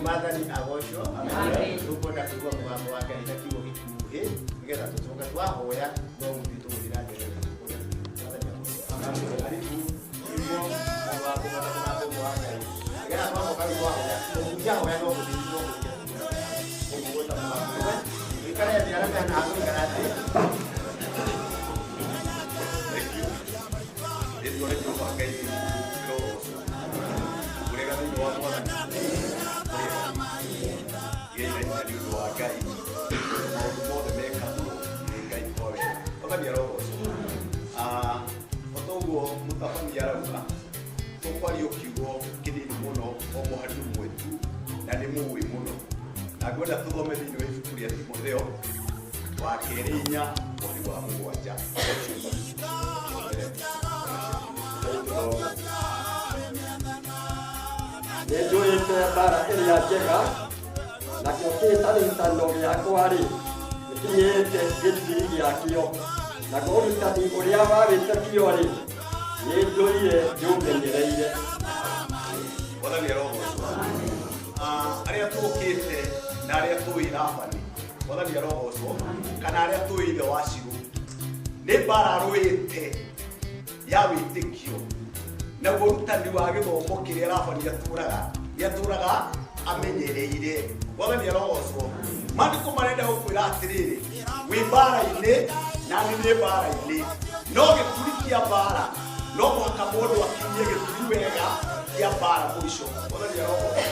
Mwathani agocwo. Tũkwenda kũigua mũgambo wa Ngai na kiugo gĩkuhĩ nĩgetha tũcoke twahoya no gũthiĩ tũgũthiĩ na mbere na kũhoya. Mwathani agocwo. Karibu kiugo mũgambo na mũgambo wa Ngai nĩgetha twacoka rĩu twahoya mũhunjia ahoya no gũthiĩ no gũthiĩ ũguo gwĩta mũgambo. Wĩikare thĩ arĩa mena ha gũikara thĩ. Thank you. Rĩtwa rĩa Jehova Ngai rĩrogocwo. Ũrega thĩinĩ wa Mwathani. Gĩai na hinya nĩ ũndũ wa Ngai. Maũndũ mothe mekagwo nĩ Ngai kwa wega. Mwathani arogocwo. Ah, o ta ũguo mũtabania arauga, tũkwaria kiugo kĩnini mũno o mũhari ũmwe tu na nĩ mũĩ mũno. Na ngwenda tũthome thĩinĩ wa ibuku rĩa Timotheo wa kerĩ 4 mũhari wa 7. Nĩnjũĩte mbara ĩrĩa njega, nakĩo kĩhĩtahĩtano gĩakwa-rĩ, nĩkinyĩte gĩturi gĩakĩo, naguo ũrutani ũrĩa wa wĩtĩkio-rĩ, nĩndũire ndĩũmenyereire. Mwathani arogocwo. Arĩa tũkĩte na arĩa tũĩ Labani, Mwathani arogocwo, kana arĩa tũĩ ithe wa Shilo, nĩ mbara arũĩte ya wĩtĩkio naguo ũrutani wa gĩthomo kĩrĩa Labani atũraga nĩ atũraga amenyereire. Mwathani arogocwo. Maandĩko marenda gũkwĩra atĩrĩrĩ, wĩ mbara-inĩ na nĩ nĩ mbara-inĩ, no gĩturi kĩa mbara no mũhaka mũndũ akinyie gĩturi wega kĩa mbara mũico. Mwathani arogocwo.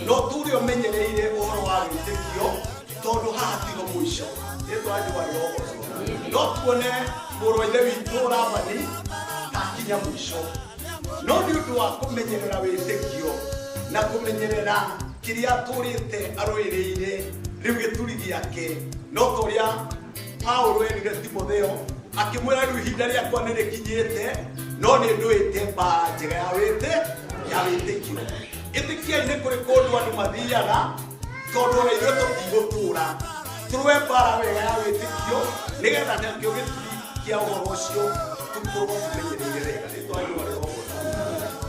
No tũrĩ ũmenyereire ũhoro wa wĩtĩkio tondũ haha tiho mũico. Rĩtwa rĩa Jehova rĩrogocwo. No tuone mũrũ wa ithe witũ Labani takinya mũico, no nĩ ũndũ wa kũmenyerera wĩtĩkio na kũmenyerera kĩrĩa atũrĩte arũĩrĩire rĩu gĩturi gĩake, no ta ũrĩa Paulo erire Timotheo akĩmwĩra rĩu ihinda rĩakwa nĩ rĩkinyĩte, no nĩ ndũĩte mbara njega ya wĩtĩ ya wĩtĩkio. Ĩtĩkiai nĩ kũrĩ kũndũ andũ mathiaga, tondũ ona ithuĩ tũtigũtũra tũrũe mbara wega ya wĩtĩkio nĩgetha nakĩo gĩturi kĩa ũhoro ũcio tũkorwo tũmenyereire wega. Rĩtwa rĩo rĩrogocwo.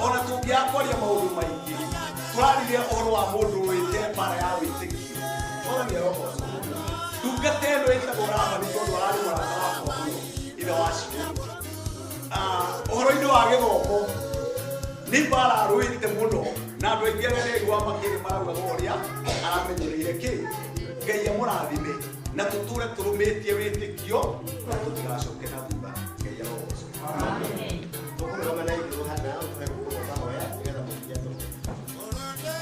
Ona tũngĩaga kwaria maũndũ maingĩ, tũraririe ũhoro wa mũndũ ũrũĩte mbara ya wĩtĩkio. Mwathani arogocwo. Ndungata ĩno ĩtagwo Labani tondũ ararĩ mũrata wakwa mũno, ithe wa Shilo. Ũhoro-inĩ wa gĩthomo nĩ mbara arũĩte mũno na andũ aingĩ arĩa ndĩraigua makĩrĩ maraugaga ũrĩa aramenyereire kĩ. Ngai amũrathime na tũtũre tũrũmĩtie wĩtĩkio na tũtigacoke na thutha. Ngai arogocwo. Tũkũrũgama na igũrũ hana ũtũhe gũkũ mahoya nĩgetha mũkinye tũhoe.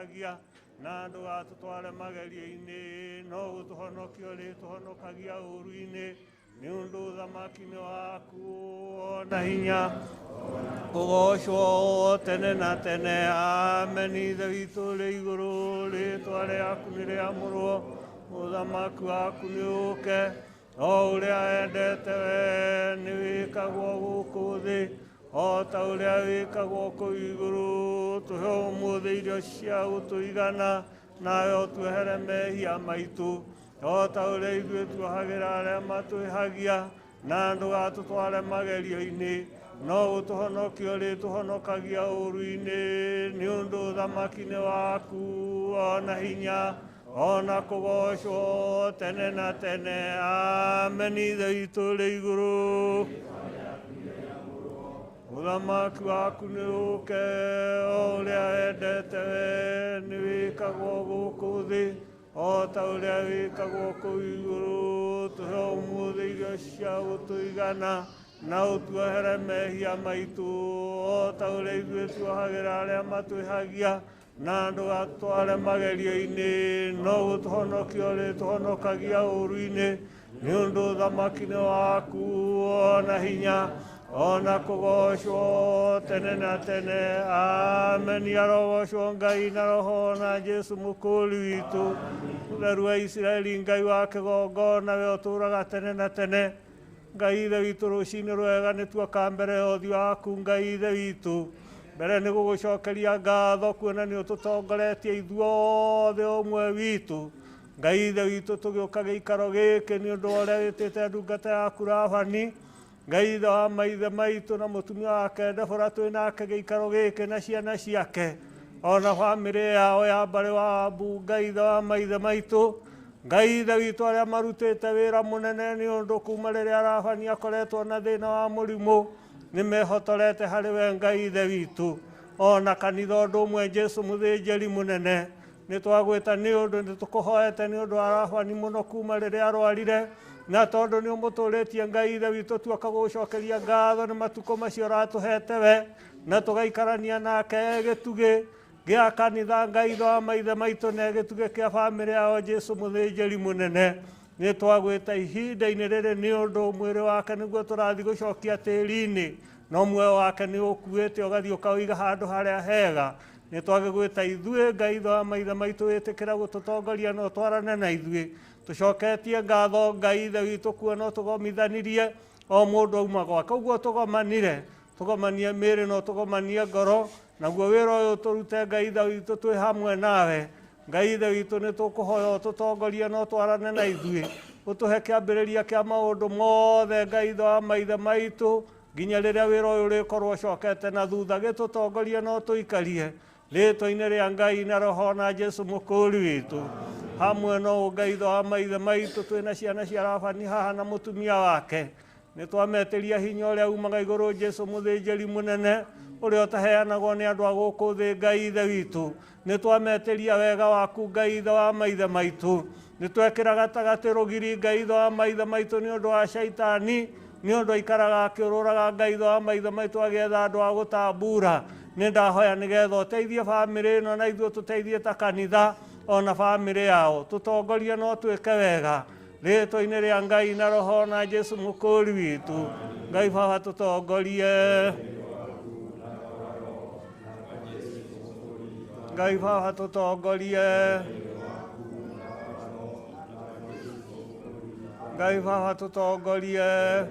matwĩhagia na ndũgatũtware magerio-inĩ no gũtũhonokia ũrĩtũhonokagia ũũru-inĩ nĩ ũndũ ũthamaki nĩ waku ona hinya kũgocwo tene na tene. Amen. Ithe witũ ũrĩ igũrũ, rĩĩtwa rĩaku nĩ rĩamũrwo, ũthamaki waku nĩ ũũke, o ũrĩa wendete we nĩ wĩkagwo gũkũ thĩ o ta ũrĩa wĩkagwo kũu igũrũ. Tũhe ũmũthĩ irio cia gũtũigana, nawe ũtuohere mehia maitũ o ta ũrĩa ithuĩ tuohagĩra arĩa matwĩhagia, na ndũgatũtware magerio-inĩ no gũtũhonokia ũrĩtũhonokagia ũũru-inĩ nĩ ũndũ ũthamaki nĩ waku ona hinya ona kũgocwo tene na tene. Amen. Ithe witũ ũrĩ igũrũ, ũthamaki waku nĩ ũũke, o ũrĩa wendete we nĩ wĩkagwo gũkũ thĩ o ta ũrĩa wĩkagwo kũu igũrũ. Tũhe ũmũthĩ irio cia gũtũigana, na ũtuohere mehia maitũ o ta ũrĩa ithuĩ tuohagĩra arĩa matwĩhagia, na ndũgatware magerio-inĩ no gũtũhonokia ũrĩtũhonokagia ũũru-inĩ nĩ ũndũ ũthamaki nĩ waku ona hinya ona kũgocwo tene na tene. Amen. Arogocwo Ngai na Roho na Jesu mũkũũri witũ, mũtheru wa Isiraeli, Ngai wa kĩgongona, we ũtũũraga tene na tene. Ngai Ithe witũ, rũcinĩ rwega nĩ tuoka mbere ya ũthiũ waku. Ngai Ithe witũ, mbere nĩ gũgũcokeria ngatho kuona nĩ ũtũtongoretie ithuothe ũmwe witũ. Ngai Ithe witũ, tũgĩũka gĩikaro gĩkĩ nĩ ũndũ wa ũrĩa wĩtĩte ndungata yaku Labani, Ngai Ithe wa maithe maitũ na mũtumia wake Debora, twĩ nake gĩikaro gĩkĩ na ciana ciake ona bamĩrĩ yao ya mbarĩ wa Abu. Ngai Ithe wa maithe maitũ, Ngai Ithe witũ, arĩa marutĩte wĩra mũnene nĩ ũndũ kuma rĩrĩa Labani akoretwo na thĩna wa mũrimũ nĩ mehotorete harĩ we Ngai Ithe witũ, ona kanitha ũndũ ũmwe Jesu mũthĩnjĩri mũnene nĩ twagwĩta nĩ ũndũ nĩ tũkũhoete nĩ ũndũ wa Labani mũno kuma rĩrĩa arwarire, na tondũ nĩ ũmũtũrĩtie Ngai Ithe witũ, tuoka gũgũcokeria ngatho nĩ matukũ macio ũratũhete we, na tũgaikarania nake gĩtugĩ gĩa kanitha Ngai Ithe wa maithe maitũ na gĩtugĩ kĩa bamĩrĩ yao Jesu mũthĩnjĩri mũnene. Nĩ twagwĩta ihinda-inĩ rĩrĩ nĩ ũndũ mwĩrĩ wake nĩguo tũrathiĩ gũcokia tĩri-inĩ, no muoyo wake nĩ ũkuĩte ũgathiĩ ũkaũiga handũ harĩa hega. Nĩ twagĩgwĩta ithuĩ Ngai Ithe wa maithe maitũ, wĩtĩkĩra gũtũtongoria na ũtwarane na ithuĩ. Tũcoketie ngatho Ngai Ithe witũ kuona ũtũgomithanirie o mũndũ auma gwake, ũguo tũgomanire, tũgomanie mĩĩrĩ na ũtũgomanie ngoro, naguo wĩra ũyũ tũrute Ngai Ithe witũ twĩ hamwe nawe. Ngai Ithe witũ, nĩ tũkũhoya ũtũtongorie na ũtwarane na ithuĩ, ũtũhe kĩambĩrĩria kĩa maũndũ mothe Ngai Ithe wa maithe maitũ nginya rĩrĩa wĩra ũyũ ũrĩkorwo ũcokete na thutha. Gĩtũtongorie na ũtũikarie rĩĩtwa-inĩ rĩa Ngai na Roho na Jesu mũkũũri witũ. Hamwe no Ngai Ithe wa maithe maitũ, twĩna ciana cia Labani haha na mũtumia wake, nĩ twametĩria hinya ũrĩa umaga igũrũ Jesu mũthĩnjĩri mũnene ũrĩa ũtaheanagwo nĩ andũ a gũkũ thĩ. Ngai Ithe witũ, nĩ twametĩria wega waku Ngai Ithe wa maithe maitũ, nĩ twekĩra gatagatĩ rũgiri Ngai Ithe wa maithe maitũ nĩ ũndũ wa caitani, nĩ ũndũ aikaraga akĩũrũraga Ngai Ithe wa maithe maitũ agĩetha andũ a gũtambura. Nĩ ndahoya nĩgetha ũteithie bamĩrĩ ĩno na ithuĩ tũteithie ta kanitha ona bamĩrĩ yao, tũtongorie no twĩke wega rĩĩtwa-inĩ rĩa Ngai na Roho na Jesu mũkũũri witũ. Ngai Baba tũtongorie, Ngai Baba tũtongorie, Ngai Baba tũtongorie.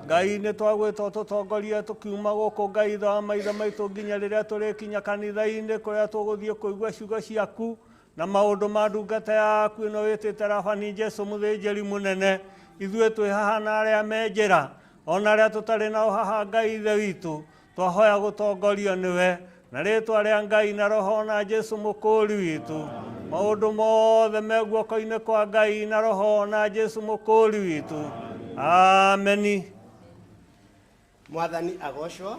Ngai nĩ twagwĩta ũtũtongorie tũkiuma gũkũ Ngai Ithe wa maithe maitũ nginya rĩrĩa tũrĩkinya kanitha-inĩ kũrĩa tũgũthiĩ kũigua ciugo ciaku na maũndũ ma ndungata yaku ĩno wĩtĩte Labani Jesu mũthĩnjĩri mũnene. Ithuĩ twĩ haha na arĩa me njĩra ona arĩa tũtarĩ nao haha Ngai Ithe witũ, twahoya gũtongorio nĩwe na rĩĩtwa rĩa Ngai na Roho na Jesu mũkũũri witũ. Maũndũ mothe me guoko-inĩ kwa Ngai na Roho na Jesu mũkũũri witũ. Ameni. Mwathani agocwo.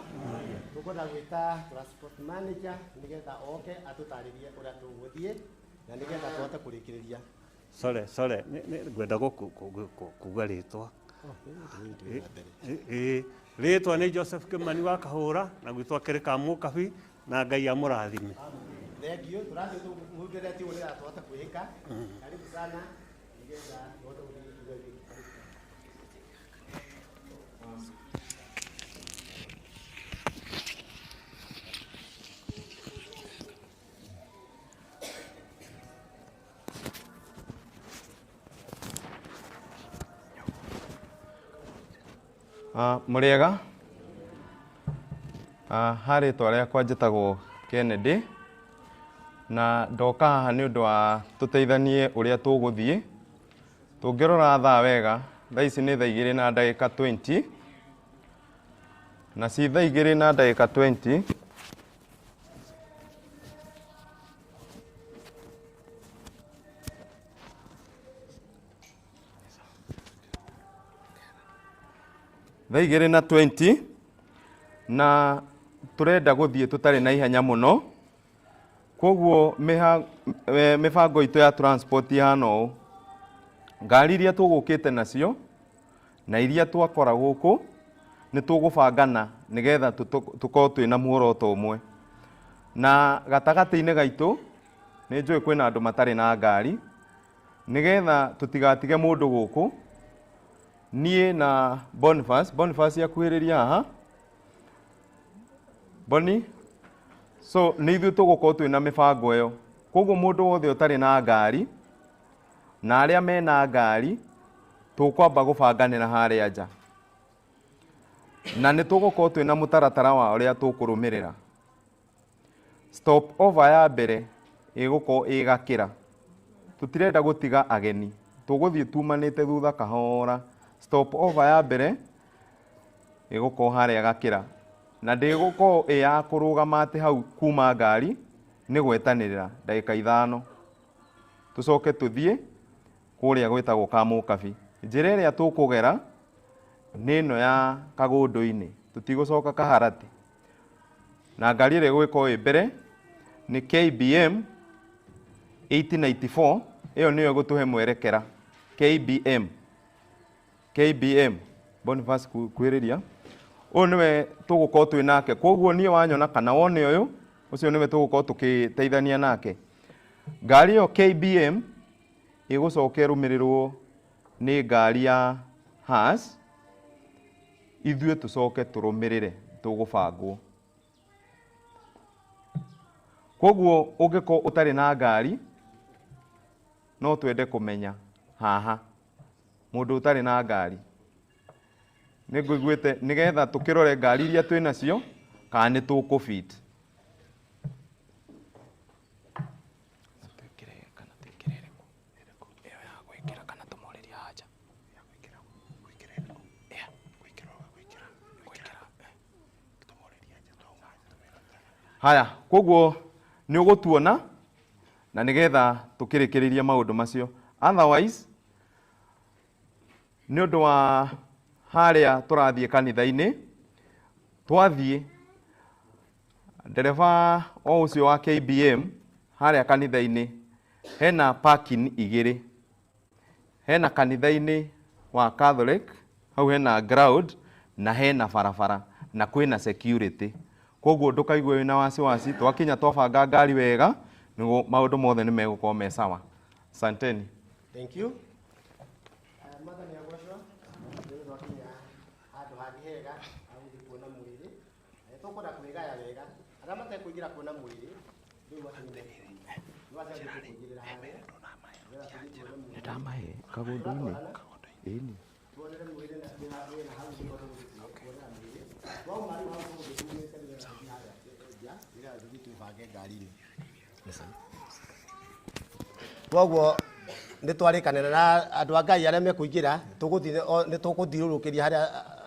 Tũkwenda gwĩta transport manager nĩgetha oke atũtarĩrie ũrĩa tũgũthiĩ na nĩgetha tũhote kũrĩkĩrĩria. Sorry, sorry, ngwenda kuga rĩtwa. Ĩĩ, rĩtwa nĩ Joseph Kĩmani wa Kahũra na gwitũ akĩrĩ ka Mũkabi na Ngai amũrathime. Thank you. Tũrathiĩ tũhunjĩre kiugo nĩgetha tũhote kwĩhĩka. Karibu sana nĩgetha tũhote gũthiĩ kiugo gĩkĩ. Mũrĩega? Ha rĩtwa rĩakwa njĩtagwo Kennedy na ndoka haha nĩ ũndũ wa tũteithanie ũrĩa tũgũthiĩ. Tũngĩrora thaa wega, thaa ici nĩ thaa igĩrĩ na ndagĩka 20 na ci thaa igĩrĩ na ndagĩka 20. Thaa igĩrĩ na 20 na tũrenda gũthiĩ tũtarĩ na ihenya mũno, koguo mĩbango itũ ya transport ihana ũũ. Ngari iria tũgũkĩte nacio na iria twakora gũkũ nĩ tũgũbangana nĩgetha tũkorwo twĩna muoroto ũmwe. Na gatagatĩ-inĩ gaitũ nĩ njũĩ kwĩna andũ matarĩ na ngari, nĩgetha tũtigatige mũndũ gũkũ. Niĩ na Boniface, Boniface akuhĩrĩria haha. Boni, so nĩ ithuĩ tũgũkorwo twĩna mĩbango ĩyo. Koguo mũndũ wothe ũtarĩ na ngari na arĩa mena ngari tũkwamba gũbanganĩra harĩa nja, na nĩ tũgũkorwo twĩna mũtaratara wa ũrĩa tũkũrũmĩrĩra. Stop over ya mbere ĩgũkorwo ĩ Gakĩra. Tũtirenda gũtiga ageni, tũgũthiĩ tumanĩte thutha kahora. Stop over ya mbere ĩgũkorwo harĩa Gakĩra, na ndĩgũkorwo ĩ ya kũrũgama atĩ hau kuma ngari, nĩ gwetanĩrĩra ndagĩka ithano tũcoke tũthiĩ kũrĩa gwĩtagwo Kamũkabi. Njĩra ĩrĩa tũkũgera nĩ ĩno ya Kagũndũ-inĩ, tũtigũcoka Kaharatĩ. Na ngari ĩrĩa ĩgũgĩkorwo ĩ mbere nĩ KBM 1894, ĩyo nĩyo ĩgũtũhe mwerekera. KBM, KBM, Boniface kuhĩrĩria. Ũyũ nĩwe tũgũkorwo twĩ nake, koguo niĩ wanyona kana wone ũyũ, ũcio nĩwe tũgũkorwo tũgĩteithania nake. Ngari ĩyo KBM ĩgũcoka ĩrũmĩrĩrwo nĩ ngari ya Haas, ithuĩ tũcoke tũrũmĩrĩre tũgũbangwo. Koguo ũngĩkorwo ũtarĩ na ngari, no twende kũmenya haha mũndũ ũtarĩ na ngari. Nĩ ngũiguĩte nĩgetha tũkĩrore ngari iria twĩ nacio kana nĩ tũkũbit. Haya, koguo nĩ ũgũtuona na nĩgetha tũkĩrĩkĩrĩrie maũndũ macio. Otherwise, nĩ ũndũ wa harĩa tũrathiĩ kanitha-inĩ, twathiĩ ndereba o ũcio wa KBM harĩa kanitha-inĩ hena parking igĩrĩ. Hena kanitha-inĩ wa Catholic, hau hena ground na hena barabara na kwĩna security. Koguo ndũkaigue wĩna wasiwasi, twakinya twabanga ngari wega nĩguo maũndũ mothe nĩ megũkorwo me sawa. Asanteni. Thank you. Mwathani agocwo. Rĩu twakinya handũ hangĩ hega ha gũthiĩ kuona mwĩrĩ. Na nĩ tũkwenda kwĩgaya wega. Arĩa matekũingĩra kuona mwĩrĩ, rĩu makinyire. Nĩ wacha tũkũingĩrĩra harĩa. Nĩ ndamahe kagũndũ-inĩ. Ĩni. Tuonere mwĩrĩ na wĩna hau tũhote gũthiĩ kuonera mwĩrĩ. Twauma rĩu hau tũgũthiĩ tumĩte nĩgetha tũthiĩ harĩa nja, nĩgetha tũthiĩ twĩbange ngari-inĩ. Koguo nĩ twarĩkanĩra na andũ a Ngai arĩa mekũingĩra, nĩ tũgũthiũrũrũkĩria harĩa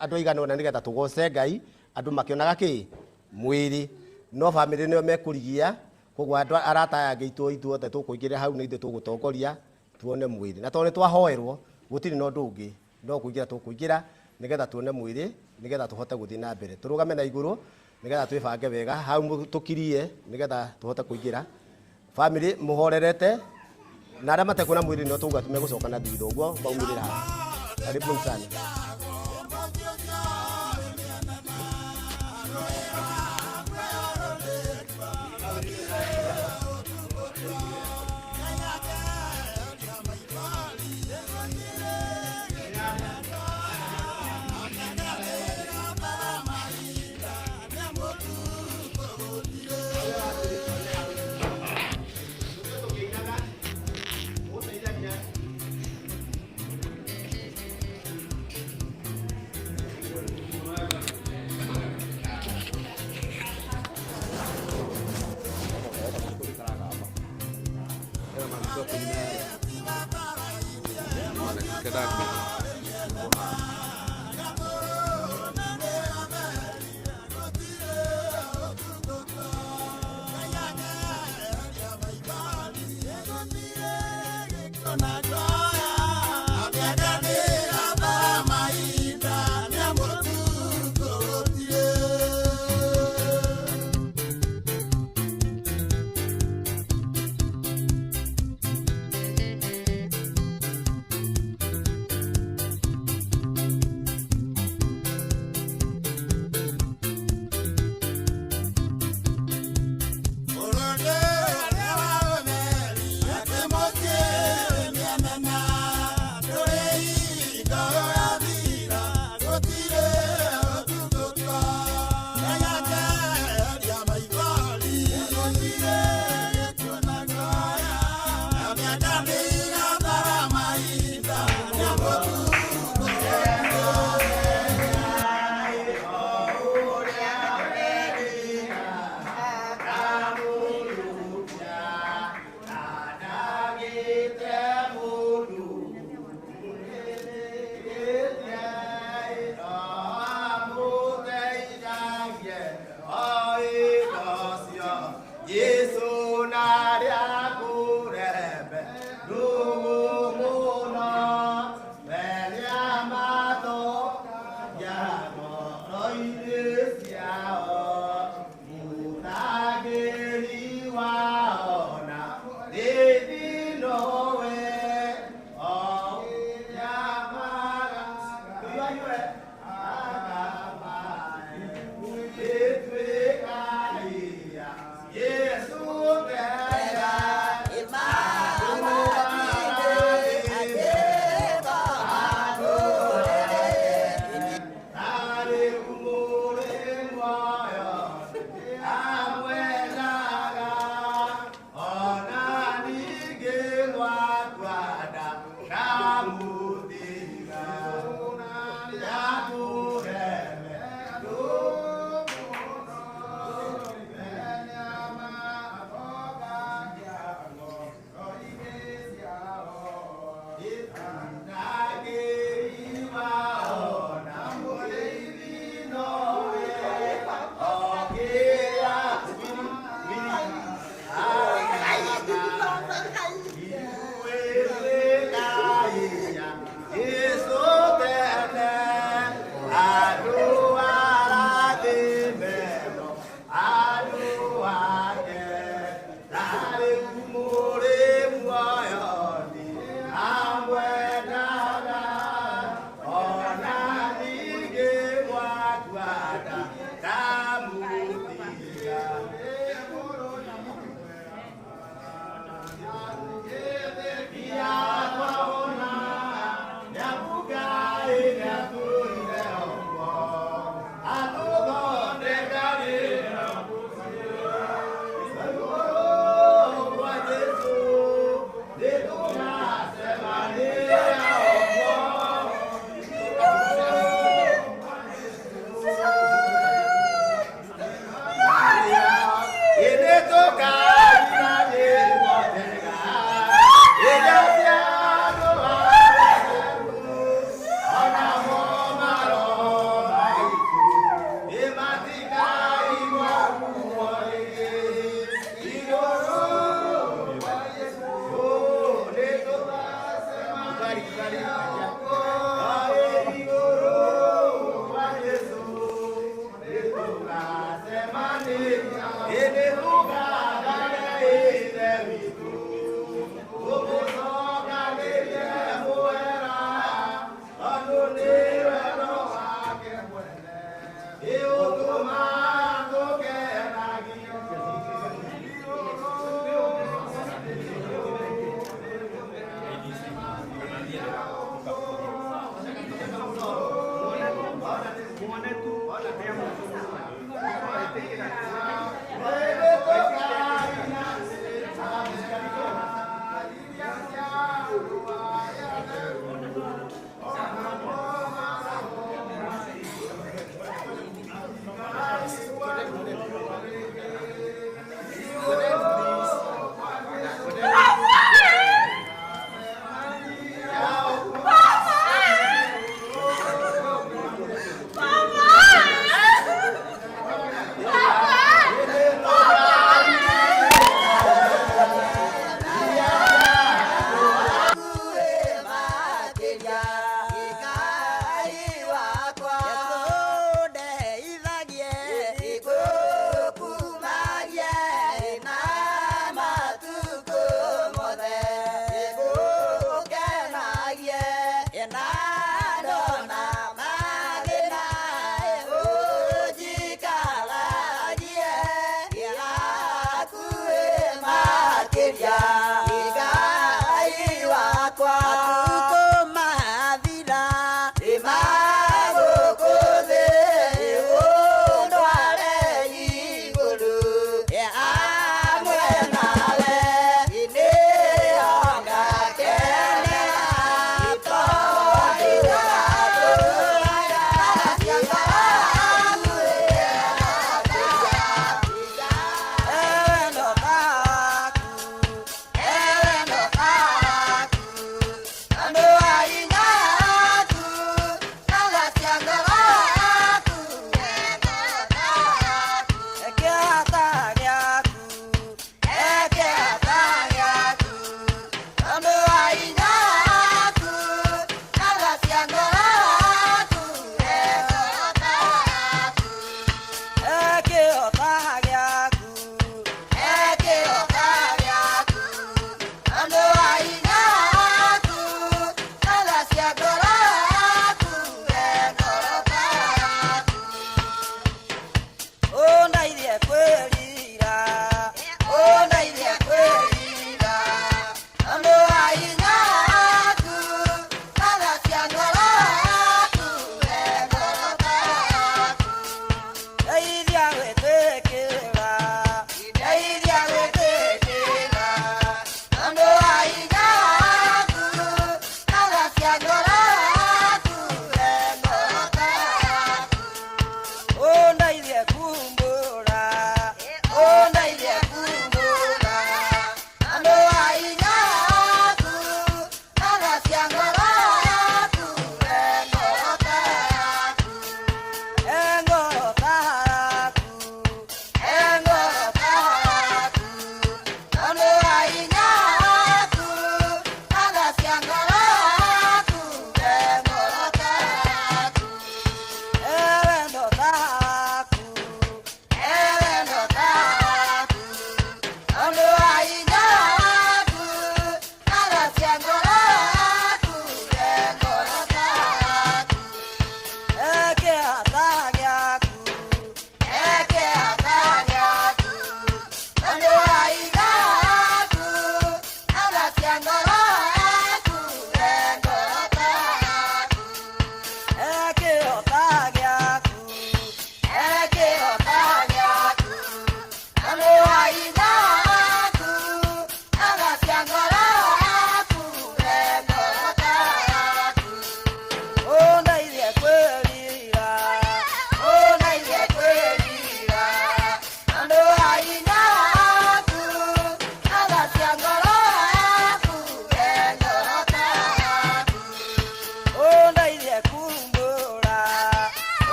andũ aigana ũna nĩgetha tũgoce Ngai, andũ makĩonaga kĩ? Mwĩrĩ. No bamĩrĩ nĩo mekũrigia, koguo andũ arata aya angĩ itũ ithuothe tũkũingĩra hau nĩ ithuĩ tũgũtongoria tuone mwĩrĩ. Na tondũ nĩ twahoerwo, gũtirĩ na ũndũ ũngĩ, no kũingĩra tũkũingĩra nĩgetha tuone mwĩrĩ, nĩgetha tũhote gũthiĩ na mbere. Tũrũgame na igũrũ nĩgetha twĩbange wega, hau tũkirie nĩgetha tũhote kũingĩra. Bamĩrĩ mũhorerete, na arĩa matekuona mwĩrĩ nĩo tũuga megũcoka na thutha ũguo maumĩrĩra haha. Karibuni sana.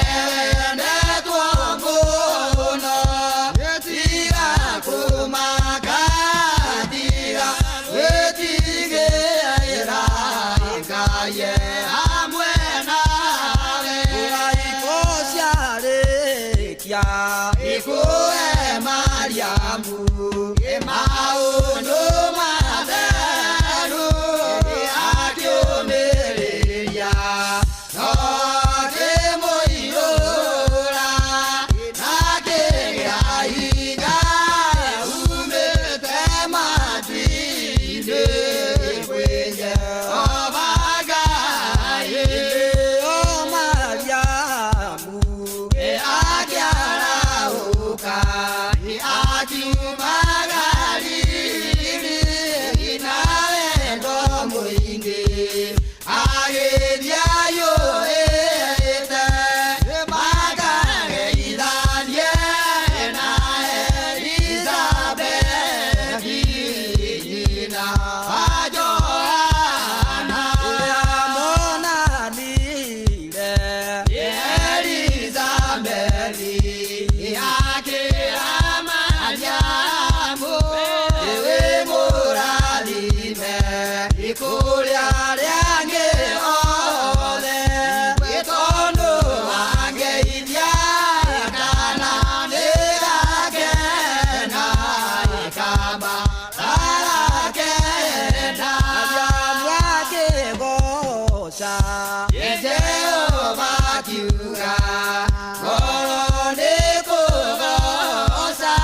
Wendetwo mũno, tiga kũmaka, tiga gwĩtigĩra, Ngai e hamwe nawe. Iraiko ciarĩkia ikũhe Mariamu maũndũ matheru, akĩũmĩrĩria no akĩmũiyũra, akĩgĩa hinya umĩte matu-inĩ kwĩ Jehova Ngai. O Mariamu akĩarahũka, akiuma Galili na wendo mũingĩ, agĩthiĩ aiyũrĩte makageithanie na Elizabethi nyina wa Johana. Monanire Elizabethi akĩra Mariamu, wĩ mũrathime kũrĩ arĩa angĩ othe, tondũ wangeithia kana nĩgakena kamba arakena. Mariamu akĩgoca Jehova akiuga, ngoro nĩkũgoca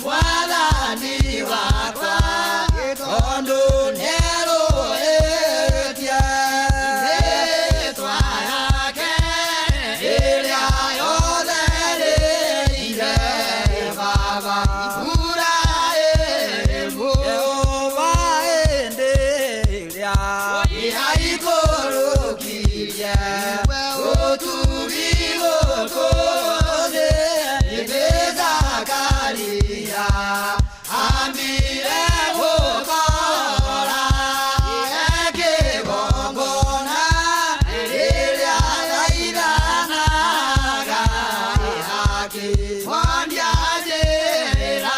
Mwathani wakwa, tondũ nĩerũĩtie rĩĩtwa yake ĩrĩa yothereire Baba Iburahĩmu. Jehova hĩndĩ ĩrĩa aikũrũkirie ũtugi gũkũ thĩ, nĩ Zakaria ambire gũkora ekĩgongona rĩrĩa thaithanaga, akĩmonia njĩra.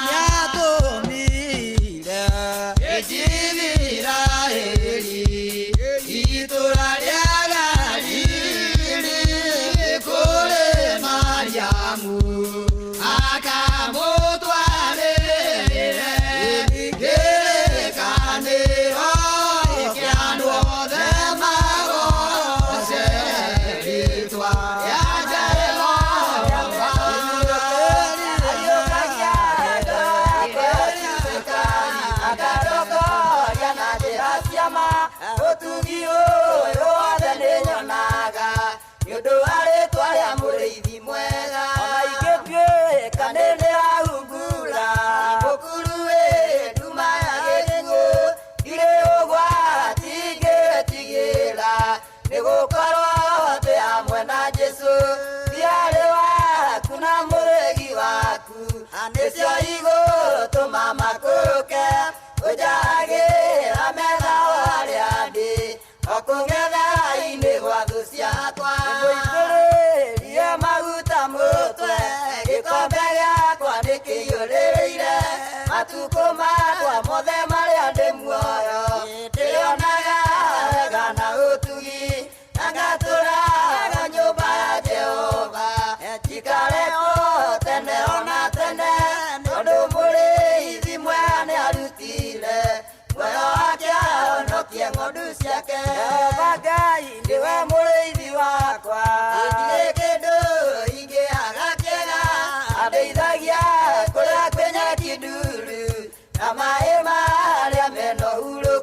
Nĩatũmire Isiraeli itũra rĩa Galili kũrĩ Mariamu akamũtwarĩre kĩrĩkanĩro kĩa andũ othe magoce rĩĩtwa rĩa Jehova. Akatongoria na njĩra ciama, ũtugi ũyũ wothe nĩnyonaga nĩ ũndũ wa rĩtwa rĩa mũrĩithi mwega. Ona ingĩtuĩka nĩ ndĩrahungura mũkuru wĩ nduma ya gĩkuũ, ndirĩ ũgwati ingĩtigĩra, nĩgũkorwo twĩ hamwe na Jesũ. Thiarĩ waku na mũrĩgi waku nĩcio igũtũma makũke, ũnjagĩra metha warĩa ndĩ o kũng'etha-inĩ gwa thũ ciakwa. Nĩngũitĩrĩrie maguta mũtwe, gĩkombe gĩakwa nĩkĩiyũrĩrĩire, matukũ makwa mothe marĩa ndĩ muoyo ndĩonaga wega na ũtugi, na ngatũraga nyũmba ya Jehova njikare kuo tene ona tene, tondũ mũrĩithi mwega nĩarutire muoyo wake ahonokie ng'ondu ciake. Jehova Ngai nĩwe mũrĩithi wakwa, ndirĩ kĩndũ ingĩaga kĩega, andeithagia kũrĩa kwĩ nyeki nduru na maĩ marĩa mena ũhurũko.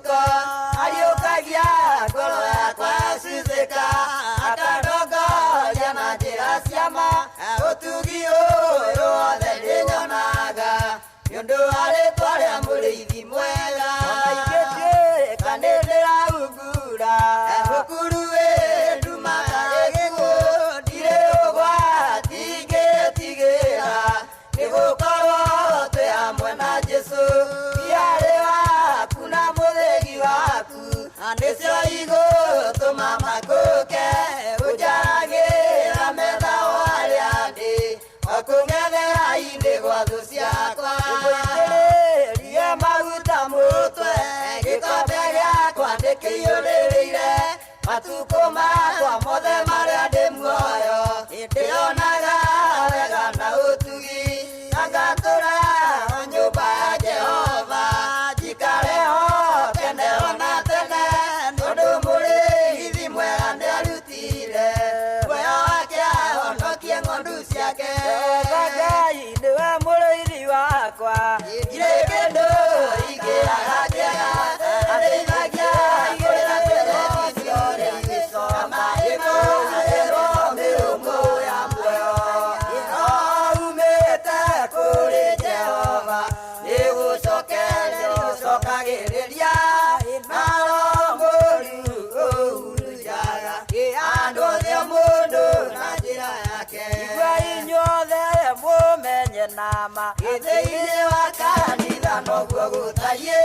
Nama Gĩthĩinĩ wa kanitha noguo gũtariĩ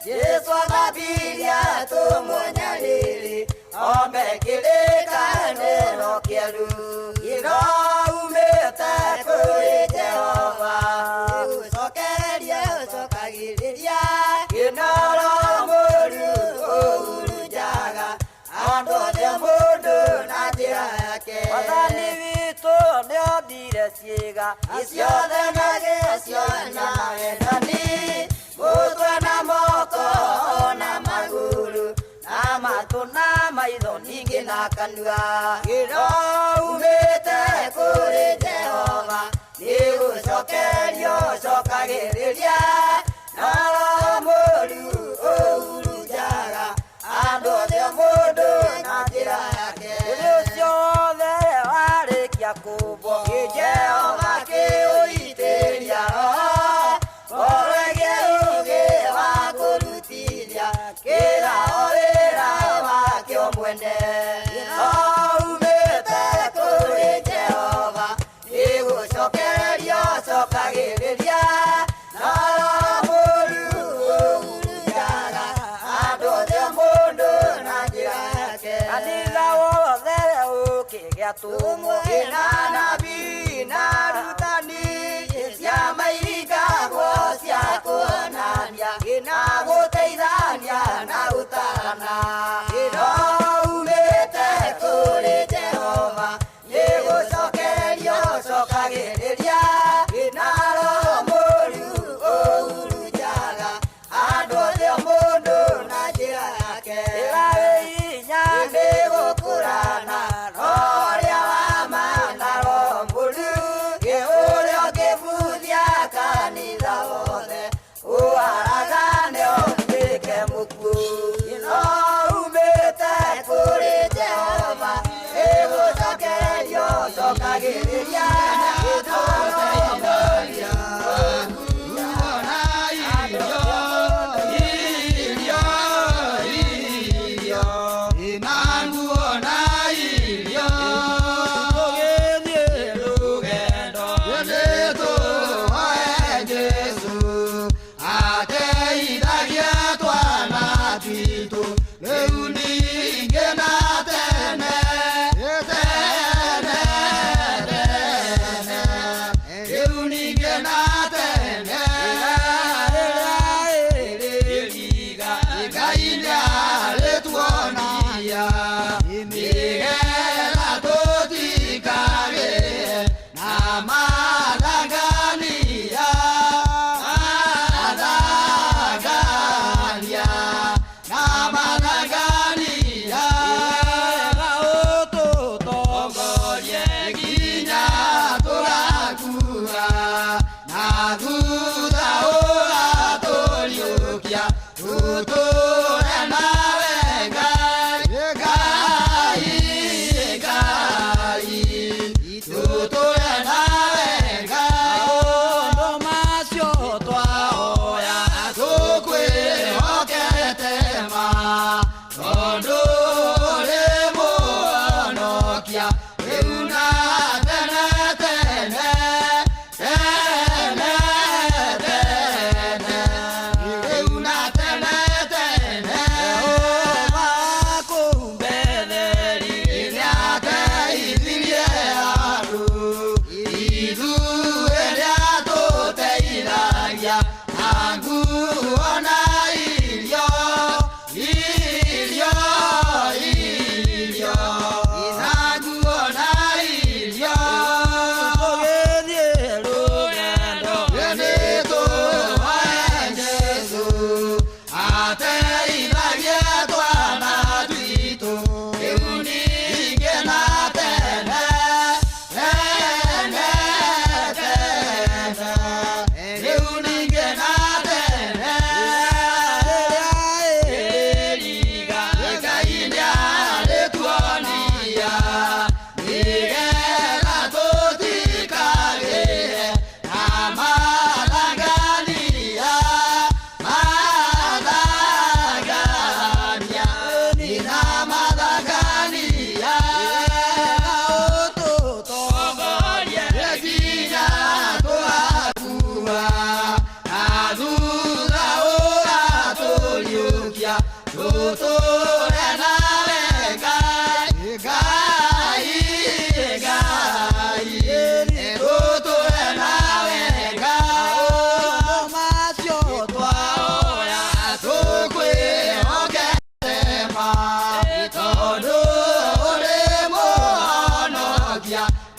Jesũ athambirie atũmwo nyarĩrĩ Ombe kĩrĩkanĩro kĩerũ Kĩroumĩte kũrĩ Jehova Gũcokeria ũcokagĩrĩria Kĩnoro mũru ũhurunjaga Andũ othe mũndũ na njĩra yake Mwathani witũ nĩombire ciĩga Ciothe na gĩciona wendani Mũtwe na moko na magũrũ Na matũ na maitho ningĩ na kanua Kĩroumĩte kũrĩ Jehova Nĩgũcokerio ũcokagĩrĩria Na roho mũru ũhurunjaga Andũ othe mũndũ na njĩra yake Rĩu ciothe warĩkia kũmbwo Jehova kĩũitĩria roho Ngoro ĩgĩe ũũgĩ wa kũrutithia Kĩra o wĩra wakĩo mwene Kĩroumĩte kũrĩ Jehova Nĩgũcokerio cokagĩrĩria Na roho mũru ũhurunjaga Andũ othe mũndũ na njĩra yake Kanitha wothe ũkĩgĩa tũmwe Na nabii na arutani Ciama iringagwo cia kuonania Na gũteithania na gũtarana Kĩroumĩte kũrĩ Jehova Nĩgũcokerio cokagĩrĩria Na roho mũru ũhurunjaga Andũ othe mũndũ na njĩra yake Ĩra wĩ hinya nĩgũkũrana Roho ũrĩa wa ma na roho mũru Ũrĩa ũngĩbuthia kanitha wothe Ũharagane ũtuĩke mũkuũ Kĩroumĩte kũrĩ Jehova Nĩgũcokerio cokagĩrĩria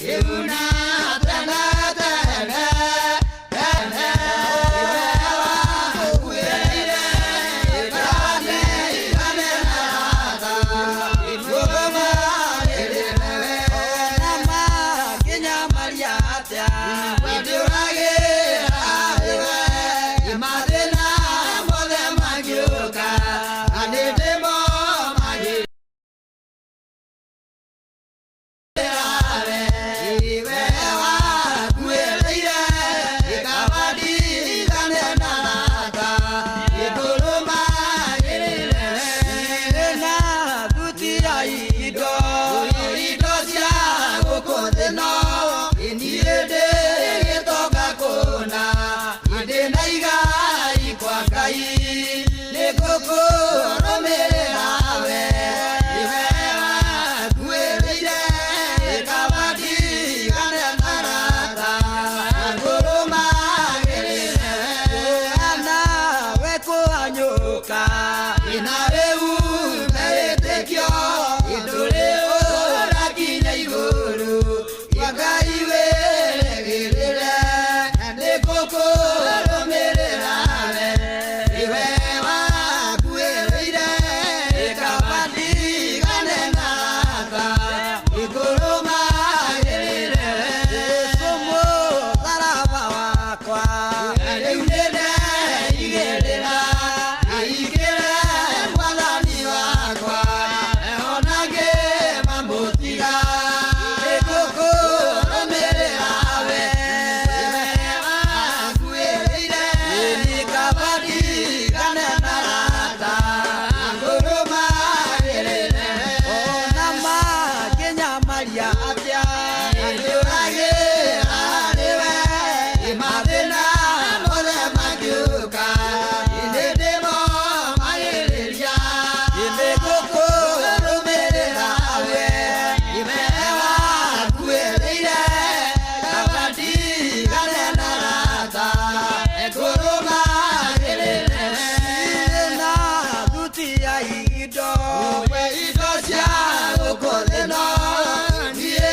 Rĩu na tene tene tene Iwe wakuĩrĩire ĩkandigane na rata Ngũrũmagĩrĩre we Ona makĩnyamaria atĩa Ndũragĩra we Mathĩna mothe mangĩũka Na nĩ ndĩmomagĩrĩra we Iwe wakuĩrĩire ĩkabandigane na rata Ngũrũmagĩrĩre we Na thuti ya indo indo cia gũkũ thĩ no Niĩ ndĩ gĩtonga kũna ndĩ na igai kwa Ngai nĩ ngũkũrũmĩrĩra we Iwe wakuĩrĩire ĩkabandigane na rata Ngũrũmagĩrĩre we Nawe kũhanyũka na rĩu wĩtĩkio ndũrĩ ũrakinya igũrũ kwa Ngai wĩrĩgĩrĩre nĩ ngũkũrũmĩrĩra we Iwe wakuĩrĩire ĩkabandigane na rata Ngũrũmagĩrĩre we Jesũ mũtharaba wakwa rĩu nĩ ndeigĩrĩra aingĩre mwathani wakwa ona ngĩmamũtiga nĩ ngũkũrũmĩrĩra we Iwe wakuĩrĩire ĩkabandigane na rata Ngũrũmagĩrĩre ona makĩnyamaria atĩa ndũragĩra nĩwe mathĩna mothe mangĩũka nĩ ndĩmomagĩrĩria nĩ ngũkũrũmĩrĩra we Iwe wakuĩrĩire kabandigane na rata Ngũrũmagĩrĩre we Na thuti ya indo we indo cia gũkũ thĩ no niĩ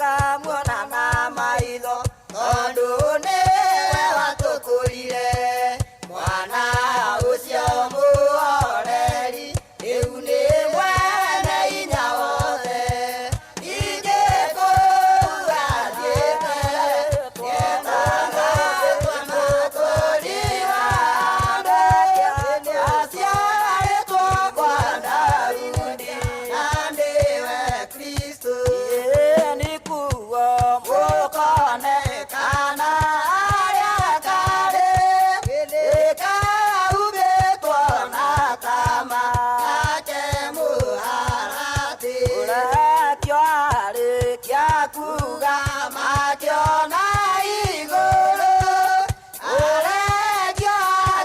Tũkamuona na maitho tondũ nĩwe watũkũrire mwana ũcio mũhoreri rĩu nĩ mwene hinya wothe ningĩ kũu athiĩte nĩetanga mũkũri wa andũ aciarĩtwo kwa Daudi na nĩwe Kristo nĩkuo mũkonekana arĩa karĩ nĩkahumbĩtwo na tama nake mũharatĩ ũrekio arĩkia kuga makĩona igũrũ arekio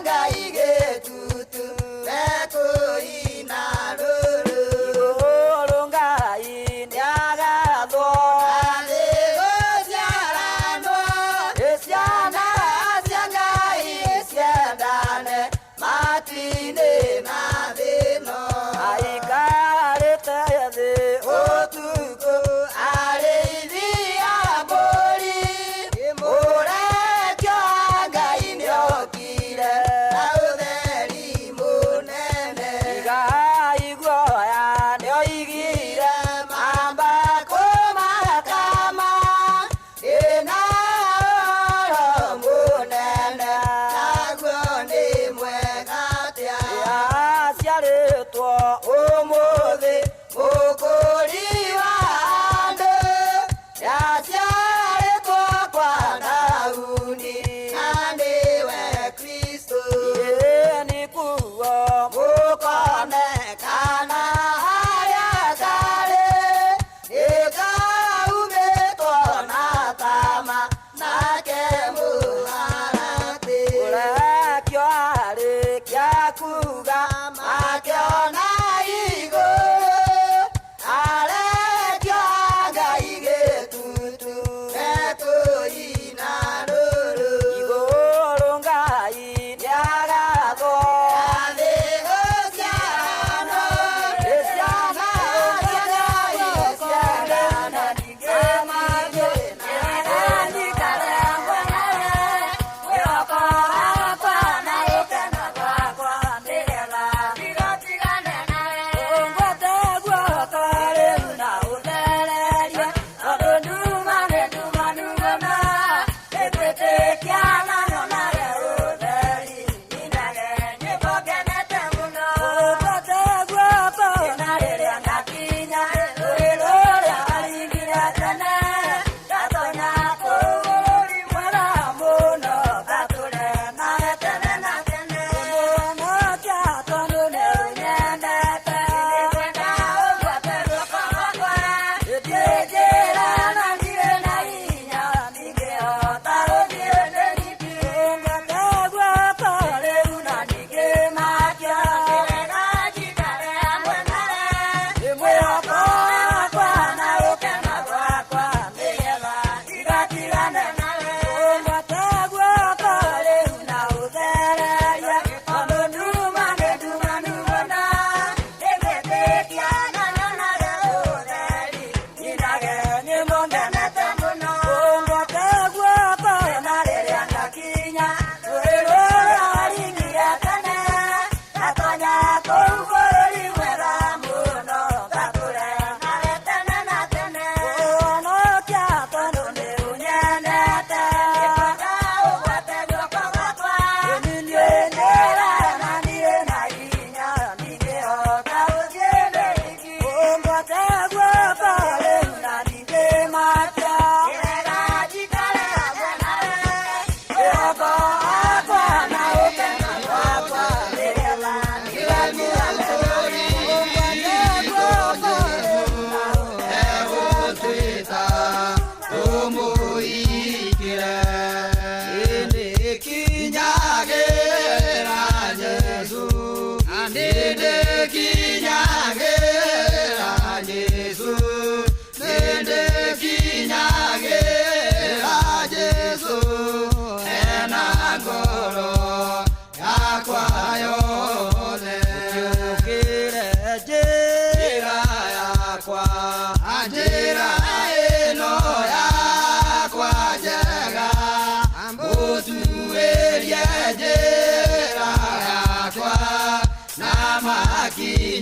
Ngai gĩtutu mekũina rũrũ igũrũ Ngai nĩagathwo thĩ gũciaranwo ciana cia Ngai ciendane matu-inĩ na thĩ ĩno aikarĩte thĩ ũtukũ arĩithi a mbũri.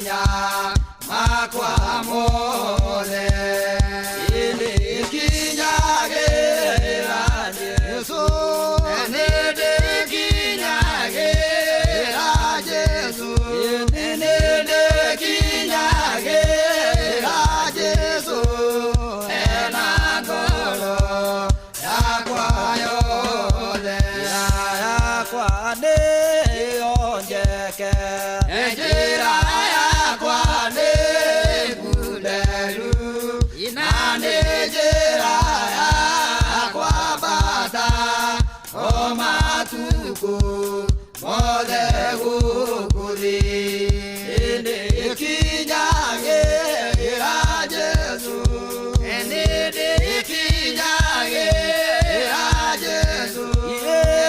makinya makwa mothe Nĩndĩkinyagĩra Jesũ, nĩndĩkinyagĩra Jesũ, nĩndĩkinyagĩra Jesũ, ena ngoro yakwa yothe. Njĩra yakwa nĩyo njeke, njĩra yakwa nĩ ngunderu, na nĩ njĩra yakwa bata o matukũ mothe gũkũ thĩ. Nĩndĩkinyagĩra Jesũ, nĩndĩkinyagĩra Jesũ,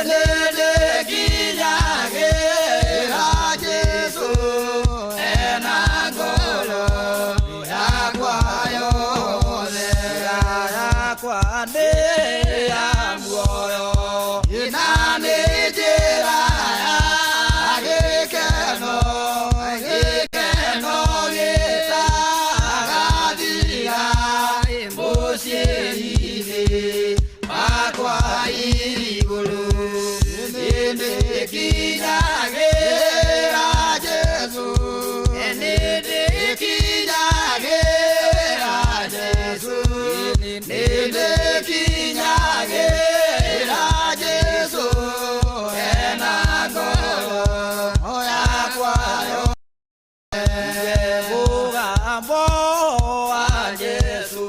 nĩndĩkinyagĩra Jesũ, ena ngoro yakwa yothe. Njĩra yakwa nĩ ya muoyo, na nĩ njĩra ya gĩkeno, gĩkeno gĩtagathira mũciĩ-inĩ wakwa igũrũ. Nĩndĩkinyagĩra Jesũ, nĩndĩkinyagĩra Jesũ, nĩndĩkinyagĩra Jesũ, ena ngoro yakwa yothe. Mũgambo wa Jesũ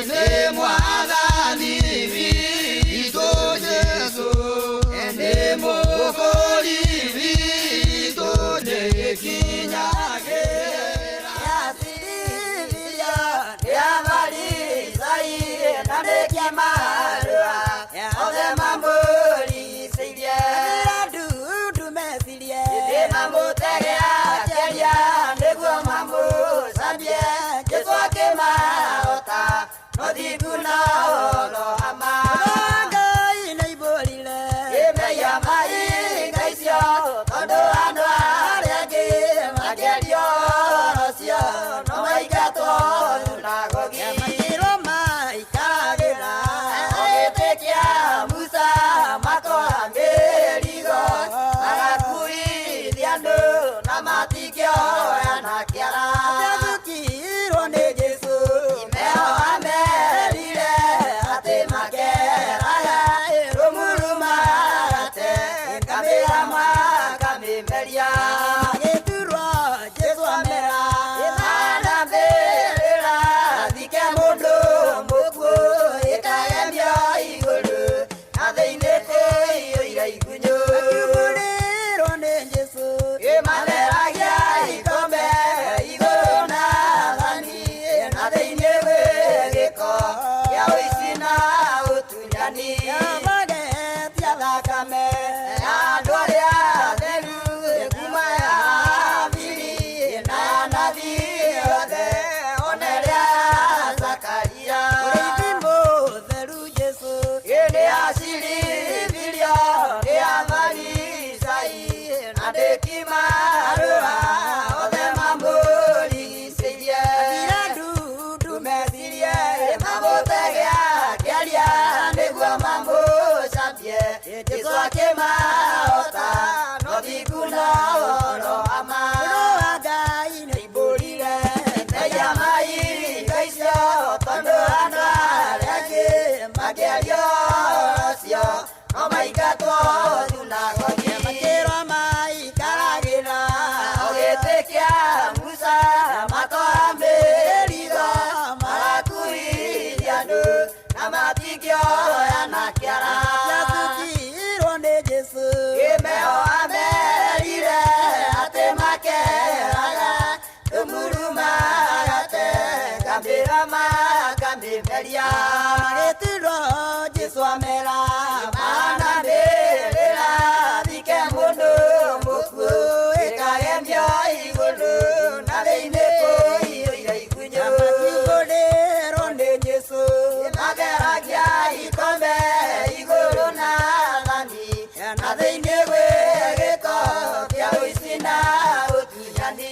nĩ mwathani witũ Jesũ, nĩ mũkũri witũ, nĩkinyagĩra. Na thĩinĩ gwĩ gĩko kĩa ũici na ũtunyani.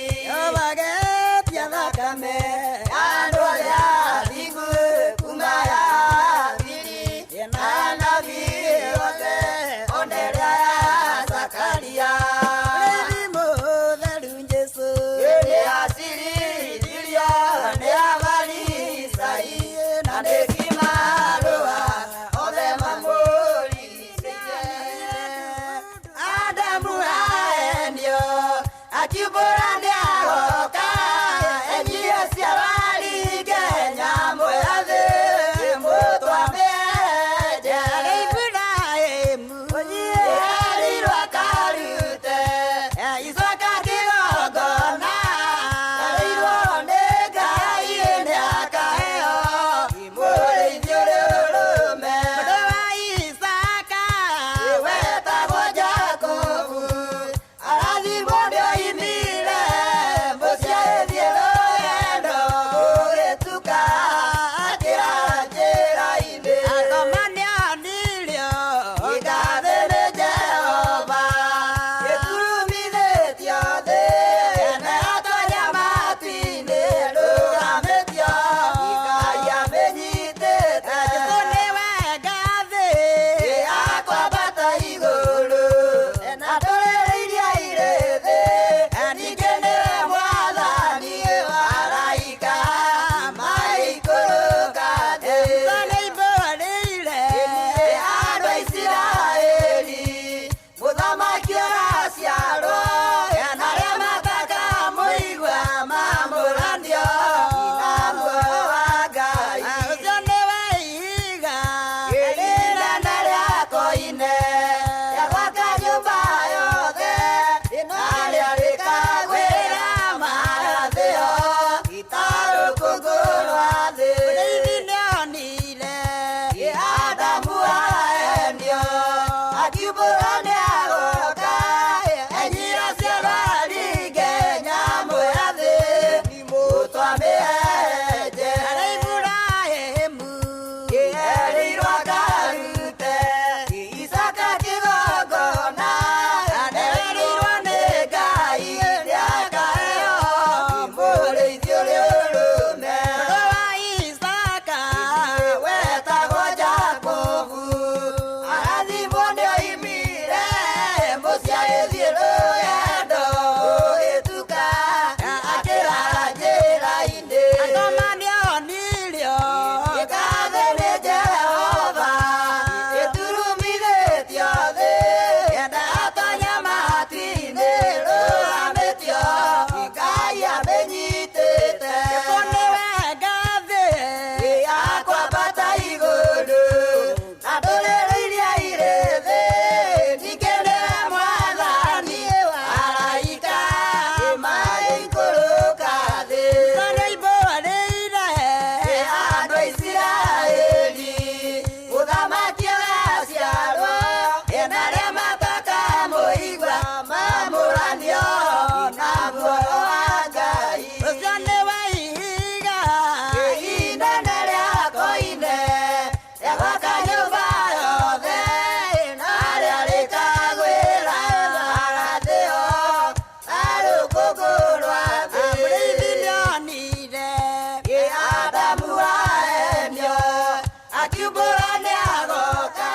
Akiumbũra nĩagoka.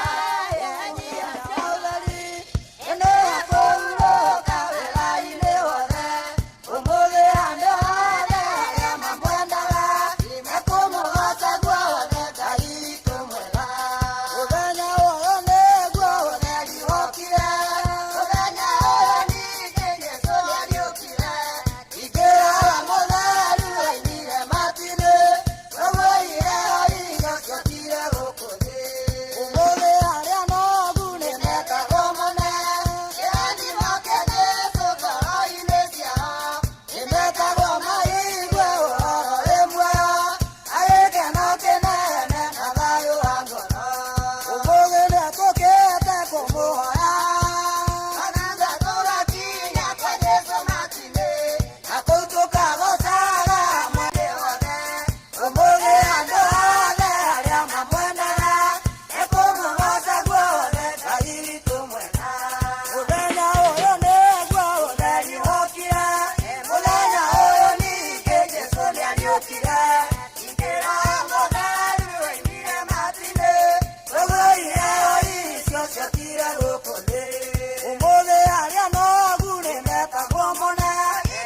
Yenyia cia ũtheri, ĩno ya kũhurũka wĩra-inĩ wothe. Ũmũthĩ andũ othe arĩa mamwendaga, nĩmekũmũgooca guothe Ngai witũ mwega. Mũthenya ũyũ nĩguo ũtheri wokire, mũthenya ũyũ ningĩ Jesũ nĩariũkire. Ingĩra mũtheru oimire matu-inĩ, ũguo iheo iria ciokire gũkũ thĩ. Ũmũthĩ arĩa nogu nĩmetagwo mone, kĩrathimo kĩa Jesũ ngoro-inĩ ciao. Nĩmetagwo maigue ũhoro wĩ muoyo, na gĩkeno kĩnene na thayũ wa ngoro. Ũmũthĩ nĩtũkĩte kũmũhoya, na thutha tũgakinya kwa Jesũ matu-inĩ, na kũu tũkagocaga mwene wothe. Ũmũthĩ andũ othe arĩa mamwendaga, nĩkũmũgooca guothe Ngai witũ mwega. Mũthenya ũyũ nĩguo ũtheri wokire, mũthenya ũyũ ningĩ Jesũ nĩariũkire. Ingĩra mũtheru oimire matu-inĩ, ũguo iheo icio ciokire gũkũ thĩ. Ũmũthĩ arĩa nogu nĩmetagwo mone,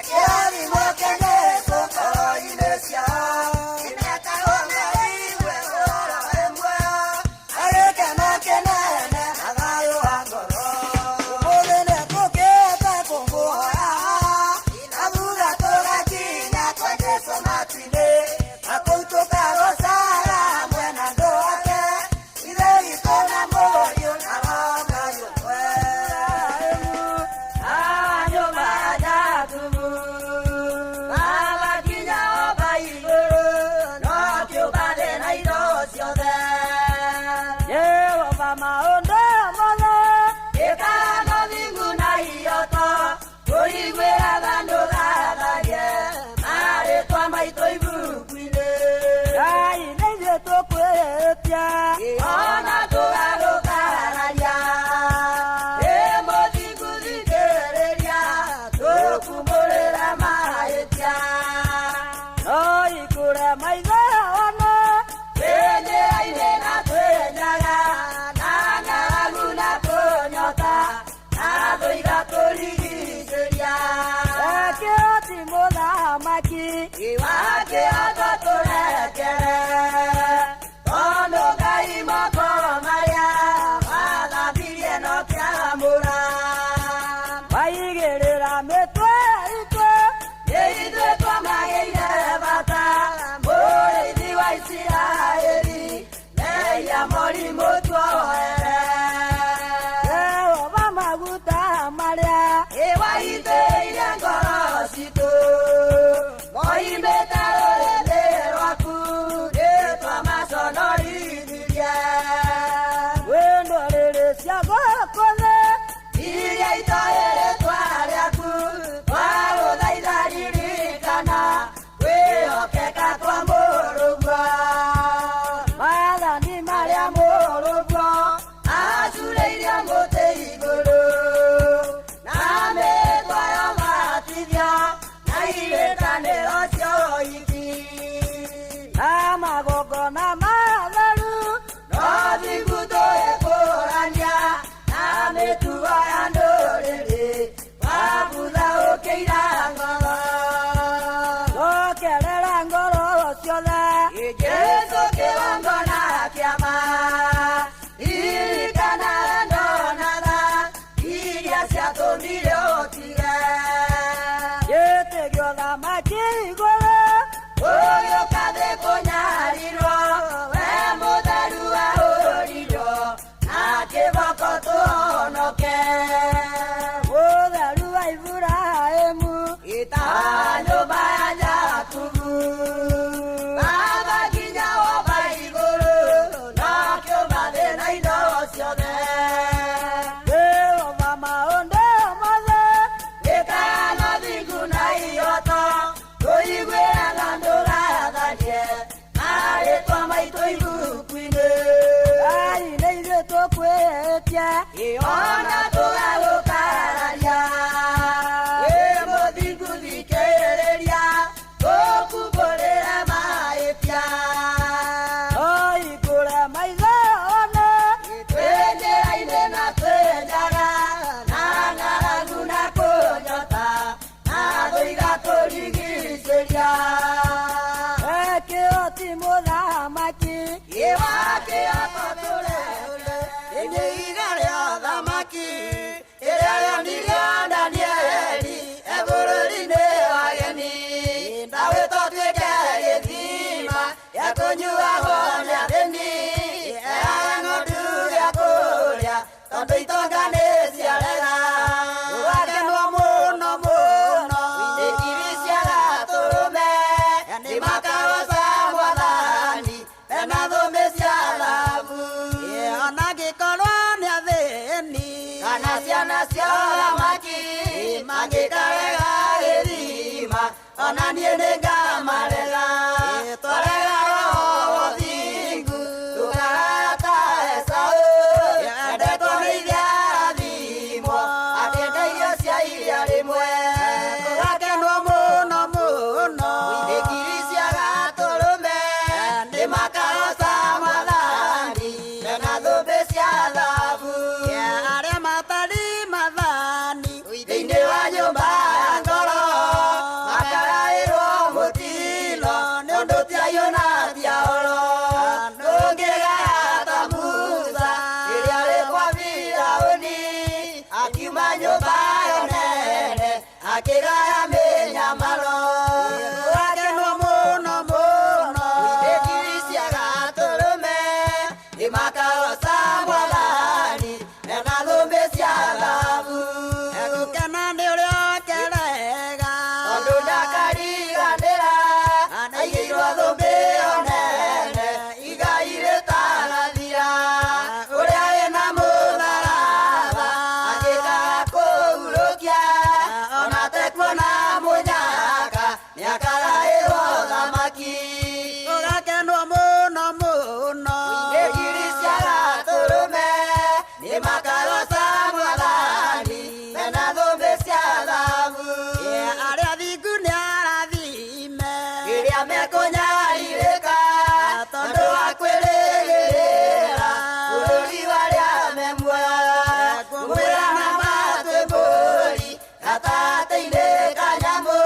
kĩrathimo kĩa Jesũ ngoro-inĩ ciao. Nĩmetagwo maigue ũhoro wĩ muoyo, na gĩkeno kĩnene na thayũ wa ngoro. Ũmũthĩ nĩtũkĩte kũmũhoya, na thutha tũgakinya kwa Jesũ matu-inĩ, na kũu tũkagocaga hamwe na andũ ake, Ithe witũ na Mũriũ na Roho Ngai ũmwe. Nyũmba ya Jakubu, Baba kinya oba igũrũ, no kĩũmba thĩ na indo ciothe. Jehova maũndũ mothe, ĩkaga mũthingu na ihooto, kũiguĩra tha ndũgatharie, marĩtwa maitũ ibuku-inĩ. Ngai nĩ ithuĩ tũkwĩhĩtia, ona tũgagũkararia. Ĩ mũthingu thikĩrĩria, tũkumbũrĩra mahĩtia. No ikũre maitho one, twĩ njĩra-inĩ na twĩ njaga, na ng'aragu na kũnyota, na thũ igatũrigicĩria. Ekĩhoti mũthamaki, wakĩhota tũrekere, tondũ Ngai moko marĩa wathambirie no kĩamũra. Waigĩrĩra mĩtwe itũ, nĩ ithuĩ twamagĩire bata, mũrĩithi wa Isiraeli, mehia morimũ tuohere. Jehova maguta marĩa ĩwaitĩrĩire ngoro citũ, moimĩte rũrĩmĩ rwaku, nĩtwamaconorithirie. Kwĩ ndũrĩrĩ cia gũkũ thĩ, iria itoĩ rĩtwa rĩaku, twagũthaitha ririkana, kwĩhokeka kwa mũrũguo. Maathani marĩa mũrũguo acurĩirie mũtĩ igũrũ, na mĩtwa ya batithia, na irĩkanĩro cia ũhiki, na magongona matheru, no thingu tũgĩkũrania, na mĩtugo ya ndũrĩrĩ, wabutha ũkĩira ngoro. Cokerera ngoro ciothe, Jesũ kĩgongona kĩama, ririkana wendo na tha, iria ciatũmire ũtige. Gĩtĩ gĩa ũthamaki igũrũ, ũgĩũka thĩ kũnyarirwo, we mũtheru wahũrirwo, na kĩboko tũhonoke. Mũtheru wa Iburahĩmu, ita nyũmba ya Jakubu, Baba nginya woba igũrũ, no kĩũmba thĩ na indo ciothe. Jehova maũndũ mothe, ĩkaga na thingu na ihooto, tũiguĩra tha ndũgatharie, marĩtwa maitũ ibuku-inĩ. Ngai nĩ ithuĩ tũkwĩhĩtie, ona tũgagũkararia. Wĩ mũthingu thikĩrĩria, tũkumbũrĩra mahĩtia. No ikũre maitho Kana ciana cia ũthamaki mangĩkarega gĩthima ona niĩ nĩngamarega. Twarega roho wa ũthingu tũkagaya ta Esau endetwo nĩ ithe arathimwo akĩenda irio cia iria rĩmwe. Tũgakenwo mũno mũno nĩ ngiri cia gatũrũme nĩ makaroca Mwathani mena thũmbĩ cia thahabu. Arĩa matarĩ mathani thĩinĩ wa nyũmba ya ngoro makaraĩrwo mũtino nĩ ũndũ ti aiyũ na ti ahoro. Ndũngĩgaya ta Musa rĩrĩa arĩ kwa Firaũni akiuma nyũmba yo nene akĩgaya mĩnyamaro. Tũgakenwo mũno mũno nĩ ngiri cia gatũrũme nĩ makaroca Mwathani mena thũmbĩ cia thahabu. Gũkena nĩ ũrĩa ũkerega tondũ ndakariganĩra aigĩirwo thũmbĩ ĩyo nene igai rĩtagathira. Ũrĩa wĩna mũtharaba angĩkaga kũhurũkia ona tekuona mũnyaka nĩakagaĩrwo ũthamaki. Tũgakenwo mũno mũno nĩ ngiri cia gatũrũme nĩ makaroca Mwathani mena thũmbĩ cia thahabu. Arĩa athingu nĩ arathime rĩrĩa mekũnyarirĩka tondũ wa kwĩrĩgĩrĩra bũrũri wa arĩa me muoyo. Ngũmwĩra na ma twĩ mbũri gatagatĩ-inĩ ka nyamũ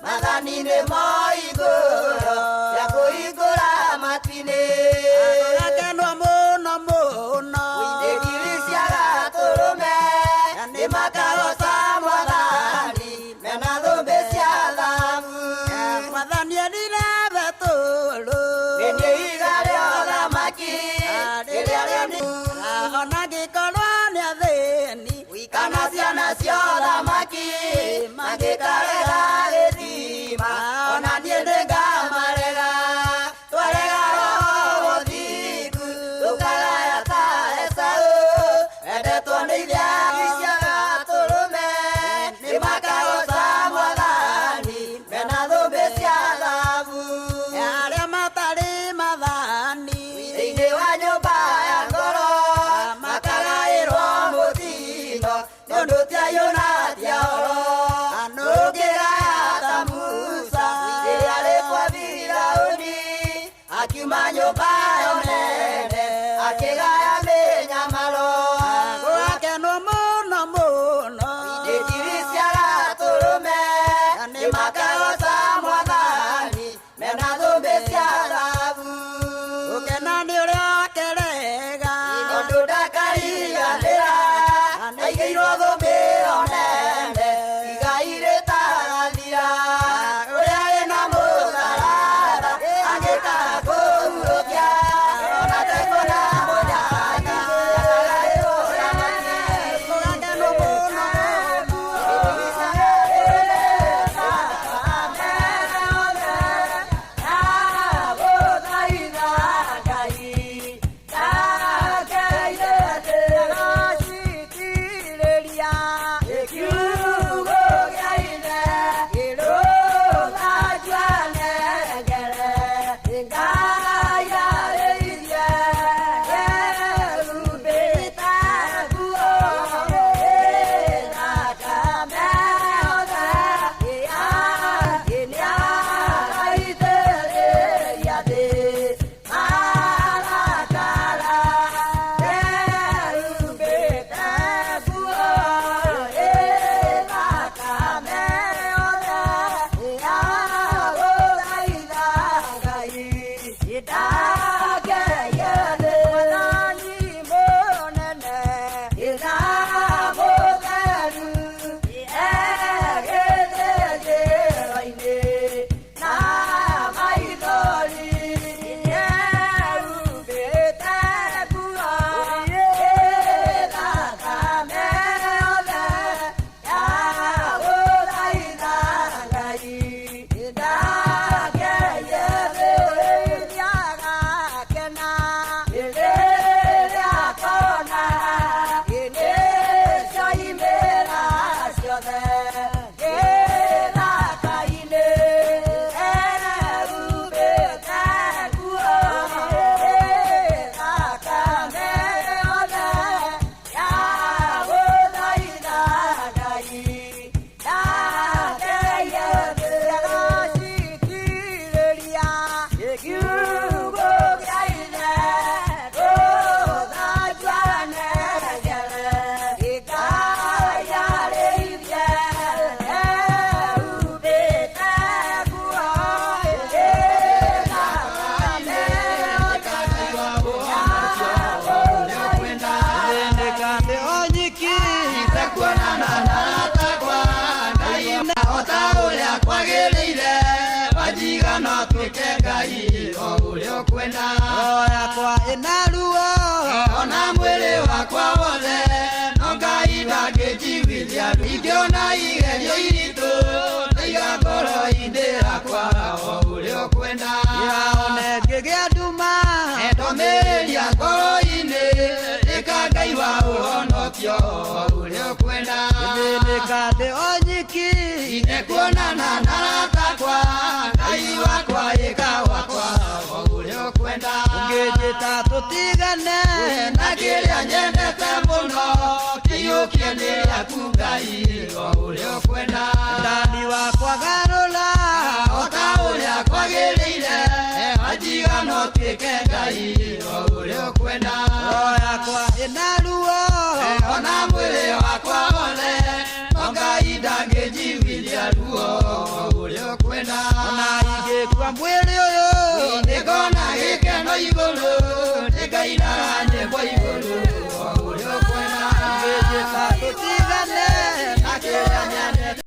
maathani-inĩ ma igũrũ cia kũhingũra matu-inĩ. Tũgakenwo mũno mũno nĩ ngiri cia gatũrũme nĩ makaroca Mwathani mena thũmbĩ cia thahabu. Mwathani erire Betũrũ nĩ niĩ ihiga rĩa ũthamaki rĩrĩa rĩoni ona angĩkorwo nĩ athĩni kana ciana cia ũthamaki mangĩkarega gĩthima ona niĩ nĩngamarega. Twarega roho wa ũthingu tũkagaya ta Esau endetwo nĩ ithe cia gatũrũme nĩ makaroca Mwathani mena thũmbĩ cia thahabu. Arĩa matarĩ mathani thĩinĩ wa nyũmba ya ngoro makagaĩrwo mũtino nĩ ũndũ ti aiyũ na ti ahoro. Ndũngĩgaya ta Musa rĩrĩa arĩ kwa Firaũni akiuma nyũmba yo nene akĩgaya mĩnyamaro. Gũgakenwo mũno mũno nĩ ngiri cia gatũrũme nĩ makaroca Mwathani mena thũmbĩ cia thahabu. Gũkena nĩ ũrĩa ũkerega tondũ ndakariganĩra aigĩirwo thũmbĩ ĩyo nene igai rĩtagathira. Ũrĩa wĩna mũtharaba angĩkaga kũhurũkia ona tekuona mũnyaka. Ũkwenda. Roho yakwa ĩna ruo ona mwĩrĩ wakwa wothe, no Ngai ndangĩnjiguithia ruo. Ingĩona igerio iritũ, ndaiga ngoro-inĩ yakwa o ũrĩa ũkwenda. Iraone ngĩgĩa nduma, ndomĩrĩria ngoro-inĩ, ĩka Ngai wa ũhonokio o ũrĩa ũkwenda. Ngĩthĩnĩka ndĩ o nyiki, ndekuonana na arata akwa, Ngai wakwa ĩka wakwa o ũrĩa ũkwenda. Ũngĩnjĩta tũtigane na kĩrĩa nyendete mũno, kĩiyũkie nĩ rĩaku Ngai o ũrĩa ũkwenda. Ndani wakwa garũra o ta ũrĩa kwagĩrĩire, wanjiga no tuĩke Ngai o ũrĩa ũkwenda. Roho yakwa ĩna ruo ona mwĩrĩ wakwa wothe, no Ngai ndangĩnjiguithia ruo o ũrĩa ũkwenda. Ona ingĩkua mwĩrĩ ũyũ, nĩngona gĩkeno igũrũ, nĩngainaga nyĩmbo igũrũ o ũrĩa ũkwenda. Ũngĩnjĩta tũtigane na kĩrĩa nyendete.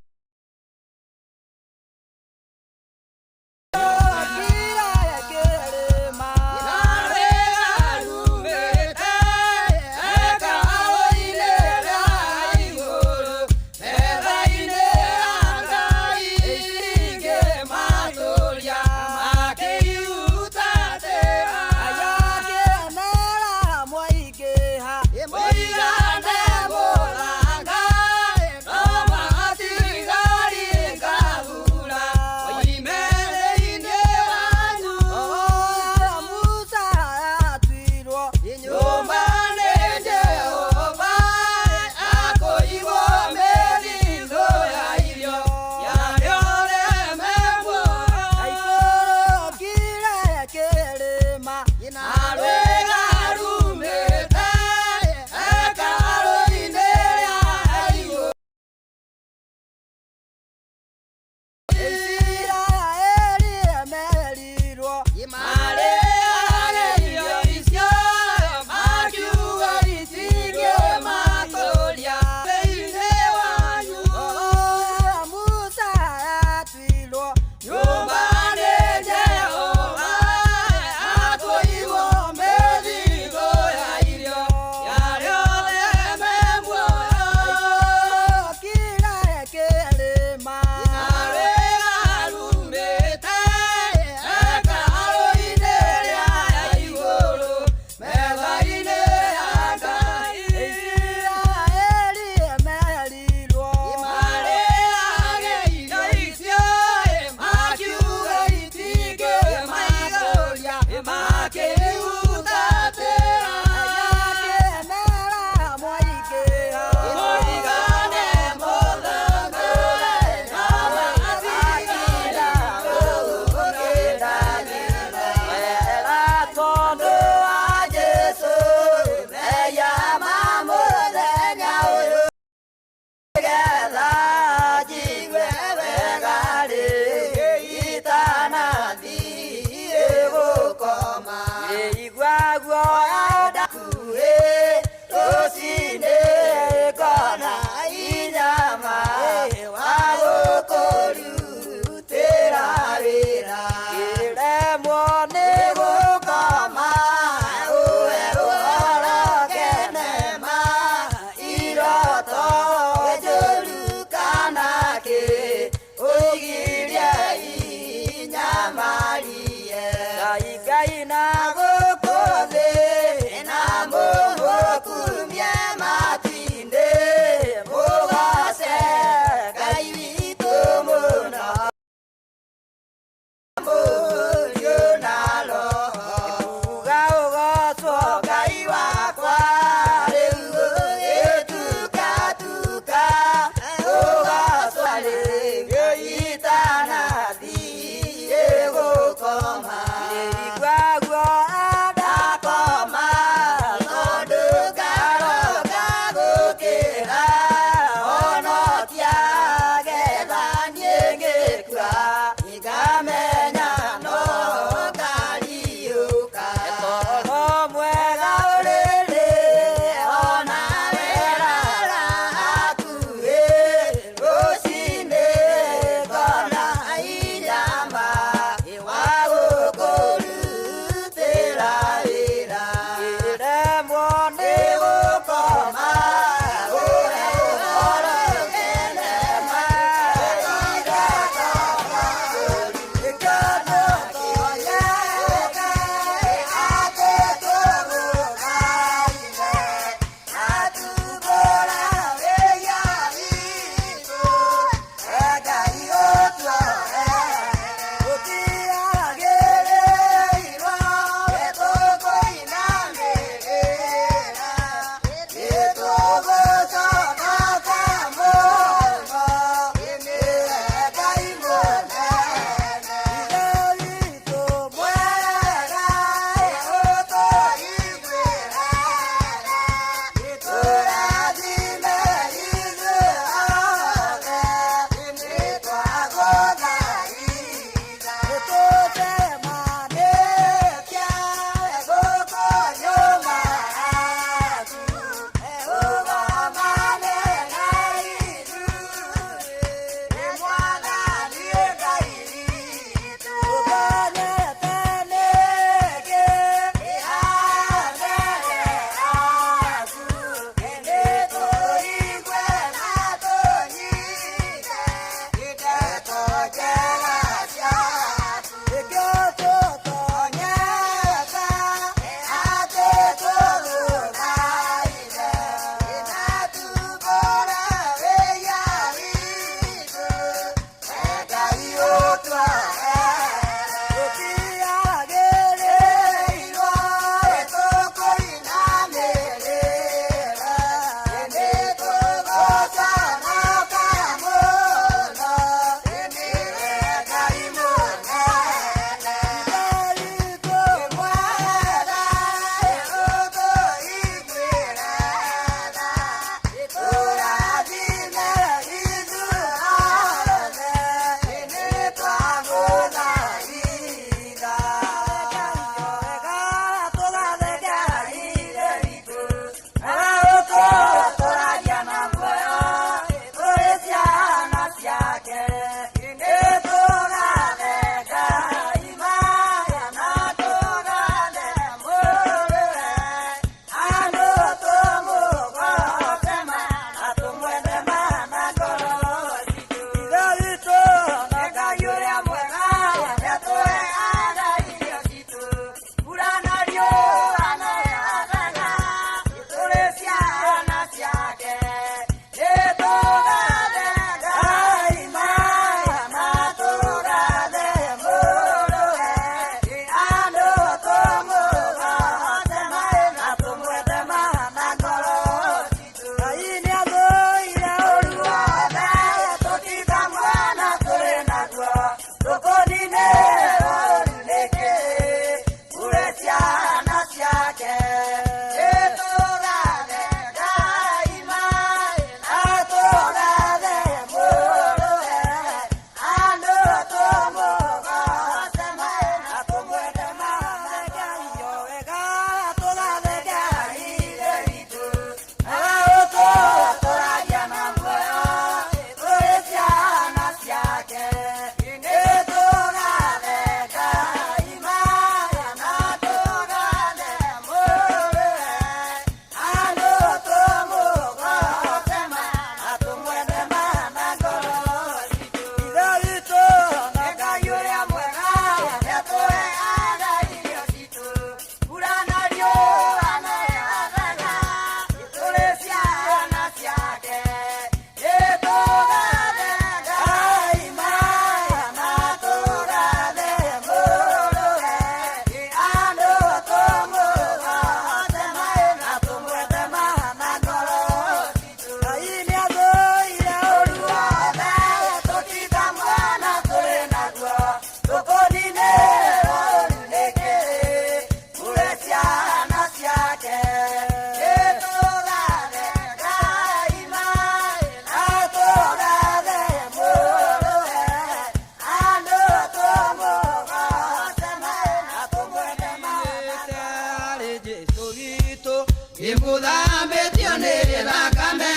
Ngai na gũkũ thĩ. witũ. Nĩmũthambĩtio nĩ thakame,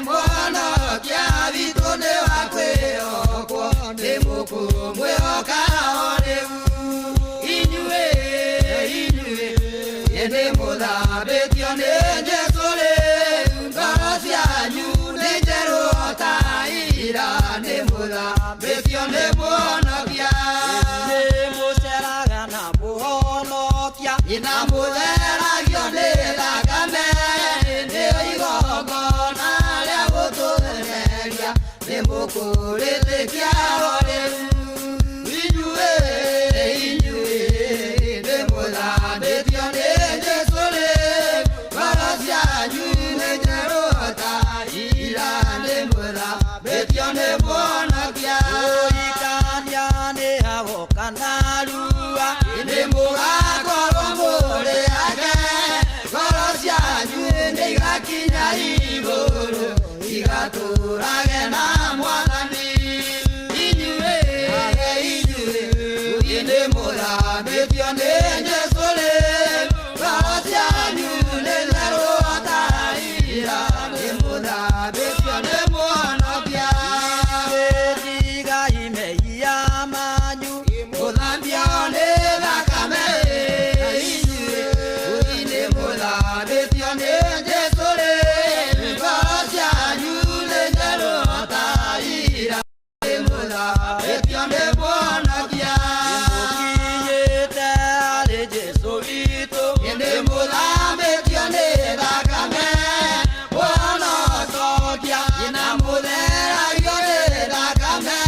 Mũhonokia witũ nĩ wa kwĩhokwo, nĩmũkũmwĩhoka o rĩu. Inyuĩ, inyuĩ, nĩmũthambĩtio nĩ Jesũ rĩu, ngoro cianyu nĩ njerũ o ta ira, nĩmũthambĩtio nĩ Mũhonokia. Nĩmũceraga na Mũhonokia, na mũtheragio nĩ thakame, nĩyo igongona rĩa gũtũtheria, nĩmũkũrĩtĩkia o rĩu. Inyuĩ, inyuĩ, nĩmũthambĩtio nĩ Jesũ rĩu, ngoro cianyu nĩ njerũ o ta ira, nĩmũthambĩtio nĩ Mũhonokia. Mũhikania nĩagoka narua, nĩmũgakorwo mũrĩ ake, ngoro cianyu nĩigakinya igũrũ, igatũũrage na Mwathani. Inyuĩ, inyuĩ, nĩmũthambĩtio nĩ Jesũ rĩu, ngoro cianyu nĩ njerũ o ta ira, nĩmũthambĩtio nĩ Mũhonokia. Tigai mehia manyu, mũthambio nĩ thakame, inyuĩ nĩmũthambĩtio nĩ Jesũ rĩu, ngoro cianyu nĩ njerũ o ta ira, nĩmũthambĩtio nĩ Mũhonokia. Nĩmũkinyĩte harĩ Jesũ witũ, nĩmũthambĩtio nĩ thakame, Mũhonokia, na mũtheragio nĩ thakame,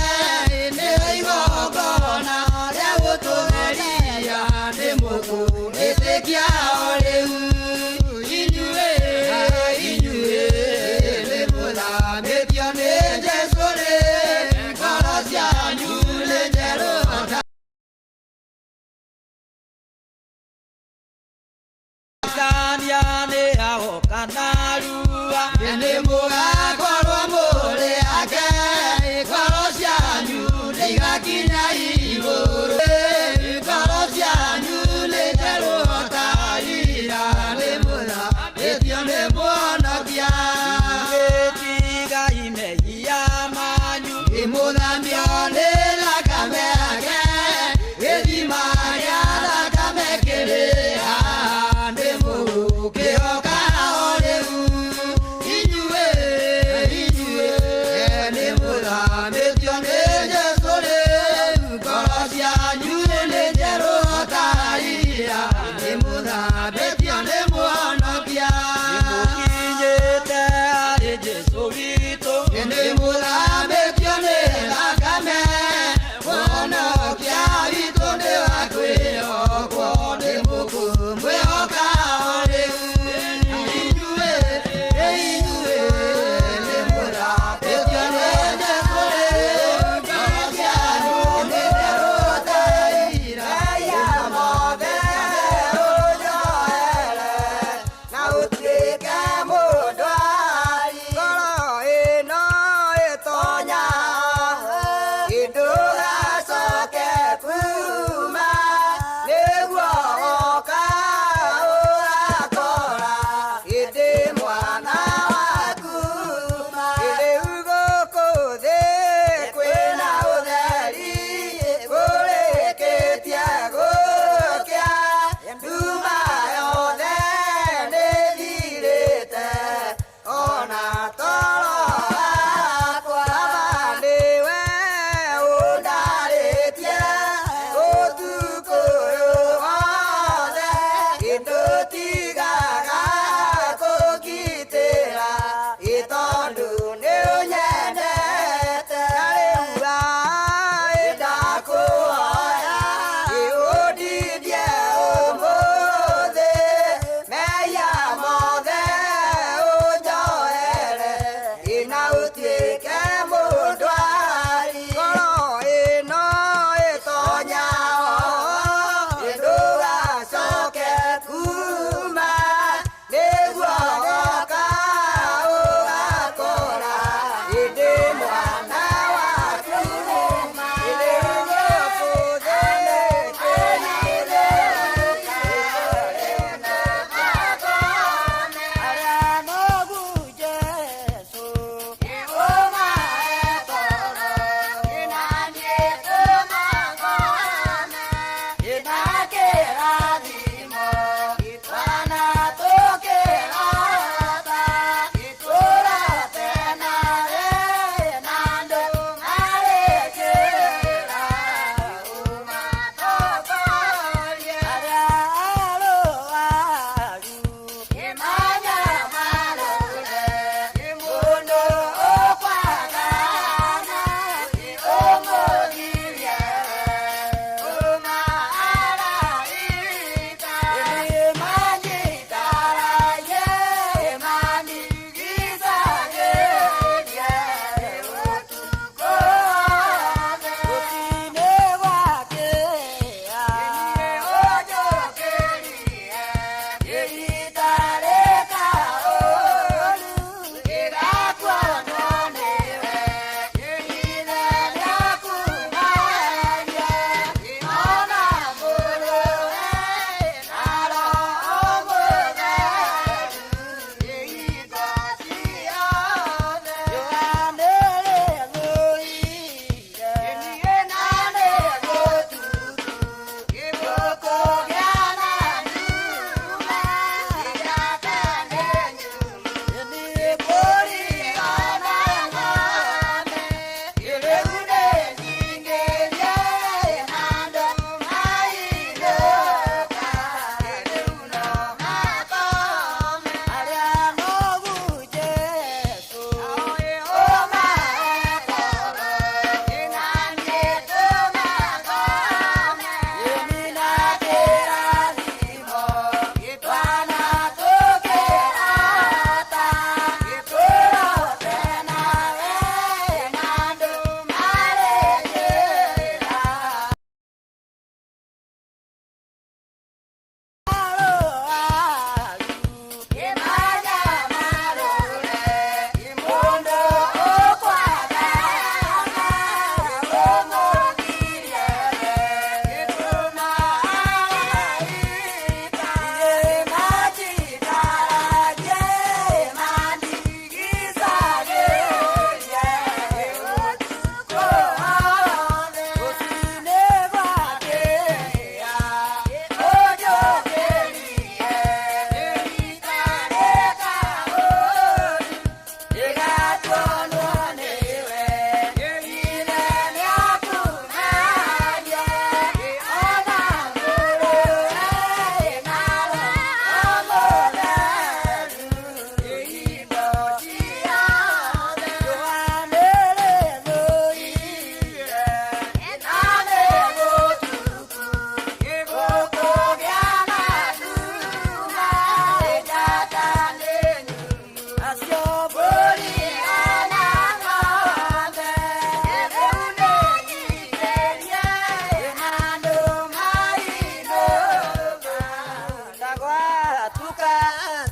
nĩyo igongona rĩa gũtũtheria, nĩmũkũrĩtĩkia o rĩu. Inyuĩ, inyuĩ, nĩmũthambĩtio nĩ Jesũ rĩu, ngoro cianyu nĩ njerũ o ta Mũhikania nĩagoka narua, nĩmũgakorwo mũrĩ ake, ngoro cianyu nĩigakinya igũrũ, ngoro cianyu nĩ njerũ o ta ira, nĩmũthambĩtio nĩ Mũhonokia. Tigai mehia manyu, mũthambio nĩ thakame yake, gĩthima gĩa thakame kĩrĩ haha, nĩmũgũkĩhoka o rĩu. Inyuĩ,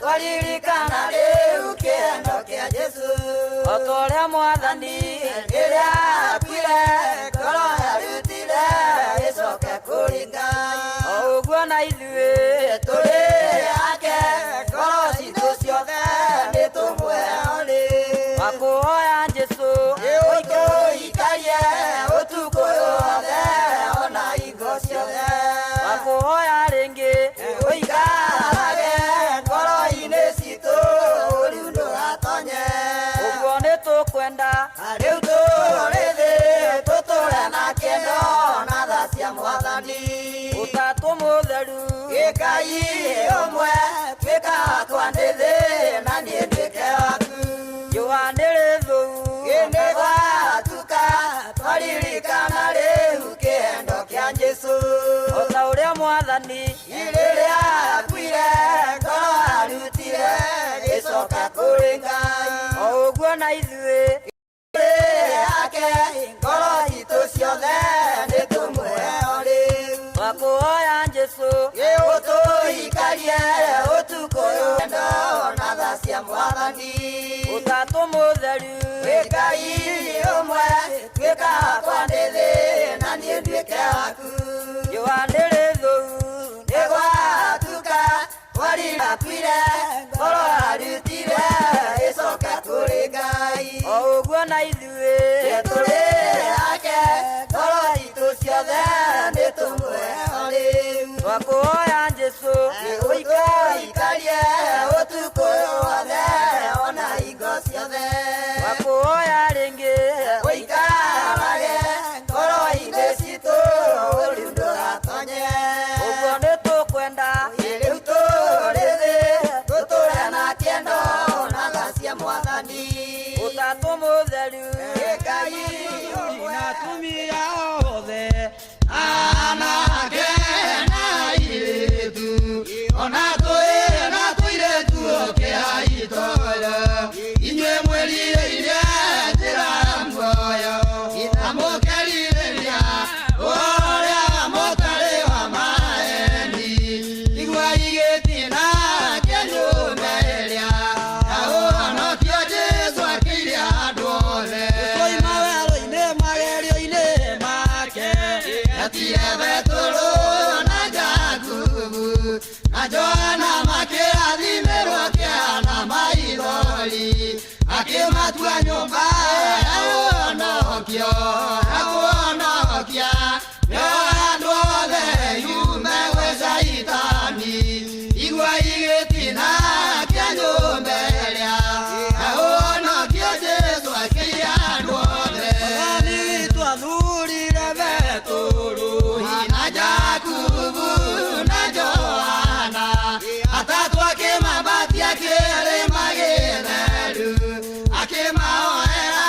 Twaririkana rĩu kĩhendo kĩa Jesũ. O ta ũrĩa Mwathani rĩrĩa akuire ngoro yarutire ĩcoke kũrĩ Ngai. O ũguo na ithuĩ tũrĩ ake ngoro citũ ciothe nĩ tũmũhe rĩu. Wakũhoya Jesũ ũtũikarie ũtukũ wothe ona hingo ciothe. Wakũhoya rĩngĩ ũikarage ngoro-inĩ citũ rĩu ndũgatonye. Ũguo nĩ tũkwenda rĩu tũrĩ thĩ tũtũre na kĩendo na tha cia Mwathani. Ũtatũ mũtheru Ngai ũmwe tuĩka wakwa nĩ thĩ na niĩ nduĩke waku. Riũa nĩ rĩthũu nĩ gwatuka twaririkana rĩu kĩhendo kĩa Jesũ. O ta ũrĩa Mwathani rĩrĩa akuire ngoro arutire gĩcoka kũrĩ Ngai. O ũguo na ithuĩ ake ngoro citũ ciothe nĩ tũmũhe rĩu. Twakũhoya Jesũ ũtũikarie ũtukũ wendo na tha cia Mwathani. Ũtatũ mũtheru Ngai ũmwe tuĩka wakwa nĩ thĩ na niĩ nduĩke waku. Riũa nĩ rĩthũu nĩ gwatuka twariakuire ngoro arutire ĩcoke kũrĩ Ngai. O ũguo na ithuĩ tũrĩ ake ngoro citũ ciothe nĩ tũmũhe rĩu. Twakũhoya Jesũ ũikarie ũtukũ wothe ona hingo ciothe. Twakũhoya rĩngĩ ũikarage ngoro-inĩ citũ rĩu ndũgatonye. Ũguo nĩ tũkwenda rĩu tũrĩ thĩ tũtũre na kĩendo na tha cia Mwathani. Ũtatũ mũtheru Ngai na atumia othe anake na airĩtu ona twĩ na tũirĩtu ũkĩra itoyo inyuĩ mwĩrirĩirie njĩra ya muoyo na mũkerirĩria ũrĩa mũtarĩ wa maeni igua igĩtina kĩnyume ĩrĩa ya ũhonokio Jesũ akĩire andũ othe twoima werũ-inĩ magerio-inĩ make etire Betũrũ na Jakubu na Johana makĩrathimĩrwo kĩana maithori akĩmatua nyũmba ya ũhonokio ya kũhonokia nĩo andũ othe yume gwĩ Caitani igua igĩtina kĩa nyũmba ĩrĩa ya ũhonokio Jesũ akĩire andũ othe Mwathani witũ athurire Betũrũ na Jakubu na Johana atatũ akĩmambatia kĩrĩma gĩtheru akĩmahoera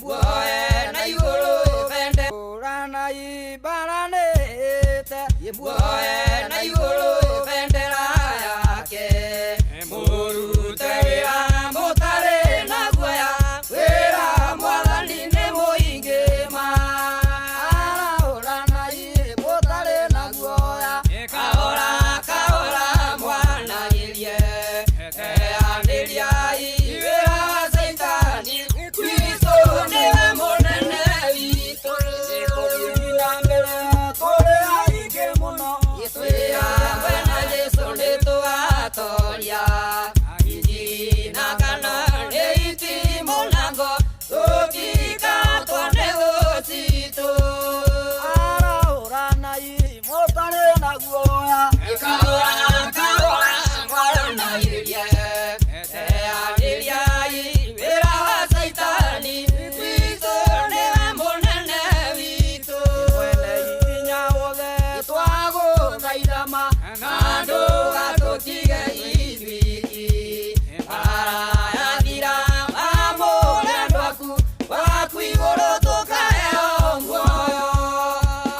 Muoe na igũrũ bende Ũranai mbaranĩte Muoe na igũrũ bendera yake Mũrute wĩra mũtarĩ na guoya Wĩra mwathani nĩ mũingĩ ma Arahũranai mũtarĩ na guoya Kahora kahora mwanagĩrie Teanĩriai wĩra wa Caitani Kristo nĩwe mũnene witũ Tũthiĩ na mbere tũrĩ aingĩ mũno Twĩ hamwe na Jesũ nĩtũgatoria Injiri na kana nĩ itimũ na ngo Tũtikatwo nĩ thũ citũ Arahũranai mũtarĩ na guoya Kahora kahora mwaranagĩrie Teanĩriai wĩra wa Caitani Kristo nĩwe mũnene witũ Mwene hinya wothe twagũthaitha ma Na ndũgatũtige ithuiki Mbara yathira amũre andũ aku Waku igũrũ tũkaheo muoyo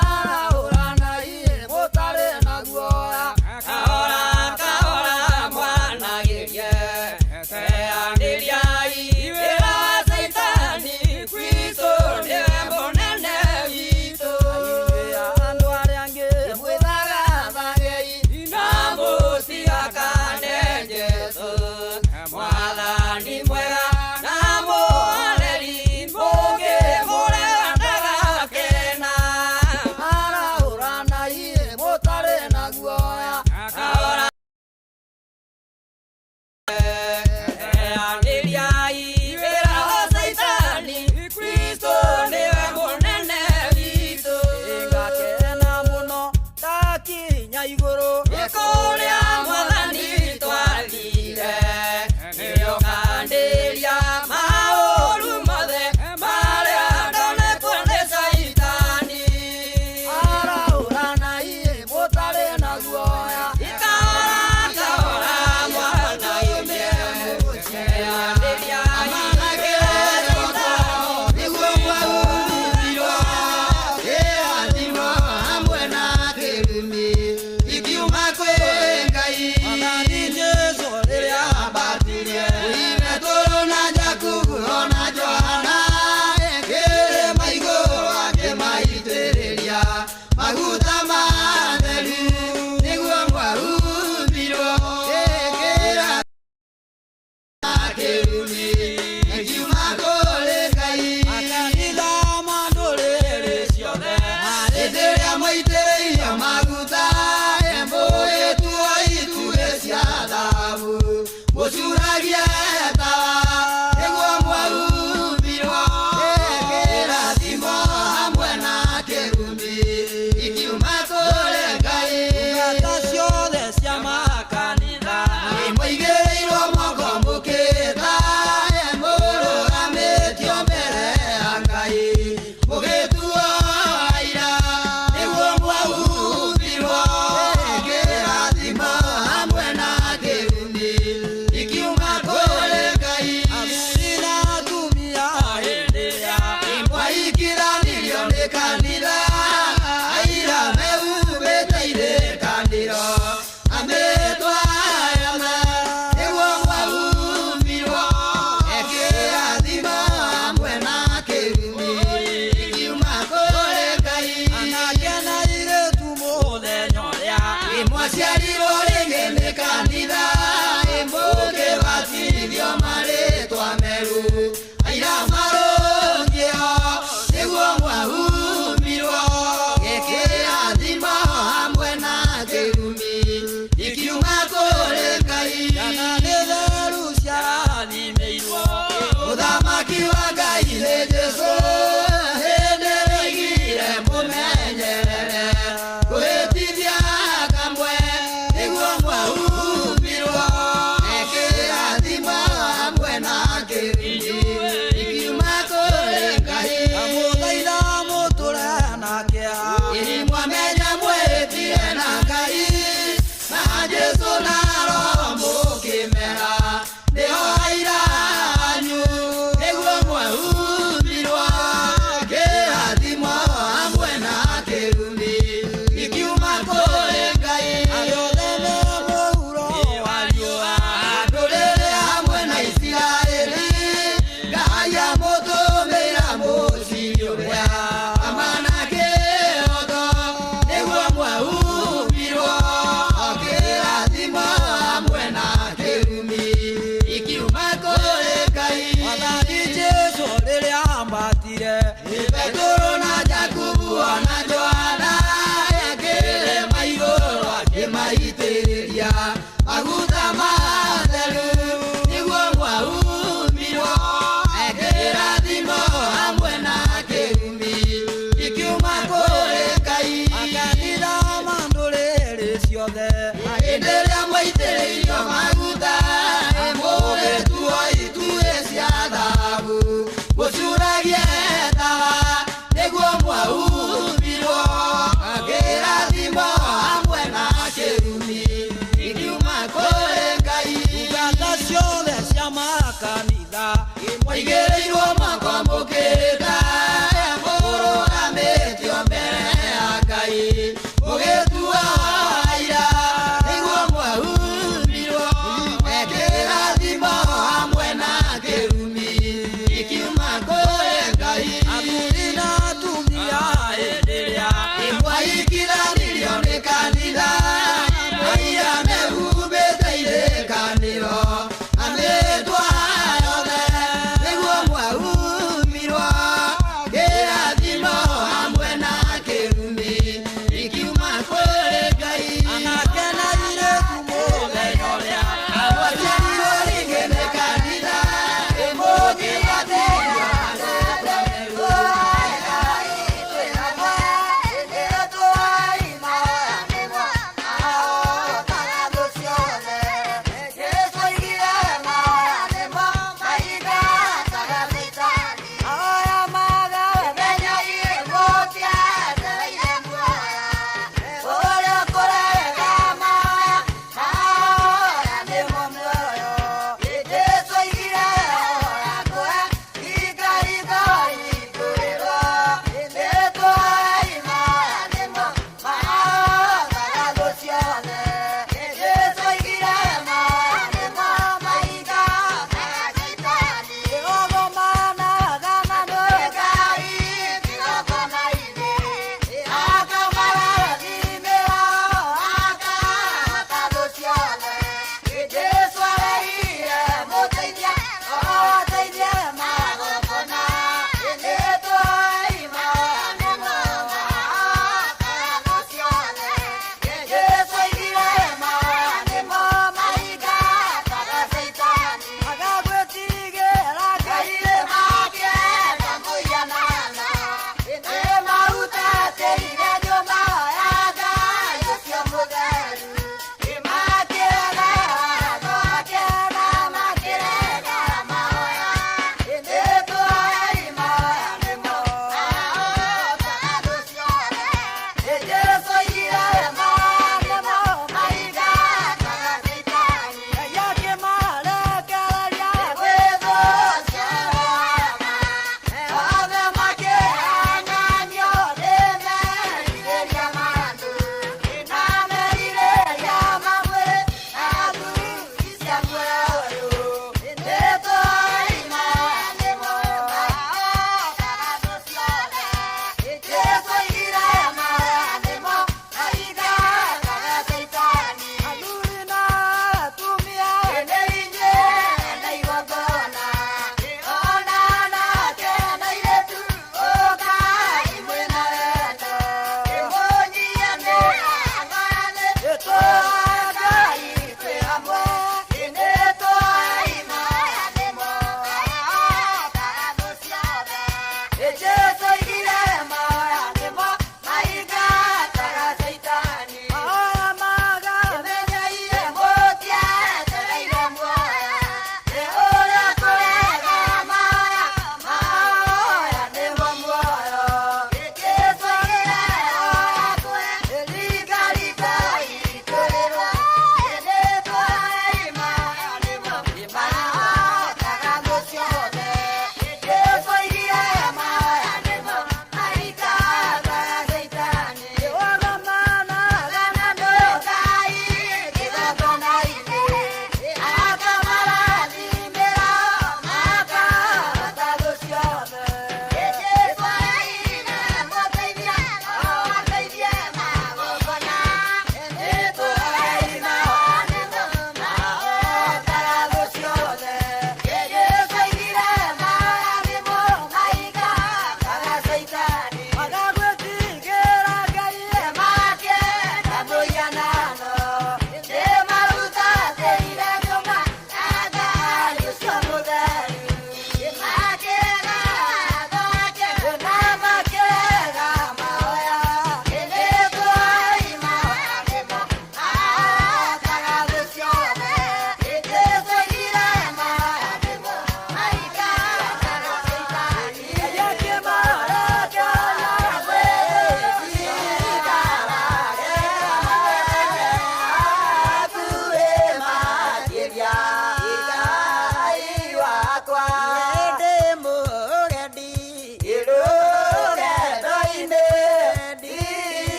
Arahũranai mũtarĩ na guoya Kahora kahora mwanagĩrie Teanĩriai wĩra wa Caitani Kristo nĩwe mũnene witũ Aingĩ andũ arĩa angĩ mwĩthagathagei Na mũcigakane Jesũ Mwathani mwega na mũhoreri Mũngĩmũrega ndagakena Arahũranai mũtarĩ na guoya Kahora Teanĩriai wĩra wa Caitani Kristo nĩwe mũnene witũ Ngakena mũno ndakinya igũrũ Nĩ kũrĩa mwathani twathire Nĩũkandĩria maũru mothe Marĩa ndonetwo nĩ Caitani Arahũranai mũtarĩ na guoya Kahora kahora mwanagĩrie Teanĩriai wĩra wa Caitani Nĩguo mwahumbirwo kĩrathimo hamwe na kĩrumi ikiuma kwĩ Ngai. Mwathani Jesũ rĩrĩa ambatirie Petũrũ na Jakubu ona Johana kĩrĩma igũrũ akĩmaitĩrĩria maguta matheru nĩguo mwahumbirwo kĩra kĩrumi ikiuma kũrĩ Ngai. Makanitha ma ndũrĩrĩ ciothe Hĩndĩ ĩrĩa mwaitĩrĩirio maguta mũgĩtuo itugĩ cia thahabu mũcuragie tawa nĩguo mwahumbirwo kĩrathimo hamwe na kĩrumi ikiuma kũrĩ Ngai. Ngata ciothe cia makanitha Mũigĩrĩirwo moko mũkĩta mũrũgamĩtio mbere ya Ngai mũgĩtuo aira nĩguo mwahumbirwo kĩrathimo hamwe na kĩrumi ikiuma kũrĩ Ngai. Athuri na atumia hĩndĩ ĩrĩa Mwaikithanirio nĩ kanitha aira mehumbĩte irĩkanĩro amĩtwarana nĩguo mwahumbirwo kĩrathimo hamwe na kĩrumi ikiuma kũrĩ Ngai. Anake na airĩtu mũthenya ũrĩa Mwaciarirwo rĩngĩ nĩ kanitha mũkĩbatithio marĩtwa meru aira marũngĩo nĩguo mwahumbirwo kĩrathimo hamwe na kĩrumi ikiuma kũrĩ Ngai. Ciana nĩ theru ciarathimĩirwo Mũthamaki wa Ngai nĩ Jesũ hĩndĩ ĩrĩa mũmenyerere kũhĩtithia kamwe nĩguo mwahumbirwo kĩrathimo hamwe na kĩrumi Gũitĩrĩria maguta matheru nĩguo mwahumbirwo kĩrathimo hamwe na kĩrumi ikiuma kũrĩ Ngai. Makanitha ma ndũrĩrĩ ciothe Hĩndĩ ĩrĩa mwaitĩrĩirio maguta mũgĩtuo ituĩ cia thahabu mũcuragie tawa nĩguo mwahumbirwo kĩrathimo hamwe na kĩrumi ikiuma kũrĩ Ngai. Ndungata ciothe cia makanitha Mwaigĩrĩirwo moko mũkĩrĩta mũrũgamĩtio mbere ya Ngai mũgĩtuo aira nĩguo mwahumbirwo kĩrathimo hamwe na kĩrumi ikiuma kũrĩ Ngai. Athuri na atumia hĩndĩ ĩrĩa Mwaikithanirio nĩ kanitha aira mehumbĩte irĩkanĩro na mĩtwa yothe nĩguo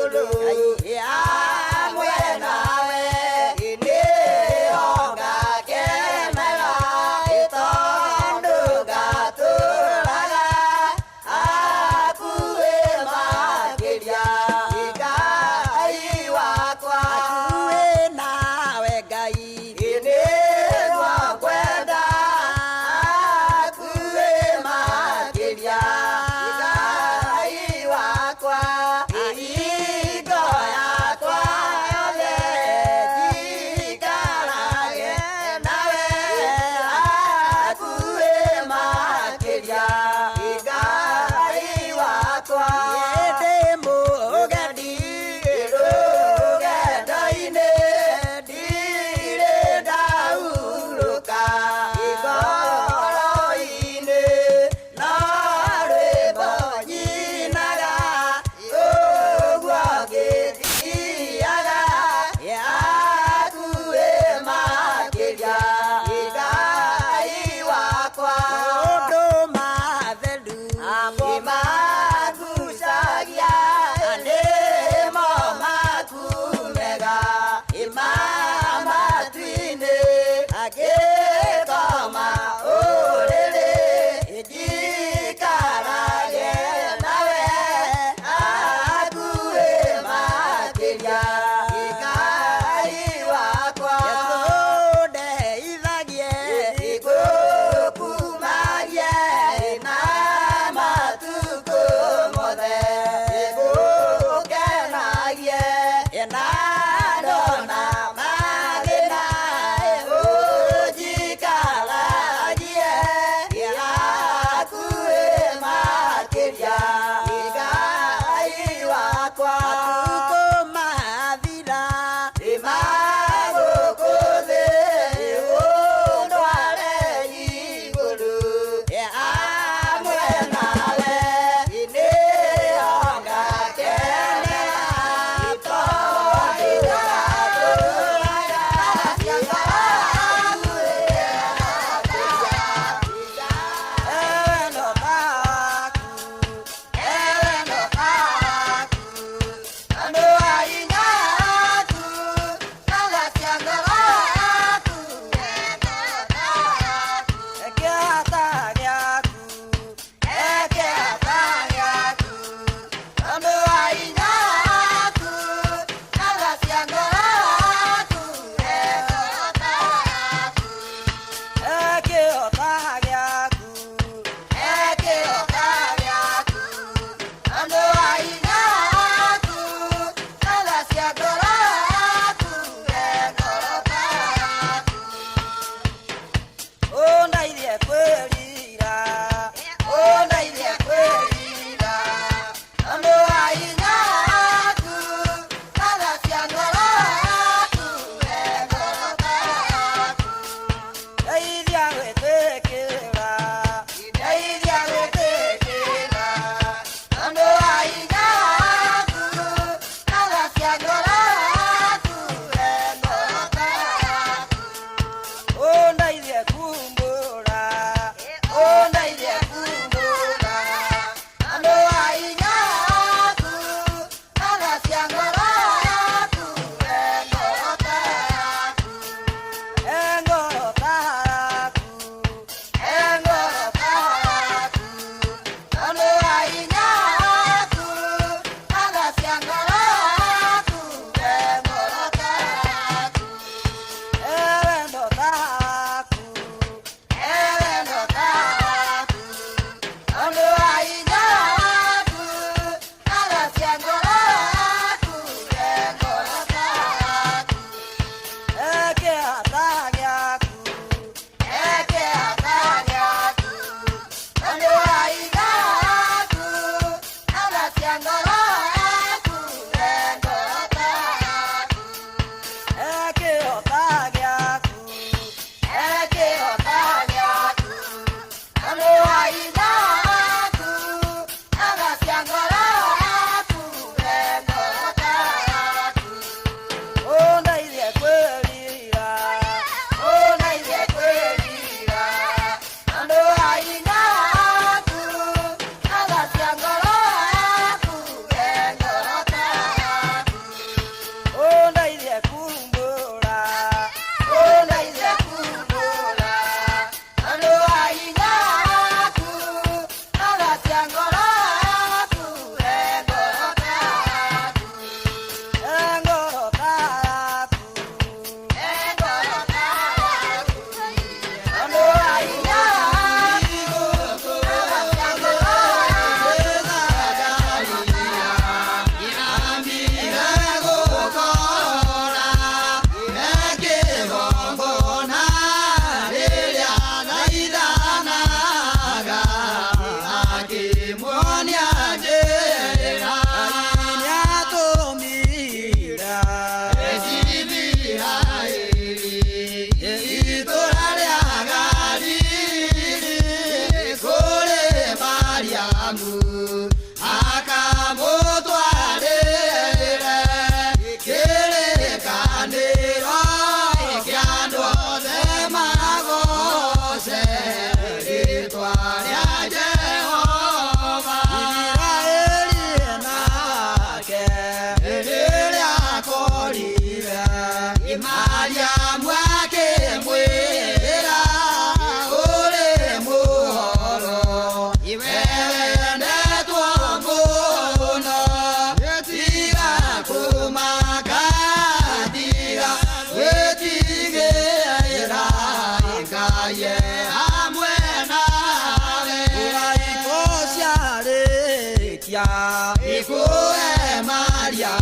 igũrũ hamwe nawe nĩho ngakenaga tondũ ngatũraga hakuhĩ makĩria Ngai wakwa hakuhĩ nawe Ngai nĩguo ngwenda hakuhĩ makĩria Ngai wakwa hingo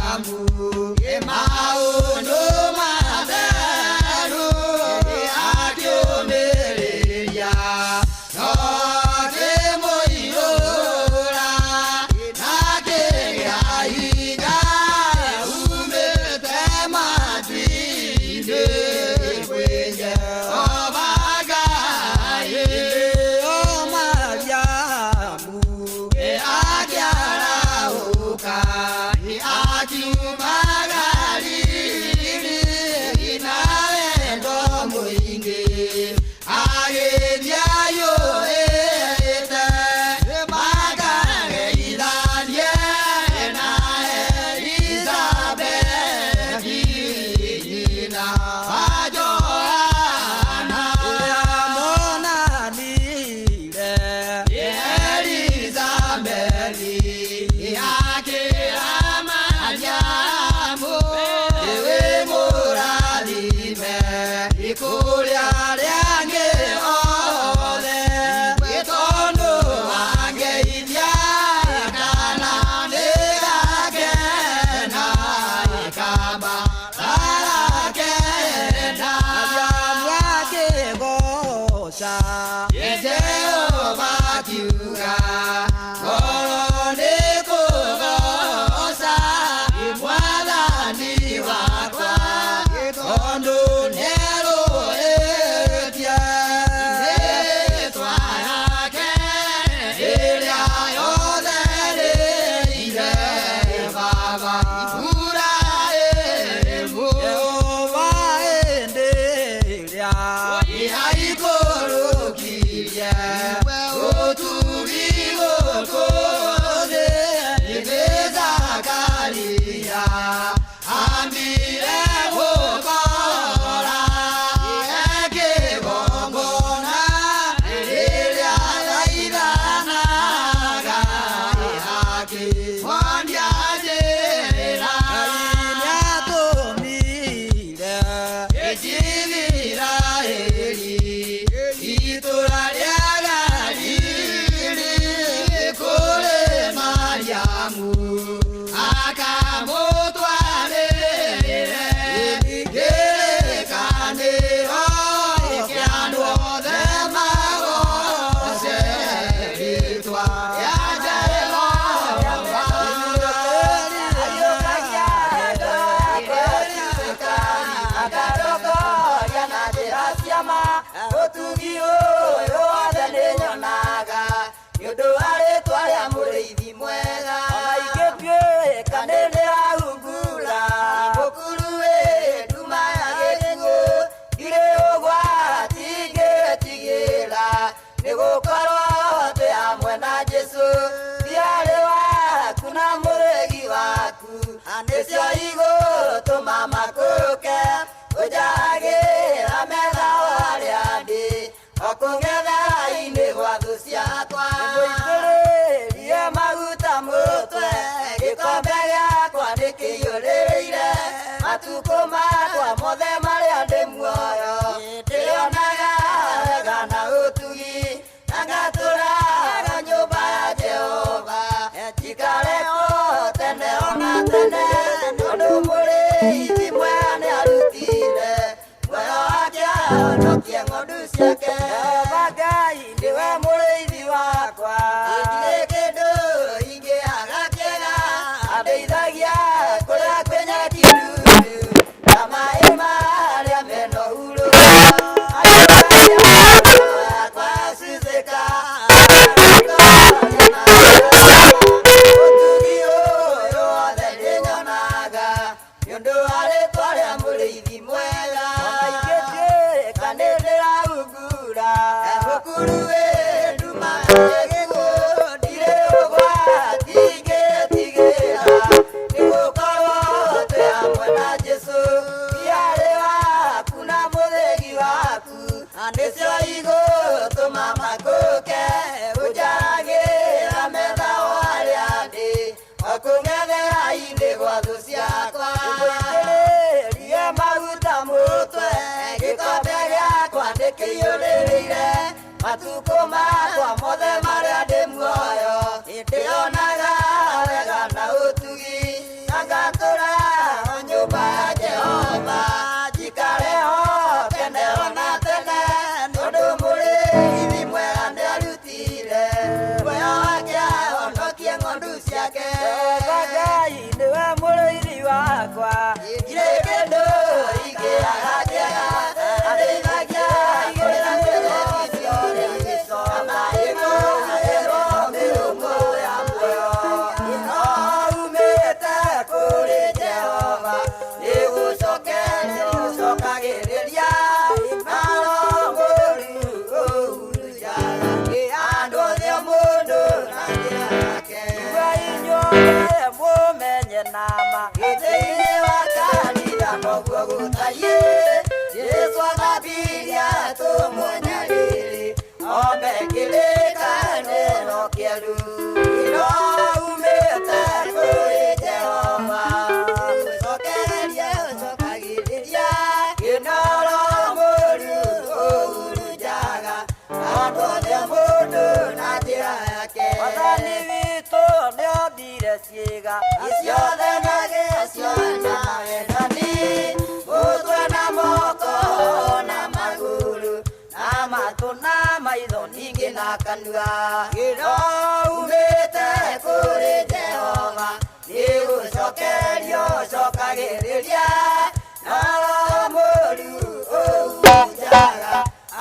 Mariamu maũndũ matheru akĩũmĩrĩria no akĩmũiyũra akĩgĩa hinya umĩte matu-inĩ kwĩ Jehova Ngai. O Mariamu akĩarahũka akiuma Galili na wendo mũingĩ agĩthiĩ aiyũrĩte makageithanie na Elizabethi nyina wa Johana. Monanire Elizabethi akĩra Mariamu wĩ mũrathime kũrĩ arĩa angĩ othe tondũ wangeithia kana nĩgakena ĩkamba arakena. Mariamu akĩgoca Jehova akiuga ngoro nĩkũgoca mwathani wakwa tondũ nĩerũĩtie rĩtwa yake ĩrĩa yothereire baba Iburahĩmu. Jehova hĩndĩ ĩrĩa aikũrũkirie ũtugi gũkũ thĩ nĩ Zakaria ambire gũkora ekĩgongona rĩrĩa thaithanaga akĩmonia njĩra. Nĩatũmire Isiraeli itũra rĩa Galili kũrĩ Mariamu akamũtwarĩre kĩrĩkanĩro kĩa andũ othe magoce rĩtwa rĩa Jehova. Akarongoria na njĩra ciama ũtugi ũyũ wothe nĩnyonaga nĩ ũndũ wa rĩtwa rĩa mũrĩithi mwega. Ona ingĩtuĩka nĩ ndĩrahungura mũkuru wĩ nduma ya gĩkuũ ndirĩ ũgwati ngĩtigĩra nĩgũkorwo twĩ hamwe na Jesũ thiarĩ waku na mũrĩgi waku nĩcio igũtũma makũke ũnjagĩra metha warĩa ndĩ o kũng'ethera-inĩ gwa thũ ciakwa. Nĩmũitĩrĩrie maguta mũtwe gĩkombe gĩakwa nĩkĩiyũrĩrĩire matukũ makwa mothe marĩa ndĩ muoyo ndĩonaga wega na ũtugi na ngatũraga nyũmba ya Jehova njikare kuo tene ona tene tondũ mũrĩithi mwega nĩarutire muoyo wake ahonokie ng'ondu ciake. Jehova Ngai nĩwe mũrĩithi wakwa ndirĩ kĩndũ ingĩaga kĩega andeithagia kũrĩa kwĩ nyeki nduru na maĩ marĩa mena hurũka yakwa cuthĩka ũtugi ũyũ wothe ndĩnyonaga nĩ ũndũ wa rĩtwa rĩa mũrĩithi mwega. Ona ingĩtuĩka nĩ ndĩrahungura mũkuru wĩ nduma ya gĩkuũ ndirĩ ũgwati ngĩtigĩra nĩgũkorwo twĩ hamwe na Jesũ thiarĩ waku na mũthĩgi waku nĩcio igũtũma makũke ũnjaragĩra metha warĩa ndĩ o kũng'ethera-inĩ gwa thũ ciakwa. Nĩmũitĩrĩrie maguta mũtwe gĩkombe gĩakwa nĩkĩiyũrĩrĩire matukũ makwa mothe marĩa ndĩ muoyo ndĩonaga wega na ũtugi na ngatũra Thĩinĩ wa kanitha noguo gũtariĩ Jesũ athambirie atũmwo nyarĩrĩ ombe kĩrĩkanĩro kĩerũ Ĩno umĩte kũrĩ Jehova ũcokerie ũcokagĩrĩria kĩnoro mũru ũhurunjaga andũ othe mũndũ na njĩra yake Mwathani witũ nĩombire ciĩga ciothe na gĩciona wendani mũtwe na moko na magũrũ na matũ na maitho ningĩ na kanua Kĩro umĩte kũrĩ Jehova nĩgũcokerio ũcokagĩrĩria na roho mũru ũhurunjaga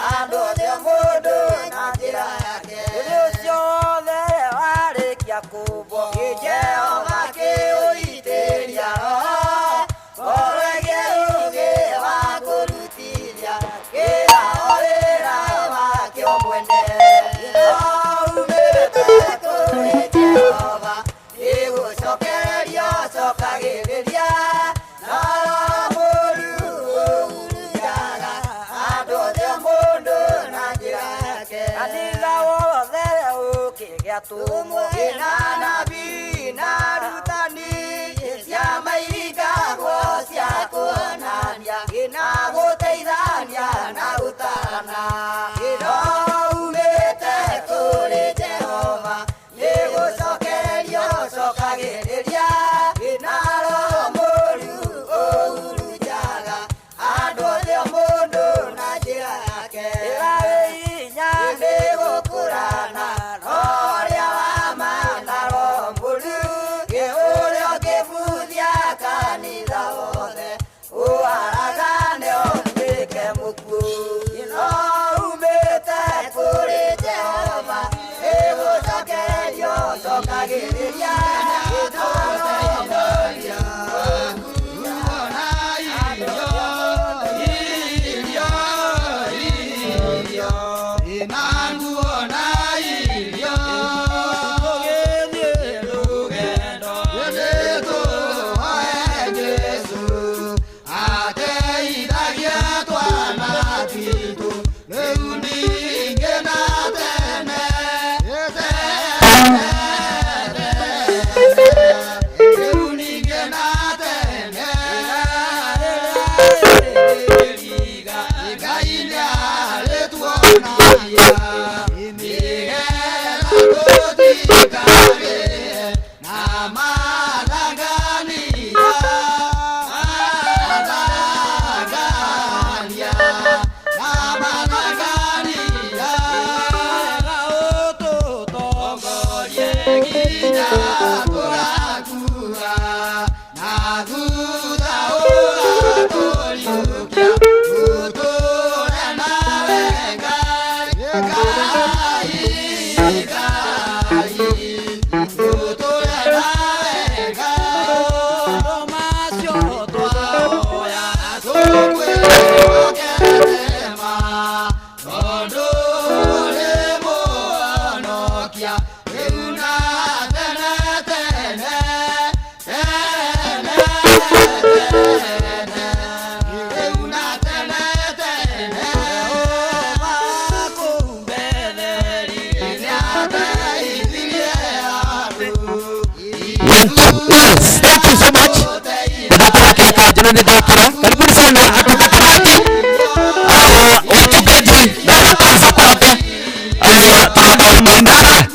andũ othe mũndũ na njĩra yake Rĩu ciothe warĩkia kũmbwo Jehova kĩũitĩria roho ngoro ĩgĩe ũũgĩ wa kũrutithia kĩra o wĩra wakĩo mwene Umĩte kũrĩ Jehova nĩgũcokerio cokagĩrĩria na roho mũru ũhurunjaga andũ othe mũndũ na njĩra yake Kanitha wothe ũkĩgĩa tũmwo na nabii na arutani ciama iringagwo cia kuonania na gũteithania na gũtarana Kĩro umĩte kũrĩ Jehova nĩgũcokerio cokagĩrĩria na roho mũru ũhurunjaga andũ othe mũndũ na njĩra yake Ĩra wĩ hinya nĩgũkũrana ũrĩa wa ma na roho mũru ũrĩa ũngĩbuthia kanitha wothe ũharagane ũtuĩke mũkuũ Ĩno umĩte kũrĩ Jehova nĩgũcokerio cokagĩrĩria na roho mũru Yes, thank you so much. Karibuni sana wachungaji na wakazi kote tunaoendana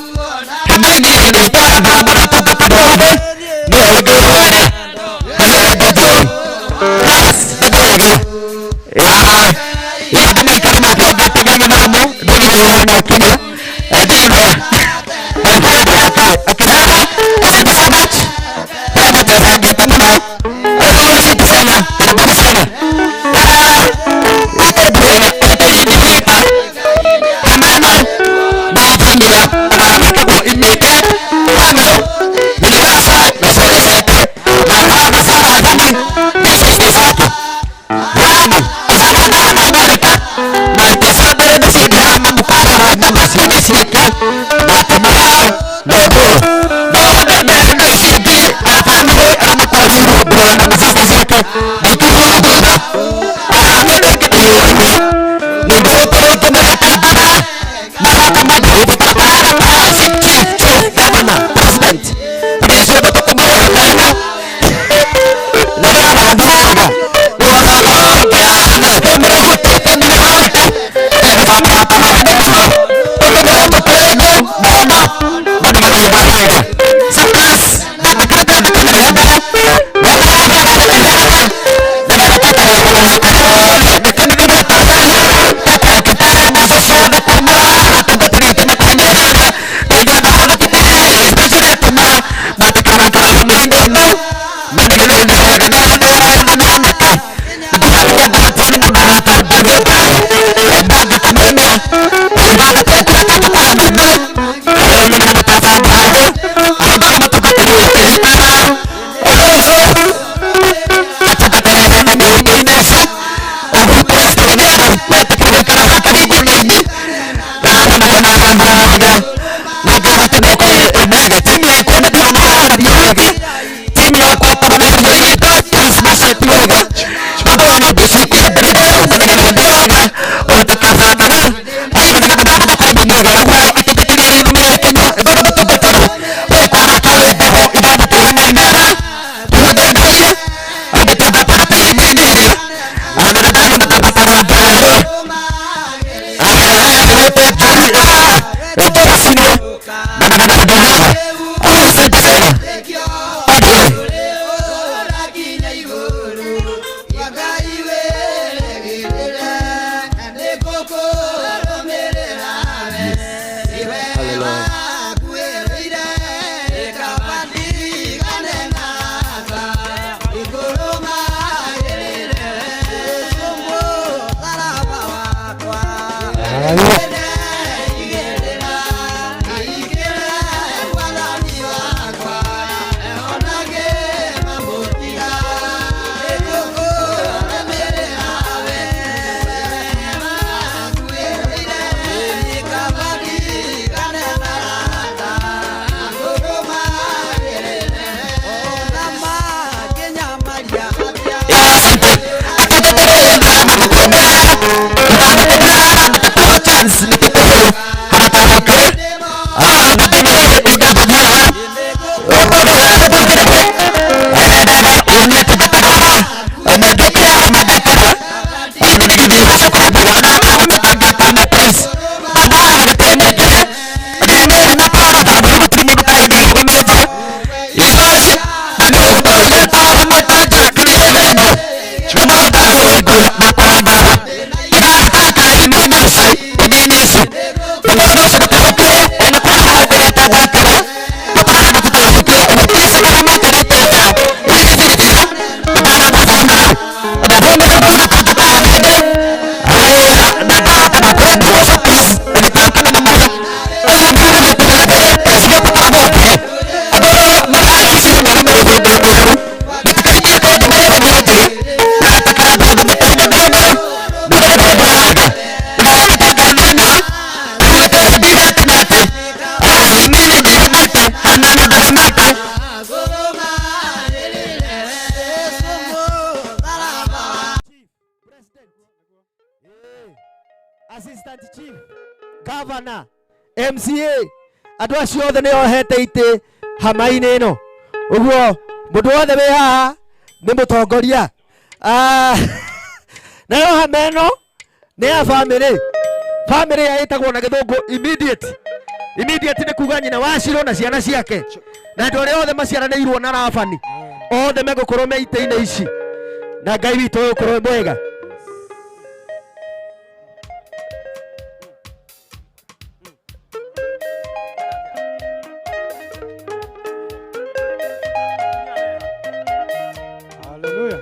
Assistant Chief, Governor, MCA, andå acio othe nä ohete itä hama-inä ä no å guo må ndå wothe wä haha nä må tongoria. Ah, nayo hama ä no nä ya bamä bamä ä ĩtagwo na gĩthũngũ immediate. Immediate nĩ kuga nyina wa Shiro na ciana ciake na andũ arĩa othe maciaranĩirwo na Rabani othe megũkorwo me itĩ-inĩ ici na Ngai witũ ũgũkorwo wĩ mwega. Hallelujah.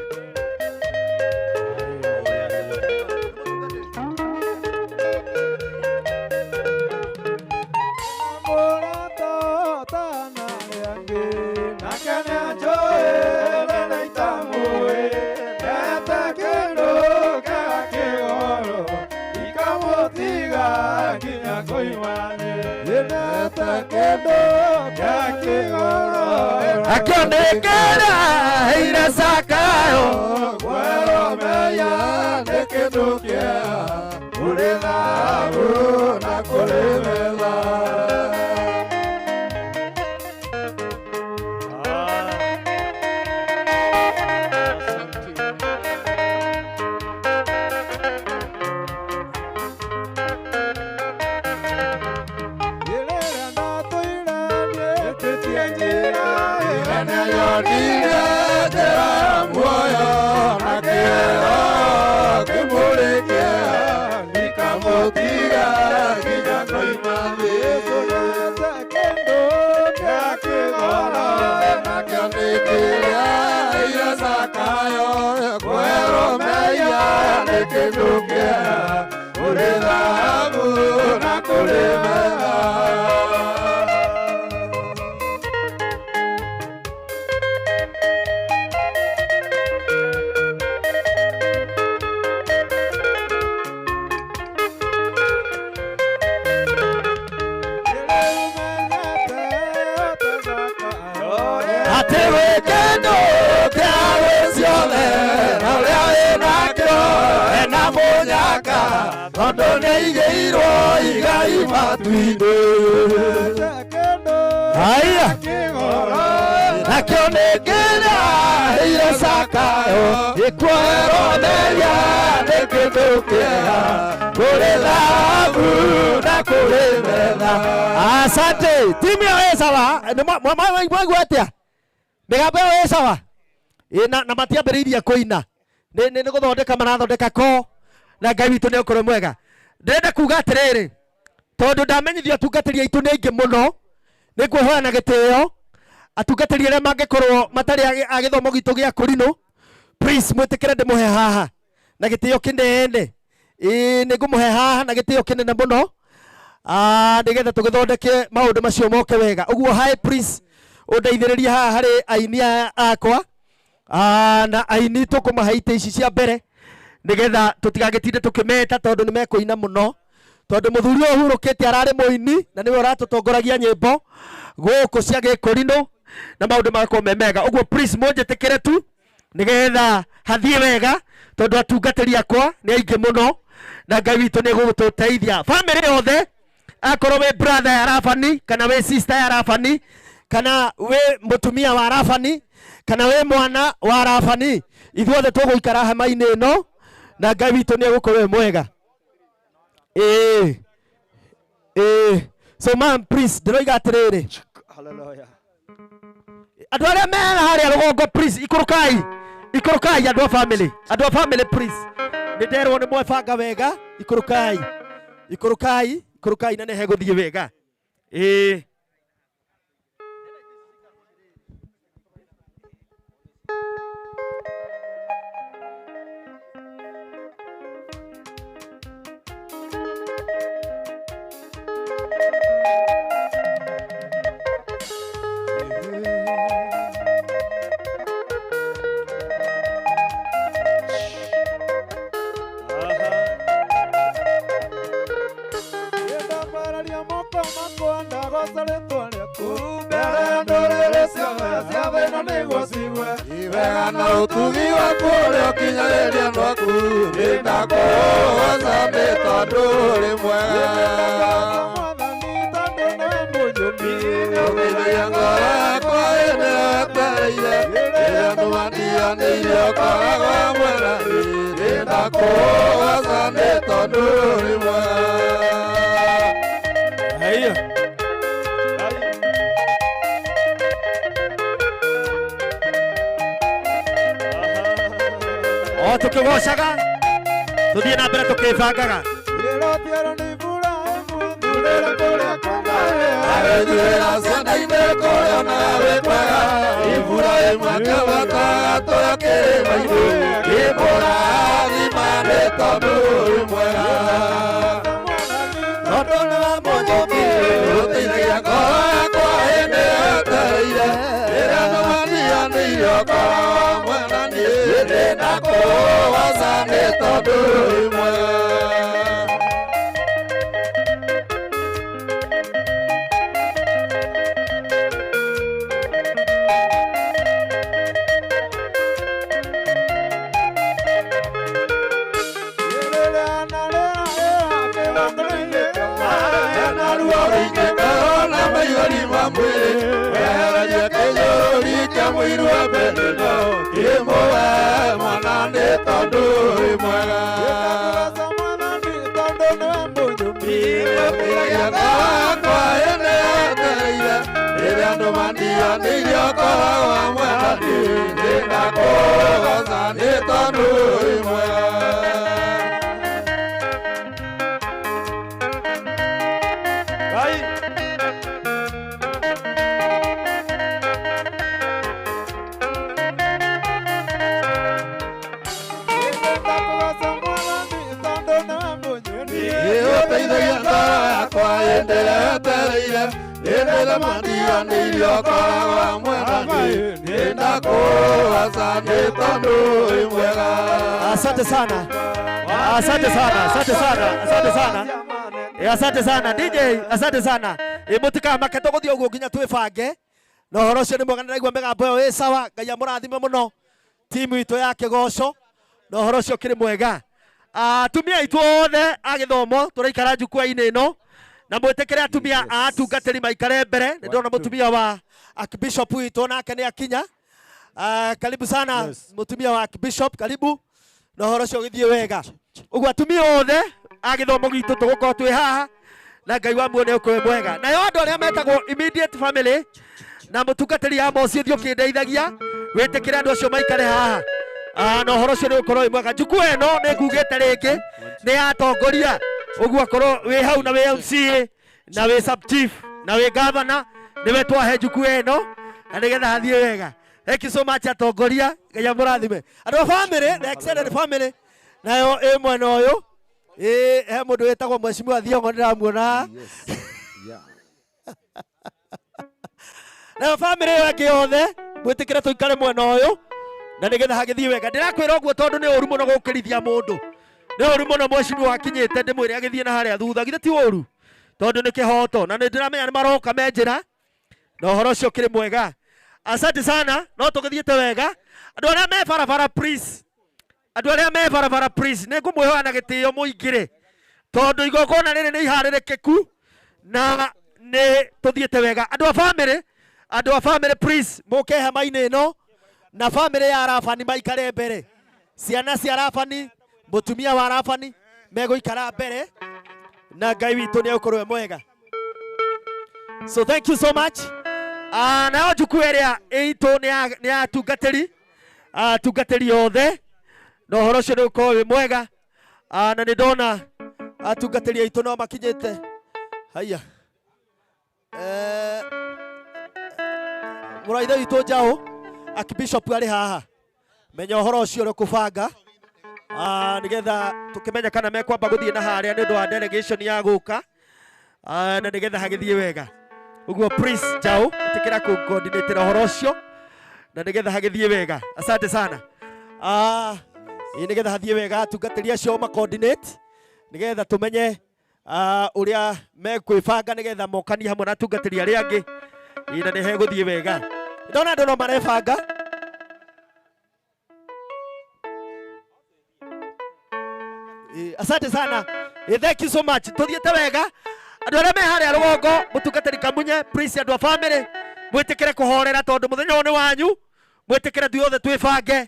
Akĩonekera ira Zakayo Zakayo kwerwo mehia nĩ kĩndũ kĩega kũrĩ thahabu na kũrĩ betha. Atĩ wĩ kĩndũ kĩa thĩ ciothe na ũrĩa wĩnakĩo ena mũnyaka tondũ nĩaigĩirwo igai matu-inĩ. Haya, nakĩo nĩ kĩrĩa heire Zakayo gĩkuoherwo mehia nĩ kĩndũ kĩega kũrĩ thahabu na kũrĩ betha. Asante timu ya wĩ sawa. Nĩ mwaigua atĩa mĩgambo ĩyo ĩ sawa? Ĩ, na matiambĩrĩirie kũina nĩ gũthondeka marathondeka ko na Ngai witũ nĩ ũkorwo mwega. Ndĩrenda kuga atĩrĩrĩ, tondũ ndamenyithio atungatĩri aitũ nĩ aingĩ mũno, nĩ ngwĩhoya na gĩtĩo atungatĩri arĩa mangĩkorwo matarĩ a gĩthomo gitũ gĩa kũrinũ, please mwĩtĩkĩre ndĩmũhe haha na gĩtĩo kĩnene. Ĩĩ, nĩ ngũmũhe haha na gĩtĩo kĩnene mũno, nĩgetha tũgĩthondeke maũndũ macio moke wega. Ũguo hi please ũndeithĩrĩrie haha harĩ aini aya akwa, na aini tũkũmahe itĩ ici cia mbere nĩgetha tũtigagĩtinde tũkĩmeta tondũ nĩ mekũina mũno, tondũ mũthuri ũyũ ũhurũkĩte ararĩ mũini na nĩwe ũratũtongoragia nyĩmbo gũkũ cia gĩkũrinũ na maũndũ magakorwo me mega. Ũguo please mũnjĩtĩkĩre tu nĩgetha hathiĩ wega tondũ atungatĩri akwa nĩ aingĩ mũno na Ngai witũ nĩ egũgũtũteithia. Bamĩrĩ yothe, akorwo wĩ brother ya Rabani kana wĩ sister ya Rabani kana wĩ mũtumia wa Rabani kana wĩ mwana wa Rabani, ithuothe tũgũikara hema-inĩ ĩno na Ngai witũ nĩ egũkorwo e mwega. Ĩĩ, ĩĩ. So ma'am please, ndĩroiga atĩrĩrĩ, Hallelujah. andũ arĩa mena harĩa rũgongo please ikũrũkai, ikũrũkai andũ a family, andũ a family please, nĩ nderwo nĩ mwebanga wega, ikũrũkai, ikũrũkai, ikũrũkai na nĩ hegũthiĩ wega. Ĩĩ. Wega na ũtugi waku ũrĩa ũkinyagĩria andũ aku, nĩndakũgoca nĩ tondũ ũrĩ mwega. Ũteithagia ngoro yakwa ĩrĩa yetereire, rĩrĩa andũ mandiganĩirie ũkoragwo hamwe na niĩ, nĩndakũgoca nĩ tondũ ũrĩ mwega. Haya. O tũkĩgocaga tũthiĩ na mbere tũkĩbangaga. Agĩthuĩra ciana-inĩ kũrĩa onaga wĩ kwega, ibura ĩmwe akĩbataga kĩrĩma-inĩ, ĩmũrathima nĩ tondũ ũrĩ mwega. Tondũ nĩ wa mũnyũmbi, ũteithagia ngoro yakwa ĩndĩ yetereire, rĩrĩa andũ mandiganĩirie ũkoragwo hamwe na niĩ, nĩndakũgoca nĩ tondũ ũrĩ mwega. Ũndiganĩire hĩndĩ mandiganĩire ũkoragwo hamwe na niĩ nĩndakũgaca nĩ tondũ wĩ mwega. Asante sana. Asante sana, asante sana, asante sana. Asante sana DJ, asante sana. Mũtikamake tũgũthiĩ ũguo nginya twĩbange. Na ũhoro ũcio nĩ mwega, nĩndĩraigua mĩgambo ĩyo ĩ sawa. Ngai amũrathime mũno timu itũ ya kĩgoco, na ũhoro ũcio ũkĩrĩ mwega. Atumia aitũ othe a gĩthomo tũraikara njukwa-inĩ ĩno, na mwĩtĩkĩre atumia a atungatĩri maikare mbere. Nĩ ndĩrona mũtumia wa Archbishop witũ nake nĩ akinya. Karibu sana mũtumia wa Archbishop, karibu na ũhoro ũcio ũgĩthiĩ wega. Ũguo atumia othe a gĩthomo gitũ tũgũkorwo twĩ haha, na Ngai wa muoyo nĩ ũkorwo mwega. Nayo andũ arĩa metagwo immediate family na mũtungatĩri Amos ũthiĩ ũkĩndeithagia, wĩtĩkĩre andũ acio maikare haha. Na ũhoro ũcio nĩ ũkorwo wĩ mwega. Njukua ĩno nĩ ngugĩte rĩngĩ nĩ ya atongoria, ũguo akorwo wĩ hau na wĩ MCA na wĩ sub chief na wĩ governor, nĩwe twahe njukua ĩno na nĩgetha hathiĩ wega. Thank you so much atongoria, Ngai amũrathime. Andũ a family, the extended family nayo ĩ mwena ũyũ. He mũndũ wĩtagwo Mheshimiwa Thiong'o ndĩramuona. Nayo family ĩyo ĩngĩ yothe mwĩtĩkĩre tũikare mwena ũyũ na nĩgetha hagĩthiĩ wega. Ndĩrakwĩra ũguo tondũ nĩ ũru mũno gũkĩrithia mũndũ, nĩ ũru mũno mheshimiwa akinyĩte ndĩmwĩre agĩthiĩ na harĩa thutha, githĩ ti ũru? Tondũ nĩ kĩhoto na nĩ ndĩramenya nĩ maroka me njĩra, na ũhoro ũcio ũkĩrĩ mwega. Asante sana, no tũgĩthiĩte wega. Andũ arĩa me barabara please, andũ arĩa me barabara please, nĩ ngũmwĩhoya na gĩtĩo mũingĩre, tondũ igongona rĩrĩ nĩ iharĩrĩkĩku na nĩ tũthiĩte wega. Andũ a family, andũ a family please, mũke hema-inĩ ĩno na family ya Rabani maikare mbere. Ciana cia Rabani, mũtumia wa Rabani megũikara mbere, na Ngai witũ nĩ egũkorwo e mwega. So thank you so much. Nayo njukua ĩrĩa ĩitũ nĩ ya atungatĩri, atungatĩri othe, na ũhoro ũcio nĩ ũkorwo wĩ mwega. Na nĩ ndona atungatĩri aitũ no makinyĩte. Haiya. Mũrũ wa ithe witũ Njaũ, Archbishop arĩ haha. Menya ũhoro ũcio ũrĩa ũkũbanga, nĩgetha tũkĩmenye kana mekwamba gũthiĩ na harĩa nĩ ũndũ wa delegation ya gũka, na nĩgetha hagĩthiĩ wega. Ũguo please Njaũ, ĩtĩkĩra kũ-coordinate ũhoro ũcio na nĩgetha hagĩthiĩ wega. Asante sana. Nĩgetha hathiĩ wega atungatĩri acio ma-coordinate nĩgetha tũmenye ũrĩa mekwĩbanga nĩgetha mokanie hamwe na atungatĩri arĩa angĩ, na nĩ hegũthiĩ wega. Ndona andũ no marebanga. Asante sana. Thank you so much. Tuthiĩte wega. Andũ arĩa me harĩa rũgongo, mũtungatĩri Kamunye, please andũ a family, mwĩtĩkĩre kũhorera tondũ mũthenya ũyũ nĩ wanyu. Mwĩtĩkĩre ithuothe twĩbange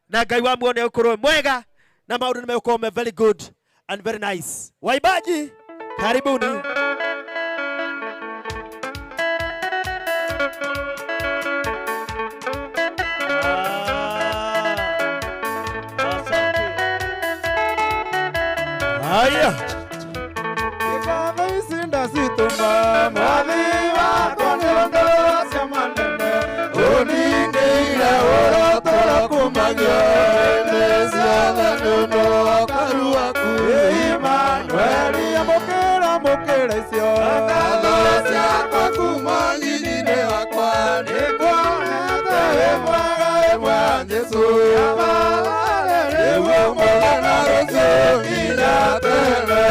na Ngai wa muoyo nĩ egũkorwo e mwega na maũndũ nĩ megũkorwo me very good and very nice. Waimbaji, karibuni. Haya. Ikambe icinda citũma mwathi wakwa nĩ ũndũ ũcio manene ũningĩire ũrotũra kumagio hĩndĩ ciothe nĩ ũndũ wa ũkaru waku. Imanueli, amũkĩra, amũkĩra icio ngatho ciakwa kuma nyinyi-inĩ wakwa, nĩnguonete wĩ mwega, wĩ mwega Jesũ, rĩu ũmũthĩ na rũciũ nginya tene.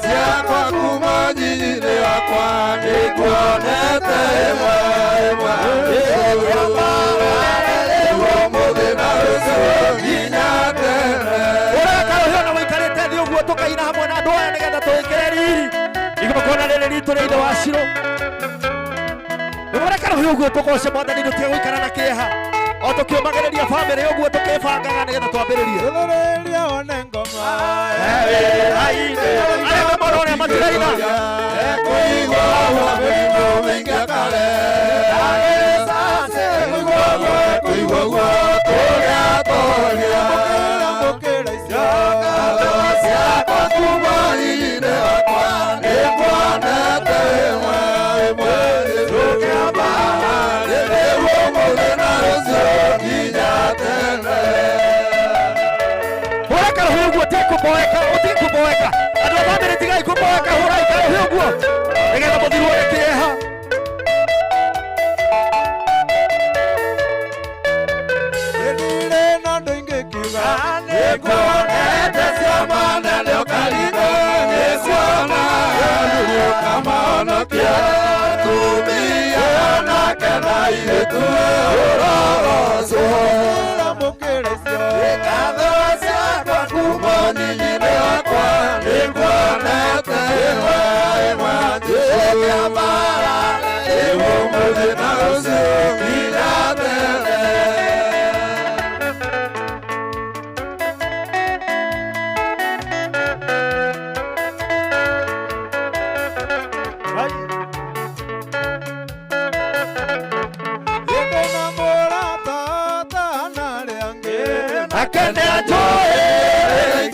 Ciakwa kuma nyinyi-inĩ wakwa nĩnguonete ĩmwe ĩmwe rĩu ũmũthĩ na rũciũ nginya tene. Ũreka rũhĩa na wĩikarĩte thĩ ũguo tũkaina hamwe na andũ aya nĩgetha tũĩkĩre riri igongona rĩrĩ ritũ rĩa ithe wa Shilo. Ũreka rũhĩa ũguo tũgoce Mwathani, tũtige gũikara na kĩeha. O tũkĩũmagĩrĩria bamĩrĩ ũguo tũkĩbangaga nĩgetha twambĩrĩrie. Rĩrĩa one ngoma Arĩa memora ũrĩa matiraina. Hũra karũhĩ ũguo ũtekũmboeka, ũtekũmboeka. Andũ a bamĩrĩ tigai kũmboeka, hũrai karũhĩ ũguo nĩgetha mũthirwo nĩ kĩeha. Ndirĩ na ũndũ ingĩkiuga Nĩkuonete ciama nene ũkaringa nĩciona ũkamahonokia atumia nake na airĩtu ũrogocwo Mũkĩra icio Ngatho ciakwa kuma nyinyi-inĩ wakwa nĩnguonete ĩmwe ĩmwe njĩke mbara rĩu ũmũthĩ na rũciũ nginya tene. Ĩndĩ na mũrata ta na arĩa angĩ Nake nĩanjũĩ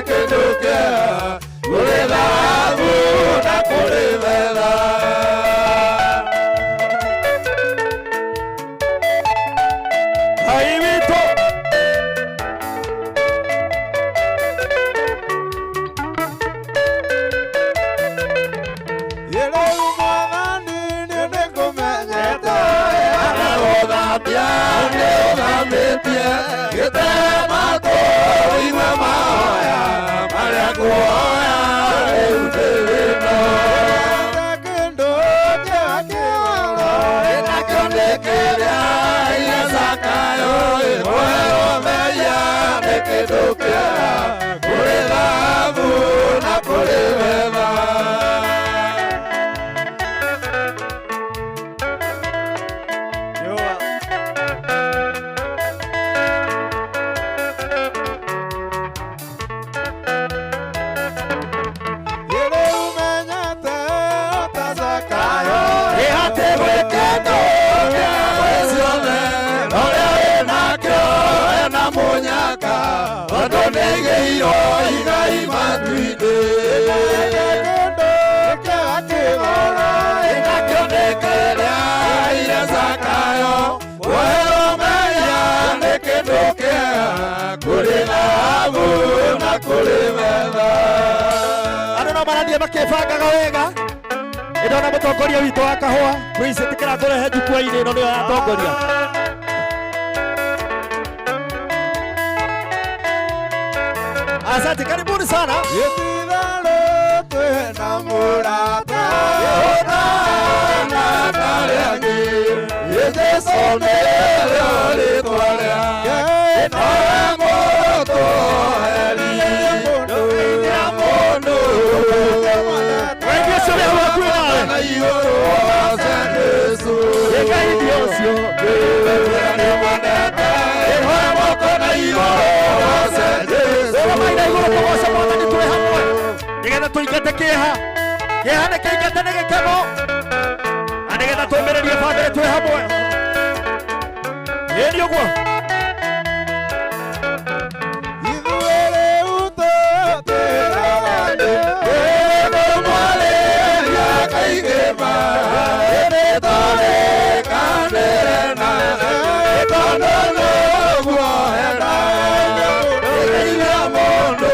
Kĩndũ kĩa kĩgoro Kũrĩ thahabu na kũrĩ betha. Ngai witũ. Rĩu mwathani nĩ nĩngũmenyete Gũthambia nĩ ũthambĩtie gĩtema tũigue mahoya marĩa nguoya rĩu ndĩ wĩno. Kĩndũ kĩa kĩgoro Nakĩo nĩ kĩrĩa iria Zakayo ĩmwerwo mehia nĩ kĩndũ kĩega kũrĩ thahabu na kũrĩ betha. Rĩu menyete o ta Zakayo Ĩ atĩ gwĩ kĩndũ kĩa gwĩ ciothe, ũrĩa wĩnakĩo ena mũnyaka, tondũ nĩaigĩirwo igai matu-inĩ. Kĩndũ kĩa kĩgoro Nakĩo nĩ kĩrĩa aire Zakayo, kuoherwo mehia nĩ kĩndũ kĩega, kũrĩ thahabu na kũrĩ betha. Andũ no marathiĩ makĩbangaga wega. Nĩndona mũtongoria witũ wa kahũa Prince ĩtĩkĩra ngũrehe njukwa-inĩ ĩno nĩyo ya atongoria. Asante, karibuni sana. Gĩtitharũ twĩna mũrata Ũtana na arĩa angĩ, Jesũ nĩrĩo rĩĩtwa rĩake, nowe mũtũheri, ndũgeithia mũndũ. Wendia ũcio wĩ hau hakuhĩ nawe. Na igũrũ wace Jesũ. Ĩka irio ũcio. Nĩmwendete, ĩhoe moko na igũrũ wace Jesũ. Rũgamai na igũrũ tũgooce Mwathani twĩ hamwe nĩgetha tũingate kĩeha. Kĩeha nĩ kĩingate nĩ gĩkeno na nĩgetha tũmĩrĩrie bamĩrĩ twĩ hamwe. Ĩni ũguo. Ithuĩ rĩu tũtĩraga Nĩngũmwarĩria kaingĩ ma, nĩtũrĩkanĩre nawe, tondũ nĩguo endaga. Ndũgeithia mũndũ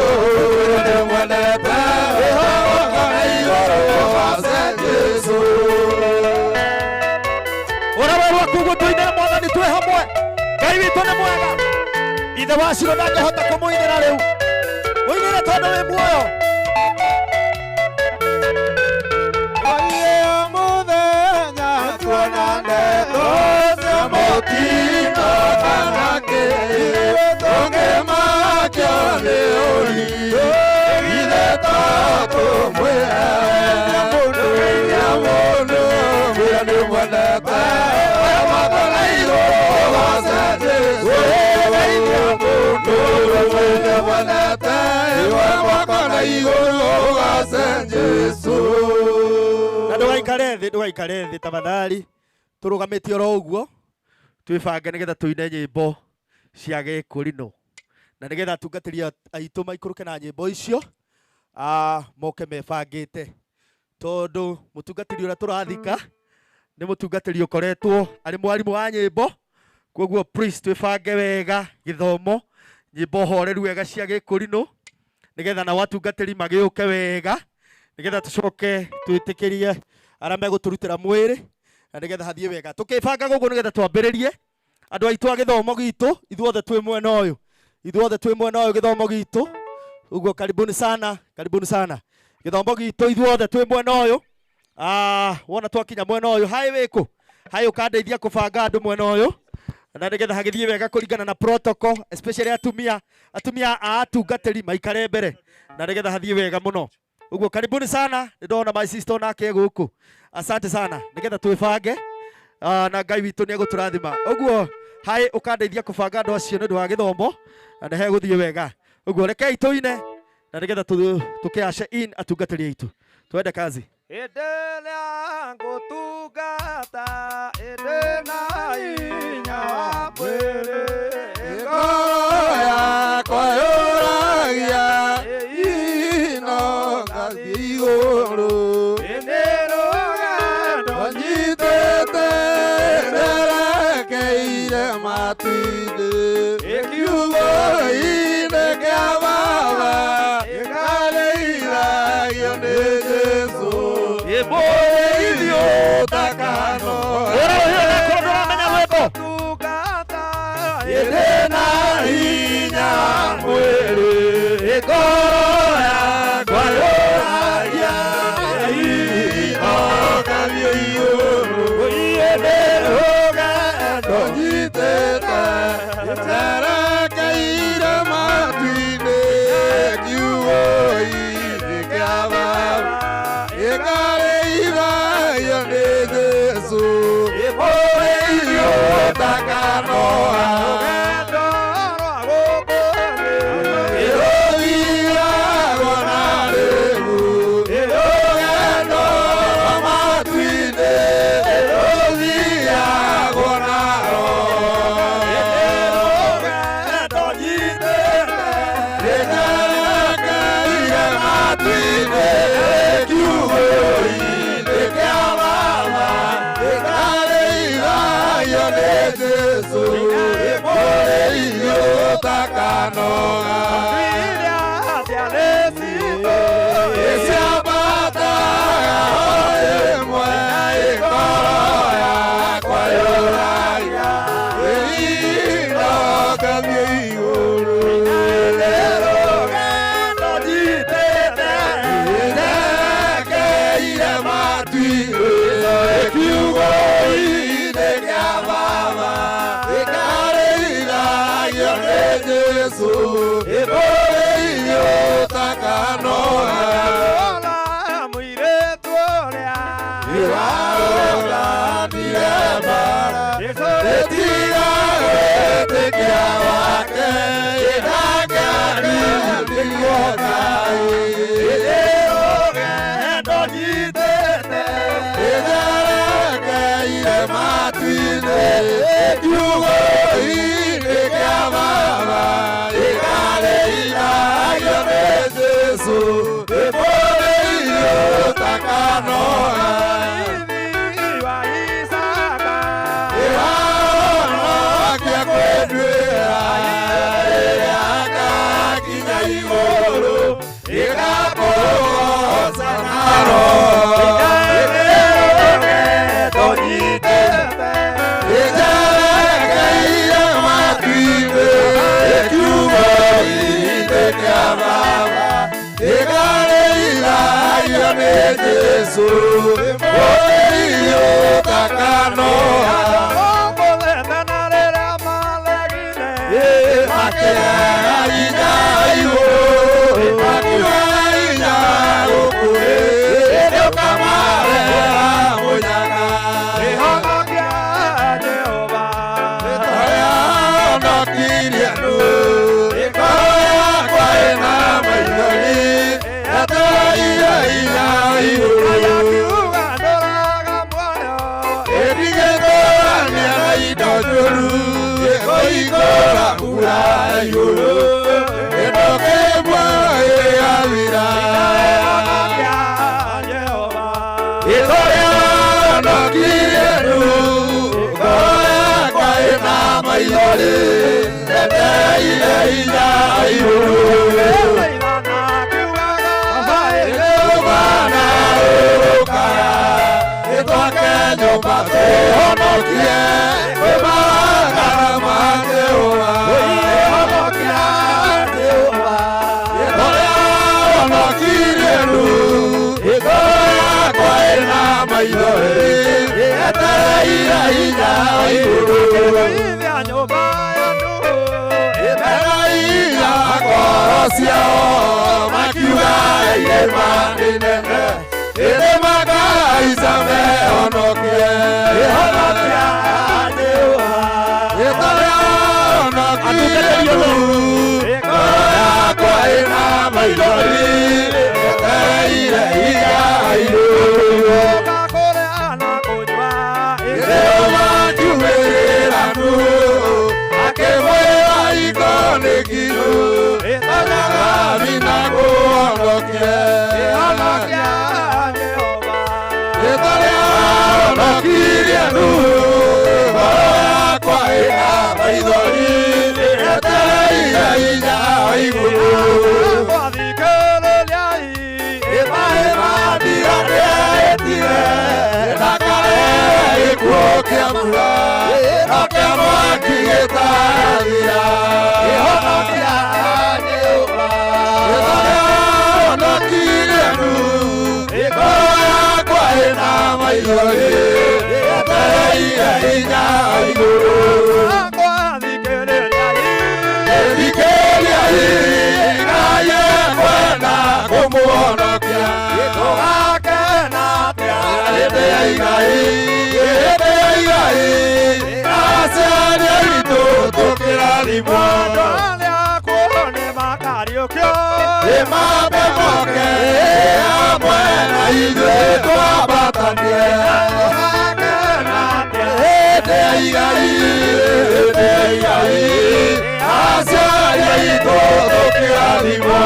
nĩmwendete, ĩhoka na igũrũ wace Jesũ. Ũrĩa werũ waku ũguo tũinĩre Mwathani twĩ hamwe. Ngai witũ nĩ mwega. Ithe wa Ciro ndangĩhota kũmũinĩra rĩu. Mũinĩre tondũ wĩ muoyo. Oye mũthenya tuonane. mwendete Mwako na igũrũ ũgoce Jesũ Geithia mũndũ ũrĩa mwendete Mwako na igũrũ ũgoce Jesũ. Na ndũgaikare thĩ, ndũgaikare thĩ tafadhali, tũrũgamĩtie oro ũguo twĩbange nĩgetha tũine nyĩmbo cia gĩkũrinũ na nĩgetha atungatĩri aitũ maikũrũke na nyĩmbo icio, moke mebangĩte, tondũ mũtungatĩri ũrĩa tũrathika nĩ mũtungatĩri ũkoretwo arĩ mwarimũ wa nyĩmbo. Koguo please twĩbange wega gĩthomo, nyĩmbo horeru wega cia gĩkũrinũ, nĩgetha nao atungatĩri magĩũke wega, nĩgetha tũcoke twĩtĩkĩrie arĩa megũtũrutĩra mwĩrĩ, na nĩgetha hathiĩ wega. Tũkĩbanga gũkũ nĩgetha twambĩrĩrie andũ aitũ a gĩthomo gitũ, ithuothe twĩ mwena ũyũ, ithuothe twĩ mwena ũyũ gĩthomo gitũ. Ũguo karibuni sana, karibuni sana gĩthomo gitũ, ithuothe twĩ mwena ũyũ. Wona twakinya mwena ũyũ, haĩ wĩkũ haĩ ũkandeithia kũbanga andũ mwena ũyũ na nĩgetha hagĩthiĩ wega kũringana na protocol, especially atumia, atumia a atungatĩri maikare mbere na nĩgetha hathiĩ wega mũno. Ũguo karibuni sana, nĩ ndona my sister onake gũkũ, asante sana, nĩgetha twĩbange, na Ngai witũ nĩ egũtũrathima. Ũguo haĩ ũkandeithia kũbanga andũ acio nĩ ũndũ wa gĩthomo na nĩ hegũthiĩ wega. Ũguo rekei tũine na nĩgetha tũkĩace in atungatĩri aitũ, twende kazi. Hĩndĩ ĩrĩa ngũtungata ĩndĩ na hinya wa mwĩrĩ, ngoro yakwa yũragia ino ngathiĩ igũrũ. Ĩndĩ rũgendo nyitĩte nderekeire matu-inĩ, kiugo-inĩ kĩa Baba ĩkarĩithagio nĩ Jesũ, mũrĩithi ũtakanoga. Ĩndĩ na hinya mwĩrĩ, ngoro yakwa yũragia ino ngathiĩ igũrũ. Ĩndĩ rũgendo nyitĩte njerekeire matu-inĩ, kiugo-inĩ kĩa Baba ĩkarĩithagio nĩ Jesũ, mũrĩithi ũtakanoga. Ĩrũthiagwo na rĩu, rũgendo rwa matu-inĩ, ĩrũthiagwo na Roho. Rũgendo nyitĩte njerekeire matu-inĩ, kiugo-inĩ kĩa Baba ĩkarĩithagio nĩ Jesũ, mũrĩithi ũtakanoga. Ĩciambataga o ĩmwe, ngoro yakwa yũragia ĩino ngathiĩ igũrũ. Rũgendo nyitĩte njerekeire matu-inĩ, kiugo-inĩ kĩa Baba ĩkarĩithagio nĩ Jesũ, mũrĩithi ũtakanoga. Ĩrarũgamire mbara, ĩtiga wĩtĩkia wake, ĩndangĩarirwo Ngai. Ĩndĩ rũgendo nyitĩte ĩnjerekeire matu-inĩ, kiugo-inĩ kĩa Baba ĩkarĩithagio nĩ Jesũ, mũrĩithi ũtakanoga. Ĩrahonokia kwĩnduĩra, ĩrĩa igũrũ, ĩgakũgoca na Roho. Rũgendo nyitĩte ĩnjerekeire matu-inĩ, kiugo-inĩ kĩa Baba ĩkarĩithagio nĩ Jesũ, mũrĩithi ũtakanoga. Makĩrega inya igũrũ, makiuga inya gũkũ thĩ, nĩũkamarehera mũnyaka. Kũhingũra mbura igũrũ Kĩndũ kĩmwe gĩgathira Ĩtũrĩa honokirie Nuhu Ngoro yakwa ĩna maithori Ndeteire hinya igũrũ Ĩtũmana ũrũkaga Ĩtwake nyũmba twĩhonokie Kwĩmagara ma Jehova Ĩhonokia Jehova Ĩtũrĩa honokirie Nuhu Ngoro yakwa ĩna maithori Yetereire hinya igũrũ Ĩmeraia ngoro ciao makiuga irĩma nĩ nene irĩma ngaica mehonokie Ĩhonokia Jehova Ĩtũrĩa honokirie Nuhu Ngoro yakwa ĩna maithori Yetereire hinya igũrũ Ĩrĩo makiumĩrĩra Nuhu akĩmwĩra iko nĩ nginyu Ĩtanyagamina kũhonokie Ĩtũrĩa honokirie Nuhu Ngoro yakwa ĩna maithori Yetereire hinya igũrũ Ĩma ndiga nĩetire Ndakarehe gĩkuũ kĩa mbura No kĩa mwaki gĩtarathira Ĩhonokia Jehova Ĩtũrĩa honokirie Nuhu Ngoro yakwa ĩna maithori Yetereire hinya igũrũ Thikĩrĩria Ngai ekwenda kũmũhonokia Tũgakena atĩa hĩndĩ ya igai hĩndĩ ya igai aciari aitũ tũkĩrathimwo Ĩmambe moke hamwe na ithuĩ twambatanie Hĩndĩ ya igai hĩndĩ ya igai aciari aitũ tũkĩrathimwo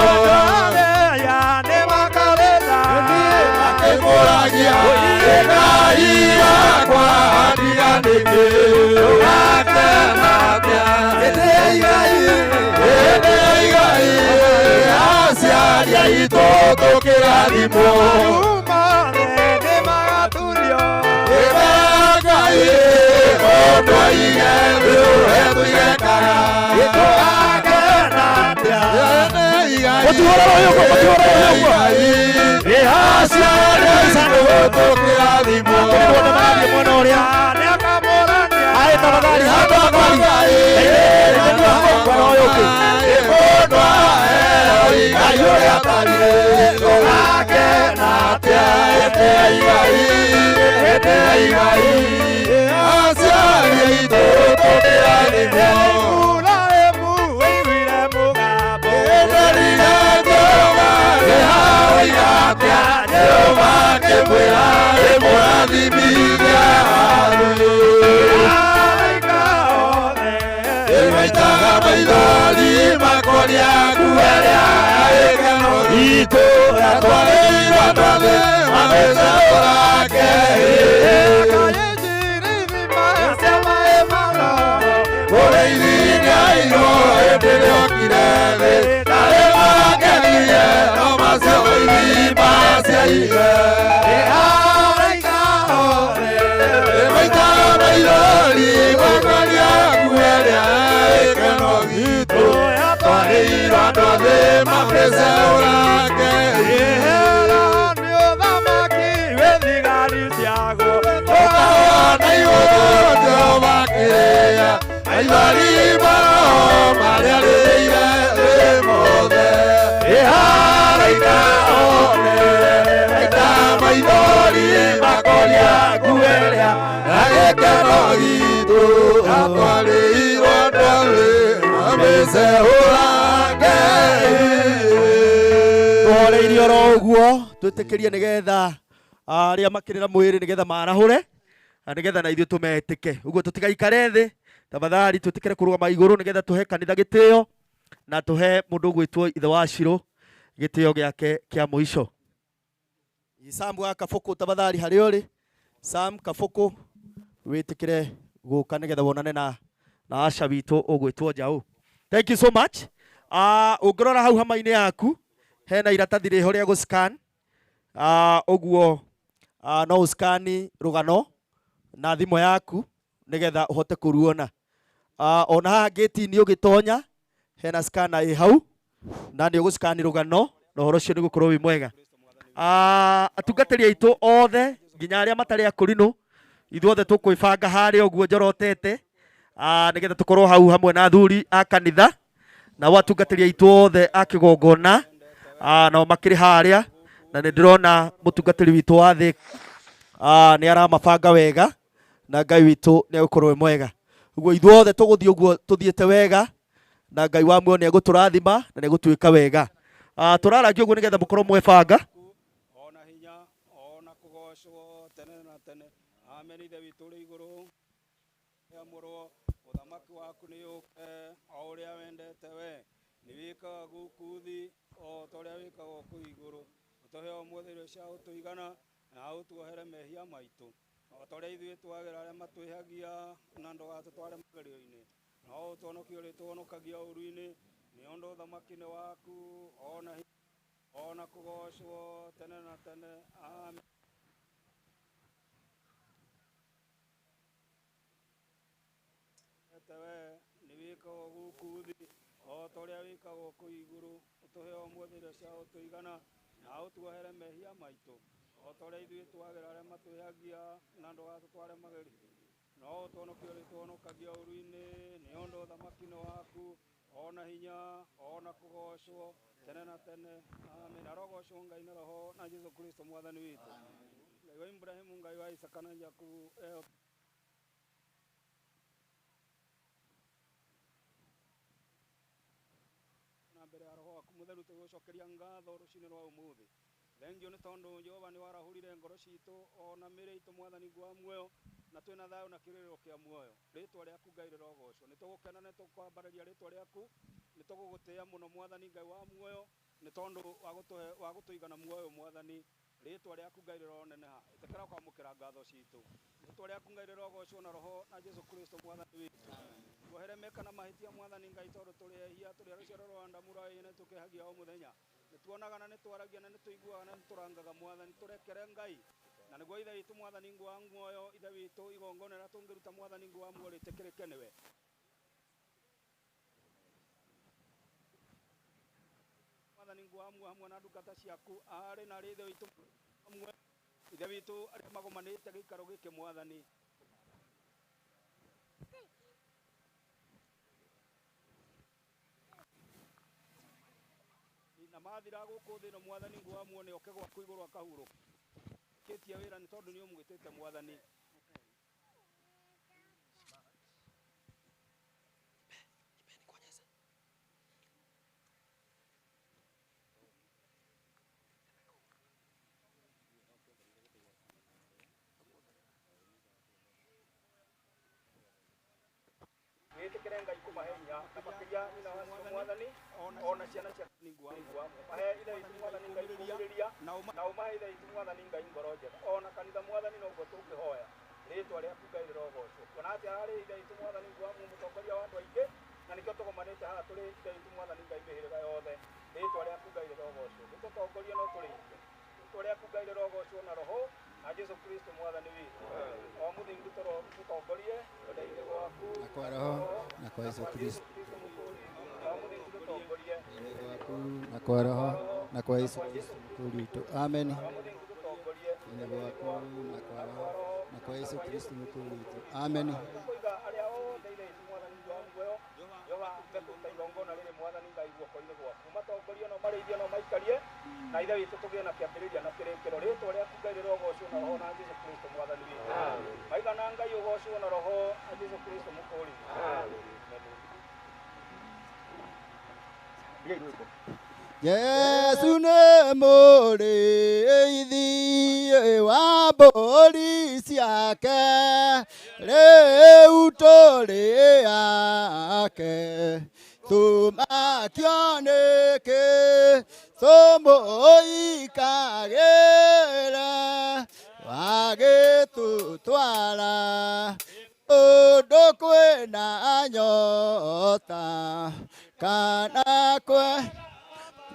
Akĩmũragia Ngai wakwa ndiganĩke Tũgakena atĩa hĩndĩ ya igai hĩndĩ ya igai aciari aitũ tũkĩrathimwo Ngai mũndũ aige thĩ ũrĩa tũigekaga Tũgakena atĩa Mũtihũrĩre ũyũ ũguo, mũtihũrĩre ũyũ ũguo. Aciari aitũ tũkĩrathimwo Tũrĩrwo nĩ marathiĩ mwena ũrĩa. Aĩ tafadhali, hapa tafadhali. Mwena ũyũ ũngĩ. Mũndũ aheo igai ũrĩa atarire Tũgakena atĩa hĩndĩ ya igai hĩndĩ ya igai aciari aitũ tũkĩrathimwo Tũhoreirie oro ũguo twĩtĩkĩrie nĩgetha arĩa makĩrĩ na mwĩrĩ nĩgetha marahũre na nĩgetha na ithuĩ tũmetĩke ũguo tũtigaikare thĩ Tafadhali twĩtĩkĩre kũrũgama igũrũ nĩgetha tũhe kanitha gĩtĩo na tũhe mũndũ ũgwĩtwo ithe wa Shiro gĩtĩo gĩake kĩa mũico. Sam wa Kabuku tafadhali harĩa ũrĩ. Sam Kabuku wĩtĩkĩre gũka nĩgetha wonane na aca witũ ũgwĩtwo Njaũ. Thank you so much. Ũngĩrora hau hama-inĩ yaku hena iratathi rĩho rĩa gũscan. Ũguo no ũscani rũgano na thimũ yaku nĩgetha ũhote kũruona. Ona haha gate-inĩ ũgĩtonya hena scanner ĩ hau na nĩ ũgũscani rũgano na ũhoro ũcio nĩ gũkorwo wĩ mwega. Atungatĩri aitũ othe nginya arĩa matarĩ akũrinũ ithuothe tũkwĩbanga harĩa ũguo njorotete nĩgetha tũkorwo hau hamwe na athuri a kanitha nao atungatĩri aitũ othe a kĩgongona nao makĩrĩ harĩa na nĩ ndĩrona mũtungatĩri witũ wa thĩ nĩ aramabanga wega na Ngai witũ nĩ egũkorwo e mwega. Ũguo ithuothe tũgũthiĩ ũguo tũthiĩte wega na Ngai wa muoyo nĩ egũtũrathima na nĩ egũtuĩka wega. Tũrarangia ũguo nĩgetha mũkorwo mwebanga. Ona hinya ona kũgocwo tene na tene. Amen. Ithe witũ ũrĩ igũrũ, amũrwo ũthamaki waku nĩ ũke o ũrĩa wendete we nĩ wĩkaga gũkũ thĩ o ta ũrĩa wĩkaga kũu igũrũ. Ũtũhe ũmũthĩ irio cia gũtũigana na ũtuohere mehia maitũ o ta ũrĩa ithuĩ twagĩra arĩa matwĩhagia na ndũgatũtware magerio-inĩ no ũtũhonokie ũrĩa tũhonokagia ũũru-inĩ nĩ ũndũ ũthamaki nĩ waku ona hinya ona kũgocwo tene na tene. Amen. We nĩ wĩkaga gũkũ thĩ o ta ũrĩa wĩkaga kũu igũrũ. Ũtũhe ũmũthĩ irio cia gũtũigana na ũtuohere mehia maitũ o ta ũrĩa ithuĩ twagĩra arĩa matwĩhagia na ndũgatũtware magerio no ũtũhonokie ũrĩa tũhonokagia ũũru-inĩ nĩ ũndũ ũthamaki nĩ waku ona hinya ona kũgocwo tene na tene. Amen. Arogocwo Ngai na Roho na Jesu Kristo mwathani witũ. Ngai wa Ibrahimu, Ngai wa Isaka na Jakubu, na mbere ya Roho waku mũtheru tũgũcokeria ngatho rũcinĩ rwa ũmũthĩ. Thengio nĩ tondũ Jehova nĩ warahũrire ngoro citũ ona mĩĩrĩ itũ mwathani wa muoyo na twĩna thayũ na kĩrĩrĩro kĩa muoyo. Rĩtwa rĩaku Ngai rĩrogocwo. Nĩ tũgũkena nĩ tũkwambarĩria rĩtwa rĩaku nĩ tũgũgũtĩĩa mũno mwathani Ngai wa muoyo nĩ tondũ wa gũtũigana muoyo mwathani. Rĩtwa rĩaku Ngai rĩroneneha. Ĩtĩkĩra kwamũkĩra ngatho citũ. Rĩtwa rĩaku Ngai rĩrogocwo na Roho na Jesu Kristo mwathani witũ. Tuohere meka na mahĩtia mwathani Ngai tondũ tũrĩ ehia tũrĩ a rũciaro rwa Adamu rwa ĩĩ nĩ tũkĩhagia o mũthenya. Nĩ tuonaga na nĩ twaragia na nĩ tũiguaga na nĩ tũrangaga mwathani tũrekere Ngai. Na nĩguo ithe witũ mwathani wa muoyo ithe witũ igongona rĩrĩa tũngĩruta mwathani wa muoyo rĩtĩkĩrĩke nĩwe. Mwathani wa muoyo hamwe na ndungata ciaku arĩ na arĩ ithe witũ ithe witũ arĩa magomanĩte gĩikaro gĩkĩ mwathani. Na mathira gũkũ thĩ ĩno mwathani wa muoyo nĩ oke gwaku igũrũ akahurũka. Kĩtie wĩra nĩ tondũ nĩ ũmwĩtĩte mwathani. Wĩtĩkĩre Ngai kũmahe hinya na makĩria nyina wa cio mwathani ona ciana cia mahe ithe witũ mwathani Ngai kũũmĩrĩria na ũmahe ithe witũ mwathani Ngai ngoro njega ona kanitha mwathani noguo tũngĩhoya rĩtwa rĩaku Ngai rĩrogocwo. Kuona atĩ ararĩ ithe witũ mwathani wa mũtongoria wa andũ aingĩ na nĩkĩo tũgomanĩte haha tũrĩ ithe witũ mwathani Ngai mĩhĩrĩga yothe. Rĩtwa rĩaku Ngai rĩrogocwo. Nĩtũtongorie no tũrĩithie. Rĩtwa rĩaku Ngai rĩrogocwo na Roho na Jesu Kristo mwathani witũ. O mũthingu tũtongorie wendo-inĩ gwaku na kwa Roho na kwa Yesu Kristo. O mũthingu tũtongorie gwaku na kwa Roho na kwa Yesu Kristo mũkũũri witũ. Amen. Wendo gwaku na kwa Roho na kwa Yesu Kristo mũkũũri witũ. Amen. Kũiga arĩa othe ithe witũ mwathani wa muoyo Jehova mekũruta igongona rĩrĩ mwathani Ngai guoko-inĩ gwaku matongorie no marĩithie no maikarie na ithe witũ tũgĩe na kĩambĩrĩria na kĩrĩkĩro. Rĩtwa rĩaku Ngai rĩrogocwo na Roho na Jesu Kristo mwathani witũ. Maigana Ngai ũgocwo na Roho na Jesu Kristo mũkũũri witũ. Yesu nĩ mũrĩithi wa mbũri ciake Rĩu tũrĩ ake tũmakio nĩkĩ tũmũikagĩra wagĩtũtwara kũndũ kwĩna nyota kana kwe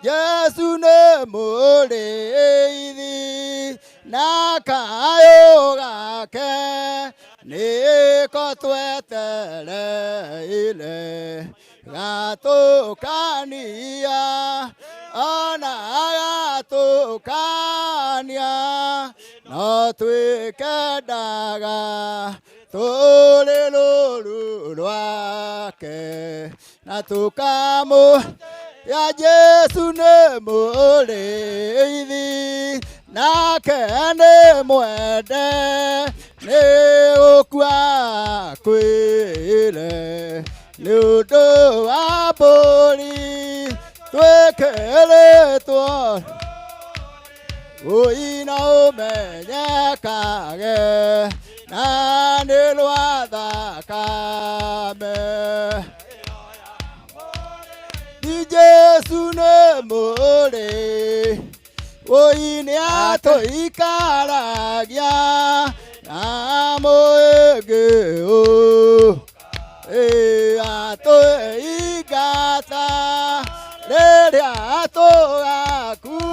Jesu nĩ mũrĩithi na kayũ gake nĩko twetereire gatũkania ona gatũkania no twĩkendaga tũrĩ rũru rwake na tũkamũ ya Jesu nĩ mũrĩithi nake nĩ mwende nĩ gũkua kwĩre nĩ ũndũ wa mbũri twĩkĩrĩtwo ũina ũmenyekage na nĩ rwa thakame Ni Jesu nĩ mũrĩ ũi nĩ atũikaragia na mũĩngĩ ũ atũingata rĩrĩa tũgakua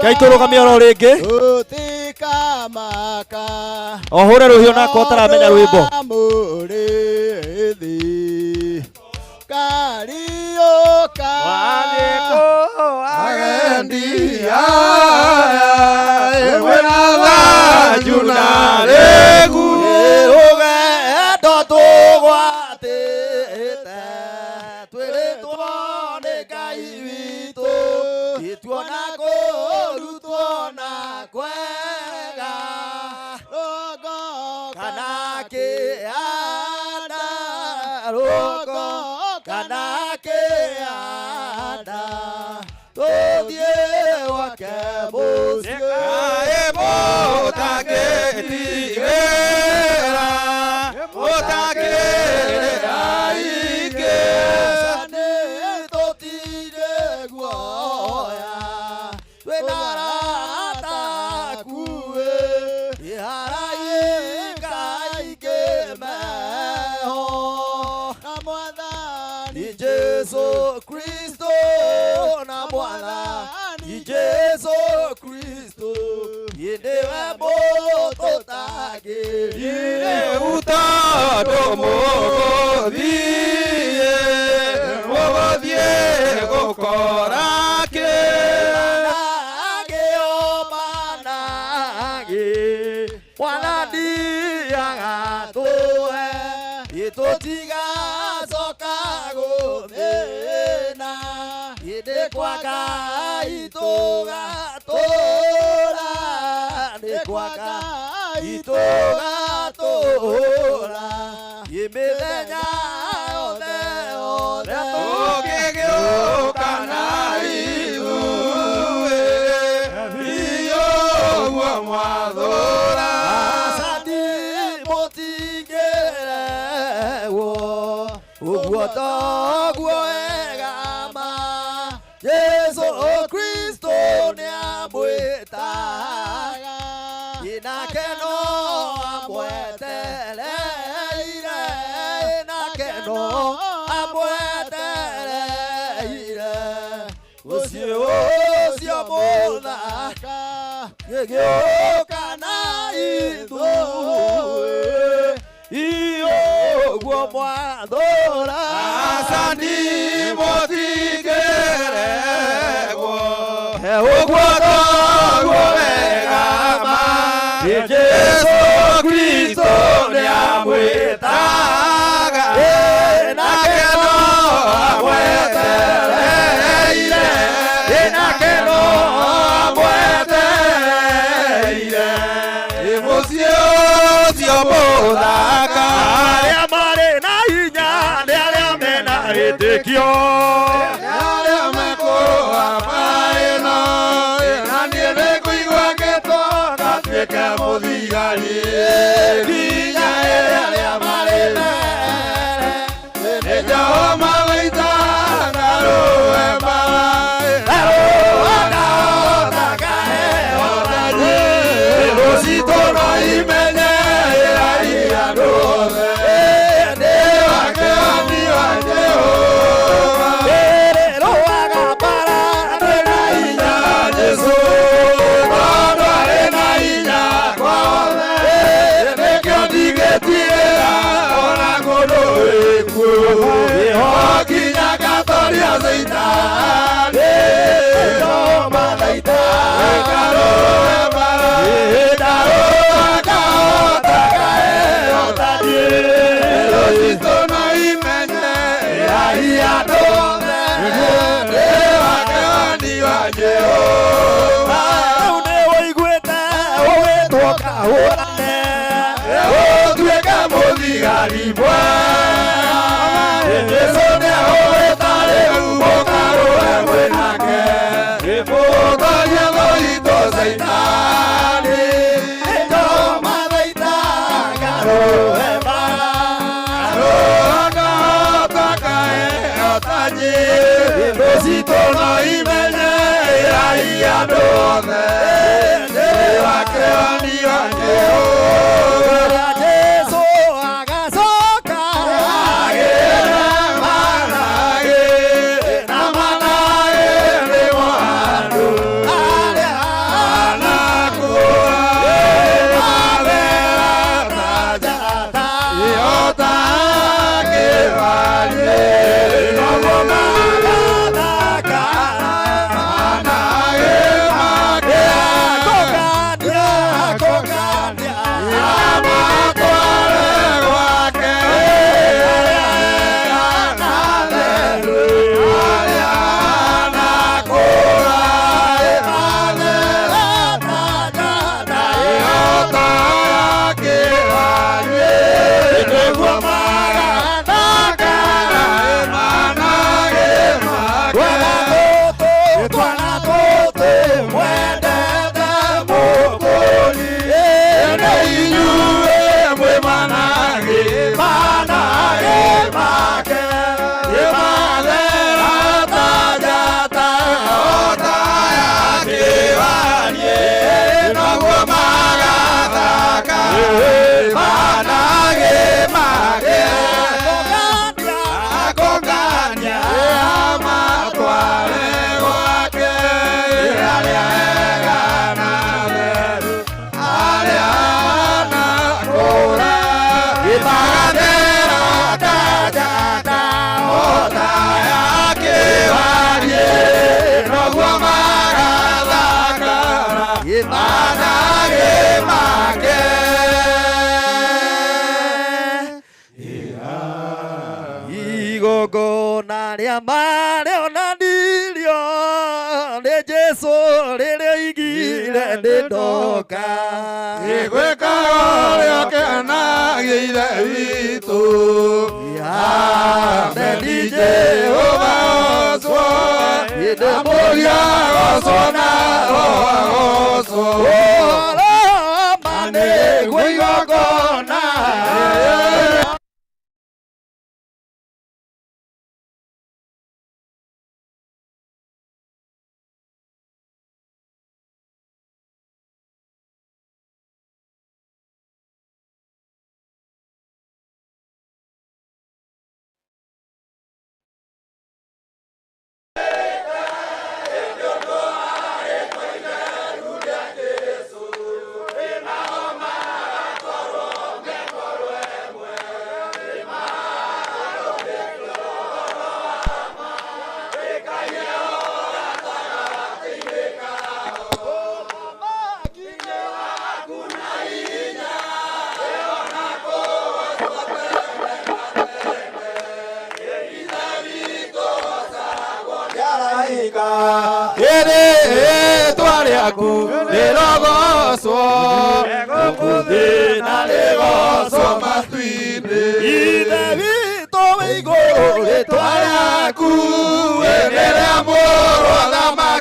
Ngai tũrũgamie oro rĩngĩ tũtikamaka o hũre rũhiũ nako ũtaramenya rwĩmbo mũrĩithi kariũka agendi aya ĩmwe na thanju na rĩgu rũgendo tũgwatĩte twĩrĩtwo nĩ Ngai witũ ituona kũrutwo na kwega rũgongo kana kĩanda rũgongo kana kĩanda tũthiĩ gwake mũciĩ Kaĩ mũtangĩtigĩra mũtangĩrĩra ingĩ Nĩ tũtirĩ guoya twĩna arata akuĩ iharaika ingĩ meho na mwathani ni Jesu Kristo na mwathani Jesu Kristo nĩwe mũtũtangĩri Rĩu tondũ mũgũthiĩ mũgũthiĩ gũkora kĩ Tũtigacoka gũthĩna ĩndĩ kwa Ngai tũgatũũra nĩ kwa Ngai tũgatũũra ĩ mĩthenya yothe yothe Tũngĩgĩũka na ithuĩ iũguo mwathũra Asandi mũtingĩregwo ũguo toguo wega ma Jesu Kristo nĩamwĩtaga nake no amwetereire nake no amwetereire ũcio ũcio mũthaka gĩgĩũka na ithuĩ iũguo mwathũra Asandi mũtingĩregwo ũguo toguo wega ma Jesu Kristo nĩamwĩtaga nake no amwetereire nake no amwetereire mũciĩ ũcio mũthaka arĩa marĩ na hinya nĩ arĩa mena wĩtĩkio arĩa mekũa maĩno na niĩ nĩngũigua ngĩtwo ngatuĩke mũthigari nginya ĩrĩa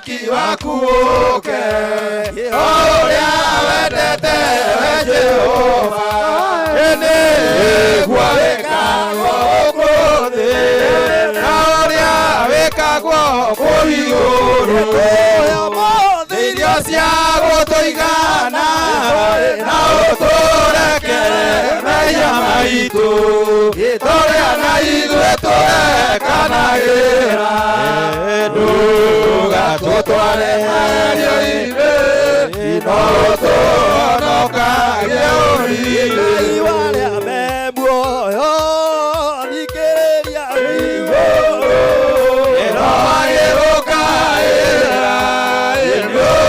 Ũthamaki waku ũke, o ũrĩa wendete we Jehova, nĩguo wĩkagwo gũkũ thĩ, na ũrĩa wĩkagwo kũu igũrũ. Irio cia gũtũigana, na ũtũrekere mehia maitũ, tũrĩa na ithuĩ tũrekanagĩra. Ndũgatũtware gerio-inĩ, no ũtũhonokagie ũũru-inĩ. Arĩa me muoyo thikĩrĩria igũrũ. Ĩrogagĩrũkaĩra nĩ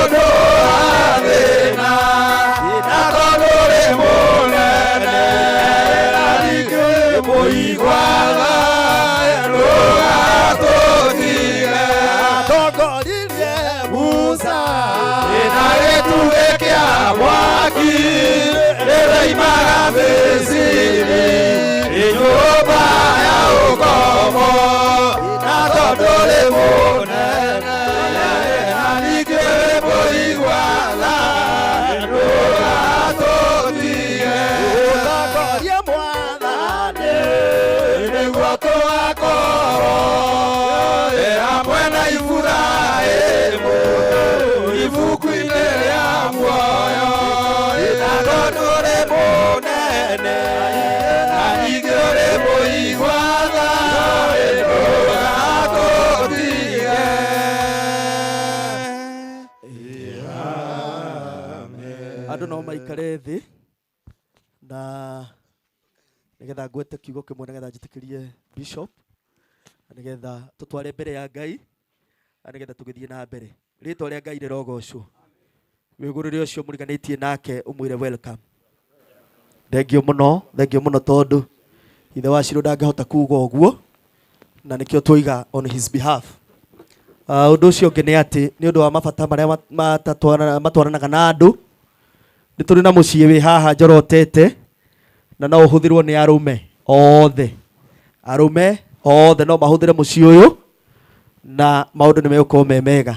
ũndũ wa thĩna, na tondũ ũrĩ mũnene, na ningĩ mũigua tha, ndũgatũtige. Atongoririe Musa Na gĩtugĩ kĩa mwaki rĩroimaga Misiri, nyũmba ya ũkombo, na tondũ ũrĩ mũnene, na ningĩ mũigua tha, ndũgatũtige. Ũtongorie Mwathani Nĩguo tũgakorwo hamwe na Iburahĩmu ibuku-inĩ rĩa muoyo, na tondũ ũrĩ mũnene, na ningĩ ũrĩ mũigua tha, ndũgatũtige. Andũ no maikare thĩ na nĩgetha ngwete kiugo kĩmwe nĩgetha njĩtĩkĩrie bishop na nĩgetha tũtware mbere ya Ngai na nĩgetha tũgĩthiĩ na mbere. Rĩtwa rĩa Ngai rĩrogocwo. Wĩgũrĩre ũcio mũriganĩtie nake ũmwĩre welcome. Thengio mũno, thengio mũno tondũ ithe wa Shiro ndangĩhota kuga ũguo na nĩkĩo twoiga on his behalf. Ũndũ ũcio ũngĩ nĩ atĩ nĩ ũndũ wa mabata marĩa matwaranaga na andũ, nĩ tũrĩ na mũciĩ wĩ haha njorotete na no ũhũthĩrwo nĩ arũme othe. Arũme othe no mahũthĩre mũciĩ ũyũ na maũndũ nĩ megũkorwo me mega.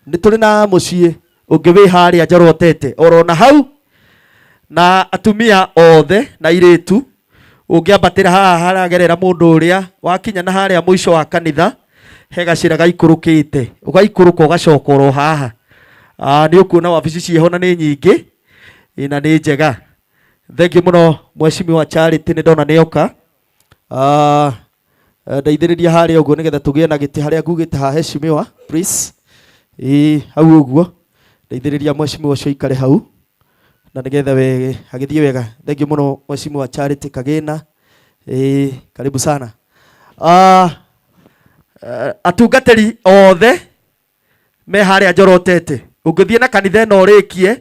Nĩ tũrĩ na mũciĩ ũngĩ wĩ harĩa njorotete oro na hau, na atumia othe na airĩtu. Ũngĩambatĩra haha haragerera mũndũ ũrĩa wakinya na harĩa mũico wa kanitha, he gacĩra gaikũrũkĩte, ũgaikũrũka ũgacoka oro haha. Nĩ ũkuona wabici ciĩho na nĩ nyingĩ na nĩ njega. Thengiũ mũno mheshimiwa Charity, nĩ ndona nĩoka. Ndeithĩrĩria harĩa ũguo nĩgetha tũgĩe na gĩtĩ harĩa ngugĩte ha heshimiwa, please. Ĩĩ, hau ũguo ndeithĩrĩria mheshimiwa ũcio aikare hau na nĩgetha we agĩthiĩ wega. Thengiũ mũno mheshimiwa Charity Kagĩna. Ĩĩ, karibu sana. Atungatĩri othe me harĩa njorotete, ũngĩthiĩ na kanitha ĩno ũrĩkie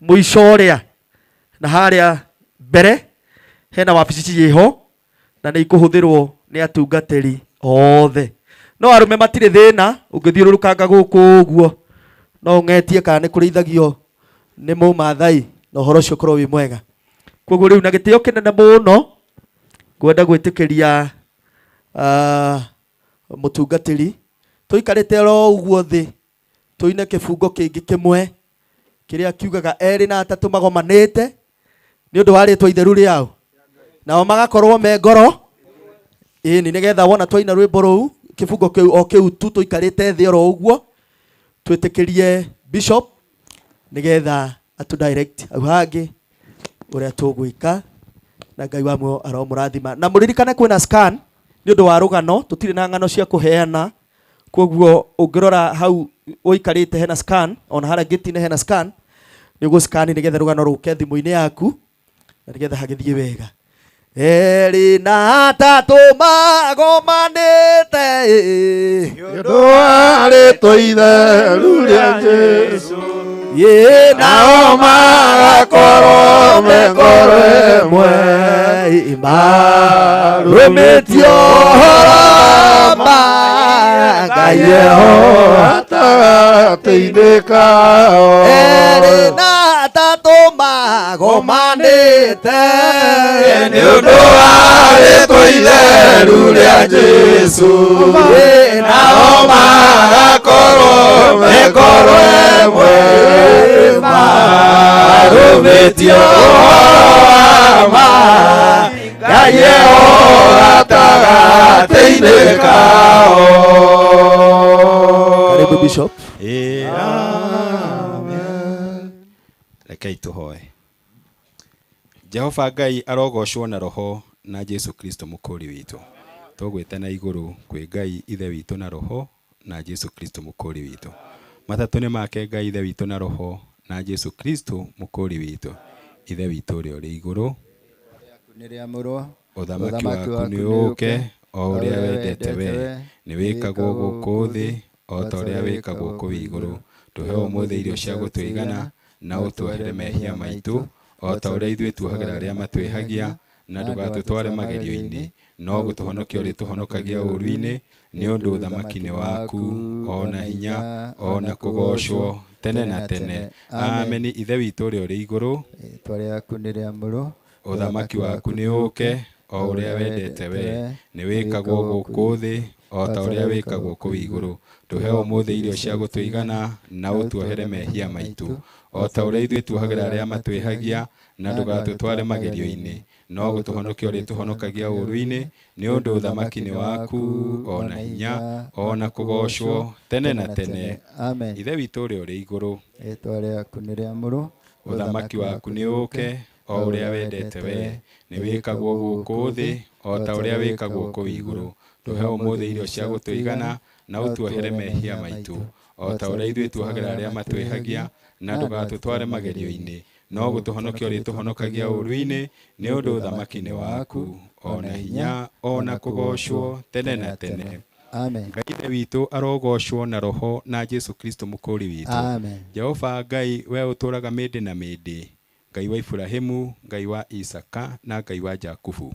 mũico ũrĩa na harĩa mbere hena wabici ciĩho na nĩ ikũhũthĩrwo nĩ atungatĩri othe. No arũme matirĩ thĩna, ũngĩthiũrũrũkanga gũkũ ũguo no ũng'etie kana nĩ kũrĩithagio nĩ mũmathai na ũhoro ũcio ũkorwo wĩ mwega. Koguo rĩu na gĩtĩo kĩnene mũno ngwenda gwĩtĩkĩria mũtungatĩri tũikarĩte oro ũguo thĩ tũine kĩbungo kĩngĩ kĩmwe kĩrĩa kiugaga erĩ na atatũ magomanĩte nĩ ũndũ wa rĩtwa itheru rĩao, nao magakorwo me ngoro ĩni, nĩgetha wona twaina rwĩmbo rũu kĩbungo kĩu o kĩu tu tũikarĩte thĩ oro ũguo twĩtĩkĩrie bishop nĩgetha atu direct hau hangĩ ũrĩa tũgwĩka, na Ngai wa muoyo aromũrathima. Na mũririkane kwĩna scan nĩ ũndũ wa rũgano, tũtirĩ na ng'ano cia kũheana, koguo ũngĩrora hau ũikarĩte hena scan, ona harĩa gĩti-inĩ hena scan, nĩ ũgũ scan nĩgetha rũgano rũke thimũ-inĩ yaku na nĩgetha hagĩthiĩ wega. Erĩ na atatũ magomanĩte nĩ ũndũ wa rĩtwa itheru rĩa Jesũ, nao magakorwo me ngoro ĩmwe, marũmĩtie ũhoro ma Ngai gatagatĩ-inĩ kao. Erĩ na atatũ magomanĩte nĩ ũndũ wa rĩtwa itheru rĩa Jesũ, nao magakorwo Mĩkorwo ĩmwe marũmĩtie ũhoro wa ma Ngai eho gatagatĩ-inĩ kao. Karibu Bishop. Amen. Rekei tũhoe. Jehova Ngai arogocwo na roho na Jesu Kristo mũkũri witũ. Tũgwĩte na igũrũ kwĩ Ngai ithe witũ na roho na Jesu Kristo mũkũri witũ. Matatũ nĩ make Ngai ithe witũ na roho na Jesu Kristo mũkũri witũ. Ithe witũ ũrĩa ũrĩ igũrũ, ũthamaki waku nĩ ũũke, o ũrĩa wendete we, nĩ wĩkagwo gũkũ thĩ o ta ũrĩa wĩkagwo kũu igũrũ. Tũhe ũmũthĩ irio cia gũtũigana, na ũtuohere mehia maitũ, o ta ũrĩa ithuĩ tuohagĩra arĩa matwĩhagia, na ndũgatũtware magerio-inĩ, no gũtũhonokia ũrĩtũhonokagia ũũru-inĩ, nĩ ũndũ ũthamaki nĩ waku, o na hinya, o na kũgoocwo tene na tene. Ameni. Ithe witũ ũrĩa ũrĩ igũrũ, Rĩĩtwa rĩaku nĩ rĩamũrwo, ũthamaki waku nĩ ũũke, o ũrĩa wendete we, nĩ wĩkagwo gũkũ thĩ o ta ũrĩa wĩkagwo kũu igũrũ. Tũhe ũmũthĩ irio cia gũtũigana, na ũtuohere mehia maitũ, o ta ũrĩa ithuĩ tuohagĩra arĩa matwĩhagia, na ndũgatũtware magerio-inĩ, no gũtũhonokia ũrĩtũhonokagia ũũru-inĩ, nĩ ũndũ ũthamaki nĩ waku, o na hinya, o na kũgoocwo tene na tene. Amen. Ithe witũ ũrĩa ũrĩ igũrũ, Rĩĩtwa rĩaku nĩ rĩamũrwo, ũthamaki waku nĩ ũũke, o ũrĩa wendete we, nĩ wĩkagwo gũkũ thĩ o ta ũrĩa wĩkagwo kũu igũrũ. Tũhe ũmũthĩ irio cia gũtũigana, na ũtuohere mehia maitũ, o ta ũrĩa ithuĩ tuohagĩra arĩa matwĩhagia, na ndũgatũtware magerio-inĩ, no gũtũhonokia ũrĩtũhonokagia ũũru-inĩ, nĩ ũndũ ũthamaki nĩ waku, o na hinya, o na kũgoocwo tene na tene. Amen. Ngai ithe witũ arogocwo na roho na Jesu Kristo mũkũri witũ. Amen. Jehova Ngai we ũtũũraga mĩndĩ na mĩndĩ, Ngai wa Iburahimu, Ngai wa Isaka na Ngai wa Jakubu,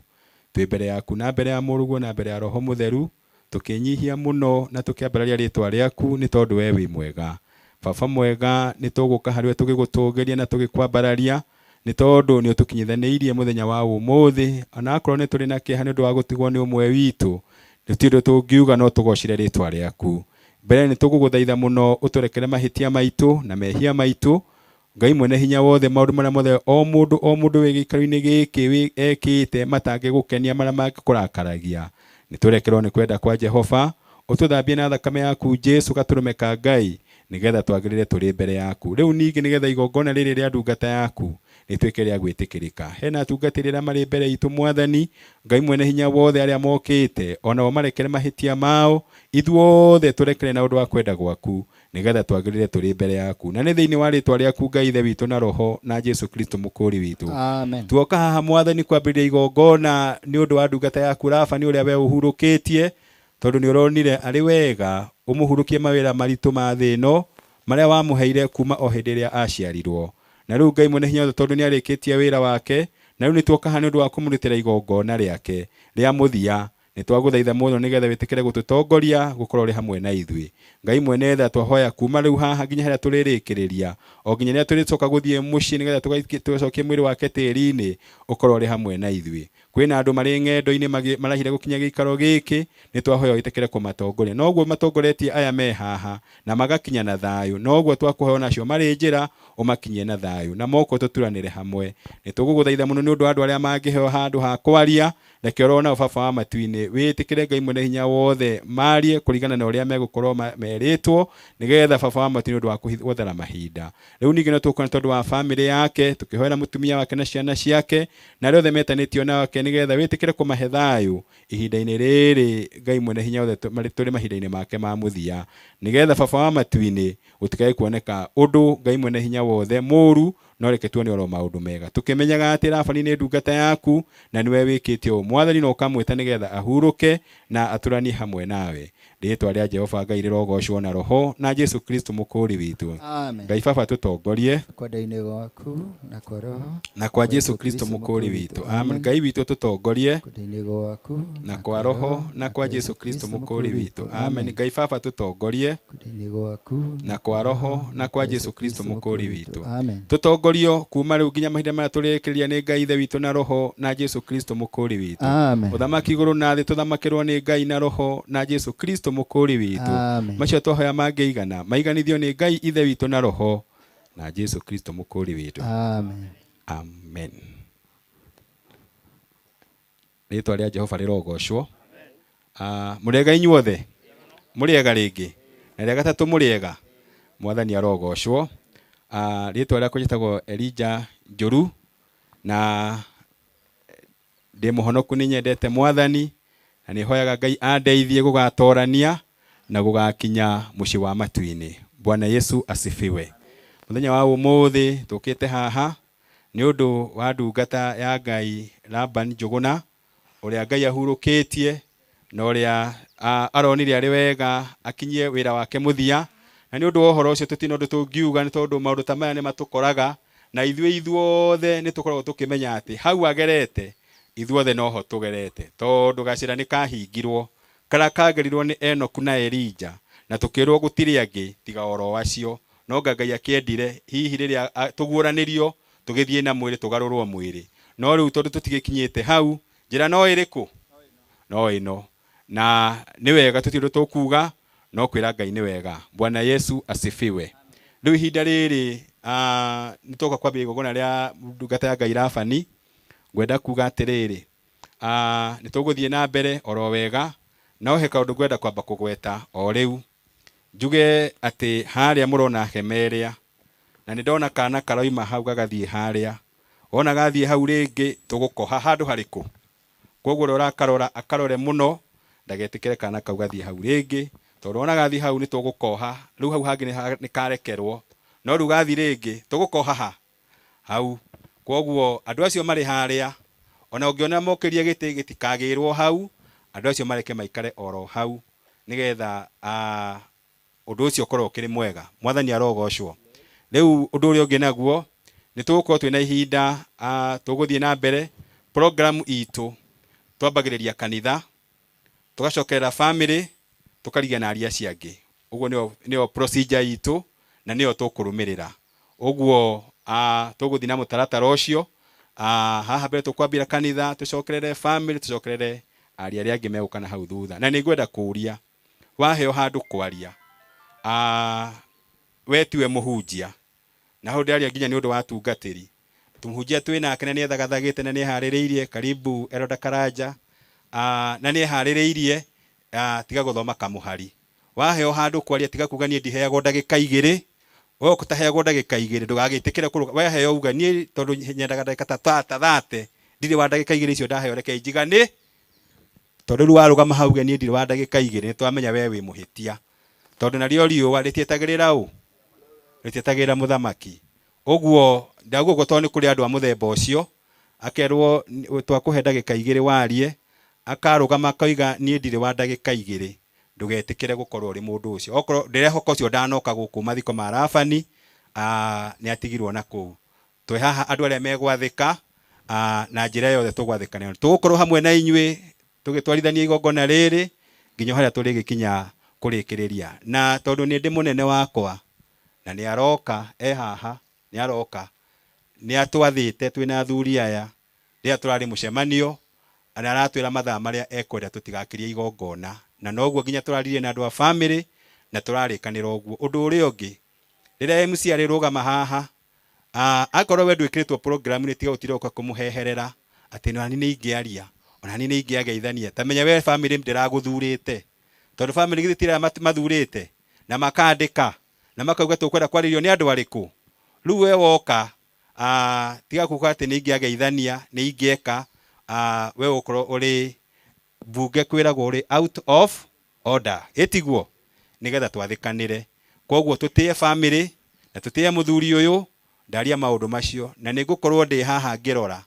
twĩ mbere yaku na mbere ya mũrũguo na mbere ya Roho Mũtheru, tũkĩnyihia mũno na tũkĩambararia rĩtwa rĩaku nĩ tondũ we wĩ mwega. Baba mwega, nĩ tũgũka harĩ we tũgĩgũtũgĩria na tũgĩkwambararia, nĩ tondũ nĩ ũtũkinyithanĩirie mũthenya wa ũmũthĩ, ona akorwo nĩ tũrĩ na kĩeha nĩ ũndũ wa gũtigwo nĩ ũmwe witũ, gũtirĩ ũndũ tũngiuga no tũgocire rĩtwa rĩaku. Mbere nĩ tũgũgũthaitha mũno ũtũrekere mahĩtia maitũ na mehia maitũ, Ngai mwene hinya wothe, maũndũ marĩa mothe o mũndũ o mũndũ wĩ gĩikaro-inĩ gĩkĩ ekĩte matangĩgũkenia, marĩa mangĩkũrakaragia, nĩ tũrekerwo nĩ kwenda kwa Jehova. Ũtũthambie na thakame yaku Jesu gatũrũme ka Ngai, nĩgetha twagĩrĩre tũrĩ mbere yaku. Rĩu ningĩ nĩgetha igongona rĩrĩ rĩa ndungata yaku rĩtuĩke rĩa gwĩtĩkĩrĩka, hena atungatĩri arĩa marĩ mbere itũ Mwathani Ngai mwene hinya wothe, arĩa mokĩte onao marekere mahĩtia mao, ithuothe tũrekere na ũndũ wa kwenda gwaku, nĩgetha twagĩrĩre tũrĩ mbere yaku, na nĩ thĩinĩ wa rĩtwa rĩaku Ngai ithe witũ na roho na Jesu Kristo mũkũri witũ. Amen. Tuoka haha Mwathani kwambĩrĩria igongona nĩ ũndũ wa ndungata yaku Labani ũrĩa we ũhurũkĩtie, tondũ nĩ ũronire arĩ wega ũmũhurũkie mawĩra maritũ ma thĩ ĩno marĩa wamũheire kuma o hĩndĩ ĩrĩa aciarirwo. Na rĩu Ngai mwene hinya wothe, tondũ nĩ arĩkĩtie wĩra wake, na rĩu nĩ tuoka haha nĩ ũndũ wa kũmũrutĩra igongona rĩake rĩa mũthia, nĩ twagũthaitha mũno nĩgetha wĩtĩkĩre gũtũtongoria gũkorwo ũrĩ hamwe na ithuĩ. Ngai mwene tha, twahoya kuma rĩu haha nginya harĩa tũrĩrĩkĩrĩria, o nginya rĩrĩa tũrĩcoka gũthiĩ mũciĩ nĩgetha tũcokie mwĩrĩ wake tĩri-inĩ, ũkorwo ũrĩ hamwe na ithuĩ. Kwĩna andũ marĩ ng'endo-inĩ marahire gũkinya gĩikaro gĩkĩ, nĩ twahoya wĩtĩkĩre kũmatongoria. Noguo matongoretie aya me haha na magakinya na thayũ, noguo twakũhoya onacio marĩ njĩra ũmakinyie na thayũ, na moko tũturanĩre hamwe. Nĩ tũgũgũthaitha mũno nĩ ũndũ wa andũ arĩa mangĩheo handũ ha kwaria, reke oro nao Baba wa matu-inĩ wĩtĩkĩre Ngai mwene hinya wothe marie kũringana na ũrĩa megũkorwo merĩtwo, nĩgetha Baba wa matu-inĩ ũndũ wa gũthara mahinda. Rĩu ningĩ no tũkuona tondũ wa famĩlĩ yake, tũkĩhoera mũtumia wake na ciana ciake na arĩa othe metanĩtio nake, nĩgetha wĩtĩkĩre kũmahe thayũ ihinda-inĩ rĩrĩ Ngai mwene hinya wothe tũrĩ mahinda-inĩ make ma mũthia, nĩgetha Baba wa matu-inĩ gũtikae kuoneka ũndũ Ngai mwene hinya wothe mũũru, no reke tuone oro maũndũ mega, tũkĩmenyaga atĩ Labani nĩ ndungata yaku na nĩwe wĩkĩte ũũ Mwathani, na ũkamwĩta nĩgetha ahurũke na atũranie hamwe nawe. Rĩĩtwa rĩa Jehova Ngai rĩrogocwo na roho na Jesu Kristo mũkũri witũ. Amen. Ngai Baba tũtongorie Kwenda-inĩ gwaku na kwa roho na kwa Jesu Kristo mũkũri witũ. Amen. Ngai witũ tũtongorie kwenda-inĩ gwaku na kwa roho na kwa Jesu Kristo mũkũri witũ. Amen. Ngai Baba tũtongorie kwenda-inĩ gwaku na kwa roho na kwa Jesu Kristo mũkũri witũ. Amen. Tũtongorie. Tũtongorio kuma rĩu nginya mahinda marĩa tũrĩkĩrĩria nĩ Ngai Ithe witũ na Roho na Jesu Kristo mũkũũri witũ. Amen. Ũthamaki igũrũ na thĩ tũthamakĩrwo nĩ Ngai na Roho na Jesu Kristo mũkũũri witũ. Amen. Macio twahoya mangĩigana maiganithio nĩ Ngai Ithe witũ na Roho na Jesu Kristo mũkũũri witũ. Amen. Amen. Rĩtwa rĩa Jehova rĩrogocwo. Mũrĩega inyuothe, mũrĩega rĩngĩ na rĩa gatatũ mũrĩega, Mwathani arogocwo. Rĩtwa rĩakwa njĩtagwo Elijah Njũru na ndĩ mũhonoku, nĩ nyendete Mwathani na nĩ hoyaga Ngai andeithie gũgatorania na gũgakinya mũciĩ wa matu-inĩ. Bwana Yesu asifiwe. Mũthenya wa ũmũthĩ tũkĩte haha nĩ ũndũ wa ndungata ya Ngai Laban Njũgũna, ũrĩa Ngai ahurũkĩtie na ũrĩa aronire arĩ wega akinyie wĩra wake mũthia. Na nĩ ũndũ wa ũhoro ũcio tũtirĩ na ũndũ tũngiuga, nĩ tondũ maũndũ ta maya nĩ matũkoraga na ithuĩ ithuothe nĩ tũkoragwo tũkĩmenya atĩ hau agerete ithuothe noho tũgerete, tondũ gacĩra nĩ kahingirwo karĩa kagerirwo nĩ Enoku na Elija, na tũkĩrwo gũtirĩ angĩ tiga oro acio. No nga Ngai akĩendire hihi rĩrĩa tũguũranĩrio tũgĩthiĩ na mwĩrĩ tũgarũrwo mwĩrĩ, no rĩu tondũ tũtigĩkinyĩte hau, njĩra no ĩrĩkũ? No ĩno. Na nĩ wega tũtirĩ ũndũ tũkuga, no kwĩra Ngai nĩ wega. Bwana Yesu asifiwe. Rĩu ihinda rĩrĩ nĩ tũgoka kwambia igongona rĩa ndungata ya Ngai Labani. Ngwenda kuga atĩrĩrĩ, nĩ tũgũthiĩ na mbere oro wega, no he kaũndũ ngwenda kwamba kũgweta o rĩu. Njuge atĩ harĩa mũrona hema ĩrĩa, na nĩ ndona kana karoima hau gagathiĩ harĩa, wona gathiĩ hau rĩngĩ tũgũkoha handũ harĩkũ? Koguo ũrĩa ũrakarora akarore mũno ndagetĩkĩre kana kau gathiĩ hau rĩngĩ, tondũ wona gathiĩ hau nĩ tũgũkoha. Rĩu hau hangĩ nĩ karekerwo, no rĩu gathiĩ rĩngĩ tũgũkoha ha hau. Koguo andũ acio marĩ harĩa, ona ũngĩona mokĩria gĩtĩ gĩtikagĩrwo hau, andũ acio mareke maikare oro hau nĩgetha ũndũ ũcio ũkorwo ũkĩrĩ mwega. Mwathani arogocwo. Rĩu ũndũ ũrĩa ũngĩ naguo nĩ tũgũkorwo twĩna ihinda, tũgũthiĩ na mbere program itũ. Twambagĩrĩria kanitha, tũgacokerera family, tũkarigia na aria acio angĩ. Ũguo nĩyo procedure itũ na nĩyo tũkũrũmĩrĩra. Ũguo tũgũthiĩ na mũtaratara ũcio. Haha mbere tũkwambĩra kanitha, tũcokerere family, tũcokerere aria arĩa angĩ megũka na hau thutha. Na nĩ ngwenda kũũria, waheo handũ kwaria, we tiwe mũhunjia, na hau ndĩraria nginya nĩ ũndũ wa atungatĩri. Mũhunjia twĩ nake na nĩethagathagĩte na nĩeharĩrĩirie, karibu Elder Karanja, na nĩeharĩrĩirie, tiga gũthoma kamũhari. Waheo handũ kwaria, tiga kuga niĩ ndiheagwo ndagĩka igĩrĩ. We ũtaheagwo ndagĩka igĩrĩ, ndũgagĩtĩkĩre kũrũga. Waheo uga niĩ tondũ nyendaga ndagĩka ta thate, ndirĩ wa ndagĩka igĩrĩ icio ndaheo, reke njigane. Tondũ rĩu warũgama hau uge niĩ ndirĩ wa ndagĩka igĩrĩ, nĩtwamenya we wĩ mũhĩtia. Tondũ narĩo riũa rĩtietagĩrĩra ũ? Rĩtietagĩrĩra mũthamaki. Ũguo ndauga ũguo tondũ nĩ kũrĩ andũ a mũthemba ũcio, akerwo twakũhe ndagĩka igĩrĩ warie, akarũgama akoiga niĩ ndirĩ wa ndagĩka igĩrĩ. Ndũgetĩkĩre gũkorwo ũrĩ mũndũ ũcio. Okorwo ndĩrehoka ũcio ndanoka gũkũ mathiko ma Labani, nĩ atigirwo na kũu. Twĩ haha andũ arĩa megwathĩka, na njĩra yothe tũgwathĩka nayo. Tũgũkorwo hamwe na inyuĩ tũgĩtwarithania igongona rĩrĩ nginya harĩa tũrĩgĩkinya kũrĩkĩrĩria. Na tondũ nĩ ndĩ mũnene wakwa na nĩ aroka, e haha, nĩ aroka, nĩ atwathĩte twĩna athuri aya rĩrĩa tũrarĩ mũcemanio, na aratwĩra mathaa marĩa ekwenda tũtigakirie igongona, na noguo nginya tũraririe na andũ a family na tũrarĩkanĩra ũguo. Ũndũ ũrĩa ũngĩ, rĩrĩa MC arĩrũgama haha, akorwo we ndwĩkĩrĩtwo program nĩ tiga gũtinda ũka kũmũheherera atĩ nani nĩ ingĩaria, ona niĩ nĩ ingĩageithania. Ta menya we family ndĩragũthurĩte, tondũ family githĩ ti arĩa mathurĩte na makandĩka na makauga tũkwenda kwarĩrio nĩ andũ arĩkũ. Rĩu we woka, tiga kuga atĩ nĩ ingĩageithania, nĩ ingĩeka, we ũgũkorwo ũrĩ mbunge kwĩragwo ũrĩ out of order, ĩtiguo, nĩgetha twathĩkanĩre. Koguo tũtĩe family na tũtĩe mũthuri ũyũ, ndaria maũndũ macio, na nĩ ngũkorwo ndĩ haha ngĩrora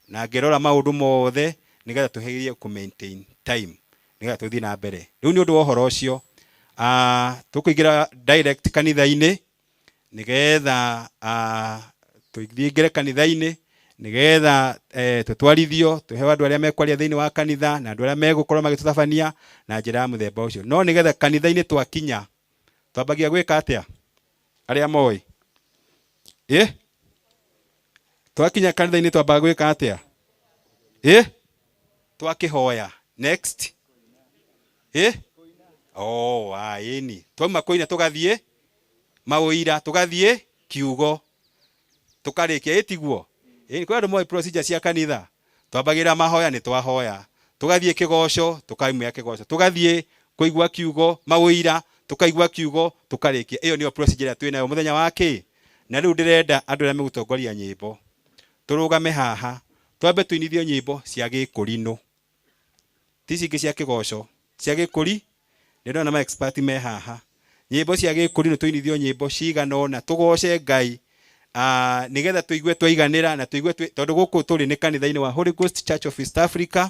na ngĩrora maũndũ mothe nĩgetha tũgerie kũ maintain time nĩgetha tũthiĩ na mbere. Rĩu nĩ ũndũ wa ũhoro ũcio, tũkũingĩra direct kanitha-inĩ nĩgetha tũingĩre kanitha-inĩ nĩgetha tũtwarithio, tũheo andũ arĩa mekwaria thĩinĩ wa kanitha na andũ arĩa megũkorwo magĩtũtabania na njĩra ya mũthemba ũcio. No nĩgetha kanitha-inĩ twakinya, twambagia gwĩka atĩa? Arĩa moĩ? Twakinya kanitha-inĩ twambaga gwĩka atĩa? Ĩ? Twakĩhoya. Next. Ĩ? Oh, ĩni. Twauma kũina tũgathiĩ maũira, tũgathiĩ kiugo. Tũkarĩkia ĩtiguo. Ĩni kwĩ andũ moĩ procedure cia kanitha. Twambagĩrĩra mahoya nĩ twahoya. Tũgathiĩ kĩgoco, tũkaumia kĩgoco. Tũgathiĩ kũigua kiugo, maũira, tũkaigua kiugo, tũkarĩkia. Ĩyo nĩyo procedure ĩrĩa twĩnayo mũthenya wa kĩ? Na rĩu ndĩrenda andũ arĩa megũtongoria nyĩmbo tũrũgame haha twambe tũinithio nyĩmbo cia gĩkũrinũ, ti ici ingĩ cia kĩgoco, cia gĩkũri. Nĩ ndĩrona ma expert me haha. Nyĩmbo cia gĩkũrinũ tũinithio nyĩmbo cigana ũna tũgoce Ngai, nĩgetha tũigue twaiganĩra na tũigue tondũ gũkũ tũrĩ nĩ kanitha-inĩ wa Holy Ghost Church of East Africa,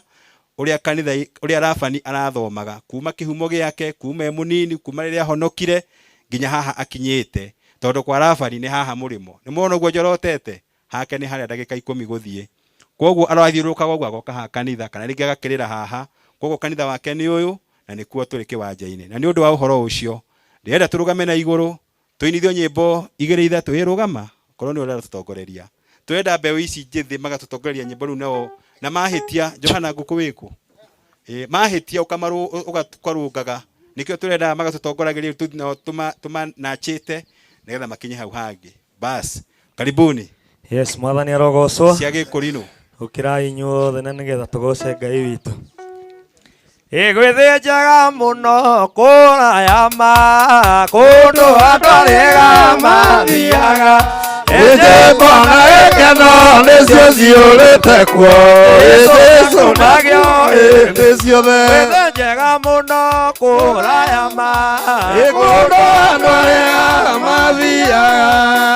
ũrĩa kanitha ũrĩa Rabani arathomaga kuma kĩhumo gĩake, kuma e mũnini, kuma rĩrĩa ahonokire nginya haha akinyĩte, tondũ kwa Rabani nĩ haha mũrĩmo. Nĩ mwona ũguo njorotete hake nĩ harĩa ndagĩka 10 gũthiĩ. Koguo arathiũrũrũkaga ũguo agoka haha kanitha, kana rĩngĩ agakĩrĩra haha. Koguo kanitha wake nĩ ũyũ na nĩkuo tũrĩ kĩwanja-inĩ. Na nĩ ũndũ wa ũhoro ũcio ndĩrenda tũrũgame na igũrũ tũinithio nyĩmbo igĩrĩ ithatũ. Ĩ rũgama korwo nĩ ũratũtongoreria. Tũrenda mbeũ ici njĩthĩ magatũtongoreria nyĩmbo rĩu nao, na mahĩtia Johana ngũkũ wĩkũ? Ĩ mahĩtia ũkarũngaga. Nĩkĩo tũrenda magatũtongoragia rĩu nao tũmanachĩte nĩgetha makinye hau hangĩ. Bas, karibuni. Yes, mwathani arogocwo. Cia gĩkũrinũ. Ũkĩrai inyuothe na nĩgetha tũgoce Ngai witũ. Ĩgwĩthĩ njega mũno kũraya ma, kũndũ andũ arĩa mathiaga. Ĩnyĩmbo na gĩkeno nĩcio ciũrĩte kuo, Jesũ nagĩo hĩndĩ ciothe. Ĩgwĩthĩ njega mũno kũraya ma, kũndũ andũ arĩa mathiaga.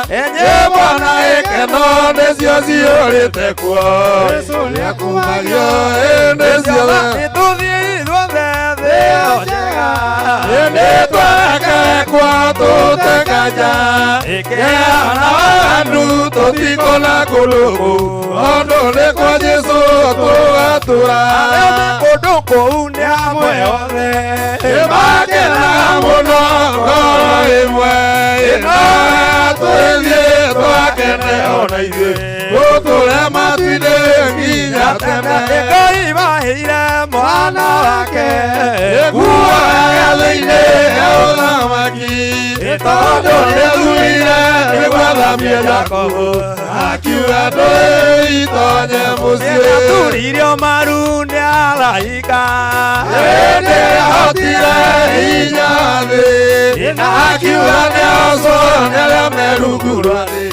Ĩnyĩmbo na gĩkeno nĩcio ciũrĩte kuo, Jesũ nĩakumagio hĩndĩ ciothe. Nĩtũthiĩ ithuothe thĩ ĩyo njega, Nĩ twerekwo tũtekaja, Kĩana andũ tũtikona kũndũ kũu, tondũ nĩ kwa Jesũ tũgatũra. Kũndũ kũu nĩ hamwe othe, Nĩmakenaga mũno ngoro ĩmwe, ĩno twĩthiĩ twakene ona ithuĩ, tũtũre matu-inĩ nginya tene. Ngai maheire mwana wake, Nguoyaga thĩinĩ ya ũthamaki, tondũ nĩathurire nĩgwathamia Jakobo, akiuga ndũitonye mũciĩ. Nĩaturirio maru nĩ araika, Hĩndĩ ahotire hinya thĩ, na akiuga nĩocwo nĩ arĩa me rungu rwa thĩ,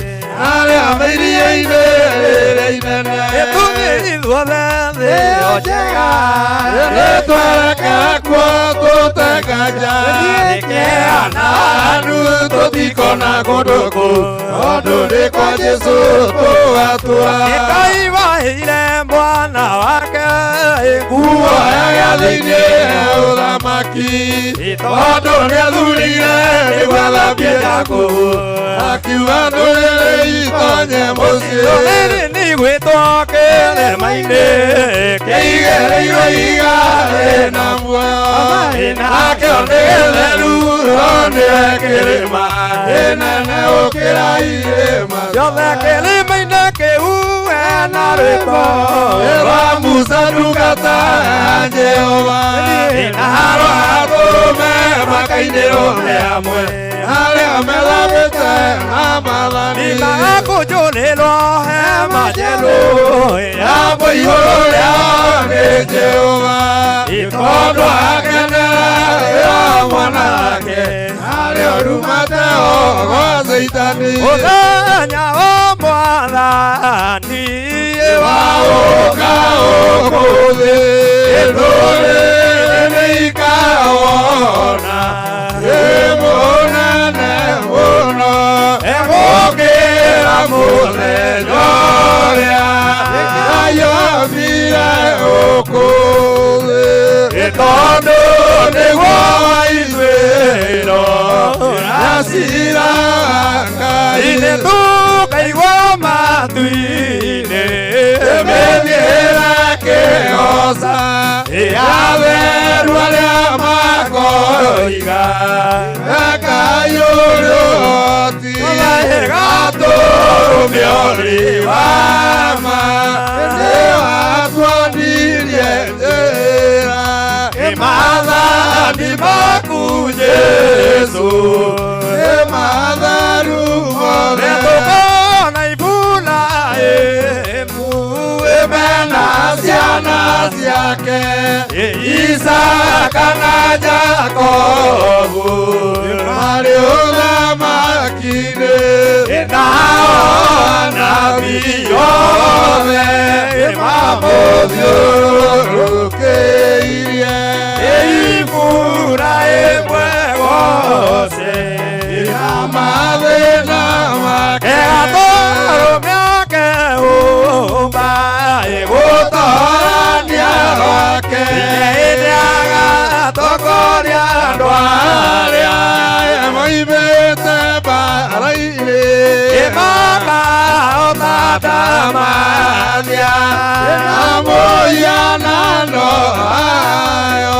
arĩa me iria-inĩ rĩrĩa inene. Nĩtũthiĩ ithuothe thĩ ĩyo njega, Nĩtwerekera kuo tũtekaja, Kĩana andũ tũtikona kũndũ kũu, tondũ nĩ kwa Jesũ tũgatũra. Ngai maheire mwana wake, Nguoyaga thĩinĩ ya ũthamaki, tondũ nĩathurire nĩgwathambia Jakubu, akiuga ndũrĩrĩ itonye mũciĩ. Ndũrĩrĩ nĩigwĩtwo kĩrĩma-inĩ, Kĩigĩrĩirwo ihiga rĩna muoyo, nakĩo nĩ gĩtheru no nĩwe kĩrĩma kĩnene gũkĩra irĩma ciothe. Kĩrĩma-inĩ kĩu hena rwĩmbo rwa Musa ndungata ya Jehova, na rwa arũme makainĩrwo me hamwe, arĩa methambĩte na maathani. Nĩmagakũnjũrĩrwo hema njerũ, ya mũihũro rĩao nĩ Jehova, tondũ akenera wĩra wa mwana wake, arĩa ũrumate gwa Caitani. Mũthenya wa Mwathani waũka gũkũ thĩ, ndũrĩrĩ nĩikawona, wĩ mũnene mũno, gũkĩra mũthenya ũrĩa Ngai ombire gũkũ thĩ. Tondũ nĩguo wa ithũĩro na ciira wa Ngai, nĩtũkaigua matu-inĩ, mĩthiĩre kĩgoca ya atheru arĩa makoiga, Ngai ũrĩ ũhoti gatũrũgame. Mũrũme ũrĩ wa ma nĩwatuonirie njĩra Maathani maku Jesũ nĩ matheru mothe Nĩtũkona Iburahĩmu mena ciana ciake Isaka na Jakobu marĩ ũthamaki-inĩ nao anabii othe mamũthiũrũrũkĩirie Iburahĩmu egooce na mathĩna make Gatũrũme akeũmba gũtorania gwake Hĩndĩ agatongoria andũ arĩa moimĩte mbara-inĩ Ĩmakahota ndamathia na mũhianano wayo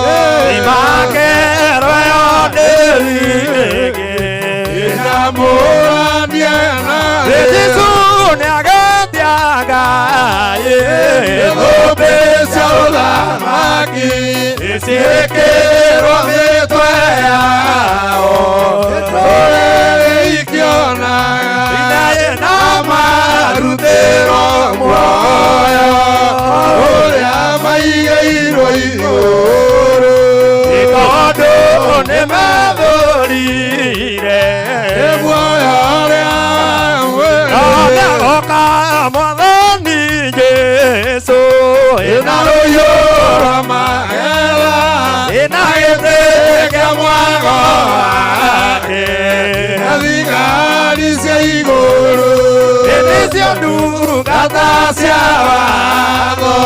Ĩmakerwo ĩyo nĩ rĩngĩ na mũranie na Jesũ nĩagetia Ngai thũmbĩ cia ũthamaki ciĩkĩrwo mĩtwe yao ndũrĩrĩ ikĩonaga na marutĩrwo muoyo ũrĩa maigĩirwo igũrũ tondũ nĩmathũrire muoyo ũrĩa Nĩagoka Mwathani Jesũ na rũhiũ rwa magetha na gĩtĩ kĩa mwago wake na thigari cia igũrũ nĩcio ndungata cia watho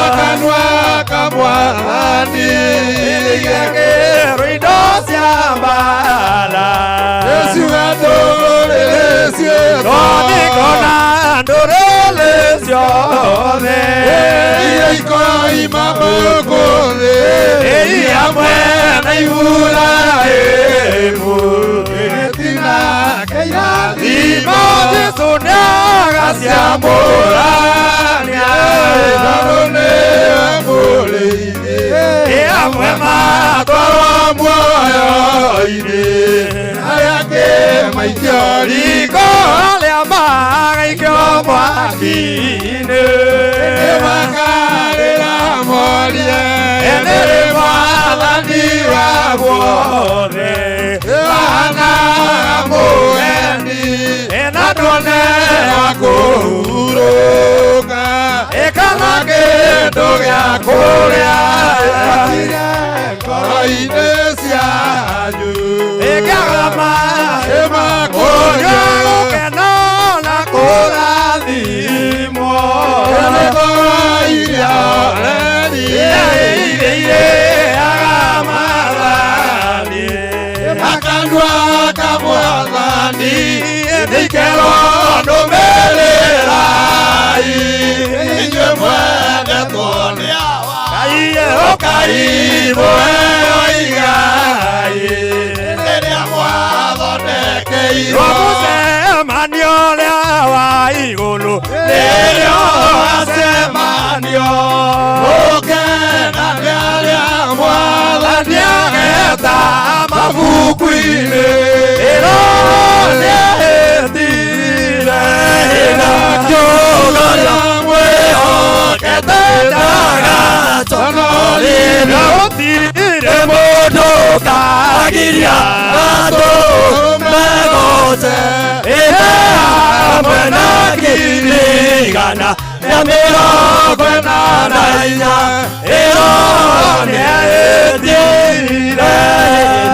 akanua ka Mwathani igekĩrwo indo cia mbaara ciuga ndũrĩrĩ ciĩtwo Nĩngona ndũrĩrĩ ciothe iria ikoima gũkũ thĩ hamwe na Iburahĩmu gĩtina kĩrathimo Jesũ nĩagaciamũrania tondũ nĩwe mũrĩithi hamwe matwarwo muoyo-inĩ arĩa angĩ maikio riko arĩa magaikio mwaki-inĩ nĩmakarĩra morie Nĩrĩ Mwathani wa guothe wana mũgeni na tuone wa kũhurũka ĩkana kĩndũ gĩa kũrĩa ngoro-inĩ cianyu ĩkĩagama ĩmakũnyua gũkena na kũrathimwo nĩtoro iria reri ĩrĩaga Mwathani akanua ka Mwathani nĩikerwo nũmĩrĩrai inyuĩ mwendetwo nĩ Awa Ngai ũkai mũheo igai rĩrĩa mwathondekeirwo Mũcemanio ũrĩa wa igũrũ nĩrĩo acemanio mũkena nĩ arĩa Mwathani ageta mabuku-inĩ ĩro nĩahĩtire na kiugo rĩa mwĩhokete ndagaconorithio gũtirĩ mũndũ ũkagiria andũ megoce hamwe na ngiri igana rĩa mĩrongo ĩnana na inya ĩro nĩahĩtire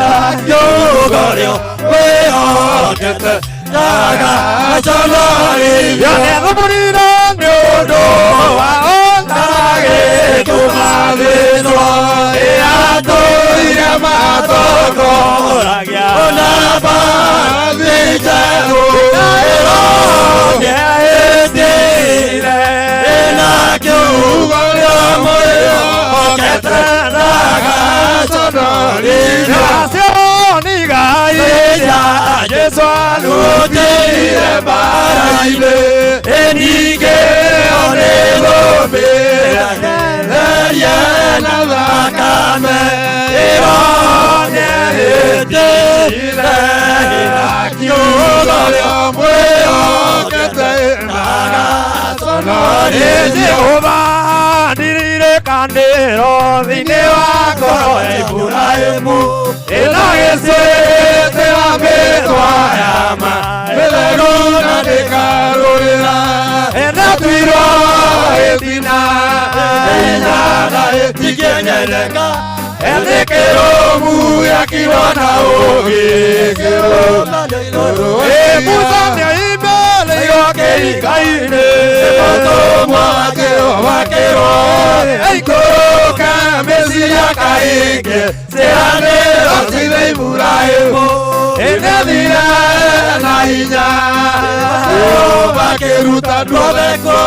na kiugo rĩo mwĩhokete ndagaconorithio nĩathũmũrire nĩ ũndũ wa ndagĩtũma thĩnwo ĩatũire matongoragia ona mbathi njerũ ĩro nĩahĩtire na kiugo rĩa mwĩhokete ndagaconorithio Acio ni Ngai Jesũ Nĩarutĩire mbara-inĩ ĩningĩ ĩyo nĩ thũmbĩ therie na thakame ĩronye ĩtĩire na kiugo rĩa mwĩhokete ndagaconorithio. Jehova ndiririkanĩro thĩinĩ wa ngoro ya Iburahĩmu ĩna gĩcĩtĩ wa mĩtwa ya ma mĩtheru na ndĩkarũrĩra ĩnatuirwo ĩtina hinya na ĩtingĩenyereka ĩnĩ kĩrũmu yakirwo na ũũgĩ Musa nĩoimĩrĩirwo kĩhinga-inĩ mũtũmwo wa Jehova akĩrwo aikũrũka mĩciĩ kaingĩ ciĩranĩro ciithe Iburahĩmu ĩnĩathire na hinya Jehova akĩruta andũ othe kuo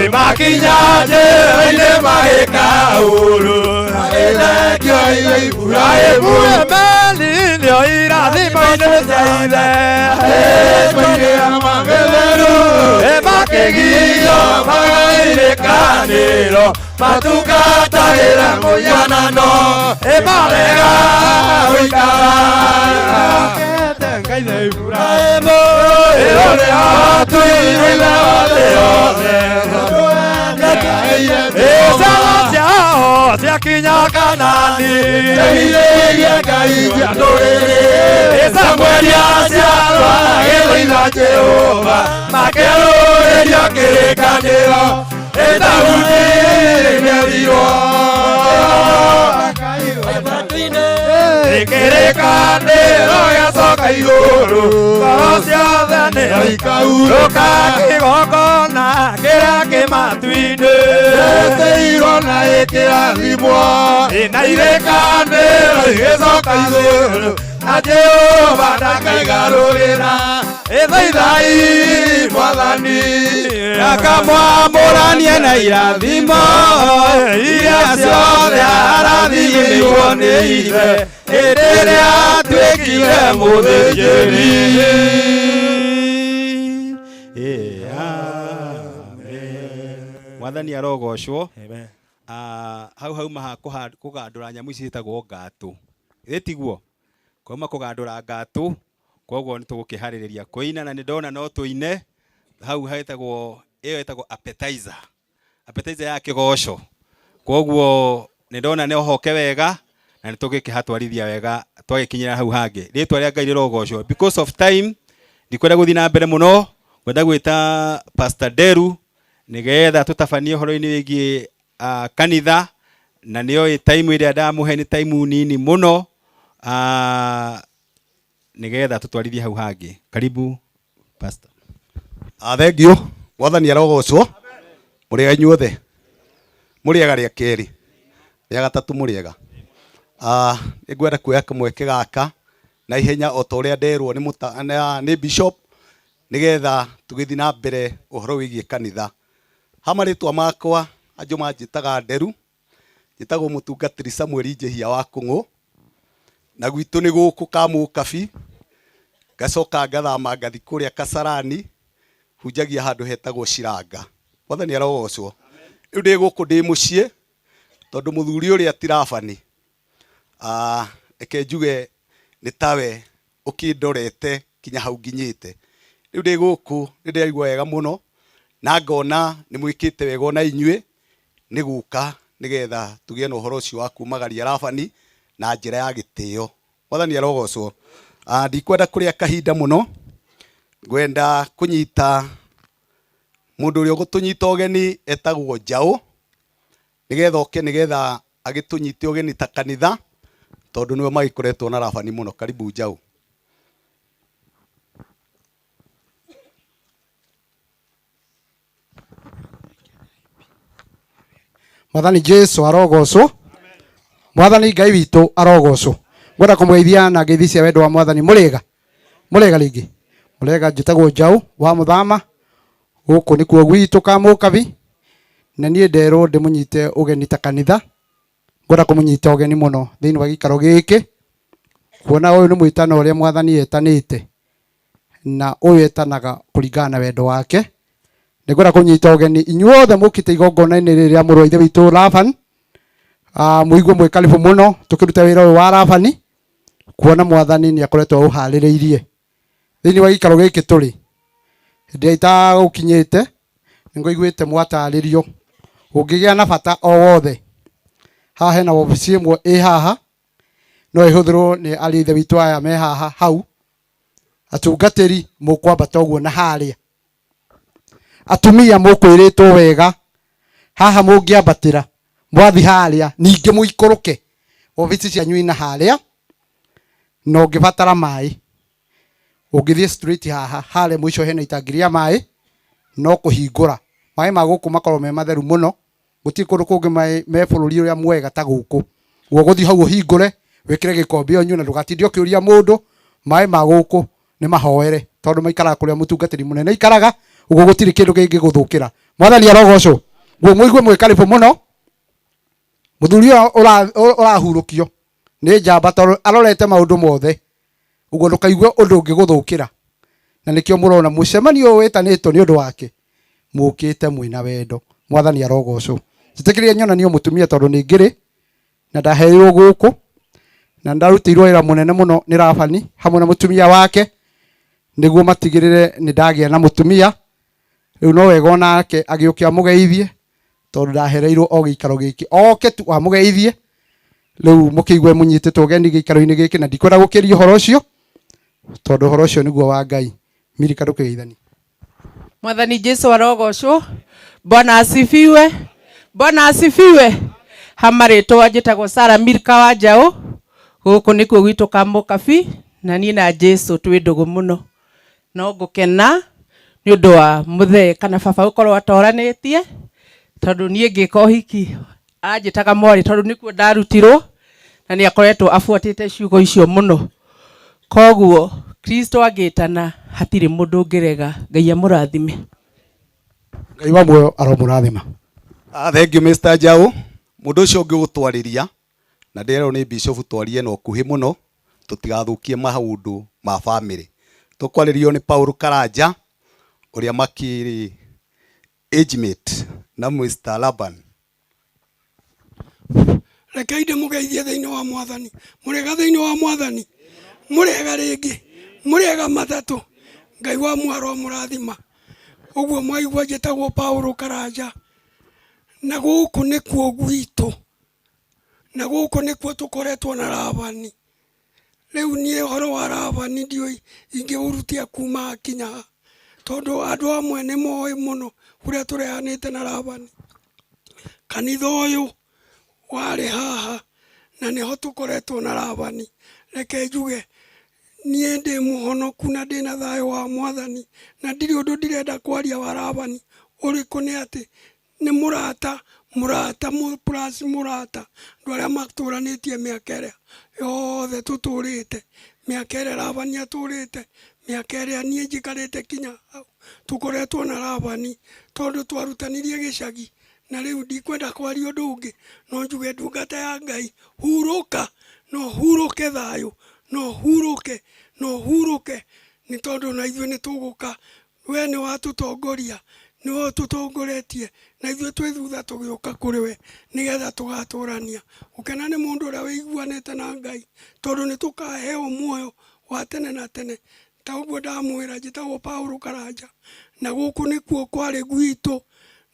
ĩmakinya njĩra-inĩ magĩka ũũru magĩthengio ithe Iburahĩmu Emeli nĩo irathimo-inĩ cia ithe mĩtwa-inĩ mĩtheru ĩmakĩgio magairĩkanĩro matungatagĩra mũhianano ĩmarega gũikara Ngai ithe Iburahĩmu ĩyo nĩyo atuirwo ithe wa thĩ yothe Ĩciana ciao ciakinya Kanani Ndeithĩrĩrie Ngai cia ndũrĩrĩ Samueli aciarwo agĩthaitha Jehova makĩarũrĩria kĩrĩkanĩro Daudi nĩerirwo Kĩrĩkanĩro gĩacoka igũrũ ngoro ciothe nĩ ikaurũka kĩgongona kĩrĩa kĩ matu-inĩ Ĩtĩirwo na ĩkĩrathimwo ĩna irĩkanĩro igĩcoka igũrũ na Jehova ndakaigarũrĩra ĩthaithai Mwathani akamwamũrania na irathimo iria ciothe arathimĩirwo nĩ ithe hĩndĩ ĩrĩa atuĩkire mũthĩnjĩri. Mwathani arogocwo. Hau hauma ha kũgandũra nyamũ ici ciĩtagwo ngatũ ĩtiguo kwauma kũgandũra ngatũ koguo nĩ tũgũkĩharĩrĩria kũina na nĩ ndona no tũine hau hetagwo ĩyo ĩtagwo appetizer appetizer ya kĩgoco koguo nĩ ndona nĩ ohoke wega na nĩ tũgĩkĩhatwarithia wega twagĩkinyĩra hau hangĩ rĩtwa rĩa Ngai rĩrogocwo. Because of time ndikwenda gũthiĩ na mbere mũno ngwenda gwĩta Pastor Deru nĩgetha tũtabanie ũhoro-inĩ wĩgiĩ kanitha na nĩoĩ time ĩrĩa ndamũhe nĩ time nini mũno nĩgetha tũtwarithie hau hangĩ. Karibu Pastor. Thengiũ Mwathani arogocwo mũrĩega inyuothe mũrĩega rĩa kerĩ rĩa gatatũ mũrĩega. Nĩngwenda kuoya kamweke gaka na ihenya o ta ũrĩa nderwo nĩ bishop nĩgetha tũgĩthiĩ na mbere ũhoro wĩgiĩ kanitha. Ha marĩtwa makwa andũ manjĩtaga Nderu, njĩtagwo mũtungatĩri Samuel Njehia wa Kũng'ũ na gwitũ nĩ gũkũ Kamũkabi, ngacoka ngathama ngathi kũrĩa Kasarani hunjagia handũ hetagwo Ciranga. Mwathani arogocwo. Rĩu ndĩ gũkũ ndĩ mũciĩ tondũ mũthuri ũrĩa ti Labani reke njuge nĩ tawe ũkĩndorete kinya hau nginyĩte. Rĩu ndĩ gũkũ nĩ ndĩraigua wega mũno na ngona nĩ mwĩkĩte wega ona inyuĩ nĩ gũka nĩgetha tũgĩe na ũhoro ũcio wa kumagaria Labani na njĩra ya gĩtĩo. Mwathani arogocwo. Ndikwenda kũrĩa kahinda mũno, ngwenda kũnyita mũndũ ũrĩa ũgũtũnyita ũgeni etagwo Njaũ nĩgetha oke nĩgetha agĩtũnyite ũgeni ta kanitha tondũ nĩwe magĩkoretwo na Labani mũno. Karibu Njaũ. Mwathani Jesu arogocwo. Mwathani Ngai witũ arogocwo. Ngwenda kũmũgeithia na ngeithi cia wendo wa Mwathani. Mũrĩega? Mũrĩega rĩngĩ? Mũrĩega. Njĩtagwo Njaũ wa Mũthama, gũkũ nĩkuo gwitũ Kamũkabi, na niĩ nderwo ndĩmũnyite ũgeni ta kanitha. Ngwenda kũmũnyita ũgeni mũno thĩinĩ wa gĩikaro gĩkĩ, kuona ũyũ nĩ mwĩtano ũrĩa Mwathani etanĩte. Na ũyũ etanaga kũringana na wendo wake. Nĩngwenda kũnyita ũgeni inyuothe mũkĩte igongona-inĩ rĩrĩ rĩa mũrũ wa ithe witũ Laban. Mũigue mwĩ karibu mũno tũkĩruta wĩra ũyũ wa Labani, kuona mwathani nĩ akoretwo aũharĩrĩirie. Thĩinĩ wa gĩikaro gĩkĩ tũrĩ, hĩndĩ ĩrĩa itagũkinyĩte nĩngũiguĩte mwatarĩrio ũngĩgĩa na bata o wothe, haha hena wabici ĩmwe ĩ haha no ĩhũthĩrwo nĩ ariũ a ithe witũ aya me haha hau. Atungatĩri mũkwambata ũguo na harĩa, atumia mũkwĩrĩtwo wega haha mũngĩambatĩra mwathi harĩa ningĩ mũikũrũke wabici cianyu ina harĩa. Na ũngĩbatara maĩ ũngĩthiĩ straight haha harĩa mũico hena itangi rĩa maĩ, no kũhingũra maĩ ma gũkũ makorwo me matheru mũno, gũtirĩ kũndũ kũngĩ maĩ me bũrũri ũrĩa mwega ta gũkũ. Ũguo gũthiĩ hau ũhingũre wĩkĩre gĩkombe ũnyue na ndũgatinde ũkĩũria mũndũ. Maĩ ma gũkũ nĩ mahoere tondũ maikaraga kũrĩa mũtungatĩri mũnene aikaraga, ũguo gũtirĩ kĩndũ kĩngĩgũthũkĩra. Mwathani arogocwo. Guo mũigue mwĩ karibu mũno. Mũthuri ũyũ ũrahurũkio nĩ njamba tondũ arorete maũndũ mothe, ũguo ndũkaigue ũndũ ũngĩgũthũkĩra. Na nĩkĩo mũrona mũcemanio ũyũ wĩtanĩtwo nĩ ũndũ wake, mũkĩte mwĩna wendo. Mwathani arogocwo. Njĩtĩkĩrie nyonanio mũtumia tondũ nĩ ngĩrĩ na ndaheirwo gũkũ na ndarutĩirwo wĩra mũnene mũno nĩ Labani hamwe na mũtumia wake nĩguo matigĩrĩre nĩ ndagĩa na mũtumia. Rĩu no wega onake agĩũke amũgeithie tondũ ndahereirwo o gĩikaro gĩkĩ, oke tu amũgeithie. Rĩu mũkĩigue mũnyitĩtwo ũgeni gĩikaro-inĩ gĩkĩ, na ndikwenda gũkĩria ũhoro ũcio tondũ ũhoro ũcio nĩguo wa Ngai. Mirika ndũkĩgeithanie. Mwathani Jesu arogocwo. Bwana asifiwe. Bwana asifiwe. Hama rĩtwa njĩtagwo Sara Mirka wa Njaũ. Gũkũ nĩkuo gwitũ Kamũkabi, na niĩ na Jesu twĩ ndũgũ mũno. No ngũkena nĩ ũndũ wa mũthee kana baba gũkorwo atoranĩtie, tondũ niĩ ngĩka ũhiki anjĩtaga mwarĩ tondũ nĩkuo ndarutirwo, na nĩ akoretwo abuatĩte ciugo icio mũno. Koguo Kristo angĩtana hatirĩ mũndũ ũngĩrega. Ngai amũrathime. Ngai wa muoyo aromũrathima. Thank you Mr. Njau. Mũndũ ũcio ũngĩ ũgũtwarĩria na ndĩrerwo nĩ bishop twarie na ũkuhĩ mũno tũtigathũkie maũndũ ma family. Tũkwarĩrio nĩ Paul Karanja ũrĩa makĩrĩ age mate na Mr. Laban. Rekei ndĩmũgeithie thĩinĩ wa mwathani. Mũrĩega thĩinĩ wa mwathani, mũrĩega rĩngĩ, mũrĩega matatũ. Ngai wa mwaro mũrathima. Ũguo mwaigua njĩtagwo Paul Karanja, na gũkũ nĩkuo gwitũ, na gũkũ nĩkuo tũkoretwo na Labani. Rĩu niĩ ũhoro wa Labani ndiũĩ ingĩũrutia kuma kinya ha, tondũ andũ amwe nĩ moĩ mũno ũrĩa tũrehanĩte na Labani. Kanitha ũyũ warĩ haha na nĩho tũkoretwo na Labani. Reke njuge niĩ ndĩ mũhonoku na ndĩna thayũ wa mwathani, na ndirĩ ũndũ ndĩrenda kwaria wa Labani ũrĩkũ, nĩ atĩ nĩ mũrata, mũrata plus mũrata, andũ arĩa matũranĩtie mĩaka ĩrĩa yothe tũtũrĩte, mĩaka ĩrĩa Labani atũrĩte, mĩaka ĩrĩa niĩ njikarĩte kinya hau tũkoretwo na Labani, tondũ twarutanirie gĩcagi. Na rĩu ndikwenda kwaria ũndũ ũngĩ, no njuge ndungata ya Ngai, hurũka, no hurũke thayũ, no hurũke, no hurũke, nĩ tondũ na ithuĩ nĩ tũgũka. We nĩ watũtongoria, nĩwe ũtũtongoretie, na ithuĩ twĩ thutha tũgĩũka kũrĩ we nĩgetha tũgatũrania. Gũkena nĩ mũndũ ũrĩa wĩiguanĩte na Ngai, tondũ nĩ tũkaheo muoyo wa tene na tene. Ta ũguo ndamwĩra, njĩtagwo Paul Karanja, na gũkũ nĩkuo kwarĩ gwitũ,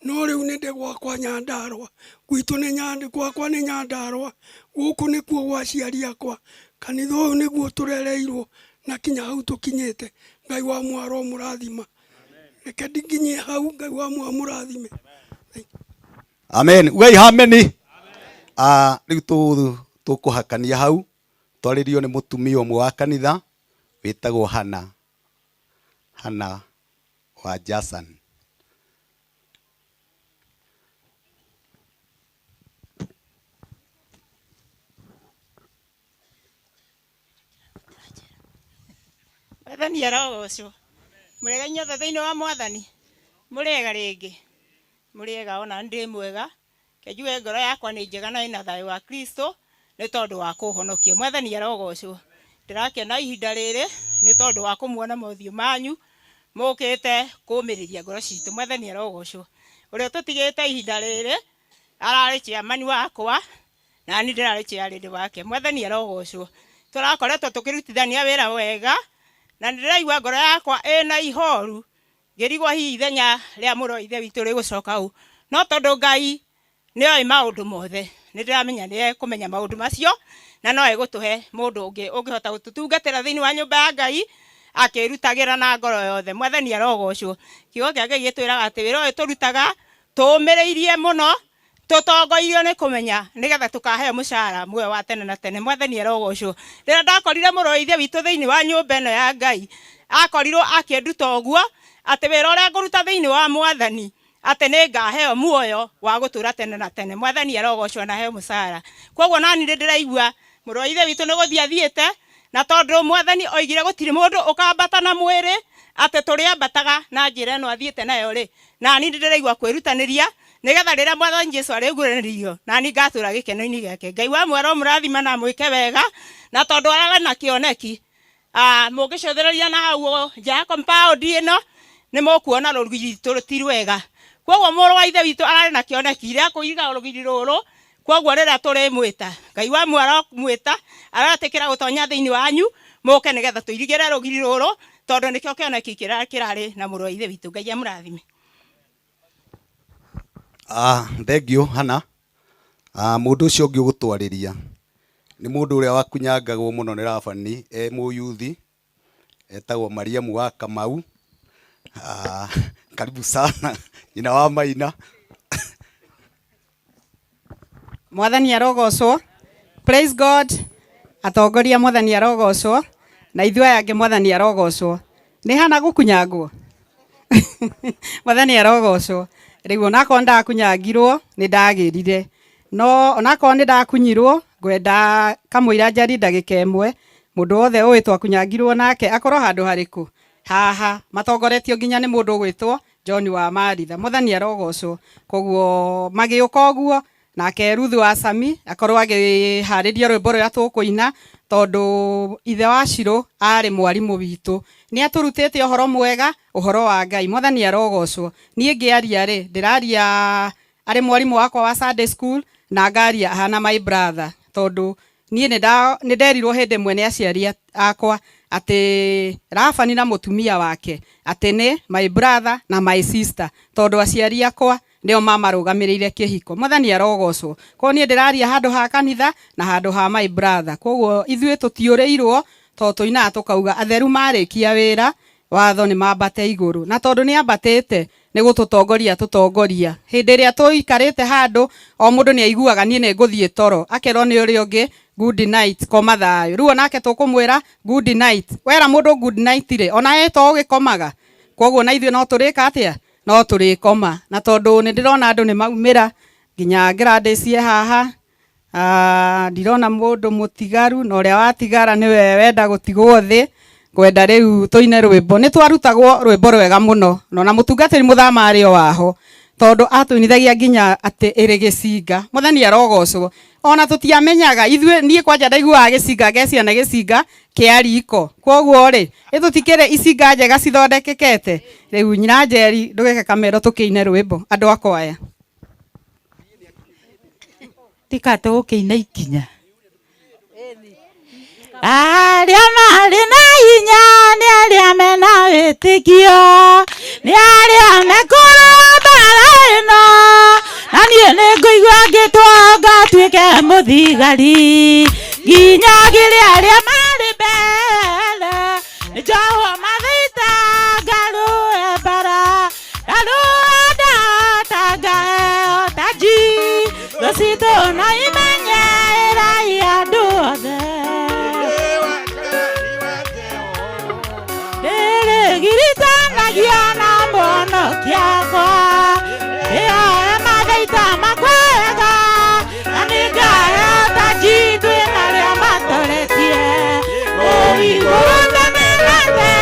no rĩu nĩ ndĩ gwakwa Nyandarũa. Gwitũ nĩ gwakwa nĩ Nyandarũa, gũkũ nĩkuo gwa aciari akwa. Kanitha ũyũ nĩguo tũrereirwo na kinya hau tũkinyĩte. Ngai wa mwaro mũrathima. Reke ndinginyie hau, Ngai wa mwaro mũrathime. Amen. Ugai ameni. Rĩu tũkũhakania hau twarĩrio nĩ mũtumia ũmwe wa kanitha wĩtagwo Hana, Hana wa Jason. Mwathani arogocwo. Mũrĩega inyuothe thĩinĩ wa mwathani. Mũrĩega rĩngĩ. Mũrĩega ona ndĩ mwega. Ke njuge ngoro yakwa nĩ njega na ĩna thayũ wa Kristo nĩ tondũ wa kũhonokia. Mwathani arogocwo. Ndĩrakena ihinda rĩrĩ Nĩ tondũ wa kũmuona mothiũ manyu mũkĩte kũmĩrĩria ngoro citũ. Mwathani arogocwo. Ũrĩa ũtũtigĩte ihinda rĩrĩ ararĩ chairman wakwa na niĩ ndĩrarĩ chairlady wake. Mwathani arogocwo. Tũrakoretwo tũkĩrutithania wĩra wega na nĩndĩraigua ngoro yakwa ĩna ihoru ngĩrigwo hihi ithenya rĩa mũrũ wa ithe witũ rĩgũcoka ũ, no tondũ Ngai nĩoĩ maũndũ mothe, nĩndĩramenya nĩekũmenya maũndũ macio na no egũtũhe mũndũ ũngĩ ũngĩhota gũtũtungatĩra thĩinĩ wa nyũmba ya Ngai akĩrutagĩra na ngoro yothe. Mwathani arogocwo. Kiugo kĩa Ngai gĩtwĩraga atĩ wĩra ũyũ tũrutaga tũũmĩrĩirie mũno, tũtongoirio nĩ kũmenya nĩgetha tũkaheo mũcara muoyo wa tene na tene. Mwathani arogocwo. Rĩrĩa ndakorire mũrũ wa ithe witũ thĩinĩ wa nyũmba ĩno ya Ngai, akorirwo akĩnduta ũguo atĩ wĩra ũrĩa ngũruta thĩinĩ wa Mwathani atĩ nĩ ngaheo muoyo wa gũtũra tene na tene. Mwathani arogocwo na aheo mũcara. Koguo nani nĩ ndĩraigua mũrũ wa ithe witũ nĩ gũthiĩ athiĩte, na tondũ Mwathani oigire gũtirĩ mũndũ ũkambata na mwĩrĩ, atĩ tũrĩambataga na njĩra ĩno athiĩte nayo rĩ, nani nĩ ndĩraigua kwĩrutanĩria nĩgetha rĩrĩa Mwathani Jesu arĩguũranĩrio nani ngatũra gĩkeno-inĩ gĩake. Ngai wa mwero mũrathima na mwĩke wega, na tondũ ararĩ na kĩoneki, mũngĩcũthĩrĩria na hau nja ya compound ĩno nĩ mũkuona rũgiri rwitũ ti rwega. Koguo mũrũ wa ithe witũ ararĩ na kĩoneki rĩa kũiga rũgiri rũrũ, koguo rĩrĩa tũrĩmwĩta, Ngai wa mwero mwĩta aretĩkĩra gũtonya thĩinĩ wanyu mũke nĩgetha tũirigĩre rũgiri rũrũ, tondũ nĩkĩo kĩoneki kĩrĩa kĩrarĩ na mũrũ wa ithe witũ. Ngai amũrathime. Thank you Hannah. Mũndũ ũcio ũngĩ ũgũtwarĩria nĩ mũndũ ũrĩa wakunyangagwo mũno nĩ Rabani e mũyuthi, etagwo Mariamu wa Kamau. Karibu sana nyina wa Maina. Mwathani arogocwo. Praise God. Atongoria Mwathani arogocwo na ithuĩ aya angĩ Mwathani arogocwo. Nĩ hana gũkunyangwo. Mwathani arogocwo. Rĩu onakorwo ndakunyangirwo nĩ ndagĩrire, no onakorwo nĩ ndakunyirwo ngwenda kamũira njari ndagĩka ĩmwe mũndũ wothe ũĩ twakunyangirwo nake akorwo handũ harĩkũ haha matongoretio nginya nĩ mũndũ ũgwĩtwo John wa Maritha. Mwathani arogocwo. Koguo magĩũka ũguo nake Ruthu wa Sami akorwo agĩharĩria rwĩmbo rũrĩa tũkũina, tondũ ithe wa Shiro arĩ mwarimũ witũ, nĩ atũrutĩte ũhoro mwega, ũhoro wa Ngai. Mwathani arogocwo. Niĩ ngĩaria rĩ, ndĩraria arĩ mwarimũ wakwa wa Sunday school na ngaria ahana my brother, tondũ niĩ nĩ nderirwo hĩndĩ ĩmwe nĩ aciari akwa atĩ Rabani na mũtumia wake atĩ nĩ my brother na my sister, tondũ aciari akwa nĩo mamarũgamĩrĩire kĩhiko. Mwathani arogocwo. Koguo niĩ ndĩraria handũ ha kanitha na handũ ha my brother. Koguo ithuĩ tũtiũrĩirwo, tondũ tũinaga tũkauga atheru marĩkia wĩra watho nĩ mambate igũrũ, na tondũ nĩ ambatĩte nĩ gũtũtongoria tũtongoria. Hĩndĩ ĩrĩa tũikarĩte handũ o mũndũ nĩ aiguaga niĩ nĩ ngũthiĩ toro, akerwo nĩ ũrĩa ũngĩ good night, koma thayũ. Rĩu onake tũkũmwĩra good night. Wera mũndũ good night rĩ, ona ye to ũgĩkomaga. Koguo na ithuĩ no tũrĩka atĩa? No tũrĩkoma. Na tondũ nĩ ndĩrona andũ nĩ maumĩra nginya Gladys e haha, ndirona mũndũ mũtigaru, na ũrĩa watigara nĩwe wenda gũtigwo thĩ, ngwenda rĩu tũine rwĩmbo. Nĩ twarutagwo rwĩmbo rwega mũno, na ona mũtungatĩri mũthama arĩ o waho, tondũ atũinithagia nginya atĩ ĩrĩ gĩcinga. Mwathani arogocwo. Ona tũtiamenyaga ithuĩ, niĩ kwanja ndaiguaga gĩcinga ngecia na gĩcinga kĩa riko. Koguo rĩ, ĩ tũtikĩrĩ icinga njega cithondekekete. Rĩu nyina Njeri ndũgeke kamero tũkĩine rwĩmbo andũ akwa aya. Tika tũgũkĩina ikinya. Arĩa marĩ na hinya nĩ arĩa mena wĩtĩkio, nĩ arĩa mekũrũa mbara ĩno, na niĩ nĩ ngũigua ngĩtwo ngatuĩke mũthigari, nginyagĩre arĩa marĩ mbere, nĩ njohwo mathita ngarũe mbara, ngarũa ndahota ngaheo taji, thũ citũ no imenye ĩrai andũ othe. Ndĩrĩgiritanagia na mũhonokia wakwa, ndĩoe mathaita makwa wega, na nĩngaheo taji twĩna arĩa matoretie. Kũu igũrũ tene na tene.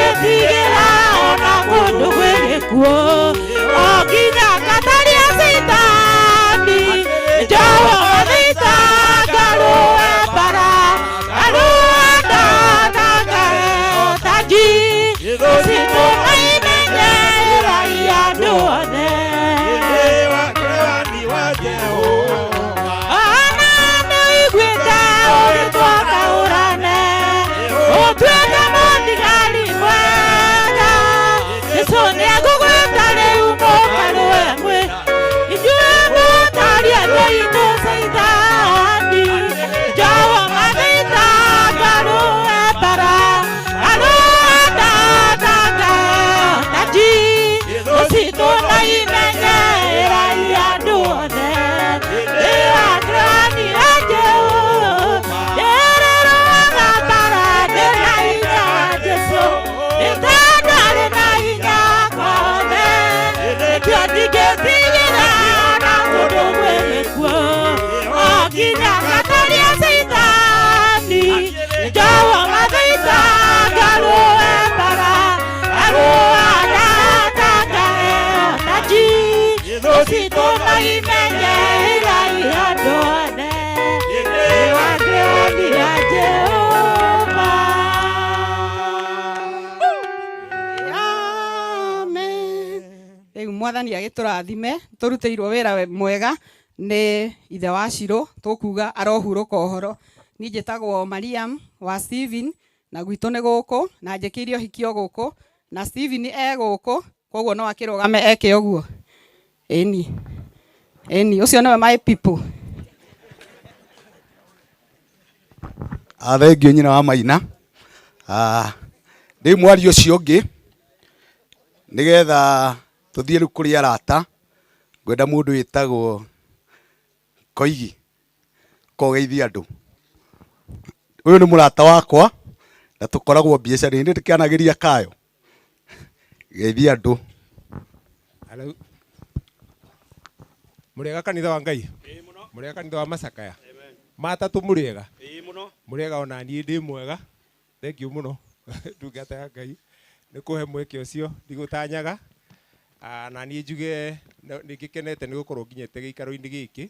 ndingĩtigĩra ona kũndũ gwĩ gĩkuũ o nginya ngataria Caitani njowo mathita ngarũe mbara ngarũa ndana ngaheo taji citũ na imenye ĩrai andũ othe ona nĩũiguĩte ũgĩtwo kaũrane ũtuĩke mũthigari mwega Jesũ nĩegũgwĩta rĩu mũkarũe mwĩ inyuĩ mũtaria thũ Caitani njowo mathita ngarũe mbara ngarũa ndana ngaheo taji citũ na imenye ĩrai andũ othe ndĩwakrani ya Jehova ndĩrĩrũaga mbara ndĩna hinya Jesũ nĩtandarĩ na hinya kwothe nĩkĩo ndingĩtigĩra na kũndũ gwĩ gĩkuũ o nginya ngataria Caitani njowo mathita ngarũe mbara ngarũa ndana ngaheo taji citũ na imenye ĩrai andũ othe ndĩwakrani ya Jehova. Amen. Rĩu mwathani agĩtũrathime tũrutĩirwo wĩra mwega nĩ ithe wa Shiro tũkuga arohurũka ũhoro. Niĩ njĩtagwo Mariam wa Steven na gwitũ nĩ gũkũ na njĩkĩire ũhiki o gũkũ na Steven e gũkũ koguo no akĩrũgame eke ũguo. Ĩni ĩni ũcio nĩwe my people. Thengio nyina wa Maina. Rĩu mwaria ũcio ũngĩ nĩgetha tũthiĩ rĩu kũrĩ arata ngwenda mũndũ wĩtagwo Koigi kogeithia andũ. Ũyũ nĩ mũrata wakwa na tũkoragwo biacara-inĩ ndĩkĩanagĩria kayo. Geithia andũ. Hello. Mũrĩega kanitha wa Ngai? Mũrĩega kanitha wa Macakaya? Matatũ mũrĩega? Mũrĩega ona niĩ ndĩ mwega. Thank you mũno ndungata ya Ngai nĩ kũhe mweke ũcio ndigũtanyaga. Na niĩ njuge nĩ ngĩkenete nĩ gũkorwo nginyĩte gĩikaro-inĩ gĩkĩ.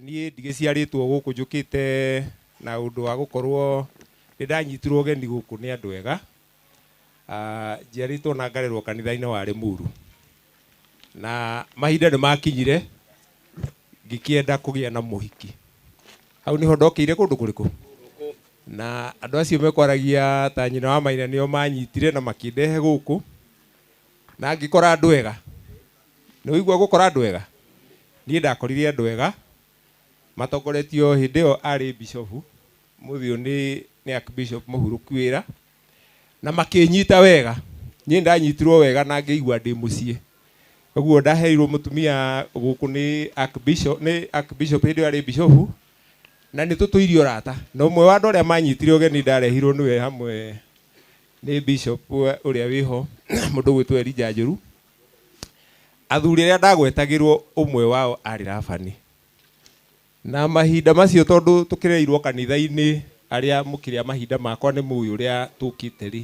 Niĩ ndigĩciarĩtwo gũkũ njũkĩte na ũndũ wa gũkorwo nĩ ndanyitirwo ũgeni gũkũ nĩ andũ ega. Njiarĩtwo na ngarerwo kanitha-inĩ wa Limuru. Na mahinda nĩ makinyire ngĩkĩenda kũgĩa na mũhiki. Hau nĩho ndokĩire kũndũ kũrĩkũ? Na andũ acio mekwaragia ta nyina wa Maina nĩo manyitire na makĩndehe gũkũ na ngĩkora andũ ega. Nĩ ũigua gũkora andũ ega? Niĩ ndakorire andũ ega matongoretio hĩndĩ ĩyo arĩ bishofu mũthĩ ũyũ nĩ archbishop mũhurũku wĩra na makĩnyita wega. Niĩ ndanyitirwo wega na ngĩigua ndĩ mũciĩ. Ũguo ndaheirwo mũtumia gũkũ nĩ archbishop, nĩ archbishop hĩndĩ ĩyo arĩ bishofu na nĩ tũtũirie ũrata. Na ũmwe wa andũ arĩa manyitire ũgeni ndarehirwo nĩwe hamwe nĩ bishop ũrĩa wĩho mũndũ ũgwĩtwo Elijah Njũru. Athuri arĩa ndagwetagĩrwo ũmwe wao arĩ Labani. Na mahinda macio tondũ tũkĩreirwo kanitha-inĩ arĩa mũkĩrĩa mahinda makwa nĩ mũĩ ũrĩa tũkĩte rĩ,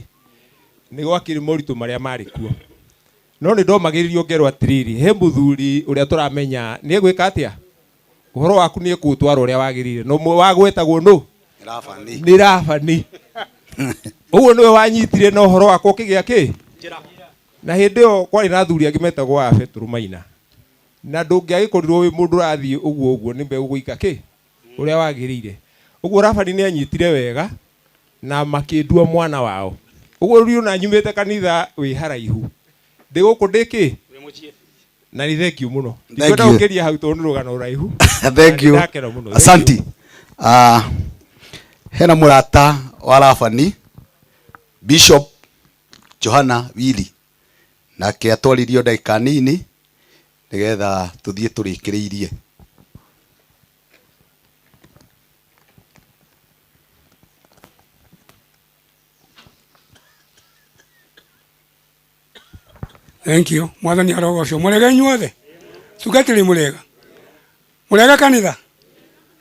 nĩ gwakĩrĩ moritũ marĩa marĩ kuo. No nĩ ndomagĩrĩrio ngerwo atĩrĩrĩ, he mũthuri ũrĩa tũramenya nĩ egwĩka atĩa? Ũhoro waku nĩ ekũũtwara ũrĩa wagĩrĩire. Na ũmwe wagwetagwo nũ? Labani. Nĩ Labani. Ũguo nĩwe wanyitire na ũhoro wakwa ũkĩgĩa kĩ? Na hĩndĩ ĩyo kwarĩ na athuri angĩ metagwo a Betũrũ Maina. Na ndũngĩagĩkorirwo wĩ mũndũ ũrathiĩ ũguo ũguo nĩ megũgũika kĩ? Ũrĩa wagĩrĩire. Ũguo Labani nĩ anyitire wega na makĩndua mwana wao. Ũguo rĩu ona nyumĩte kanitha wĩ haraihu. Ndĩ gũkũ ndĩ kĩ? Na nĩ thank you mũno. Thank Ndikwenda you. gũkĩria hau tondũ nĩ rũgano rũraihu. Thank you. Na nĩndakena mũno. Thank Asante. you. Hena mũrata wa Labani Bishop Johana Wili nake atwaririo ndagĩka nini nĩgetha tũthiĩ tũrĩkĩrĩirie. Thank you. Mwathani arogocwo. Mũrega inyuothe? Tungatĩri mũrega? Mũrega kanitha?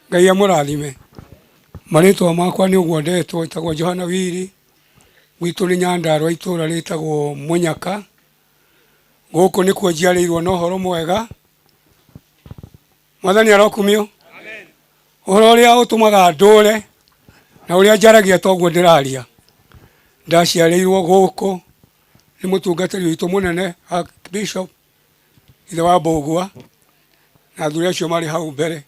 Ngai amũrathime. Marĩtwa makwa nĩ ũguo ndetwo, njĩtagwo Johana Wili. Gwitũ nĩ Nyandarua itũra rĩtagwo Mũnyaka. Gũkũ nĩkuo njiarĩirwo na ũhoro mwega. Mwathani arokumio. Ũhoro ũrĩa ũtũmaga ndũre na ũrĩa njaragia toguo ndĩraria. Ndaciarĩirwo gũkũ nĩ mũtungatĩri witũ mũnene Bishop ithe wa Mbũgua na athuri acio marĩ hau mbere.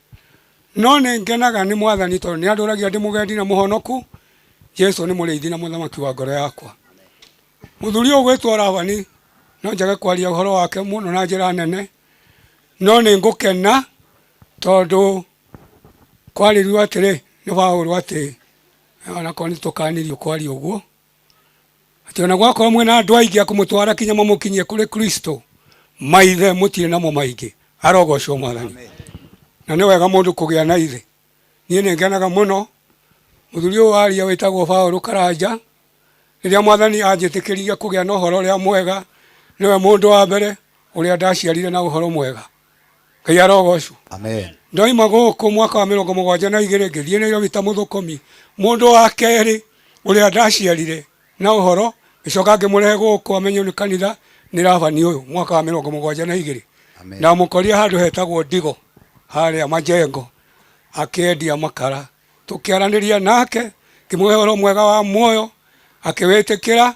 No nĩ ngenaga nĩ Mwathani tondũ nĩ andũragia ndĩ mũgendi na mũhonoku. Jesu nĩ mũrĩithi na mũthamaki wa ngoro yakwa. Mũthuri ũyũ ũgwĩtwo Labani no njage kwaria ũhoro wake mũno na njĩra nene, no nĩ ngũkena tondũ kwarĩrio atĩrĩ nĩ Paũlũ atĩ onakorwo nĩ tũkanirio kwaria ũguo, atĩ ona gwakorwo mwĩna andũ aingĩ a kũmũtwara kinya mamũkinyie kũrĩ Kristo, maithe mũtirĩ namo maingĩ. Arogocwo Mwathani. Na nĩ wega mũndũ kũgĩa na ithe. Niĩ nĩ ngenaga mũno mũthuri ũyũ waria wĩtagwo Paũlũ Karanja, rĩrĩa Mwathani anjĩtĩkĩririe kũgĩa na ũhoro ũrĩa mwega, nĩwe mũndũ wa mbere ũrĩa ndaciarire na ũhoro mwega. Ngai arogocwo. Amen. Ndoima gũkũ mwaka wa 72 ngĩthiĩ Nairobi ta mũthũkũmi. Mũndũ wa kerĩ ũrĩa ndaciarire na ũhoro, ngĩcoka ngĩmũrehe gũkũ amenywo nĩ kanitha nĩ Labani ũyũ mwaka wa 72. Ndamũkorire handũ hetagwo Ndigo harĩa Majengo akĩendia makara. Tũkĩaranĩria nake, ngĩmũhe ũhoro mwega wa muoyo, akĩwĩtĩkĩra.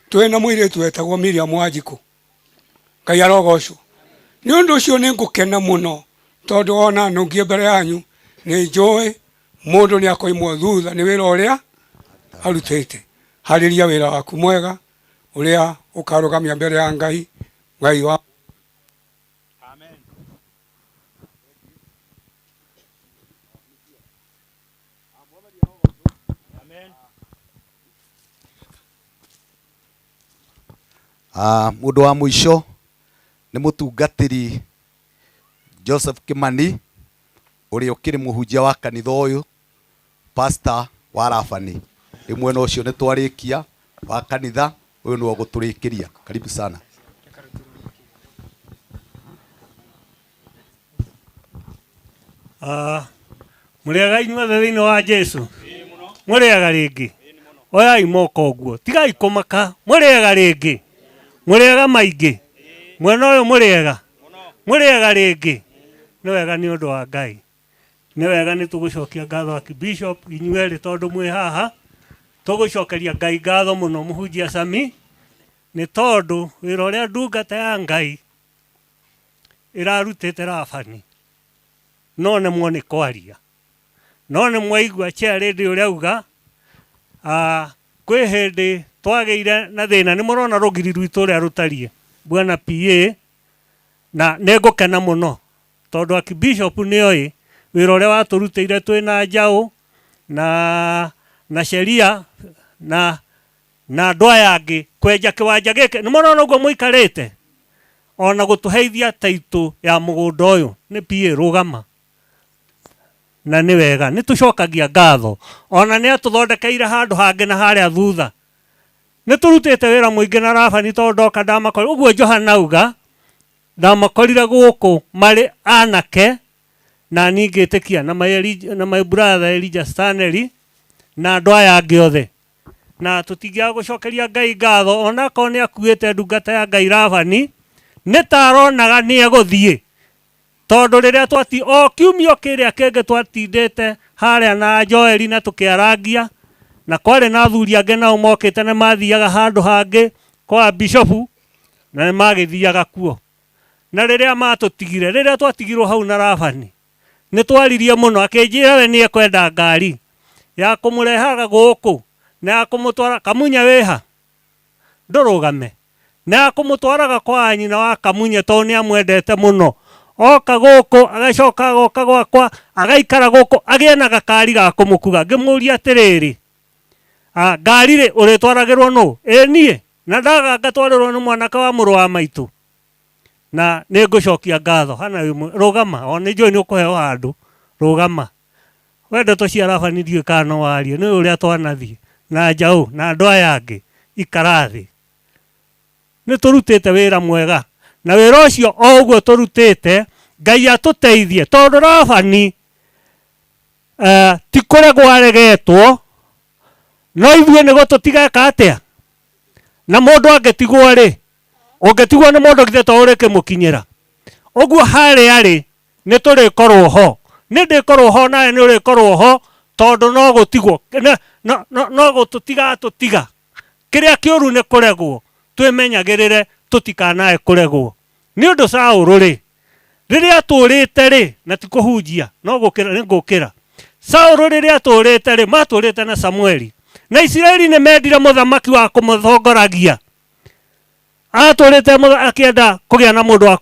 Twĩna mũirĩtu wetagwo Miriam Wanjikũ. Ngai arogocwo. Nĩ ũndũ ũcio nĩ ngũkena mũno tondũ ona nũngie mbere yanyu nĩ njũĩ mũndũ nĩ akoimwo thutha nĩ wĩra ũrĩa arutĩte. Harĩria wĩra waku mwega ũrĩa ũkarũgamia mbere ya Ngai, Ngai wa Mũndũ wa mũico nĩ mũtungatĩri Joseph Kimani ũrĩa ũkĩrĩ mũhunjia wa kanitha ũyũ, pastor wa Rabani. Rĩu mwena ũcio nĩ twarĩkia wa kanitha, ũyũ nĩwe ũgũtũrĩkĩria. Karibu sana. Mũrĩega inyuothe thĩinĩ wa Jesu? Mũrĩega rĩngĩ? Oyai moko ũguo, tigai kũmaka. Mũrĩega rĩngĩ? Mũrĩega maingĩ? Mwena ũyũ mũrĩega? Mũrĩega rĩngĩ? Nĩ wega nĩ ũndũ wa Ngai. Nĩ wega nĩ tũgũcokia ngatho Archbishop inyuerĩ tondũ mwĩ haha. Tũgũcokeria Ngai ngatho mũno mũhunjia Sami nĩ tondũ wĩra ũrĩa ndungata ya Ngai ĩrarutĩte Labani no nemwo nĩ kwaria. No nĩ mwaigua chair lady ũrĩa auga, kwĩ hĩndĩ twagĩire na thĩna, nĩ mũrona rũgiri rwitũ ũrĩa rũtariĩ bwana PA, na nĩ ngũkena mũno tondũ Archbishop nĩ oĩ wĩra ũrĩa watũrutĩire twĩna njaũ na sheria na andũ aya angĩ kwenja kĩwanja gĩkĩ. Nĩ mũrona ũguo mũikarĩte ona gũtũheithia taitũ ya mũgũnda ũyũ nĩ PA rũgama. Na nĩ wega nĩ tũcokagia ngatho ona nĩ atũthondekeire handũ hangĩ na harĩa thutha. Nĩ tũrutĩte wĩra mũingĩ na Labani tondũ ndoka ndamakorire ũguo Johana auga, ndamakorire gũkũ marĩ anake na niĩ ngĩtĩkia na my brother Elijah Stanley na andũ aya angĩ othe. Na tũtingĩaga gũcokeria Ngai ngatho onakorwo nĩ akuĩte ndungata ya Ngai Labani, nĩ ta aronaga nĩ egũthiĩ. Tondũ rĩrĩa twati o kiumia kĩrĩa kĩngĩ twatindĩte harĩa na Joeli na tũkĩarangia, na kwarĩ na athuri angĩ nao mokĩte na mathiaga handũ hangĩ kwa bishopu na nĩ magĩthiaga kuo. Na rĩrĩa matũtigire, rĩrĩa twatigirwo hau na Labani, nĩ twaririe mũno, akĩnjĩra we nĩ ekwenda ngari ya kũmũrehaga gũkũ na ya kũmũtwara Kamunya wĩha ndũrũgame, na ya kũmũtwaraga kwa nyina wa Kamunya tondũ nĩ amwendete mũno. Oka gũkũ agacoka agoka gwakwa agaikara gũkũ agĩe na gakari ga kũmũkuga. Ngĩmũria atĩrĩrĩ, ngari rĩ ũrĩtwaragĩrwo nũ? Ĩ niĩ na ndaga ngatwarĩrwo nĩ mwanake wa mũrũ wa maitũ. Na nĩ ngũcokia ngatho. Hana rũgama, o nĩ njũĩ nĩ ũkũheo handũ, rũgama. We ndeto cia Labani ndiũĩ kana no warie, nĩ ũrĩa twanathiĩ na njaũ na andũ aya angĩ, ikara thĩ. Nĩ tũrutĩte wĩra mwega, na wĩra ũcio o ũguo tũrutĩte Ngai atũteithie, tondũ Labani ti kũregwo aregetwo, no ithuĩ nĩguo tũtigeka atĩa? Na mũndũ angĩtigwo rĩ, ũngĩtigwo nĩ mũndũ githĩ to ũrĩkĩmũkinyĩra. Ũguo harĩa rĩ, nĩ tũrĩkorwo ho. Nĩ ndĩkorwo ho nawe nĩ ũrĩkorwo ho tondũ no gũtigwo no gũtũtiga tũtiga. Kĩrĩa kĩũru nĩ kũregwo, twĩmenyagĩrĩre tũtikanae kũregwo. Nĩ ũndũ Saũlũ rĩ, rĩrĩa atũrĩte rĩ, na ti kũhunjia, no gũkĩra nĩ ngũkĩra. Saũlũ rĩrĩa atũrĩte rĩ, matũrĩte na Samueli. Na Isiraeli nĩ mendire mũthamaki wa kũmũtongoragia. Atũrĩte akĩenda kũgĩa na mũndũ wa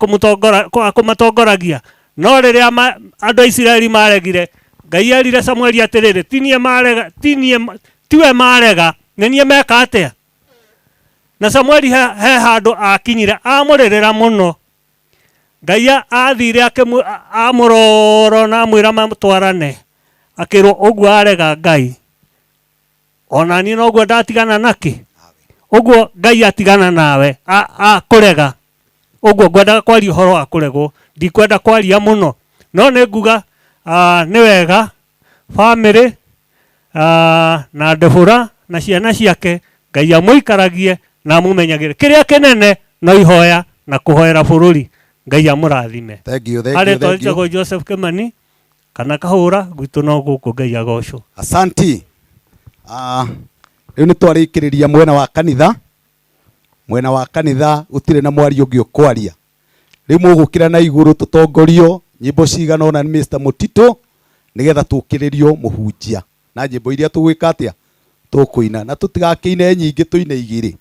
kũmatongoragia. No rĩrĩa andũ a Isiraeli maregire, Ngai erire Samueli atĩrĩrĩ, ti niĩ marega, tiwe marega, nĩ niĩ meka atĩa? Na Samueli he handũ akinyire amũrĩrĩra mũno. Ngai athire amũrora na amwĩra matwarane. Akĩrwo ũguo arega Ngai. Ona niĩ noguo ndatigana nakĩ. Ũguo Ngai atigana nawe, akũrega. Ũguo ngwendaga kwaria ũhoro wa kũregwo, ndikwenda kwaria mũno. No nĩ nguga nĩ wega family na Debora na ciana ciake Ngai amũikaragie na amũmenyagĩre. Kĩrĩa kĩnene no ihoya na kũhoera bũrũri. Ngai amũrathime. Thank you, thank Harĩ you, thank you. twĩtagwo Joseph Kimani kana Kahũra gwitũ no gũkũ Ngai agocwo. Asanti. Rĩu nĩ twarĩkĩrĩria mwena wa kanitha. Mwena wa kanitha gũtirĩ na mwario ũngĩ ũkwaria. Rĩu mũgũkĩra na igũrũ tũtongorio nyĩmbo cigana ũna nĩ Mr. Mũtitũ nĩgetha tũkĩrĩrio mũhunjia na nyĩmbo iria tũgwĩka atĩa tũkũina na tũtigakĩine nyingĩ tũine igĩrĩ.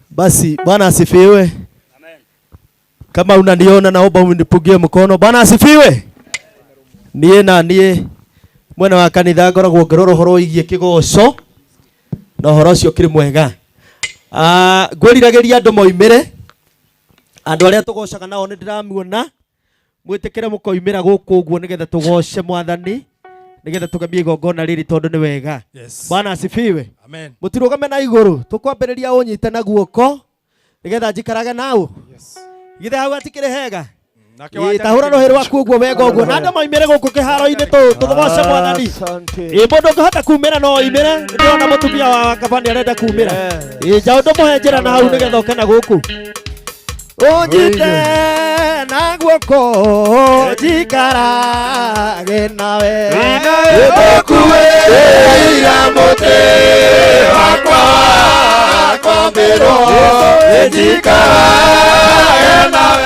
Basi Bwana asifiwe. Kama unaniona naomba unipungie mkono. Bwana asifiwe. Niĩ na niĩ mwena wa kanitha ngoragwo ngĩrora ũhoro wĩgiĩ kĩgoco na ũhoro ũcio ũkĩrĩ mwega. Ngwĩriragĩria andũ moimĩre, andũ arĩa tũgocaga nao nĩ ndĩramuona, mwĩtĩkĩre mũkoimĩra gũkũ ũguo nĩgetha tũgoce Mwathani, nĩgetha tũgemie igongona rĩrĩ tondũ nĩ wega. Yes. Bwana asifiwe. Amen. Mũtirũgame na igũrũ, tũkwambĩrĩria ũnyite na guoko nĩgetha njikarage nao. Yes. Githĩ hau hatikĩrĩ hega? Nake wanja Tahũra rũhĩ rwaku ũguo wega ũguo na andũ moimĩre gũkũ kĩharo-inĩ tũgoce Mwathani. Mũndũ ũngĩhota kumĩra no oimĩre. Ndĩrona mũtumia wa kaba nĩ arenda kumĩra. Njaũ ndũmũhe njĩra na hau nĩgetha oke na gũkũ. Ũnjite na guoko njikarage nawe. Ĩgũkuĩra mũtĩ wakwa kwambĩrwo, njikarage nawe.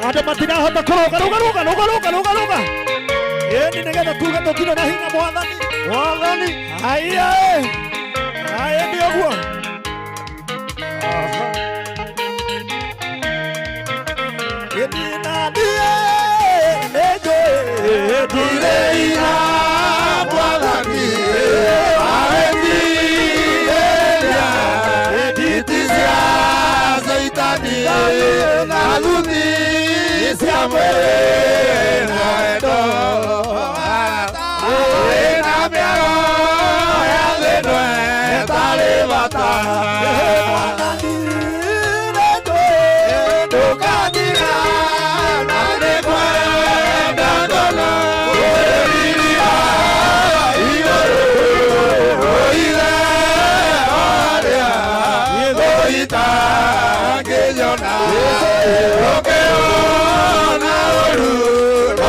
Andũ matirahota kũrũga, rũga, rũga, rũga, rũga, rũga, rũga. Ĩni nĩgetha tuge tũtirĩ na hinya Mwathani. Mwathani. Haiya ĩ. Haiya nĩ ũguo. Ĩni na niĩ nĩ njũĩ ndirĩ ira Mwathani aretigĩria nditi cia Caitani na thuti cia mwĩrĩ na wendo na mĩago ya thĩ ĩno ĩtarĩ bata. Ndũkandiga na nĩngwenda ngoro kwĩrirĩria igũrũ ũithe ũrĩa ũitangĩnyona ũkĩona ũru no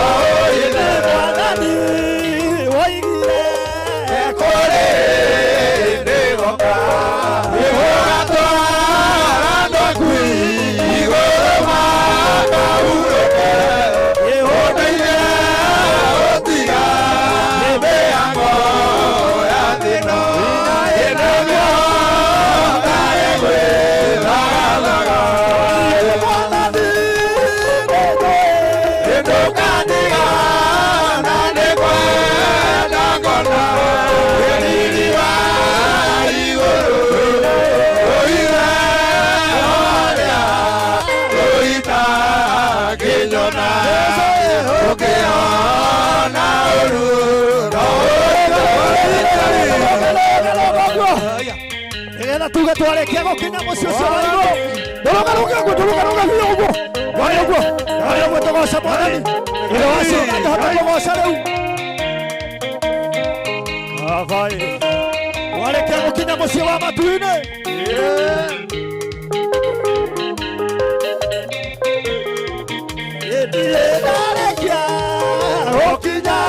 Twarĩkia gũkinya mũciĩ ũcio wa igũrũ. Ndũrũgarũge ũguo, ndũrũgarũge biũ ũguo. Warĩ ũguo, warĩ ũguo tũgoce Mwathani. Ithe wa Ciro ndangĩhota kũgoca rĩu. Abai. Warĩkia gũkinya mũciĩ wa matu-inĩ. Ndirĩ ndarĩkia gũkinya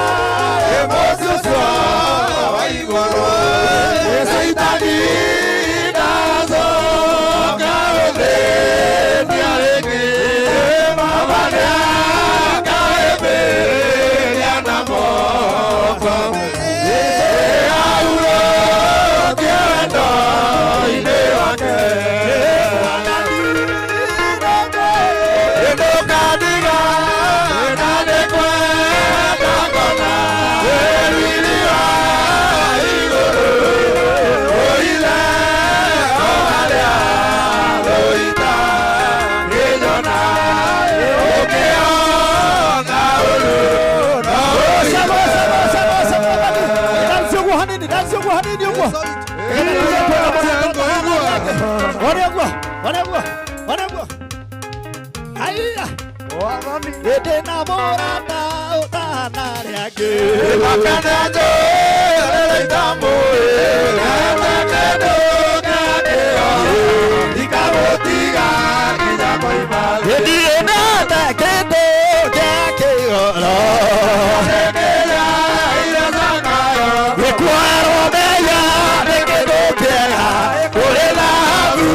Mũciĩ ũcio wa igũrũ. Caitani ndacoka gũthĩnia rĩngĩ. Baba nĩakahĩmbĩria na moko. Ahurũkie wendo-inĩ wake. Ndũkandiga na nĩngwenda ngona riri wa igũrũ. Ũithe o harĩa rũita ngĩnyona ũkĩona ũru no Goca, goca, goca, goca, Mwathani. Dance ũguo hanini, dance ũguo hanini ũguo. Nĩgetha tũgĩe kuona mũrata ũyũ wake. Ore ũguo, ore ũguo, ore ũguo. Haiya. Ĩndĩ na mũrata ũtahana arĩa angĩ. Ndirĩ ndate kĩndũ kĩa kĩgoro. Gĩkuoerwo mehia nĩ kĩndũ kĩega kũrĩ thahabu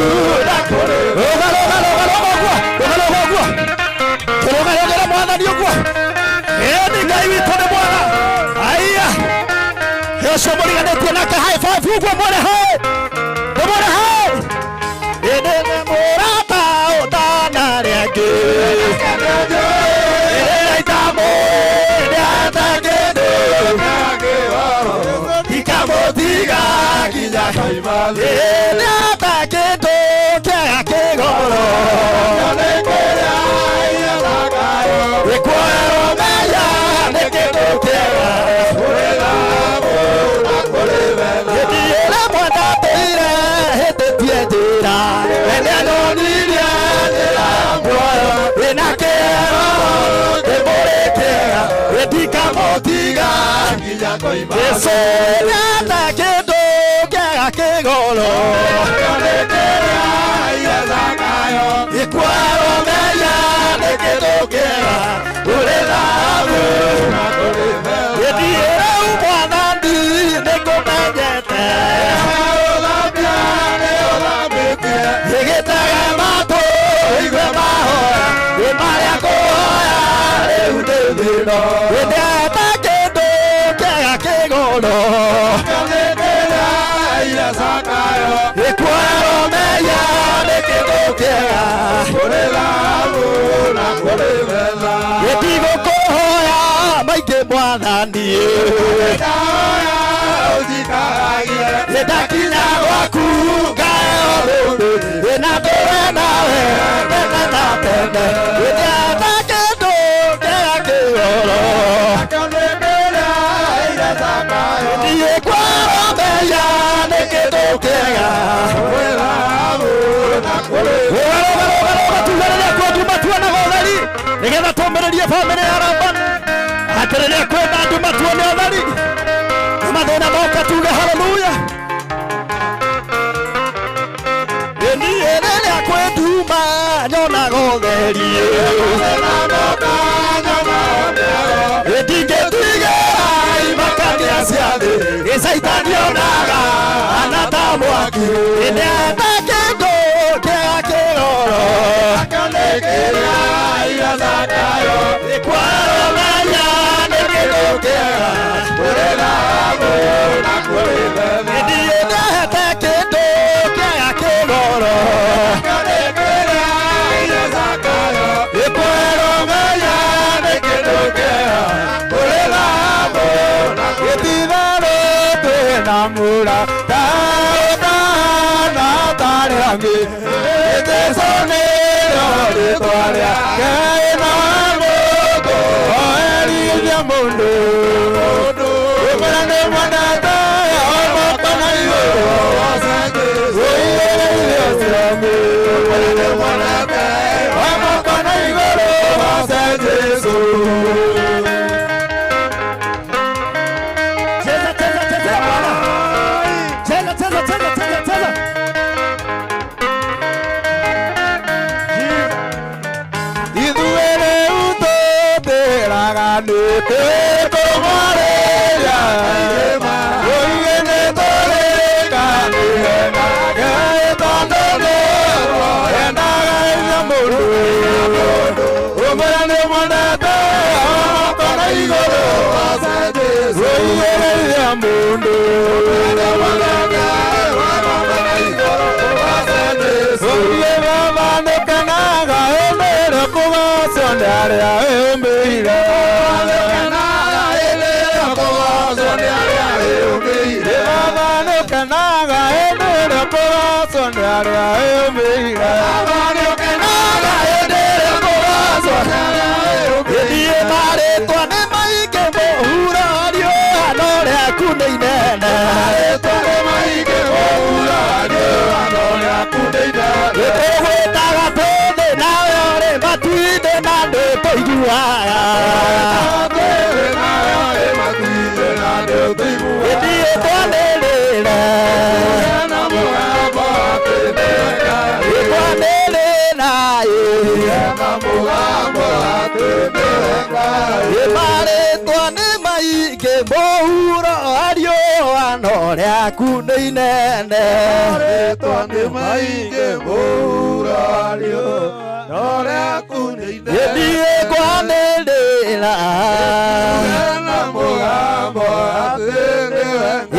na kũrĩ. Rũga, rũga, rũga, rũga ũguo, rũga, rũga ũguo. Tũrũgarũgĩre Mwathani ũguo. Ĩni Ngai witũ nĩ mwega. Aiya. Ũcio mũriganĩtie nake high five ũguo mwone hĩ. Ndĩmwone hĩ. Ĩndĩ nĩ mũrata ũtana arĩa angĩ. Ĩrĩa itamũĩ kĩndũ ikamũtiga nginya Ĩndĩ ata kĩndũ kĩega kĩgoro. Gĩkuoerwo mehia nĩ kĩndũ kĩega. Gĩthiĩre mwenda tũire hĩtĩtie njĩra. We nĩanyonirie njĩra ya muoyo. Ĩna kĩero ndĩmũrĩkĩra. Gĩtikamũtiga Jesũ nĩata kĩndũ kĩega kĩgoro. Gĩkuoerwo mehia nĩ kĩndũ kĩega kũrĩ thahabu. Gĩthiĩre Mwathani nĩngũmenyete. Gĩgĩtega matũ igue mahoya. Ĩ marĩa ngũhoya rĩu ndĩ thĩna. Ndĩata kĩndũ kĩega kĩgoro. Gĩkuoerwo mehia nĩ kĩndũ kĩega. Gĩtigũkũhoya maingĩ Mwathani. Nĩndakinya gwaku ngaheo rũrĩ. Ĩna ndũre nawe tene na tene. Ndĩata kĩndũ kĩega kĩgoro. Niĩ kwarwo mehia nĩ kĩndũ kĩega. Rũga, rũga, rũga, rũga, tuge rĩrĩa kwĩ nduma tuonaga ũtheri nĩgetha tũmĩrĩrie bamĩrĩ ya Labani. Atĩ rĩrĩa kwĩna nduma tuone ũtheri na mathĩna moka tuge haleluya. Niĩ rĩrĩa kwĩ nduma nyonaga ũtheri. Ndingĩtigĩra imakania cia thĩ. Ĩ Caitani onaga hana ta mwaki. Ndĩata kĩndũ kĩega kĩgoro. Gĩkuoerwo mehia nĩ kĩndũ kĩega. Niĩ ndehete kĩndũ kĩega kĩgoro. Gĩkuoerwo mehia nĩ kĩndũ kĩega. Kũrĩ thahabu na Gĩtitherũ twĩna mũrata ũtahana ta arĩa angĩ. Jesũ nĩrĩo rĩĩtwa rĩake na mũndũ oerithia mũndũ. Ũmwĩre nĩ mwendete o mũkona igũrũ. Wĩire Cheza, cheza, cheza bwana. Cheza, cheza, cheza, cheza, cheza. Ithuĩ rĩu tũtĩraga nĩ tũmwarĩria Ũiĩ nĩ tũrĩkanire nake tondũ nĩguo endaga ithe mũndũ Ũmũra nĩ mwendete amoko na igũrũ Ũiĩ rĩrĩa mũndũ Ũiĩ baba nĩkenaga hĩndĩ ĩrĩa kũgocwo nĩ arĩa wĩyũmbĩire Baba nĩũkenaga hĩndĩ ĩrĩa kũgocwo nĩ arĩa wĩyũmbĩire Ithiĩ marĩtwa nĩ maingĩ mũhuro riũa no rĩaku nĩ inene. Tũgwĩtaga tũthĩ nawe ũrĩ matu-inĩ na nĩtũiguaga. Ithiĩ twanĩrĩre. Twanĩrĩra ĩ. Marĩtwa nĩ maingĩ mũhuro riũa no rĩaku nĩ inene. Marĩtwa nĩ maingĩ mũhuro riũa no rĩaku nĩ inene. Ithiĩ kwanĩrĩra.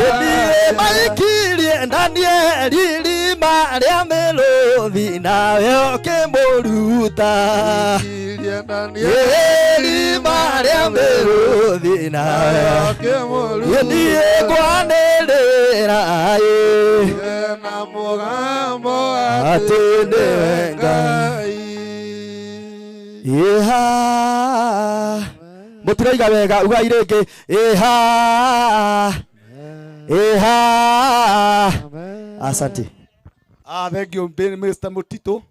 Ithiĩ maikirie Danieli irima rĩa mĩrũthi nawe ũkĩmũruta. Irima rĩa mĩrũthi nawe ithiĩ kwanĩrĩra ĩ atĩ nĩwe Ngai. Ĩha mũtiraiga wega ugai rĩngĩ ĩha ĩha. Asante. Thank you Mr. Mutito.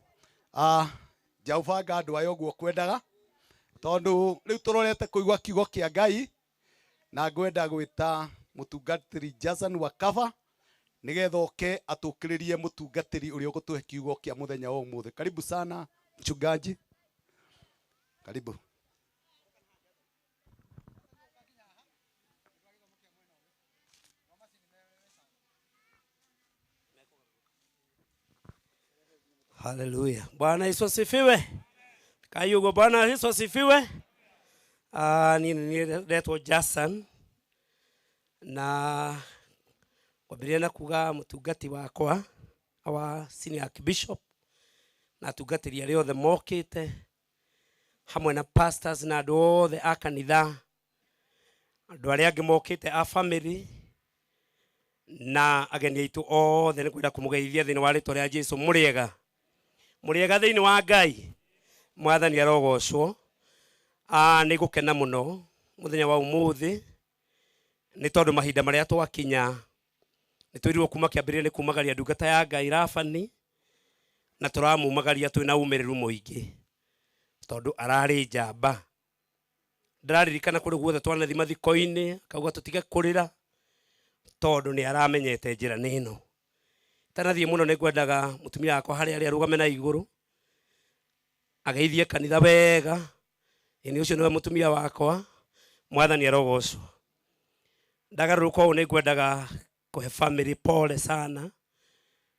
Njaubanga andũ aya ũguo kwendaga tondũ rĩu tũrorete kũigua kiugo kĩa Ngai na ngwenda gwĩta mũtungatĩri Jason Wakava nĩgetha oke atũkĩrĩrie mũtungatĩri ũrĩa ũgũtũhe kiugo kĩa mũthenya wa ũmũthĩ. Karibu sana mchungaji. Karibu. Haleluya. Bwana Yesu asifiwe. Kayugo Bwana Yesu asifiwe. Ni niretwo Jason na kwambĩrĩria na kuga mũtungati wakwa wa senior archbishop na atungatĩri arĩa othe mokĩte hamwe na pastors na andũ othe a kanitha, andũ arĩa angĩ mokĩte a family na ageni aitũ othe, nĩ kwenda kũmũgeithia thĩinĩ wa rĩtwa rĩa Jesu. Mũrĩega, mũrĩega thĩinĩ wa Ngai. Mwathani arogocwo. Nĩ gũkena mũno mũthenya wa ũmũthĩ nĩ tondũ mahinda marĩa twakinya nĩ twĩrirwo kuma kĩambĩrĩria nĩ kumagaria ndungata ya Ngai Rabani, na tũramumagaria twĩna umĩrĩru mũingĩ tondũ ararĩ njamba. Ndĩraririkana kũrĩ guothe twanathi mathiko-inĩ akauga tũtige kũrĩra tondũ nĩ aramenyete njĩra nĩ ĩno. Itanathiĩ mũno nĩ ngwendaga mũtumia wakwa harĩa arĩ arũgame na igũrũ ageithie kanitha wega. Ĩni ũcio nĩwe mũtumia wakwa. Mwathani arogocwo. Ndagarũrũka ũũ nĩ ngwendaga kũhe family pole sana.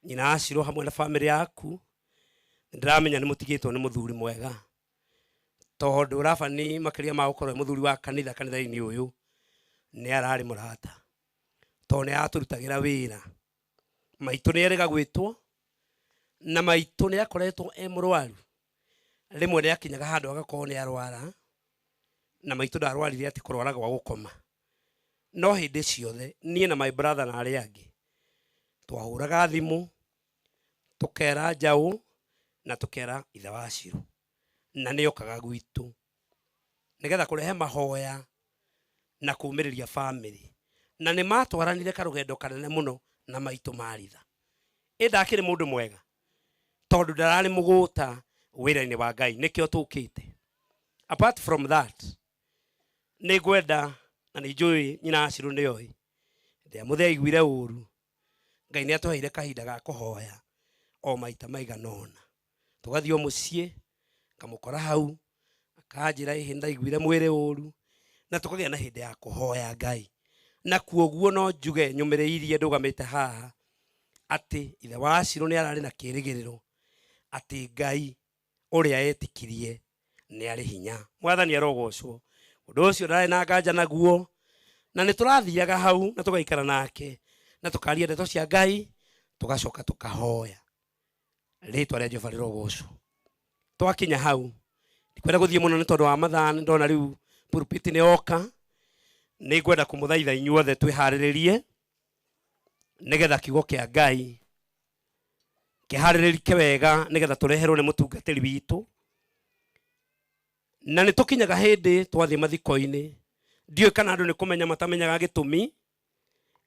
Nyina acirwo hamwe na family yaku. Nĩndĩramenya nĩ mũtigĩtwo nĩ mũthuri mwega tondũ Rabani makĩria ma gũkorwo e mũthuri wa kanitha kanitha-inĩ ũyũ nĩ ararĩ mũrata tondũ nĩ aratũrutagĩra wĩra. Maitũ nĩ erĩga gwĩtwo na maitũ nĩ akoretwo e mũrwaru. Rĩmwe nĩ akinyaga handũ agakorwo nĩ arwara na maitũ ndarwarire atĩ kũrwara gwa gũkoma, no hĩndĩ ciothe niĩ na my brother na arĩa angĩ twahũraga thimũ tũkera Njaũ na tũkera ithe wa Ciro na nĩ okaga gwitũ nĩgetha kũrehe mahoya na kũmĩrĩria family, na nĩ matwaranire karũgendo kanene mũno na maitũ maritha. Ĩ ndakĩrĩ mũndũ mwega Tondũ ndararĩ mũgũta wĩra-inĩ wa Ngai nĩkĩo tũkĩte. Apart from that, nĩ ngwenda na nĩ njũĩ nyina wa Shirũ nĩoĩ rĩrĩa mũthee aiguire ũru Ngai nĩ atũheire kahinda ga kũhoya o maita maigana ũna. Tũgathiĩ o mũciĩ ngamũkora hau akanjĩra ĩhĩ ndaiguire mwĩrĩ ũru na tũkagĩa na hĩndĩ ya kũhoya Ngai. Na kuoguo no njuge nyũmĩrĩirie ndũgamĩte haha atĩ ithe wa Shirũ nĩ ararĩ na kĩrĩgĩrĩro atĩ Ngai ũrĩa etikirie nĩ arĩ hinya. Mwathani arogocwo. Ũndũ ũcio ndarĩ na nganja naguo na nĩ tũrathiaga hau na tũgaikara nake na tũkaria ndeto cia Ngai tũgacoka tũkahoya. Rĩtwa rĩa Jehova rĩrogocwo. Twakinya hau ndikwenda gũthiĩ mũno nĩ tondũ wa mathaa, nĩ ndona rĩu pulpit nĩ yoka. Nĩ ngwenda kũmũthaitha inyuothe twĩharĩrĩrie nĩgetha kiugo kĩa Ngai kĩharĩrĩrike wega nĩgetha tũreherwo nĩ mũtungatĩri witũ. Na nĩ tũkinyaga hĩndĩ twathiĩ mathiko-inĩ, ndiũĩ kana andũ nĩ kũmenya matamenyaga gĩtũmi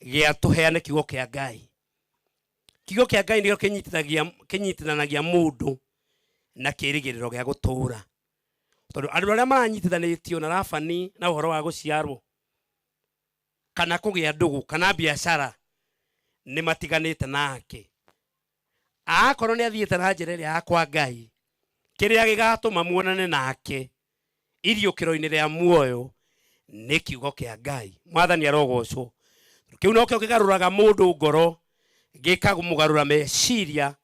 gĩa tũheane kiugo kĩa Ngai. Kiugo kĩa Ngai nĩkĩo kĩnyitithanagia mũndũ na kĩrĩgĩrĩro gĩa gũtũũra. Tondũ andũ arĩa maranyitithanĩtio na Labani na ũhoro wa gũciarwo kana kũgĩa ndũgũ kana biacara nĩ matiganĩte nake. Akorwo nĩ athiĩte na njĩra ĩrĩa ya kwa Ngai, kĩrĩa gĩgatũma muonane nake iriũkĩro-inĩ rĩa muoyo nĩ kiugo kĩa Ngai. Mwathani arogocwo. Kĩu nokĩo kĩgarũraga mũndũ ngoro, gĩkamũgarũra meciria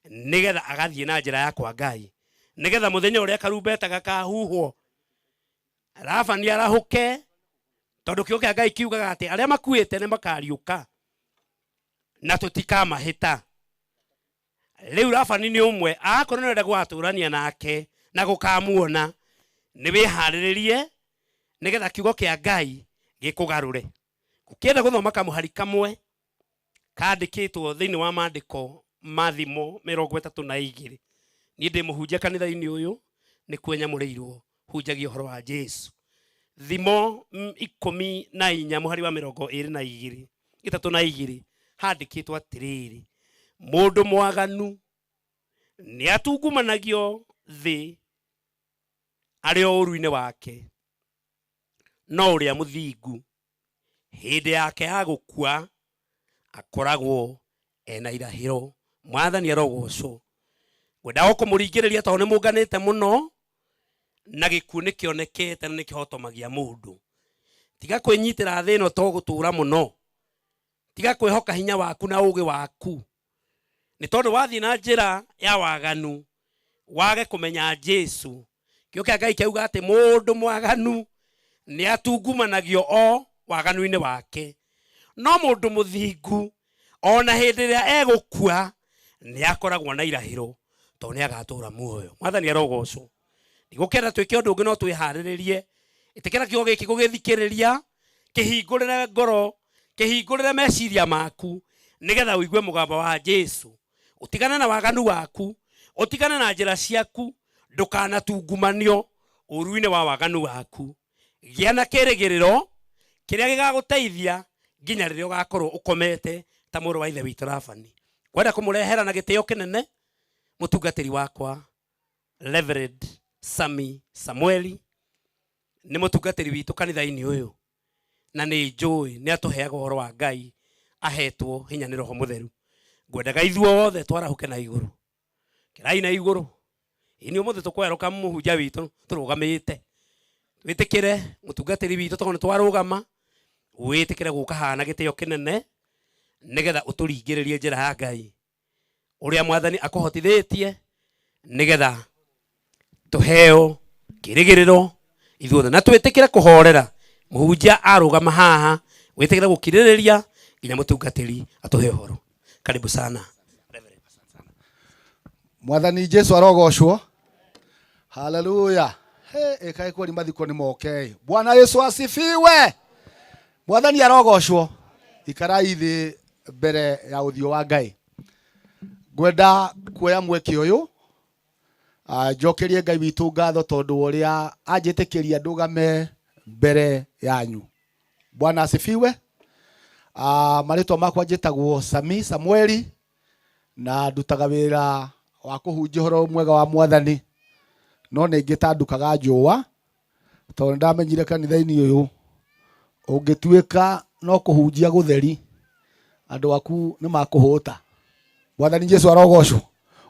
nĩgetha agathiĩ na njĩra ya kwa Ngai, nĩgetha mũthenya ũrĩa karumbeta gakahuhwo Labani arahũke, tondũ kiugo kĩa Ngai kiugaga atĩ arĩa makuĩte nĩ makariũka na tũtikamahĩta. Rĩu Labani nĩ ũmwe, akorwo nĩ ũrenda gũgatũrania nake na gũkamuona, nĩ wĩharĩrĩrie nĩgetha kiugo kĩa Ngai gĩkũgarũre. Ũkĩenda gũthoma kamũhari kamwe kandĩkĩtwo thĩinĩ wa maandĩko ma Thimo 32, niĩ ndĩ mũhunjia kanitha-inĩ ũyũ, nĩkuo nyamũrĩirwo hunjagia ũhoro wa Jesu. Thimo 14 mũhari wa 22, 32, handĩkĩtwo atĩrĩrĩ, mũndũ mwaganu nĩ atungumanagio thĩ arĩ o ũru-inĩ wake, no ũrĩa mũthingu hĩndĩ yake ya gũkua akoragwo ena irahĩro. Mwathani arogocwo. Ngwendaga kũmũringĩrĩria tondũ nĩ mũnganĩte mũno na gĩkuũ nĩ kĩonekete na nĩ kĩhotomagia mũndũ. Tiga kwĩnyitĩra thĩ ĩno to gũtũra mũno, tiga kwĩhoka hinya waku na ũũgĩ waku, nĩ tondũ wathiĩ na njĩra ya waganu wage kũmenya Jesu. Kĩo kĩa Ngai kĩauga atĩ mũndũ mwaganu nĩ atungumanagio o waganu-inĩ wake, no mũndũ mũthingu ona hĩndĩ ĩrĩa egũkua nĩ akoragwo na irahĩro tondũ nĩ agatũra muoyo. Mwathani arogocwo. Ndigũkenda twĩke ũndũ ũngĩ no twĩharĩrĩrie. Ĩtĩkĩra kiugo gĩkĩ gũgĩthikĩrĩria, kĩhingũrĩre ngoro, kĩhingũrĩre meciria maku nĩgetha ũigue mũgambo wa Jesu. Ũtigane na waganu waku, ũtigane na njĩra ciaku, ndũkanatungumanio ũru-inĩ wa waganu waku. Gĩa na kĩrĩgĩrĩro kĩrĩa gĩgagũteithia nginya rĩrĩa ũgakorwo ũkomete ta mũrũ wa ithe witũ Labani. Kwenda kũmũrehera na gĩtĩo kĩnene mũtungatĩri wakwa Reverend Sami Samueli, nĩ mũtungatĩri witũ kanitha-inĩ ũyũ na nĩ njũĩ nĩ atũheaga ũhoro wa Ngai ahetwo hinya nĩ Roho Mũtheru. Ngwendaga ithuothe twarahũke na igũrũ, kĩrai na igũrũ. Ĩĩ ũmũthĩ tũkwerũka mũhunjia witũ tũrũgamĩte, wĩtĩkĩre mũtungatĩri witũ tondũ nĩ twarũgama, wĩtĩkĩre gũka haha na gĩtĩo kĩnene nĩgetha ũtũringĩrĩrie njĩra ya Ngai ũrĩa Mwathani akũhotithĩtie nĩgetha tũheo kĩrĩgĩrĩro ithuothe, na twĩtĩkĩre kũhorera mũhunjia arũgama haha, wĩtĩkĩre gũkirĩrĩria nginya mũtungatĩri atũhe ũhoro. Karibu sana. Mwathani Jesu arogocwo. Haleluya. He ĩkaĩ kweli mathiko nĩ moke. Bwana Yesu asifiwe. Mwathani arogocwo. Ikarai thĩ mbere ya ũthiũ wa Ngai. Ngwenda kuoya mweke ũyũ njokerie Ngai witũ ngatho tondũ ũrĩa anjĩtĩkĩria ndũgame mbere yanyu. Bwana asifiwe. Marĩtwa makwa njĩtagwo Sami Samueli na ndutaga wĩra wa kũhunjia ũhoro mwega wa mwathani no nĩ ngĩtandukaga njũa tondũ nĩndamenyire kanitha-inĩ ũyũ ũngĩtuĩka no kũhunjia gũtheri andũ aku nĩ makũhũta. Mwathani Jesu arogocwo.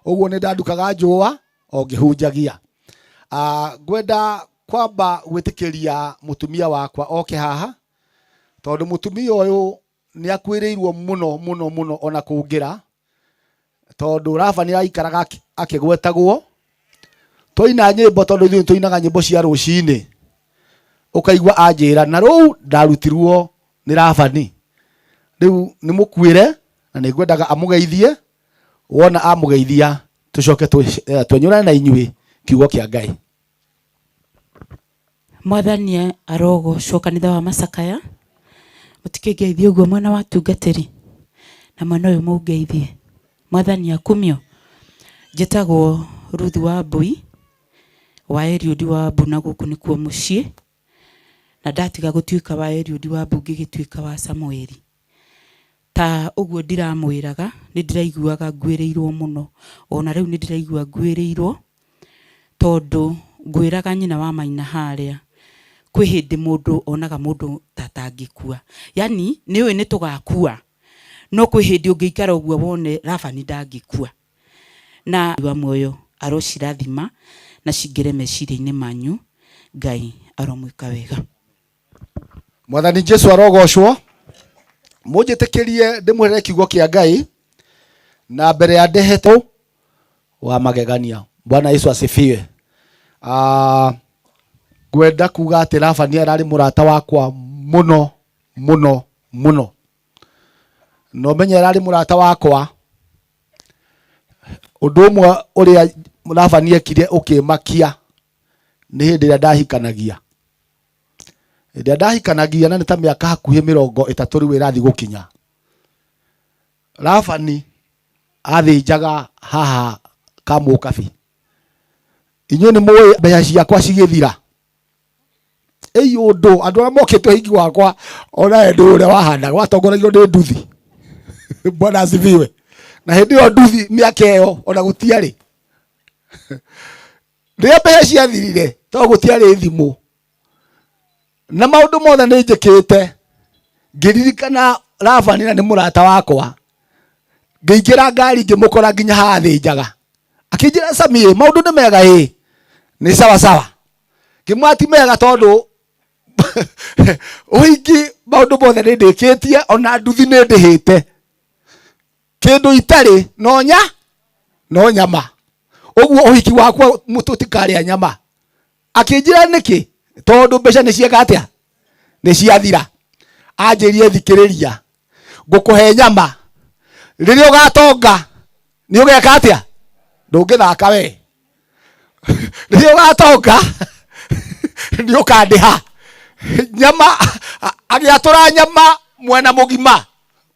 Ũguo nĩ ndandukaga njũa o ngĩhunjagia. Ngwenda kwamba gwĩtĩkĩria mũtumia wakwa oke haha tondũ mũtumia ũyũ nĩ akuĩrĩirwo mũno mũno mũno ona kũngĩra tondũ Labani araikaraga akĩgwetagwo. Twaina nyĩmbo tondũ ithuĩ tũinaga nyĩmbo cia rũcinĩ ũkaigua anjĩra na rũu ndarutirwo nĩ Labani. Rĩu nĩ mũkuĩre na nĩ ngwendaga amũgeithie, wona amũgeithia tũcoke twenyũrane na inyuĩ kiugo kĩa Ngai. Mwathani arogocwo kanitha wa Macakaya, mũtikĩngeithie ũguo mwena wa tungatĩri na mwena ũyũ mũngeithie. Mwathani akumio. Njĩtagwo Ruth Wambui wa Eliud Wambu na gũkũ nĩkuo mũciĩ, na ndatiga gũtuĩka wa Eliud Wambu ngĩgĩtuĩka wa Samueli. Ta ũguo ndiramwĩraga nĩ ndĩraiguaga nguĩrĩirwo mũno, ona rĩu nĩ ndĩraigua nguĩrĩirwo tondũ ngwĩraga nyina wa maina harĩa kwĩ hĩndĩ mũndũ onaga mũndũ ta atangĩkua, yani nĩ ũĩ nĩ tũgakua no kwĩ hĩndĩ ũngĩikara ũguo wone Labani ndangĩkua. Na wa muoyo arocirathima na cingĩre meciria-inĩ manyu. Ngai aromwĩka wega. Mwathani Jesu arogocwo. Mũnjĩtĩkĩrie ndĩmwĩre kiugo kĩa Ngai na mbere ya ndehete wa magegania. Bwana Yesu asifiwe. Ngwenda kuga atĩ Labani ararĩ mũrata wakwa mũno mũno mũno, na ũmenye ararĩ mũrata wakwa. Ũndũ ũmwe ũrĩa Labani ekire ũkĩmakia nĩ hĩndĩ ĩrĩa ndahikanagia. Hĩndĩ ĩrĩa ndahikanagia na nĩ ta mĩaka hakuhĩ 30 rĩu ĩrathiĩ gũkinya, Labani athĩnjaga haha Kamũkabi. Inyuĩ nĩ mũĩ mbeca ciakwa cigĩthira. Ĩi ũndũ andũ arĩa mokĩte ũhiki wakwa ona we ndũĩ ũrĩa wahanaga, watongoragio nĩ nduthi. Bwana asifiwe. Na hĩndĩ ĩyo nduthi mĩaka ĩyo ona gũtiarĩ. Rĩrĩa mbeca ciathirire tondũ gũtiarĩ thimũ na maũndũ mothe nĩ njĩkĩte, ngĩririkana Labani na nĩ mũrata wakwa, ngĩingĩra ngari ngĩmũkora nginya haha thĩnjaga. Akĩnjĩra Sami, maũndũ nĩ mega ĩ, nĩ sawa sawa. Ngĩmwĩra ti mega tondũ ũhiki maũndũ mothe nĩ ndĩkĩtie, ona nduthi nĩ ndĩhĩte, kĩndũ itarĩ no nyama. Ũguo ũhiki wakwa tũtikarĩa nyama. Akĩnjĩra nĩkĩ? Tondũ mbeca nĩ cieka atĩa? Nĩ ciathira. Anjĩrie thikĩrĩria, ngũkũhe nyama rĩrĩa ũgatonga nĩ ũgeka atĩa? Ndũngĩthaka we. Rĩrĩa ũgatonga nĩ ũkandĩha nyama. Agĩatũra nyama mwena mũgima,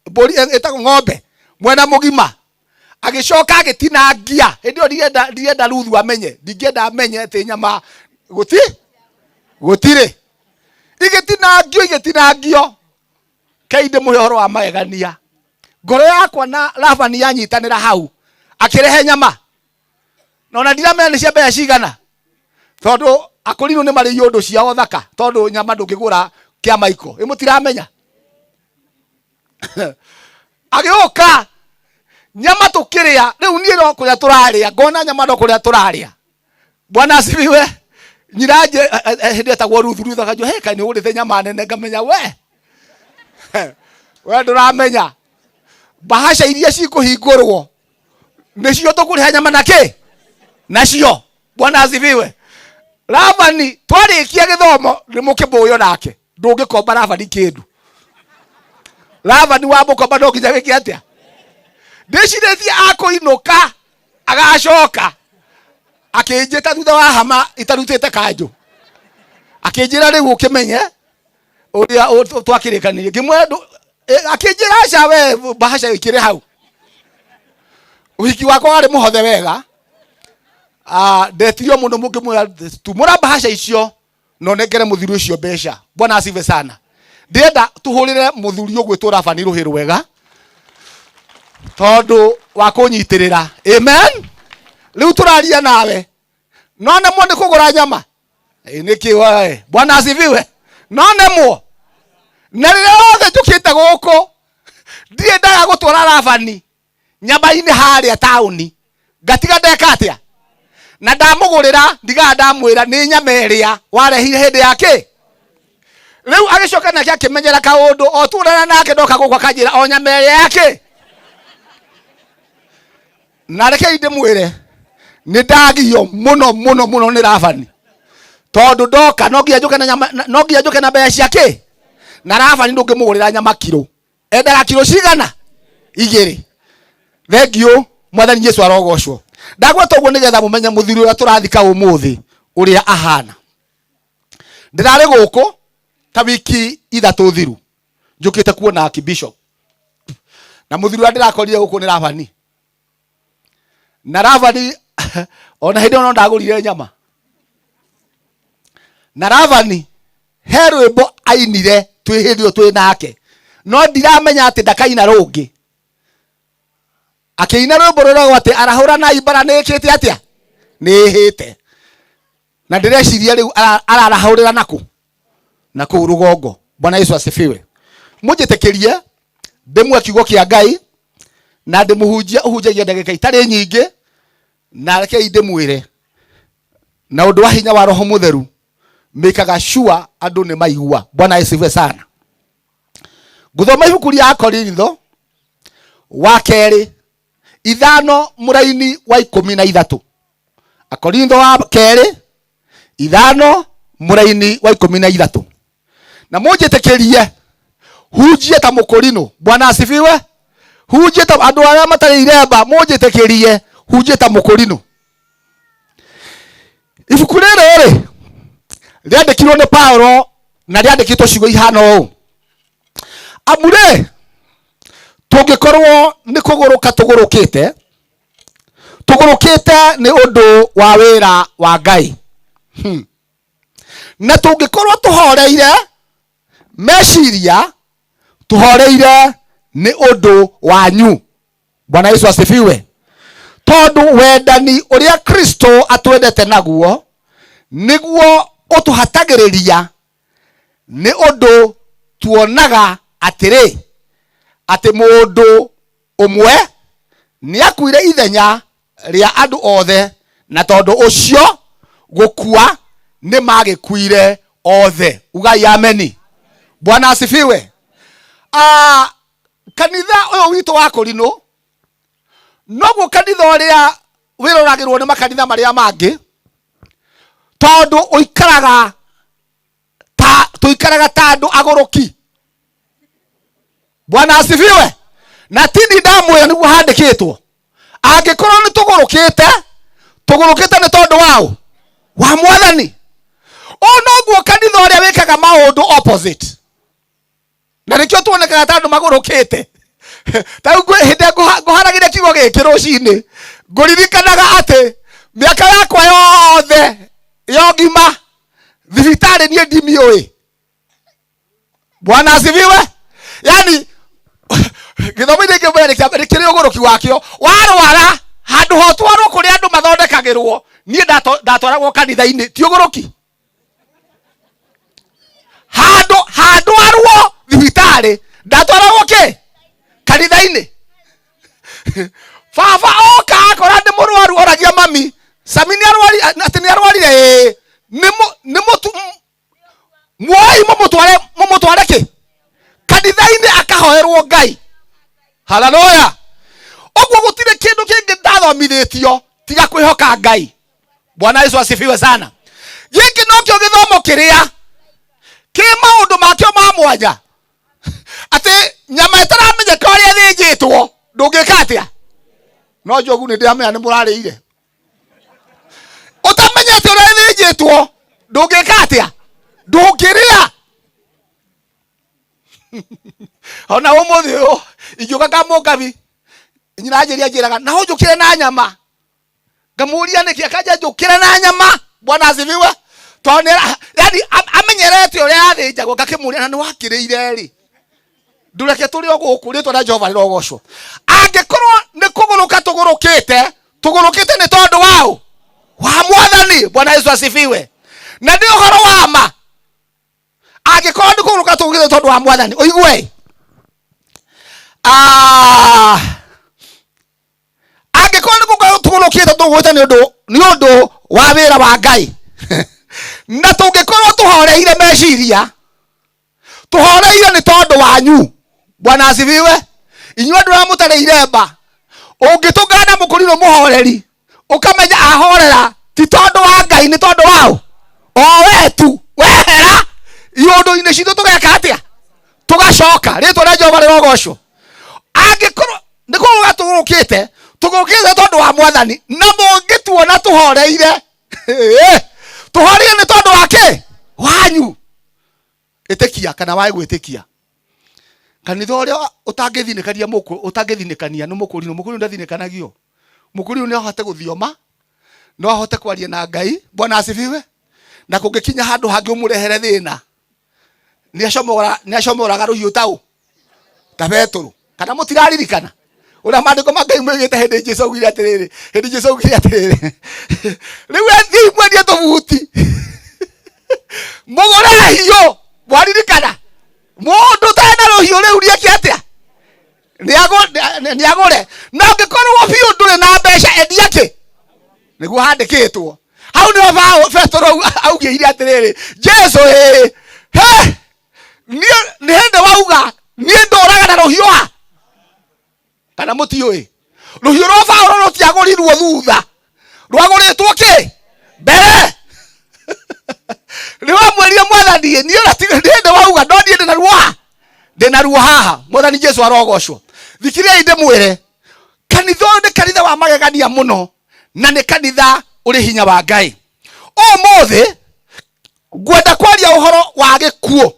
mbũri ĩtagwo ng'ombe mwena mũgima, agĩcoka agĩtinangia. Hĩndĩ ĩyo ndirenda Ruthu amenye, ndingĩenda amenye atĩ nyama gũtirĩ. Igĩtinangio, igĩtinangio. Kei ndĩmũhe ũhoro wa magegania. Ngoro yakwa na Labani yanyitanĩra hau, akĩrehe nyama. Na ona ndiramenya nĩ cia mbeca cigana, tondũ akũrinũ nĩ marĩ iũndũ ciao thaka, tondũ nyama ndũngĩgũra kĩa maiko. Ĩ mũtiramenya? Agĩũka nyama tũkĩrĩa, rĩu niĩ no kũrĩa tũrarĩa, ngona nyama no kũrĩa tũrarĩa. Bwana asifiwe. Nyina nje hĩndĩ etagwo Ruthu, Ruthu akanjũria, he kaĩ nĩ ũgũrĩte nyama nene? Ngamenya we ndũramenya bahasha iria cikũhingũrwo nĩcio tũkũrĩha nyama na kĩ nacio. Bwana asifiwe. Labani twarĩkia gĩthomo nĩ mũkĩmbũyũ nake, ndũngĩkomba Labani kĩndũ. Labani wa mũkomba no nginya wĩke atĩa? Ndĩcirĩtie akũinũka agacoka akĩnjĩta thutha wa hama itarutĩte kanjũ, akĩnjĩra rĩu ũkĩmenye ũrĩa twakĩrĩkanĩire. Ngĩmwĩra akĩnjĩra aca we bahasha ĩkĩrĩ hau. Ũhiki wakwa warĩ mũhothe wega. Ndetirio mũno mũngĩmwĩra tumũra bahasha icio na ũnengere mũthuri ũcio mbeca. Bwana asifiwe sana. Ndĩrenda tũhũrĩre mũthuri ũgwĩtwo Labani rũhĩ rwega tondũ wa kũnyitĩrĩra. Amen. Rĩu tũraria nawe no nemwo nĩ kũgũra nyama. Ĩ, nĩkĩ we? Bwana asifiwe. No nemwo na rĩrĩa yothe njũkĩte gũkũ ndirĩ ndaga gũtwara Labani nyama-inĩ harĩa taũni, ngatiga ndeka atĩa na ndamũgũrĩra, ndigaga ndamwĩra nĩ nyama ĩrĩa warehire hĩndĩ ya kĩ. Rĩu agĩcoka nake akĩmenyera kaũndũ o tuonana nake ndoka gũkũ akanjĩra o nyama ĩrĩa ya kĩ. Na rekei ndĩmwĩre nĩ ndagio mũno mũno mũno nĩ Labani, tondũ ndoka no nginya njũke na nyama, no nginya njũke na mbeca cia kĩ. Na Labani ndũngĩmũgũrĩra nyama kiro, endaga kiro cigana? 2. Thengiũ, Mwathani Jesu arogocwo. Ndagweta ũguo nĩgetha mũmenye mũthuri ũrĩa tũrathika ũmũthĩ ũrĩa ahana. Ndĩrarĩ gũkũ ta wiki 3 thiru njũkĩte kuona Archbishop, na mũthuri ũrĩa ndĩrakorire gũkũ nĩ Labani. Na Labani ona hĩndĩ ĩyo no ndagũrire nyama. Na Labani he rwĩmbo ainire twĩ hĩndĩ ĩyo twĩ nake, no ndiramenya atĩ ndakaina rũngĩ. Akĩina rwĩmbo rũragwo atĩ arahũra na imbara nĩ ĩkĩte atĩa, nĩ ĩhĩte. Na ndĩreciria rĩu ararahũrĩra nakũ? Na kũu rũgongo. Bwana Yesu asifiwe. Mũnjĩtĩkĩrie ndĩmwe kiugo kĩa Ngai na ndĩmũhunjia ũhunjagia ndagĩka itarĩ nyingĩ, na rekei ndĩmwĩre na ũndũ wa hinya wa Roho Mũtheru mĩkaga sure andũ nĩ maigua. Bwana Yesu asifiwe sana. Ngũthoma ibuku rĩa Akorintho wa kerĩ 5 mũraini wa 13. Akorintho wa kerĩ 5 mũraini wa 13. Na mũnjĩtĩkĩrie hunjie ta mũkũrinũ. Bwana asifiwe. Hunjie ta andũ arĩa matarĩ iremba, mũnjĩtĩkĩrie hunjie ta mũkũrinũ. Ibuku rĩrĩ rĩ rĩandĩkirwo nĩ Paulo na rĩandĩkĩtwo ciugo ihana ũũ: amu rĩ tũngĩkorwo nĩ kũgũrũka tũgũrũkĩte, tũgũrũkĩte nĩ ũndũ wa wĩra wa Ngai. Na tũngĩkorwo tũhoreire meciria, tũhoreire nĩ ũndũ wanyu. Bwana Yesu asifiwe. Tondũ wendani ũrĩa Kristo atwendete naguo nĩguo ũtũhatagĩrĩria, nĩ ũndũ tuonaga atĩrĩ atĩ mũndũ ũmwe nĩakuire ithenya rĩa andũ othe, na tondũ ũcio gũkua nĩ magĩkuire othe. Ugai ameni. Bwana asifiwe. Kanitha ũyũ witũ wa Kũrinũ noguo kanitha ũrĩa wĩroragĩrwo nĩ makanitha marĩa mangĩ, tondũ ũikaraga ta tũikaraga ta andũ agũrũki. Bwana asifiwe. Na tini ndamwĩra nĩguo handĩkĩtwo, angĩkorwo nĩ tũgũrũkĩte, tũgũrũkĩte nĩ tondũ wao wa Mwathani. Ũũ noguo kanitha ũrĩa wĩkaga maũndũ opposite, na nĩkĩo tuonekaga ta andũ magũrũkĩte. Ta rĩu hĩndĩ ĩrĩa ngũharagĩria kiugo gĩkĩ rũcinĩ, ngũririkanaga atĩ mĩaka yakwa yothe ya ũgima thibitarĩ niĩ ndimiũĩ. Bwana asifiwe. Yani gĩthomo-inĩ kĩmwe nĩ kĩa kĩrĩ ũgũrũki wakĩo. Warwara handũ ha ũtwarwo kũrĩa andũ mathondekagĩrwo, niĩ ndatwaragwo kanitha-inĩ, ti ũgũrũki. Handũ handwarwo thibitarĩ, ndatwaragwo kĩ? Kanitha-inĩ. Baba oka akora ndĩ mũrwaru, oragia mami, Sami nĩ arwari, atĩ nĩ arwarire? Ĩĩ. Nĩ nĩ mũtu, muoei mũmũtware kĩ? Kanitha-inĩ akahoerwo Ngai. Haleluya. Ũguo gũtirĩ kĩndũ kĩngĩ ndathomithĩtio tiga kwĩhoka Ngai. Bwana Yesu asifiwe sana. Gĩkĩ nokĩo gĩthomo kĩrĩa kĩ maũndũ makĩo ma mwanya, atĩ nyama ĩtaramenyeka ũrĩa ĩthĩnjĩtwo ndũngĩka atĩa. No njogu nĩ ndĩramenya nĩ mũrarĩire. Ũtamenyete ũrĩa ĩthĩnjĩtwo ndũngĩka atĩa, ndũngĩrĩa. Ona ũmũthĩ ũyũ ingĩũka Kamũkabi, nyina anjĩria anjĩraga na ũnjũkĩre na nyama, ngamũria nĩkĩ, akanja njũkĩre na nyama. Bwana asifiwe. Tondũ nĩ yani amenyerete ũrĩa yathĩnjagwo, ngakĩmũria na nĩ wakĩrĩire rĩ, ndũreke tũrĩ o gũkũ. Rĩtwa rĩa Jehova rĩrogocwo. Angĩkorwo nĩ kũgũrũka tũgũrũkĩte, Tũgũrũkĩte nĩ tondũ waũ? Wa Mwathani. Bwana Yesu asifiwe. Na nĩ ũhoro wa ma, angĩkorwo nĩ kũgũrũka tũgũrũkĩte tondũ wa Mwathani, ũigue, angĩkorwo nĩ kũgũrũka tũgũrũkĩte, tũgũrũkĩte nĩ ũndũ wa wĩra wa Ngai, na tũngĩkorwo tũhoreire meciria, tũhoreire nĩ tondũ wanyu. Bwana asifiwe. Inyuĩ andũ arĩa mũtarĩ iremba, ũngĩtũngana na mũkũrinũ mũhoreri, ũkamenya ahorera ti tondũ wa Ngai, nĩ tondũ wao o we tu. Wehera iũndũ-inĩ citũ, tũgeka atĩa? Tũgacoka. Rĩtwa rĩa Jehova rĩrogocwo. Angĩkorwo nĩ kũgũrũka tũgũrũkĩte, tũgũrũkĩte tondũ wa Mwathani, na mũngĩtuona tũhoreire, tũhoreire nĩ tondũ wa kĩ? Wanyu. Ĩtĩkia kana wae gwĩtĩkia, kanitha ũrĩa ũtangĩthinĩkania, mũkũ ũtangĩthinĩkania nĩ mũkũrinũ. Mũkũrinũ ndathinĩkanagio. Mũkũrinũ nĩ ahote gũthioma, no ahote kwaria na Ngai. Bwana asifiwe. Na kũngĩkinya handũ hangĩ ũmũrehere thĩna, nĩ acomoraga rũhiũ taũ ta Petũrũ. Kana mũtiraririkana ũrĩa maandĩko ma Ngai moigĩte hĩndĩ Jesũ augire atĩrĩrĩ, hĩndĩ Jesũ augire atĩrĩrĩ, rĩu ethiĩ mwendie tũbuti mũgũre hiũ? Mwaririkana? Mũndũ ũtarĩ na rũhiũ rĩu rĩeke atĩa? Nĩ agũre. Na ũngĩkorwo biũ ndũrĩ na mbeca, endia kĩ nĩguo handĩkĩtwo hau. Nĩho Petũrũ augĩire atĩrĩrĩ, Jesu, ĩĩ he niĩ nĩ hĩndĩ wauga niĩ ndũraga na rũhiũ ha. Kana mũtiũĩ rũhiũ rwa Paũlũ rũtiagũrirwo thutha, rwagũrĩtwo kĩ mbere? Nĩ wamwĩrire, Mwathani, niĩ nĩ hĩndĩ wauga, no niĩ ndĩna ruo ha, ndĩna ruo haha. Mwathani Jesu arogocwo. Thikĩrĩriai ndĩmwĩre, kanitha ũyũ nĩ kanitha wa magegania mũno, na nĩ kanitha ũrĩ hinya wa Ngai. Ũmũthĩ ngwenda kwaria ũhoro wa gĩkuũ,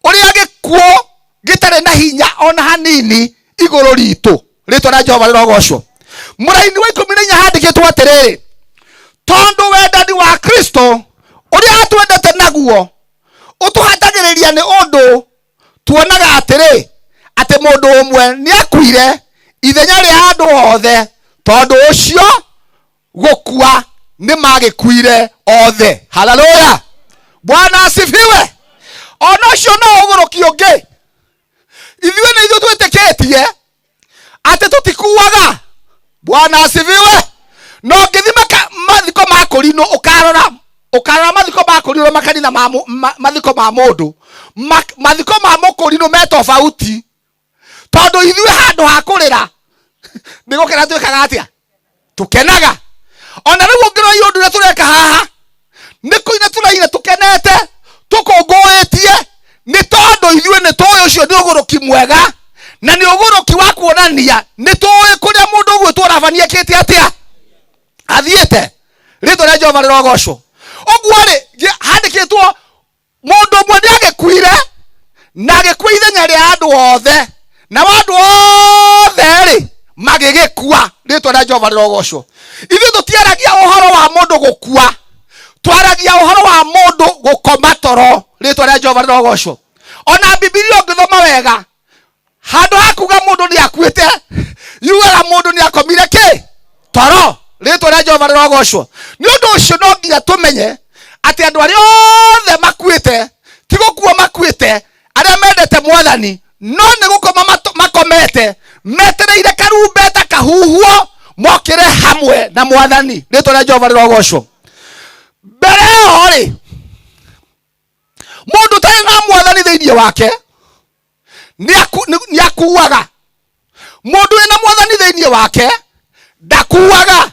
ũrĩa gĩkuũ gĩtarĩ na hinya ona hanini igũrũ ritũ. Rĩtwa rĩa Jehova rĩrogocwo. Mũraini wa 14 handĩkĩtwo atĩrĩrĩ, tondũ wendani wa Kristo ũrĩa atwendete naguo ũtũhatagĩrĩria, nĩ ũndũ tuonaga atĩrĩ, atĩ mũndũ ũmwe nĩ akuire ithenya rĩa andũ othe, tondũ ũcio gũkua nĩ magĩkuire othe. Haleluya, Bwana asifiwe. Ona ũcio no ũgũrũki ũngĩ. Ithuĩ nĩ ithuĩ twĩtĩkĩtie atĩ tũtikuaga. Bwana asifiwe. No ngĩthima mathiko ma kũrinũ, ũkarora mathiko ma kũrinũ, makanitha ma mathiko ma mũndũ, mathiko ma mũkũrinũ me tofauti, tondũ ithuĩ handũ ha kũrĩra nĩ gũkena twĩkaga atĩa? Tũkenaga. Ona rĩu ũngĩrora ũndũ ũrĩa tũreka haha, nĩ kũina tũraina tũkenete, tũkũngũĩtie, nĩ tondũ ithuĩ nĩ tũĩ ũcio nĩ ũgũrũki mwega, na nĩ ũgũrũki wa kuonania nĩ tũĩ kũrĩa mũndũ ũgwĩtwo Rabani ekĩte atĩa, athiĩte. Rĩtwa rĩa Jehova rĩrogocwo. Ũguo rĩ, handĩkĩtwo mũndũ ũmwe nĩ agĩkuire, na agĩkua ithenya rĩa andũ othe, nao andũ othe rĩ magĩgĩkua. Rĩtwa rĩa Jehova rĩrogocwo. Ithuĩ tũtiaragia ũhoro wa mũndũ gũkua, twaragia ũhoro wa mũndũ gũkoma toro. Rĩtwa rĩa Jehova rĩrogocwo. Ona Bibilia ũngĩthoma wega, handũ ha kuga mũndũ nĩ akuĩte, yugaga mũndũ nĩ akomire kĩ? Toro. Rĩtwa rĩa Jehova rĩrogocwo. Nĩ ũndũ ũcio no nginya tũmenye atĩ andũ arĩa othe makuĩte ti gũkua makuĩte, arĩa mendete Mwathani, no nĩ gũkoma makomete metereire karumbeta kahuhwo mokĩre hamwe na Mwathani. Rĩtwa rĩa Jehova rĩrogocwo. Mbere ĩyo rĩ, mũndũ ũtarĩ na Mwathani thĩinĩ wake nĩ akuaga. Mũndũ wĩna Mwathani thĩinĩ wake ndakuaga,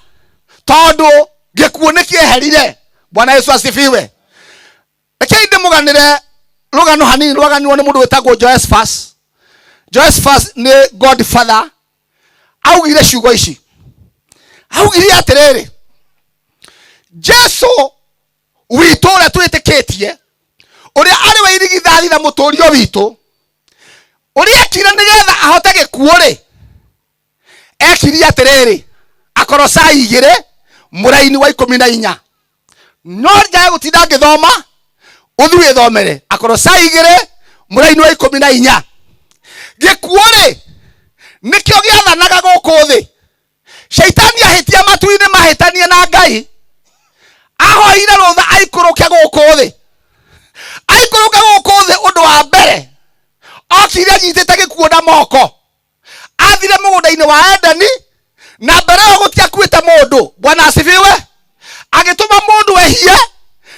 tondũ gĩkuũ nĩ kĩeherire. Bwana Yesu asifiwe. Rekei ndĩmũganĩre rũgano hanini rwaganirwo nĩ mũndũ wĩtagwo Josephus. Josephus nĩ godfather. Augire ciugo ici, augire atĩrĩrĩ, Jesu witũ ũrĩa twĩtĩkĩtie, ũrĩa arĩ we irigithathi na mũtũrio witũ, ũrĩa ekire nĩgetha ahote gĩkuũ rĩ, ekirie atĩrĩrĩ, Akorosai 2 mũraini wa 14. No njage gũtinda ngĩthoma, ũthi wĩthomere Akorosai 2 mũraini wa 14. Gĩkuũ rĩ, nĩkĩo gĩathanaga gũkũ thĩ. Shaitani ahĩtia matu-inĩ mahĩtanie na Ngai, ahoire rũtha aikũrũke gũkũ thĩ. Aikũrũke gũkũ thĩ, ũndũ wa mbere okire anyitĩte gĩkuũ na moko. Athire mũgũnda-inĩ wa Edeni, na mbere ĩyo gũtiakuĩte mũndũ. Bwana asifiwe. Agĩtũma mũndũ ehie,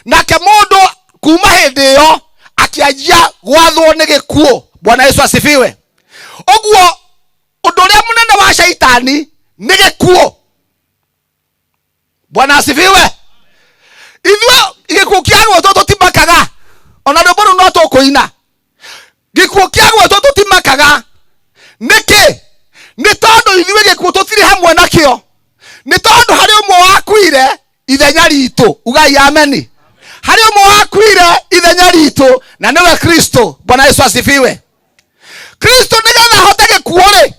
nake mũndũ kuma hĩndĩ ĩyo akĩanjia gwathwo nĩ gĩkuũ. Bwana Yesu asifiwe. Ũguo ũndũ ũrĩa mũnene wa shaitani nĩ gĩkuũ. Bwana asifiwe. Ithuĩ gĩkuũ kĩa gwetwo tũtimakaga, ona rwĩmbo rũu no tũkũina. Gĩkuũ kĩa gwetwo tũtimakaga nĩkĩ? Nĩ tondũ ithuĩ gĩkuũ tũtirĩ hamwe nakĩo, nĩ tondũ harĩ ũmwe wakuire ithenya ritũ. Ugai ameni. Harĩ ũmwe wakuire ithenya ritũ, na nĩwe Kristo. Bwana Yesu asifiwe. Kristo nĩgetha ahote gĩkuũ rĩ,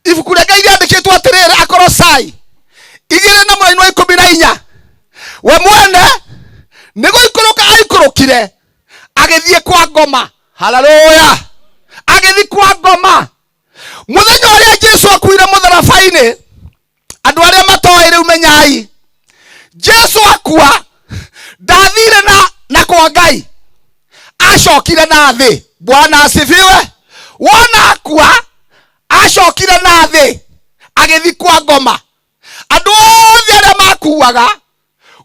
ibuku rĩa Ngai rĩandĩkĩtwo atĩrĩrĩ, Akolosai 2 na mũraini wa 14, we mwene nĩ gũikũrũka aikũrũkire agĩthiĩ kwa ngoma. Haleluya! Agĩthiĩ kwa ngoma. Mũthenya ũrĩa Jesu akuire mũtharaba-inĩ, andũ arĩa matoĩ rĩu menyai, Jesu akua ndathire na kwa Ngai, acokire na thĩ. Bwana asifiwe. Wona akua acokire na thĩ agĩthiĩ kwa ngoma. Andũ othe arĩa makuaga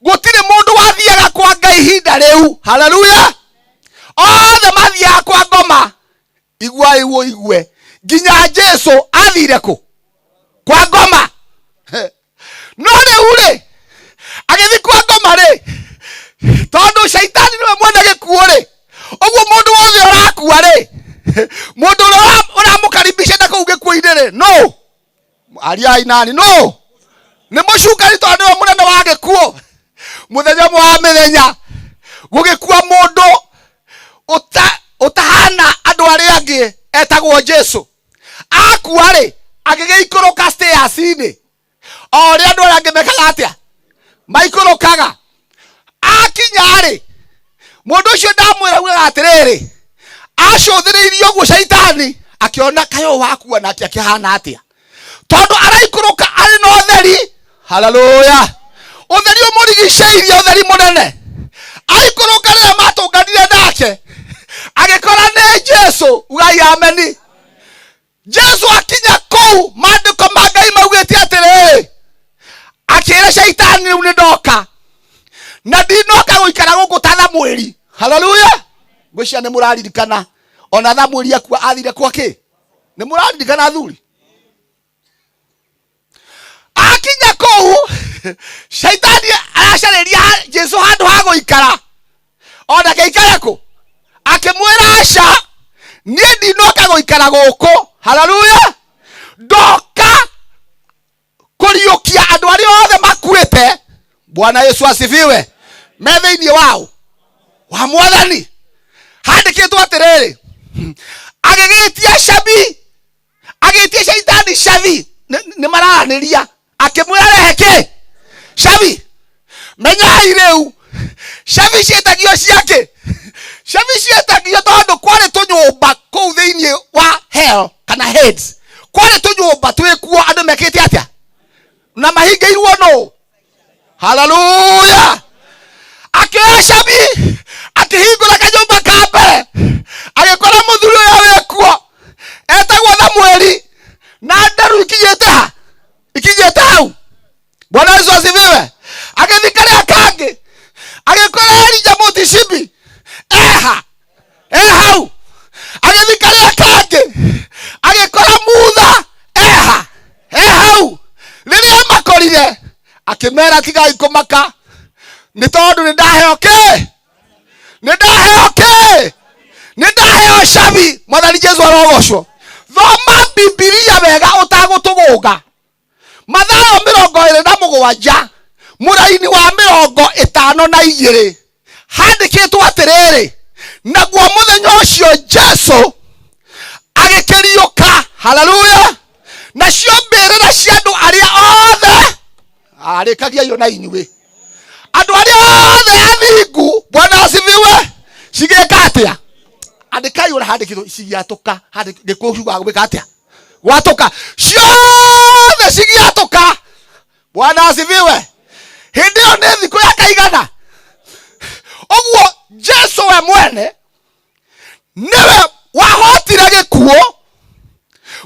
gũtirĩ mũndũ wathiaga kwa Ngai ihinda rĩu. Haleluya! Othe mathiaga kwa ngoma. Iguai ũigue, nginya Jesu athire kũ? Kwa ngoma. No rĩu rĩ, agĩthiĩ kwa ngoma rĩ, tondũ shaitani nĩwe mwene gĩkuũ rĩ, ũguo mũndũ wothe ũrakua rĩ, mũndũ ũrĩa ũramũkaribisha na kũu gĩkuũ-inĩ rĩ, no ariai nani? No nĩ mũcukani, tondũ nĩwe mũnene wa gĩkuũ. Mũthenya ũmwe wa mĩthenya gũgĩkua mũndũ ũtahana andũ arĩa angĩ, etagwo Jesu. Akua rĩ, agĩgĩikũrũka stairs-inĩ o ũrĩa andũ arĩa angĩ mekaga atĩa, maikũrũkaga. Akinya rĩ, mũndũ ũcio ndamwĩra ugaga atĩrĩrĩ, acũthĩrĩirie ũguo shaitani akĩona kayũ wakua nake akĩhana atĩa, tondũ araikũrũka arĩ na ũtheri. Haleluya! Ũtheri ũmũrigicĩirie, ũtheri mũnene. Aikũrũka rĩrĩa matũnganire nake agĩkora nĩ Jesu. Ugai ameni. Jesu akinya kũu, maandĩko ma Ngai maugĩte atĩrĩrĩ, akĩra shaitani, rĩu nĩ ndoka na ndinoka gũikara gũkũ ta Thamwĩri. Haleluya! Ngwĩciria nĩ mũraririkana ona Thamwĩri akua athire kwa kĩ? Nĩ mũraririkana athuri? Akinya kũu, shaitani aracarĩria Jesu handũ ha gũikara, ona akĩikara kũ? Akĩmwĩra, aca, niĩ ndinoka gũikara gũkũ. Haleluya! Ndoka kũriũkia andũ arĩa othe makuĩte. Bwana Yesu asifiwe. Me thĩinĩ wao wa Mwathani. Handĩkĩtwo atĩrĩrĩ, agĩgĩtia cabi, agĩtia shaitani cabi, nĩ mararanĩria, akĩmwĩra rehe kĩ? Cabi. Menyai rĩu cabi ciĩtagio ciakĩ? Cabi ciĩtagio tondũ kwarĩ tũnyũmba kũu thĩinĩ wa hell kana Hades, kwarĩ tũnyũmba twĩkuo andũ mekĩte atĩa na mahingĩirwo nũ. Haleluya! Akĩoya cabi, akĩhingũra kanyũmba ka mbere, agĩkora mũthuri ũrĩa wĩkuo etagwo Thamweli na nderu ikinyĩte ha? Ikinyĩte hau. Bwana Yesu asifiwe. Agĩthiĩ karĩa kangĩ, agĩkora Elija Mũtishibi eha e hau. Agĩthiĩ karĩa kangĩ, agĩkora Mutha eha e hau. Rĩrĩa makorire, akĩmera, tigai kũmaka, nĩ tondũ nĩ ndaheo kĩ? Nĩ ndaheo kĩ? Nĩ ndaheo cabi. Mwathani Jesu arogocwo. Thoma Bibilia wega ũtagũtũgũnga. Mathayo 27 mũraini wa 52 handĩkĩtwo atĩrĩrĩ, naguo mũthenya ũcio Jesu agĩkĩriũka. Haleluya! Nacio mbĩrĩra cia andũ arĩa othe arĩkagia iyo na inyuĩ, andũ arĩa othe athingu, Bwana asifiwe, cigĩka atĩa? Andĩkai ũrĩa handĩkĩtwo, cigĩatũka. Gĩkuũ kiugaga gwĩka atĩa? Gwatũka ciothe cigĩatũka. Bwana asifiwe. Hĩndĩ ĩyo nĩ thikũ ya kaigana. Ũguo Jesu we mwene nĩwe wahotire gĩkuũ.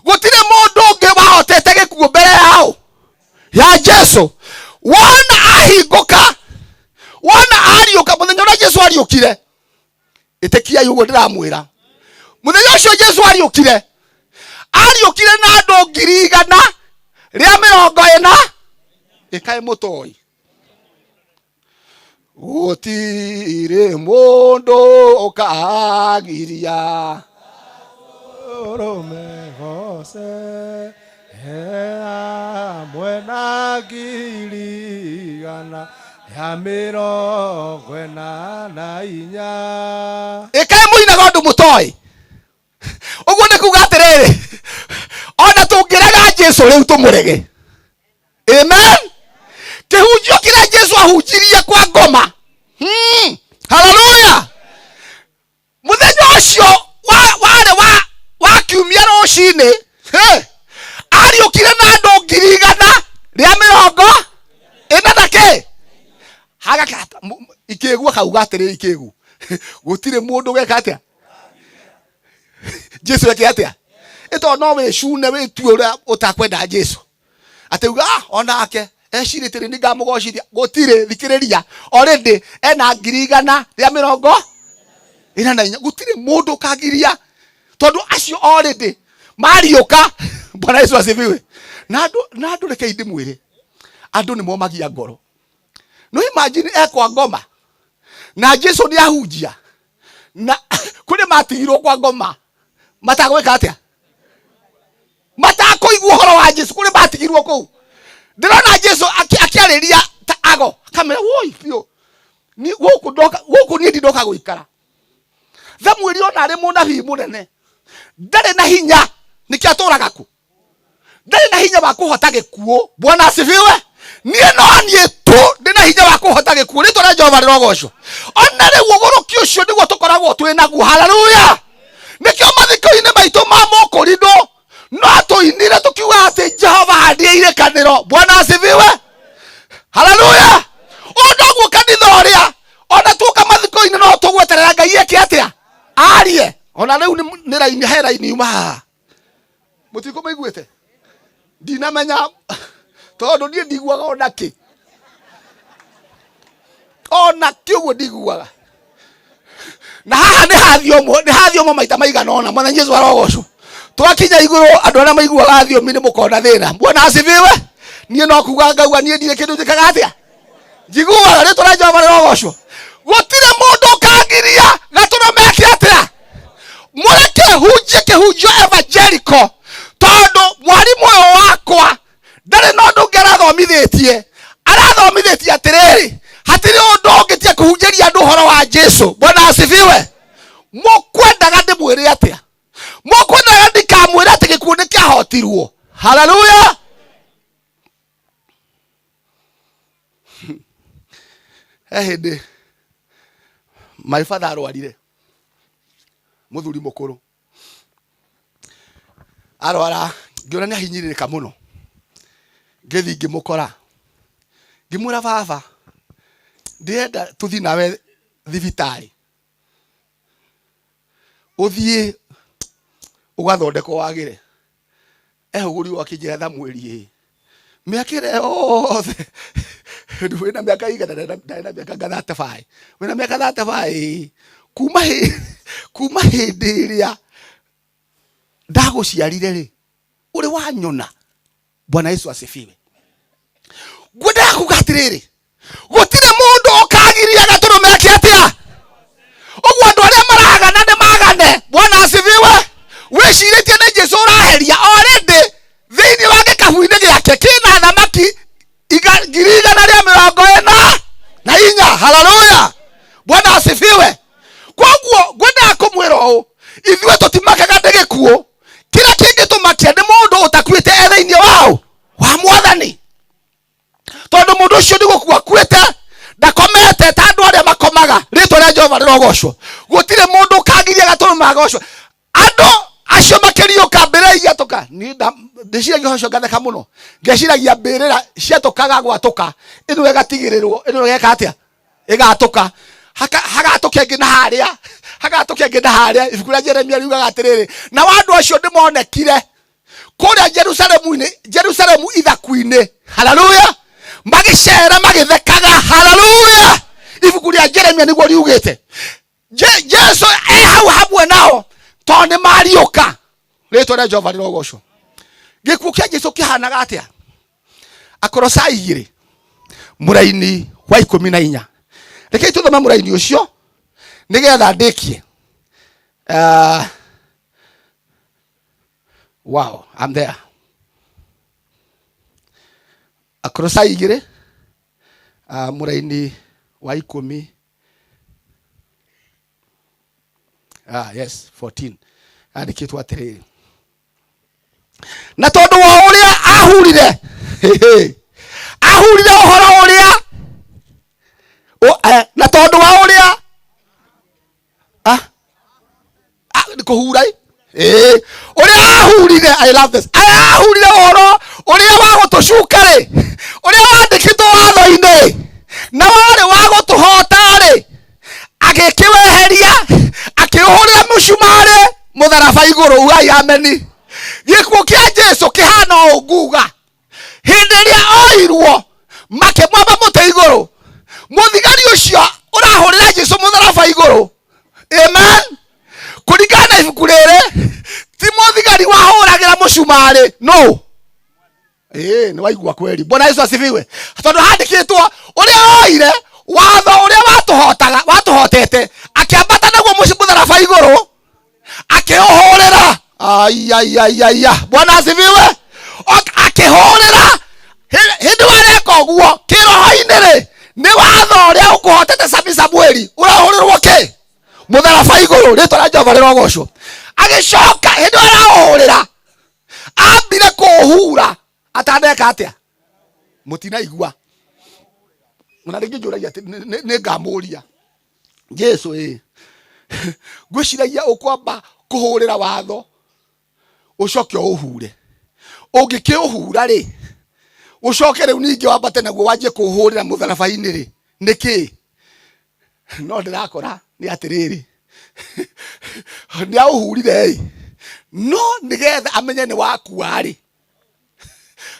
Gũtirĩ mũndũ ũngĩ wahotete gĩkuũ mbere yao ya Jesu. Wona ahingũka, wona ariũka, mũthenya ũrĩa Jesu ariũkire, ĩtĩkiai ũguo ndĩramwĩra, mũthenya ũcio Jesu ariũkire, ariũkire na andũ 140,000. Ĩkaĩ mũtoi gũtirĩ mũndũ ũkagiria Rũme goce hamwe na 144. Ĩkaĩ mũinaga ũndũ mũtoĩ. Ũguo nĩ kuga atĩrĩrĩ, ona tũngĩrega Jesu rĩu tũmũrege. Amen. Kĩhunjio kĩrĩa Jesu ahunjirie kwa ngoma. Haleluya. Mũthenya ũcio warĩ wa kiumia rũcinĩ, ariũkire na andũ 140,000 na kĩ? Hagaka ikĩgua kauga atĩrĩ, ikĩgu gũtirĩ mũndũ geka atĩa. Jesu eke atĩa? Ĩto no wĩcune wĩtue ũrĩa ũtakwenda Jesu. Atĩ uga, onake ecirĩtie rĩ nĩngamũgocithia. Gũtirĩ, thikĩrĩria, already ena 144. Gũtirĩ mũndũ ũkangiria tondũ acio already mariũka. Bwana Yesu asifiwe. Na andũ rekei ndĩmwĩre, andũ nĩ momagia ngoro. No imagine ekwa ngoma na Jesu nĩ ahunjia na kũrĩ matigirwo kwa ngoma matagwĩka atĩa, matakũigua ũhoro wa Jesu, kũrĩ matigirwo kũu. Ndĩrona Jesu akĩarĩria ta ago akamera woi biũ, gũkũ ndoka, gũkũ niĩ ndindoka gũikara. Thamueli ona arĩ mũnabii mũnene ndarĩ na hinya, nĩkĩo atũraga ku, ndarĩ na hinya wa kũhota gĩkuũ. Bwana asifiwe. Niĩ no niĩ tu ndĩ na hinya wa kũhota gĩkuũ. Rĩtwa rĩa Jehova rĩrogocwo. Ona rĩu ũgũrũki ũcio nĩguo tũkoragwo twĩ naguo. Haleluya. Nĩkĩo mathiko-inĩ maitũ ma mũkũrindũ no tũinire tũkiuga atĩ Jehova handĩire kanĩro. Bwana asifiwe. Haleluya. Ũũ noguo kanitha ũrĩa ona tuoka mathiko-inĩ no tũgweterera Ngai eke atĩa, arie. Ona rĩu nĩ raini, he raini yuma haha. Mũtikũmĩiguĩte? Ndinamenya tondũ niĩ ndiguaga ona kĩ, ona kĩ ũguo ndiguaga. Na haha nĩ hathiomo, nĩ hathiomo maita maigana ũna. Mwathani Jesu arogocwo. Twakinya igũrũ andũ arĩa maiguaga thiomi nĩ mũkona thĩna. Bwana asifiwe. Niĩ no kuga ngauga niĩ ndirĩ kĩndũ njĩkaga atĩa, njiguaga. Rĩtwa rĩa Jehova rĩrogocwo. Gũtirĩ mũndũ ũkangiria gatũrũme eke atĩa, mũreke hunjie kĩhunjio evangelical, tondũ mwarimũ ũyũ wakwa ndarĩ na ũndũ ũngĩ arathomithĩtie. Arathomithĩtie atĩrĩrĩ, hatirĩ ũndũ ũngĩ tiga kũhunjĩria andũ ũhoro wa Jesu. Bwana asifiwe. Mũkwendaga ndĩmwĩre atĩa? Mũkwendaga ndikamwĩre atĩ gĩkuũ nĩ kĩahotirwo? Haleluya. He hĩndĩ my father arwarire, mũthuri mũkũrũ arwara, ngĩona nĩ ahinyĩrĩrĩka mũno, ngĩthiĩ ngĩmũkora, ngĩmwĩra baba, ndĩrenda tũthiĩ nawe thibitarĩ, ũthiĩ ũgathondekwo wagĩre. Ehũgũrirwo akĩnjĩra, Thamueli ĩ, mĩaka ĩrĩa yothe wĩna mĩaka igana, ndarĩ na mĩaka nga 35, wĩna mĩaka 35, kuma hĩndĩ ĩrĩa ndagũciarire rĩ, ũrĩ wanyona. Bwana Yesu asifiwe. Ngwendaga kuga atĩrĩrĩ, gũtirĩ mũndũ ũkagiria gatũrũme eke atĩa. Ũguo andũ arĩa maragana nĩ magane. Bwana asifiwe. Wĩcirĩtie nĩ Jesu ũraheria, already thĩinĩ wa gĩkabu-inĩ gĩake kĩna thamaki 144,000. Haleluya. Bwana asifiwe. Koguo ngwendaga kũmwĩra ũũ, ithuĩ tũtimakaga nĩ gĩkuũ. Kĩrĩa kĩngĩtũmakia nĩ mũndũ ũtakuĩte e thĩinĩ wao wa Mwathani, tondũ mũndũ ũcio nĩ gũkua akuĩte, ndakomete ta andũ arĩa makomaga. Rĩtwa rĩa Jehova rĩrogocwo. Gũtirĩ mũndũ ũkangiria gatũrũme agocwo. Andũ Acio makĩriũka mbĩrĩra igĩatũka. Niĩ ndĩciragia ũhoro ũcio ngatheka mũno. Ngeciragia mbĩrĩra ciatũkaga gwatũka, ĩno ĩgatigĩrĩrwo, ĩno ĩgeka atĩa? Ĩgatũka. Hagatũka ĩngĩ na harĩa, hagatũka ĩngĩ na harĩa. Ibuku rĩa Jeremia riugaga atĩrĩrĩ, nao andũ acio nĩmonekire kũrĩa Jerusalemu-inĩ, Jerusalemu ithaku-inĩ. Haleluya! Magĩcera magĩthekaga. Haleluya! Ibuku rĩa Jeremia nĩguo riugĩte. Jesu e hau hamwe nao tondũ nĩ mariũka. Rĩtwa rĩa Jehova rĩrogocwo. Gĩkuũ kĩa Jesu kĩhanaga atĩa? Akolosai 2 mũraini wa 14. Rekei tũthome mũraini ũcio nĩgetha ndĩkie. Wow, I'm there. Akolosai 2 mũraini wa 10. Yes, 14. Andĩkĩtwo atĩrĩrĩ, na tondũ wa ũrĩa ahurire, ahurire ũhoro ũrĩa na tondũ wa ũrĩa nĩ kũhura ĩ. Ĩĩ, ũrĩa ahurire, I love this. Ahurire ũhoro ũrĩa wa gũtũcuka rĩ, ũrĩa wandĩkĩtwo watho-inĩ na warĩ wa gũtũhota rĩ, agĩkĩweheria akĩũhũrĩra mũcumarĩ mũtharaba igũrũ. Ugai ameni. Gĩkuũ kĩa Jesu kĩhana ũũ nguga, hĩndĩ ĩrĩa oirwo makĩmwamba mũtĩ igũrũ, mũthigari ũcio ũrahũrĩra Jesu mũtharaba igũrũ, amen, kũringana na ibuku rĩrĩ, ti mũthigari wahũragĩra mũcumarĩ, no ĩĩ nĩ waigua kweri. Bwana Yesu asifiwe. Tondũ handĩkĩtwo ũrĩa oire watho ũrĩa watũhotaga, watũhotete, akĩambata naguo mũtharaba igũrũ akĩũhũrĩra. Aiaiaiaia, Bwana asifiwe. Akĩhũrĩra. Hĩndĩ wareka ũguo kĩroho-inĩ rĩ, nĩ watho ũrĩa ũkũhotete Sami Samueli ũrahũrĩrwo kĩ mũtharaba igũrũ. Rĩtwa rĩa Jehova rĩrogocwo. Agĩcoka hĩndĩ ĩyo araũhũrĩra, ambire kũũhura ataneka atĩa? Mũtinaigua. Na rĩngĩ njũragia atĩ nĩ ngamũria Jesu ĩ, ngwĩciragia ũkwamba kũhũrĩra watho ũcoke ũũhure. Ũngĩkĩũhura rĩ, ũcoke rĩu ningĩ wambate naguo wanjie kũũhũrĩra mũtharaba-inĩ rĩ, nĩkĩ? No ndĩrakora nĩ atĩrĩrĩ, nĩ aũhurire ĩ, no nĩgetha amenye nĩ wakua rĩ,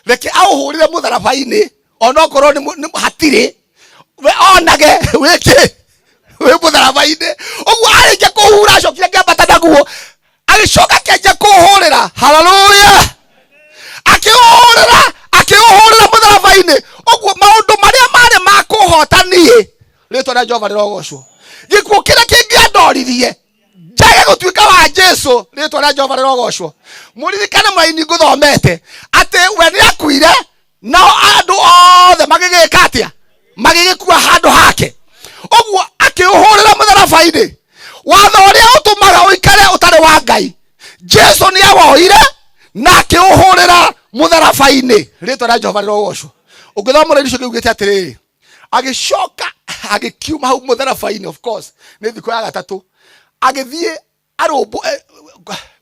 reke aũhũrĩre mũtharaba-inĩ, onokorwo nĩ hatirĩ we onage wĩkĩ wĩ mũtharaba-inĩ. Ũguo arĩkia kũhura acokire akĩambata naguo, agĩcoka akĩanjia kũũhũrĩra. Haleluya! Akĩũhũrĩra, akĩũhũrĩra mũtharaba-inĩ. Ũguo maũndũ marĩa marĩ ma kũhota niĩ, rĩtwa rĩa Jehova rĩrogocwo. Gĩkuũ kĩrĩa kĩngĩandoririe njage gũtuĩka wa Jesu, rĩtwa rĩa Jehova rĩrogocwo. Mũririkane mũraini ngũthomete atĩ we nĩakuire, nao andũ othe magĩgĩka atĩa? Magĩgĩkua handũ hake. Ũguo akĩũhũrĩra mũtharaba-inĩ. Watho ũrĩa ũtũmaga ũikare ũtarĩ wa Ngai, Jesu nĩawoire na akĩũhũrĩra mũtharaba-inĩ. Rĩtwa rĩa Jehova rĩrogocwo. Ũngĩthoma mũraini ũcio kĩugĩte atĩrĩrĩ, agĩcoka agĩkiuma hau mũtharaba-inĩ, of course nĩ thikũ ya gatatũ, agĩthiĩ arũmbũ,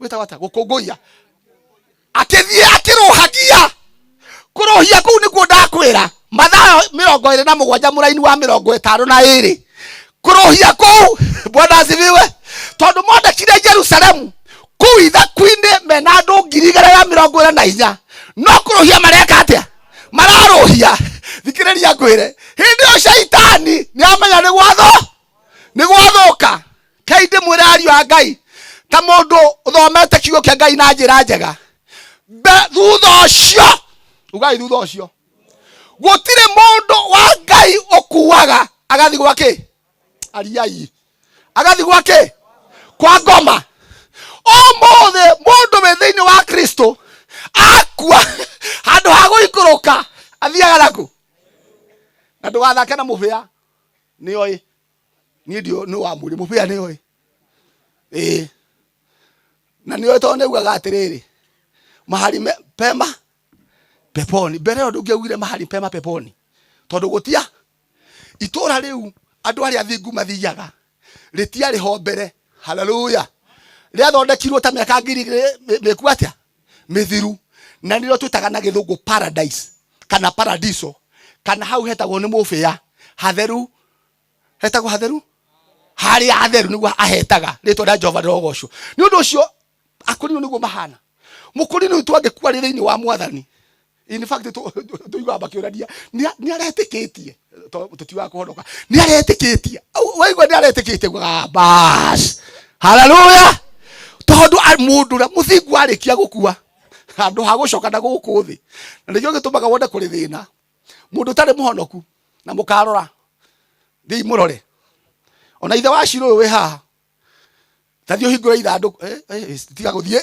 gwĩtagwo atĩa? Gũkũngũiya. Akĩthiĩ akĩrũhagia. Kũrũhia kũu nĩkuo ndakwĩra, Mathayo 27 mũraini wa 52. Kũrũhia kũu, Bwana asifiwe, tondũ monekire Jerusalemu kũu ithaku-inĩ mena andũ ngiri igana rĩa mĩrongo ĩna na inya, no kũrũhia mareka atĩa? Mararũhia. Thikĩrĩria ngwĩre, hĩndĩ ĩyo shaitani nĩamenya nĩ gwatho, nĩ gwathũka. Kai ndĩmwĩre ariũ a Ngai, ta mũndũ ũthomete kiugo kĩa Ngai na njĩra njega, thutha ũcio, ugai thutha ũcio, gũtirĩ mũndũ wa Ngai ũkuaga agathiĩ gwa kĩ? Ariai. Agathiĩ gwa kĩ? Kwa ngoma. Ũmũthĩ mũndũ wĩ thĩinĩ wa Kristo akua, handũ ha gũikũrũka athiaga naku. Na ndũgathake na mũbĩa, nĩoĩ. Niĩ ndio nĩ wa mwĩrĩ, mũbĩa nĩoĩ. Ĩĩ. Na nĩoĩ tondũ nĩaugaga atĩrĩrĩ, mahali pema peponi. Mbere ĩyo ndũngĩaugire mahali pema peponi, tondũ gũtia itũra rĩu andũ arĩa athingu mathiaga rĩtiarĩ ho mbere. Haleluya. Rĩathondekirwo ta mĩaka 2000 mĩku atĩa mĩthiru, na nĩrĩo twĩtaga na gĩthũngũ paradise kana paradiso, kana hau hetagwo nĩ mũbĩa hatheru, hetagwo hatheru, harĩa hatheru nĩguo ahetaga. Rĩtwa rĩa Jehova rĩrogocwo. Nĩ ũndũ ũcio akũrinũ nĩguo mahana. Mũkũrinũ witũ angĩkua arĩ thĩinĩ wa Mwathani, in fact tũiguaga makĩũrania nĩ aretĩkĩtie, tũtiugaga kũhonoka, nĩ aretĩkĩtie. Waigua nĩ aretĩkĩtie, ugaga bas, haleluya, tondũ mũndũ ũrĩa mũthingu arĩkia gũkua handũ ha gũcoka na gũkũ thĩ, na nĩkĩo gĩtũmaga wone kũrĩ thĩna mũndũ ũtarĩ mũhonoku. Na mũkarora, thiĩi mũrore ona ithe wa Shilo ũyũ wĩ haha, ta thiĩ ũhingũre ithandũkũ, tiga gũthiĩ,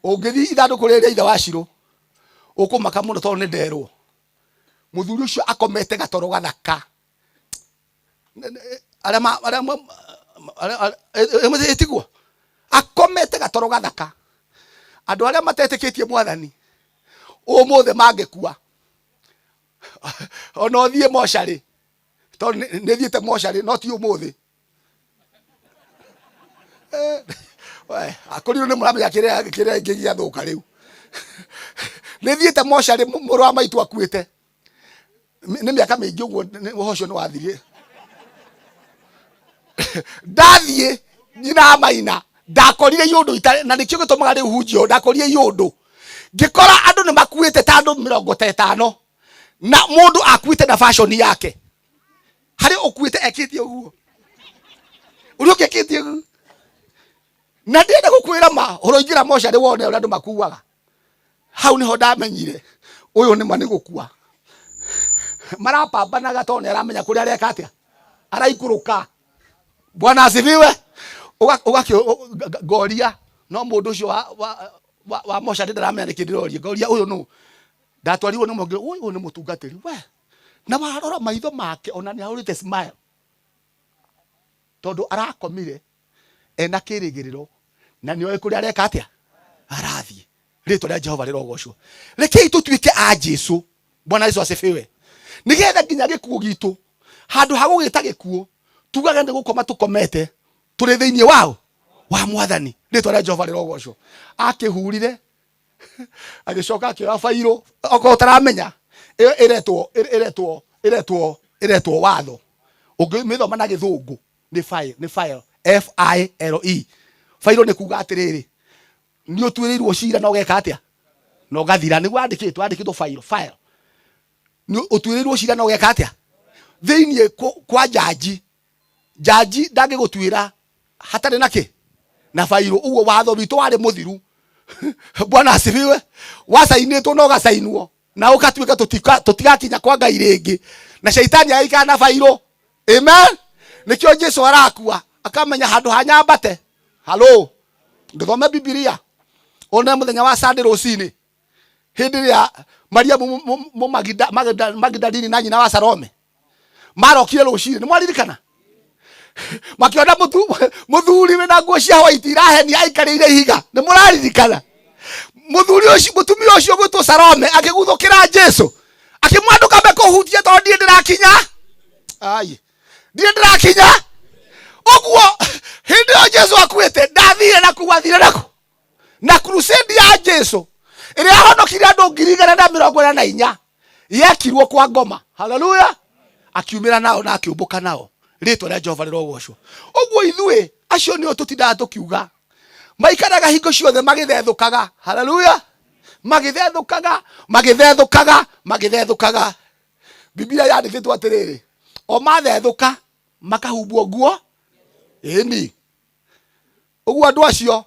ũngĩthiĩ ithandũkũ rĩrĩ rĩa ithe wa Shilo ũkũmaka mũno, tondũ nĩ nderwo mũthuri ũcio akomete gatoro gathaka. Arĩa arĩa ĩtiguo akomete gatoro gathaka. Andũ arĩa matetĩkĩtie Mwathani ũmũthĩ mangĩkua, ona ũthiĩ mocarĩ, tondũ nĩ thiĩte mocarĩ, no ti ũmũthĩ. Akũrirwo nĩ mũramenya kĩrĩa kĩrĩa kĩngĩ gĩathũka rĩu. Nĩ thiĩte mocarĩ mũrũ wa maitũ akuĩte nĩ mĩaka mĩingĩ ũguo, ũhoro ũcio nĩ wathirire. Ndathiĩ nyina maina ndakorire iũndũ itarĩ, na nĩkĩo gĩtũmaga rĩu hunjio. Ndakorire iũndũ, ngĩkora andũ nĩ makuĩte ta andũ 50, na mũndũ akuĩte na fashion yake. Harĩ ũkuĩte ekĩtie ũguo, ũrĩa ũngĩ ekĩtie ũguo, na ndĩrenda gũkwĩra ma ũroingĩra mocarĩ wone ũrĩa andũ makuaga. Hau niho ndamenyire ũyũ nĩ ma nĩ gũkua marapambanaga, tondũ nĩ aramenya kũrĩa areka atĩa, araikũrũka. Bwana asifiwe. Ngoria no mũndũ ũcio wa mocarĩ ndaramenya nĩkĩ ndĩroria. Ngoria ũyũ nũ ndatwarirwo nĩ mũngĩ, ũyũ nĩ mũtungatĩri we, na warora maitho make ona nĩ ahũrĩte smile, tondũ arakomire ena kĩrĩgĩrĩro na nĩoĩ kũrĩa areka atĩa, arathiĩ. Rĩtwa rĩa Jehova rĩrogocwo. Rekei tũtuĩke a Jesu. Bwana Yesu asifiwe. Nĩgetha nginya gĩkuũ gitũ, handũ ha gũgĩta gĩkuũ, tugage nĩ gũkoma tũkomete tũrĩ thĩinĩ wao wa Mwathani. Rĩtwa rĩa Jehova rĩrogocwo. Akĩhurire, agĩcoka akĩoya bairũ. Okorwo ũtaramenya ĩyo ĩretwo ĩretwo ĩretwo ĩretwo watho, ũngĩmĩthoma na gĩthũngũ nĩ file, nĩ file, F I L E, file. Nĩ kuga atĩrĩrĩ, nĩ ũtuĩrĩirwo cira na ũgeka atĩa na ũgathira. Nĩguo andĩkĩtwo file, file, nĩ ũtuĩrĩirwo cira na ũgeka atĩa thĩinĩ kwa jaji. Jaji ndangĩgũtuĩra hatarĩ na kĩ na bairũ. Ũguo watho witũ warĩ mũthiru. Bwana asifiwe. Wacainĩtwo na ũgacainwo na ũgatuĩka tũtigakinya kwa Ngai rĩngĩ, na shaitani agaikara na bairũ. Amen. Nĩkĩo Jesu arakua akamenya handũ ha nyambate. Halo, ndũthome Bibilia one mũthenya wa Sunday rũcinĩ, hĩndĩ ĩrĩa Mariamu Magdalini na nyina wa Salome marokire rũcinĩ, nĩ mwaririkana, makiona mũthuri wĩna nguo cia white irahenia aikarĩire ihiga. Nĩ mũraririkana mũthuri ũcio, mũtumia ũcio gwĩtwo Salome akĩguthũkĩra Jesu, akĩmwĩra, "Ndũkambe kũhutia, tondũ ndiĩ ndĩrakinya, ai, ndiĩ ndĩrakinya." Ũguo hĩndĩ ĩyo Jesu akuĩte ndathire naku, athire naku na crusade ya Jesu ĩrĩa yahonokirie andũ 144,000 yekirwo kwa ngoma. Haleluya. Akiumĩra nao na akĩũmbũka nao. Rĩtwa rĩa Jehova rĩrogocwo. Ũguo ithuĩ acio nĩo tũtindaga tũkiuga maikaraga hingo ciothe magĩthethũkaga. Haleluya. Magĩthethũkaga, magĩthethũkaga, magĩthethũkaga. Biblia yandĩkĩtwo atĩrĩrĩ, o mathethũka makahumbwo nguo ĩni. Ũguo andũ acio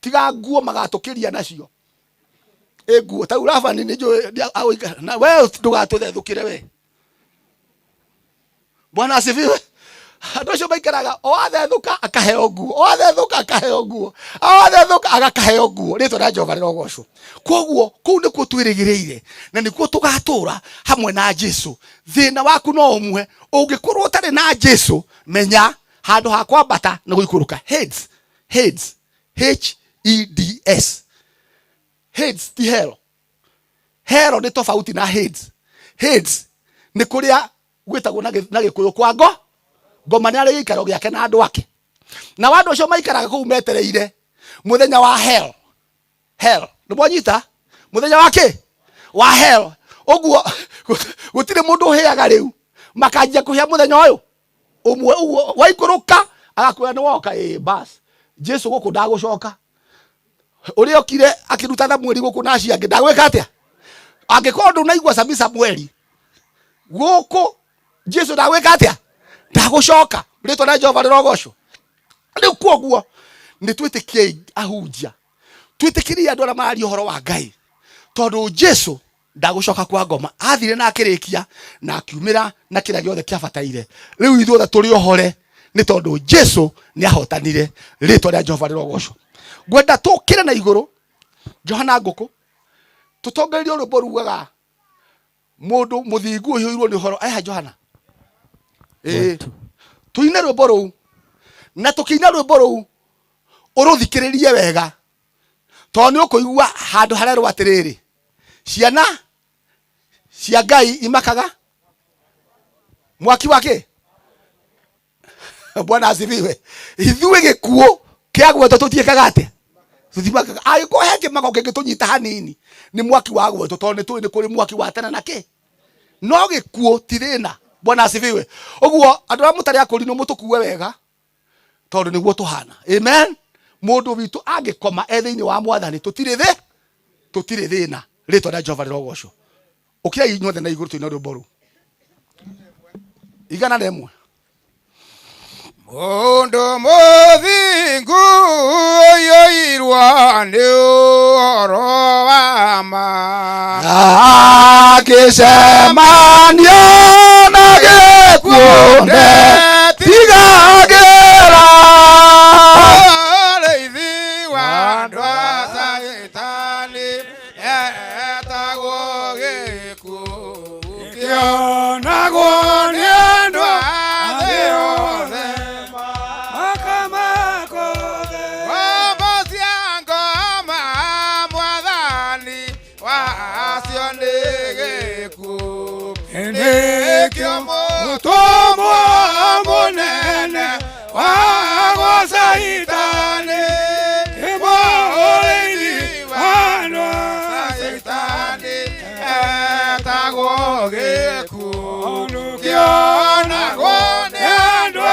tiga nguo magatũkĩria nacio ĩ nguo ta Labani nĩ njũĩ agũikara na we, ndũgatũthethũkĩre we. Bwana asifiwe. Andũ acio maikaraga o athethũka akaheo nguo, o athethũka akaheo nguo, o athethũka agakaheo nguo. Rĩtwa rĩa Jehova rĩrogocwo. Koguo kũu nĩkuo twĩrĩgĩrĩire na nĩkuo tũgatũra hamwe na Jesu. Thĩna waku no ũmwe, ũngĩkorwo ũtarĩ na Jesu, menya handũ ha kwambata nĩ gũikũrũka. Hades, Hades, H E D S, Hades, ti hell. Hell nĩ tofauti na Hades. Hades nĩ kũrĩa gwĩtagwo na gĩkũyũ kwa ngoma, nĩ arĩ gĩikaro gĩake na andũ ake. Na andũ acio maikaraga kũu metereire mũthenya wa hell. Hell nĩ mwanyita mũthenya wa kĩ wa hell. Ũguo gũtirĩ mũndũ ũhĩaga rĩu, makanjia kũhĩa mũthenya ũyũ ũmwe. Ũguo waikũrũka agakwĩra nĩ woka, ĩ bas Jesu gũkũ ndagũcoka. Ũrĩa okire akĩruta Samueli gũkũ na acio angĩ ndagwĩka atĩa? Angĩkorwo ndũnaigua Sami Samueli gũkũ, Jesu ndagwĩka atĩa? Ndagũcoka. Rĩtwa rĩa Jehova rĩrogocwo. Rĩu kwoguo nĩ twĩtĩkiei ahunjia, twĩtĩkĩrie andũ arĩa mararia ũhoro wa Ngai, tondũ Jesu ndagũcoka kwa ngoma. Athire na akĩrĩkia na akiumĩra na kĩrĩa gĩothe kĩabataire. Rĩu ithuothe tũrĩ ohore nĩ tondũ Jesu nĩ ahotanire. Rĩtwa rĩa Jehova rĩrogocwo. Ngwenda tũkĩre na igũrũ Johana Ngũkũ tũtongorerie rwĩmbo rugaga mũndũ mũthingu ũihũirwo nĩ ũhoro. Eha Johana, ĩĩ tũine rwĩmbo rũu, na tũkĩina rwĩmbo rũu ũrũthikĩrĩrie wega, tondũ nĩ ũkũigua handũ harerwo atĩrĩrĩ, ciana cia Ngai imakaga mwaki wa kĩ. Bwana asifiwe. Ithuĩ gĩkuũ kĩa gwetwo tũtiĩkaga atĩa? Tũtimakaga. Angĩkorwo he kĩmako kĩngĩtũnyita hanini nĩ mwaki wa gwetwo, tondũ nĩ tũĩ nĩ kũrĩ mwaki wa tene na kĩ, no gĩkuũ ti thĩna. Bwana asifiwe. Ũguo andũ arĩa mũtarĩ akũrinũ mũtũkue wega, tondũ nĩguo tũhana. Amen. Mũndũ witũ angĩkoma e thĩinĩ wa Mwathani, tũtirĩ thĩ, tũtirĩ thĩna. Rĩtwa rĩa Jehova rĩrogocwo. Ũkĩrai inyuothe na igũrũ tũine rwĩmbo rũu 101. Mũndũ mũthingu ũiyũirwo nĩ ũhoro wa ma, akĩcemania na gĩkuũ ndetigagĩra. Mũrĩithi wa andũ a Caitani etagwo gĩkuũ, kĩonagwo nĩ andũ a thĩ yothe. Ngombo cia ngoma mwathani wacio nĩ gĩkuũ, nĩkĩo mũtũmwo mũnene wa gwa Caitani, mũrĩithi wa andũ a Caitani etagwo gĩkuũ, kĩonagwo nĩ andũ a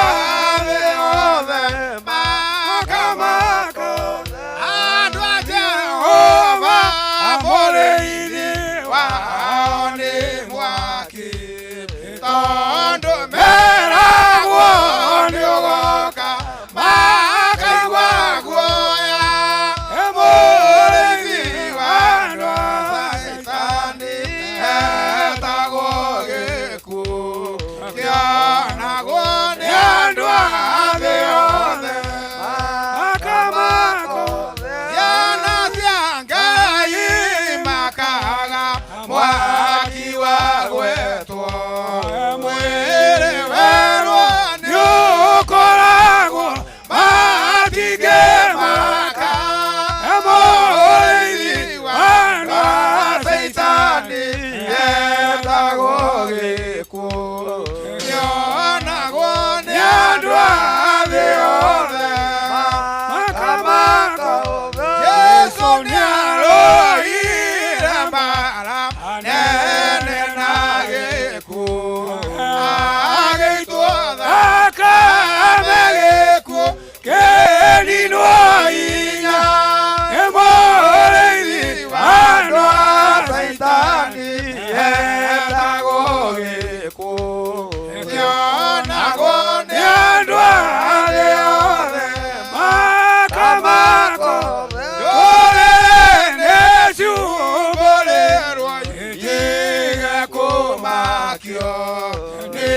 thĩ yothe. Makamako andũ a Jehova, mũrĩithi wao nĩ mwaki, tondũ meragwo nĩ ũgoka makaigua guoya. Mũrĩithi wa andũ a Caitani etagwo gĩkuũ, kĩonagwo nĩ andũ a thĩ yothe. Makamako ciana cia Ngai makaga mwaki wa gwetwo, mwĩrĩ werwo nĩ ũkoragwo matingĩmaka. Mũrĩithi wa andũ a Caitani etagwo gĩkuũ, kĩonagwo nĩ andũ a thĩ yothe. Makamako Jesu nĩarũire mbara nene na gĩkuũ, agĩitwo thakame gĩkuũ kĩninwo hinya. Mũrĩithi wa andũ a Caitani etagwo gĩkuũ, kĩonagwo nĩ andũ a thĩ yothe. Makamako ndũrĩrĩ nĩciumbũrĩrwo itige kũmakio nĩ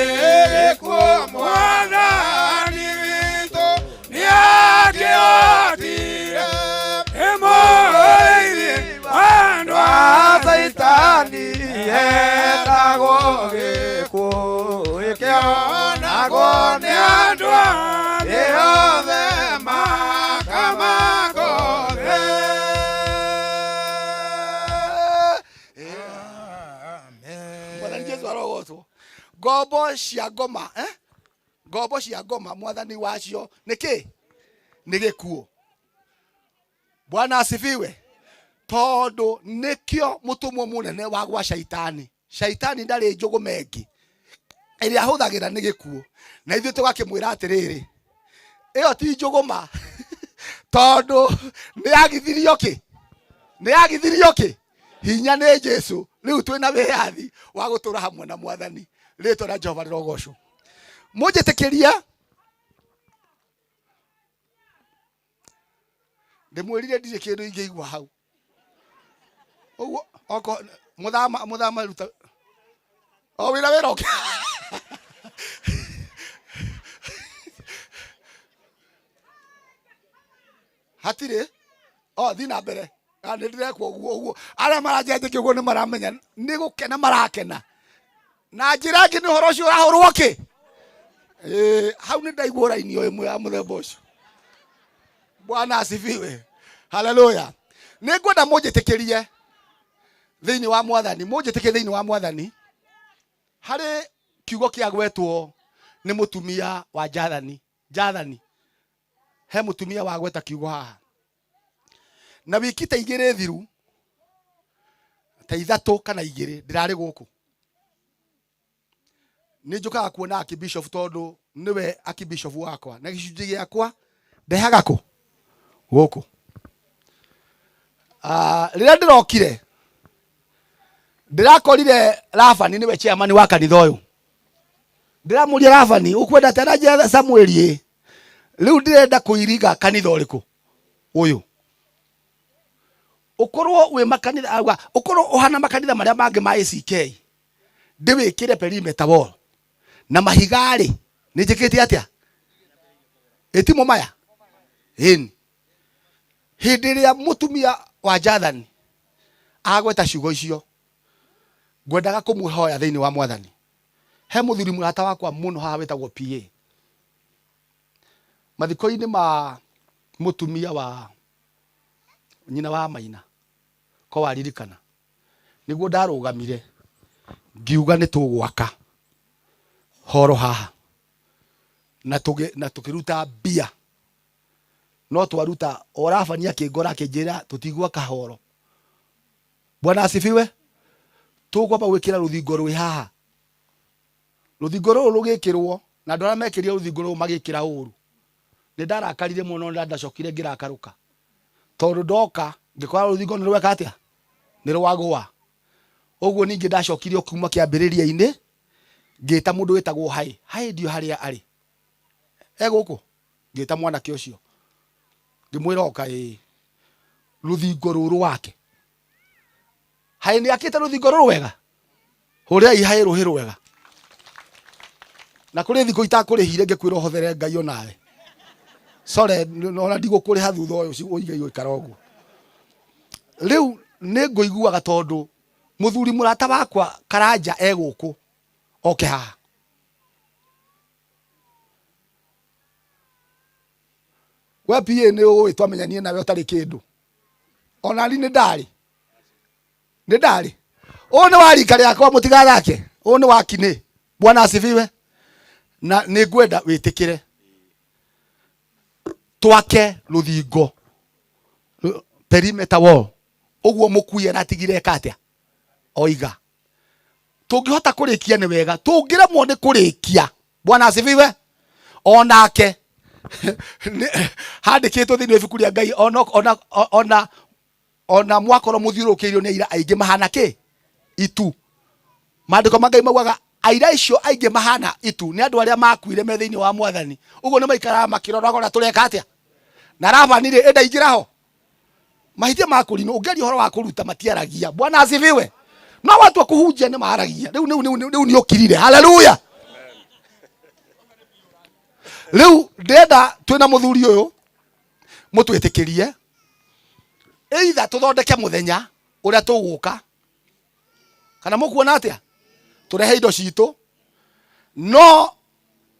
gĩkuũ, mwathani witũ nĩakĩhotire. Mũrĩithi wa andũ a Caitani etagwo gĩkuũ, kĩonagwo nĩ andũ a thĩ yothe. Makamako thĩ. Mwathani Jesu arogocwo. Ngombo cia ngoma, eh? Ngombo cia ngoma mwathani wacio nĩ kĩ? Nĩ gĩkuũ. Bwana asifiwe. Tondũ nĩkĩo mũtũmwo mũnene wa gwa shaitani. Shaitani ndarĩ njũgũma ĩngĩ ĩrĩa ahũthagĩra nĩ gĩkuũ. Na ithuĩ tũgakĩmwĩra atĩrĩrĩ, ĩyo ti njũgũma tondũ nĩ yagithirio kĩ? Nĩ yagithirio kĩ? Hinya nĩ Jesu. Rĩu twĩna wĩyathi wa gũtũra hamwe na mwathani. Rĩtwa rĩa Jehova rĩrogocwo. Mũnjĩtĩkĩrie ndĩmwĩrire ndirĩ kĩndũ ingĩigua hau. Ũguo oko mũthama mũthama ruta o wĩra wĩra ũngĩ. Hatirĩ o thiĩ na mbere. Ah, nĩ ndĩrekwo ũguo ũguo arĩa maranjĩra ũguo nĩ maramenya nĩ gũkena marakena na njĩra ĩngĩ nĩ ũhoro ũcio ũrahũrwo kĩ. Hau nĩ ndaigua raini o ĩmwe ya mũthemba ũcio. Bwana asifiwe. Haleluya. Nĩ ngwenda mũnjĩtĩkĩrie thĩinĩ wa mwathani, mũnjĩtĩkĩrie thĩinĩ wa mwathani harĩ kiugo kĩagwetwo nĩ mũtumia wa Jathani. Jathani he mũtumia wagweta kiugo haha na wiki ta igĩrĩ thiru ta ithatũ kana igĩrĩ ndĩrarĩ gũkũ nĩ njũkaga kuona akibishop tondũ nĩwe akibishop wakwa na gĩcunjĩ gĩakwa ndehaga kũ gũkũ. Rĩrĩa ndĩrokire ndĩrakorire Labani nĩwe chairman wa kanitha ũyũ. Ndĩramũria Labani ũkwenda atĩa na njĩra Samueli ĩ rĩu ndĩrenda kũiriga kanitha ũrĩkũ ũyũ ũkorwo wĩ makanitha auga ũkorwo ũhana makanitha marĩa mangĩ ma ACK ndĩwĩkĩre perimeter wall na mahiga rĩ nĩ njĩkĩte atĩa ĩtimo maya ĩni. Hĩndĩ ĩrĩa mũtumia wa Jathani agweta ciugo icio ngwendaga kũmũhoya thĩinĩ wa mwathani. He mũthuri mũrata wakwa mũno haha wĩtagwo PA mathiko-inĩ ma mũtumia wa nyina wa Maina ko waririkana nĩguo ndarũgamire ngiuga nĩ tũgwaka horo haha na tũkĩruta mbia no twaruta o Labani akĩngora akĩnjĩra tũtigwaka horo. Bwana asifiwe. Tũkwamba gwĩkĩra rũthingo rwĩ haha. Rũthingo rũrũ rũgĩkĩrwo na andũ arĩa mekĩrire rũthingo rũrũ magĩkĩra ũru. Nĩ ndarakarire mũno na ndacokire ngĩrakarũka tondũ ndoka ngĩkora rũthingo nĩ rweka atĩa nĩ rwagũa. Ũguo ningĩ ndacokire o kuma kĩambĩrĩria-inĩ ngĩta mũndũ wĩtagwo Hai. Hai ndio harĩa arĩ e gũkũ. Ngĩta mwanake ũcio ngĩmwĩra oka ĩ rũthingo rũrũ wake. Hai nĩ akĩte rũthingo rũrũ wega. Hũrĩai Hai rũhĩ rwega. Na kũrĩ thikũ itakũrĩhire ngĩkwĩra ũhothere Ngai onawe. Sorry, ona ndigũkũrĩha thutha ũyũ ũige gũikara ũguo. Rĩu nĩ ngũiguaga tondũ mũthuri mũrata wakwa Karanja e gũkũ oke haha. We PA nĩ ũĩ twamenyanie nawe ũtarĩ kĩndũ. Ona ni nĩ ndarĩ. Nĩ ndarĩ. Ũyũ nĩ wa rika rĩakwa mũtigathake. Ũyũ nĩ wa kinĩ. Bwana asifiwe. Na nĩ ngwenda wĩtĩkĩre twake rũthingo perimeter wall ũguo mũkui aratigire eka atĩa oiga. Tũngĩhota kũrĩkia nĩ wega, tũngĩremwo nĩ kũrĩkia. Bwana asifiwe. Onake handĩkĩtwo thĩinĩ wa ibuku rĩa Ngai ona mwakorwo mũthiũrũrũkĩirio nĩ aira aingĩ mahana kĩ itu. Maandĩko ma Ngai maugaga aira icio aingĩ mahana itu nĩ andũ arĩa makuire me thĩinĩ wa mwathani. Ũguo nĩ maikaraga makĩroraga ũrĩa tũreka atĩa. Na Labani rĩ ĩndaingĩra ho. Mahĩtia ma kũrinwo ũngĩaria ũhoro wa kũruta matiaragia. Bwana asifiwe. No watua kũhunjia nĩ maragia. Rĩu rĩu rĩu rĩu nĩ ũkirire. Haleluya. Rĩu ndĩrenda twĩna mũthuri ũyũ mũtwĩtĩkĩrie either tũthondeke mũthenya ũrĩa tũgũka kana mũkuona atĩa tũrehe indo citũ no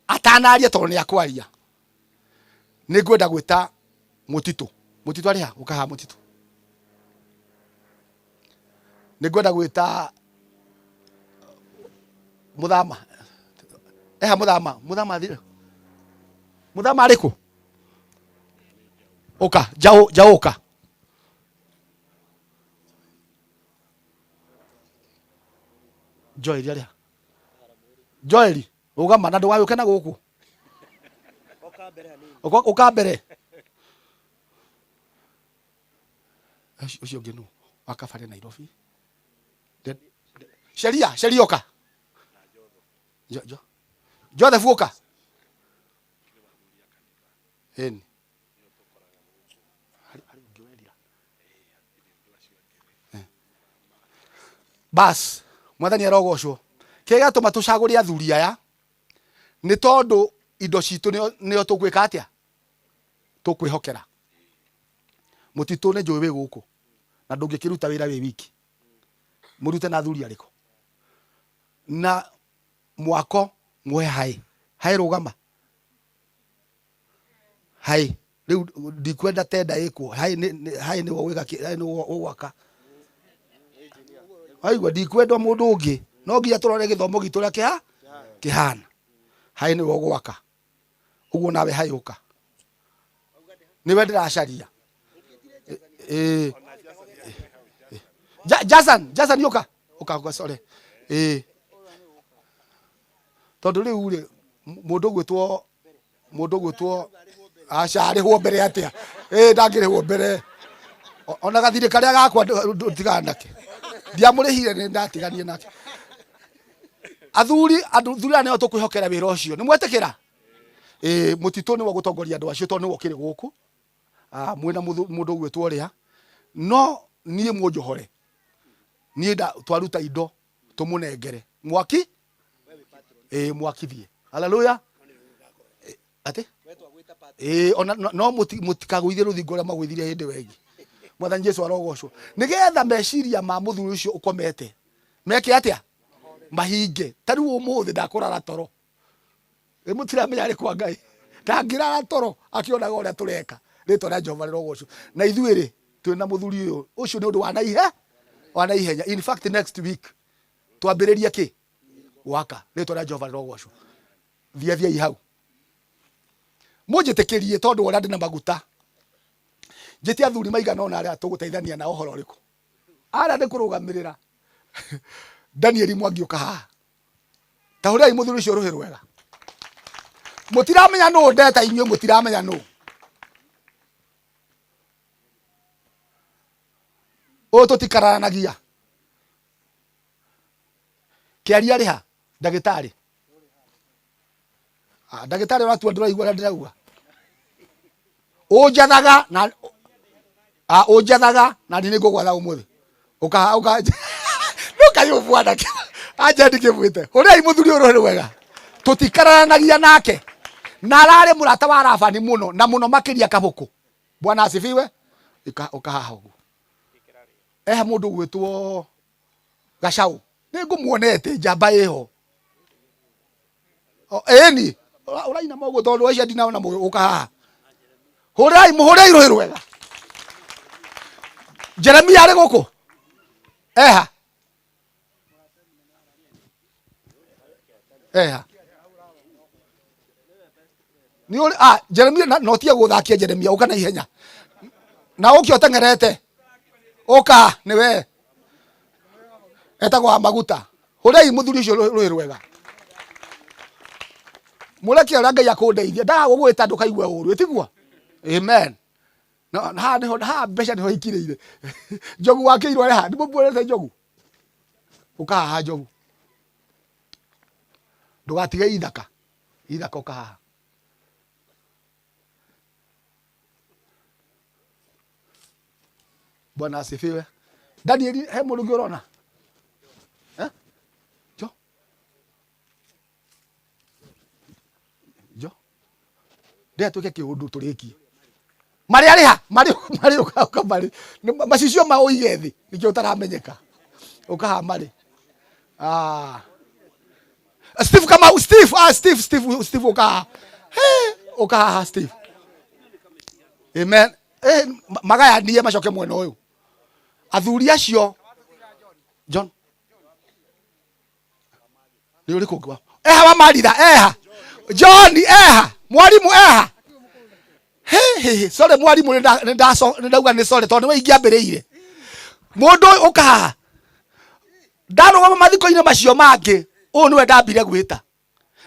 atanaria tondũ nĩ akwaria nĩ ngwenda gwĩta mũtitũ. Mũtitũ arĩ ha? Ũka haha mũtitũ. Nĩ ngwenda gwĩta mũthama. Eha mũthama. Mũthama thire. Muthama arĩ kũ? Ũka, Njaũ, Njaũ ũka. Joeli arĩ ha? Joeli, rũgama na ndũgagĩũke na gũkũ. Ũka mbere. Ũcio ũngĩ nũ? Wa Kabare Nairobi. Sheria, Sheria ũka. Joseph ũka. Ĩni. Bas, mwathani arogocwo. Kĩrĩa gĩatũma tũcagũre athuri aya nĩ tondũ indo citũ nĩo tũgwĩka atĩa? Tũkwĩhokera. Mũtitũ nĩ njũĩ wĩ gũkũ na ndũngĩkĩruta wĩra wĩ wiki. Mũrute na athuri arĩkũ? Na mwako muoe haĩ. Haĩ rũgama. Haĩ. Rĩu ndikwenda tenda ĩkwo. Haĩ haĩ nĩwe ũgwĩka kĩ haĩ nĩwe ũgwaka. Waigua ndikwenda mũndũ ũngĩ. No nginya tũrore gĩthomo gitũ ũrĩa kĩhana. Haĩ nĩwe ũgwaka. Ũguo nawe haĩ ũka. Nĩwe ndĩracaria. Ĩĩ. Jason, Jason ũka. Ũka ũka sorry. Ĩĩ. Tondũ rĩu rĩ mũndũ ũgwĩtwo mũndũ ũgwĩtwo aca arĩhwo mbere atĩa? Ĩĩ ndangĩrĩhwo mbere. Ona gathirĩ karĩa gakwa ndigana nake. Ndiamũrĩhire nĩ ndatiganire nake. Athuri athuri aya nĩo tũkwĩhokera wĩra ũcio. Nĩ mwetĩkĩra? Ĩĩ mũtitũ nĩwe ũgũtongoria andũ acio tondũ nĩwe ũkĩrĩ gũkũ. Mwĩna mũndũ ũgwĩtwo ũrĩa. No niĩ mũnjohore. Niĩ twaruta indo tũmũnengere. Mwaki? Ĩĩ mwakithie. Haleluya. Atĩ? Ĩĩ ona no mũtikagũithie rũthingo ũrĩa mwagũithirie hĩndĩ ĩyo ĩngĩ. Mwathani Jesu arogocwo. Nĩgetha meciria ma mũthuri ũcio ũkomete meke atĩa? Mahinge. Ta rĩu ũmũthĩ ndakũrara toro. Ĩ mũtiramenya arĩ kwa Ngai. Ndangĩrara toro akĩonaga ũrĩa tũreka. Rĩtwa rĩa Jehova rĩrogocwo. Na ithuĩ rĩ, twĩna mũthuri ũyũ, ũcio nĩ ũndũ wa naihe wa naihenya. In fact next week twambĩrĩrie kĩ? Gwaka. Rĩtwa rĩa Jehova rĩrogocwo. Thia thiai hau. Mũnjĩtĩkĩrie tondũ ũrĩa ndĩna maguta. Njĩte athuri maigana ũna arĩa tũgũteithania nao ũhoro ũrĩkũ? Arĩa nĩ kũrũgamĩrĩra. Danieli Mwangi ũka haha. Ta hũrai mũthuri ũcio rũhĩ rwega. Mũtiramenya nũ ndeta inyuĩ mũtiramenya nũ. Ũyũ tũtikararanagia. Kĩaria arĩ ha? Ndagĩtarĩ. Ah, ndagĩtarĩ ũratua ndũraigua ũrĩa ndĩrauga. Ũnjathaga na ah, ũnjathaga na niĩ nĩngũgwatha ũmũthĩ. Ũka ũka ndũkayũ bwana anja ndikĩmwĩte. Hũrai mũthuri ũyũ rũhĩ rwega. Tũtikararanagia nake. Na ararĩ mũrata wa Labani mũno na mũno makĩria Kabũkũ. Bwana asifiwe. Ũka haha ũguo. Eha mũndũ ũgwĩtwo Gacau. Nĩ ngũmuonete njamba ĩho. Ĩni ũrainama ũguo tondũ acio ndinaona ũka haha. Hũrai mũhũrei rũhĩ rwega. Jeremia arĩ gũkũ? Eha. Eha. Nĩ ũrĩ ah Jeremia na no tie gũthakia Jeremia ũka na ihenya. Na ũke ũteng'erete. Ũka nĩ we. Etagwo wa maguta. Hũrai mũthuri ũcio rũhĩ rwega. Mũreke ũrĩa Ngai akũndeithia. Ndagagũgwĩta ndũkaigue ũru. Ĩtiguo? Amen. No haha nĩho haha mbeca nĩho ikirĩire. Njogu wa kĩirwo arĩ haha. Nĩmũmuonete njogu? Ũka haha njogu. Ndũgatige ithaka. Ithaka ũka haha. Bwana asifiwe. Danieli he mũndũ ũngĩ ũrona? Eh? Jo. Jo. Ndĩrenda twĩke kĩũndũ tũrĩkie. Marĩ arĩ ha? Marĩ marĩ ũka ũka marĩ. Macicio ma ũige thĩ nĩkĩo ũtaramenyeka. Ũka haha marĩ. Ah. Steve Kamau, Steve, ah Steve, Steve, Steve ũka haha. Hey, ũka haha Steve. Amen. Eh, magayanie macoke mwena ũyũ. Athuri acio John. Nĩ ũrĩkũ ũngĩ wa? Eha wa Maritha, eha. John eha mwarimu eha he he sorry mwarimu nĩ ndauga nĩ sorry tondũ nĩwe ingĩambĩrĩire mũndũ ũyũ ũka haha ndarũgama mathiko-inĩ macio mangĩ ũyũ nĩwe ndambire gwĩta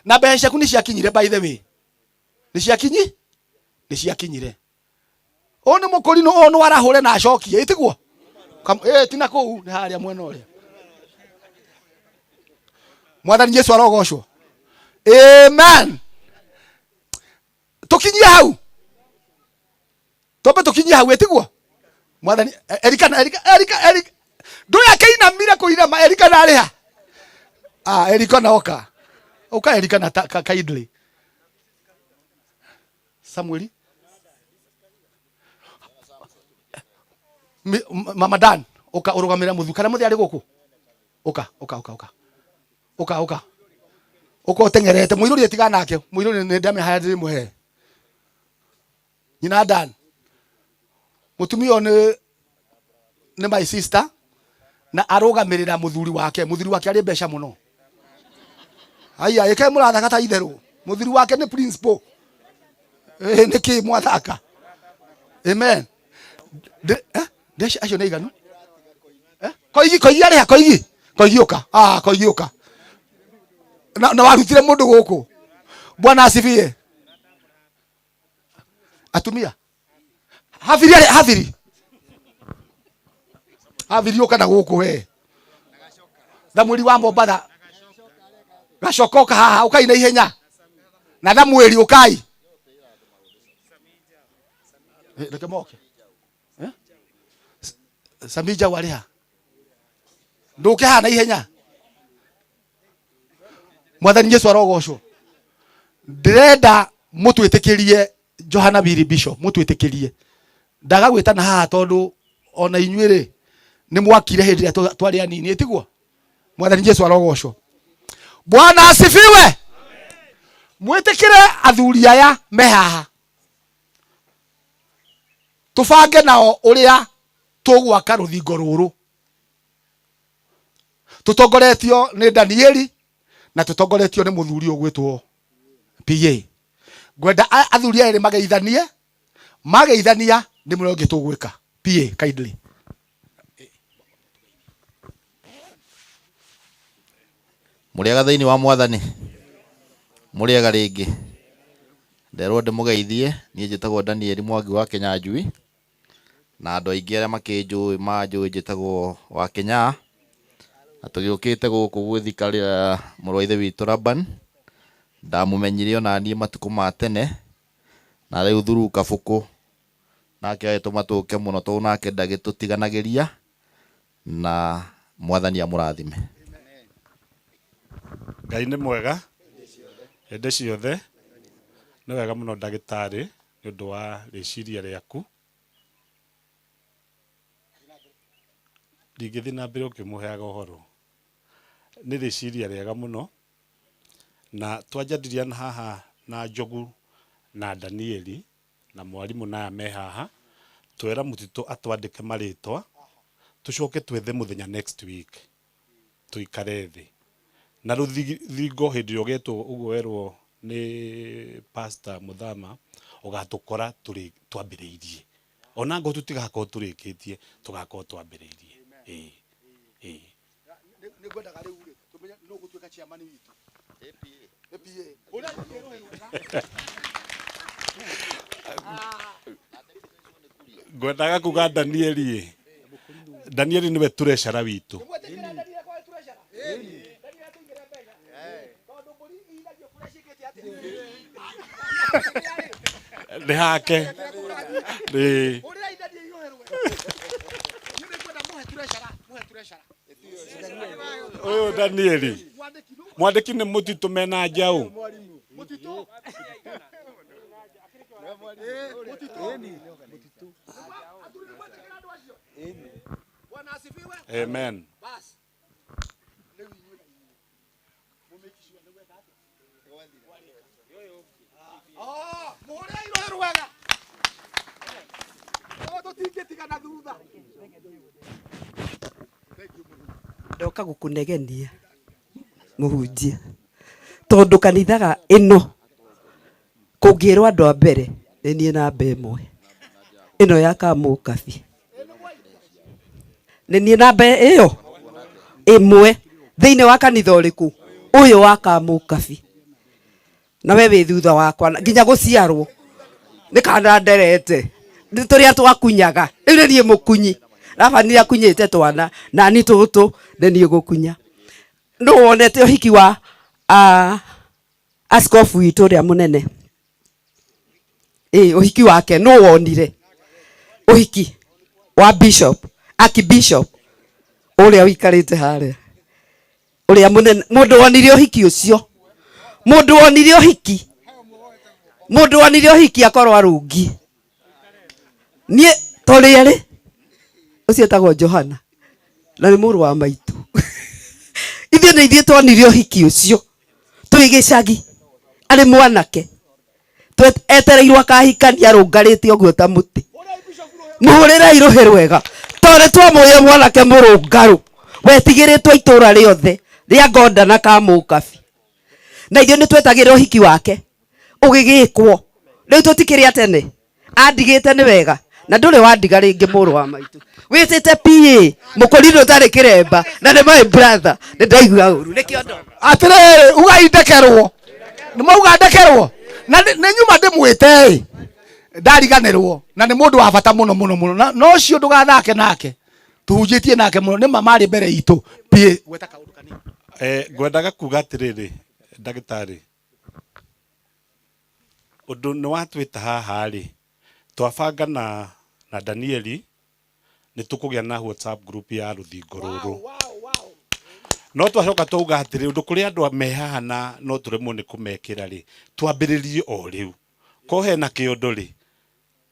na mbeca ciaku nĩ ciakinyire by the way nĩ ciakinyi nĩ ciakinyire ũyũ nĩ mũkũrinũ ũyũ nĩ warahũre na acokie ĩtiguo tina kũu nĩ harĩa mwena ũrĩa mwathani Jesu arogocwo amen tukinyie hau twambe tukinyie hau ĩtiguo mwathani Erikana Erika Erika Erika ndũyũ akĩinamire kũinama Erikana arĩ ha ah Erikana oka oka Erikana kindly Samueli Mama Dan oka ũrũgamĩre mũthu kana mũthĩ arĩ gũkũ oka oka oka oka oka oka oka ũteng'erete mũirũri etiga nake mũirũri nĩ ndamĩhaya ndĩmũhe nyina Dan mũtumia ũyũ nĩ my sister na arũgamĩrĩra mũthuri wake mũthuri wake arĩ mbeca mũno aya ĩke mũrathaka ta itherũ mũthuri wake nĩ principal nĩ kĩ mwathaka amen acio nĩ aiganu koigi koigi arĩ ha koigi koigi ũka ah koigi ũka na warutire mũndũ gũkũ bwana asifiwe atumia habiri arĩ habiri habiri ũka na gũkũ we Thamweri wa Mombatha gacoka ũka haha ũkai na ihenya na Thamweri ũkai reke moke Samija warĩ ha ndũke haha na ihenya mwathani Jesu arogocwo ndĩrenda mũtwĩtĩkĩrie Johana Biri Bishop mũtwĩtĩkĩrie ndaga gwĩtana haha tondũ ona inyuĩ rĩ nĩ mwakire hĩndĩ ĩrĩa twarĩ anini ĩtiguo mwathani Jesu arogocwo Bwana asifiwe mwĩtĩkĩre athuri aya me haha tũbange nao ũrĩa tũgwaka rũthingo rũrũ tũtongoretio nĩ Danieli na tũtongoretio nĩ mũthuri ũgwĩtwo PA ngwenda athuri aya erĩ mageithanie mageithania nĩ mũrĩa ũngĩ tũgwĩka PA kindly Mũrĩega thĩinĩ wa mwathani mũrĩega rĩngĩ nderwo ndĩmũgeithie niĩ njĩtagwo Danieli Mwangi wa Kĩnyanjui na andũ aingĩ arĩa makĩnjũĩ manjũĩ njĩtagwo wa Kĩnyaa na tũgĩũkĩte gũkũ gwĩthika mũrũ wa ithe witũ Laban ndamũmenyire ona niĩ matukũ ma tene na rĩu thuru kabũkũ nake agĩtũma tũke mũno tondũ nake ndagĩtũtiganagĩria na mwathani amũrathime. Ngai nĩ mwega hĩndĩ ciothe nĩ wega mũno ndagĩtarĩ nĩ ũndũ wa rĩciria rĩaku ndingĩthiĩ na mbere ũkĩmũheaga ũhoro nĩ rĩciria rĩega mũno na twanjadiliana haha na Njogu na Danieli na mwarimũ na aya me haha twera mũtitũ atwandĩke marĩtwa tũcoke twethe mũthenya next week tũikare thĩ na rũthingo hĩndĩ ĩrĩa ũgetwo ũguo werwo nĩ pastor Muthama ũgatũkora twambĩrĩirie ona ngorwo tũtigakorwo tũrĩkĩtie tũgakorwo twambĩrĩirie ĩĩ ĩĩ nĩ ngwendaga rĩu rĩ tũmenye nũ ũgũtuĩka chairman witũ APA ngwendaga kuga Danieli ĩ Danieli nĩwe tũrecara witũ nĩ hake nĩ ũyũ Danieli mwandĩki nĩ mũtitũ mena njaũ amen Ndoka gukunegenia muhunjia tondu kanithaga ino Kũngĩrwo andũ a mbere nĩ niĩ namba ĩmwe ĩno ya Kamũkabi, nĩ niĩ namba ĩyo ĩmwe thĩinĩ wa kanitha ũrĩkũ ũyũ wa Kamũkabi, na we wĩ thutha wakwa nginya gũciarwo nĩ kana nderete nĩ tũrĩa twakunyaga. Rĩu nĩ niĩ mũkunyi, Labani nĩ akunyĩte twana nani tũtũ nĩ niĩ gũkunya. Nũ wonete ũhiki wa askofu witũ ũrĩa mũnene? Ĩ ũhiki wake nũ wonire? Ũhiki wa bishop, archbishop ũrĩa ũikarĩte harĩa, ũrĩa mũnene, mũndũ wonire ũhiki ũcio, mũndũ wonire ũhiki, mũndũ wonire ũhiki akorwo arũngi niĩ tũrĩ erĩ, ũcio etagwo Johana na nĩ mũrũ wa maitũ. Ithuĩ nĩ ithuĩ twonire ũhiki ũcio twĩ gĩcagi, arĩ mwanake etereirwo akahikania arũngarĩte ũguo ta mũtĩ. Mũhũrĩrei rũhĩ rwega tondũ twamũĩ mwanake mũrũngarũ wetigĩrĩtwo itũra rĩothe rĩa Ngonda na Kamũkabi, na ithuĩ nĩ twetagĩrĩra ũhiki wake ũgĩgĩkwo. Rĩu tũtikĩrĩ a tene, andigĩte nĩ wega na ndũrĩ wandiga rĩngĩ mũrũ wa maitũ wĩtĩte PA mũkũrinũ ũtarĩ kĩremba na nĩ my brother, nĩ ndaigua ũru nĩkĩo ndo Atirĩrĩ, ugai ndekerwo, nĩ mauga ndekerwo na nĩ nyuma ndĩmwĩte ĩ ndariganĩrwo, na nĩ mũndũ wa bata mũno mũno mũno, na no ũcio ndũgathake nake, tũhunjĩtie nake mũno, nĩ ma marĩ mbere itũ. PA gweta kaũndũ kanini. Ngwendaga kuga atĩrĩrĩ, ndagĩtarĩ, ũndũ nĩ watwĩta haha rĩ, twabanga na Danieli nĩ tũkũgĩa na WhatsApp group ya rũthingo rũrũ. No twacoka twauga atĩrĩ, ũndũ kũrĩ andũ me haha na no tũremwo nĩ kũmekĩra rĩ, twambĩrĩrie o rĩu. Ko hena kĩũndũ rĩ,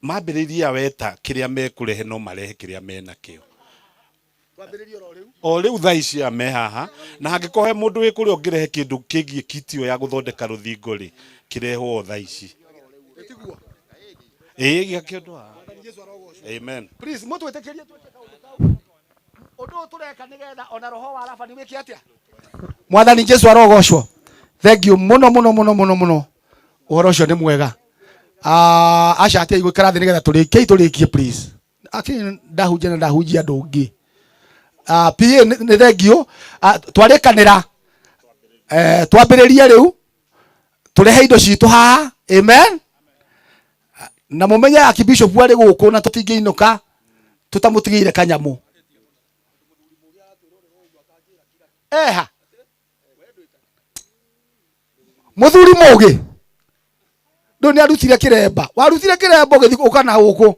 mambĩrĩrie aweta kĩrĩa mekũrehe, no marehe kĩrĩa menakĩo o rĩu thaa ici aya me haha, na hangĩkorwo he mũndũ wĩ kũrĩa ũngĩrehe kĩndũ kĩgiĩ kiti ĩyo ya gũthondeka rũthingo rĩ, kĩrehwo o thaa ici. Ĩĩ gĩa kĩndũ haha. Amen. Please mũtwĩtĩkĩrie twĩke kaũndũ kau. Ũndũ ũyũ tũreka nĩgetha ona roho wa Labani wĩke atĩa? Mwathani Jesu arogocwo. Thank you mũno mũno mũno mũno mũno, ũhoro ũcio nĩ mwega. Ah, aca atia igũikara thĩ nĩgetha tũrĩkie, tũrĩkie please. Akini ndahunjia na ndahunjia andũ ũngĩ. Ah, PA nĩ thank you. Ah, twarĩkanĩra twambĩrĩrie rĩu tũrehe indo citũ haha. Amen. Na mũmenye archbishop arĩ gũkũ na tũtingĩinũka tũtamũtigĩire kanyamũ. Eha mũthuri mũgĩ ndũ nĩ arutire kĩremba, warutire kĩremba ũgĩthiĩ ũka na gũkũ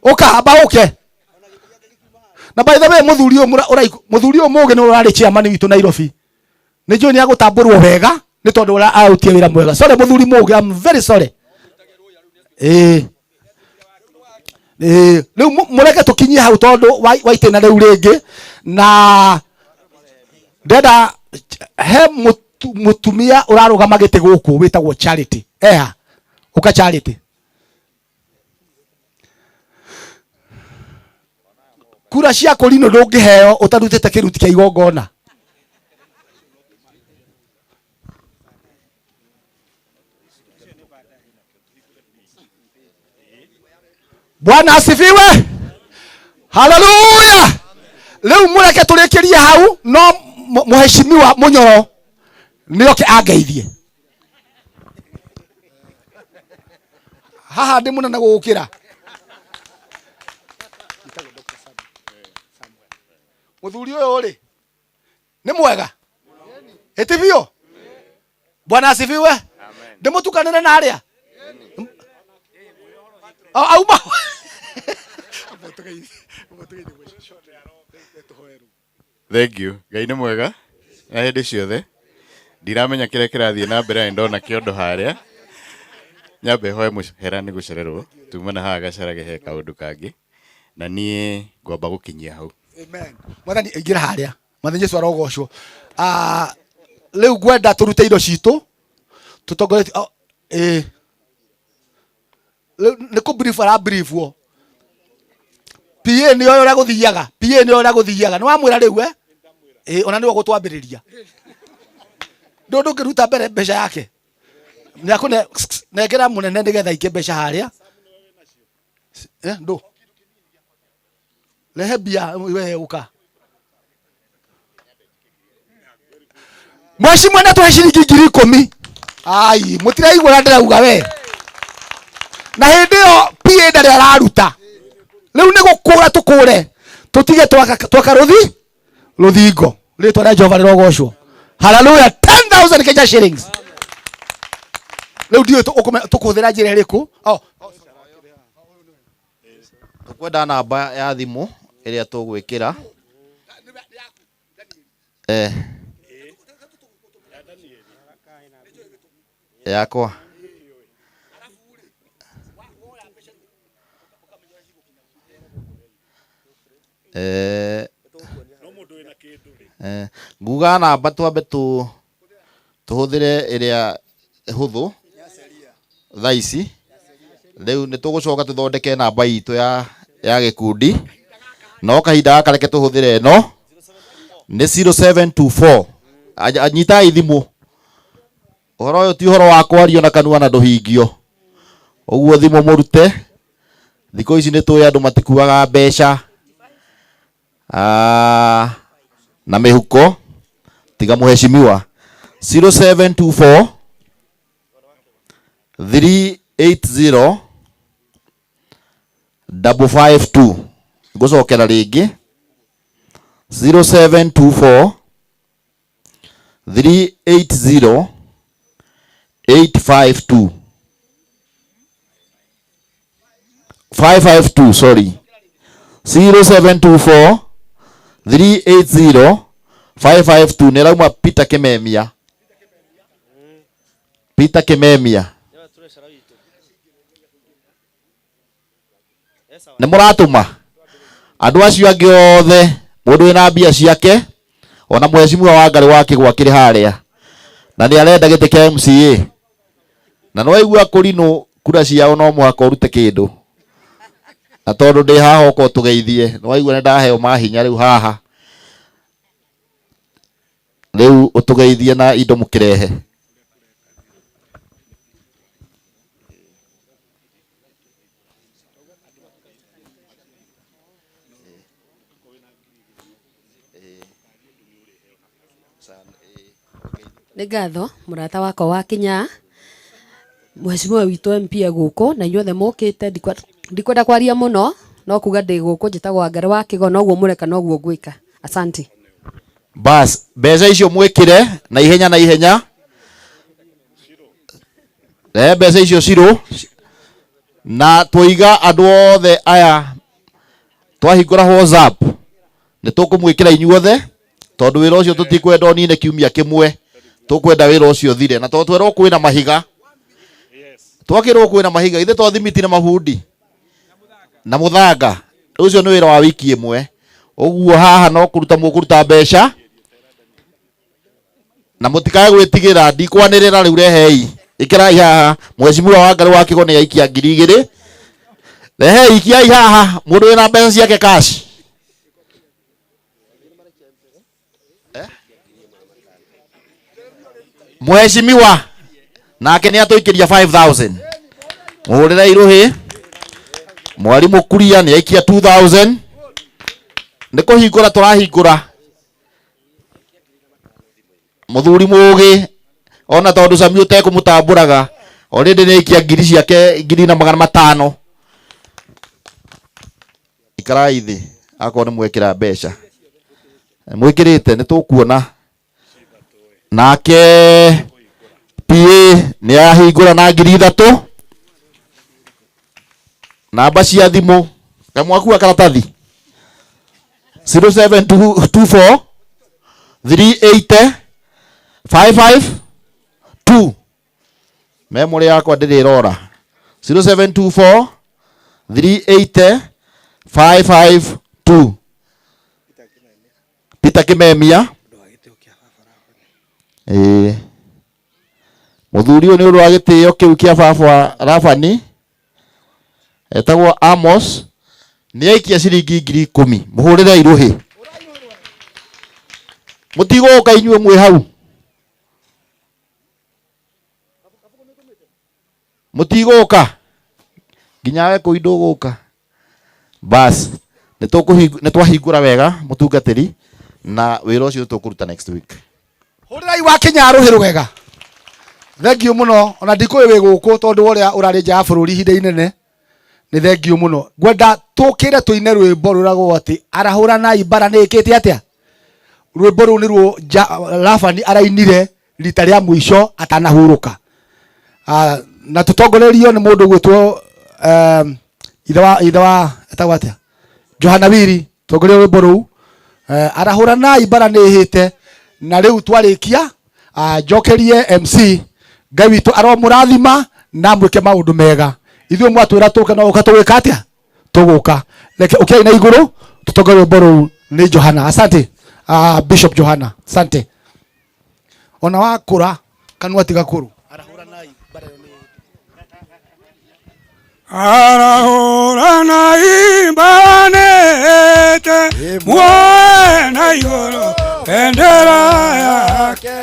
ũkahamba ũke na by the way mũthuri ũyũ mũthuri ũyũ mũgĩ nĩ ũrarĩ chairman witũ Nairobi, nĩ njũĩ nĩ agũtambũrwo wega nĩ tondũ ũrĩa arutie wĩra mwega. Sorry mũthuri mũgĩ, I'm very sorry. Ĩĩ ĩĩ, rĩu mũreke tũkinyie hau tondũ wa itĩna rĩu rĩngĩ, na ndenda he mũtumia ũrarũgama gĩtĩ gũkũ wĩtagwo Charity. Eha ũka Charity, kura cia kũrinũ ndũngĩheo ũtarutĩte kĩruti kĩa igongona. Bwana asifiwe, haleluya. Rĩu mũreke tũrĩkĩrie hau, no mũheshimiwa Mũnyoro nĩoke angeithie haha ndĩ mũnene gũgũkĩra. Mũthuri ũyũ rĩ nĩ mwega ĩti biũ. Bwana asifiwe. Ndĩmũtukanĩre na arĩa auma. Thank you. Ngai nĩ mwega na hĩndĩ ciothe. Ndiramenya kĩrĩa kĩrathiĩ na mbere, nĩ ndona kĩondo harĩa. Nyambe hoe mũhera nĩ gũcererwo. Tuma na haha gacarage he kaũndũ kangĩ. Na niĩ ngwamba gũkinyia hau. Amen. Mwathani ingĩra harĩa. Mwathani Jesu arogocwo. Ah, rĩu ngwenda tũrute indo citũ tũtongoretie, oh, ĩĩ rĩu nĩ kũ brief ara briefwo. PA nĩ oĩ ũrĩa gũthiaga, PA nĩ oĩ ũrĩa gũthiaga, nĩ wamwĩra rĩu eh ĩĩ ona nĩwe ũgũtwambĩrĩria, ndũ ndũngĩruta mbere mbeca yake nĩ akũne Nengera munene nigetha aikie mbeca haria. Ndu. Rehe mbia we uka. Mheshimiwa na tuhe ciringi 10,000. Ai, mutiraigua na ndirauga we. Na hindi yo PA ndari araruta. Riu ni gukura tukure. Tutige twaka ruthi ruthingo. Ritwa ria Jehova rirogocwo. Hallelujah, 10,000 Kenya shillings. Riu ndiũ tukuhuthira njira iriku? Oh. Tukwenda namba ya thimu ĩrĩa tũgwĩkĩra. Yakwa. Nguga namba twambe tũhũthĩre ĩrĩa hũthũ thaa ici. Rĩu nĩ tũgũcoka tũthondeke namba itũ ya gĩkundi, no kahinda gaka reke tũhũthĩre ĩno nĩ 0724. Anyitai thimũ. Ũhoro ũyũ ti ũhoro wa kwario na kanua na ndũhingio. Ũguo thimũ mũrute. Thikũ ici nĩ tũĩ andũ matikuaga mbeca na mĩhuko, tiga mũheshimiwa. 0724 380 552. Ngũcokera rĩngĩ. 0724 380 852. 552, sorry. 0724 380 552. Nĩ rauma Peter Kimemia. Peter Kimemia. Nĩ mũratũma andũ acio angĩ othe, mũndũ wĩna mbia ciake, ona mheshimiwa wa Ngarĩ wa Kĩgwa kĩrĩ harĩa, na nĩ arenda gĩtĩ kĩa MCA, na nĩ waigua kũrinũ kura ciao no mũhaka ũrute kĩndũ, na tondũ ndĩ haha ũka ũtũgeithie, nĩ waigua nĩ ndaheo mahinya rĩu haha, rĩu ũtũgeithie na indo mũkĩrehe. Nĩ ngatho mũrata wakwa wa Kinya, mheshimiwa witũ MP e gũkũ, na inyuothe mũkĩte. Ndikwenda kwaria mũno, no kuga ndĩ gũkũ, njĩtagwo Wangarĩ wa Kĩgo, noguo mũreka noguo ngwĩka. Asante. Bas, mbeca icio mwĩkĩre na ihenya na ihenya. Mbeca icio cirũ na tũiga andũ othe aya twahingũra WhatsApp nĩ tũkũmwĩkĩra inyuothe, tondũ wĩra ũcio tũtikwenda ũnine kiumia kĩmwe, tũkwenda wĩra ũcio ũthire. Na tondũ twerwo kwĩna mahiga, twakĩrwo kwĩna mahiga, ithe to thimiti na mabundi na mũthanga, ũcio nĩ wĩra wa wiki ĩmwe. Ũguo haha no kũruta mũkũruta mbeca na mũtikae gwĩtigĩra, ndikwanĩrĩra rĩu, rehei ĩkĩrai haha. Mheshimiwa wa Ngarĩ wa Kĩgo nĩ aikia 2,000. Rehei, ikiai haha mũndũ wĩna mbeca ciake cash. Mheshimiwa nake nĩ atũikĩria 5000. Mũhũrĩre irũhĩ. Mwarimũ Kuria nĩ aikia 2000. Nĩ kũhingũra tũrahingũra. Mũthuri mũgĩ ona tondũ Sami ũtekũmũtambũraga already nĩ aikia ngiri ciake 1,500. Ikarai thĩ akorwo nĩ mwekĩra mbeca. Mwĩkĩrĩte nĩ tũkuona. Nake PA nĩ ahingũra na 3,000. Namba cia thimũ kamwakua karatathi 0724 380 552. Memory yakwa ndĩrĩ ĩrora. 0724 380 552. Peter Kimemia. Mũthuri ũyũ nĩ ũndũ wa gĩtĩo kĩu kĩa baba Rabani, etagwo Amos, nĩ aikia ciringi 10,000. Mũhũrĩre irũhĩ. Mũtigũka inyuĩ mwĩ hau. Mũtigũka nginya we kũu ndũgũka. Bas nĩ twahingũra wega mũtungatĩri na wĩra ũcio tũkũruta next week. Hũrĩrai wa Kinya rũhĩ rwega. Thank you mũno ona ndikũĩ wĩ gũkũ tondũ ũrĩa ũrarĩ nja ya bũrũri ihinda inene. Nĩ thank you mũno. Ngwenda tũkĩre tũine rwĩmbo rwĩragwo atĩ arahũranai mbara nĩ ĩkĩte atĩa. Rwĩmbo rũu nĩruo Labani arainire rita rĩa mũico atanahurũka. Na tũtongorerio nĩ mũndũ ũgwĩtwo ithe wa etagwo atĩa? Johana Wiri, tongoria rwĩmbo rũu. Arahũranai mbara nĩ ĩhĩte na rĩu twarĩkia njokerie MC Ngai witũ aromũrathima na mwĩke maũndũ mega. Ithuĩ mwatwĩra tũke no ũka tũgwĩka atĩa? Tũgũka. Reke ũkĩai na igũrũ tũtongorie rwĩmbo rũu nĩ Johana. Asante. Bishop Johana. Asante. Ona wakũra kanua tiga kũrũ. Arahũranai mbara nĩhĩte muoe na igũrũ bendera yake.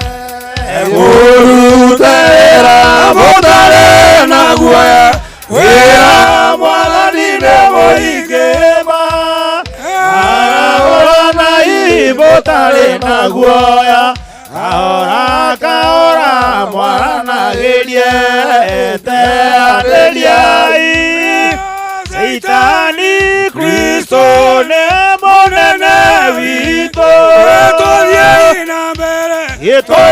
Mũrute wĩra mũtarĩ na guoya, wĩra Mwathani nĩ mũingĩ ma. Arahũranai mũtarĩ na guoya, kahora kahora mwaranagĩrie, teanĩriai. Caitani Kristo nĩ mũnene witũ, tũthiĩi na mbere, twĩ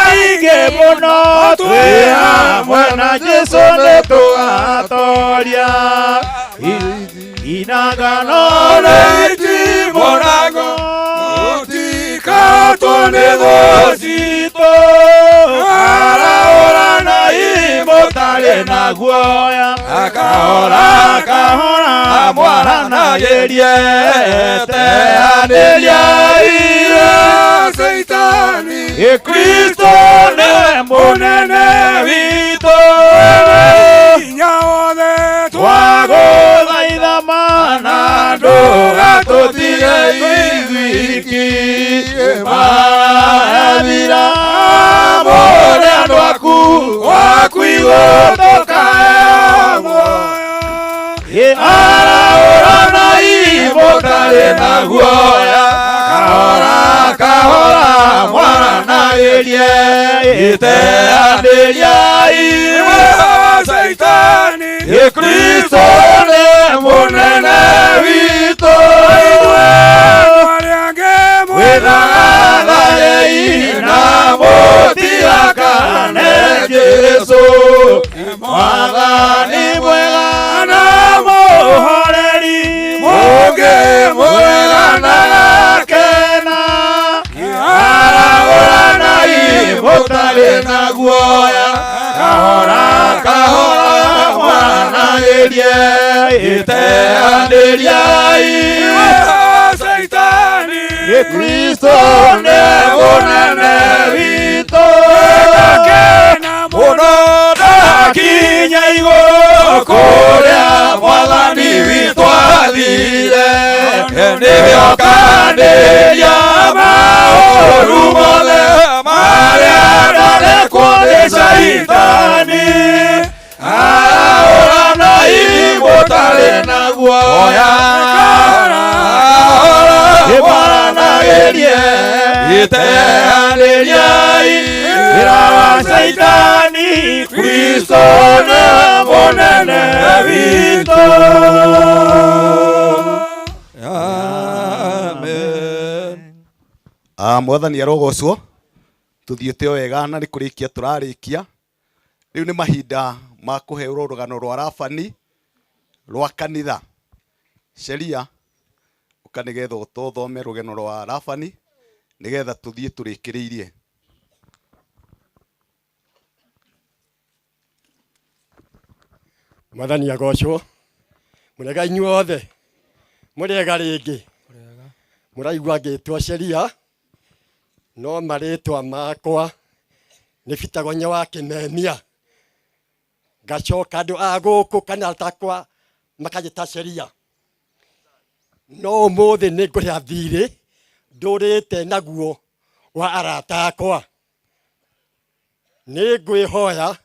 aingĩ mũno, twĩ hamwe na Jesũ nĩ tũgatoria. Inagano nĩ itimũ nago tũtikatwo nĩ thũ citũ. Arahũranai mũtarĩ na guoya, kahora kahora mwaranagĩrie, teanĩriai. Caitani Kristo nĩwe mũnene witũ, hinya wothe twagũthaitha mana ndũgatũtige ithuiki. Marathira mũrĩ andũ aku waku igũrũ tũkahe muoyo. Arahũranai mũtarĩ na guoya, kahora kahora mwaranagĩrie, teanĩriai. Caitani Kristo nĩ mũnene witũ, mwĩthagathaei na mũtiakane Jesũ. Mwathani mwega na mũhoreri, mũngĩmwega na gakena. Arahũranai mũtarĩ na guoya, kahora kahora mwaranagĩrie, teanĩriai. Caitani Kristo nĩ mũnene witũ, ndakena mũno ndakinya igũrũ kũrĩa Mwathani witũ athire. Nĩwe ũkanĩria maũru mothe marĩa ndarekwo nĩ Caitani. Arahũranai mũtarĩ na guoya, mwaranagĩrie, teanĩriai. Wĩra wa Caitani Kristo nĩwe mũnene witũ. Amen. Mwathani arogocwo. Tũthiĩte o wega na nĩ kũrĩkia tũrarĩkia. Rĩu nĩ mahinda ma kũheũrwo rũgano rwa Labani rwa kanitha. Sheria ũka nĩgetha ũtũthome rũgano rwa Labani nĩgetha tũthiĩ tũrĩkĩrĩirie. Mwathani agocwo. Mũrega inyuothe. Mũrega rĩngĩ. Mũraigua ngĩtwo Sheria, no marĩtwa makwa nĩ Bitagonya wa Kĩmemia. Ngacoka andũ a gũkũ kana takwa makanjĩta Sheria. No ũmũthĩ nĩ ngũrĩha thirĩ ndũrĩte naguo wa arata akwa. Nĩ ngwĩhoya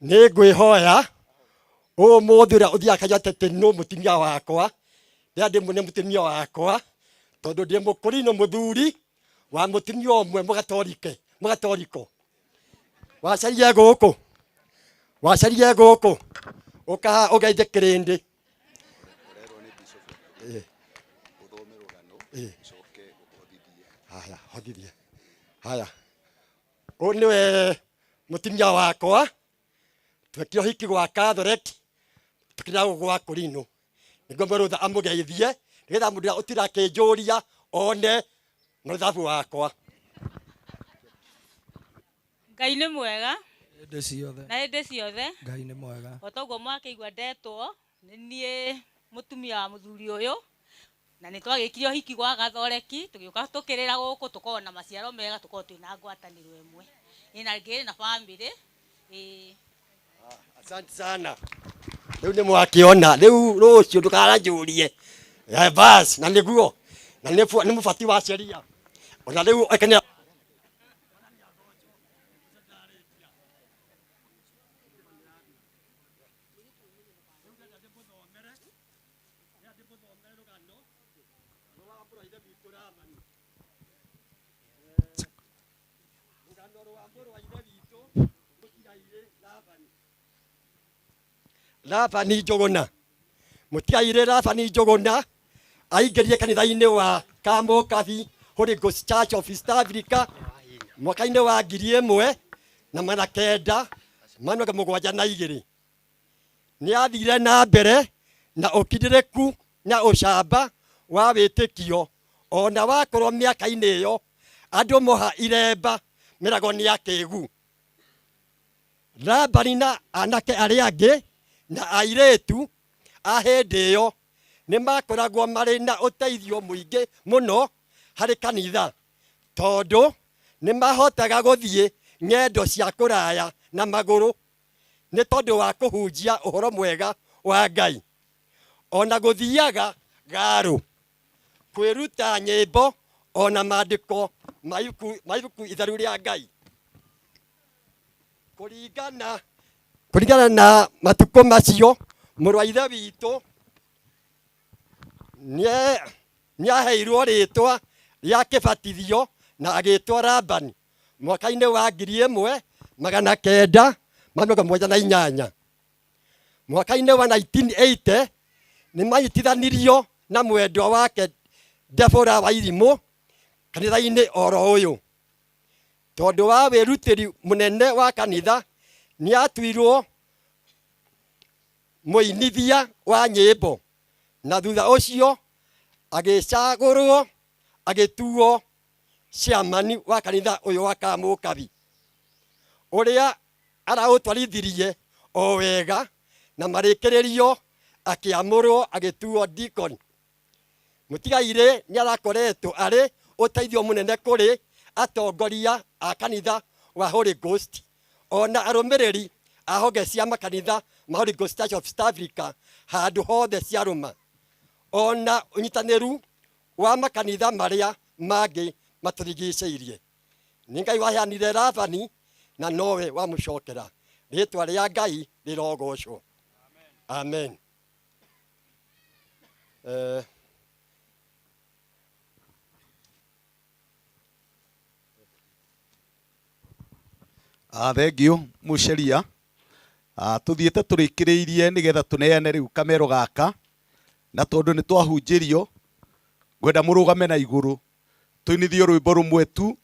Nĩ ngwĩhoya ũmũthĩ ũrĩa ũthiaga kaigua atĩ nũ mũtumia wakwa, rĩrĩa ndĩmũne mũtumia wakwa, tondũ ndĩ mũkũrinũ mũthuri wa mũtumia ũmwe mũgatorike, mũgatoriko. Wacarie gũkũ, wacarie gũkũ, ũkaha ũgeithie kĩrĩndĩ. Haya, hothithie. Haya, ũyũ nĩwe mũtumia wakwa, twekire ũhiki gwa Catholic, tũkĩrĩa gwa kũrinũ. Nĩguo mũrũtha amũgeithie, nĩgetha mũndũ ũrĩa ũtira akĩnjũria one mũrũthabu wakwa. Ngai nĩ mwega Hĩndĩ ciothe. na hĩndĩ ciothe. Ngai nĩ mwega. O ta ũguo mwakĩigua ndetwo, nĩ niĩ mũtumia wa mũthuri ũyũ, na nĩ twagĩkire ũhiki gwa Gathoreki, tũgĩũka tũkĩrĩra gũkũ tũkorwo na maciaro mega, tũkorwo twĩna ngwatanĩro ĩmwe. Ĩ na ngĩrĩ na bamĩrĩ, ĩĩ. Asante sana. Rĩu nĩ mwakĩona, rĩu rũciũ ndũkaranjũrie. Bas, na nĩguo. Na nĩ mũbati wa sheria. Ona rĩu ekenera. Labani Njũgũna, mũtigairĩ Labani Njũgũna aingĩrire kanitha-inĩ wa Kamukabi Holy Ghost Church of East Africa mwaka-inĩ wa ngiri ĩmwe na magana kenda ma mĩrongo mũgwanja na igĩrĩ. Nĩ athire na mbere na ũkindĩrĩku na ũcamba wa wĩtĩkio ona wakorwo mĩaka-inĩ ĩyo andũ moha iremba meragwo nĩ akĩgu. Labani na anake arĩa angĩ na airĩtu a hĩndĩ ĩyo nĩ makoragwo marĩ na ũteithio mũingĩ mũno harĩ kanitha tondũ nĩ mahotaga gũthiĩ ng'endo cia kũraya na magũrũ nĩ tondũ wa kũhunjia ũhoro mwega wa Ngai. Ona gũthiaga garũ, kwĩruta nyĩmbo ona maandĩko ma ibuku itheru rĩa Ngai. Kũringana na matukũ macio, mũrũ wa ithe witũ nĩaheirwo rĩtwa rĩa kĩbatithio na agĩtwo Labani mwaka-inĩ wa ngiri ĩmwe magana kenda ma mĩrongo mũgwanja na inyanya. Mwaka-inĩ wa 1980 nĩ manyitithanirio na mwendwa wake Deborah Wairimũ kanitha-inĩ oro ũyũ. Tondũ wa wĩrutĩri mũnene wa kanitha nĩatuirwo mũinithia wa nyĩmbo na thutha ũcio agĩcagũrwo agĩtuo chairman wa kanitha ũyũ wa Kamukabi ũrĩa araũtwarithirie o wega na marĩkĩrĩrio akĩamũrwo agĩtuo deacon. Mũtigairĩ nĩarakoretwo arĩ ũteithio mũnene kũrĩ atongoria a kanitha wa Holy Ghost ona arũmĩrĩri a honge cia makanitha ma Holy Ghost Church of East Africa handũ hothe ciarũma ona ũnyitanĩru wa makanitha marĩa mangĩ matũrigicĩirie. Nĩ Ngai waheanire Labani na nowe wamũcokera. Rĩtwa rĩa Ngai rĩrogocwo. Amen. Thengiũ mũceria. Tũthiĩte tũrĩkĩrĩirie nĩgetha tũneane rĩu kamero gaka, na tondũ nĩ twahunjĩrio ngwenda mũrũgame na igũrũ tũinithio rwĩmbo rũmwe tu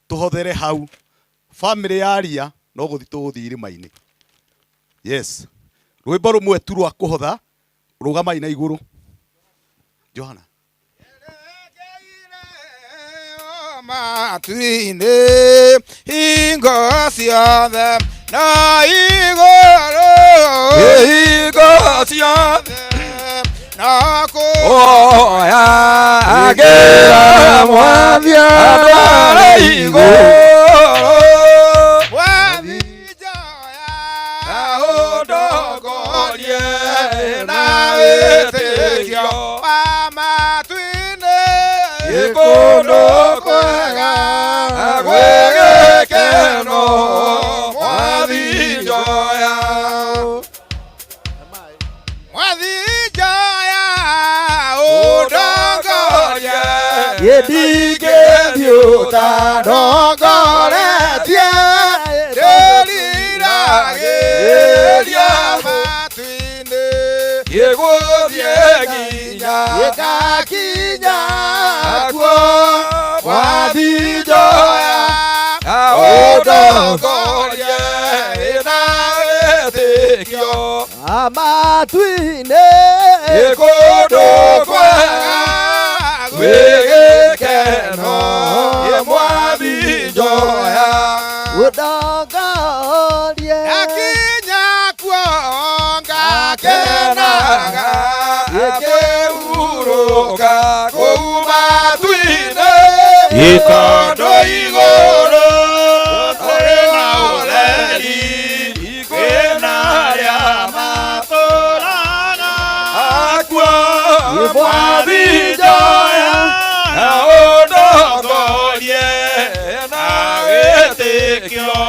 tũhothere hau. Famĩlĩ yaria no gũthiĩ tũgũthiĩ irĩma-inĩ. Yes, rwĩmbo rũmwe tu rwa kũhotha, rũgamai na igũrũ. Johana. Matu-inĩ hingo ciothe na igũrũ, hingo ciothe na kũhoya agĩra mwathi andware igũrũ. Mwathi njoya ũndongorie na wĩtĩkio wa matu-inĩ kũndũ kwega gwĩ gĩkeno. Mwathi njoya Ndingĩthiĩ ũtandongoretie ndĩriragĩria matu-inĩ gĩgũthiĩ nginya gĩgakinya kuo mwathi njoya ũndongorie na wĩtĩkio matu-inĩ kũndũ kwega gwĩ gĩkeno mwathi njoya ũndongorie Akinya kuo ngakenaga ngĩhurũka kũu matu-inĩ tondũ igũrũ kũrĩ na ũtheri kwĩna arĩa matũũraga kuo mwathi njoya na ũndongorie na wĩtĩkio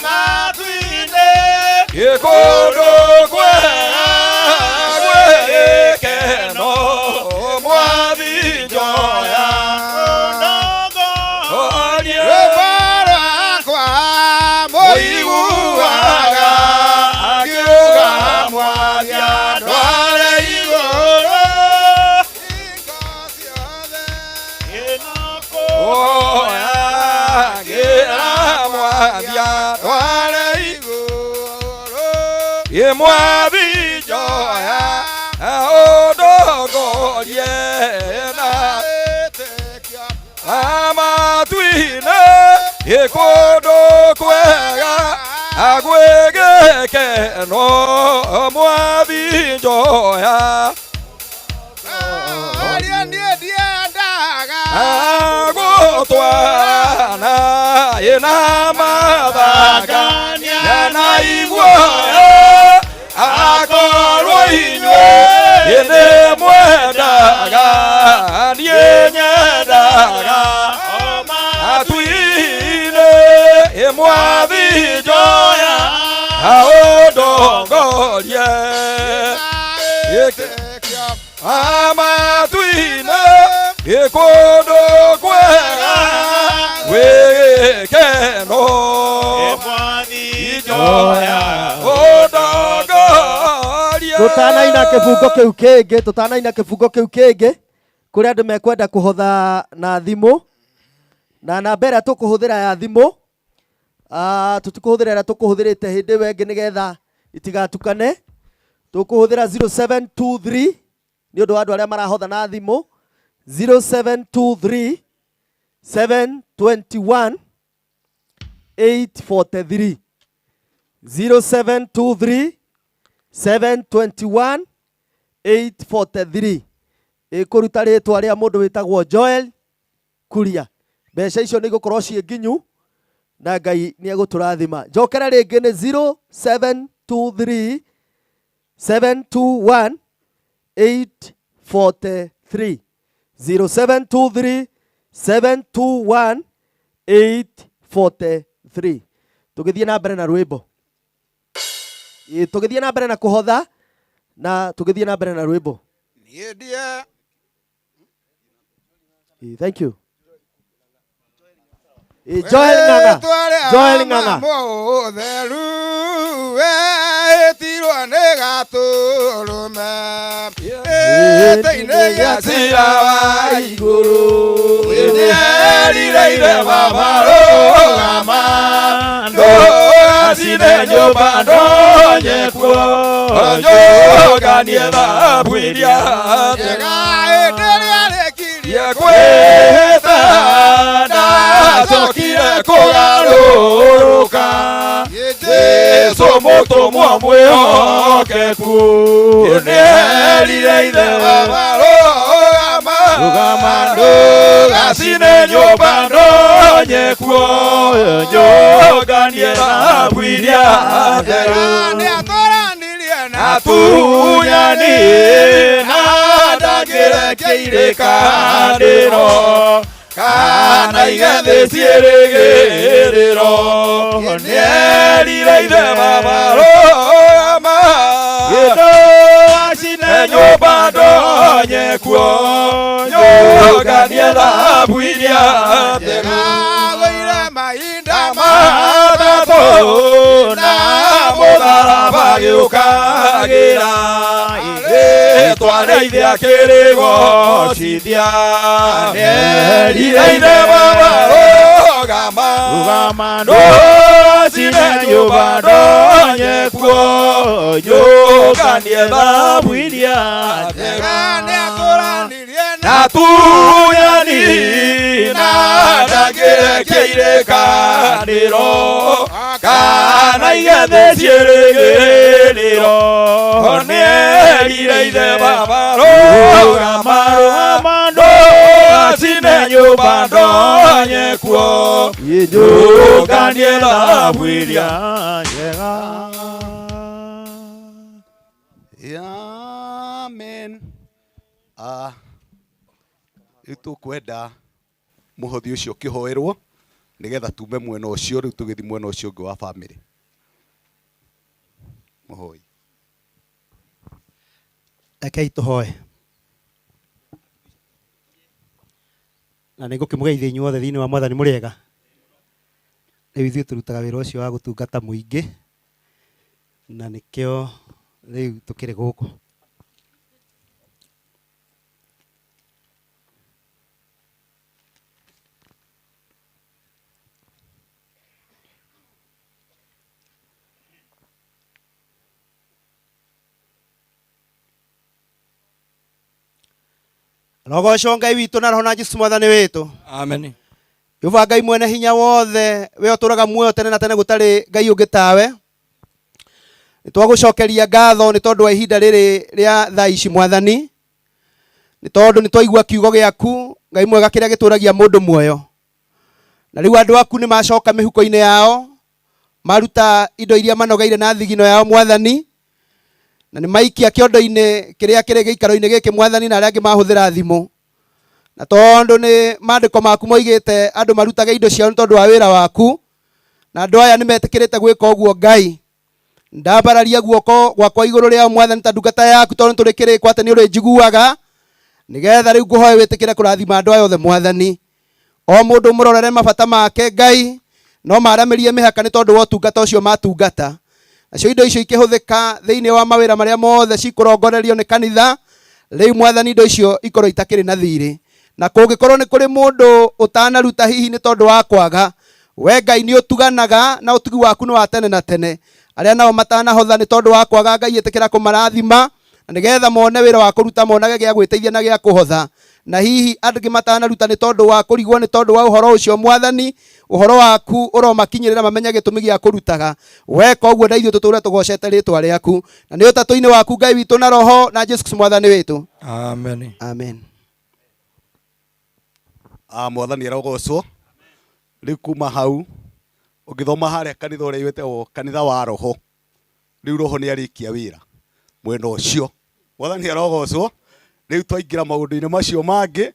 matu-inĩ kũndũ kwega gwĩ gĩkeno mwathi njoya ũndongorie rwĩmbo rwakwa mũiguaga akiuga mwathi andware igũrũ mwathi njoya ũndongorie na matu-inĩ kũndũ kwega gwĩ gĩkeno mwathi njoya Arĩa niĩ ndiendaga gũtwarana ĩna mathangania na iguoya akorwo inyuĩ nĩ mwendaga niĩ nyendaga matu-inĩ mwathi njoya ũndongorie matu-inĩ kũndũ kwega gwĩ gĩkeno mwathi njoya ũndongorie Tutanaina kĩbungo kĩu kĩngĩ, tutanaina kĩbungo kĩu kĩngĩ kũrĩ andũ mekwenda kũhotha na thimũ na namba ĩrĩa tũkũhũthĩra ya thimũ tũtikũhũthĩra ĩrĩa tũkũhũthĩrĩte hĩndĩ ĩyo ĩngĩ nĩgetha itigatukane. Tũkũhũthĩra 0723 nĩ ũndũ wa andũ arĩa marahotha na thimũ 0723 721 843 0723 721 843 ĩkũruta rĩtwa rĩa mũndũ wĩtagwo Joel Kuria. Mbeca icio nĩ igũkorwo ciĩ nginyu na Ngai nĩ egũtũrathima. Njokera rĩngĩ nĩ 0723 721 843 0723 721 843. Tũgĩthiĩ na mbere na rwĩmbo. Tũgĩthiĩ na mbere na kũhotha na tũgĩthiĩ na mbere na rwĩmbo. Niĩ ndie Thank you. Joel Ng'ang'a. Joel Ng'ang'a. Mũtheru wĩtirwo nĩ gatũrũme gĩtĩ-inĩ gĩa cira wa igũrũ nĩerirĩire baba rũgama ndũgacine nyũmba ndonye kuo njũnganie thabu iria njega hĩndĩ ĩrĩa rĩkirie kwĩhĩta ndacokire kũgarũrũka Jesũ mũtũmwo mwĩhokeku nĩerire ithe baba rũgama rũgama ndũgacine nyũmba ndonye kuo njũnganie thabu iria njerũ atunyani na ndangĩrekeire kandĩro kana igethe ciĩrĩgĩrĩro nĩerire ithe baba rũgama ndũgacine nyũmba ndonye ndonye kuo nyũnganie thahabu iria theru Gũire mahinda matatũ na mũtharaba gĩũkagĩra rĩtwa rĩa ithe akĩrĩgocithia nĩerire ithe baba rũgama ndũcine nyũmba ndonye kuo nyũnganie thahabu iria njega nĩakũranirie na tunyani na ndangĩrekeire kanĩro kana igethe ciĩrĩgĩrĩro nĩerire ithe baba rũgama ndũgacine nyũmba ndonye kuo njũnganie thahabu iria njega. Amen. Rĩu tũkwenda mũhothi ũcio ũkĩhoerwo nĩgetha tume mwena ũcio rĩu tũgĩthiĩ mwena ũcio ũngĩ wa bamĩrĩ. Mũhoi. Rekei tũhoe. Na nĩ ngũkĩmũgeithia inyuothe thĩinĩ wa Mwathani mũrĩega. Rĩu ithuĩ tũrutaga wĩra ũcio wa gũtungata mũingĩ na nĩkĩo rĩu tũkĩrĩ gũkũ. Rogocwo Ngai witũ na roho na Jesũ Mwathani witũ. Amen. Jehova Ngai mwene hinya wothe, we ũtũraga muoyo tene na tene gũtarĩ Ngai ũngĩ tawe. Nĩ twagũcokeria ngatho nĩ tondũ wa ihinda rĩrĩ rĩa thaa ici Mwathani. Nĩ tondũ nĩ twaigua kiugo gĩaku Ngai mwega kĩrĩa gĩtũragia mũndũ muoyo. Na rĩu andũ aku nĩ macoka mĩhuko-inĩ yao, maruta indo iria manogeire na thigino yao Mwathani. Na nĩ maikia kĩondo-inĩ kĩrĩa kĩrĩ gĩikaro-inĩ gĩkĩ Mwathani na arĩa angĩ mahũthĩra thimũ. Na tondũ nĩ maandĩko maku moigĩte andũ marutage indo ciao nĩ tondũ wa wĩra waku, na andũ aya nĩ metĩkĩrĩte gwĩka ũguo Ngai. Ndambararia guoko gwakwa igũrũ rĩao Mwathani ta ndungata yaku tondũ nĩ tũrĩ kĩrĩko atĩ nĩ ũrĩnjiguaga, nĩgetha rĩu ngũhoe wĩtĩkĩre kũrathima andũ aya othe Mwathani. O mũndũ mũrorere mabata make Ngai, no maramĩrie mĩhaka nĩ tondũ wa ũtungata ũcio matungata. Nacio indo icio ikĩhũthĩka thĩinĩ wa mawĩra marĩa mothe cikũrongorerio nĩ kanitha, rĩu Mwathani indo icio ikorwo itakĩrĩ na thirĩ. Na kũngĩkorwo nĩ kũrĩ mũndũ ũtanaruta hihi nĩ tondũ wa kwaga, we Ngai nĩ ũtuganaga na ũtugi waku nĩ wa tene na tene. Arĩa nao matanahotha nĩ tondũ wa kwaga, Ngai ĩtĩkĩra kũmarathima na nĩgetha mone wĩra wa kũruta, monage gĩa gwĩteithia na gĩa kũhotha. Na hihi angĩ matanaruta nĩ tondũ wa kũrigwo nĩ tondũ wa ũhoro ũcio Mwathani, ũhoro waku ũromakinyĩrĩra mamenye gĩtũmi gĩa kũrutaga. Weka ũguo na ithuĩ tũtũre tũgocete rĩtwa rĩaku. Na nĩ ũtatũ-inĩ waku Ngai witũ na Roho na Jesũ Kristo Mwathani witũ. Amen. Amen. Mwathani arogocwo. Rĩu kuma hau ũngĩthoma harĩa kanitha ũrĩa wĩtagwo kanitha wa Roho, rĩu Roho nĩ arĩkia wĩra mwena ũcio. Mwathani arogocwo. Rĩu twaingĩra maũndũ-inĩ macio mangĩ,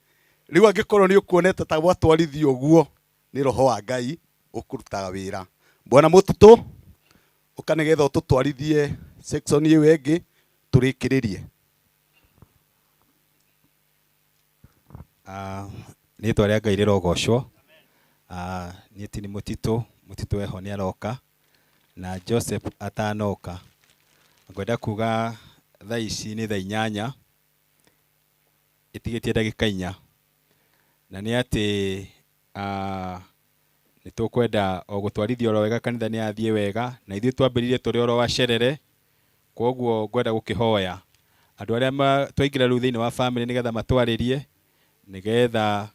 rĩu angĩkorwo nĩ ũkuonete ta gwatwarithio ũguo, nĩ Roho wa Ngai ũkũrutaga wĩra. Bwana Mũtitũ, ũka nĩgetha ũtũtwarithie section ĩyo ĩngĩ tũrĩkĩrĩrie. Rĩtwa rĩa Ngai rĩrogocwo. Niĩ ti nĩ Mũtitũ, Mũtitũ eho nĩ aroka na Joseph atanoka. Ngwenda kuga thaa ici nĩ thaa 8 ĩtigĩtie ndagĩka 4, na nĩ atĩ nĩ tũkwenda o gũtwarithia oro wega, kanitha nĩ yathiĩ wega, na ithuĩ twambĩrĩirie tũrĩ oro acerere, koguo ngwenda gũkĩhoya andũ arĩa twaingĩra rĩu thĩinĩ wa family nĩgetha matwarĩrie, nĩgetha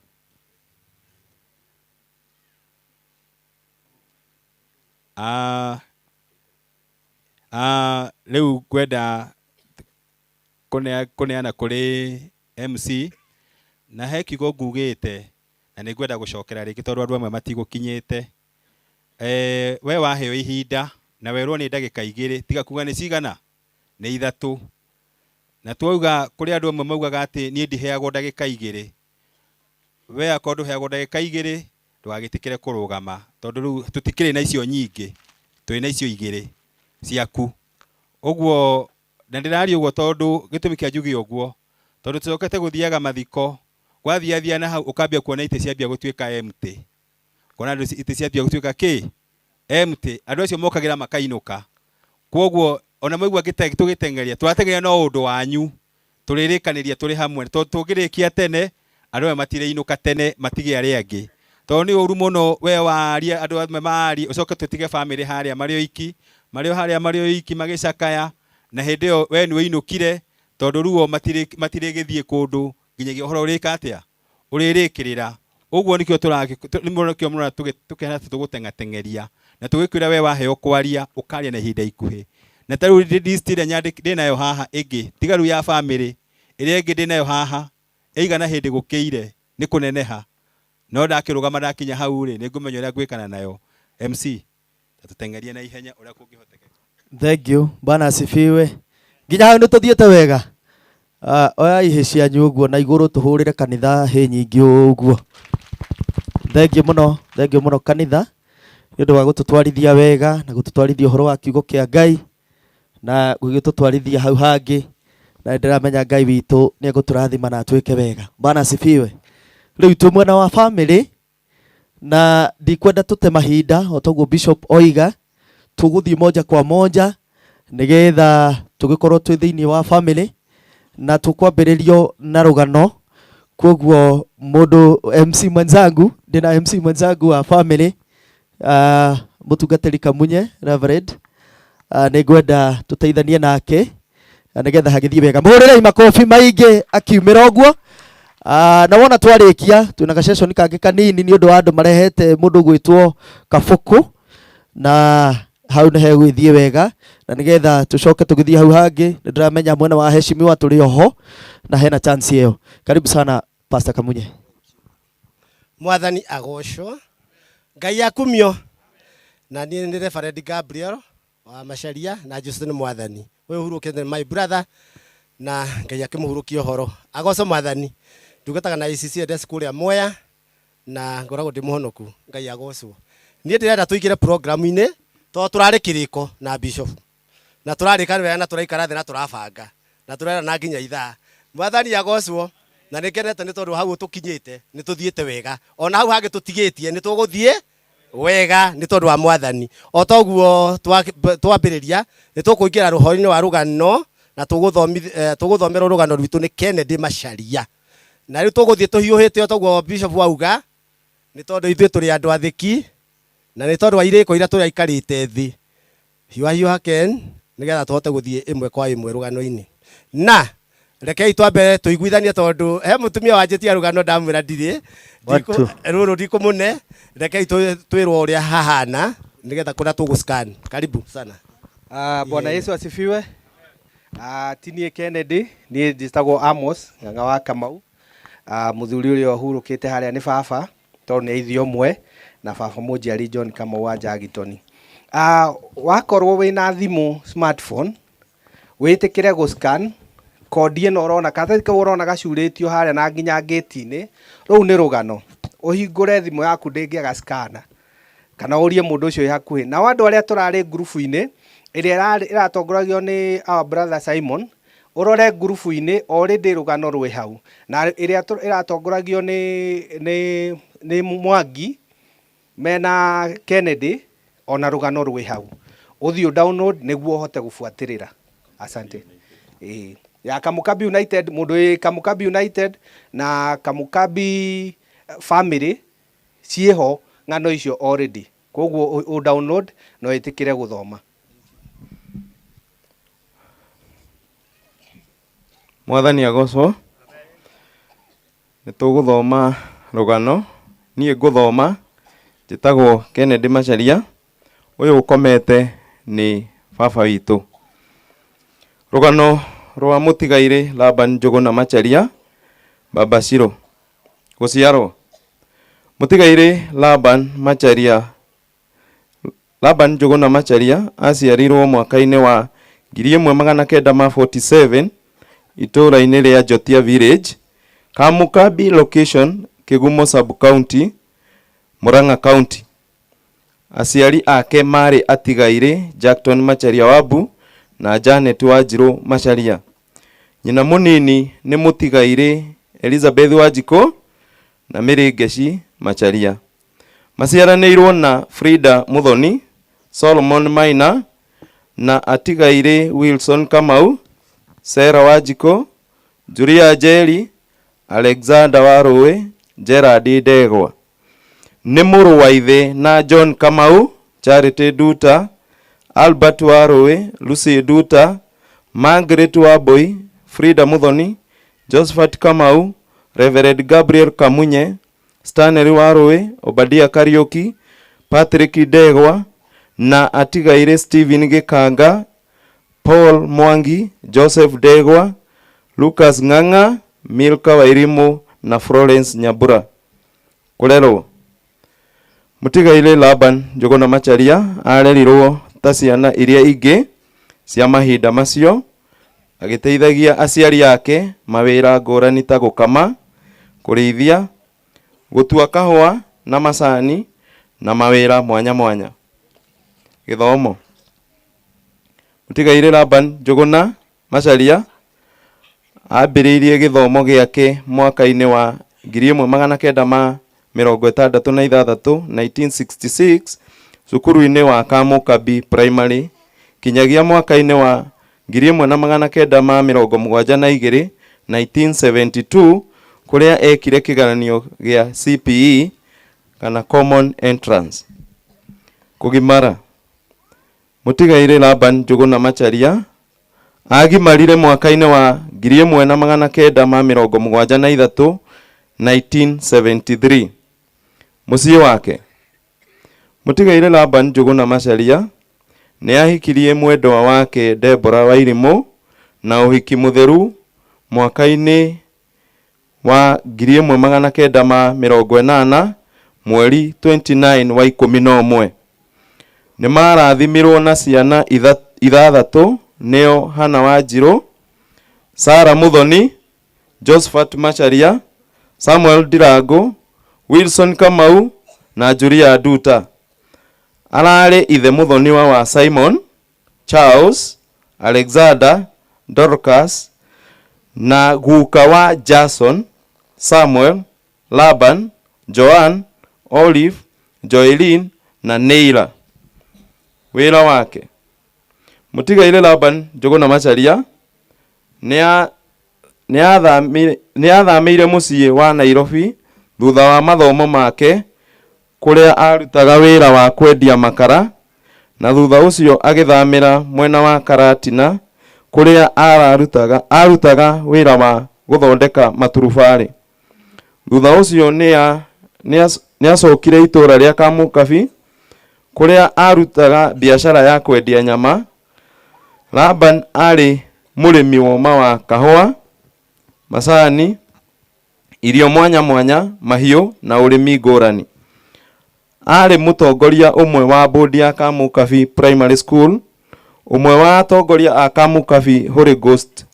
rĩu ngwenda kũneana kũrĩ MC, na he kiugo ngugĩte na nĩ ngwenda gũcokera rĩngĩ tondũ andũ amwe matigũkinyĩte. We waheo ihinda na werwo nĩ ndagĩka 2, tiga kuga nĩ cigana, nĩ 3. Na twauga kũrĩ andũ amwe maugaga atĩ niĩ ndiheagwo ndagĩka 2. We akorwo ndũheagwo ndagĩka 2, ndũgagĩtĩkĩre kũrũgama tondũ rĩu tũtikĩrĩ na icio nyingĩ, twĩ na icio 2 ciaku. Ũguo na ndĩraria ũguo tondũ gĩtũmi kĩa njuge ũguo, Tondu tucokete guthiaga mathiko gwathiathia na hau ukambia kuona itĩ ciambia gũtuĩka empty, kuona andũ itĩ ciambia gũtuĩka kĩ empty, andũ acio mokagĩra makainũka. Kwoguo ona mwaigua tũgĩteng'eria tũrateng'eria no ũndũ wanyu, tũrĩrĩkanĩria tũrĩ hamwe, tondũ tũngĩrĩkia tene andũ aya matirĩinũka tene matige arĩa angĩ, tondũ nĩ ũru mũno we warie andũ amwe marie ũcoke tũtige bamĩrĩ harĩa marĩ oiki, marĩ o harĩa marĩ oiki magĩcakaya, na hĩndĩ ĩyo we nĩ ũinũkire tondũ ruo matirĩgĩthiĩ kũndũ nginyagia ũhoro ũrĩka atĩa ũrĩrĩkĩrĩra. Ũguo nĩkĩo nĩkĩo mũrona tũkĩhana ta tũgũteng'ateng'eria na tũgĩkwĩra we waheo kwaria ũkaria na ihinda ikuhĩ. Na ta rĩu list ĩrĩa ndĩnayo haha ĩngĩ tiga rĩu ya bamĩrĩ, ĩrĩa ĩngĩ ndĩnayo haha ĩigana hĩndĩ gũkĩire nĩ kũneneha, no ndakĩrũgama ndakinya hau rĩ nĩngũmenya ũrĩa ngwĩkana nayo. MC tũteng'erie na ihenya ũrĩa kũngĩhotekeka. Thank you. Bwana asifiwe. Nginya hau nĩtũthiĩte wega. Oya ihĩ cianyu ũguo na igũrũ tũhũrĩre kanitha hĩ nyingĩ ũguo. Thank you mũno, thank you mũno kanitha nĩ ũndũ wa gũtũtwarithia wega na gũtũtwarithia ũhoro wa kiugo kĩa Ngai na gũgĩtũtwarithia hau hangĩ, na nĩndĩramenya Ngai witũ nĩ egũtũrathima na atwĩke wega. Bwana asifiwe. Rĩu twĩ mwena wa family na ndikwenda tũte mahinda o toguo Bishop oiga, tũgũthiĩ moja kwa moja nĩgetha tũgĩkorwo twĩ thĩinĩ wa family na tũkwambĩrĩrio na rũgano. Koguo mũndũ MC mwenzangu, ndĩna MC mwenzangu wa family, mũtungatĩri Kamunye Reverend, nĩngwenda tũteithanie nake nĩgetha hagĩthiĩ wega. Mũhũrĩrei makobi maingĩ akiumĩra ũguo. Na wona twarĩkia twĩna gaceconi kangĩ kanini nĩ ũndũ wa andũ marehete mũndũ ũgwĩtwo Kabũkũ, na hau nĩ hegũgĩthiĩ wega, na nĩgetha tũcoke tũgĩthiĩ hau hangĩ. Nĩndĩramenya mwena wa heshimiwa tũrĩ oho na hena chance ĩyo. Karibu sana Pastor Kamunye. Mwathani agocwo, Ngai akumio. Na niĩ nĩ Reverend Gabriel wa Macharia na Jesu nĩ mwathani. Ũyũ ũhurũkĩte nĩ my brother na Ngai akĩmũhurũkia ũhoro. Agocwo mwathani. Ndungataga na ACC desk kũrĩa Mwea na ngoragwo ndĩ mũhonoku. Ngai agocwo. Niĩ ndĩrenda tũingĩre program-inĩ tondũ tũrarĩ kĩrĩko na Bishop na tũrarĩka wega na tũraikara thĩ na tũrabanga na tũrera na nginya ithaa. Mwathani agocwo. Na nĩ ngenete nĩ tondũ hau tũkinyĩte nĩ tũthiĩte wega, ona hau hangĩ tũtigĩtie nĩ tũgũthiĩ wega nĩ tondũ wa mwathani. O toguo twambĩrĩria nĩ tũkũingĩra rũhoro-inĩ wa rũgano na tũgũthomerwo rũgano rwitũ nĩ Kennedy Macharia. Na rĩu tũgũthiĩ tũhiũhĩte o toguo Bishop auga, nĩ tondũ ithuĩ tũrĩ andũ athĩki na nĩ tondũ wa irĩko iria tũraikarĩte thĩ. Hiũha hiũha Ken, nĩgetha tũhote gũthiĩ ĩmwe kwa ĩmwe rũgano-inĩ. Na rekei twambe tũiguithanie tondũ he mũtumia wanjĩtia rũgano ndamwĩra ndirĩ. Rũrũ ndikũmũne, rekei twĩrwo ũrĩa hahana nĩgetha kũrĩa tũgũ-scan. Karibu sana. Bwana Yesu asifiwe. Ti niĩ Kennedy, niĩ njĩtagwo Amos Ng'ang'a wa Kamau. Mũthuri ũrĩa ũhurũkĩte harĩa nĩ baba, tondũ nĩ ithe ũmwe na baba mũnjiari John Kamau wa Njagitoni. Wakorwo wĩna thimũ smartphone, wĩtĩkĩre gũ-scan kodi ĩno ũrona, karatathi kau ũrona gacurĩtio harĩa na nginya ngĩti-inĩ, rũu nĩ rũgano. Ũhingũre thimũ yaku ndĩngĩaga scanner, kana ũrie mũndũ ũcio wĩ hakuhĩ. Nao andũ arĩa tũrarĩ ngurubu-inĩ ĩrĩa ĩratongoragio nĩ our brother Simon, ũrore ngurubu-inĩ already rũgano rwĩ hau. Na ĩrĩa ĩratongoragio nĩ Mwangi mena Kennedy, ona rũgano rwĩ hau. Ũthiĩ ũ download nĩguo ũhote gũbuatĩrĩra. Asante. Ya Kamukabi United, mũndũ wĩ Kamukabi United na Kamukabi family ciĩho ng'ano icio already. Koguo ũ download na wĩtĩkĩre gũthoma. Mwathani agocwo. Nĩ tũgũthoma rũgano. Niĩ ngũthoma njĩtagwo Kennedy Macharia. Ũyũ ũkomete nĩ baba witũ. Rũgano rwa mũtigairĩ Laban Njũgũna Macharia, Baba Shiro. Gũciarwo. Mũtigairĩ Laban Macharia, Laban Njũgũna Macharia aciarirwo mwaka-inĩ wa 1947 itũũra-inĩ rĩa Njotia Village, Kamukabi location, Kigumo sub-county, Murang'a County. Aciari ake marĩ atigairĩ Jackton Macharia Wabu na Janet Wanjirũ Macharia. Nyina mũnini nĩ mũtigairĩ Elizabeth Wanjikũ na Mary Ngeci Macharia. Maciaranĩirwo na Frida Muthoni, Solomon Maina na atigairĩ Wilson Kamau, Sarah Wanjikũ, Julia Njeri, Alexander Warũĩ, Gerard Ndegwa. Nĩ mũrũ wa ithe na John Kamau, Charity Nduta, Albert Warũĩ, Lucy Nduta, Margaret Wambui, Frida Muthoni, Josephat Kamau, Reverend Gabriel Kamunye, Stanley Warũĩ, Obadia Kariuki, Patrick Ndegwa na atigairĩ Stephen Gĩkanga, Paul Mwangi, Joseph Ndegwa, Lucas Ng'ang'a, Milka Wairimu na Florence Nyambura. Kũrerwo. Mũtigairĩ Laban Njũgũna Macharia arerirwo ta ciana iria ingĩ cia mahinda macio, agĩteithagia aciari ake mawĩra ngũrani ta gũkama, kũrĩithia, gũtua kahũa na macani na mawĩra mwanya mwanya. Gĩthomo. Mũtigairĩ Laban Njũgũna Macharia ambĩrĩirie gĩthomo gĩake mwaka-inĩ wa 1966, 1966 cukuru-inĩ wa Kamukabi Primary kinyagia mwaka-inĩ wa 1972, 1972 kũrĩa ekire kĩgeranio gĩa CPE kana Common Entrance. Kũgimara. Mũtigairĩ Laban Njũgũna Macharia agimarire mwaka-inĩ wa 1973, 1973. Mũciĩ wake. Mũtigairĩ Laban Njũgũna Macharia nĩ ahikirie mwendwa wake Deborah Wairimu na ũhiki mũtheru mwaka-inĩ wa 1980 mweri 29 wa 11. Nĩ marathimirwo na ciana ithathatũ nĩo Hannah Wanjirũ, Sarah Muthoni, Josephat Macharia, Samuel Ndirangu, Wilson Kamau na Julia Nduta. Ararĩ ithe mũthoniwa wa Simon, Charles, Alexander, Dorcas na guka wa Jason, Samuel, Laban, Joan, Olive, Joelin na Neila. Wĩra wake. Mũtigairĩ Laban Njũgũna Macharia nĩ athamĩire mũciĩ wa Nairobi thutha wa mathomo make kũrĩa arutaga wĩra wa kwendia makara na thutha ũcio agĩthamĩra mwena wa Karatina kũrĩa arutaga wĩra wa gũthondeka maturubarĩ. Thutha ũcio nĩ acokire itũũra rĩa Kamukabi kũrĩa arutaga biacara ya kwendia nyama. Laban arĩ mũrĩmi woma wa kahũa, macani, irio mwanya mwanya, mahiũ na ũrĩmi ngũrani. Arĩ mũtongoria ũmwe wa bodi ya Kamukabi Primary School, ũmwe wa atongoria a Kamukabi Holy Ghost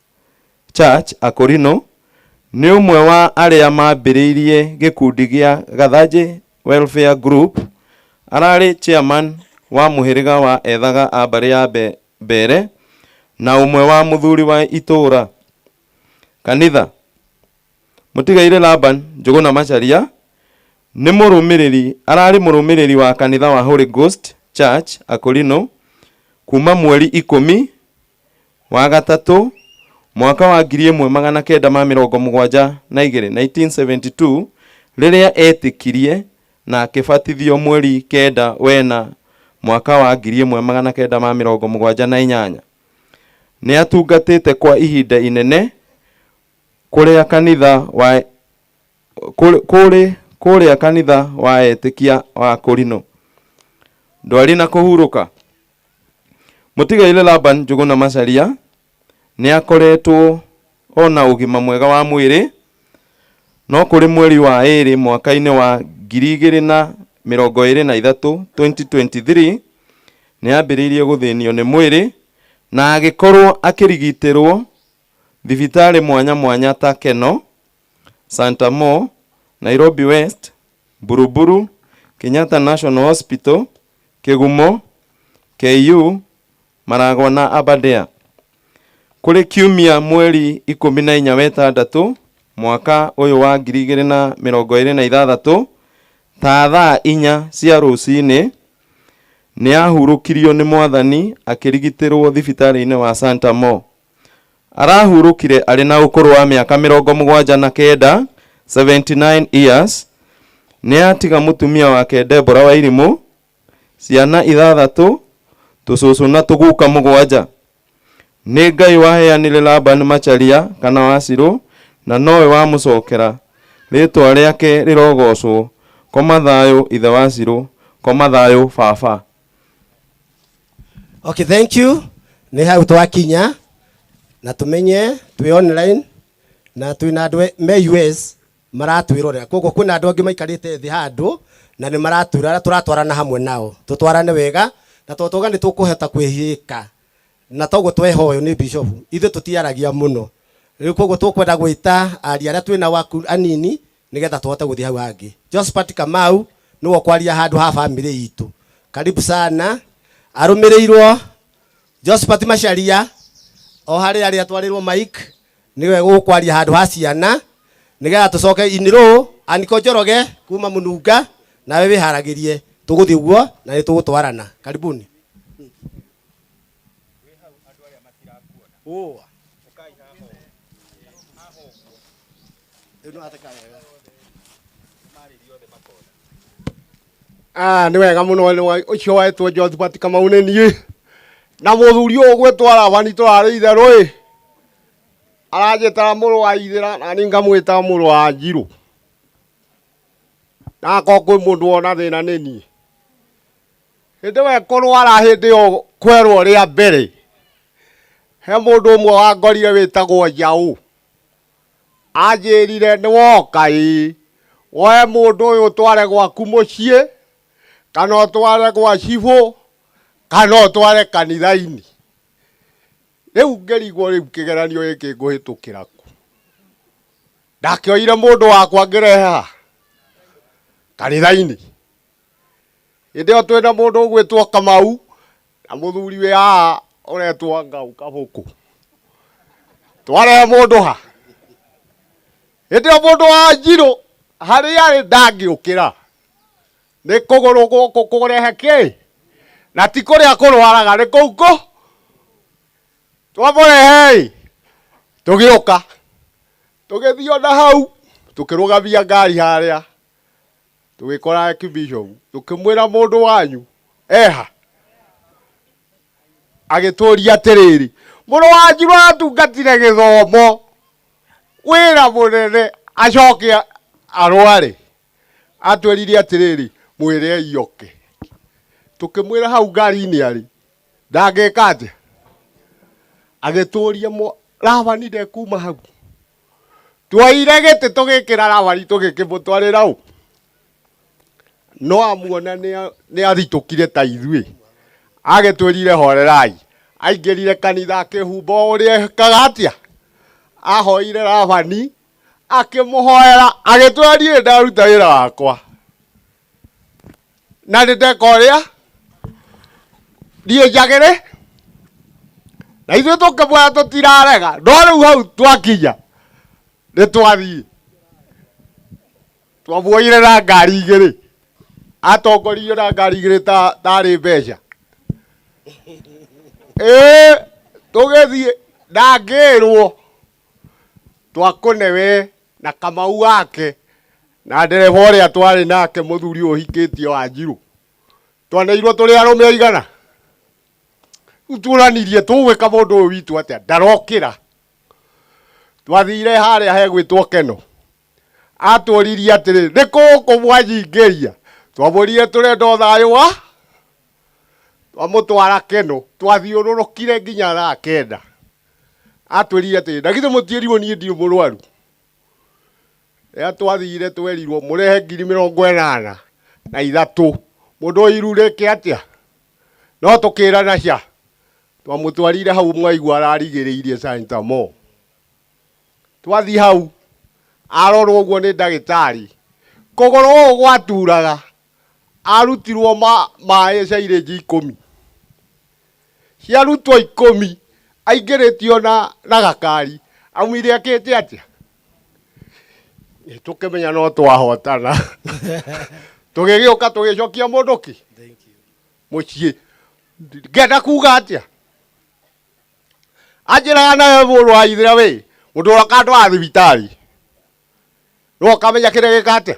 Church Akorino, nĩ ũmwe wa arĩa mambĩrĩirie gĩkundi gĩa Gathanjĩ Welfare Group. Ararĩ chairman wa mũhĩrĩga wa ethaga a mbarĩ ya Mbere na ũmwe wa mũthuri wa itũũra. Kanitha. Mũtigairĩ Laban Njũgũna Macharia nĩ mũrũmĩrĩri ararĩ mũrũmĩrĩri wa kanitha wa Holy Ghost Church Akorino kuma mweri 10 wa gatatũ mwaka wa 1972, 1972 rĩrĩa etĩkirie na akĩbatithio mweri 9 wena mwaka wa 1978. Nĩ atungatĩte kwa ihinda inene kũrĩa kanitha wa kũrĩa kanitha wa etĩkia wa Akorino. Ndwari na kũhurũka. Mũtigairĩ Laban Njũgũna Macharia nĩ akoretwo ona ũgima mwega wa mwĩrĩ, no kũrĩ mweri wa 2 mwaka-inĩ wa 2023, 2023 nĩ ambĩrĩirie gũthĩnio nĩ mwĩrĩ na agĩkorwo akĩrigitĩrwo thibitarĩ mwanya mwanya ta Keno, Santa Mo, Nairobi West, Buruburu, Kenyatta National Hospital, Kĩgumo, KU, Maragwa na Aberdare. Kũrĩ kiumia mweri 14 wetandatũ mwaka ũyũ wa 2026 ta thaa 4 cia rũcinĩ nĩ ahurũkirio nĩ mwathani akĩrigitĩrwo thibitarĩ-inĩ wa Santa Mo. Arahurũkire arĩ na ũkũrũ wa mĩaka 79, 79 years. Nĩ atiga mũtumia wake Deborah Wairimu, ciana ithathatũ, tũcũcũ na tũguka 7. Nĩ Ngai waheanire Laban Macharia kana Wacirũ na nowe wamũcokera. Rĩtwa rĩake rĩrogocwo. Koma thayũ ithe Wacirũ, koma thayũ baba. Okay, thank you. Nĩ hau twakinya na tumenye twĩ online na twĩna andũ me US maratwĩrorera. Koguo kwĩna andũ angĩ maikarĩte thĩ handũ na nĩ maratwĩrora, tũratwarana hamwe nao. Tũtwarane wega na tondũ twauga nĩ tũkũhota kwĩhĩka na toguo twehoyo nĩ bishop, ithuĩ tũtiaragia mũno. Rĩu koguo tũkwenda gwĩta aria arĩa twĩna waku anini nĩgetha tũhote gũthiĩ hau hangĩ. Josephat Kamau nĩwe ũkwaria handũ ha family itũ. Karibu sana. Arũmĩrĩirwo Josephat Macharia o harĩa arĩa atwarĩrwo mic nĩwe gũkwaria handũ ha ciana nĩgetha tũcoke inirũ Aniko Njoroge kuma Mũnunga nawe wĩharagĩrie tũgũthiĩ ũguo na nĩ tũgũtwarana. Karibuni. Ah, nĩ wega mũno nĩ ũcio wetwo Josephat Kamau nĩ niĩ na mũthuri ũyũ ũgwĩtwo Labani tũrarĩ itherũ ĩ aranjĩtaga mũrũ wa ithĩra na niĩ ngamwĩta mũrũ wa njirũ na akorwo kwĩ mũndũ wona thĩna nĩ niĩ. Hĩndĩ we kũrwara hĩndĩ ĩyo kwerwo rĩa mbere he mũndũ ũmwe wangorire wĩtagwo Njaũ anjĩrire nĩ woka ĩ woe mũndũ ũyũ ũtware gwaku mũciĩ kana ũtware gwa cibũ kana ũtware kanitha-inĩ. Rĩu ngĩrigwo rĩu kĩgeranio gĩkĩ ngũhĩtũkĩra kũ. Ndakĩoire mũndũ wakwa ngĩrehe haha kanitha-inĩ. Hĩndĩ ĩyo twĩna mũndũ ũgwĩtwo Kamau na mũthuri wĩ haha ũretwo Ngau Kabũkũ. Twarehe mũndũ ha hĩndĩ ĩyo mũndũ wa njirũ harĩa arĩ ndangĩũkĩra nĩ kũgũrũ gũkũ kũrehe kĩ na ti kũrĩa kũrwaraga nĩ kũu kũ twamũrehe tũgĩũka tũgĩthiĩ ona hau tũkĩrũgamia ngari harĩa tũgĩkora Archbishop tũkĩmwĩra mũndũ wanyu eha agĩtũria atĩrĩrĩ mũrũ wa njirũ atungatire gĩthomo wĩra mũnene acoke arware atwĩrire atĩrĩrĩ mwĩre oke tũkĩmwĩra hau ngari-inĩ arĩ ndangĩka atĩa agĩtũria Labani ndekuma hau tuoire gĩtĩ tũgĩkĩra Labani tũgĩkĩmũtwarĩra ũ no amuona nĩ athitũkire ta ithuĩ agĩtwĩrire horerai aingĩrire kanitha akĩhumba o ũrĩa ekaga atĩa ahoire Labani akĩmũhoera agĩtwĩra niĩ ndaruta wĩra wakwa na nĩ ndeka ũrĩa niĩ njagĩrĩ na ithuĩ tũkĩmwĩra tũtirarega no rĩu hau twakinya nĩ twathiĩ twamuoire na ngari igĩrĩ atongoririo na ngari igĩrĩ tarĩ mbeca ĩĩ tũgĩthiĩ ndangĩrwo twakũnewe na Kamau wake na ndereba ũrĩa twarĩ nake mũthuri ũyũ ũhikĩtio wa Njirũ twaneirwo tũrĩ arũme aigana rĩu tuonanirie tũgwĩka mũndũ ũyũ witũ atĩa ndarokĩra twathire harĩa hegwĩtwo Keno atũririe atĩrĩ nĩ kũkũ mwanyingĩria twamwĩrire tũrenda o thayũ wa twamũtwara Keno twathiũrũrũkire nginya thaa 9 atwĩrire atĩrĩ na githĩ mũtiĩrirwo niĩ ndirĩ mũrwaru rĩrĩa twathire twerirwo mũrehe 83,000 mũndũ ũyũ iru rĩke atĩa no tũkĩrana cia twamũtwarire hau mwaigua ararigĩrĩirie Santa Mo twathiĩ hau arorwo ũguo nĩ ndagĩtarĩ kũgũrũ gũkũ gwaturaga arutirwo maĩ cairĩnji 10 ciarutwo 10 Aingĩrĩtio na na gakari aumire akĩte atĩa? Tũkĩmenya no twahotana. Tũgĩgĩũka tũgĩcokia mũndũ kĩ mũciĩ. Ngenda kuga atĩa? Anjĩraga nawe mũrũ wa ithira wĩ mũndũ ũrĩa ũkandwara thibitarĩ no ũkamenya kĩrĩa gĩka atĩa.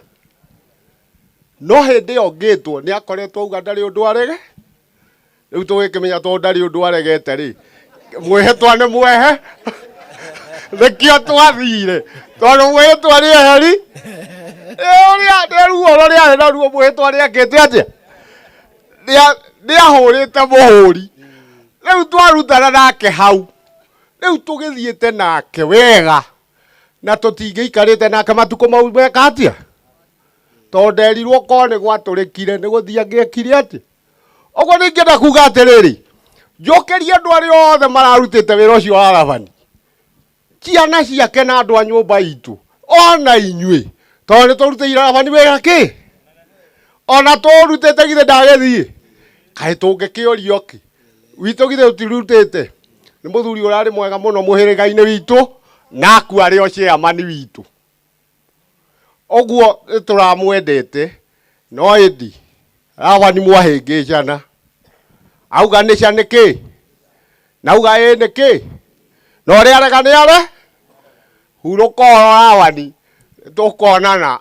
No hĩndĩ ĩyo ngĩtwo nĩ akoretwo auga ndarĩ ũndũ arege. Rĩu tũgĩkĩmenya tondũ ndarĩ ũndũ aregete rĩ, mwĩhĩtwa nĩ mwehe. Nĩkĩo twathire tondũ mwĩhĩtwa nĩ eheri. Ũrĩa nĩ ruo rũrĩa arĩ naruo mwĩhĩtwa nĩ akĩte atĩa? Nĩ ahũrĩte mũhũri. Rĩu twarutana nake hau, rĩu tũgĩthiĩte nake wega na tũtingĩikarĩte nake matukũ mau meka atĩa? Tondũ nderirwo korwo nĩ gwatũrĩkire nĩ gũthiĩ angĩekire atĩa? Ũguo nĩ ingĩenda kuga atĩrĩrĩ, njũkĩrie andũ arĩa othe mararutĩte wĩra ũcio wa Labani, ciana ciake na andũ a nyũmba itũ, ona inyuĩ, tondũ nĩ tũrutĩire Labani wĩra kĩ? Ona tũrutĩte githĩ ndagĩthiĩ? Kaĩ tũngĩkĩũrio kĩ? Witũ githĩ tũtirutĩte? Nĩ mũthuri ũrarĩ mwega mũno mũhĩrĩga-inĩ witũ, na akua arĩ o chairman witũ. Ũguo nĩ tũramwendete, no ĩndĩ Labani mwahĩngĩcana. Auga nĩ ca nĩ kĩ? Na auga ĩ nĩ kĩ? Na ũrĩa arega nĩ are? Hurũka ũhoro Labani, tũkonana.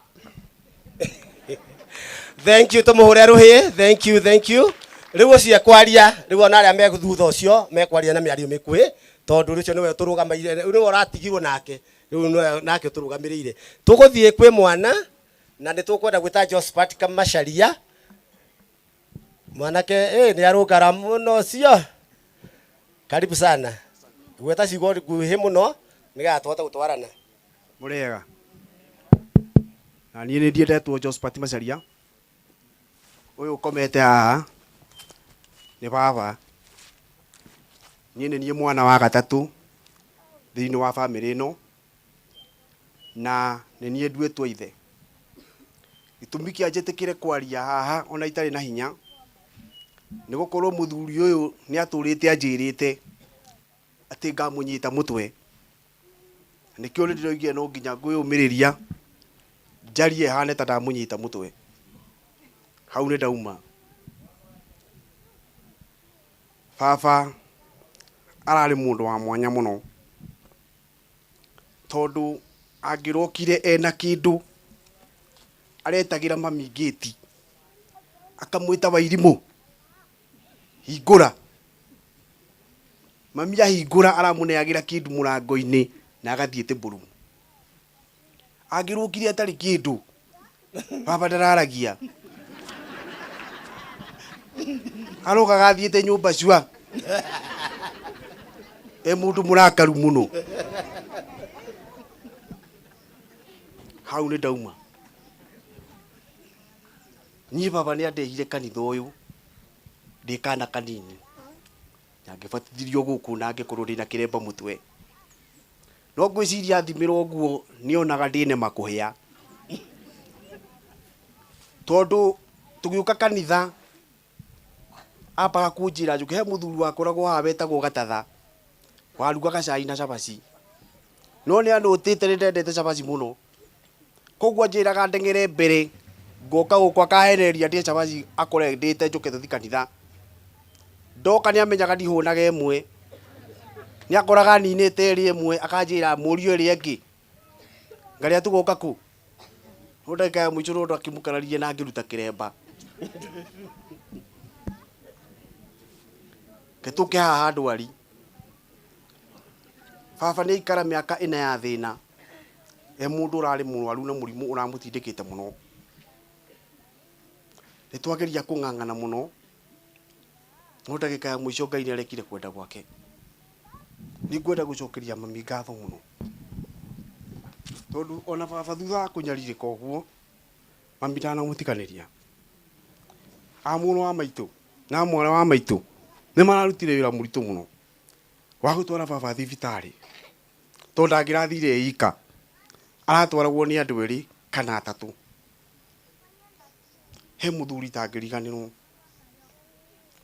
Thank you, tumuhure ruhi. Thank you, thank you. Riu ucio ekwaria, riu ona aria me thutha ucio mekwaria na miario mikuhi, tondu ucio niwe turugamĩrĩire, riu niwe ũratigirwo nake, riu niwe nake ũtũrũgamĩrĩire. Tũgũthiĩ kwĩ mwana na nĩ tũkwenda gwĩta Josephat Kamacharia. Mwanake nĩ arũngara mũno ũcio. Karibu sana. Gweta ciugo nguhĩ mũno nĩgetha tũhote gũtwarana. Mũrĩega. Na niĩ nĩ ndiendetwo Josephat Macharia. Ũyũ ũkomete haha nĩ baba. Niĩ nĩ niĩ mwana wa gatatũ thĩinĩ wa bamĩrĩ ĩno, na nĩ niĩ nduĩtwo ithe. Gĩtũmi kĩa njĩtĩkĩre kwaria haha ona itarĩ na hinya nĩ gũkorwo mũthuri ũyũ nĩ atũrĩte anjĩrĩte atĩ ngamũnyita mũtwe. Nĩkĩo nĩ ndĩroigire no nginya ngwĩyũmĩrĩria njarie hane ta ndamũnyita mũtwe. Hau nĩ ndauma. Baba ararĩ mũndũ wa mwanya mũno, tondũ angĩrokire ena kĩndũ aretagĩra mami ngĩti akamwĩta Wairimũ hingũra. Mami ahingũra aramũneagĩra kĩndũ mũrango-inĩ na agathiĩ tĩmbũrũ. Angĩrokire atarĩ kĩndũ, baba ndararagia, arokaga athiĩte nyũmba cua e mũndũ mũrakaru mũno. Hau nĩ ndauma. Niĩ baba nĩ andehire kanitha ũyũ ndĩ kana kanini, na ngĩbatithirio gũkũ na ngĩkorwo ndĩna kĩremba mũtwe. No ngwĩciria athimĩrwo ũguo nĩonaga ndĩnema kũhĩa, tondũ tũgĩũka kanitha ambaga kũnjĩra njũke. He mũthuri wakoragwo haha wetagwo Gatatha, warugaga cai na cabaci, no nĩ anũtĩte nĩ ndendete cabaci mũno, koguo anjĩraga ndeng'ere mbere ngoka gũkũ akahenereria ndĩe cabaci akore ndĩte njũke tũthiĩ kanitha. Ndoka nĩ amenyaga ndihũnaga ĩmwe, nĩ akoraga ninĩte ĩrĩa ĩmwe akanjĩra mũriũ ĩrĩa ĩngĩ ngarĩa tũgoka kũ. No ndagĩka ya mũico no ndakĩmũkararia na ngĩruta kĩremba. Ke tũke haha ndwari. Baba nĩ aikara mĩaka ĩna ya thĩna, e mũndũ ũrarĩ mũrwaru na mũrimũ ũramũtindĩkĩte mũno. Nĩ twageria kũng'ang'ana mũno, no ndagĩka ya mũico Ngai nĩ arekire kwenda gwake. Nĩ ngwenda gũcokeria mami ngatho mũno, tondũ ona baba thutha wa kũnyarirĩka ũguo, mami ndanamũtiganĩria. A mũrũ wa maitũ na mwarĩ wa maitũ nĩ mararutire wĩra mũritũ mũno wa gũtwara baba thibitarĩ, tondũ ndangĩrathire e ika, aratwaragwo nĩ andũ erĩ kana atatũ. He mũthuri itangĩriganĩrwo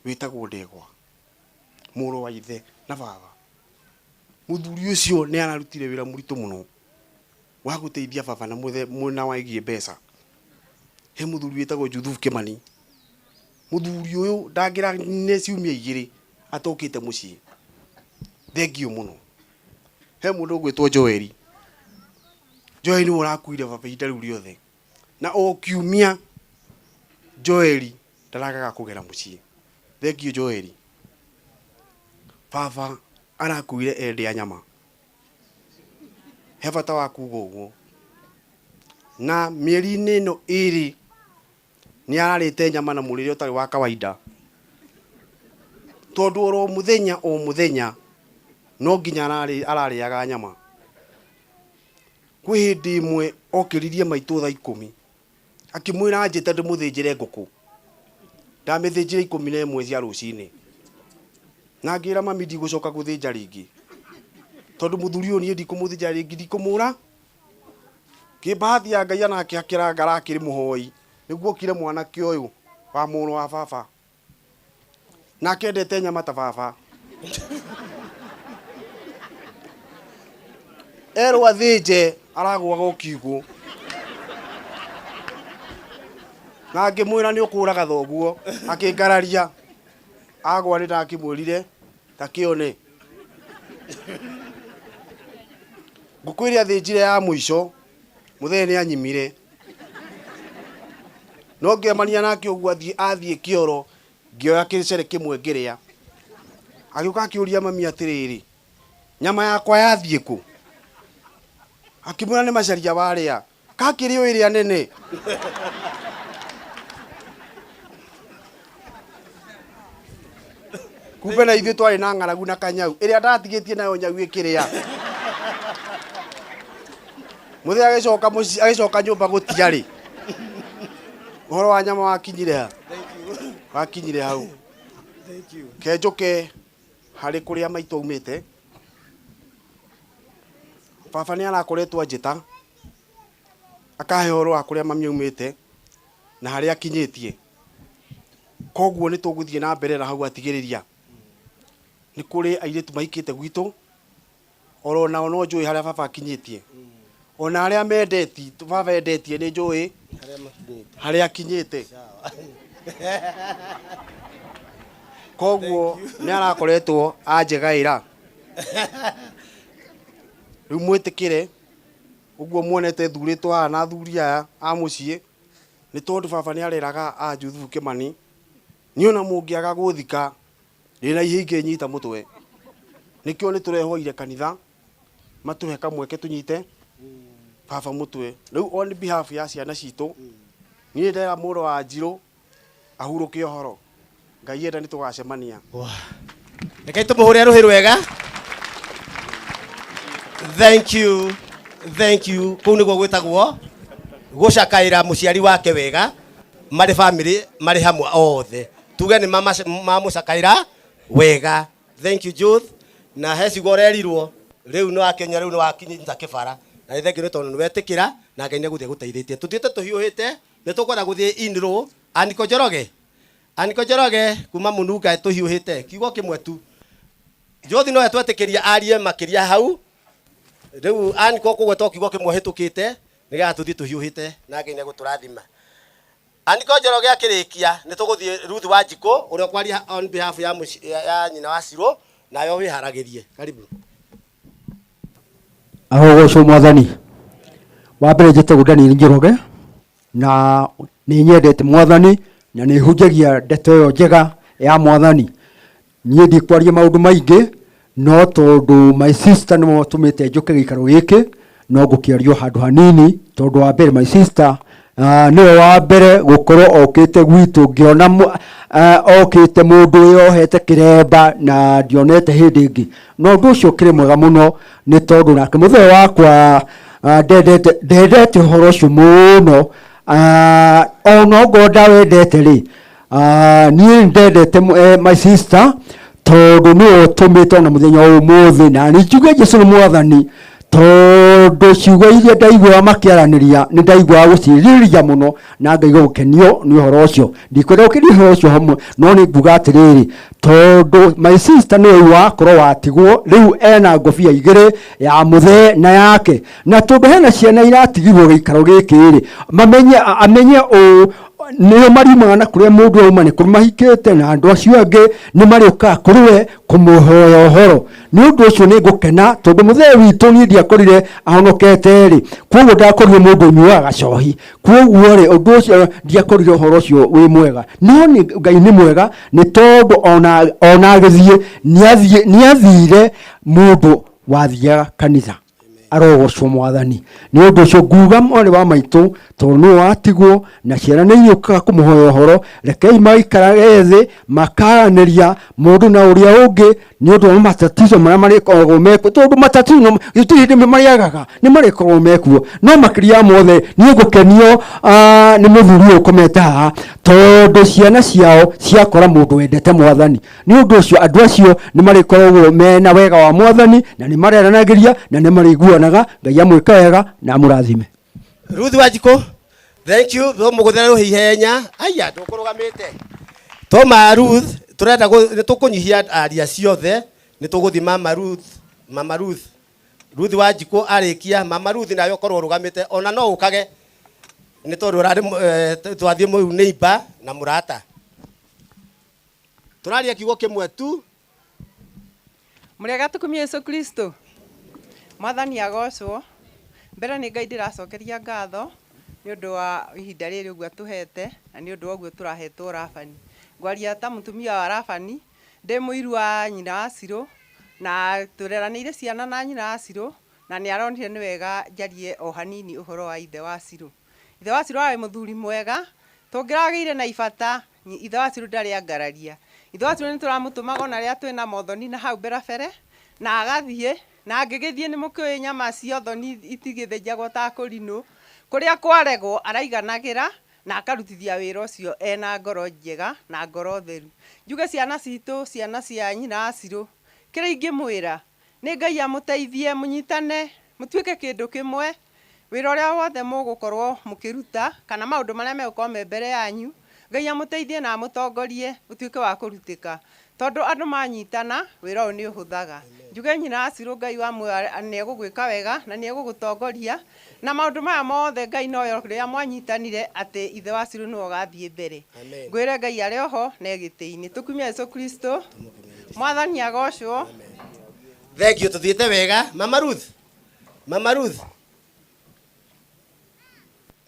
wĩtagwo Ndegwa, mũrũ wa ithe na baba. Muthuri ucio ni ararutire wira muritu muno wa guteithia baba na mwena waigie mbeca. He muthuri witagwo Juthufu Kimani. Muthuri uyu ndangira ne ciumia igiri atokite mucii. Thengio muno. He mundu ugwitwo Joeli. Joeli niwe urakuire baba ihinda riu riothe. Na o kiumia Joeli ndaragaga kugera mucii. Thengio Joeli. Baba arakuire endia nyama. He bata wa kuga uguo. Na mĩeri-inĩ ĩno ĩrĩ nĩ ararĩte nyama na mũrĩre ũtarĩ wa kawaida. Tondũ oro mũthenya o mũthenya no nginya ararĩaga nyama. Kwĩ hĩndĩ ĩmwe okĩririe maitũ thaa 10 akĩmwĩra anjĩte ndĩmũthĩnjĩre ngũkũ. Ndamĩthĩnjire 11 cia rũcinĩ. Na ngĩra mami ndigũcoka gũthĩnja rĩngĩ. Tondũ mũthuri ũyũ niĩ ndikũmũthĩnja rĩngĩ, ndikũmũra. Kĩmbahathi ya Ngai anake akĩranga arakĩrĩ mũhoi nĩguo okire mwanake ũyũ wa mũrũ wa baba. Nake endete nyama ta baba. Erwo athĩnje aragũaga o kiugũ. Na ngĩmwĩra nĩ ũkũraga thoguo, akĩngararia. Agwa nĩ ndakĩmwĩrire ta kĩone. Ngũkũ ĩrĩa athĩnjire ya mũico mũthee nĩ anyimire. No ngĩemania nake ũguo athiĩ kĩoro ngĩoya kĩcere kĩmwe ngĩrĩa. Agĩũka akĩũria mami atĩrĩrĩ, nyama yakwa yathiĩ kũ? Akĩmwĩra nĩ macaria warĩa. Kakĩrĩ o ĩrĩa nene. Kumbe na ithuĩ twarĩ na ng'aragu na kanyau ĩrĩa ndatigĩtie nayo nyau ĩkĩrĩa. Mũthee agĩcoka mũciĩ, agĩcoka nyũmba gũtiarĩ. Ũhoro wa nyama wakinyire ha? Wakinyire hau. Kenjũke harĩ kũrĩa maitũ aumĩte. Baba nĩ arakoretwo anjĩta akahe ũhoro wa kũrĩa mami aumĩte na harĩa akinyĩtie. Koguo nĩ tũgũthiĩ na mbere na hau atigĩrĩria nĩ kũrĩ airĩtu maikĩte gwitũ oro nao no njũĩ harĩa baba akinyĩtie. Ona arĩa mendeti baba endetie nĩ njũĩ harĩa akinyĩte. Koguo nĩ arakoretwo anjĩgaĩra. Rĩu mwĩtĩkĩre ũguo muonete thurĩtwo haha na athuri aya a mũciĩ nĩ tondũ baba nĩ areraga a Juthufu Kimani. Niĩ ona mũngĩaga gũthika ndĩna ihĩ ingĩ nyita mũtwe. Nĩkĩo nĩ tũrehoire kanitha matũhe kamweke tũnyite baba mũtwe. Rĩu on behalf ya ciana citũ niĩ ndera mũrũ wa Njirũ ahurũke ũhoro. Ngai enda nĩ tũgacemania. Rekei tũmũhũre rũhĩ rwega. Thank you. Thank you. Kũu nĩguo gwĩtagwo gũcakaĩra mũciari wake wega marĩ family marĩ hamwe othe. Tuge nĩ mamũcakaĩra wega. Thank you Juth. Na he ciugo ũrerirwo rĩu nĩ wakĩonia rĩu nĩ wakinyita kĩbara. Na nĩ thank you nĩ tondũ nĩ wetĩkĩra na Ngai nĩ egũthiĩ agũteithĩtie. Tũthiĩte tũhiũhĩte nĩ tũkwenda gũthiĩ in row. Aniko Njoroge. Aniko Njoroge kuma Mũnunga tũhiũhĩte kiugo kĩmwe tu. Jothi no etwetĩkĩria arie makĩria hau. Rĩu Aniko kũgwetwo kiugo kĩmwe hĩtũkĩte nĩgetha tũthiĩ tũhiũhĩte na Ngai nĩ egũtũrathima. Aniko Njoroge akĩrĩkia nĩ tũgũthiĩ Ruth Wanjikũ ũrĩa ũkwaria on behalf ya nyina wa Cirũ nawe wĩharagĩrie. Karibu. Arogocwo Mwathani. Wa mbere njĩtagwo Daniel Njoroge na nĩ nyendete Mwathani na nĩ hunjagia ndeto ĩyo njega ya Mwathani. Niĩ ndikwaria maũndũ maingĩ no tondũ my sister nĩwe ũtũmĩte njũke gĩikaro gĩkĩ no ngũkĩaria handũ hanini tondũ wa mbere my sister nĩwe wa mbere gũkorwo okĩte gwitũ ngĩona okĩte mũndũ wĩyohete kĩremba na ndionete hĩndĩ ĩngĩ. No ũndũ ũcio ũkĩrĩ mwega mũno nĩ tondũ nake mũthee wakwa ndendete ũhoro ũcio mũno. Ona ongorwo ndawendete rĩ, niĩ ndendete my sister tondũ nĩwe ũtũmĩte ona mũthenya wa ũmũthĩ na nĩ njuge Jesũ nĩ Mwathani Tondũ ciugo iria ndaiguaga makĩaranĩria nĩ ndaiguaga gũcirĩrĩria mũno na ngaigua gũkenio nĩ ũhoro ũcio. Ndikwenda gũkĩria ũhoro ũcio hamwe, no nĩ nguga atĩrĩrĩ, tondũ my sister nĩwe wakorwo watigwo rĩu ena ngobia igĩrĩ, ya mũthee na yake, na tondũ hena ciana iratigirwo gĩikaro gĩkĩ rĩ, mamenye amenye ũũ nĩo mariumaga na kũrĩa mũndũ auma nĩ kũrĩ mahikĩte na andũ acio angĩ nĩ marĩũkaga kũrĩ we kũmũhoya ũhoro. Nĩ ũndũ ũcio nĩ ngũkena tondũ mũthee witũ niĩ ndiakorire ahonokete rĩ, koguo ndakorire mũndũ ũnyuaga gacohi, koguo rĩ ũndũ ũcio ndiakorire ũhoro ũcio wĩ mwega. No nĩ Ngai nĩ mwega nĩ tondũ ona agĩthiĩ nĩathire mũndũ wathiaga kanitha. Arogocwo Mwathani. Nĩ ũndũ ũcio nguga mwarĩ wa maitũ, tondũ nĩwe watigwo na ciana nĩ iũkaga kũmũhoya ũhoro, rekei maikarage thĩ makaranĩria mũndũ na ũrĩa ũngĩ nĩ ũndũ wa matatizo marĩa marĩkoragwo mekuo, tondũ matatizo gũtirĩ hĩndĩ marĩagaga, nĩ marĩkoragwo mekuo. No makĩria ya mothe niĩ ngũkenio nĩ mũthuri ũyũ ũkomete haha, tondũ ciana ciao ciakora mũndũ wendete Mwathani. Nĩ ũndũ ũcio andũ acio nĩ marĩkoragwo mena wega wa Mwathani na nĩ mareranagĩria na nĩ marĩiguanaga. Ngai amwĩke wega na amũrathime. Ruth Wanjikũ, thank you. No mũgũthera rũhĩ ihenya. Aya, ndũkũrũgamĩte. Toma Ruth, tũrenda nĩ tũkũnyihia aria ciothe, nĩ tũgũthiĩ Mama Ruth, Mama Ruth. Ruth Wanjikũ arĩkia, Mama Ruth nawe ũkorwo ũrũgamĩte, ona no ũkage nĩ tondũ ũrarĩ twathiĩ mũu neighbor na mũrata. Tũraria kiugo kĩmwe tu. Mũrĩega tukumie Yesu Kristo. Mwathani agocwo. Mbere nĩ Ngai ndĩracokeria ngatho nĩ ũndũ wa ihinda rĩrĩ ũguo atũhete na nĩ ũndũ wa ũguo tũrahetwo Rabani. Ngwaria ta mũtumia wa Rabani, ndĩ mũiru wa nyina wa Cirũ na tũreranĩire ciana na nyina wa Cirũ, na nĩ aronire nĩ wega njarie o hanini ũhoro wa ithe wa Cirũ. Ithe wa Cirũ arĩ mũthuri mwega, tũngĩragĩire na ibata ithe wa Cirũ ndarĩ angararia. Ithe wa Cirũ nĩ tũramũtũmaga ona rĩrĩa twĩna mothoni na hau mbere bere, na agathiĩ, na angĩgĩthiĩ nĩ mũkĩũĩ nyama cia ũthoni itigĩthĩnjagwo ta kũrinũ, kũrĩa kwaregwo araiganagĩra na akarutithia wĩra ũcio ena ngoro njega na ngoro theru. Njuge ciana citũ, ciana cia nyina wa Cirũ, kĩrĩa ingĩmwĩra nĩ Ngai amũteithie mũnyitane, mũtuĩke kĩndũ kĩmwe, wĩra ũrĩa wothe mũgũkorwo mũkĩruta kana maũndũ marĩa megũkorwo me mbere yanyu, Ngai amũteithie na amũtongorie ũtuĩke wa kũrutĩka, tondũ andũ manyitana wĩra ũyũ nĩ ũhũthaga. Njuge nyina wa Cirũ Ngai wa muoyo nĩ egũgwĩka wega na nĩ egũgũtongoria na maũndũ maya mothe Ngai noyo rĩrĩa mwanyitanire atĩ ithe wa Cirũ nĩwe ũgathiĩ mbere. Ngwĩre Ngai arĩ oho na gĩtĩ-inĩ. Tũkumie Yesu Kristo. Mwathani agocwo. Thank you, tuthiĩte wega. Mama Ruth, Mama Ruth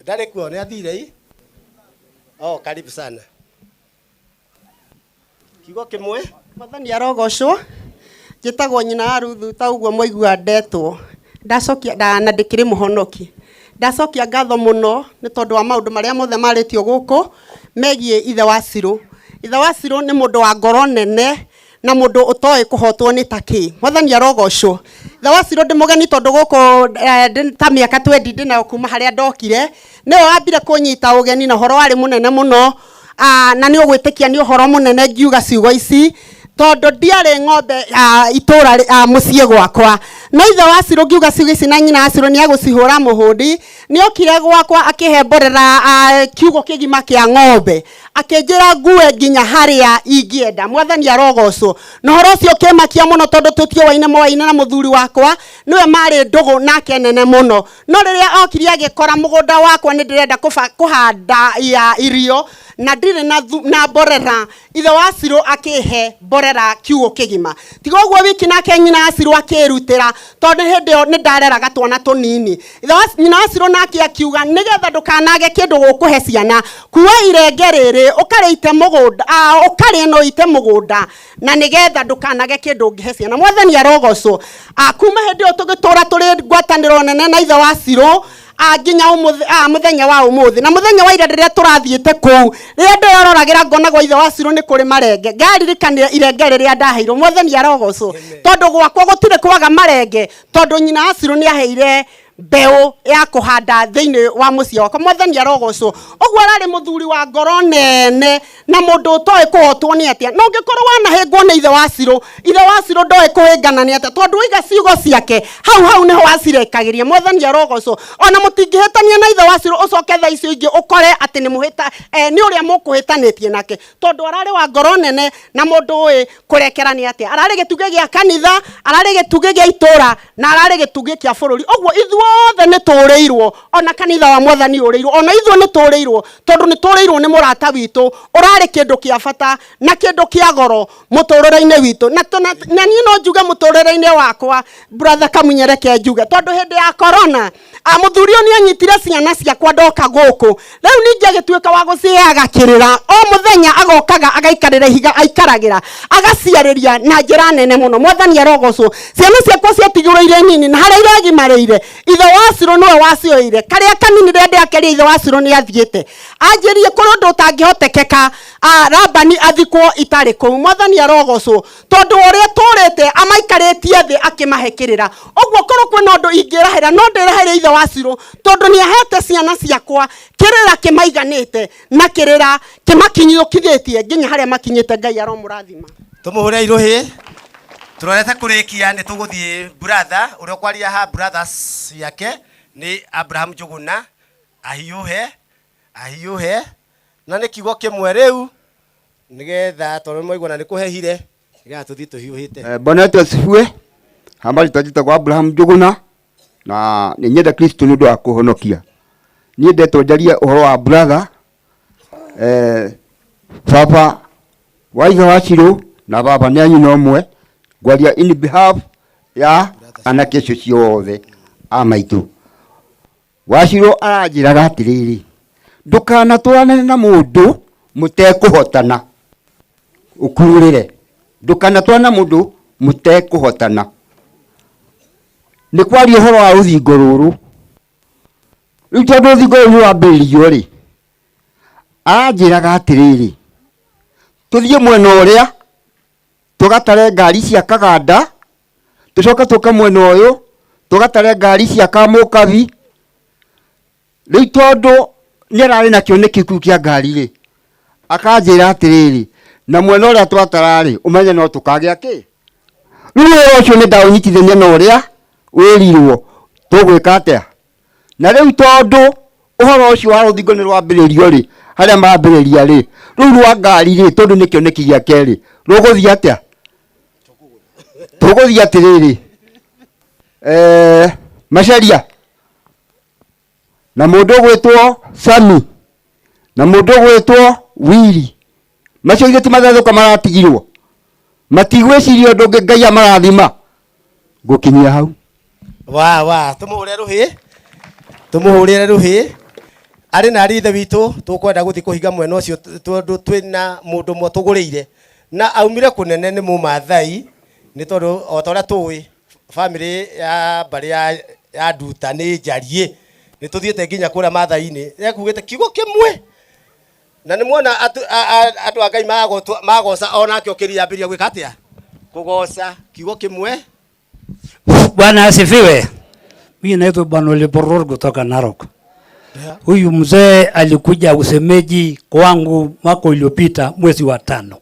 ndarĩ kuo, nĩ athire i? Oh, karibu sana. Kiugo kĩmwe. Mwathani arogocwo. Njĩtagwo nyina wa Ruthu ta ũguo mwaigua ndetwo. Ndacokia na ndĩkĩrĩ mũhonoki. Ndacokia ngatho mũno nĩ tondũ wa maũndũ marĩa mothe marĩtio gũkũ megiĩ ithe wa Cirũ. Ithe wa Cirũ nĩ mũndũ wa ngoro nene na mũndũ ũtoĩ kũhotwo nĩ ta kĩ. Mwathani arogocwo. Ithe wa Cirũ ndĩ mũgeni tondũ gũkũ ta mĩaka 20 ndĩnayo kuma harĩa ndokire. Nĩwe wambire kũnyita ũgeni na ũhoro warĩ mũnene mũno. Na nĩ ũgwĩtĩkia nĩ ũhoro mũnene ngiuga ciugo ici tondũ ndiarĩ ng'ombe itũra mũciĩ gwakwa. No ithe wa Cirũ ngiuga ciugo ici na nyina wa Cirũ nĩ agũcihũra mũhũndi. Nĩ okire gwakwa akĩhe mborera kiugo kĩgima kĩa ng'ombe, akĩnjĩra ngue nginya harĩa ingĩenda. Mwathani arogocwo. Na ũhoro ũcio ũkĩmakia mũno tondũ tũtiũaine moaine na mũthuri wakwa, nĩwe marĩ ndũgũ nake nene mũno. No rĩrĩa okire agĩkora mũgũnda wakwa nĩ ndĩrenda kũhanda ya irio na ndirĩ na mborera, ithe wa Cirũ akĩhe mborera kiugo kĩgima. Tiga ũguo wiki nake nyina wa Cirũ akĩrutĩra tondũ hĩndĩ ĩyo nĩ ndareraga twana tũnini. Ithe wa nyina wa Cirũ nake akiuga nĩgetha ndũkanage kĩndũ gũkũhe ciana, kua irenge rĩrĩ ũkarĩite mũgũnda, ũkarĩe na ũite mũgũnda na nĩgetha ndũkanage kĩndũ ũngĩhe ciana. Mwathani arogocwo. Kuma hĩndĩ ĩyo tũgĩtũra tũrĩ ngwatanĩro nene na ithe wa Cirũ nginya mũthenya wa ũmũthĩ. Na mũthenya wa ira rĩrĩa tũrathiĩte kũu, rĩrĩa ndĩroragĩra ngonagwo ithe wa Cirũ nĩ kũrĩ marenge, ngaririkanire irenge rĩrĩa ndaheirwo. Mwathani arogocwo. Tondũ gwakwa gũtirĩ kwaga marenge, tondũ nyina wa Cirũ nĩ aheire Mbeũ ya kũhanda thĩinĩ wa mũciĩ wakwa. Mwathani arogocwo. Ũguo ararĩ mũthuri wa ngoro nene na mũndũ ũtoĩ kũhotwo nĩ atĩa. Na ũngĩkorwo wanahĩngwo nĩ ithe wa Cirũ, ithe wa Cirũ ndoĩ kũhĩngana nĩ atĩa, tondũ waiga ciugo ciake hau hau nĩho wacirekagĩria. Mwathani arogocwo. Ona mũtingĩhĩtania na ithe wa Cirũ, ũcoke thaa icio ingĩ ũkore atĩ nĩ mũhĩta, nĩ ũrĩa mũkũhĩtanĩtie nake, tondũ ararĩ wa ngoro nene na mũndũ ũĩ kũrekera nĩ atĩa. Ararĩ gĩtugĩ gĩa kanitha, ararĩ gĩtugĩ gĩa itũra, na ararĩ gĩtugĩ kĩa bũrũri. Ũguo ithuothe nĩ tũrĩirwo, ona kanitha wa Mwathani ũrĩirwo, ona ithuĩ nĩ tũrĩirwo, tondũ nĩ tũrĩirwo nĩ mũrata witũ ũrarĩ kĩndũ kĩa bata na kĩndũ kĩa goro mũtũrĩre-inĩ witũ. Na niĩ no njuge mũtũrĩre-inĩ wakwa, brother Kamunye, reke njuge, tondũ hĩndĩ ya corona, mũthuri ũyũ nĩ anyitire ciana ciakwa ndoka gũkũ. Rĩu ningĩ agĩtuĩka wa gũciheaga kĩrĩra o mũthenya, agokaga agaikarĩra ihiga aikaragĩra, agaciarĩria na njĩra nene mũno. Mwathani arogocwo. Ciana ciakwa ciatigirwo irĩ nini, na harĩa iregimarĩire ithe wa Cirũ nĩwe wacioire. Karĩa kanini rĩrĩa ndĩakeria, ithe wa Cirũ nĩ athiĩte anjĩrie kũrĩ ũndũ ũtangĩhotekeka, Labani athikwo itarĩ kũu. Mwathani arogocwo, tondũ ũrĩa tũrĩte amaikarĩtie thĩ akĩmahe kĩrĩra. Ũguo korwo kwĩna ũndũ ingĩrahĩra, no ndĩrahĩre ithe wa Cirũ, tondũ nĩ ahete ciana ciakwa kĩrĩra kĩmaiganĩte na kĩrĩra kĩmakinyũkithĩtie nginya harĩa makinyĩte. Ngai aromũrathima. Tũmũhũre irũhĩ. Tũrorete kũrĩkia, nĩ tũgũthiĩ brother ũrĩa ũkwaria ha brothers yake nĩ Abraham Njũgũna, ahiũhe ahiũhe na nĩ kiugo kĩmwe rĩu, nĩgetha tondũ nĩ mwaigua nĩ kũhehire, nĩgetha tũthiĩ tũhiũhĩte. Bwana wetu asifiwe. Habari, twajitagwo Abraham Njuguna na nĩ nyenda Kristo nĩ ũndũ wa kũhonokia. Niĩ ndetwo njarie ũhoro wa brother, baba wa ithe wa Cirũ na baba nĩ a nyina ũmwe. Ngwaria in behalf ya anake acio ciothe a maitũ. Wacirũ aranjĩraga atĩrĩrĩ, ndũkanatwarane na mũndũ mũtekũhotana ũkururĩre, ndũkanatwarane na mũndũ mũtekũhotana. Nĩ kwaria ũhoro wa rũthingo rũrũ rĩu, tondũ rũthingo rũrũ nĩ rwambĩrĩrio rĩ, aranjĩraga atĩrĩrĩ, tũthiĩ mwena ũrĩa tũgatare ngari cia Kaganda, tũcoke tũke mwena ũyũ tũgatare ngari cia Kamũkabi. Rĩu tondũ nĩ ararĩ na kĩoneki kĩu kĩa ngari rĩ, akanjĩra atĩrĩrĩ, na mwena ũrĩa twatara rĩ, ũmenye no tũkagĩa kĩ. Rĩu wĩra ũcio nĩ ndaũnyitithania na ũrĩa wĩrirwo tũgwĩka atĩa. Na rĩu tondũ ũhoro ũcio wa rũthingo nĩ rwambĩrĩrio rĩ, harĩa mambĩrĩria rĩ, rũu rwa ngari rĩ, tondũ nĩ kĩoneki gĩake rĩ, rũgũthiĩ atĩa? Tũgũthiĩ atĩrĩrĩ, Macharia na mũndũ ũgwĩtwo Sami na mũndũ ũgwĩtwo Wili, macio ithe ti mathathũka maratigirwo, matigwĩciria ũndũ ũngĩ. Ngai amarathima. Ngũkinyia hau. Wa wa tũmũhũre rũhĩ, tũmũhũrĩre rũhĩ. Arĩ na arĩ ithe witũ, tũkwenda gũthiĩ kũhinga mwena ũcio tondũ twĩna mũndũ ũmwe tũgũrĩire na aumire kũnene, nĩ Mũmathai, nĩ tondũ o ta ũrĩa tũĩ family ya mbarĩ ya Nduta nĩ njariĩ, nĩ tũthiĩte nginya kũrĩa Mathai-inĩ. Ekugĩte kiugo kĩmwe na nĩ muona andũ a Ngai magoca, onake ũkĩria ambĩrĩria gwĩka atĩa? Kũgoca. Kiugo kĩmwe. Bwana asifiwe. Mimi naitwa Bwana Ole Boror kutoka Narok. Huyu mzee alikuja usemeji kwangu mwaka uliopita mwezi wa 5.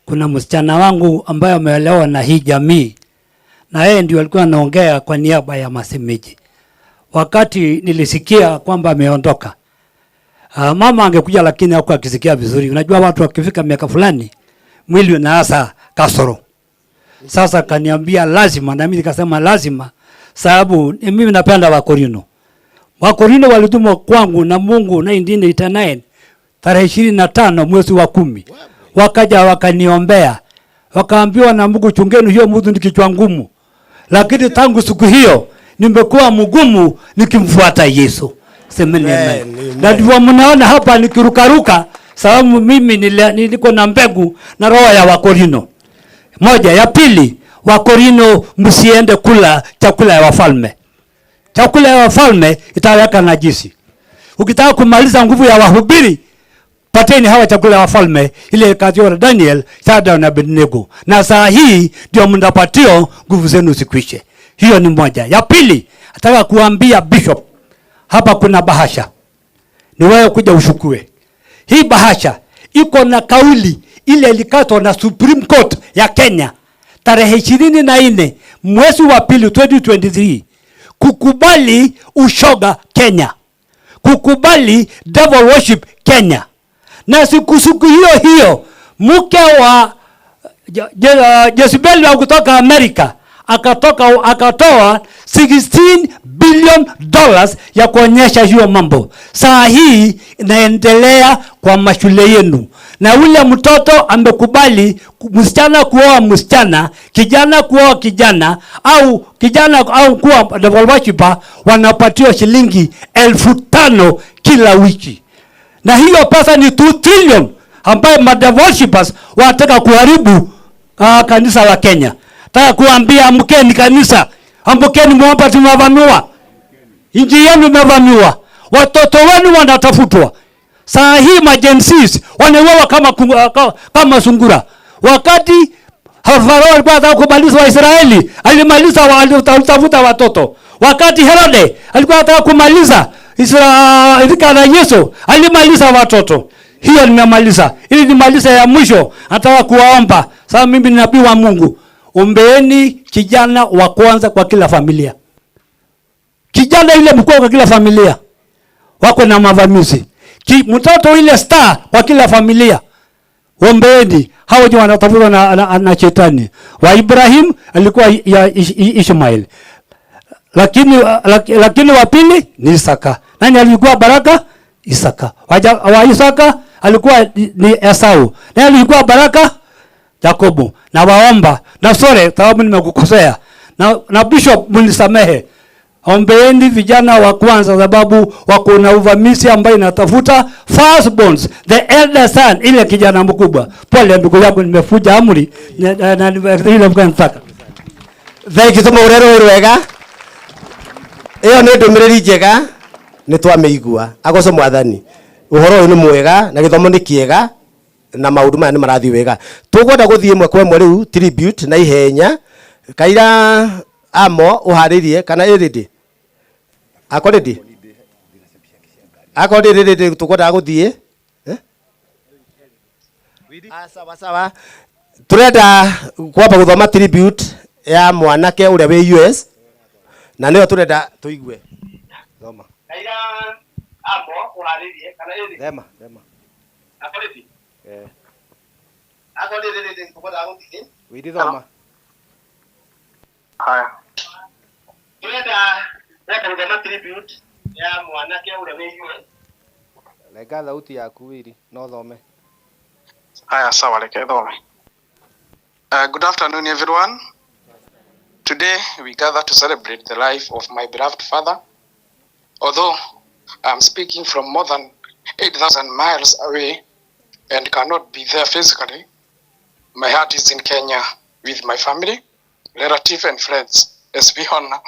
Kuna msichana wangu ambaye ameolewa na hii jamii, na yeye ndio alikuwa anaongea kwa niaba ya masemeji. Wakati nilisikia kwamba ameondoka, mama angekuja lakini hakuwa akisikia vizuri. Unajua watu wakifika miaka fulani mwili unaanza kasoro. Sasa kaniambia lazima, na mimi nikasema lazima, sababu mimi napenda Wakorino. Wakorino walitumwa kwangu na Mungu 1989 tarehe 25 mwezi wa 10. Wakaja wakaniombea. Wakaambiwa na Mungu, chungeni hiyo mtu ni kichwa ngumu. Lakini tangu siku hiyo nimekuwa mgumu nikimfuata Yesu. Semeni amen. Amen. Na ndivyo mnaona hapa nikirukaruka, sababu mimi niliko na mbegu na roho ya Wakorino. Moja. Ya pili, Wakorino msiende kula chakula ya wafalme. Chakula ya wafalme itaweka najisi. Ukitaka kumaliza nguvu ya wahubiri, pateni hawa chakula ya wafalme, ile kazi ya Daniel, Shadrach na Abednego. Na saa hii ndio mnapatio nguvu zenu zikwishe. Hiyo ni moja. Ya pili, Nataka kuambia bishop, hapa kuna bahasha, ni wewe kuja ushukue hii bahasha. Iko na kauli ile ilikatwa na Supreme Court ya Kenya tarehe 24 mwezi wa pili 2023 kukubali ushoga Kenya, kukubali devil worship Kenya. Na siku hiyo hiyo mke wa Jezebel wa kutoka Amerika akatoa $16 billion ya kuonyesha hiyo mambo. Saa hii inaendelea kwa mashule yenu, na ule mtoto amekubali msichana kuoa msichana, kijana kuoa kijana, au kijana au kuwa devil worshiper, wanapatiwa shilingi 5,000 kila wiki, na hiyo pesa ni 2 trillion ambayo madevil worshippers wanataka kuharibu kanisa la Kenya. Nataka kuambia amkeni kanisa, amkeni muomba, tumevamiwa. Nchi yenu imevamiwa. Watoto wenu wanatafutwa. Saa hii majensis wanauawa kama sungura. Wakati Farao alikuwa anataka kumaliza Waisraeli, alimaliza, alitafuta watoto. Wakati Herode alikuwa anataka kumaliza Israeli na Yesu, alimaliza watoto. Hiyo nimemaliza. Ili nimalize ya mwisho, nataka kuwaomba. Sasa mimi ni nabii wa Mungu. Ombeeni kijana wa kwanza kwa kila familia. Kijana ile mkuu kwa kila familia. Wako na mavamizi. Mtoto ile star kwa kila familia. Ombeeni. Hao ndio wanatafutwa na shetani. Wa Ibrahim alikuwa ya Ishmael. Lakini wa pili ni Isaka. Nani alikuwa baraka? Isaka. Wa Isaka alikuwa ni Esau. Nani alikuwa baraka? Yakobo. Na waomba, na sore sababu nimekukosea. Na bishop mnisamehe. Ombeeni vijana wa kwanza sababu wako na uvamizi ambayo inatafuta firstborns, the elder son, ile kijana mkubwa. Pole ndugu yangu, nimefuja amri na ile mkanitaka. Thank you so much rero wega. Iyo ni ndumiriri njega ni twamĩigua. Agoco mwathani. Uhoro uyu ni mwega na githomo ni kiega na maundu maya ni marathi wega. Tugwenda guthie ĩmwe kwa ĩmwe riu tribute na ihenya. Kaira amo uharirie kana ĩrĩndĩ? Akorĩndĩ? Akorĩndĩ tugwenda guthie. Sawa sawa. Turenda kwamba guthoma tribute ya mwanake uria wi US na niyo turenda tuigue. Thoma. Kaira amo uharirie kana ĩrĩndĩ? Thema, thema. Akorĩndĩ? Eh. Akorĩndĩ tugwenda guthie. Widi thoma. Haya. Turenda guthoma tribute ya mwanake uria wi US. Lenga thauti yaku Wili, no thome. Haya, sawa, reke thome. Good afternoon, everyone. Today, we gather to celebrate the life of my beloved father. Although I'm speaking from more than 8,000 miles away and cannot be there physically, my heart is in Kenya with my family, relatives, and friends as we honor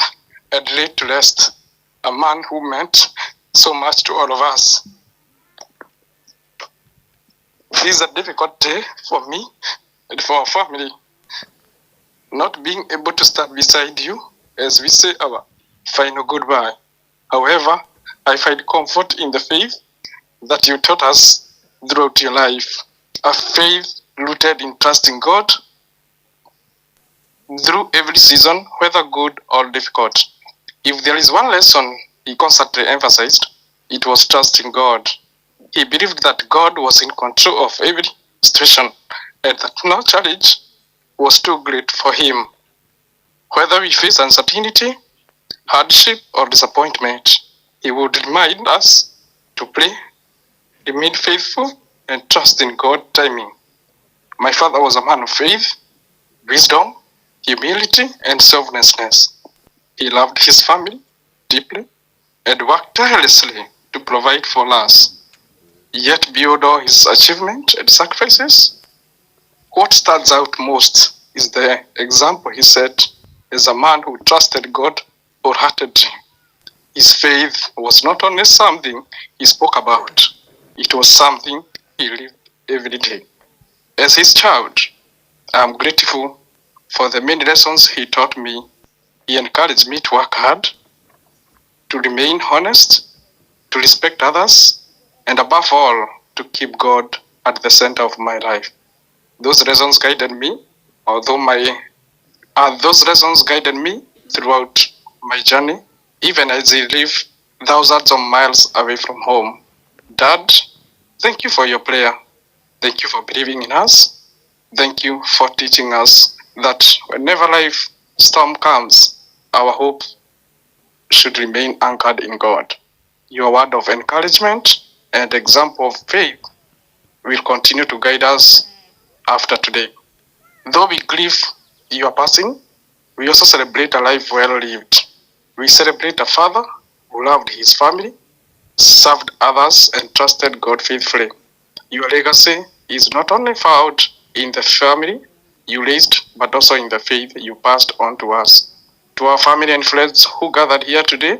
and lay to rest a man who meant so much to all of us. This is a difficult day for me and for our family, not being able to stand beside you as we say our final goodbye. However, I find comfort in the faith that you taught us throughout your life, a faith rooted in trusting God through every season, whether good or difficult. If there is one lesson he constantly emphasized, it was trusting God. He believed that God was in control of every situation and that no challenge was too great for him. Whether we face uncertainty, hardship, or disappointment, he would remind us to pray, remain faithful, and trust in God's timing. My father was a man of faith, wisdom, humility, and selflessness. He loved his family deeply and worked tirelessly to provide for us. Yet beyond all his achievements and sacrifices, what stands out most is the example he set as a man who trusted God wholeheartedly. His faith was not only something he spoke about, it was something he lived every day. As his child, I am grateful for the many lessons he taught me. He encouraged me to work hard, to remain honest, to respect others, and above all, to keep God at the center of my life. Those lessons guided me, although my those lessons guided me throughout my journey, even as I live thousands of miles away from home. Dad, thank you for your prayer. Thank you for believing in us. Thank you for teaching us that whenever life storm comes, our hope should remain anchored in God. Your word of encouragement and example of faith will continue to guide us after today. Though we grieve your passing, we also celebrate a life well lived. We celebrate a father who loved his family, served others, and trusted God faithfully. Your legacy is not only found in the family you raised, but also in the faith you passed on to us. To our family and friends who gathered here today,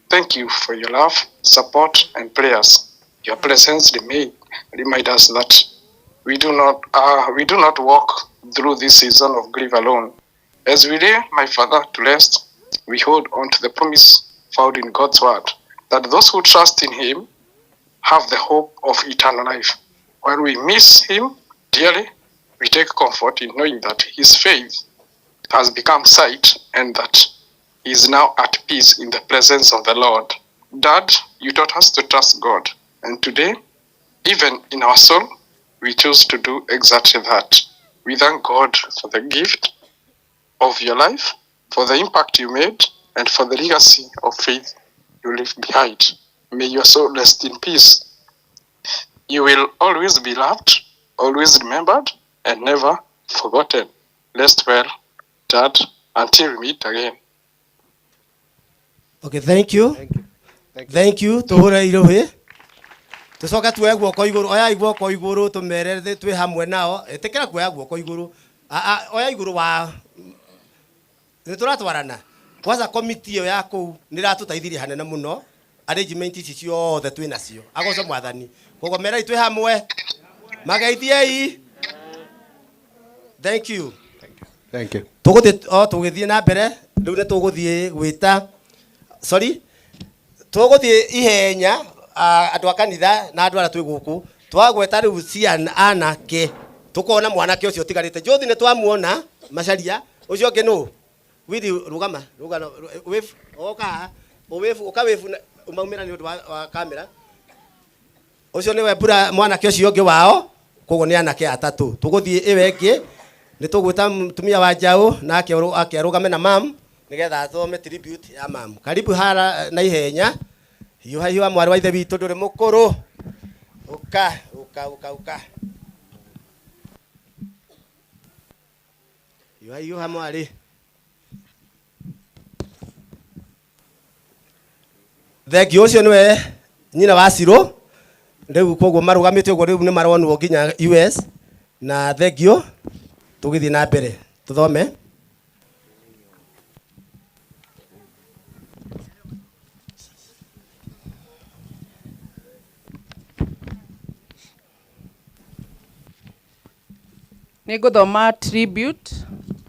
thank you for your love, support, and prayers. Your presence remind us that we do not walk through this season of grief alone. As we lay my father to rest, we hold on to the promise found in God's word that those who trust in him have the hope of eternal life. While we miss him dearly, we take comfort in knowing that his faith has become sight and that he is now at peace in the presence of the Lord. Dad, you taught us to trust God, and today, even in our soul, we choose to do exactly that. We thank God for the gift of your life, for the impact you made, and for the legacy of faith you leave behind. May your soul rest in peace. You will always be loved, always remembered, and never forgotten. Rest well, Dad, until we meet again. Okay, thank you. Thank you. Tuhure irohe. Tucoke tuoe guoko iguru. Oya guoko iguru tumere twi hamwe nao. Itikira kuoya guoko iguru. Oya iguru wa ni turatwarana. Kwanza komiti iyo ya kuu ni ratuteithirie hanene muno. Arrangement ici ciothe twi nacio. Agoco mwathani. Koguo merai twi hamwe. Mageithiei. Thank you. Thank you. Tuguthi o tugithie na mbere riu ni tuguthie gwita sorry tuguthie ihenya andu a kanitha na andu aria twi guku twagweta riu ciana anake tukona mwanake ucio utigarite Jothi ni twamuona Macharia ucio ungi nu Wili rugama rugama wave oka wave uka wave umaumira ni undu wa kamera ucio niwe mbura mwanake ucio ungi wao koguo ni anake atatu tuguthie iwe ingi ni tugwita mutumia wa Njau nake akerugame na mam nigetha athome tribute ya mam. Karibu hara na ihenya hiuha hiuha mwari wa ithe witu nduri mukuru uka uka uka uka hiuha hiuha mwari. Thengiũ ucio niwe nyina wa Ciro riu koguo marugamite uguo riu ni maronwo nginya US na thengiũ tugithie na mbere tuthome. Nĩ ngũthoma tribute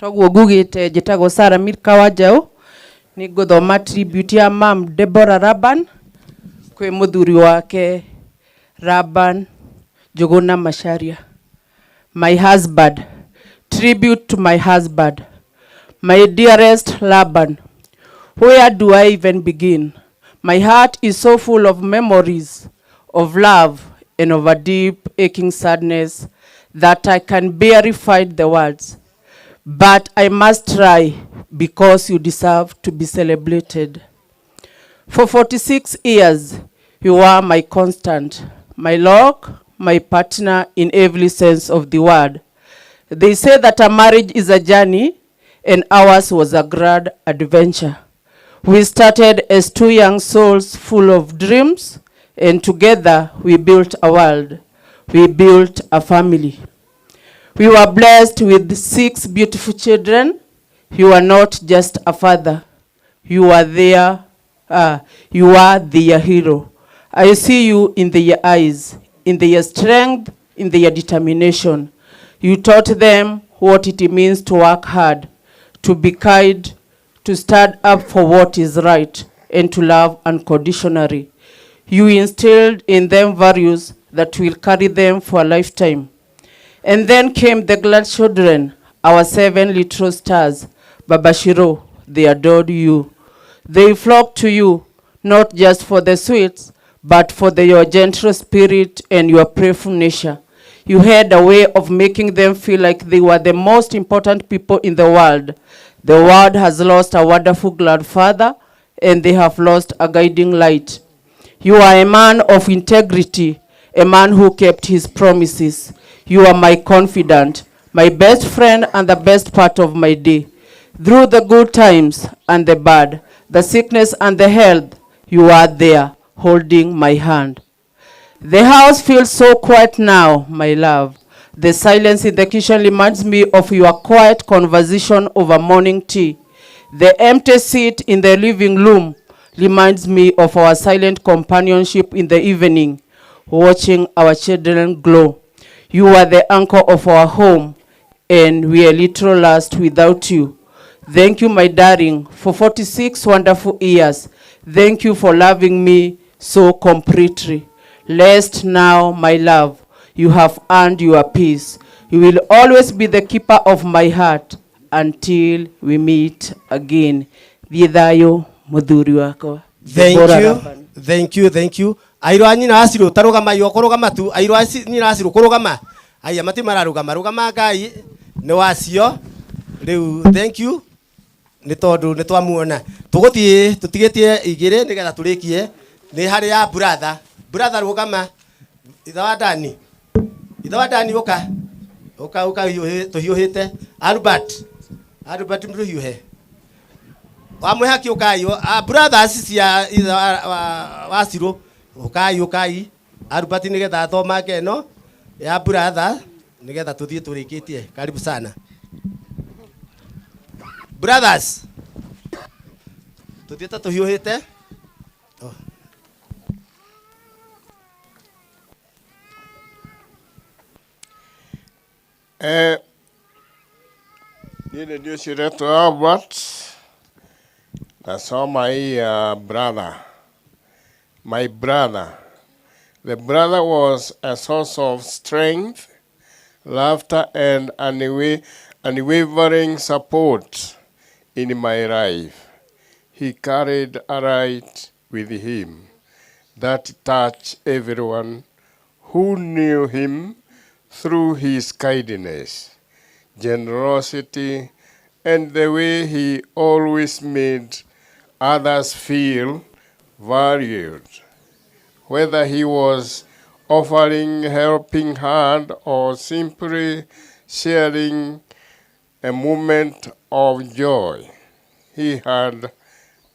toguo ngugĩte njĩtagwo Sarah Milka wa Njaũ. Nĩ ngũthoma tribute ya mam Deborah Raban kwĩ mũthuri wake Raban Njuguna Macharia. My husband, tribute to my husband, my dearest Laban. Where do I even begin? My heart is so full of memories of love and of a deep aching sadness that I can barely find the words. But I must try because you deserve to be celebrated. For 46 years, you were my constant, my rock, my partner in every sense of the word. They say that a marriage is a journey, and ours was a grand adventure. We started as two young souls full of dreams, and together we built a world. We built a family. We were blessed with 6 beautiful children. You are not just a father. You are their, you are their hero. I see you in their eyes, in their strength, in their determination. You taught them what it means to work hard, to be kind, to stand up for what is right. and to love unconditionally. You instilled in them values that will carry them for a lifetime. And then came the glad children, our seven little stars. Babashiro, they adored you. They flocked to you, not just for the sweets, but for your gentle spirit and your prayerful nature. You had a way of making them feel like they were the most important people in the world. The world has lost a wonderful grandfather, and they have lost a guiding light. You are a man of integrity, a man who kept his promises. You are my confidant, my best friend, and the best part of my day. Through the good times and the bad, the sickness and the health, you are there holding my hand. The house feels so quiet now, my love. The silence in the kitchen reminds me of your quiet conversation over morning tea. The empty seat in the living room reminds me of our silent companionship in the evening, watching our children grow. You are the anchor of our home, and we are little lost without you. Thank you, my darling, for 46 wonderful years. Thank you for loving me so completely. Rest now, my love. You have earned your peace. You will always be the keeper of my heart until we meet again. Thiĩ thayũ mũthuri wakwa. Thank Deborah you. Laban. Thank you, thank you. Airũ a nyina acirũ ta rũgama yo kũrũgama tu. Airũ a nyina acirũ kũrũgama. Aya mati mararũgama rũgama Ngai nĩ wacio. Rĩu thank you nĩ tondũ nĩ twamuona. Tũgũthiĩ tũtigĩtie igĩrĩ nĩgetha tũrĩkie nĩ harĩ ya brother. Brother rũgama. Ithe wa Dani. Ithe wa Dani ũka. Ũka ũka tũhiũhĩte. Albert. Albert mũhiũhe. Wamwĩhaki ũkai brothers cia ithe wa Cirũ ũkai ũkai Albert nĩgetha athomage ĩno ya brother nĩgetha tũthiĩ tũrĩkĩtie. Karibu sana brothers, tũthiĩte tũhiũhĩte. Oh. Niĩ nĩ niĩ ũcio ũretwo Albert, nasoma hii ya brother. My brother. The brother was a source of strength, laughter, and unwavering support in my life. He carried a light with him that touched everyone who knew him through his kindness, generosity, and the way he always made others feel valued. Whether he was offering helping hand or simply sharing a moment of joy, he had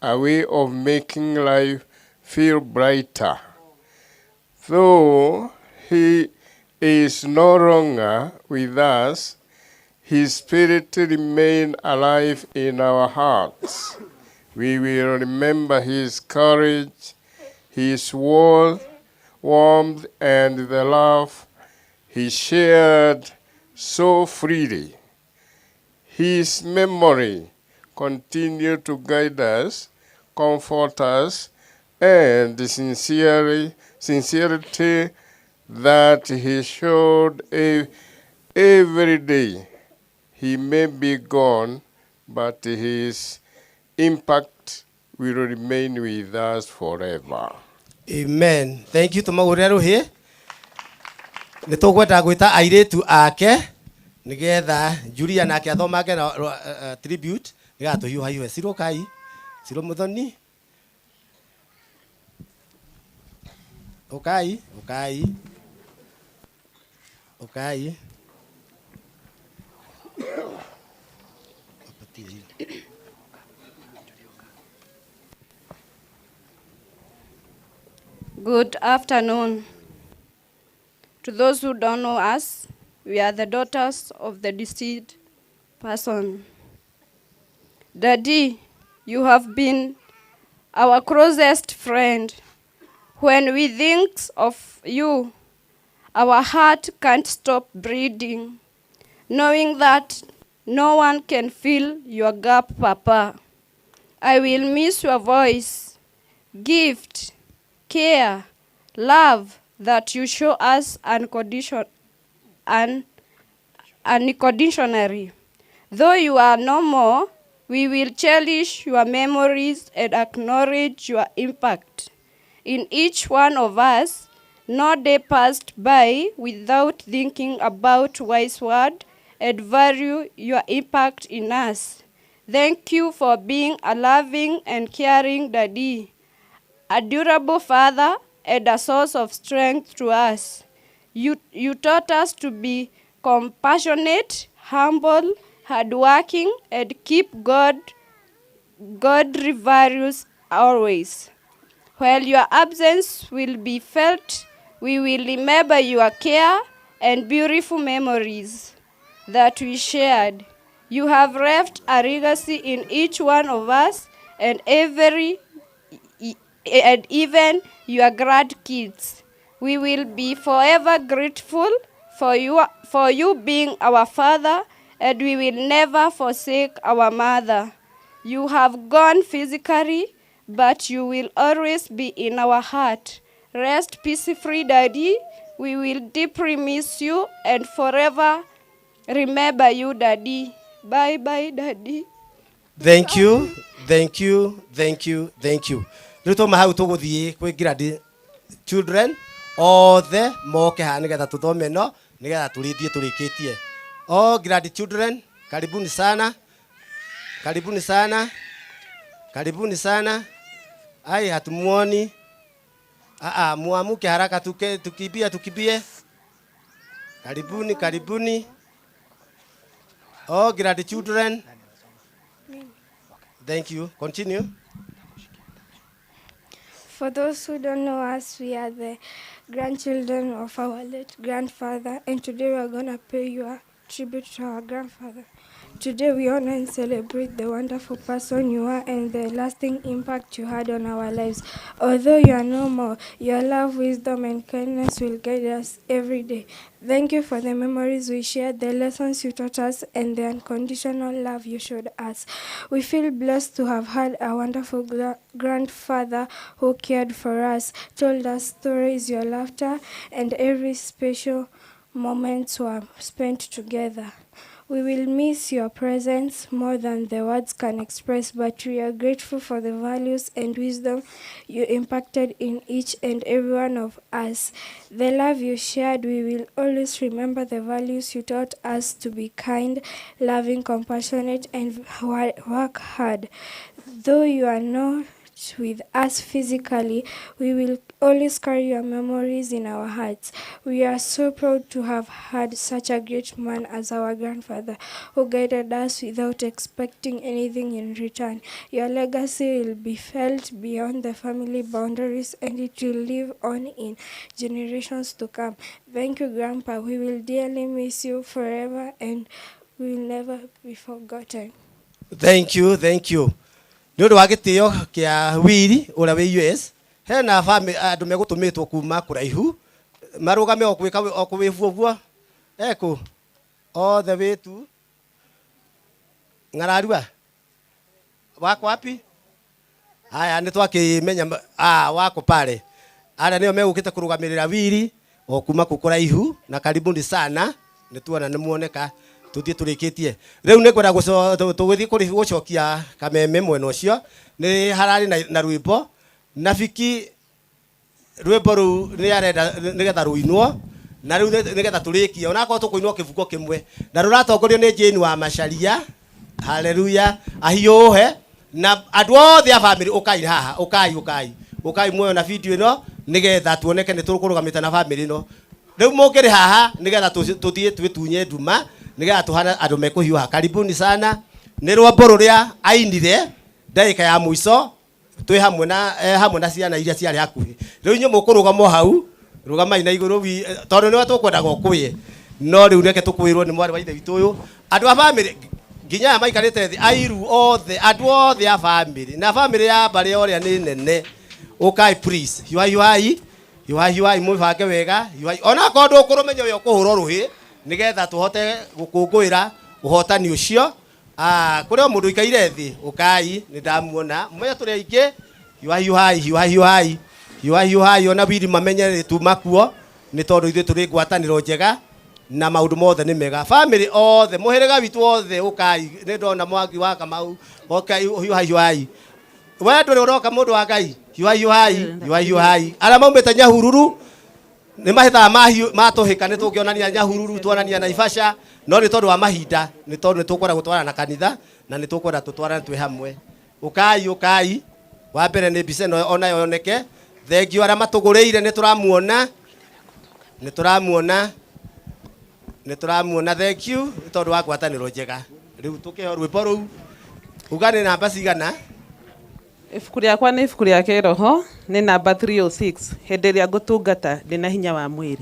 a way of making life feel brighter. Though he is no longer with us, his spirit remains alive in our hearts. We will remember his courage, his warmth, and the love he shared so freely. His memory continues to guide us, comfort us, and the sincerity that he showed every day. He may be gone, but his impact will remain with us forever. Amen. Thank you. Tũmagũrĩre rũhĩ. Nĩ tũgwenda gwĩta airĩtu ake nĩgetha Julia nake athomage na tribute nĩgetha tũhiũhahiũhe. Cirũ kai. Cirũ Mũthoni. Ũkai, ũkai. Ũkai. Good afternoon. To those who don't know us, we are the daughters of the deceased person. Daddy, you have been our closest friend. When we think of you, our heart can't stop breathing, knowing that no one can fill your gap, Papa. I will miss your voice, gift, care, love that you show us unconditionally. Though you are no more, we will cherish your memories and acknowledge your impact in each one of us. No day passed by without thinking about wise word and value your impact in us. Thank you for being a loving and caring daddy, a durable father, and a source of strength to us. You taught us to be compassionate, humble, hardworking, and keep godly values always. While your absence will be felt, we will remember your care and beautiful memories that we shared. You have left a legacy in each one of us and even your grandkids. We will be forever grateful for you being our father, and we will never forsake our mother. You have gone physically, but you will always be in our heart. Rest peacefully, Daddy. We will deeply miss you and forever remember you, Daddy. Bye bye, Daddy. Thank you, thank you, thank you, thank you. Rĩu twauma hau tũgũthiĩ kwĩ grad children othe moke haha nĩgetha tũthome no nĩgetha tũrĩthiĩ tũrĩkĩtie. All grad children, karibuni sana, karibuni sana, karibuni sana. Ai, hatumuoni. Aa, muamuke haraka, tukimbie, tukimbie. Karibuni, karibuni. All grad children. Thank you. Continue. For those who don't know us, we are the grandchildren of our late grandfather, and today we are going to pay your tribute to our grandfather. Today we honor and celebrate the wonderful person you are and the lasting impact you had on our lives. Although you are no more, your love, wisdom, and kindness will guide us every day. Thank you for the memories we shared, the lessons you taught us, and the unconditional love you showed us. We feel blessed to have had a wonderful grandfather who cared for us, told us stories, your laughter, and every special moments were spent together. We will miss your presence more than the words can express, but we are grateful for the values and wisdom you impacted in each and every one of us. The love you shared, we will always remember the values you taught us to be kind, loving, compassionate, and work hard. Though you are not with us physically, we will always carry your memories in our hearts. We are so proud to have had such a great man as our grandfather, who guided us without expecting anything in return. Your legacy will be felt beyond the family boundaries, and it will live on in generations to come. Thank you, Grandpa. We will dearly miss you forever, and we will never be forgotten. Thank you, thank you. Nĩ ũndũ wa gĩtĩo kĩa Wili ũrĩa wĩ US, hena andũ megũtũmĩtwo kuma kũraihu marũgame o gwĩka o kũwĩbu ũguo ekũ othe wĩtu ng'ararua wako wapi? Haya, nĩ twakĩmenya wako pale. Arĩa nĩo megũkĩte kũrũgamĩrĩra Wili o kuma kũ kũraihu, na karibuni sana, nĩ tuona nĩ muoneka. Tuthiĩ tũrĩkĩtie. Rĩu nĩ ngwenda tũgĩthiĩ gũcokia kameme mwena ũcio, nĩ hararĩ na rwĩmbo na Biki, rwĩmbo rũu nĩ arenda nĩgetha rũinwo, na rĩu nĩgetha tũrĩkie, onakorwo tũkũinwo kĩbungo kĩmwe, na rũratongorio nĩ Jane wa Macharia. Haleluya, ahiũhe na andũ othe a family, ũkai haha, ũkai, ũkai, ũkai muoyo na video ĩno nĩgetha tuoneke nĩ tũkũrũgamĩte na family ĩno. Rĩu mũngĩrĩ haha nĩgetha tũthiĩ twĩtunye nduma nĩgetha tũhane andũ mekũhiũha. Karibuni sana. Nĩ rwambo rũrĩa ainire ndagĩka ya mũico twĩ hamwe na ciana iria ciarĩ hakuhĩ. Rĩu inyuĩ mũkũrũgama hau, rũgamai na igũrũ tondũ nĩwe tũkwendaga ũkwĩe, no rĩu reke tũkwĩrwo nĩ mwarĩ wa ithe witũ ũyũ. Andũ a family nginya aya maikarĩte thĩ, airu othe, andũ othe a family na family ya mbarĩ ũrĩa nĩ nene, ũkai please, hiũhai, hiũhai, hiũhai, hiũhai, mwĩbange wega, hiũhai. Onakorwo ndũkũrũmenya ũrĩa ũkũhũra rũhĩ nĩgetha tũhote gũkũngũĩra ũhotani ũcio. Kũrĩ o mũndũ ũikaire thĩ, ũkai, nĩ ndamuona. Mũmenye tũrĩ aingĩ, Hiũhai hiũhai hiũhai hiũhai hiũhai hiũhai ona wiri mamenye tuma kuo nĩ tondũ ithuĩ tũrĩ ngwatanĩro njega na maũndũ mothe nĩ mega. Family othe mũhĩrĩga witũ othe ũkai, nĩ ndona Mwangi wa Kamau okai, hiũhai hiũhai. We ndũrĩ ũroka mũndũ wa Ngai, hiũhai hiũhai hiũhai hiũhai. Arĩa maumĩte Nyahururu nĩ mahĩtaga matũhĩka, nĩ tũngĩonania Nyahururu tuonania Naivasha, no nĩ tondũ wa mahinda, nĩ tondũ nĩ tũkwenda gũtwarana na kanitha na nĩ tũkwenda tũtwarane twĩ hamwe. Ũkai ũkai, wa mbere nĩ mbica ĩno onayo yoneke. Thengiũ arĩa matũgũrĩire, nĩ tũramuona, nĩ tũramuona, nĩ tũramuona. Thank you nĩ tondũ wa ngwatanĩro njega. Rĩu tũkĩheo rwĩmbo rũu, uga nĩ namba cigana? Ibuku rĩakwa nĩ ibuku rĩa kĩroho, nĩ namba 306, hĩndĩ ĩrĩa ngũtungata ndĩna hinya wa mwĩrĩ.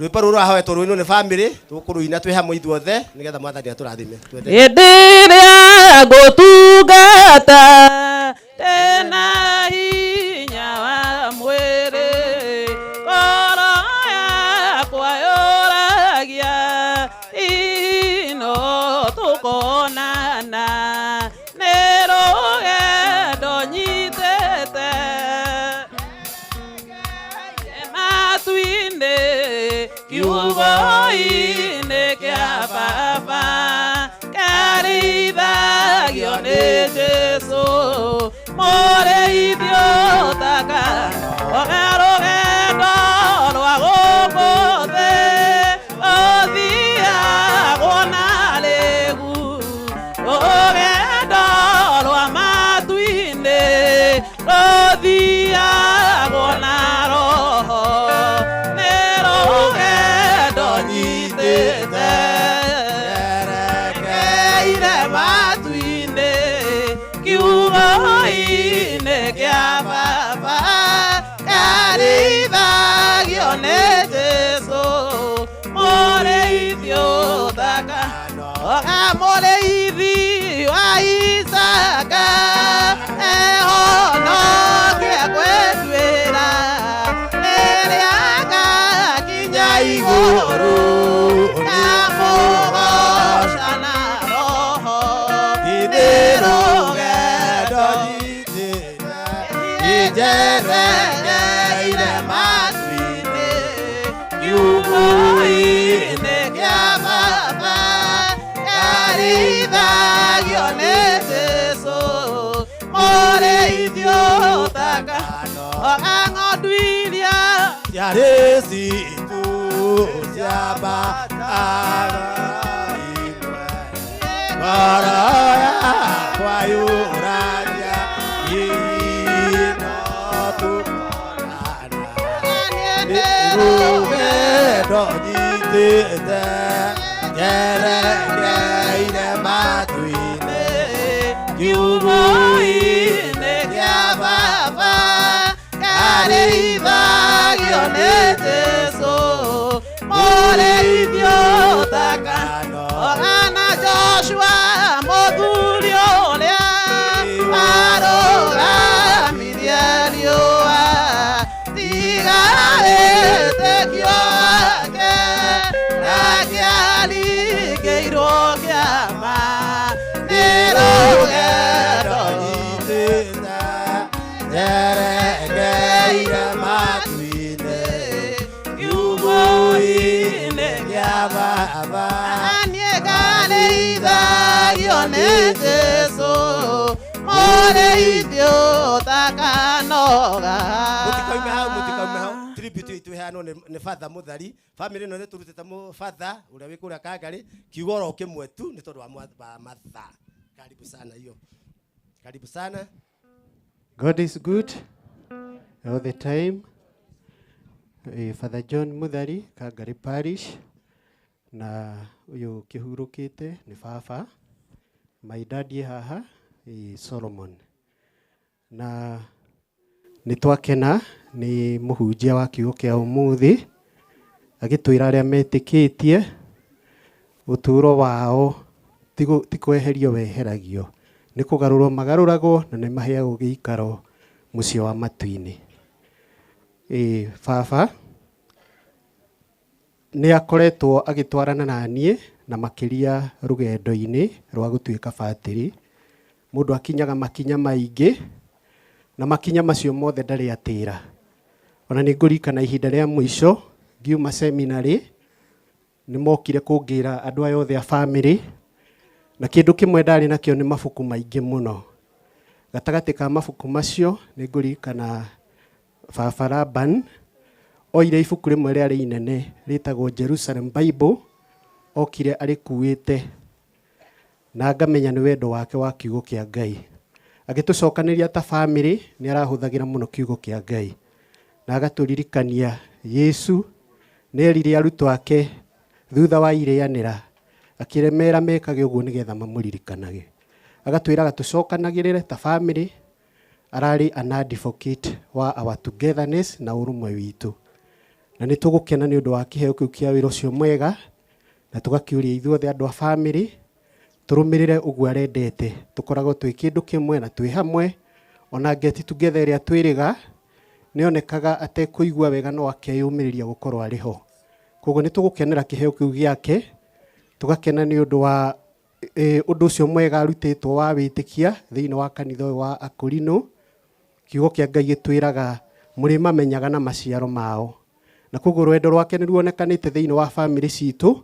Rwĩmbo rũrũ rũrahoetwo rũinwo nĩ family, tũkũrũina twĩ hamwe ithuothe nĩgetha Mwathani atũrathime. Twende. Hĩndĩ ĩrĩa ngũtungata ndĩna hinya wa mwĩrĩ, ngoro yakwa yũragia ino tũkonana, nĩ rũgendo nyitĩte matu-inĩ, kiugo-inĩ kĩa baba, kĩarĩithagio nĩ Jesũ mũrĩithi ũtaka oga. Rũgendo rwa gũkũ thĩ rũthiagwo na rĩgu, rũgendo rwa matu-inĩ rũthiagwo na roho, nĩ rũgendo nyitĩte njerekeire matu-inĩ, kiugo-inĩ kĩa baba, kĩarĩithagio nĩ Jesũ mũrĩithi ũthaka oga, mũrĩithi wa Isaka ehonokie gwĩtuĩra rĩrĩa ngakinya igũrũ, ngamũgoca na roho. Nĩ rũgendo nyitĩte njerekeire matu-inĩ, kiugo-inĩ kĩa baba, kĩarĩithagio nĩ Jesũ mũrĩithi ũtaka oga ng'ondu iria ciarĩ citũ ciambataga imwe, ngoro yakwa yũragia ino tũkonana, nĩ rũgendo nyitĩte njerekeire matu-inĩ, kiugo-inĩ kĩa baba, kĩarĩithagio nĩ Jesũ mũrĩithi ũtaka oga, na Joshua mũthuri ũrĩa arũgamirie riũa, tiga wĩtĩkio wake ndangĩaringĩirwo kĩama, nĩ rũgendo nyitĩte njerekeire matu-inĩ, kiugo-inĩ kĩa baba, niĩ ngarĩithagio nĩ Jesũ mũrĩithi ũtakanoga. Mũtikaume hau, mũtikaume hau. Tribute itũ iheanwo nĩ Father Mũthari. Family ĩno nĩ tũrutĩte Father ũrĩa wĩ kũrĩa Kangarĩ kiugo oro kĩmwe tu nĩ tondũ wa mathaa. Karibu sana hiyo, karibu sana. God is good all the time. Father John Muthari, Kangari Parish, na uyu kihurukite ni baba. My daddy haha, Solomon. Na nĩ twakena nĩ mũhunjia wa kiugo kĩa ũmũthĩ agĩtwĩra arĩa metĩkĩtie ũtũũro wao ti kweherio weheragio, nĩ kũgarũrwo magarũragwo na nĩ maheagwo gĩikaro mũciĩ wa matu-inĩ. Baba nĩ akoretwo agĩtwarana na niĩ na makĩria rũgendo-inĩ rwa gũtuĩka batĩrĩ. Mũndũ akinyaga makinya maingĩ Na makinya macio mothe ndarĩ atĩra. Ona nĩ ngũririkana ihinda rĩa mũico ngiuma seminarĩ, nĩ mokire kũngĩra andũ aya othe a bamĩrĩ, na kĩndũ kĩmwe ndarĩ nakĩo nĩ mabuku maingĩ mũno. Gatagatĩ ka mabuku macio nĩ ngũririkana baba Laban oire ibuku rĩmwe rĩarĩ inene rĩtagwo Jerusalem Bible, okire arĩkuĩte na ngamenya nĩ wendo wake wa kiugo kĩa Ngai. Agĩtũcokanĩria ta bamĩrĩ, nĩ arahũthagĩra mũno kiugo kĩa Ngai na agatũririkania Yesu nĩ erire arutwo ake thutha wa irĩanĩra, akĩremera mekage ũguo nĩgetha mamũririkanage. Agatwĩraga tũcokanagĩrĩre ta bamĩrĩ, ararĩ an advocate wa our togetherness na ũrũmwe witũ. Na nĩ tũgũkena nĩ ũndũ wa kĩheo kĩu kĩa wĩra ũcio mwega, na tũgakĩũria ithuothe andũ a bamĩrĩ tũrũmĩrĩre ũguo arendete, tũkoragwo twĩ kĩndũ kĩmwe na twĩ hamwe. Ona get together ĩrĩa twĩrĩga nĩonekaga atekũigua wega no akeyũmĩrĩria gũkorwo arĩ ho. Koguo nĩ tũgũkenera kĩheo kĩu gĩake, tũgakena nĩ ũndũ wa ũndũ ũcio mwega arutĩtwo wa wĩtĩkia thĩinĩ wa kanitha ũyũ wa Akũrinũ. Kiugo kĩa Ngai gĩtwĩraga mũrĩmamenyaga na maciaro mao, na koguo rwendo rwake nĩ ruonekanĩte thĩinĩ wa bamĩrĩ citũ,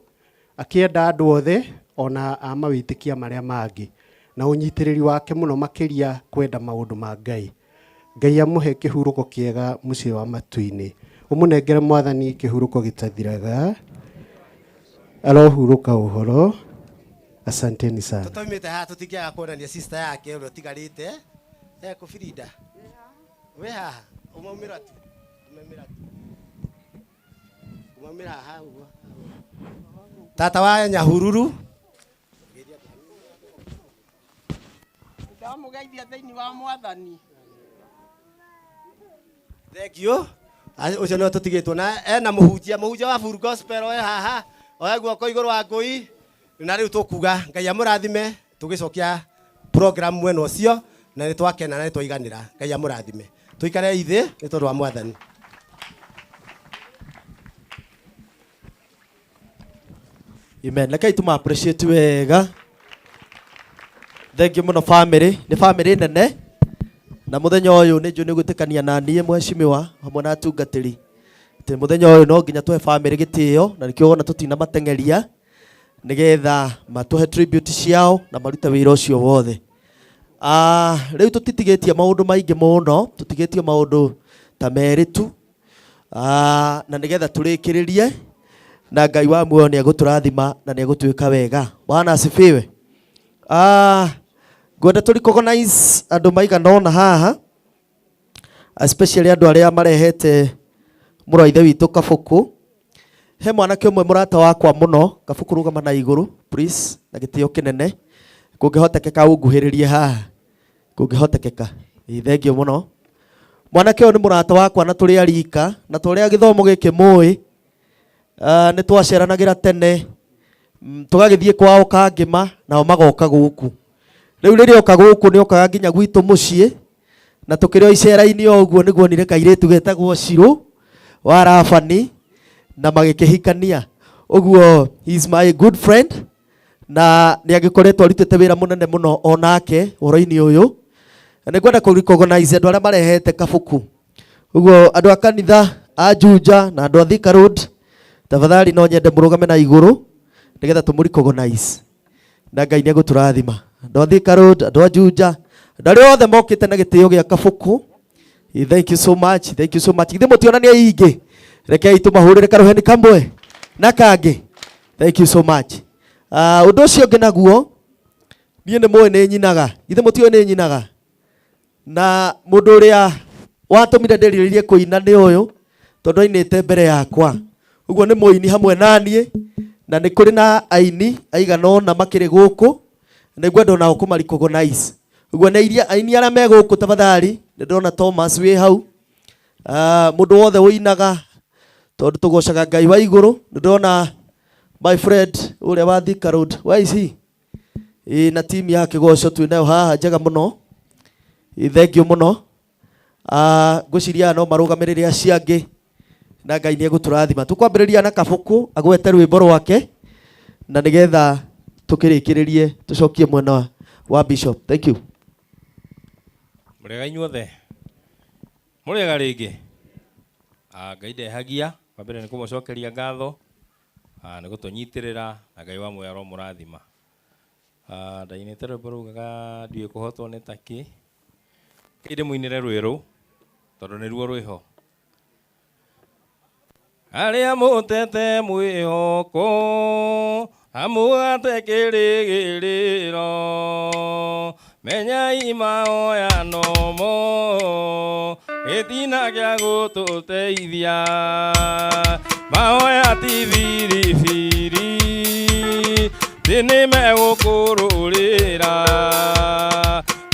akĩenda andũ othe ona a mawĩtĩkia marĩa mangĩ, na ũnyitĩrĩri wake mũno makĩria kwenda maũndũ ma Ngai. Ngai amũhe kĩhurũko kĩega mũciĩ wa matu-inĩ, ũmũnengere Mwathani kĩhurũko gĩtathiraga, arohurũka ũhoro. Asanteni sana. Tũtaumĩte haha tũtingĩaga kuonania sister yake ũrĩa ũtigarĩte. Ekũ Frida? Wĩ haha? Umaumĩra tu. Umaumĩra tu. Umaumĩra haha ũguo. Tata wa Nyahururu. Ndamũgeithia thĩinĩ wa Mwathani. Thank you. Ũcio nĩwe tũtigĩtwo na ena mũhunjia, mũhunjia wa Full Gospel oe haha, oe guoko igũrũ wa ngũi. Na rĩu tũkuga Ngai amũrathime, tũgĩcokia program mwena ũcio, na nĩ twakena na nĩ twaiganĩra. Ngai amũrathime. Tũikare ithĩ nĩ tondũ wa Mwathani. Amen. Rekei tũma appreciate wega. Thank you mũno family. Nĩ family nene. Na mũthenya ũyũ nĩ njũĩ nĩ gwĩtĩkania na niĩ mheshimiwa hamwe na atungatĩri. Atĩ mũthenya ũyũ no nginya tũhe family gĩtĩo, na nĩkĩo wona tũtina mateng'eria nĩgetha matũhe tribute ciao na marute wĩra ũcio wothe. Rĩu tũtitigĩtie maũndũ maingĩ mũno, tũtigĩtie maũndũ ta merĩ tu. Na nĩgetha tũrĩkĩrĩrie na Ngai wa muoyo nĩ egũtũrathima na nĩ egũtwĩka wega. Bwana asifiwe. Ngwenda tũ recognize andũ maigana ũna haha, especially andũ arĩa marehete mũrũ wa ithe witũ Kabuku. He mwanake ũmwe mũrata wakwa mũno, Kabuku rũgama na igũrũ please, na gĩtĩo kĩnene. Kũngĩhotekeka ũnguhĩrĩrie haha, kũngĩhotekeka. Ĩ, thengiũ mũno. Mwanake ũyũ nĩ mũrata wakwa na tũrĩ arika, na tũrĩa gĩthomo gĩkĩ mũĩ, nĩ twaceranagĩra tene, tũgagĩthiĩ kwao Kangĩma, nao magoka gũkũ. Rĩu rĩrĩa oka gũkũ nĩ okaga nginya gwitũ mũciĩ, na tũkĩrĩ o icera-inĩ o ũguo nĩguo onire kairĩtu getagwo Shiro wa Rabani, na magĩkĩhikania. Ũguo he is my good friend, na nĩ agĩkoretwo arutĩte wĩra mũnene mũno onake ũhoro-inĩ ũyũ. Na nĩ ngwenda kũ recognize andũ arĩa marehete Kabuku. Ũguo andũ a kanitha a Juja na andũ a Thika Road, tafadhali no nyende mũrũgame na igũrũ nĩgetha tũmũ recognize. Na Ngai nĩ egũtũrathima. Andũ a Thika Road, andũ a Juja, andũ arĩa othe mokĩte na gĩtĩo gĩa Kabuku. Thank you so much, thank you so much. Githĩ mũtionania ingĩ? Rekei tũmahũrĩre karũheni kamwe na kangĩ. Thank you so much. Ũndũ ũcio ũngĩ naguo, niĩ nĩ mũĩ nĩ nyinaga. Githĩ mũtiũĩ nĩ nyinaga? Na mũndũ ũrĩa watũmire ndĩrirĩrie kũina nĩ ũyũ, tondũ ainĩte mbere yakwa. Ũguo nĩ mũini hamwe na niĩ, na nĩ kũrĩ na aini aigana ũna makĩrĩ gũkũ, nĩ ngwenda onao kũma recognize. Ũguo nĩ iria aini arĩa me gũkũ tafadhali, nĩ ndĩrona Thomas wĩ hau. Mũndũ wothe ũinaga, tondũ tũgocaga Ngai wa igũrũ, nĩ ndĩrona my friend ũrĩa wa Thika Road, where is he? Ĩ, na timu ya kĩgoco twĩ nayo haha njega mũno. Ĩ, thank you mũno. Ngwĩciria aya no marũgamĩrĩre acio angĩ, na Ngai nĩ egũtũrathima. Tũkwambĩrĩria na Kabuku agwete rwĩmbo rwake, na nĩgetha tũkĩrĩkĩrĩrie tũcokie mwena wa Bishop. Thank you. Mũrĩega inyuothe. Mũrĩega rĩngĩ. Ngai ndehagia, wa mbere nĩ kũmũcokeria ngatho, nĩ gũtũnyitĩrĩra na Ngai wa muoyo aromũrathima. Ndainĩte rwĩmbo raugaga ndiũĩ kũhotwo nĩ takĩ. Ngai ndĩmũinĩre rwĩrũ tondũ nĩruo rwĩho. Arĩa mũtete mwĩhoko amũgate kĩrĩgĩrĩro menyai mahoya nomo gĩtina gĩa gũtũteithia mahoya ti biribiri thĩ nĩmegũkũrũrĩra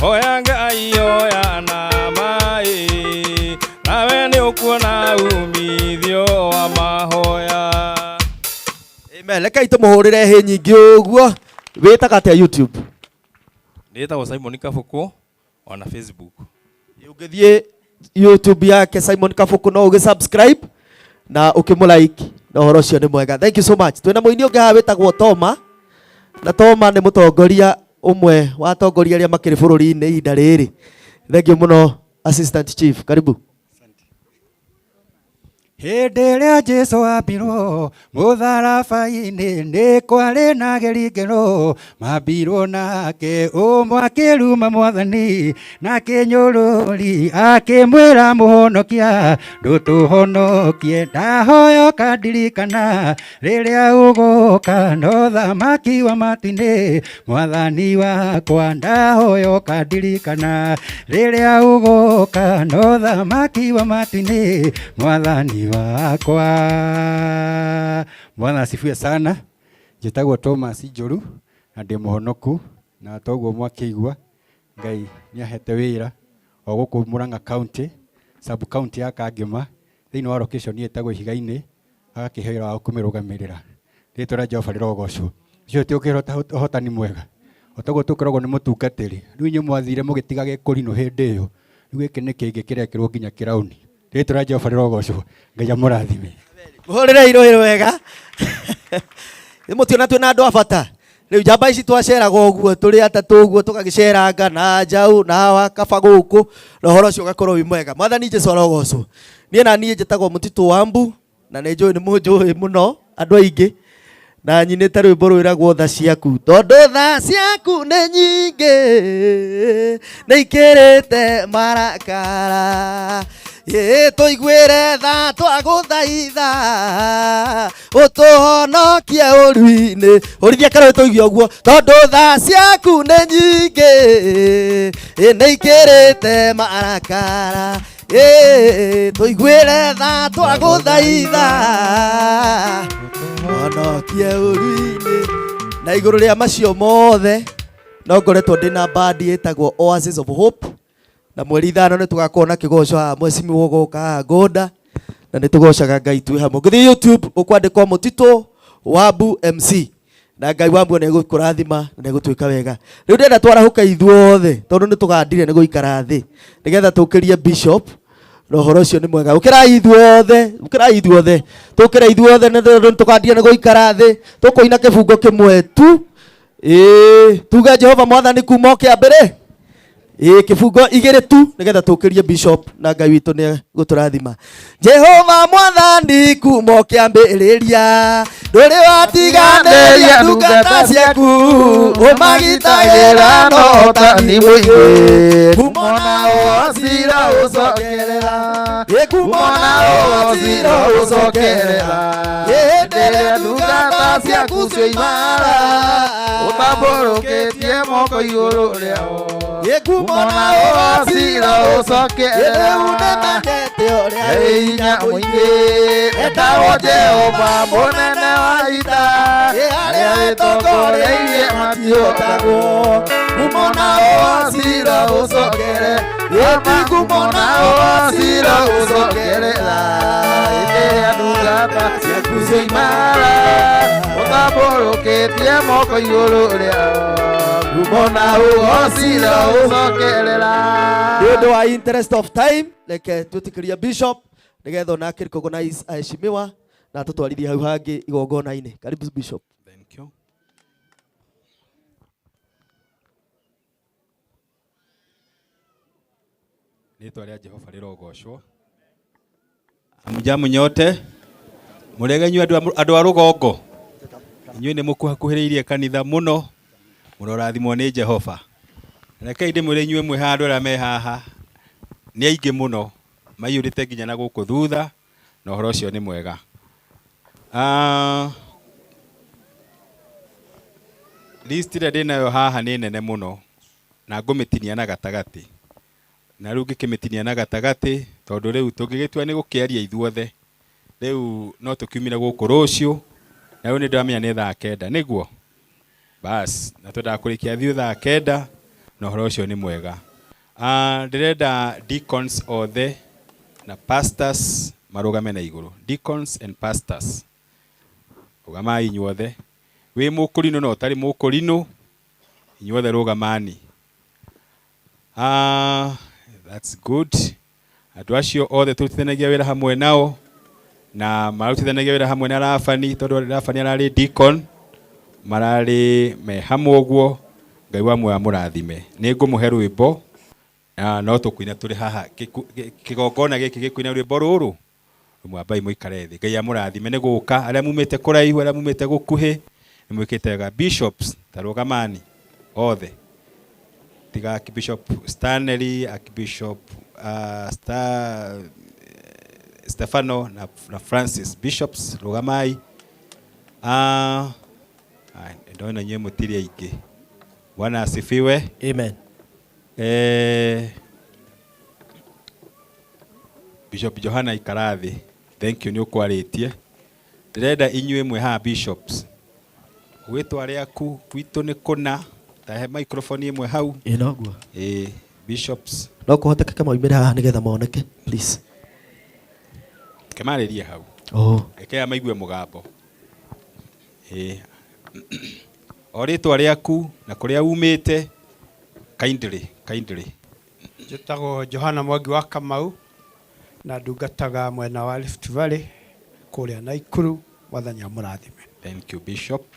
hoya Ngai hoya na maĩ nawe nĩũkuona umithio wa mahoya. Amen. Reke itũmũhũrĩre hĩ nyingĩ ũguo. Wĩtaga atĩa YouTube? Ndĩtagwo Simon Kabuku ona Facebook. Ũngĩthiĩ YouTube yake Simon Kabuku no ũgĩ subscribe na ũkĩmũ like na ũhoro ũcio nĩ mwega. Thank you so much. Twĩna mũini ũngĩ haha wĩtagwo Toma, na Toma nĩ mũtongoria ũmwe wa atongoria arĩa makĩrĩ bũrũri-inĩ ihinda rĩrĩ. Thank you mũno Assistant Chief. Karibu. Hĩndĩ ĩrĩa Jesũ ambirwo mũtharaba-inĩ nĩ kwarĩ na gĩringĩro mambirwo nake ũmwe akĩruma mwathani na akĩnyũrũri akĩmwĩra mũhonokia ndũtũhonokie ndahoyoka ndirikana rĩrĩa ũgũka no thamaki wa matu-inĩ mwathani wakwa ndahoyoka ndirikana rĩrĩa ũgũka no thamaki wa matu-inĩ mwathani wakwa. Bwana asifiwe sana. Njĩtagwo Thomas Njũru na ndĩ mũhonoku na toguo mwakĩigua Ngai nĩahete wĩra o gũkũ Murang'a County, sub county ya Kangema thĩinĩ wa location ĩtagwo Ihiga-inĩ agakĩhe wĩra wa kũmĩrũgamĩrĩra. Rĩtwa rĩa Jehova rĩrogocwo. Ũcio ti ũkĩrota ũhotani mwega. O toguo tũkoragwo nĩ mũtungatĩri. Rĩu inyuĩ mwathire mũgĩtiga gĩkũrinũ hĩndĩ ĩyo. Rĩu gĩkĩ nĩ kĩngĩ kĩrekĩrwo nginya kĩrauni. Rĩtwa rĩa Jehova rĩrogocwo. Ngai amũrathime. Mũhũrĩre irũhĩ wega. Nĩ mũtiona twĩna andũ a bata. Rĩu njamba ici twaceraga ũguo tũrĩ atatũ ũguo tũgagĩceranga na njaũ na hawa kaba gũkũ na ũhoro ũcio ũgakorwo wĩ mwega. Mwathani Jesũ arogocwo. Niĩ na niĩ njĩtagwo Mũtitũ wa Mbu na nĩ njũĩ nĩ mũnjũĩ mũno andũ aingĩ na nyinĩte rwĩmbo rwĩragwo tha ciaku tondũ tha ciaku nĩ nyingĩ nĩ ikĩrĩte marakara ĩ tũiguĩre tha twagũthaitha ũtũhonokie ũrui-inĩ ũrithia karũĩ tũigue ũguo tondũ tha ciaku nĩ nyingĩ ĩ nĩ ikĩrĩte marakara ĩ tũiguĩre tha twagũthaitha honokie ũrui-inĩ. Na igũrũ rĩa macio mothe no ngoretwo ndĩna bandi ĩtagwo Oasis of Hope na mweri 5 nĩ tũgakorwo na kĩgoco haha mwecimiwa ũgoka haha Ngũnda na nĩ tũgocaga Ngai twĩ hamwe. Ũngĩthiĩ YouTube ũkwandĩkwo Mũtitũ Wambu MC na Ngai wa muoyo nĩegũkũrathima na nĩegũtwĩka wega. Rĩu ndĩrenda twarahũke ithuothe tondũ nĩ tũgandire nĩ gũikara thĩ nĩgetha tũkĩrie Bishop na ũhoro ũcio nĩ mwega. Ũkĩrai ithuothe, ũkĩrai ithuothe, tũkĩre ithuothe nĩ tondũ nĩ tũgandire nĩ gũikara thĩ. Tũkũina kĩbungo kĩmwe tu. Ĩĩ, tuge Jehova mwathani kuma o kĩambĩrĩ. Ĩĩ, kĩbungo igĩrĩ tu nĩgetha tũkĩrie Bishop na Ngai witũ nĩ egũtũrathima. Jehova mwathani kuma o kĩambĩrĩria ndũrĩ watiganĩria ndungata ciaku ũmagitagĩra na ũhotani mũingĩ kumona ũcira ũcokerera ĩ kumona ũcira ũcokerera hĩndĩ ĩrĩa ndungata ciaku cioimara ũtambũrũkĩtie moko igũrũ rĩao ĩ kumona ũcira ũcokerera rĩu nĩmenyete ũrĩa wĩ hinya mũingĩ etagwo Jehova mũnene wa ita arĩa ĩtongoreirie matihotagwo kumona ũcira ũcokere ĩti kumona ũcira ũcokerera hĩndĩ ĩrĩa ndungata ciaku cioimara ũtambũrũkĩtie moko igũrũ rĩao kumona ũcira ũcokerera. Nĩ ũndũ wa interest of time reke twĩtĩkĩrie Bishop nĩgetha onake recognize aheshimiwa na atũtwarithie hau hangĩ igongona-inĩ. Karibu Bishop. Thank you. Rĩtwa rĩa Jehova rĩrogocwo. Amujamu nyote mũrega inyuĩ andũ a rũgongo, inyuĩ nĩ mũkuhakuhĩrĩirie kanitha mũno, mũrorathimwo nĩ Jehova. Rekei ndĩmwĩre inyuĩ mwĩ haha, andũ arĩa me haha nĩ aingĩ mũno, maiyũrĩte nginya na gũkũ thutha, na ũhoro ũcio nĩ mwega. List ĩrĩa ndĩnayo haha nĩ nene mũno na ngũmĩtinia na gatagatĩ, na rĩu ngĩkĩmĩtinia na gatagatĩ tondũ rĩu tũngĩgĩtua nĩ gũkĩaria ithuothe, rĩu no tũkiumire gũkũ rũciũ, na rĩu nĩ ndĩramenya nĩ thaa 9 nĩguo bas, na twendaga kũrĩkia thiũ thaa 9, na ũhoro ũcio nĩ mwega. Ndĩrenda deacons othe na pastors marũgame na igũrũ. Deacons and pastors, rũgamai inyuothe, wĩ mũkũrinũ na ũtarĩ mũkũrinũ, inyuothe rũgamani. That's good. Andũ acio othe tũrutithanagia wĩra hamwe nao, na marutithanagia wĩra hamwe na Rabani, tondũ Rabani ararĩ deacon, mararĩ me hamwe ũguo. Ngai wa muoyo amũrathime. Nĩ ngũmũhe rwĩmbo, na no tũkũina tũrĩ haha kĩgongona gĩkĩ gĩkũina rwĩmbo rũrũ. Mwambai mũikare thĩ. Ngai amũrathime nĩ gũka, arĩa mumĩte kũraihu, arĩa mumĩte gũkuhĩ, nĩ mwĩkĩte wega. Bishops ta rũgamani othe, tiga Archbishop Stanley, Archbishop Stefano na Francis. Bishops rũgamai. Ndona inyuĩ mũtirĩ aingĩ. Bwana asifiwe. Amen. Bishop Johana ikara thĩ. Thank you nĩ ũkwarĩtie. Ndĩrenda inyuĩ mwĩ haha bishops, gwĩtwa rĩaku gwitũ nĩ kũna, tahe microphone ĩmwe hau. Ĩ noguo. Ĩ bishops. No kũhotekeke maumĩre haha nĩgetha moneke, please. Kemarĩrie hau. Oh. Reke maigue mũgambo. Ĩ o rĩtwa rĩaku na kũrĩa umĩte, kindly, kindly. Njĩtagwo Johana Mwangi wa Kamau na ndungataga mwena wa Rift Valley kũrĩa Naikuru. Mwathani amũrathime. Thank you Bishop.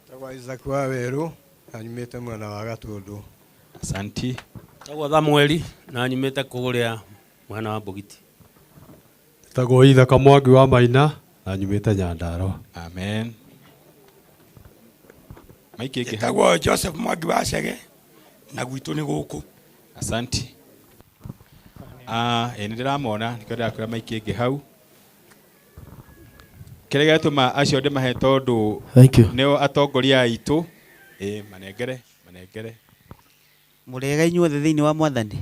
Njĩtagwo Isaac wa Werũ na nyumĩte mwena wa Gatũndũ. Asanti. Njĩtagwo Samueli na nyumĩte kũrĩa mwena wa Mbũgiti. Njĩtagwo Ithaka Mwangi wa Maina na nyumĩte Nyandarua. Amen. Maiki ĩngĩ hau. Njĩtagwo Joseph Mwangi wa Chege na gwitũ nĩ gũkũ. Asanti. Ĩ nĩ ndĩramona, nĩkĩo ndĩrakwĩra maiki ĩngĩ hau. Kĩrĩa gĩatũma acio ndĩmahe tondũ Thank you. nĩo atongoria aitũ. Ĩ manengere, manengere. Mũrĩega inyuothe thĩinĩ wa Mwathani.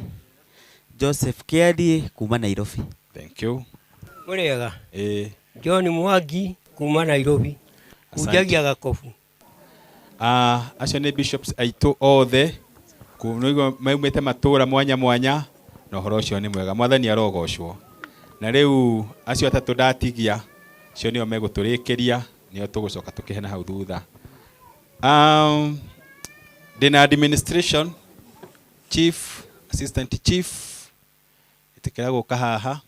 Joseph Kĩariĩ kuma Nairobi. Thank you. Mũrĩega. Ĩ. John Mwangi kuma Nairobi. Asante. Kunjagia Gakobu. Acio nĩ bishops aitũ othe nĩguo maumĩte matũra mwanya mwanya, na ũhoro ũcio nĩ mwega. Mwathani arogocwo. Na rĩu acio atatũ ndatigia, acio nĩo megũtũrĩkĩria, nĩo tũgũcoka tũkĩhe na hau thutha. Ndĩna administration chief, assistant chief, ĩtĩkĩra gũka haha.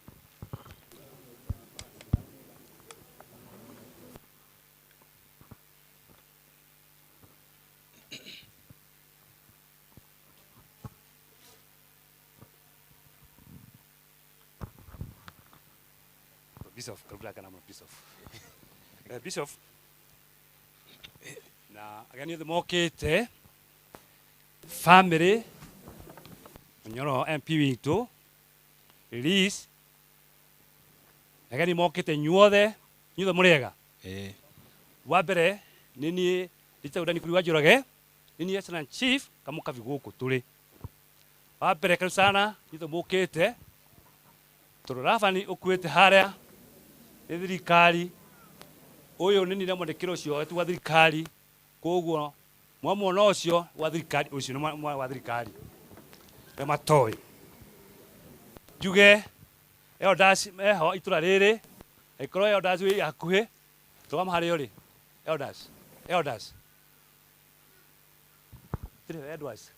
Bishop, karibu kana Bishop. Bishop na ageni othe mokĩte, family Nyoro MP witũ Liz, ageni mokĩte inyuothe, inyuothe mũrĩega. Wa mbere nĩ niĩ njĩtagwo Dani Kuri wa Njoroge, nĩ niĩ Assistant Chief Kamũkabi gũkũ tũrĩ. Wa mbere karibu sana inyuothe mũkĩte, tondũ Rabani ũkuĩte harĩa nĩ thirikari, ũyũ nĩ niĩ ndamwandĩkĩra ũcio wetu wa thirikari, koguo mwamuona ũcio wa thirikari, ũcio nĩ wa thirikari arĩa matoĩ. Njuge elders meho itũra rĩrĩ, angĩkorwo elders wĩ hakuhĩ, tũgama harĩa ũrĩ. Elders, elders. Tĩrĩ elders,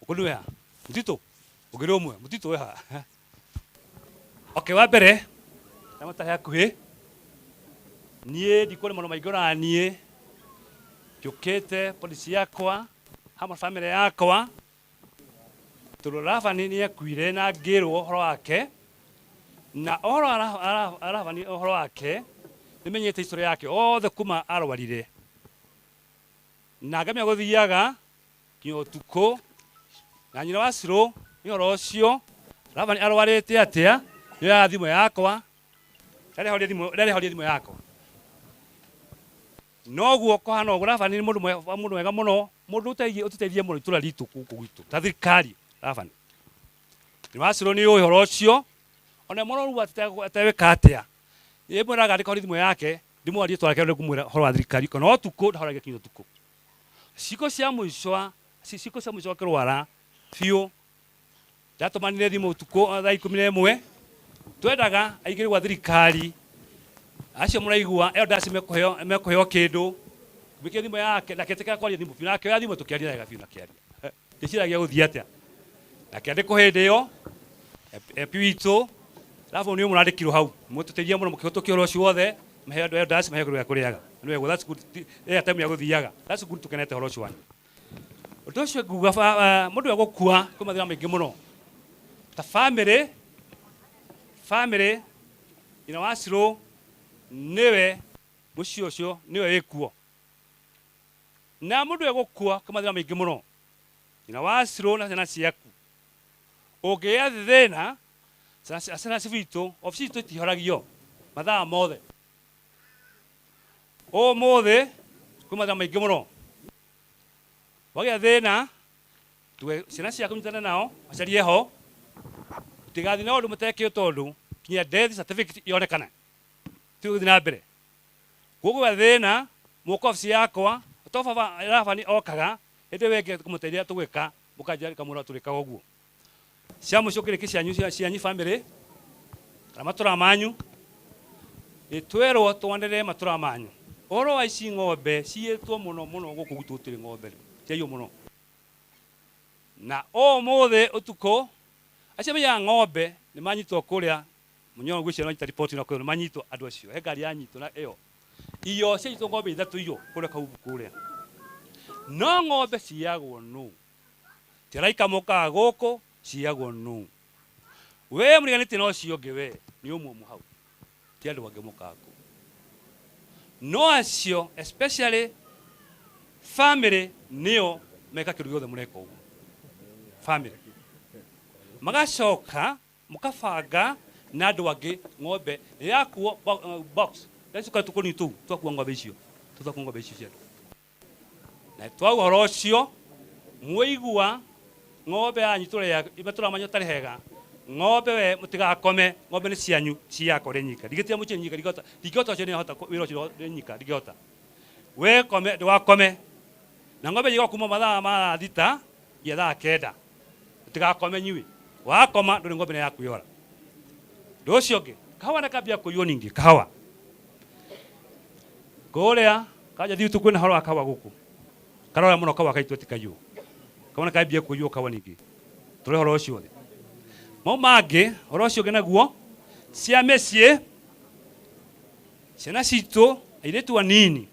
ũkũndu wĩ ha? Mũtitũ? Ũngĩrĩ ũmwe, mũtitũ wĩ ha? Okay, wa mbere, ndamũtahe hakuhĩ, niĩ ndikuona maũndũ maingĩ ona niĩ, njũkĩte polisi yakwa, hamwe na family yakwa, Tondũ Labani nĩ akuire na ngĩrwo ũhoro wake, na ũhoro wa Labani ũhoro wake nĩ menyete history yake othe kuma arwarire. Na ngamia gũthiaga nginya ũtukũ na nyina wa Siro nĩ ũhoro ũcio Labani arwarĩte atĩa nĩoyaga thimũ yakwa ndarĩhoria thimũ ndarĩhoria thimũ yakwa noguo kũhana ũguo Labani nĩ mũndũ mũndũ mwega mũno mũndũ ũtũteithie mũno itũra ritũ gũkũ gwitũ ta thirikari Labani nĩ wa Siro nĩ ũĩ ũhoro ũcio ona mũrwaru atewĩka atĩa ĩmwĩraga andĩka thimũ yake ndĩmwarie twareke ngũmwĩra ũhoro wa thirikari kana ũtukũ ndahoragia kinya ũtukũ ciko cia mũico ciko cia mũico akĩrwara biũ ndatũmanire thimũ ũtukũ thaa 11 twendaga aingĩre gwa thirikari acio mũraigua ĩyo ndaci mekũheo mekũheo kĩndũ mwĩkĩre thimũ yake na akĩtĩkĩra kwaria thimũ biũ na akĩoya thimũ tũkĩaria wega biũ na akĩaria ndĩciragia gũthiĩ atĩa na akĩandĩkwo hĩndĩ ĩyo MP witũ alafu nĩ mũrandĩkirwo hau mũtũteithia mũno mũkĩhũtũkia ũhoro ũcio wothe mahe andũ ndaci mahe kĩndũ gĩa kũrĩaga nĩ wega that's good ĩrĩa time ya gũthiaga that's good tũkenete ũhoro ũcio wanyu ũndũ ũcio nguga mũndũ egũkua kwĩ mathĩna maingĩ mũno ta family family nyina wa Siro nĩwe mũciĩ ũcio nĩwe wĩkuo na mũndũ egũkua kwĩ mathĩna maingĩ mũno nyina wa Siro na ciana ciaku ũngĩgĩa thĩna ciana citũ obici citũ itihoragio mathaa mothe ũmũthĩ kwĩ mathĩna maingĩ mũno wagĩa thĩna tuge ciana ciaku nyitane nao macarie ho tigathiĩ na ũndũ mũtekĩo tondũ kinya death certificate yonekane ti gũthiĩ na mbere koguo gwa thĩna mũka obici yakwa to baba Labani okaga hĩndĩ ĩyo ĩngĩ kũmũteithia tũgwĩka mũkanjĩra kamũra tũrĩkaga ũguo cia mũico kĩrĩkĩ cianyu cianyu family kana matũra manyu nĩtwerwo twanĩrĩre matũra manyu ũhoro wa ici ng'ombe ciĩtwo mũno mũno gũkũ gwitũ gũtirĩ ng'ombe ciaiywo mũno na ũmũthĩ ũtukũ acio maiyaga ng'ombe nĩ manyitwo kũrĩa mũnyoro ngwĩciria nĩ manyita riboti na kũrĩa nĩ manyitwo andũ acio he ngari yanyitwo na ĩyo iyo cianyitwo ng'ombe ithatũ iyo kũrĩa Kaumbu kũrĩa no ng'ombe ciyagwo nũ ti araika mokaga gũkũ ciyagwo nũ we mũriganĩtie na ũcio ũngĩ we nĩ ũmwe ũmwe hau ti andũ angĩ mokaga kũu no acio especially family nĩo meka kĩndũ gĩothe mũreka ũguo family magacoka mũkabanga na andũ angĩ ng'ombe yakuo box ndacoka tũkũni tũu twakua ng'ombe icio tũtwakua ng'ombe icio cia andũ na twauga ũhoro ũcio mwaigua ng'ombe yanyu tũrĩa matũra manyu tarĩ hega ng'ombe we mũtigakome ng'ombe nĩ cianyu ciakwa rĩ nyika ndingĩtiga mũciĩ nyika ndingĩhota ndingĩhota ũcio nĩhota wĩra ũcio rĩ nyika ndingĩhota we kome ndũgakome na ng'ombe njigagwo kuma mathaa ma 6 nginya thaa 9 mũtigakome nyuĩ wakoma ndũrĩ ng'ombe nĩ yaku yora ũndũ ũcio ũngĩ kahawa nĩ kambia kũiywo ningĩ kahawa kũrĩa kanja thiĩ kwĩna ũhoro wa kahawa gũkũ karora mũno kahawa kaitũ tikaiywo kahawa nĩ kambia kũiywo kahawa ningĩ tũrĩ ũhoro ũcio othe mau mangĩ ũhoro ũcio ũngĩ naguo cia mĩciĩ ciana citũ airĩtu anini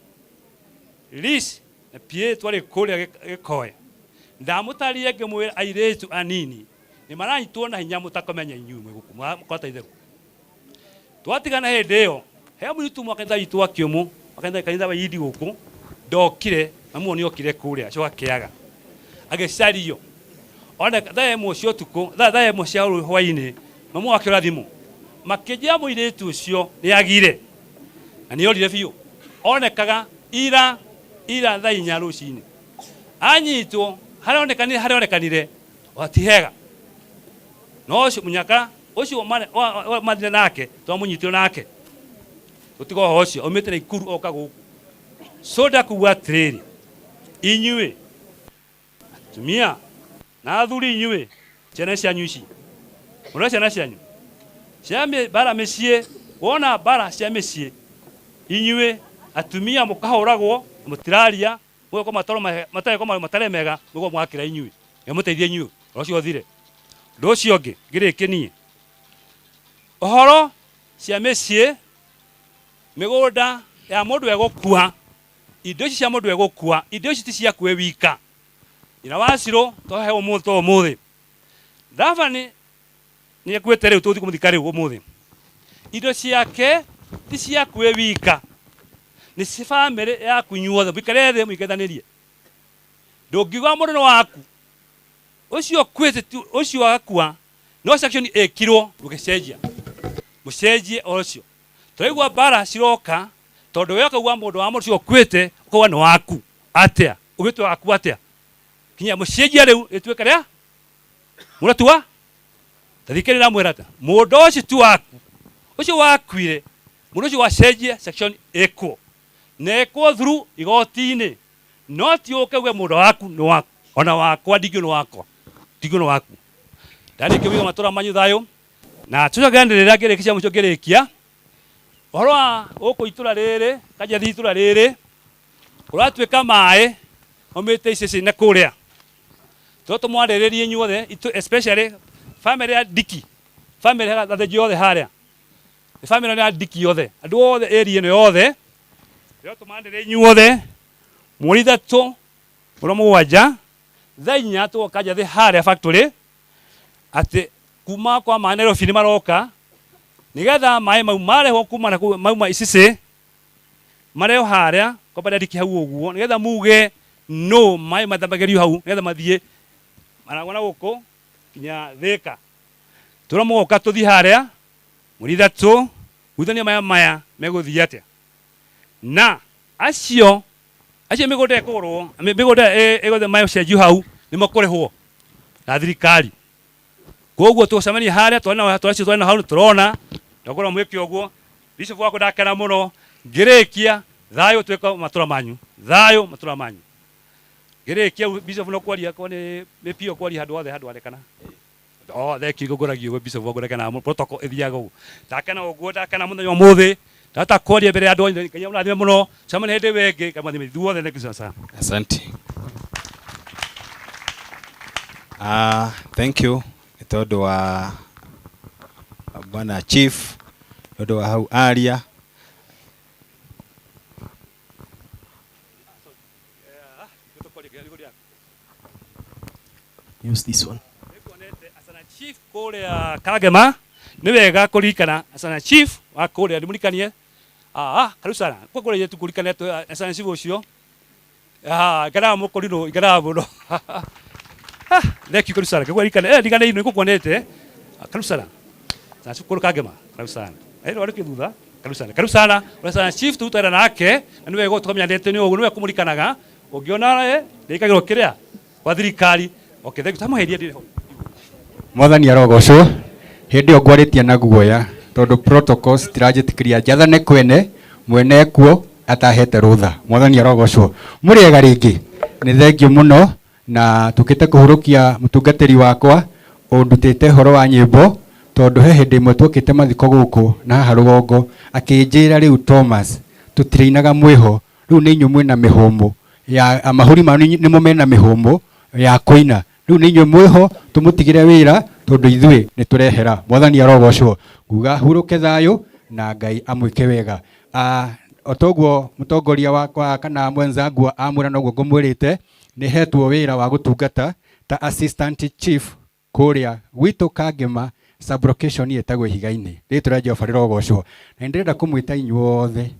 Liz na PA twarĩ kũrĩa Gĩkoe ndamũtarire ngĩmwĩra airĩtu anini nĩ maranyitwo na hinya mũtakomenya inyuĩ mwĩ gũkũ mũkota itherũ twatigana hĩndĩ ĩyo he mũirĩtu ũmwe wa kanitha witũ wa Kĩũmũ wa kanitha wa Indi gũkũ ndokire mamu nĩ okire kũrĩa acoka kĩaga agĩcario ona thaa 1 cia ũtukũ thaa 1 cia hwainĩ mamu akĩora thimũ makĩnjĩra mũirĩtu ũcio nĩ agire na nĩ orire biũ onekaga ira ira thaa 4 rũcinĩ anyitwo haronekanire haronekanire ti hega no ũcio mũnyaka ũcio mathire nake twamũnyitire nake tũtiga ũhoro ũcio aumĩte Naikuru oka gũkũ so ndakuga atĩrĩrĩ inyuĩ atumia na athuri inyuĩ ciana cianyu ici mũrore ciana cianyu cia mbara mĩciĩ wona mbara cia mĩciĩ inyuĩ atumia mũkahũragwo mũtiraria mũgekwo matoro matarĩ matarĩ mega mũgwo mwakĩra inyuĩ nĩmũteithie inyuĩ ũhoro ũcio ũthire ũndũ ũcio ũngĩ ngĩrĩkie niĩ ũhoro cia mĩciĩ mĩgũnda ya mũndũ egũkua indo ici cia mũndũ egũkua indo ici ti ciaku wĩ wika nyina wa Siro twahe ũmũthĩ to ũmũthĩ Labani nĩ akuĩte rĩu tũgũthiĩ kũmũthika rĩu ũmũthĩ. Indo ciake ti ciaku wĩ wika, nĩ ci bamĩrĩ yaku inyuothe, mũikare thĩ mũigethanĩrie. Ndũngiuga mũndũ nĩ waku ũcio ũkuĩte ũcio akua, no section ĩkirwo mũgĩcenjia, mũcenjie o ũcio. Tũraigua mbara ciroka tondũ we ũkauga mũndũ wa mũndũ ũcio ũkuĩte ũkauga nĩ waku atĩa, ũgĩtue waku atĩa? Kinya mũcenjie rĩu ĩtuĩke rĩa mũratua. Tathikĩrĩra mwĩra atĩa, mũndũ ũcio ti waku, ũcio wakuire, mũndũ ũcio wacenjie section ĩkwo na ĩkwo through igoti-inĩ, no ti ũke uge mũndũ waku nĩ waku, ona wakwa ndingiuga nĩ wakwa, ndingiuga nĩ waku. Ndarĩkia kũiga matũra manyu thayũ na tũcoke nĩrĩra ngĩrĩkia mũico ngĩrĩkia ũhoro wa gũkũ itũra rĩrĩ Kanjathi itũra rĩrĩ kũratuĩka maĩ maumĩte icĩcĩ na kũrĩa tũrĩa tũmwarĩrĩrie inyuothe, especially family ya Diki, family ya Gathĩnji yothe harĩa, nĩ family ya Diki yothe, andũ othe area ĩno yothe tũrĩa tũmarĩrĩrie inyuothe mweri 3 mweri 7 thaa 4 tũgoka Njathĩ harĩa factory atĩ kuma kwa maĩ Nairobi nĩ maroka nĩgetha maĩ mau marehwo kuma na kũu mauma icicĩ marehwo harĩa kwa barĩa Diki hau ũguo nĩgetha muge no maĩ mathambagĩrio hau nĩgetha mathiĩ maragwo na gũkũ nginya Thĩka. Tũrĩa mũgoka tũthiĩ harĩa mweri 3 guithania maya maya megũthiĩ atĩa na acio mĩgũnda ĩkũgũrwo, mĩgũnda ĩgothe maĩ cenjio hau nĩ makũrĩhwo na thirikari. Koguo tũgũcemania harĩa twana twacio twana hau tũrona ndakora mwĩke ũguo. Bishop wakwa ndakena mũno ngĩrĩkia thayũ tuĩka matũra manyu, thayũ matũra manyu. Ngĩrĩkia Bishop no kwaria ko nĩ pio kwaria handũ hothe handũ arĩkana. Oh, thank you ngũragia ũguo Bishop wakwa ndakena mũno, protocol ĩthiaga ũguo. Ndakena ũguo, ndakena mũthenya ũmũthĩ ndahota kwaria mbere ya andũ othe, Ngai amũrathime mũno. Cemania hĩndĩ ĩyo ĩngĩ, Ngai amũrathime ithuothe, thank you sana. Asante. Thank you nĩ tondũ wa Bwana Chief, nĩ ũndũ wa hau aria. Use this one. Chief kũrĩa Kangema nĩ wega kũririkana Asana Chief wa kũrĩa ndĩmũririkanie. Karibu sana kwa kũrĩa yetu kũririkane Asana Chief ũcio. Ngeraga mũkũrinũ, ngeraga mũno. Thank you, karibu sana. Ngũririkane, ndigane ino ngũkuonete. Karibu sana. Sana Chief kũrĩa Kangema, karibu sana. Rĩu thutha, karibu sana. Karibu sana. Asana Chief tũrutaga nake, na nĩ wega tũkamenyanĩte nĩ ũguo, nĩ wega kũmũririkanaga. Ũngĩona ndĩkagĩrwo kĩrĩa kwa thirikari. Okay, thank you. Tamũheria ndĩrĩ ho. Mwathani arogocwo. Hĩndĩ ĩyo ngwarĩtie na guoya tondũ protocols tiranjĩtĩkĩria njathane kwene mwene kuo atahete rũtha. Mwathani arogocwo. Mũrĩega rĩngĩ, nĩ thengio mũno na tũkĩte kũhurũkia mũtungatĩri wakwa ũndutĩte ũhoro wa nyĩmbo tondũ he hĩndĩ ĩmwe twokĩte mathiko gũkũ na haha rũgongo akĩnjĩra rĩu Thomas tũtirĩinaga mwĩho rĩu nĩ inyuĩ mwĩna mĩhũmũ ya mahũri manyu nĩmo mena mĩhũmũ ya kũina rĩu nĩ inyuĩ mwĩho tũmũtigĩre wĩra tondũ ithuĩ nĩ tũrehera. Mwathani arogocwo. Nguga hurũke thayũ na Ngai amwĩke wega. O toguo mũtongoria wakwa kana mwenzangu amwĩra noguo ngũmwĩrĩte nĩ hetwo wĩra wa gũtungata ta assistant chief kũrĩa gwitũ Kangema sublocation ĩtagwo Ihiga-inĩ. Rĩtwa rĩa Jehova rĩrogocwo. Na nĩndĩrenda kũmwĩta inyuothe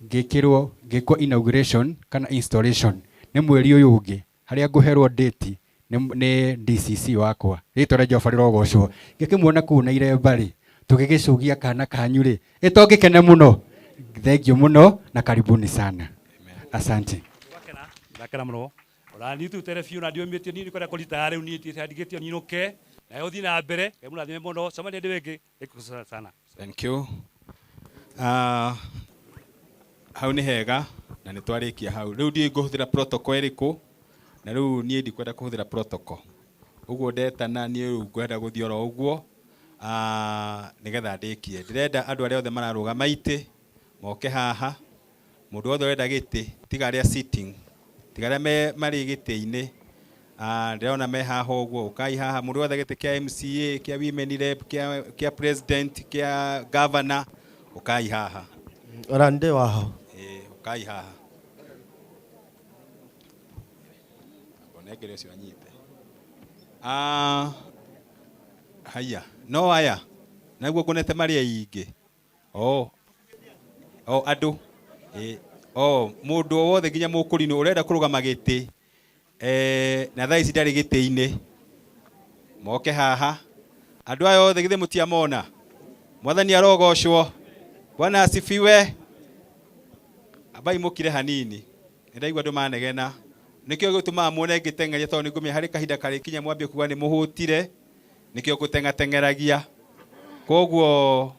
ngĩkĩrwo ngĩkwo inauguration kana installation nĩ mweri ũyũ ũngĩ harĩa ngũherwo date nĩ DCC wakwa. Rĩtwa rĩa Jehova rĩrogocwo. Ngĩkĩmuona kũu na iremba rĩ tũgĩgĩcũgia kana kanyu rĩ ĩtongĩkene mũno. Thank you mũno na karibuni sana. Asante. Ndakena mũno. Ona niĩ tutere biũ na ndiũmĩtie niĩ nĩkwenda kũrita rĩu niĩ ndigĩtio nyinũke na ũthiĩ na mbere. Ngai mũrathime mũno. Cemania hĩndĩ ĩngĩ. Thank you sana. Thank you. Hau nĩ hega na nĩ twarĩkia hau. Rĩu ndiũĩ ngũhũthĩra protocol ĩrĩkũ na rĩu niĩ ndikwenda kũhũthĩra protocol. Ũguo ndetana niĩ rĩu ngwenda gũthiĩ oro ũguo nĩgetha ndĩkie. Ndĩrenda andũ arĩa othe mararũgama itĩ moke haha. Mũndũ wothe ũrenda gĩtĩ tiga arĩa sitting, tiga arĩa marĩ gĩtĩ-inĩ. Ndĩrona me haha ũguo, ũkai haha. Mũndũ wothe gĩtĩ kĩa MCA, kĩa women rep, kĩa president, kĩa governor, ũkai haha. Ora ndĩ waho. Ũkai haha. Onengere ũcio anyite. Haya, no aya naguo ngonete marĩ aingĩ. O o andũ o mũndũ o wothe nginya mũkũrinũ ũrenda kũrũgama gĩtĩ na thaa ici ndarĩ gĩtĩ-inĩ, moke haha. Andũ aya othe githĩ mũtiamona? Mwathani arogocwo. Bwana asifiwe. Ambai mũkire hanini, nĩndaigua andũ manegena. Nĩkĩo gĩtũmaga muone ngĩteng'eria, tondũ nĩngũmenya harĩ kahinda karĩkinya mwambie kuga nĩ mũhũtire, nĩkĩo ngũteng'ateng'eragia. Koguo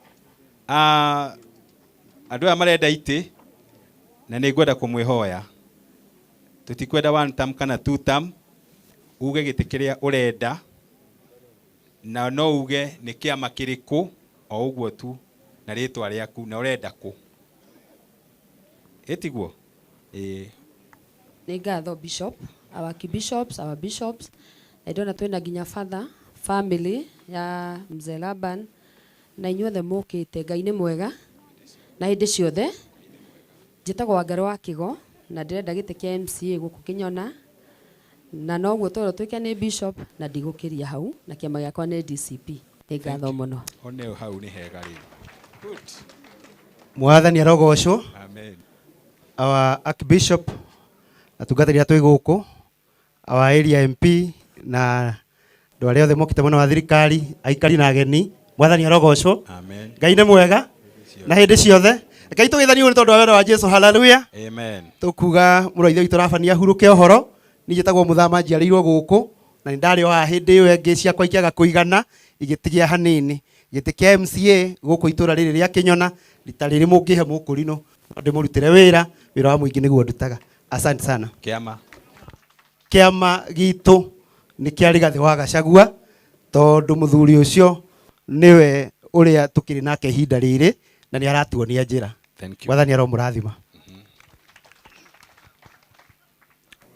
andũ aya marenda itĩ na nĩngwenda kũmwĩhoya, tũtikwenda one term kana two term. Uge gĩtĩ kĩrĩa ũrenda na no uge nĩ kĩama kĩrĩkũ, o ũguo tu, na rĩtwa rĩaku na ũrenda kũ. Ĩtiguo? Ĩĩ. Nĩ ngatho bishop, our bishops, our bishops. Na ndĩrona twĩna nginya father family ya Mzee Laban na inyuothe mũkĩte. Ngai nĩ mwega na hĩndĩ ciothe. Njĩtagwo Wangarĩ wa Kĩgo na ndĩrenda gĩtĩ kĩa MCA gũkũ Kĩnyona, na noguo twerwo twĩke nĩ bishop, na ndigũkĩria hau, na kĩama gĩakwa nĩ DCP. Nĩ ngatho mũno. One hau nĩ hega rĩu. Good. Mwathani arogocwo. Amen. Our Archbishop atungatĩri arĩa twĩ gũkũ, our area MP na andũ arĩa othe mokĩte mwena wa thirikari, aikari na ageni, Mwathani arogocwo. Amen. Ngai nĩ mwega na hĩndĩ ciothe. Rekei tũgeithanie ũũ nĩ tondũ wa wendo wa Jesu. Hallelujah. Amen. Tũkuga mũrũ wa ithe witũ Rabani ahurũke ũhoro. Niĩ njĩtagwo Mũthama, njiarĩirwo gũkũ na nĩ ndarĩ o haha hĩndĩ ĩyo ĩngĩ ciakwa ikĩaga kũigana igĩtigia hanini. Gĩtĩ kĩa MCA gũkũ itũra rĩrĩ rĩa Kĩnyona, rita rĩrĩ mũngĩhe mũkũrinũ no ndĩmũrutĩre wĩra, wĩra wa mũingĩ nĩguo ndutaga. Asante sana. Kĩama. Kĩama gitũ nĩ kĩa Rigathĩ wa Gachagua, tondũ mũthuri ũcio nĩwe ũrĩa tũkĩrĩ nake ihinda rĩrĩ na nĩ aratuonia njĩra. Thank you. Mwathani aromũrathima.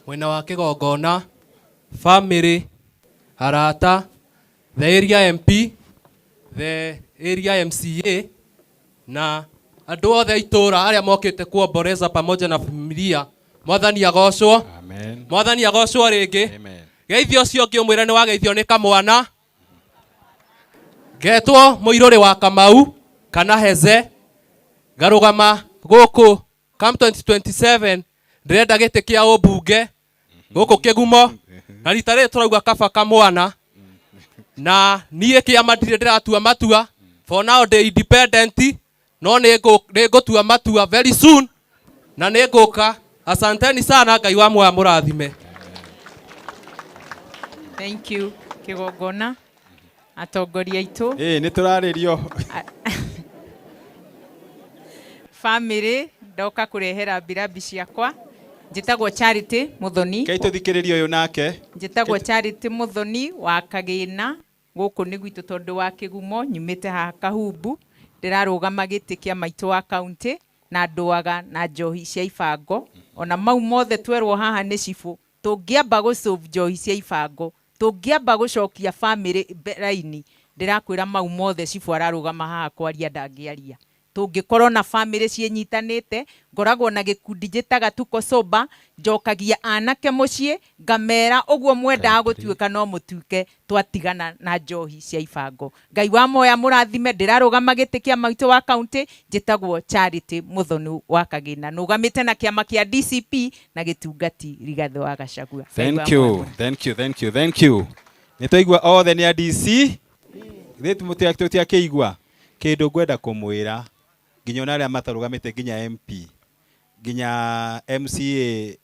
Mwena wa kĩgongona, family, arata, the area MP, the area MCA na andũ othe a itũũra arĩa mokĩte kuomboreza pamoja na familia. Mwathani agocwo. Amen. Mwathani agocwo rĩngĩ. Amen. Geithio ũcio ũngĩ ũmwĩre nĩ wageithio nĩ kamwana. Ngetwo mũirũrĩ wa Kamau kana Heze, ngarũgama gũkũ Camp 2027, ndĩrenda gĩtĩ kĩa ũmbunge gũkũ Kĩgumo, na rita rĩrĩ tũrauga kaba kamwana, na niĩ kĩama ndirĩ ndĩratua matua. For now ndĩ independent, no nĩ ngũtua matua very soon na nĩ ngũka. Asanteni sana, Ngai wa muoyo amũrathime. Thank you kĩgongona, atongoria aitũ. Ĩĩ, nĩ tũrarĩrio. Family, ndoka kũrehera mbirabi ciakwa. Njĩtagwo Charity Muthoni. Kei tũthikĩrĩrie ũyũ nake. Njĩtagwo Charity Muthoni wa Kagĩna, gũkũ nĩ gwitũ tondũ wa Kĩgumo, nyumĩte haha Kahumbu. Ndĩrarũgama gĩtĩ kĩa maitũ wa county na ndũaga na njohi cia ibango. Ona mau mothe twerwo haha nĩ cibũ, tũngĩamba gũsolve njohi cia ibango, tũngĩamba gũcokia family raini, ndĩrakwĩra mau mothe cibũ ararũgama haha kwaria ndangĩaria. Tũngĩkorwo na family ciĩnyitanĩte, ngoragwo na gĩkundi njĩtaga Tuko Sober, njokagia anake mũciĩ ngamera ũguo mwendaga gũtuĩka no mũtuĩke, twatigana na njohi cia ibango. Ngai wa moya mũrathime. Ndĩrarũgama gĩtĩ kĩa maitũ wa county, njĩtagwo Charity Muthoni wa Kagĩna, nũgamĩte na kĩama kĩa DCP na gĩtungati Rigathĩ wa Gachagua. Ngai wa Thank you. moya. Thank you, thank you, thank you. Nĩ twaigua othe nĩ a DC. Githĩ tũtiakĩigua kĩndũ ngwenda kũmwĩra, nginya ona arĩa matarũgamĩte, nginya MP, nginya MCA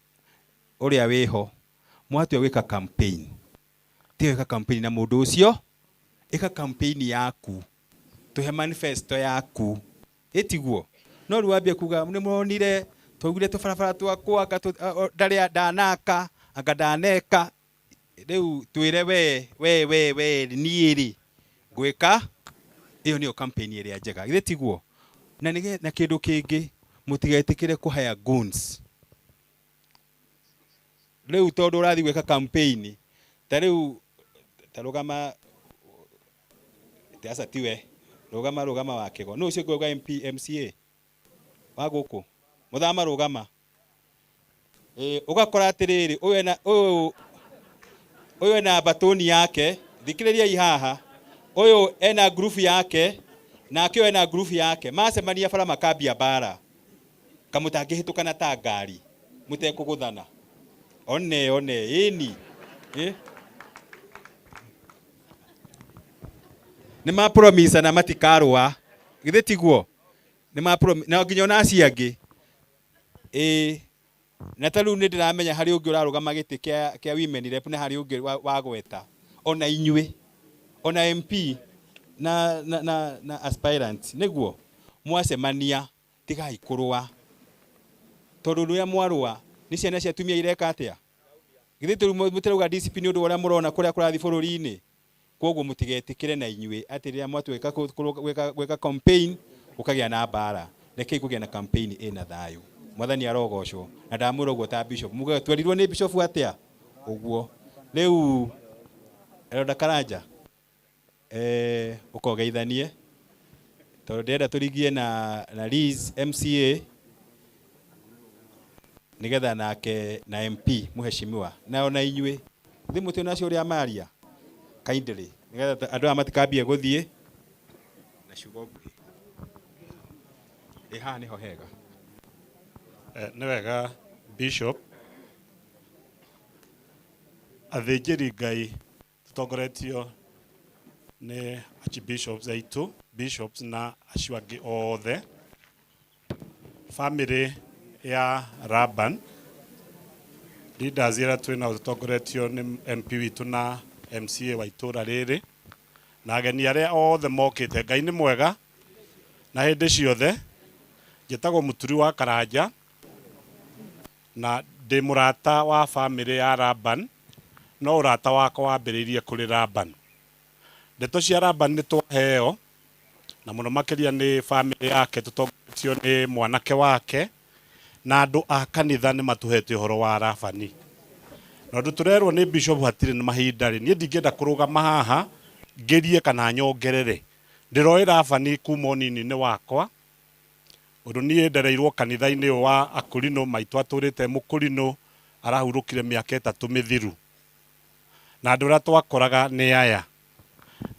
ũrĩa wĩho, mwatua gwĩka campaign, tiga gwĩka campaign na mũndũ ũcio, ĩka campaign yaku, tũhe manifesto yaku, ĩtiguo. No rĩu wambie kuga nĩ mũronire twaugire tũbarabara twakwa anga ndarĩ ndanaka anga ndaneka, rĩu twĩre we we we we niĩ rĩ ngwĩka ĩyo nĩyo campaign ĩrĩa njega, githĩ tiguo? Na nĩge na kĩndũ kĩngĩ, mũtigetĩkĩre kũhaya goons. Rĩu tondũ ũrathiĩ gwĩka campaign ta rĩu ta rũgama aca tiwe rũgama rũgama wa Kĩgo, nũ ũcio ngauga MP MCA wa gũkũ mũthama rũgama, ũgakora atĩrĩrĩ, ũyũ ena batoni yake, thikĩrĩriai haha, Ũyũ ena group yake nake ũyũ ena group yake, macemania bara makambia mbara, kamũtangĩhĩtũkana ta ngari mũtekũgũthana. One one ĩni ĩ nĩ ma promise na matikarũa, githĩ tiguo? Nĩ ma promise na nginya ona acio angĩ ĩ. Na ta rĩu nĩ ndĩramenya harĩ ũngĩ ũrarũgama gĩtĩ kĩa kĩa women rep, na harĩ ũngĩ wagweta ona inyuĩ ona MP na aspirant, nĩguo mwacemania tigai kũrũa, tondũ rĩrĩa mwarũa nĩ ciana cia atumia ireka atĩa? Githĩ rĩu mũtirauga DCP nĩ ũndũ wa ũrĩa mũrona kũrĩa kũrathiĩ bũrũri-inĩ? Koguo mũtigetĩkĩre na inyuĩ atĩ rĩrĩa mwatuĩka gwĩka campaign gũkagĩa na mbara. Rekei kũgĩa na campaign ĩna thayũ. Mwathani arogocwo. Na ndamwĩra ũguo ta bishop, muge twerirwo nĩ bishop atĩa ũguo. Rĩu Elder Karanja, ũkogeithanie tondũ ndĩrenda tũrigie na Liz MCA nigetha nake na MP muheshimiwa na ona inyuĩ thĩ mũtĩ nacio ũrĩa maria kindly, nigetha andũ aya matikambie gũthiĩ na ciugo nguhĩ. Ĩ haha nĩho hega. Nĩ wega Bishop, athĩnjĩri Ngai tũtongoretio nĩ archbishops aitũ, bishops na acio angĩ othe, family ya Laban, leaders arĩa twĩnao tũtongoretio nĩ MP witũ na MCA wa itũra rĩrĩ, na ageni arĩa othe mokĩte. Ngai nĩ mwega na hĩndĩ ciothe. Njĩtagwo Mũturi wa Karanja na ndĩ mũrata wa family ya Laban, no ũrata wakwa wambĩrĩirie kũrĩ Laban. Ndeto cia Laban nĩ twaheo na mũno makĩria nĩ family yake tũtongoretio nĩ mwanake wake, na andũ a kanitha nĩ matũhete ũhoro wa Labani. Na ũndũ tũrerwo nĩ bishop hatirĩ na mahinda rĩ, niĩ ndingĩenda kũrũgama haha ngerie kana nyongerere. Ndĩroĩ Labani kuma ũnini-inĩ wakwa, ũndũ niĩ ndereirwo kanitha-inĩ ũyũ wa Akũrinũ, maitũ atũrĩte Mũkũrinũ, arahurũkire mĩaka 3 mĩthiru. Na andũ arĩa twakoraga nĩ aya.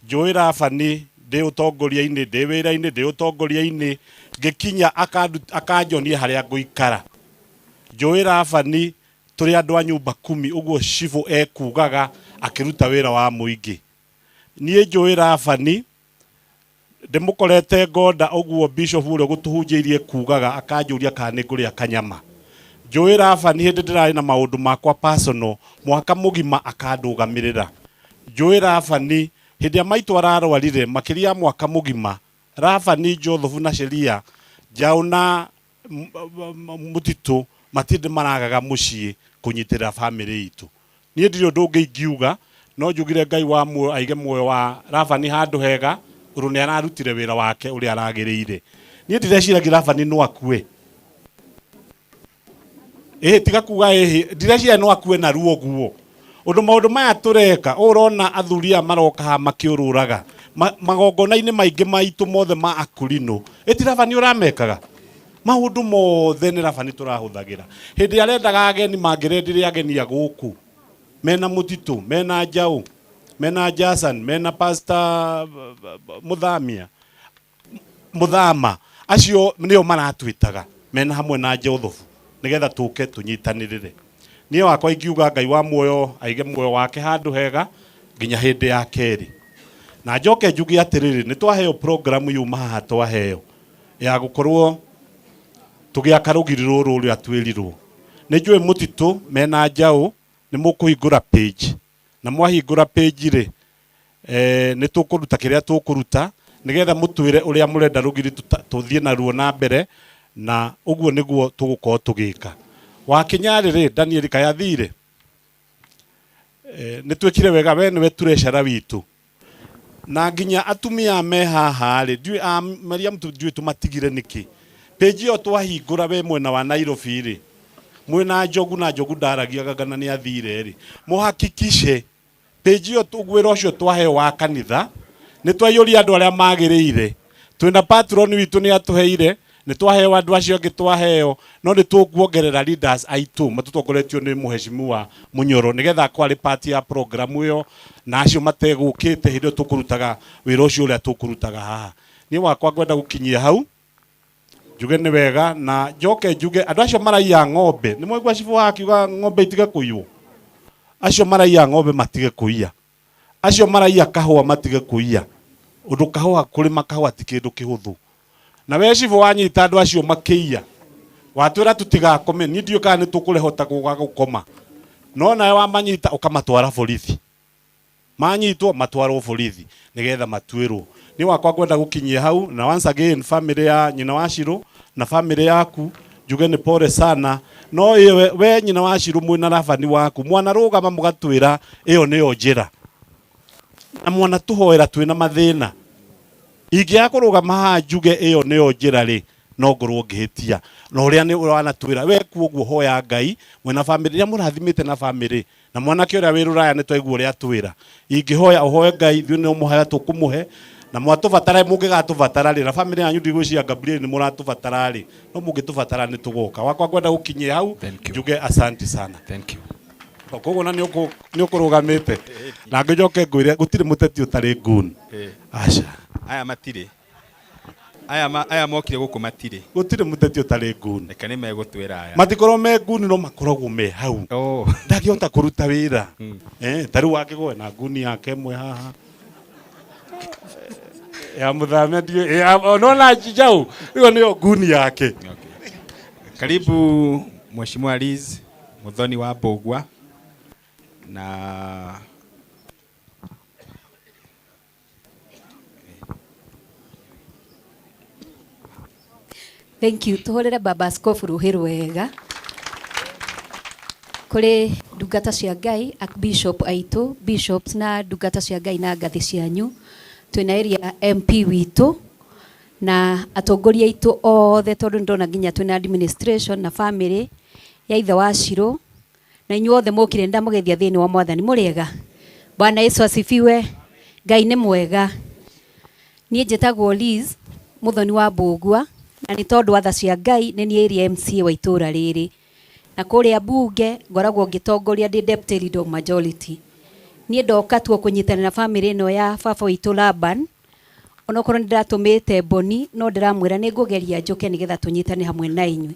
Njũĩ Labani ndĩ ũtongoria-inĩ, ndĩ wĩra-inĩ, ndĩ ũtongoria-inĩ, ngĩkinya akanjonia harĩa ngũikara. Njũĩ Labani tũrĩ andũ a nyũmba kumi, ũguo cibũ ekugaga akĩruta wĩra wa mũingĩ. Niĩ njũĩ Labani ndĩmũkorete ngonda, ũguo bishop ũrĩa ũgũtũhunjĩirie kugaga akanjũria kana nĩ ngũrĩa kanyama. Njũĩ Labani hĩndĩ ndĩrarĩ na maũndũ makwa personal, mwaka mũgima akandũgamĩrĩra. Njũĩ Labani hĩndĩ ĩrĩa maitũ ararwarire makĩria ya mwaka mũgima, Labani, Joseph na Sheria, Njaũ na Mũtitũ matindĩ maragaga mũciĩ kũnyitĩrĩra family itũ. Niĩ ndirĩ ũndũ ũngĩ ingiuga, no njugire Ngai wa muoyo aige muoyo wa Labani handũ hega, ũndũ nĩ ararutire wĩra wake ũrĩa aragĩrĩire. Niĩ ndireciragia Labani no akue. Ĩhĩ, tiga kuga ĩhĩ, ndireciria no akue na ruo guo. Ũndũ maũndũ maya tũreka, ũũ ũrona athuri aya maroka haha makĩũrũraga magongona-inĩ maingĩ maitũ mothe ma Akũrinũ, ĩti Labani ũramekaga? Maũndũ mothe nĩ Labani tũrahũthagĩra. Hĩndĩ ĩrĩa arendaga ageni mangĩrendire ageni a gũkũ, mena Mũtitũ, mena Njaũ, mena Jason, mena Pastor Mũthamia, Mũthama, acio nĩo maratwĩtaga mena hamwe na Joseph nĩgetha tũke tũnyitanĩrĩre. Niĩ wakwa ingiuga Ngai wa muoyo aige muoyo wake handũ hega nginya hĩndĩ ya kerĩ. Na njoke njuge atĩrĩrĩ, nĩ twaheo program yuma haha twaheo ya gũkorwo tũgĩaka rũgiri rũrũ ũrĩa twĩrirwo. Nĩ njũĩ Mũtitũ mena Njaũ nĩ mũkũhingũra page, na mwahingũra page rĩ, nĩ tũkũruta kĩrĩa tũkũruta nĩgetha mũtwĩre ũrĩa mũrenda rũgiri tũthiĩ naruo na mbere, na ũguo nĩguo tũgũkorwo tũgĩka. Wakinya rĩrĩ, Daniel kaĩ athire? Nĩ twĩkire wega, we nĩwe treasurer witũ. Na nginya atumia me haha rĩ, ndiũĩ a Mariam ndiũĩ tũmatigire nĩkĩ. Page ĩyo twahingũra we mwena wa Nairobi rĩ, mwĩna Njogu na Njogu ndaragia gangana nĩ athire rĩ, mũhakikishe page ĩyo wĩra ũcio twaheo wa kanitha nĩ twaiyũria andũ arĩa magĩrĩire. Twĩna patron witũ nĩ atũheire Nĩ twaheo andũ acio angĩ twaheo, no nĩ tũkuongerera leaders aitũ matũtongoretio nĩ mũheshimiwa Mũnyoro nĩgetha akorwo arĩ part ya program ĩyo, na acio mategũkĩte hĩndĩ ĩyo tũkũrutaga wĩra ũcio ũrĩa tũkũrutaga haha. Niĩ wakwa ngwenda gũkinyia hau, njuge nĩ wega, na njoke njuge andũ acio maraiya ng'ombe, nĩ mwaigua cibũ akiuga ng'ombe itige kũiywo, acio maraiya ng'ombe matige kũiya, acio maraiya kahũa matige kũiya, ũndũ kahũa kũrĩma kahũa ti kĩndũ kĩhũthũ. Na we cibũ wanyita andũ acio makĩiya, watwĩra tũtigakome, niĩ ndiũĩ kana nĩ tũkũrehota gũga gũkoma, no nawe wamanyita ũkamatwara borithi, manyitwo matwarwo borithi nigetha matuĩrwo. Niĩ wakwa ngwenda gũkinyia hau, na once again family ya nyina wa Shiro na family yaku njuge nĩ pole sana, no ĩyo we nyina wa Shiro mwĩna Labani waku mwanarũgama mũgatwĩra ĩyo nĩyo njĩra, na mwanatũhoera twĩna mathĩna. Ingĩaga kũrũgama haha njuge ĩyo nĩyo njĩra rĩ, no ngorwo ngĩhĩtia. Na ũrĩa nĩ wanatwĩra we kuoguo hoya Ngai mwĩna family rĩrĩa mũrathimĩte na family na mwanake ũrĩa wĩ rũraya nĩ twaigua ũrĩa atwĩra. Ingĩhoya ũhoe Ngai, ithuĩ no mũhaya tũkũmũhe, na mwatũbatara mũngĩgatũbatara rĩ, na family yanyu ndigwĩciria Gabriel nĩ mũratũbatara rĩ, no mũngĩtũbatara nĩ tũgoka. Wakwa ngwenda gũkinyia hau, njuge asante sana. Thank you. Koguo na nĩ ũkũrũgamĩte na ngĩnjoke ngwĩre gũtirĩ mũteti ũtarĩ nguni. Aca. Aya matirĩ. Aya mokire gũkũ matirĩ. Gũtirĩ mũteti ũtarĩ nguni. Reke nĩ megũtwĩra aya. Matikorwo me nguni no makoragwo me hau. Ndangĩhota kũruta wĩra. Ta rĩu wakĩgwe na nguni yake ĩmwe haha. Ya mũthamia ndiũĩ. No na njaũ. Ĩyo nĩyo nguni yake. Okay. Karibu Mheshimiwa Liz Muthoni wa Mbũgua na Thank you. Tuhurire Baba Askofu ruhi rwega. Kuri ndungata cia Ngai, Archbishop aitũ, bishops na ndungata cia Ngai na ngathĩ cianyu. Twĩna area MP witũ na atongoria aitũ othe, tondũ nĩndona nginya twĩna administration na family ya ithe wa Shiro, na inyuĩ othe mũkire ndamũgeithia thĩinĩ wa Mwathani. Mũrĩega? Bwana Yesu asifiwe. Ngai nĩ mwega. Niĩ njĩtagwo Liz Muthoni wa Mbũgua, na nĩ tondũ wa tha cia Ngai nĩ niĩ area MCA wa itũũra rĩrĩ, na kũrĩa mbunge ngoragwo ngĩtongoria ndĩ deputy leader of majority. Niĩ ndoka tuo kũnyitanĩra family ĩno ya baba witũ Laban, onokorwo nĩ ndĩratũmĩte Boni, no ndĩramwĩra nĩ ngũgeria njũke nĩgetha tũnyitane hamwe na inyuĩ.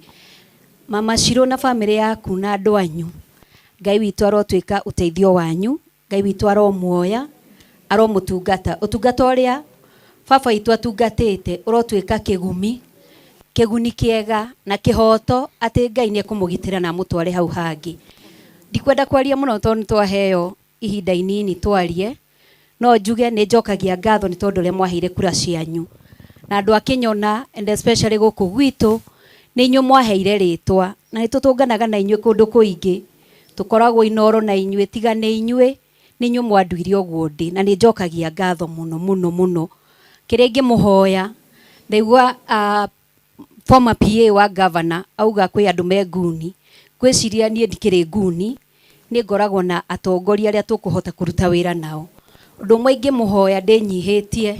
Mama Shiro na family yaku na andũ anyu, Ngai witũ arotuĩka ũteithio wanyu, Ngai witũ aromuoya, aromũtungata. Ũtungata ũrĩa baba witũ atungatĩte ũrotuĩka kĩgumi, kĩguni kĩega na kĩhoto, atĩ Ngai nĩ ekũmũgitĩra na amũtware hau hangĩ. Ndikwenda kwaria mũno tondũ nĩ twaheo ihinda inini twarie, no njuge nĩ njokagia ngatho nĩ tondũ ũrĩa mwaheire kura cianyu. Na andũ a Kĩnyona and especially gũkũ gwitũ nĩ inyuĩ mwaheire rĩtwa, na nĩ tũtũnganaga na inyuĩ kũndũ kũingĩ, tũkoragwo Inoro na inyuĩ, tiga nĩ inyuĩ, nĩ inyuĩ mwanduire ũguo ndĩ, na nĩ njokagia ngatho mũno mũno mũno. Kĩrĩa ingĩmũhoya, ndaigua former PA wa governor auga kwĩ andũ me nguni, ngwĩciria niĩ ndikĩrĩ nguni, nĩ ngoragwo na atongoria arĩa tũkũhota kũruta wĩra nao. Ũndũ ũmwe ingĩmũhoya ndĩnyihĩtie,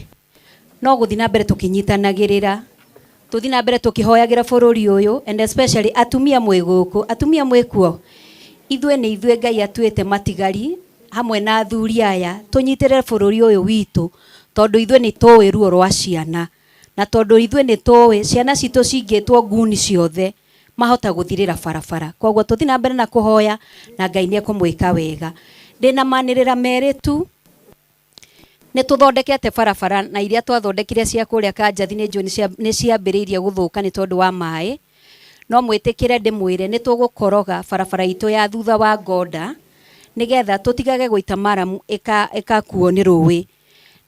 no gũthiĩ na mbere tũkĩnyitanagĩrĩra, tũthiĩ na mbere tũkĩhoyagĩra bũrũri ũyũ, and especially atumia mwĩ gũkũ, atumia mwĩ kuo, ithuĩ nĩ ithuĩ Ngai atuĩte matigari hamwe na athuri aya, tũnyitĩrĩre bũrũri ũyũ witũ, tondũ ithuĩ nĩ tũĩ ruo rwa ciana, na tondũ ithuĩ nĩ tũĩ ciana citũ cingĩtwo nguni ciothe mahota gũthirĩra barabara. Koguo tũthiĩ na mbere na kũhoya na Ngai nĩ ekũmwĩka wega. Ndĩna manĩrĩra merĩ tu, nĩ tũthondekete barabara, na iria twathondekire cia kũrĩa Kanjathi nĩ njũĩ nĩ ciambĩrĩirie gũthũka nĩ tondũ wa maĩ, no mwĩtĩkĩre ndĩmwĩre nĩ tũgũkoroga barabara itũ ya thutha wa Ngonda nĩgetha tũtigage gũita maramu ĩkakuo nĩ rũĩ.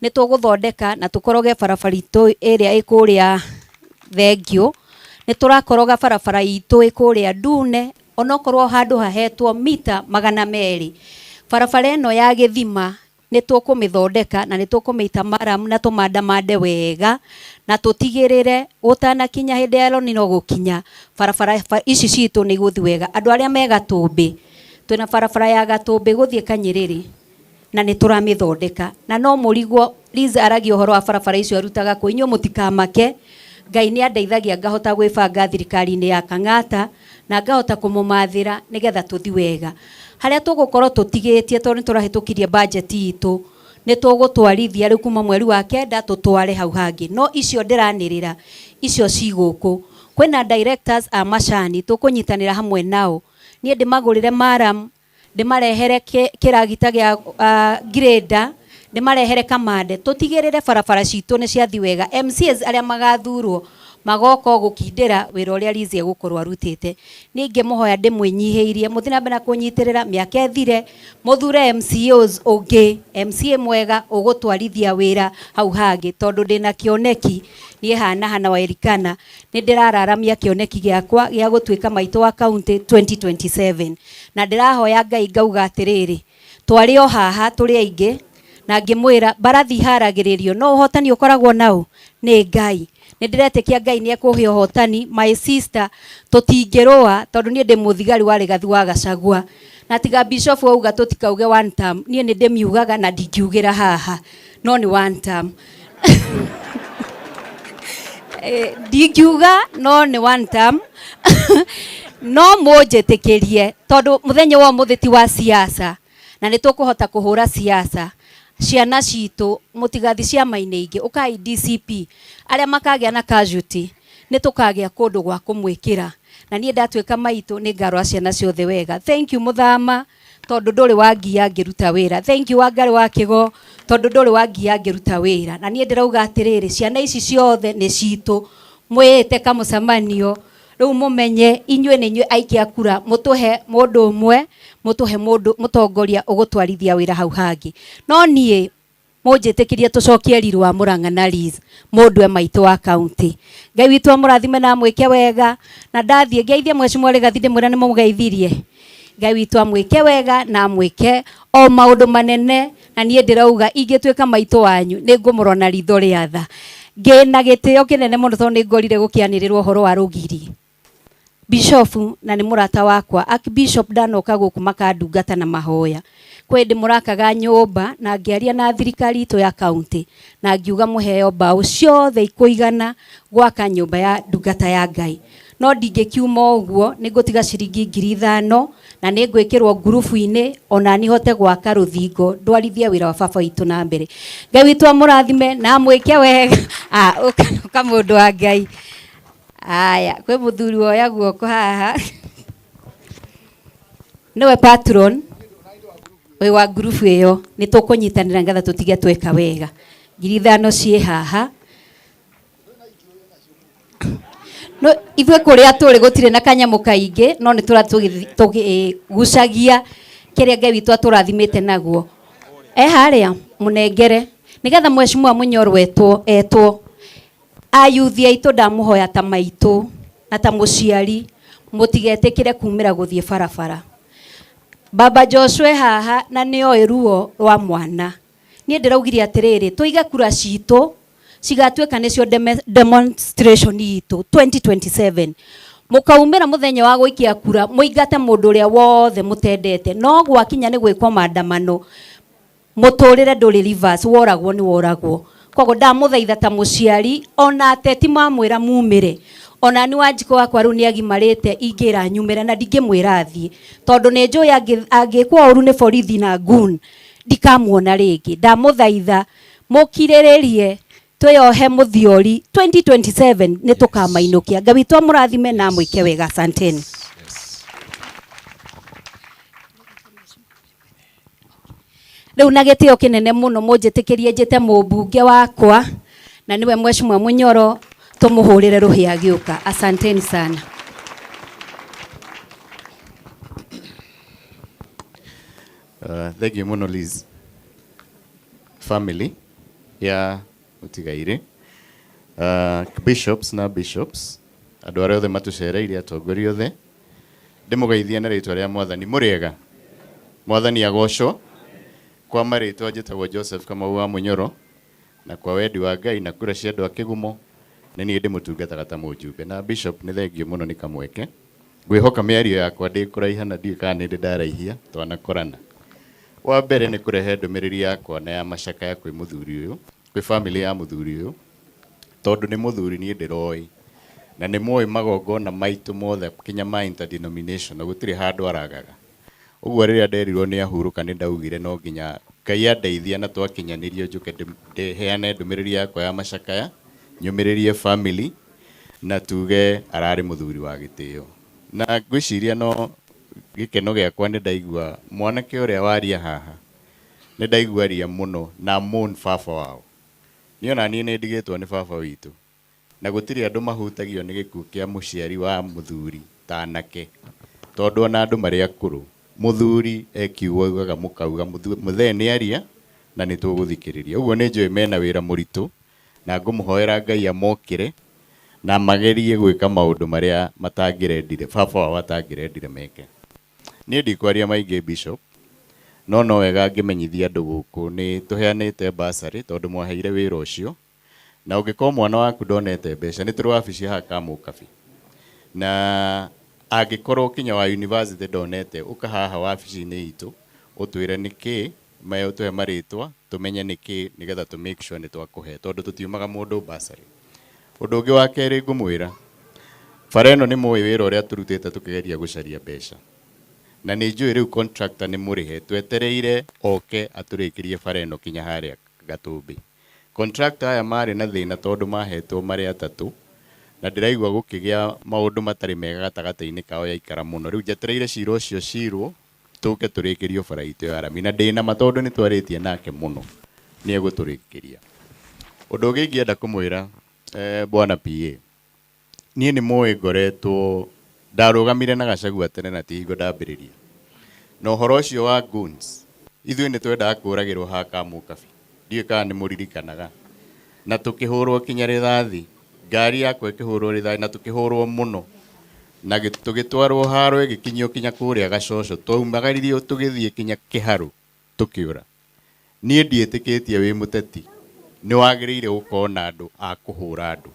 Nĩ tũgũthondeka na tũkoroge barabara itũ ĩrĩa ĩ kũrĩa Thengio, nĩ tũrakoroga barabara itũ ĩ kũrĩa Ndune, onokorwo handũ hahetwo mita 200. Barabara ĩno ya gĩthima nĩ tũkũmĩthondeka na nĩ tũkũmĩita maramu na tũmandamande wega, na tũtigĩrĩre gũtanakinya hĩndĩ ya El Nino gũkinya barabara ici citũ nĩ igũthiĩ wega. Andũ arĩa me Gatũmbĩ, twĩna barabara ya Gatũmbĩ gũthiĩ Kanyĩrĩrĩ na nĩ tũramĩthondeka, na no mũrigwo Liz aragia ũhoro wa barabara icio arutaga kũ, inyuĩ mũtikamake Ngai nĩ andeithagia ngahota gwĩbanga thirikari-inĩ ya Kang'ata na ngahota kũmũmathĩra nĩgetha tũthi wega. Harĩa tũgũkorwo tũtigĩtie tondũ nĩ tũrahĩtũkirie budget itũ, nĩ tũgũtwarithia rĩu kuma mweri wa 9 tũtware hau hangĩ. No icio ndĩranĩrĩra icio ci gũkũ. Kwĩna directors a macani tũkũnyitanĩra hamwe nao. Niĩ ndĩmagũrĩre maram, ndĩmarehere kĩragita gĩa grader, ndĩmarehere kamande, tũtigĩrĩre barabara citũ nĩ ciathi wega. MCAs arĩa magathurwo magoka gũkindĩra wĩra ũrĩa Liz egũkorwo arutĩte. Niĩ ingĩmũhoya ndĩmwĩnyihĩirie, mũthiĩ na mbere na kũnyitĩrĩra, mĩaka ĩthire, mũthure MCAs ũngĩ, MCA mwega ũgũtwarithia wĩra hau hangĩ, tondũ ndĩna kĩoneki niĩ hana Hannah wa Elikana, nĩ ndĩrararamia kĩoneki gĩakwa gĩa gũtuĩka maitũ wa county 2027. Na ndĩrahoya Ngai ngauga atĩrĩrĩ, twarĩ o haha tũrĩ aingĩ, na ngĩmwĩra mbarathi iharagĩrĩrio, no ũhotani ũkoragwo nao nĩ Ngai. Nĩ ndĩretĩkia Ngai nĩ ekũhe ũhotani. My sister, tũtingĩrũa tondũ niĩ ndĩ mũthigari wa Rigathi wa Gachagua. Na tiga bishop auga tũtikauge one term, niĩ nĩ ndĩmiugaga na ndingiugĩra haha, no nĩ one term. Ndingiuga no nĩ one term. No mũnjĩtĩkĩrie tondũ mũthenya wa ũmũthĩ ti wa siasa, na nĩ tũkũhota kũhũra siasa. Ciana citũ mũtigathi ciama-inĩ ingĩ, ũkai DCP, arĩa makagĩa na casualty, nĩ tũkagĩa kũndũ gwa kũmwĩkĩra. Na niĩ ndatuĩka maitũ nĩ ngarora ciana ciothe wega. Thank you Mũthama, tondũ ndũrĩ wangia ngĩruta wĩra. Thank you Wangarĩ wa Kĩgo, tondũ ndũrĩ wangia ngĩruta wĩra. Na niĩ ndĩrauga atĩrĩrĩ, ciana ici ciothe nĩ citũ, mwĩĩte kamũcemanio, rĩu mũmenye inyuĩ nĩ inyuĩ aikia kura, mũtũhe mũndũ ũmwe, mũtũhe mũndũ mũtongoria ũgũtwarithia wĩra hau hangĩ. No niĩ mũnjĩtĩkĩrie tũcokie riri wa Murang'a na Liz, mũndũ e maitũ wa county. Ngai witũ amũrathime na amwĩke wega, na ndathiĩ ngeithie Mheshimiwa Rigathi ndĩmwĩre nĩ mũgeithirie. Ngai witũ amwĩke wega na amwĩke o maũndũ manene, na niĩ ndĩrauga ingĩtuĩka maitũ wanyu nĩ ngũmũrora na ritho rĩa tha. Ngĩna gĩtĩo kĩnene mũno tondũ nĩ ngorire gũkĩanĩrĩrwo ũhoro wa rũgiri. Bishop na nĩ mũrata wakwa, Archbishop ndanoka gũkũ makandungata na mahoya. Kwĩ hĩndĩ mũrakaga nyũmba na ngĩaria na thirikari itũ ya county na ngiuga mũheo mbaũ ciothe ikũigana gwaka nyũmba ya ndungata ya Ngai. No ndingĩkiuma ũguo, nĩ ngũtiga ciringi 5,000 na nĩ ngwĩkĩrwo ngurubu-inĩ ona niĩ hote gwaka rũthingo ndwarithie wĩra wa baba witũ na mbere. Ngai witũ amũrathime na amwĩke wega. Ũka mũndũ wa Ngai. Aya, kwĩ mũthuri woya guoko haha. Nĩwe patron wĩ wa ngurubu ĩyo, nĩ tũkũnyitanĩra nĩgetha tũtige tweka wega. 5,000 ciĩ haha. No ithuĩ kũrĩa tũrĩ gũtirĩ na kanyamũ kaingĩ, no nĩ tũgucagia kĩrĩa Ngai witũ atũrathimĩte naguo. E harĩa mũnengere nĩgetha Mheshimiwa Mũnyoro etwo. Ayuthi aitũ ndamũhoya ta maitũ na ta mũciari, mũtigetĩkĩre kumĩra gũthiĩ barabara. Baba Joshua haha na nĩoĩ ruo rwa mwana. Niĩ ndĩraugire atĩrĩrĩ, tũige kura citũ cigatuĩka nĩcio demonstration itũ 2027. Mũkaumĩra mũthenya wa gũikia kura, mũingate mũndũ ũrĩa wothe mũtendete. No gwakinya nĩ gwĩkwo maandamano, mũtũrĩre ndũrĩ reverse, woragwo nĩ woragwo. Koguo ndamũthaitha ta mũciari, ona ateti mamwĩra mumĩre, ona ni Wanjikũ wakwa rĩu nĩ agimarĩte, ingĩra nyumĩre na ndingĩmwĩra athiĩ, tondũ nĩ njũĩ angĩkwo ũru nĩ borithi na goon ndikamuona rĩngĩ. Ndamũthaitha mũkirĩrĩrie, twĩyohe mũthiori 2027 nĩ tũkamainũkia. Ngai witũ amũrathime na amwĩke wega. Asanteni. Rĩu na gĩtĩo kĩnene mũno mũnjĩtĩkĩrie njĩte mũmbunge wakwa na nĩwe Mheshimiwa Mũnyoro, tũmũhũrĩre rũhĩ agĩũka. Asanteni sana. Thank you mũno Liz. Family ya Mũtigairĩ, bishops na bishops, andũ arĩa othe matũcereire, atongoria othe, ndĩmũgeithie na rĩtwa rĩa Mwathani. Mũrĩega? Mwathani agocwo. Kwa marĩtwa njĩtagwo Joseph Kamau wa Mũnyoro, na kwa wendi wa Ngai na kura cia andũ a Kĩgumo, nĩ niĩ ndĩmũtungataga ta mũjumbe. Na bishop, nĩ thengio mũno nĩ kamweke. Ngwĩhoka mĩario yakwa ndĩkũraiha na ndiũĩ kana nĩ ndĩ ndaraihia, twanakorana. Wa mbere nĩ kũrehe ndũmĩrĩri yakwa na ya macakaya kwĩ mũthuri ũyũ, kwĩ family ya mũthuri ũyũ. Tondũ nĩ mũthuri niĩ ndĩroĩ. Na nĩ mũĩ magongona maitũ mothe kinya ma interdenominational gũtirĩ handũ aragaga. Ũguo rĩrĩa nderirwo nĩ ahurũka nĩ ndaugire no nginya Ngai andeithia na twakinyanĩrio njũke ndĩheane ndũmĩrĩri yakwa ya macakaya, nyũmĩrĩrie family na tuge ararĩ mũthuri wa gĩtĩo. Na ngwĩciria no gĩkeno gĩakwa nĩ ndaigua mwanake ũrĩa waria haha, nĩ ndaigua aria mũno na mourn baba wao. Niĩ ona niĩ nĩ ndigĩtwo nĩ baba witũ. Na gũtirĩ andũ mahutagio nĩ gĩkuũ kĩa mũciari wa mũthuri ta anake, tondũ ona andũ marĩ akũrũ, mũthuri e kiugo augaga mũkauga mũthee nĩ aria na nĩ tũgũthikĩrĩria. Ũguo nĩ njũĩ mena wĩra mũritũ na ngũmũhoera Ngai amokĩre na magerie gwĩka maũndũ marĩa matangĩrendire, baba wao atangĩrendire meke. Niĩ ndikwaria maingĩ Bishop, no no wega ngĩmenyithia andũ gũkũ nĩ tũheanĩte bursary tondũ mwaheire wĩra ũcio. Na ũngĩkorwo mwana waku ndonete mbeca, nĩ tũrĩ wabici haha Kamũkabi, na angĩkorwo kinya wa university ndonete, ũka haha wabici-inĩ itũ ũtwĩre nĩkĩ, ũtũhe marĩtwa tũmenye nĩkĩ, nĩgetha tũ make sure nĩ twakũhe, tondũ tũtiumaga mũndũ bursary. Ũndũ ũngĩ wa kerĩ ngũmwĩra, bara ĩno nĩ mũĩ wĩra ũrĩa tũrutĩte tũkĩgeria gũcaria mbeca, na nĩ njũĩ rĩu contractor nĩ mũrĩhe, twetereire oke atũrĩkĩrie bara ĩno kinya harĩa Gatũmbĩ. Contractor aya marĩ na thĩna tondũ mahetwo marĩ atatũ, na ndĩraigua gũkĩgĩa maũndũ matarĩ mega gatagatĩ-inĩ kao yaikara mũno. Rĩu njetereire cira ũcio cirwo, tũke tũrĩkĩrio bara itũ ya rami. Na ndĩna ma tondũ nĩ twarĩtie nake mũno, nĩ egũtũrĩkĩria. Ũndũ ũngĩ ingĩenda kũmwĩra, bwana PA, niĩ nĩ mũĩ ngoretwo ndarũgamire na Gachagua tene na ti hingo ndambĩrĩria. Na ũhoro ũcio wa goons, ithuĩ nĩ twendaga kũragĩrwo haha Kamũkabi, ndiũĩ kana nĩ mũririkanaga. Na tũkĩhũrwo kinya rĩthathi, ngari yakwa ĩkĩhũrwo rĩthathi na tũkĩhũrwo mũno. Na tũgĩtwarwo haro ĩgĩkinyio kinya kũrĩa Gacoco, twaumagaririo tũgĩthiĩ kinya Kĩharũ tũkĩũra. Niĩ ndiĩtĩkĩtie wĩ mũteti, nĩ wagĩrĩire gũkorwo na andũ a kũhũra andũ.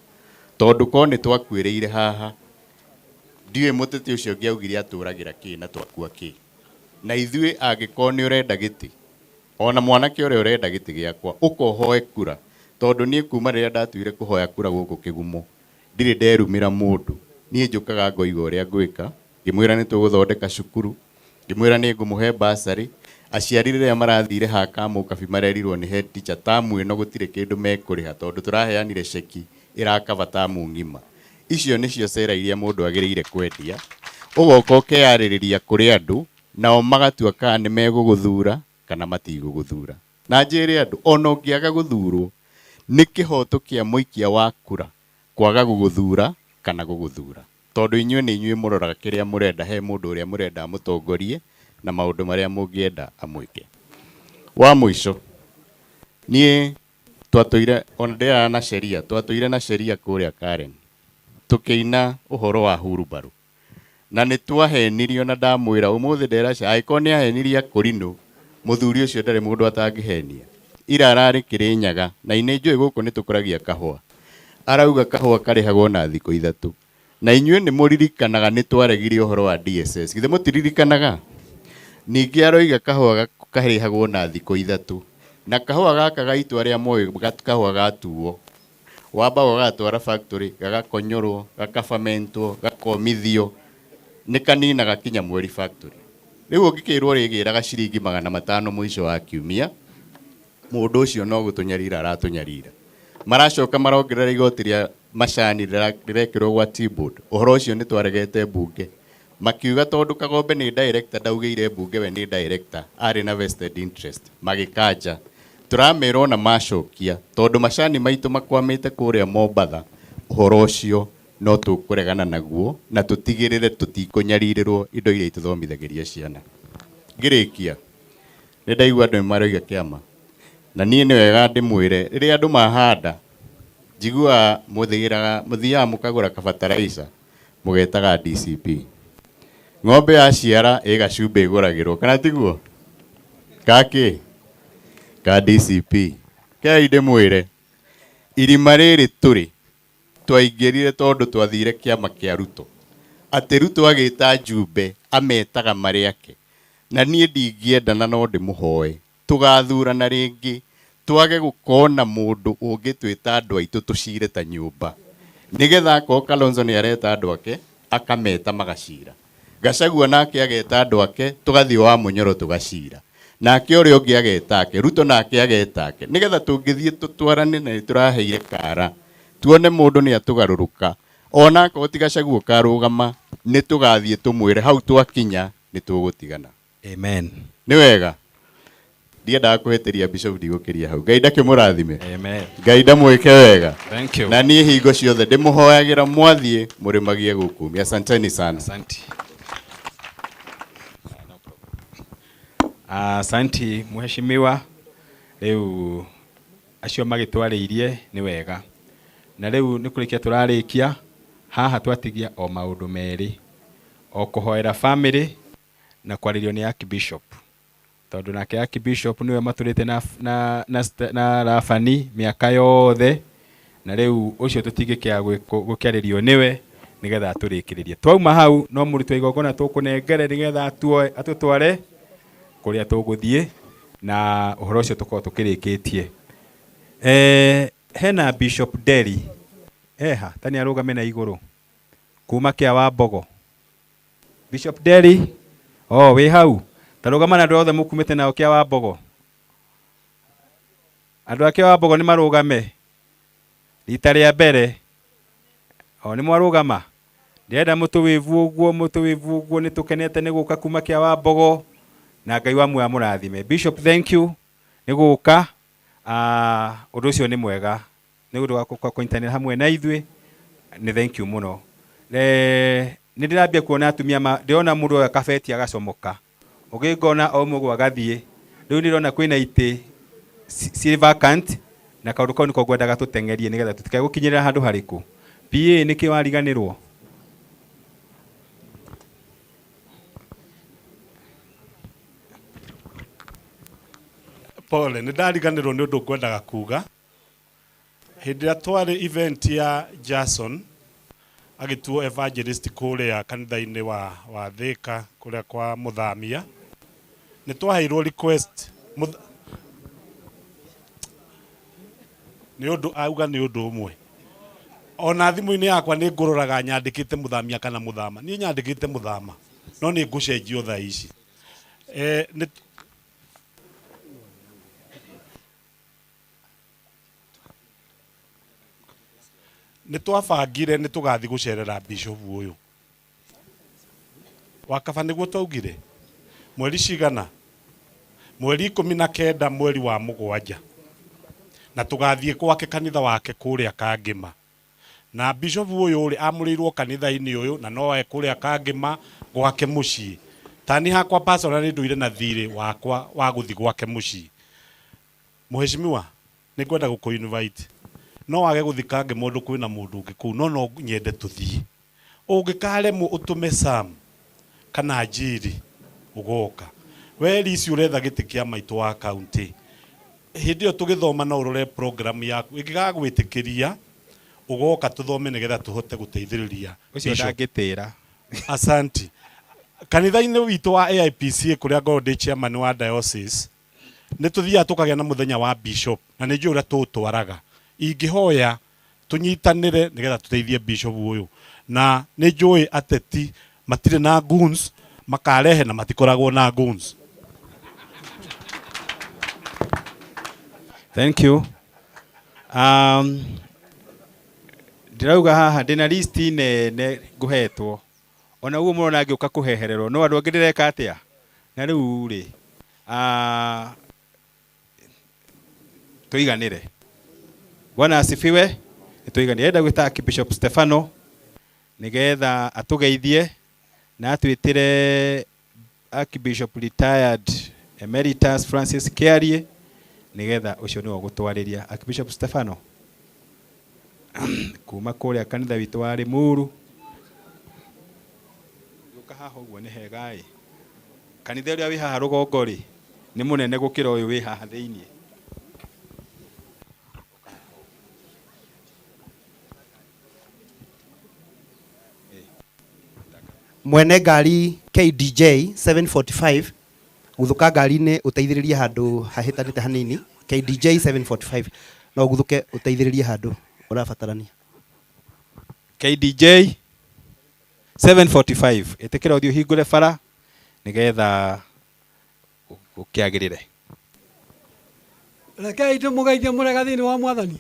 Tondũ korwo nĩ twakuĩrĩire haha, ndiũĩ mũteti ũcio ũngĩ augire atũragĩra kĩ na twakua kĩ. Na ithuĩ angĩkorwo nĩ ũrenda gĩtĩ, ona mwanake ũrĩa ũrenda gĩtĩ gĩakwa, ũka ũhoe kura. Tondũ niĩ kuma rĩrĩa ndatuire kũhoya kura gũkũ Kĩgumo, ndirĩ nderumĩra mũndũ. Niĩ njũkaga ngoiga ũrĩa ngwĩka, ngĩmwĩra nĩ tũgũthondeka cukuru, ngĩmwĩra nĩ ngũmũhe bursary. Aciari rĩrĩa marathire haha Kamũkabi marerirwo nĩ head teacher tamu ĩno gũtirĩ kĩndũ mekũrĩha tondũ tũraheanire ceki ĩrakaba tamu ng'ima. Icio nĩcio cera iria mũndũ agĩrĩire kwendia. Ũgoka ũkeyarĩrĩria kũrĩ andũ, nao magatua kana nĩ megũgũthura kana matigũgũthura. Na njĩre andũ, ona ũngĩaga gũthurwo, nĩ kĩhoto kĩa mũikia wa kura kwaga gũgũthura kana gũgũthura. Tondũ inyuĩ nĩ inyuĩ mũroraga kĩrĩa mũrenda he mũndũ ũrĩa mũrenda amũtongorie na maũndũ marĩa mũngĩenda amwĩke. Wa mũico, niĩ twatũire, ona ndĩraga na sheria, twatũire na sheria kũrĩa Karen, tũkĩina ũhoro wa hurumbarũ. Na nĩ twahenirio na ndamwĩra ũmũthĩ ndera angĩkorwo nĩ ahenirie akũrinũ, mũthuri ũcio ndarĩ mũndũ atangĩhenia. Ira ararĩ Kĩrĩnyaga, na inĩ njũĩ gũkũ nĩ tũkũragia kahũa. Arauga kahũa karĩhagwo na thikũ ithatũ. Na inyuĩ nĩ mũririkanaga nĩ twaregire ũhoro wa DSS. Githĩ mũtiririkanaga? Ningĩ aroiga kahũa karĩhagwo na thikũ ithatũ. Na kahũa gaka gaitũ arĩa moĩ kahũa gatuo, wambaga ũgagatwara factory, gagakonyorwo, gakafermentwo, gakomithio, nĩ kaninaga kinya mweri factory. Rĩu ũngĩkĩrwo ũrĩgĩraga ciringi 500 mũico wa kiumia, mũndũ ũcio no gũtũnyarira aratũnyarira. Maracoka marongerera igoti rĩa macani rĩrekĩrwo gwa Tea Board. Ũhoro ũcio nĩ twaregete mbunge. Makiuga tondũ Kagombe nĩ director ndaugĩire mbunge we nĩ director, arĩ na vested interest. Magĩkanja. Tũramerwo ona macokia, tondũ macani maitũ makwamĩte kũrĩa Mombatha, ũhoro ũcio no tũkũregana naguo na tũtigĩrĩre tũtikũnyarirĩrwo indo iria itũthomithagĩria ciana. Ngĩrĩkia, nĩ ndaigua andũ nĩ maroiga kĩama. Na niĩ nĩ wega ndĩmwĩre, rĩrĩa andũ mahanda, njiguaga mũthiaga mũkagũra kabataraica, mũgetaga DCP. Ng'ombe yaciara ĩ gacumbĩ ĩgũragĩrwo, kana tiguo? Gakĩ? Ka DCP. Kei ndĩmwĩre, irima rĩrĩ tũrĩ, twaingĩrire tondũ twathire kĩama kĩa Ruto. Atĩ Ruto agĩta njumbe, ametaga marĩ ake. Na niĩ ndingĩenda na no ndĩmũhoe. Tũgathurana rĩngĩ, Twage gũkorwo na mũndũ ũngĩtwĩta andũ aitũ tũcire ta nyũmba. Nĩgetha akorwo Kalonzo nĩ areta andũ ake, akameta magacira. Gachagua nake ageta andũ ake, tũgathiĩ wa Mũnyoro tũgacira. Nake ũrĩa ũngĩ ageta ake, Ruto nake ageta ake. Nĩgetha tũngĩthiĩ tũtwarane na nĩtũraheire kara, tuone mũndũ nĩ atũgarũrũka. Ona akorwo ti Gachagua ũkarũgama, nĩ tũgathiĩ tũmwĩre hau twakinya nĩ tũgũtigana. Amen. Nĩ wega. Ndiendaga kũhĩtĩria Bishop ndigũkĩria hau. Ngai ndakĩmũrathime. Amen. Ngai ndamwĩke wega. Thank you. Na niĩ hingo ciothe ndĩmũhoyagĩra mwathiĩ mũrĩmagie gũkumia. Asanteni sana. Asanti. Asanti mheshimiwa. Rĩu acio magĩtwarĩirie nĩ wega. Na rĩu nĩ kũrĩkia tũrarĩkia haha twatigia o maũndũ merĩ. O kũhoera family na kwarĩrio nĩ Archbishop. Tondũ nake Archbishop nĩwe matũrĩte na, na, na, na Rabani mĩaka yothe, na rĩu ũcio tũtingĩkĩaga gũkĩarĩrio nĩwe nĩgetha atũrĩkĩrĩrie. Twauma hau no mũruti wa igongona tũkũnengere nĩgetha atuoe atũtware kũrĩa tũgũthiĩ na ũhoro ũcio tũkorwo tũkĩrĩkĩtie. Eh, hena Bishop Derry eha ta nĩ arũgame na igũrũ kuma kĩa wa Mbogo. Bishop Derry, oh, wĩ hau ta rũgama na andũ othe mũkumĩte nao kĩa wa Mbogo. Andũ a kĩa wa Mbogo nĩ marũgame rita rĩa mbere. O nĩ mwarũgama. Ndĩrenda mũtũwĩvu ũguo, mũtũwĩvu ũguo, nĩ tũkenete nĩ gũka kuma kĩa wa Mbogo na Ngai wa muoyo amũrathime. Bishop, thank you nĩ gũka. Ũndũ ũcio nĩ mwega nĩ ũndũ wa kũnyitanĩra hamwe na ithuĩ, nĩ thank you mũno. Nĩ ndĩrambia kuona atumia ma, ndĩrona mũndũ oya kabeti agacomoka, ũngĩ ngona o ũmwe ũguo agathiĩ. Rĩu ndĩrona kwĩna itĩ ciĩ vacant na kaũndũ kau nĩko ngwendaga tũteng'erie nĩgetha tũtikae gũkinyĩrĩra handũ harĩkũ. PA nĩkĩ wariganĩrwo? Pole, nĩ ndariganĩrwo nĩ ũndũ ngwendaga kuga. Hĩndĩ ĩrĩa twarĩ event ya Jason agĩtuo evangelist kũrĩa kanitha-inĩ wa, wa Thĩka kũrĩa kwa Mũthamia, nĩ twaheirwo request mũth... nĩ ũndũ auga nĩ ũndũ ũmwe ona thimũ-inĩ yakwa nĩ ngũroraga nyandĩkĩte Mũthamia kana Mũthama. Niĩ nyandĩkĩte Mũthama no nĩ ngũcenjio thaa ici. E, nĩ nĩ twabangire nĩ tũgathiĩ gũcerera bishop ũyũ wakaba nĩguo twaugire mweri cigana mweri 19 mweri wa 7 na tũgathiĩ gwake kanitha wake kũrĩa Kangĩma na bishop ũyũ rĩ amũrĩirwo kanitha-inĩ ũyũ na no e kũrĩa Kangĩma gwake mũciĩ tani hakwa personally ndũire na thirĩ wakwa wa gũthiĩ gwake mũciĩ. Mheshimiwa, nĩ ngwenda gũkũ invite. No wage gũthiĩ Kangĩma ũndũ kwĩna mũndũ ũngĩ kũu, no no nyende tũthiĩ. Ũngĩkaremwo ũtũme Sam kana Njiri ũgoka. We Liz ũretha gĩtĩ kĩa maitũ wa county. Hĩndĩ ĩyo tũgĩthoma no ũrore program yaku. Ĩngĩgagwĩtĩkĩria ũgoka tũthome nĩgetha tũhote gũteithĩrĩria. Ũcio ndangĩtĩra. Asanti. Kanitha-inĩ witũ wa AIPCA kũrĩa ngoragwo ndĩ chairman wa diocese, nĩ tũthiaga tũkagĩa na mũthenya wa bishop na nĩ njũĩ ũrĩa tũũtwaraga. Ingĩhoya tũnyitanĩre nĩgetha tũteithie bishop ũyũ. Na nĩ njũĩ ateti matirĩ na goons, makarehe na matikoragwo na goons. Thank you. Ndĩrauga haha ndĩna list nene ngũhetwo ona ũguo mũrona ngĩũka kũhehererwo no andũ angĩ ndĩreka atĩa na rĩu rĩ tũiganĩre. Bwana asifiwe. Nĩtũiganĩre. Ndĩrenda gwĩta Archbishop Stefano nĩgetha atũgeithie na atwĩtĩre Archbishop retired Emeritus Francis Kĩarie nĩgetha ũcio nĩwe ũgũtwarĩria. Archbishop Stefano kuma kũrĩa kanitha witũ wa Limuru. Gũka haha ũguo nĩ hega ĩ. Kanitha ũrĩa wĩ haha rũgongo rĩ, nĩ mũnene gũkĩra ũyũ wĩ haha thĩinĩ. Mwene ngari KDJ 745 guthũka ngari-inĩ ũteithĩrĩrie handũ hahĩtanĩte hanini. KDJ 745 no ũguthũke ũteithĩrĩrie handũ ũrabatarania. KDJ 745 ĩtĩkĩra ũthiĩ ũhingũre bara nĩgetha gũkĩagĩrĩre. Rekei ndĩmũgeithie mũrega thĩinĩ wa Mwathani.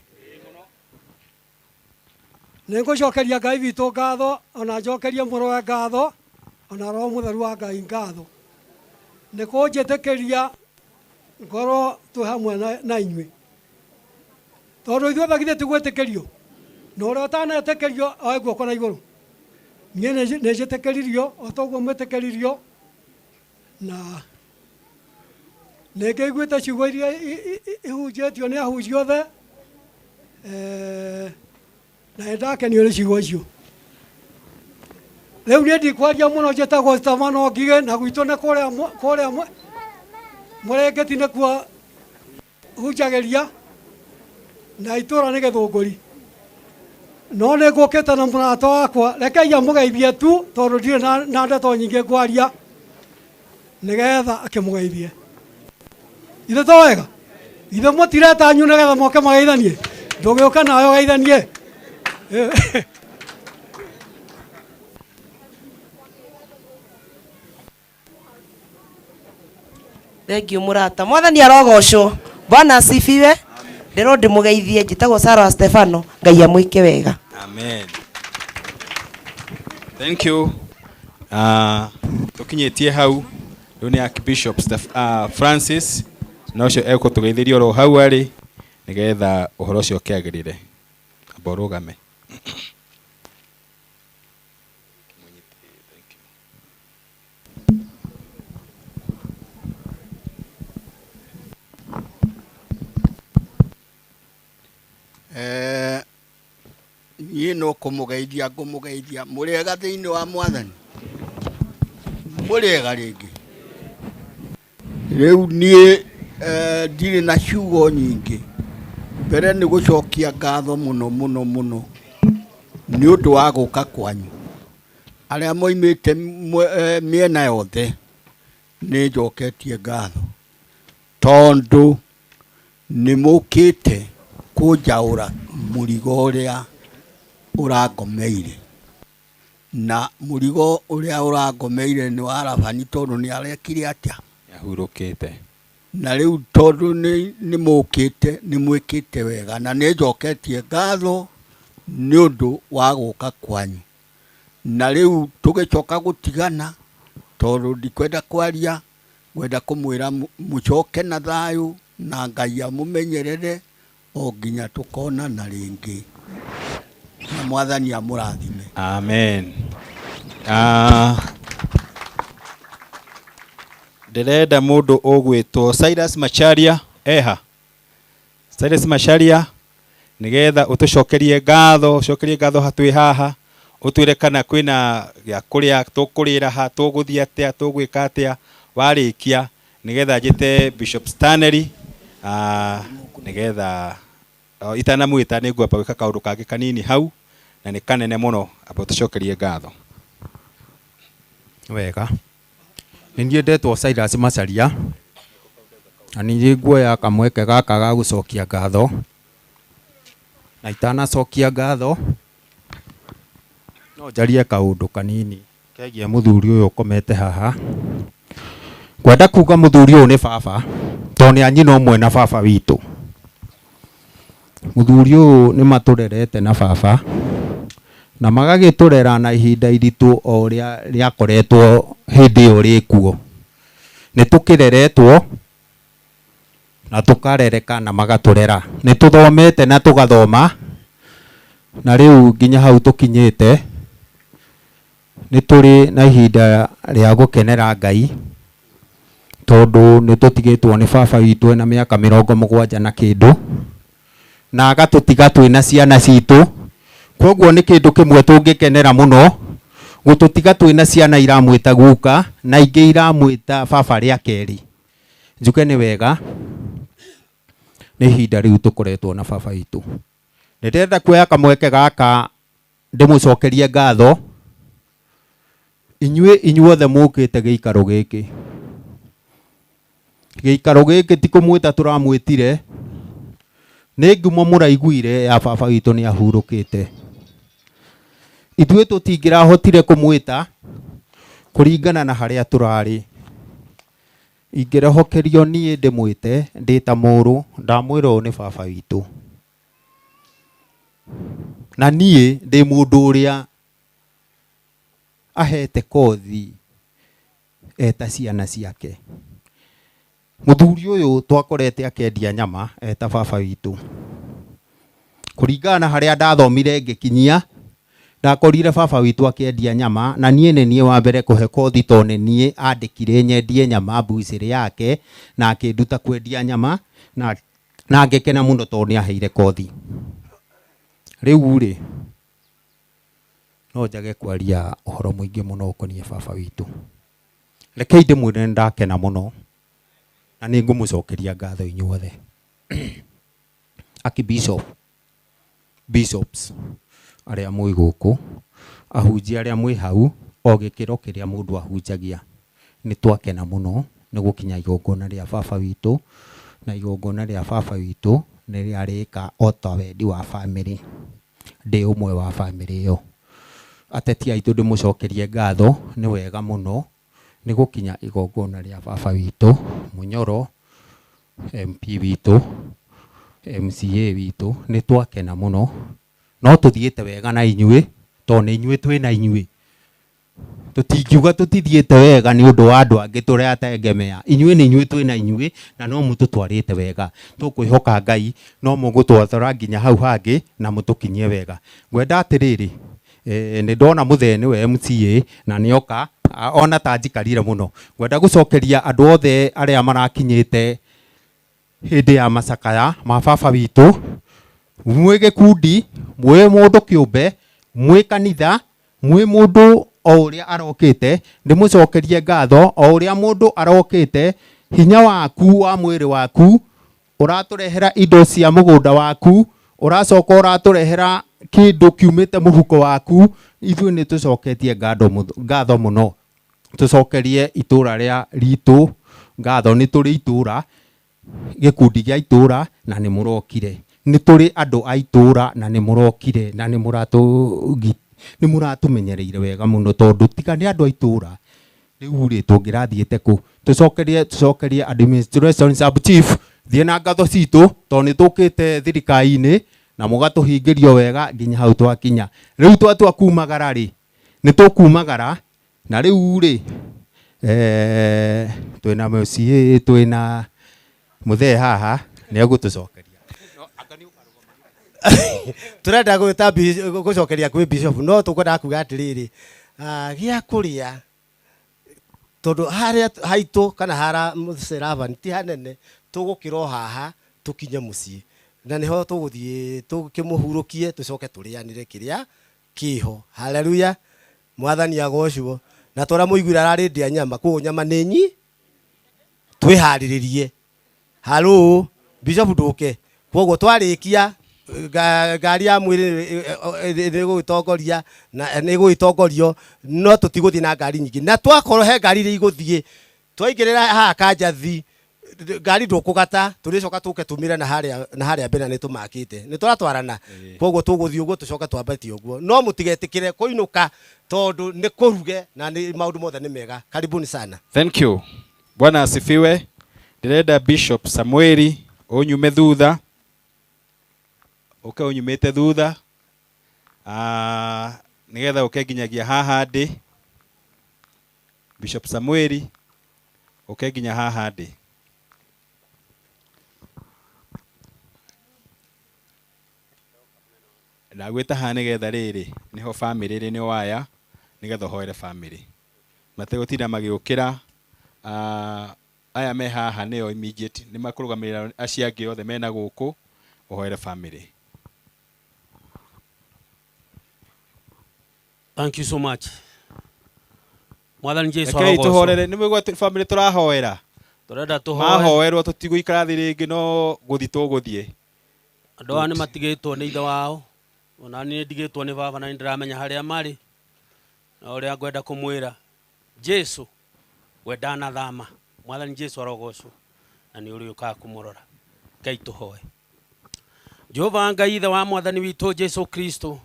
Nĩ ngũcokeria Ngai witũ ngatho, ona njokerie mũrũwe ngatho, ona Roho Mũtheru wa Ngai ngatho nĩ kũnjĩtĩkĩria ngorwo twĩ hamwe na inyuĩ, tondũ ithuothe githĩ ti gwĩtĩkĩrio, na ũrĩa ũtanetĩkĩrio oe guoko na igũrũ. Niĩ nĩ njĩtĩkĩririo o ta ũguo mwĩtĩkĩririo, na nĩ ngĩiguĩte ciugo iria ihunjĩtio nĩ ahunjia othe, na nĩ ndakenio nĩ ciugo icio. Rĩu niĩ ndikwaria mũno, njĩtagwo Stefano Ngigĩ, na gwitũ nĩ kũrĩa Mũrĩngĩti nĩkuo hunjagĩria, na itũra nĩ Gĩthũngũri. No nĩ ngũkĩte na mũrata wakwa, rekei amũgeithie tu, tondũ ndirĩ na ndeto nyingĩ ngwaria, nĩgetha akĩmũgeithie. Ithe to wega? Ithe mũtireta anyu nĩgetha moke mageithanie? Ndũgĩũka nawe ũgeithanie. Thank you mũrata. Mwathani arogocwo. Bwana asifiwe. Ndĩrwo ndĩmũgeithie, njĩtagwo Sarah Stefano, Ngai amwĩke wega. Amen. Thank you. Tũkinyĩtie hau rĩu nĩ Archbishop Francis, na ũcio egũtũgeithĩria oro hau arĩ nĩgetha ũhoro ũcio ũkĩagĩrĩre. Amba ũrũgame. Niĩ no kũmũgeithia ngũmũgeithia, mũrĩega thĩinĩ wa Mwathani, mũrĩega rĩngĩ. Rĩu niĩ ndirĩ na ciugo nyingĩ, mbere nĩ gũcokia ngatho mũno mũno mũno nĩ ũndũ wa gũka kwanyu. Arĩa moimĩte mĩena yothe nĩ njoketie ngatho, tondũ nĩ mũkĩte kũnjaũra mũrigo ũrĩa ũrangomeire. Na mũrigo ũrĩa ũrangomeire nĩ wa Labani, tondũ nĩ arekire atĩa? Ahurũkĩte. Na rĩu tondũ nĩ mũkĩte, nĩ mwĩkĩte wega, na nĩ njoketie ngatho nĩ ũndũ wa gũka kwanyu. Na rĩu tũgĩcoka gũtigana, tondũ ndikwenda kwaria, ngwenda kũmwĩra mũcoke na thayũ, na Ngai amũmenyerere o nginya tũkonana rĩngĩ. Na Mwathani amũrathime. Amen. Ndĩrenda mũndũ ũgwĩtwo Cyrus Macharia eha. Cyrus Macharia, nĩgetha ũtũcokerie ngatho, ũcokerie ngatho hatwĩ haha, ũtwĩre kana kwĩna gĩa kũrĩa tũkũrĩra ha, tũgũthiĩ atĩa, tũgwĩka atĩa, warĩkia nĩgetha njĩte Bishop Stanley, nĩgetha itanamwĩta nĩ ngwamba gwĩka kaũndũ kangĩ kanini hau, na nĩ kanene mũno, amba ũtũcokerie ngatho. Wega. Nĩ niĩ ndetwo Cyrus Macharia, na nĩ niĩ nguoya kamweke gaka ga gũcokia ngatho, na itanacokia ngatho no njarie kaũndũ kanini kegiĩ mũthuri ũyũ ũkomete haha. Ngwenda kuga mũthuri ũyũ nĩ baba, tondũ nĩ a nyina ũmwe na baba witũ. Mũthuri ũyũ nĩ matũrerete na baba, na magagĩtũrera na ihinda iritũ o ũrĩa rĩakoretwo hĩndĩ ĩyo rĩkuo. Nĩ tũkĩreretwo na tũkarereka na magatũrera. Nĩ tũthomete na tũgathoma, na rĩu nginya hau tũkinyĩte nĩ tũrĩ na ihinda rĩa gũkenera Ngai, tondũ nĩ tũtigĩtwo nĩ baba witũ ena mĩaka 70 na kĩndũ, na agatũtiga twĩna ciana citũ. Koguo nĩ kĩndũ kĩmwe tũngĩkenera mũno, gũtũtiga twĩna ciana iramwĩta guka na ingĩ iramwĩta baba rĩa kerĩ. Njuge nĩ wega, nĩ ihinda rĩu tũkoretwo na baba witũ. Nĩ ndĩrenda kuoya kamweke gaka ndĩmũcokerie ngatho inyuĩ inyuothe mũkĩte gĩikaro gĩkĩ. Gĩikaro gĩkĩ ti kũmwĩta tũramwĩtire, Nĩ ngumo mũraiguire ya baba witũ nĩ ahurũkĩte. Ithuĩ tũtingĩrahotire kũmwĩta kũringana na harĩa tũrarĩ. Ingĩrehokerio niĩ ndĩmwĩte ndĩ ta mũrũ, ndamwĩra ũyũ nĩ baba witũ. Na niĩ ndĩ mũndũ ũrĩa ahete kothi eta ciana ciake. Mũthuri ũyũ twakorete akĩendia nyama eta baba witũ. Kũringana na harĩa ndathomire ngĩkinyia, ndakorire baba witũ akĩendia nyama na niĩ nĩ niĩ wa mbere kũhe kothi tondũ nĩ niĩ andĩkire nyendie nyama mbucĩrĩ yake na akĩnduta kwendia nyama na ngĩkena mũno tondũ nĩ aheire kothi. Rĩu rĩ, no njage kwaria ũhoro mũingĩ mũno ũkoniĩ baba witũ. Rekei ndĩmwĩre nĩ ndakena mũno na nĩ ngũmũcokeria ngatho inyuothe. Archbishop, bishops arĩa mwĩ gũkũ, ahunjia arĩa mwĩ hau, o gĩkĩro kĩrĩa mũndũ ahunjagia, nĩ twakena mũno nĩ gũkinya igongona rĩa baba witũ, na igongona rĩa baba witũ nĩ rĩarĩka o ta wendi wa bamĩrĩ. Ndĩ ũmwe wa bamĩrĩ ĩyo. Ateti aitũ ndĩmũcokerie ngatho, nĩ wega mũno nĩ gũkinya igongona rĩa baba witũ, Mũnyoro, MP witũ, MCA witũ, nĩ twakena mũno. No tũthiĩte wega na inyuĩ, tondũ nĩ inyuĩ twĩna inyuĩ. Tũtingiuga tũtithiĩte wega nĩ ũndũ wa andũ angĩ tũratengemea. Inyuĩ nĩ inyuĩ twĩna inyuĩ, na no mũtũtwarĩte wega. Tũkwĩhoka Ngai, no mũgũtwatwara nginya hau hangĩ na mũtũkinyie wega. Ngwenda atĩrĩrĩ, nĩ ndona mũthee nĩwe MCA na nĩoka, ona ta njikarire mũno. Ngwenda gũcokeria andũ othe arĩa marakinyĩte hĩndĩ ya macakaya ma baba witũ, mwĩ gĩkundi, mwĩ mũndũ kĩũmbe, mwĩ kanitha, mwĩ mũndũ o ũrĩa arokĩte, ndĩmũcokerie ngatho o ũrĩa mũndũ arokĩte, hinya waku wa mwĩrĩ waku, ũratũrehera indo cia mũgũnda waku, ũracoka ũratũrehera kĩndũ kiumĩte mũhuko waku, ithuĩ nĩ tũcoketie ngatho mũno. Tũcokerie itũra rĩa ritũ ngatho, nĩ tũrĩ itũra, gĩkundi gĩa itũra, na nĩ mũrokire. Nĩ tũrĩ andũ a itũra na nĩ mũrokire, na nĩ mũratũmenyereire wega mũno, tondũ tiga nĩ andũ a itũra, rĩu rĩ tũngĩrathiĩte kũ? Tũcokerie administration sub chief, thiĩ na ngatho citũ, tondũ nĩ tũkĩte thirikari-inĩ na mũgatũhingĩrio wega nginya hau twakinya. Rĩu twatua kumagara rĩ, nĩ tũkumagara, na rĩu rĩ, twĩna MCA, twĩna mũthee haha, nĩ egũtũcokeria. Turenda gwĩta gũcokeria kwĩ bishop, no tũkwendaga kuga atĩrĩrĩ, gĩa kũrĩa, tondũ harĩa haitũ kana hara Mũseravan ti hanene, tũgũkĩra o haha tũkinye mũciĩ, na nĩho tũgũthiĩ tũkĩmũhurũkie, tũcoke tũrĩanĩre kĩrĩa kĩho. Haleluya, Mwathani agocwo. Na tũrĩa mũiguire ararĩndia nyama, koguo nyama nĩ nyi, twĩharĩrĩrie. Halo, bishop ndũke. Koguo twarĩkia ngari ya mwĩrĩ nĩ ĩgũgĩtongoria na nĩ ĩgũgĩtongorio, no tũtigũthiĩ na ngari nyingĩ. Na twakorwo he ngari iria igũthiĩ, twaingĩrĩra haha Kanjathi, ngari ndũkũgata, tũrĩcoka tũke tũmĩre na harĩa, na harĩa mbere nĩ tũmakĩte. Nĩ tũratwarana. Koguo tũgũthiĩ ũguo tũcoke twambate ũguo. No mũtigetĩkĩre kũinũka tondũ nĩ kũruge na nĩ maũndũ mothe nĩ mega. Karibuni sana. Thank you. Bwana asifiwe. Ndĩrenda Bishop Samueli ũnyume thutha. Ũke ũnyumĩte thutha. Nĩgetha ũke nginyagia haha ndĩ. Bishop Samueli ũke nginya haha ndĩ. Ndagwĩta haha nĩgetha rĩrĩ, nĩho family ĩrĩ nĩ waya, nĩgetha ũhoere family. Mategũtinda magĩũkĩra, aya me haha nĩo immediate, nĩ makũrũgamĩrĩra acio angĩ othe mena gũkũ, ũhoere family. Thank you so much. Mwathani Jesu Rekei arogocwo. tũhorere, nĩ mũigua atĩ family tũrahoera. Tũrenda tũhoe. Mahoerwo tũtigũikara thĩ rĩngĩ, no gũthiĩ tũgũthiĩ. Andũ aya nĩ matigĩtwo nĩ ithe wao, ona niĩ ndigĩtwo nĩ baba na nĩ ndĩramenya harĩa marĩ. Na ũrĩa ngwenda kũmwĩra, Jesu we ndanathama. Mwathani Jesu arogocwo, na nĩ ũrĩũkaga kũmũrora. Ngai tũhoe. Jehova Ngai ithe wa mwathani witũ Jesu Kristo,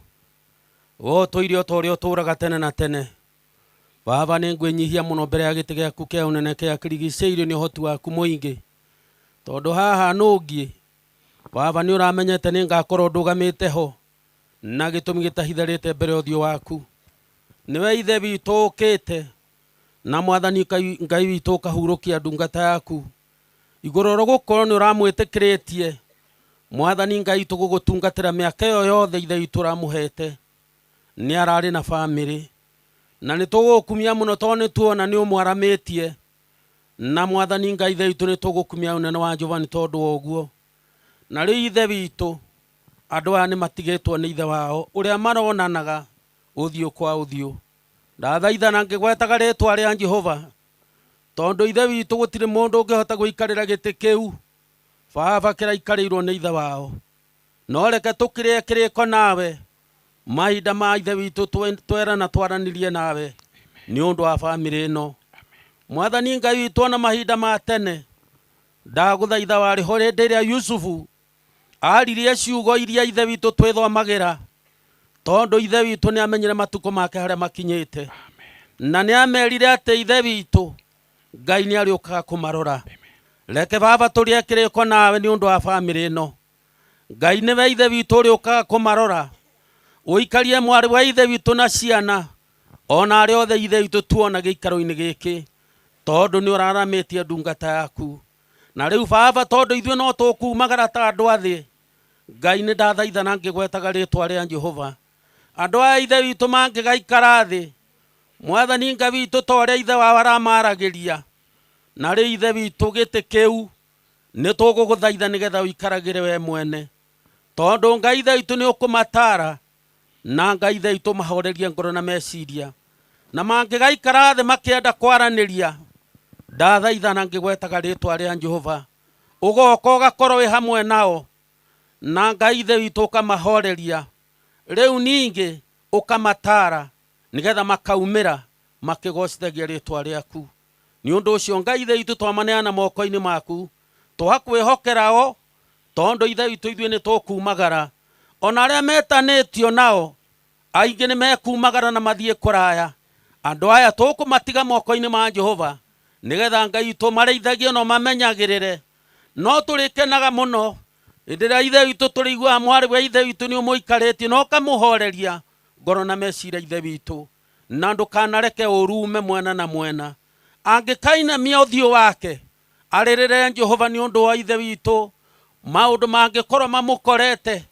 we ũtũire o ta ũrĩa ũtũũraga tene na tene. Baba, nĩ ngwĩnyihia mũno mbere ya gĩtĩ gĩaku kĩa ũnene kĩrĩa kĩrigicĩirio nĩ ũhoti waku mũingĩ, tondũ haha nũngiĩ. Baba, nĩ ũramenyete nĩ ngakorwo ndũgamĩte ho na gĩtũmi gĩtahitharĩte mbere ya ũthiũ waku. Nĩwe ithe witũ ũkĩte na mwathani Ngai witũ ũkahurũkia ndungata yaku igũrũ rũgũkorwo nĩ ũramwĩtĩkĩrĩtie mwathani Ngai witũ gũgũtungatĩra mĩaka ĩyo yothe ithe witũ ũramũhete. Nĩ ararĩ na bamĩrĩ na nĩ tũgũkumia mũno tondũ nĩ tuona nĩ ũmwaramĩtie na mwathani Ngai ithe witũ nĩ tũgũkumia ũnene wa Jehova nĩ tondũ wa ũguo. Na rĩu ithe witũ andũ aya nĩ matigĩtwo nĩ ithe wao ũrĩa maronanaga ũthiũ kwa ũthiũ. Ndathaitha na ngĩgwetaga rĩtwa rĩa Jehova tondũ ithe witũ gũtirĩ mũndũ ũngĩhota gũikarĩra gĩtĩ kĩu baba kĩraikarĩirwo nĩ ithe wao. No reke tũkĩrĩe kĩrĩko nawe mahinda ma ithe witũ twerana twaranirie nawe nĩ ũndũ wa bamĩrĩ ĩno. Mwathani Ngai witũ ona mahinda ma tene ndagũthaitha warĩ ho hĩndĩ ĩrĩa Yusufu aririe ciugo iria ithe witũ twĩthomagĩra tondũ ithe witũ nĩ amenyire matukũ make harĩa makinyĩte na nĩ amerire atĩ ithe witũ Ngai nĩ arĩũkaga kũmarora. Reke baba tũrĩe kĩrĩko nawe nĩ ũndũ wa bamĩrĩ ĩno. Ngai nĩwe ithe witũ ũrĩũkaga kũmarora, ũikarie mwarĩ wa ithe witũ na ciana ona arĩa othe ithe witũ tuona gĩikaro-inĩ gĩkĩ tondũ nĩ ũraramĩtie ndungata yaku. Na rĩu baba tondũ ithuĩ no tũkumagara ta andũ a thĩ, Ngai nĩ ndathaitha na ngĩgwetaga rĩtwa rĩa Jehova. Andũ aya ithe witũ mangĩgaikara thĩ, mwathani Ngai witũ ta ũrĩa ithe wao aramaragĩria, na rĩu ithe witũ gĩtĩ kĩu nĩ tũgũgũthaitha nĩgetha ũikaragĩre we mwene, tondũ Ngai ithe witũ nĩ ũkũmatara na Ngai ithe witũ mahorerie ngoro na meciria, na mangĩgaikara thĩ makĩenda kwaranĩria, ndathaitha na ngĩgwetaga rĩtwa rĩa Jehova, ũgoka ũgakorwo wĩ hamwe nao na Ngai ithe witũ ũkamahoreria, rĩu ningĩ ũkamatara nĩgetha makaumĩra makĩgocithagia rĩtwa rĩaku. Nĩ ũndũ ũcio Ngai ithe witũ twamaneana moko-inĩ maku, twakwĩhokera o tondũ ithe witũ ithuĩ nĩ tũkumagara. Ona arĩa metanĩtio nao aingĩ nĩ mekumagara na mathiĩ kũraya. Andũ aya tũkũmatiga moko-inĩ ma Jehova nĩgetha Ngai witũ marĩithagie na mamenyagĩrĩre. No tũrĩkenaga mũno hĩndĩ ĩrĩa ithe witũ tũrĩiguaga mwarĩ wa ithe witũ nĩ ũmũikarĩtie na ũkamũhoreria ngoro na meciria ithe witũ, na ndũkanareke ũru ume mwena na mwena. Angĩkainamia ũthiũ wake arĩrĩre Jehova nĩ ũndũ wa ithe witũ, maũndũ mangĩkorwo mamũkorete,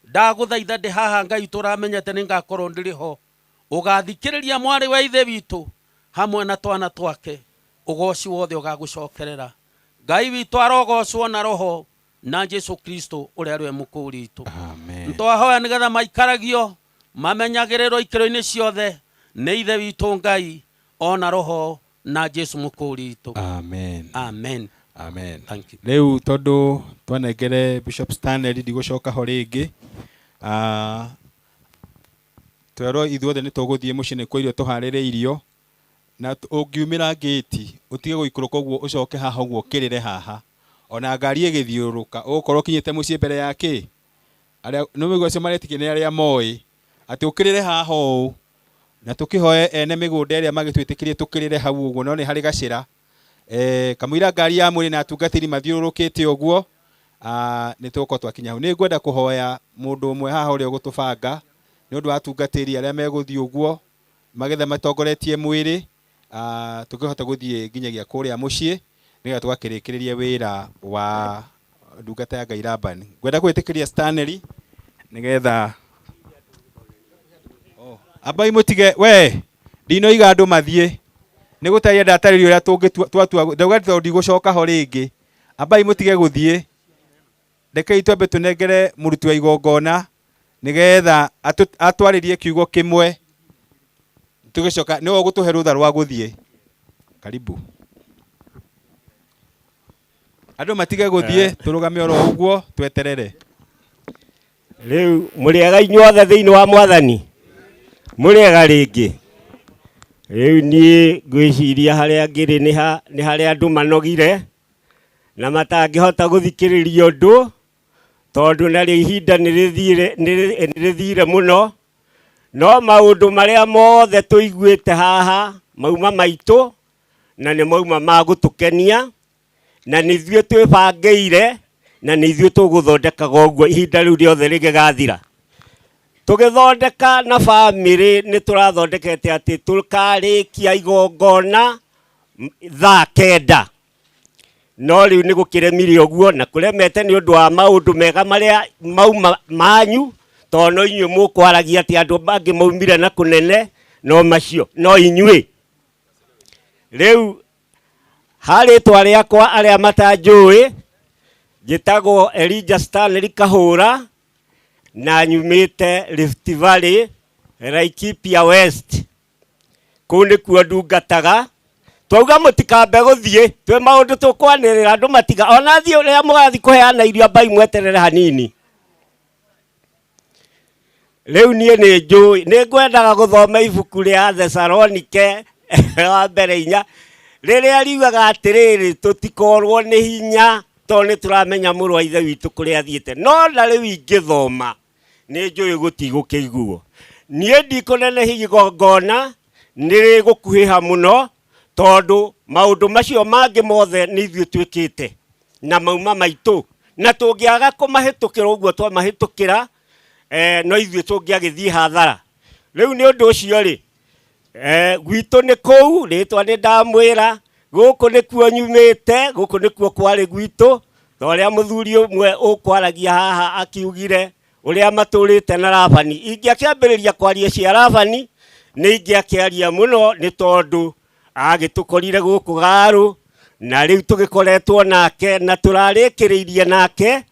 ndagũthaitha ndĩ haha Ngai tũramenyete nĩ ngakorwo ndĩrĩ ho. Ũgathikĩrĩria mwarĩ wa ithe witũ hamwe na twana twake, ũgoci wothe ũgagũcokerera. Ngai witũ arogocwo na roho na Jesu Kristo ũrĩa arĩ we mũkũũri witũ. Nĩtwahoya nĩgetha maikaragio mamenyagĩrĩrwo ikĩro-inĩ ciothe nĩ ithe witũ Ngai ona roho na Jesu mũkũũri witũ. Amen. Amen. Amen. Thank you. Rĩu tondũ twanengere Bishop Stanley ndigũcoka ho rĩngĩ, twerwo ithuothe nĩ tũgũthiĩ mũciĩ nĩ kwa irio tũharĩrĩirio, na ũngiumĩra ngĩti ũtige gũikũrũka ũguo ũcoke haha ũguo ũkĩrĩre haha, ona ngari ĩgĩthiũrũrũka ũgũkorwo ũkinyĩte mũciĩ mbere ya kĩ arĩa nĩ mũigua acio maretĩkia nĩ arĩa moĩ atĩ ũkĩrĩre haha ũũ, na tũkĩhoe ene mĩgũnda ĩrĩa magĩtwĩtĩkĩrie tũkĩrĩre hau ũguo, no nĩ harĩ gacĩra kamũira ngari ya mwĩrĩ na atungatĩri mathiũrũrũkĩte ũguo, nĩ tũgũkorwo twakinya hau. Nĩ ngwenda kũhoya mũndũ ũmwe haha ũrĩa ũgũtũbanga nĩ ũndũ wa atungatĩri arĩa megũthiĩ ũguo magetha matongoretie mwĩrĩ, tũkĩhota gũthiĩ nginyagia kũrĩa mũciĩ nĩgetha tũgakĩrĩkĩrĩria wĩra wa ndungata ya Ngai Laban. Ngwenda gwĩtĩkĩria Stanley nĩgetha ambai mũtige we ndinoiga andũ mathiĩ nĩ gũtarĩria ndatarĩria ũrĩa tũngĩtua twatua ndauga tondũ ndigũcoka ho rĩngĩ. Ambai mũtige gũthiĩ, rekei twambe tũnengere mũruti wa igongona nĩgetha atwarĩrie kiugo kĩmwe, tũgĩcoka nĩwe ũgũtũhe rũtha rwa gũthiĩ. Karibu. Andũ matige gũthiĩ, tũrũgame oro ũguo tweterere. Rĩu mũrĩega inyuothe thĩinĩ wa mwathani, mũrĩega rĩngĩ. Rĩu niĩ ngwĩciria harĩa ngĩrĩ nĩ harĩa andũ manogire na matangĩhota gũthikĩrĩria ũndũ, Tondũ narĩo ihinda nĩ rĩthire mũno, no maũndũ marĩa mothe tũiguĩte haha mauma maitũ na nĩ mauma ma gũtũkenia, na nĩ ithuĩ twĩbangĩire na nĩ ithuĩ tũgũthondekaga ũguo ihinda rĩu rĩothe rĩgĩgathira. Tũgĩthondeka na bamĩrĩ nĩ tũrathondekete atĩ tũkarĩkia igongona thaa 9, no rĩu nĩ gũkĩremire ũguo, na kũremete nĩ ũndũ wa maũndũ mega marĩa mauma manyu, tondũ no inyuĩ mũkwaragia atĩ andũ angĩ maumire na kũnene, no macio no inyuĩ. Rĩu harĩtwa rĩakwa arĩa matanjũĩ, njĩtagwo Elijah Stanley Kahũra, na nyumĩte Rift Valley, Laikipia West. Kũu nĩkuo ndungataga. Twauga mũtikambe gũthiĩ, twĩ maũndũ tũkwanĩrĩra andũ matiga, ona thiĩ ũrĩa mũgathiĩ kũheana irio ambai mweterere hanini. Rĩu niĩ nĩ njũĩ, nĩ ngwendaga gũthoma ibuku rĩa Thesalonike wa mbere 4, rĩrĩa riugaga atĩrĩrĩ, tũtikorwo nĩ hinya tondũ nĩ tũramenya mũrũ wa ithe witũ kũrĩa athiĩte. No na rĩu ingĩthoma nĩ njũĩ gũtigũkĩiguo. Niĩ ndikũnenehia igongona, nĩ rĩgũkuhĩha mũno, tondũ maũndũ macio mangĩ mothe nĩ ithuĩ twĩkĩte na mauma maitũ, na tũngĩaga kũmahĩtũkĩra ũguo twamahĩtũkĩra, no ithuĩ tũngĩagĩthiĩ hathara. Rĩu nĩ ũndũ ũcio rĩ, gwitũ nĩ kũu, rĩtwa nĩ ndamwĩra, gũkũ nĩkuo nyumĩte, gũkũ nĩkuo kwarĩ gwitũ, ta ũrĩa mũthuri ũmwe ũkwaragia haha akiugire ũrĩa matũrĩte na Labani. Ingĩakĩambĩrĩria kwaria cia Labani, nĩ ingĩakĩaria mũno, nĩ tondũ agĩtũkorire gũkũ Garu, na rĩu tũgĩkoretwo nake na tũrarĩkĩrĩirie nake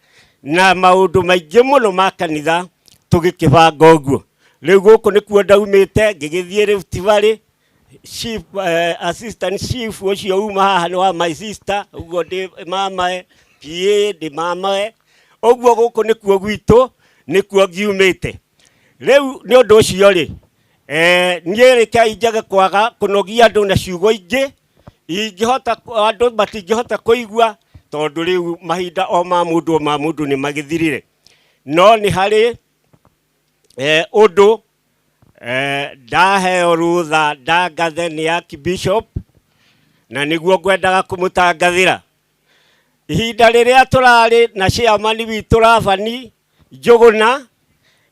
na maũndũ maingĩ mũno ma kanitha tũgĩkĩbanga ũguo. Rĩu gũkũ nĩkuo ndaumĩte, ngĩgĩthiĩ Rift Valley, chief, assistant chief ũcio uma haha nĩ wa my sister, ũguo ndĩ mamae, PA ndĩ mamae, ũguo gũkũ nĩkuo gwitũ, nĩkuo ngiumĩte. Rĩu nĩ ũndũ ũcio rĩ, niĩ rekei njage kwaga kũnogia andũ na ciugo ingĩ, ingĩhota andũ matingĩhota kũigua, tondũ rĩu mahinda o ma mũndũ o ma mũndũ nĩ magĩthirire. No nĩ harĩ ũndũ ndaheo rũtha ndangathe nĩ Archbishop, na nĩguo ngwendaga kũmũtangathĩra. Ihinda rĩrĩa tũrarĩ na chairman witũ Labani Njũgũna,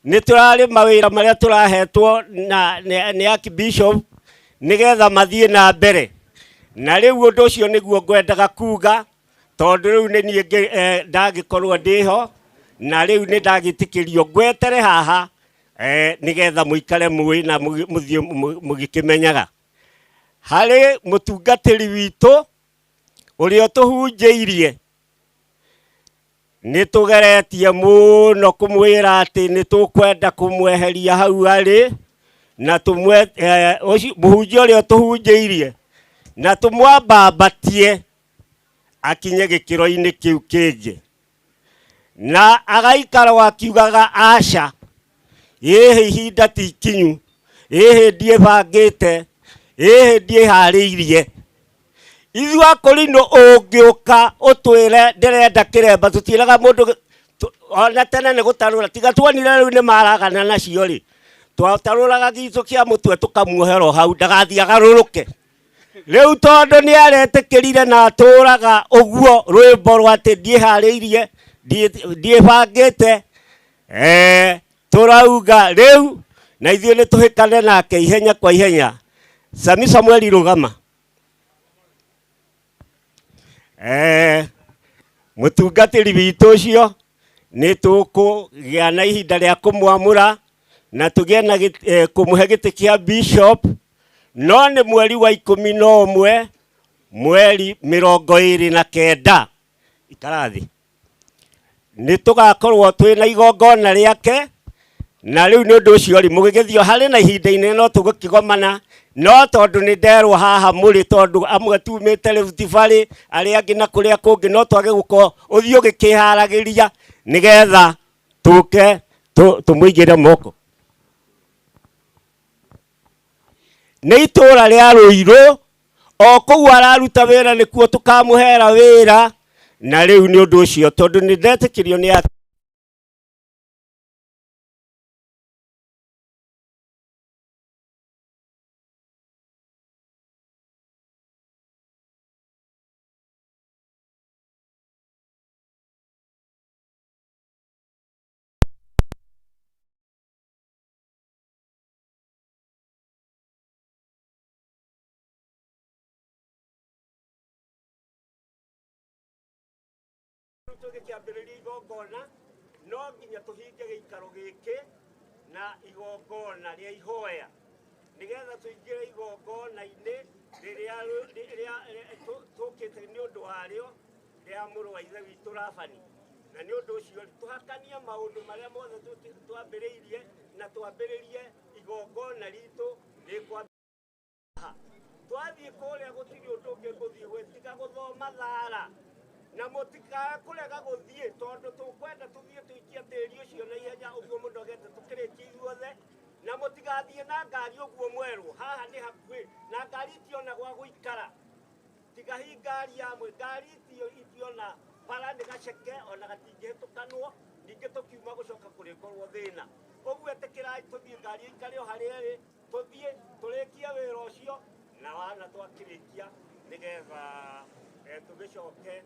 nĩ tũrarĩ mawĩra marĩa tũrahetwo na nĩ Archbishop nĩgetha mathiĩ na mbere. Na rĩu ũndũ ũcio nĩguo ngwendaga kuga, tondũ rĩu nĩ niĩ ndagĩkorwo ndĩho, na rĩu nĩ ndagĩtĩkĩrio ngwetere haha, nĩgetha mũikare mũĩ na mũthiĩ mũgĩkĩmenyaga. Harĩ mũtungatĩri witũ ũrĩa ũtũhunjĩirie, nĩ tũgeretie mũno kũmwĩra atĩ nĩ tũkwenda kũmweheria hau arĩ, na ũcio mũhunjia ũrĩa ũtũhunjĩirie, na tũmwambambatie akinye gĩkĩro-inĩ kĩu kĩngĩ. Na agaikara akiugaga aca, ĩhĩ ihinda ti ikinyu, ĩhĩ ndiĩbangĩte, ĩhĩ ndiĩharĩirie. Ithuĩ akũrinũ ũngĩũka ũtwĩre ndĩrenda kĩremba, tũtiĩraga mũndũ ona tene nĩ gũtarũra, tiga tuonire rĩu nĩ maragana nacio rĩ, twatarũraga gĩcũ kĩa mũtwe tũkamuohera o hau ndagathiĩ agarũrũke. Rĩu tondũ nĩ aretĩkĩrire na atũraga ũguo rwĩmbo rwa atĩ ndiĩharĩirie, ndiĩbangĩte, tũrauga rĩu na ithuĩ nĩ tũhĩkane nake ihenya kwa ihenya. Sami Samueli rũgama. Mũtungatĩri witũ ũcio nĩ tũkũgĩa na ihinda rĩa kũmwamũra na tũgĩe na kũmũhe gĩtĩ kĩa bishop, no nĩ mweri wa 11 mweri 29 ikara thĩ, nĩ tũgakorwo twĩ na igongona rĩake. Na rĩu nĩ ũndũ ũcio rĩ, mũgĩgĩthiĩ harĩ na ihinda inene no tũgũkĩgomana, no tondũ nĩ nderwo haha mũrĩ, tondũ amwe tumĩte Rift Valley, arĩa angĩ na kũrĩa kũngĩ, no twage gũkorwo ũthiĩ ũgĩkĩharagĩria nĩgetha tũke tũmũigĩre moko. Nĩ itũra rĩa Rũirũ, o kũu araruta wĩra nĩkuo tũkamũhera wĩra. Na rĩu nĩ ũndũ ũcio tondũ nĩ ndetĩkĩrio nĩ Rĩu tũgĩkĩambĩrĩria igongona no nginya tũhinge gĩikaro gĩkĩ na igongona rĩa ihoya nĩgetha tũingĩre igongona-inĩ rĩrĩa rĩrĩa tũkĩte nĩ ũndũ warĩo rĩa mũrũ wa ithe witũ Labani. Na nĩ ũndũ ũcio tũhakanie maũndũ marĩa mothe twambĩrĩirie na twambĩrĩrie igongona ritũ rĩkwa twathiĩ kũrĩa gũtirĩ ũndũ ũngĩ ngũthiĩ gwĩtiga gũthoma thara na mũtikae kũrega gũthiĩ tondũ tũkwenda tũthiĩ tũikie tĩri ũcio na ihenya ũguo mũndogete tũkĩrĩkie ithuothe na mũtigathiĩ na ngari ũguo mwerũ haha nĩ hakuhĩ na ngari itiona gwa gũikara tiga hi ngari yamwe ngari itiona bara nĩ gaceke ona gatingĩhĩtũkanwo ningĩ tũkiuma gũcoka kũrĩkorwo thĩna ũguo ĩtĩkĩrai tũthiĩ ngari ĩikare o harĩa ĩrĩ tũthiĩ tũrĩkie wĩra ũcio na wana twakĩrĩkia nĩgetha tũgĩcoke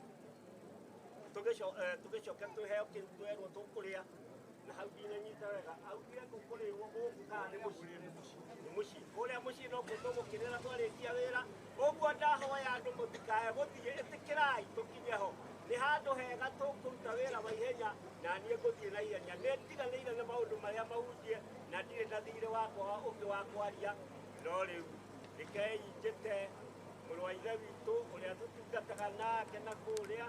tũgĩcoke tũheo kĩu twerwo tũkũrĩa na hau ndinanyita wega augire gũkũrĩrwo gũkũ kana nĩ mũciĩ nĩ mũciĩ kũrĩa mũciĩ nokuo tũgũkĩrĩra twarĩkia wĩra ũguo ndahoya andũ mũtikae gũthiĩ ĩtĩkĩrai tũkinye ho nĩ handũ hega tũkũruta wĩra wa ihenya na niĩ ngũthiĩ na ihenya nĩ ndiganĩire nĩ maũndũ marĩa mahunjie na ndirĩ na thirĩ wakwa ũngĩ wa kwaria no rĩu rekei njĩte mũrũ wa ithe witũ ũrĩa tũtungataga nake na kũrĩa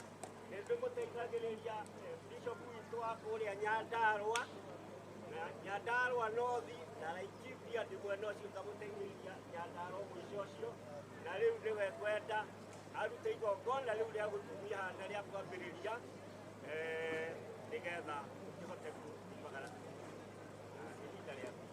nĩ ndĩmũteithagĩrĩria bishop witũ wa kũrĩa Nyandarũa na Nyandarũa North na Laikipia ndĩ mwena ũcio ngamũteithĩrĩria Nyandarũa mũico ũcio na rĩu nĩwe ngwenda arute igongona rĩu rĩa gũtumia haha na rĩa kwambĩrĩria nĩgetha tũhote kumagara na ihinda rĩaku.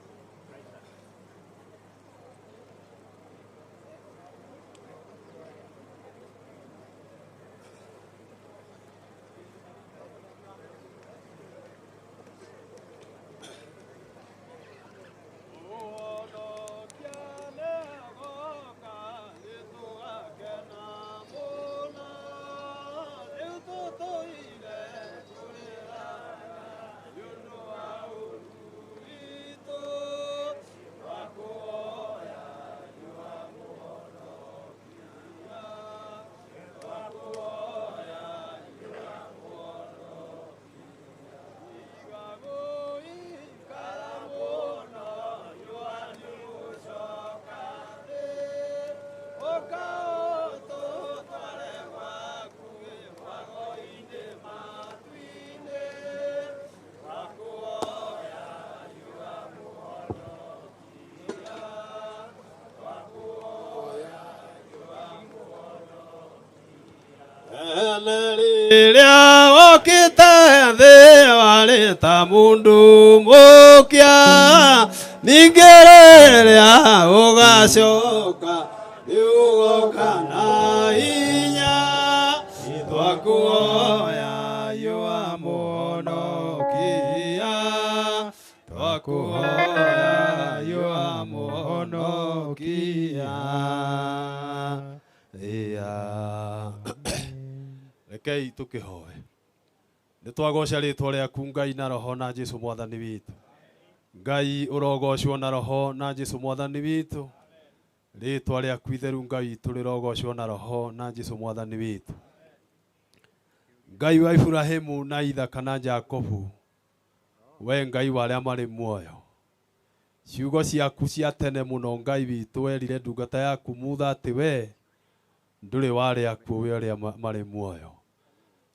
Rĩrĩa wokĩte thĩ warĩ ta mũndũ mũkĩa ningĩ rĩrĩa ũgacoka nĩ ũgoka na hinya twakuoya yũa mũhonokia twakuoya yũa mũhonokia yeah. Rekei tũkĩhoe nĩ twagoca rĩtwa rĩaku Ngai na roho na Jesu mwathani witũ. Ngai ũrogocwo na roho na Jesu mwathani witũ. Rĩtwa rĩaku itheru Ngai witũ rĩrogocwo na roho na Jesu mwathani witũ. Ngai wa Iburahĩmu na Ithaka na Jakubu, we Ngai wa arĩa marĩ muoyo, ciugo ciaku cia tene mũno Ngai witũ werire ndungata yaku Mutha atĩ we ndũrĩ warĩ akuũ we arĩa marĩ muoyo.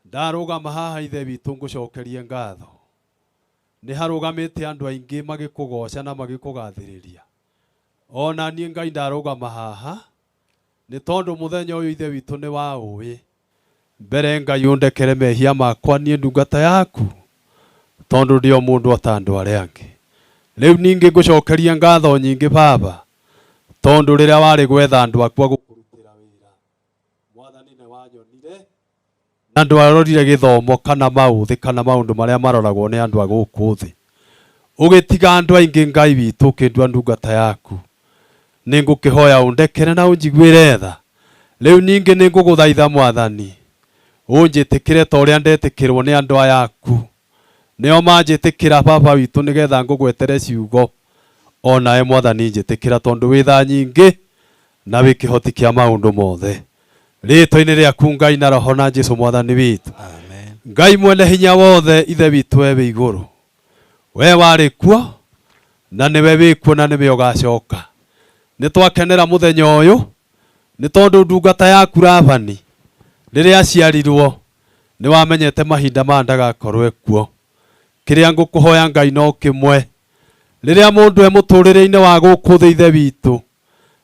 Ndarũgama haha ithe witũ ngũcokerie ngatho. Nĩ harũgamĩte andũ aingĩ magĩkũgoca na magĩkũgathĩrĩria. Ona niĩ Ngai ndarũgama haha nĩ tondũ mũthenya ũyũ ithe witũ nĩ wa ũĩ. Mbere Ngai ũndekere mehia makwa niĩ ndungata yaku tondũ ndĩ o mũndũ ota andũ arĩa angĩ. Rĩu ningĩ ngũcokerie ngatho nyingĩ Baba tondũ rĩrĩa warĩ gwetha andũ aku a gũkũrutĩra wĩra mwathani nĩ wanyonire na ndwarorire gĩthomo kana maũthĩ kana maũndũ marĩa maroragwo nĩ andũ a gũkũ thĩ. Ũgĩtiga andũ aingĩ Ngai witũ ũkĩndua ndungata yaku. Nĩ ngũkĩhoya ũndekere na ũnjiguĩre tha. Rĩu ningĩ nĩ ngũgũthaitha mwathani ũnjĩtĩkĩre ta ũrĩa ndetĩkĩrwo nĩ andũ aya aku. Nĩo manjĩtĩkĩra Baba witũ nĩgetha ngũgwetere ciugo onawe mwathani njĩtĩkĩra tondũ wĩ tha nyingĩ na wĩ kĩhoti kĩa maũndũ mothe. Rĩtwa-inĩ rĩaku Ngai na roho na Jesu mwathani witũ. Ngai mwene hinya wothe ithe witũ we wĩ igũrũ, we warĩ kuo na nĩwe wĩ kuo na nĩwe ũgacoka. Nĩ twakenera mũthenya ũyũ nĩ tondũ ndungata yaku Labani rĩrĩa aciarirwo nĩ wamenyete mahinda maya ndagakorwo kuo. Kĩrĩa ngũkũhoya Ngai no kĩmwe, rĩrĩa mũndũ e mũtũrĩre-inĩ wa gũkũ thĩ ithe witũ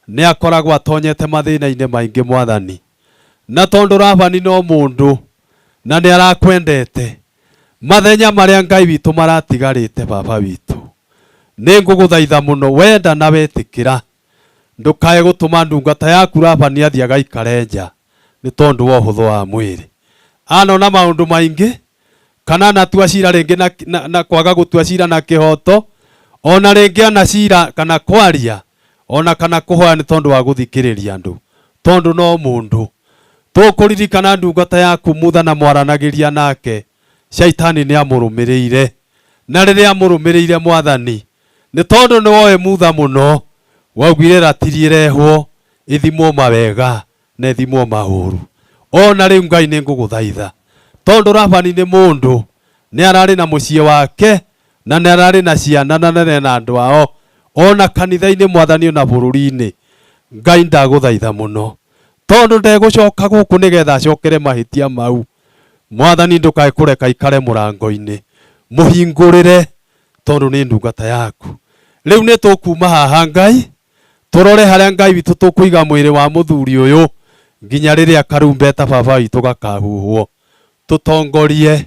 nĩ akoragwo atonyete mathĩna-inĩ maingĩ Mwathani, na tondũ Labani no mũndũ na nĩ arakwendete, mathenya marĩa Ngai witũ maratigarĩte baba witũ, nĩ ngũgũthaitha mũno wenda na wetĩkĩra ndũkae gũtũma ndungata yaku Labani athiĩ agaikare nja nĩ tondũ wa ũhũthũ wa mwĩrĩ. Anona maũndũ maingĩ kana anatua cira rĩngĩ na kwaga gũtua cira na kĩhoto, ona rĩngĩ ana cira kana kwaria ona kana kũhoya nĩ tondũ wa gũthikĩrĩria andũ, tondũ no mũndũ. Tũkũririkana ndungata yaku Mutha na mwaranagĩria nake, shaitani nĩ amũrũmĩrĩire, na rĩrĩa amũrũmĩrĩire Mwathani nĩ tondũ nĩ woĩ Mutha mũno, waugire ratiri ĩrehwo ĩthimwo mawega na ĩthimwo maũru. Ona rĩu Ngai nĩ ngũgũthaitha tondũ Labani nĩ mũndũ, nĩ ararĩ na mũciĩ wake na nĩ ararĩ na ciana na nĩ na andũ ao, ona kanitha-inĩ Mwathani ona bũrũri-inĩ. Ngai ndagũthaitha mũno tondũ ndegũcoka gũkũ nĩgetha acokere mahĩtia mau. Mwathani ndũkae kũreka ikare mũrango-inĩ, mũhingũrĩre tondũ nĩ ndungata yaku. Rĩu nĩ tũkuma haha Ngai tũrore harĩa Ngai witũ tũkũiga mwĩrĩ wa mũthuri ũyũ nginya rĩrĩa karumbeta baba witũ gakahuhwo. Tũtongorie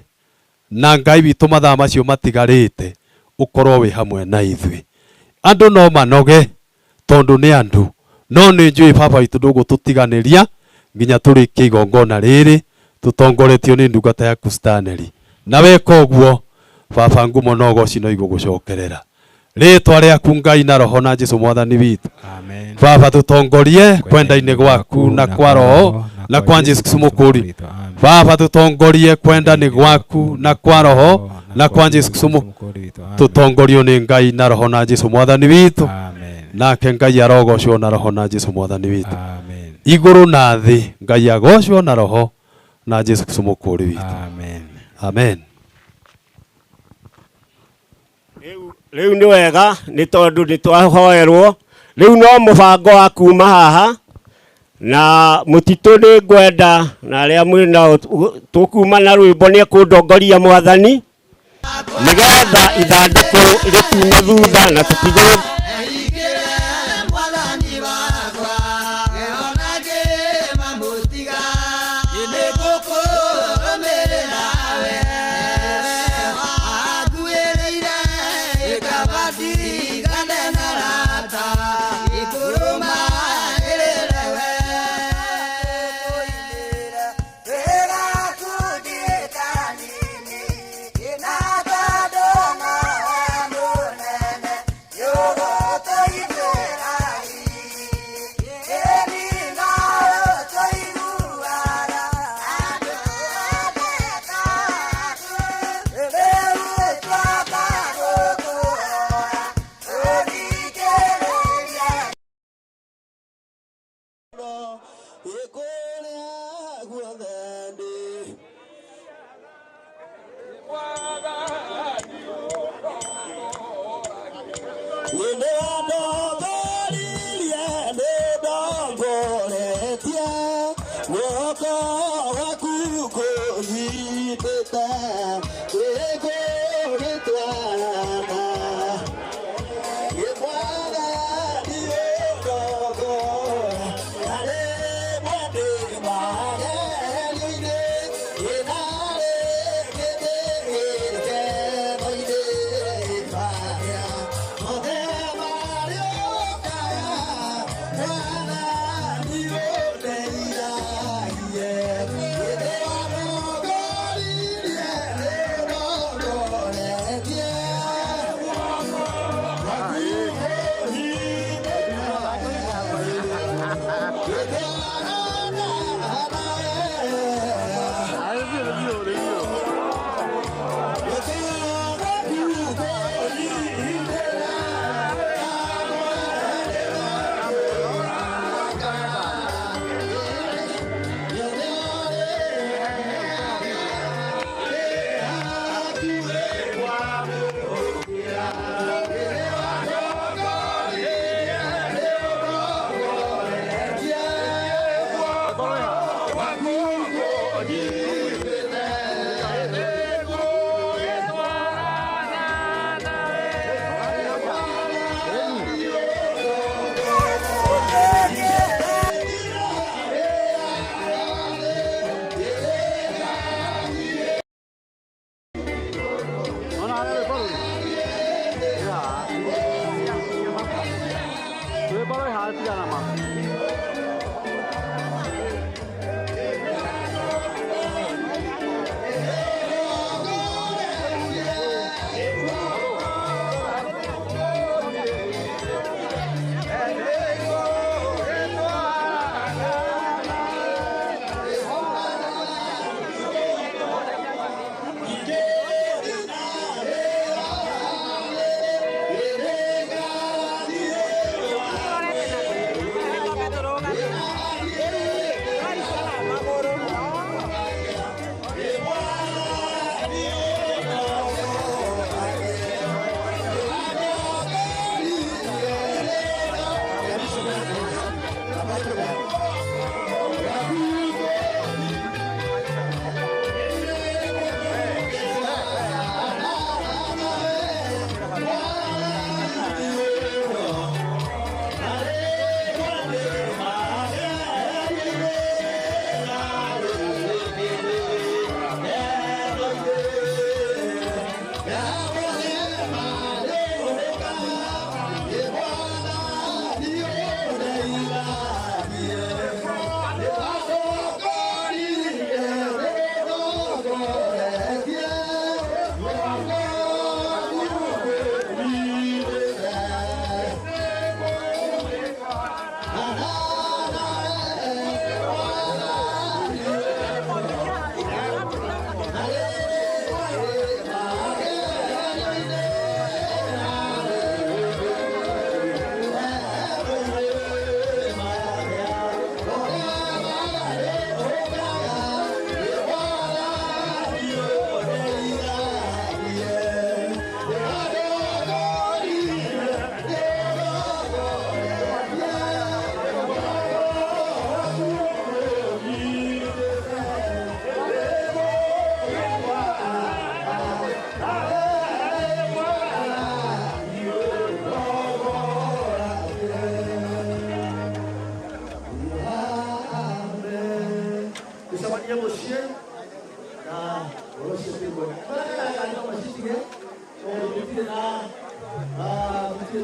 na Ngai witũ mathaa macio matigarĩte ũkorwo wĩ hamwe na ithuĩ. Andũ no manoge tondũ nĩ andũ, no nĩ njũĩ baba witũ ndũgũtũtiganĩria nginya tũrĩkie igongona rĩrĩ tũtongoretio nĩ ndungata yaku Stanley. Na weka ũguo baba ngumo no ũgoci no igũgũcokerera. Rĩtwa rĩaku Ngai na Roho na Jesu Mwathani witũ. Amen. Baba tũtongorie kwenda-inĩ gwaku na kwa Roho na kwa Jesu Kristo mũkũũri. Baba tũtongorie kwenda-inĩ gwaku na kwa Roho na kwa Jesu Kristo tũtongorio nĩ Ngai na Roho na Jesu Mwathani witũ. Nake Ngai arogocwo na Roho na Jesu Mwathani witũ. Igũrũ na thĩ Ngai agocwo na Roho na Jesu Kristo mũkũũri witũ. Amen. Amen. Rĩu nĩ wega nĩ tondũ nĩ twahoerwo. Rĩu no mũbango wa kuma haha na mũtitũ nĩ ngwenda na arĩa mwĩ nao tũkuma na rwĩmbo nĩ ekũndongoria Mwathani nĩgetha ithandũkũ rĩtume thutha na tũtigwo. Yeah.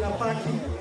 Twĩna parking.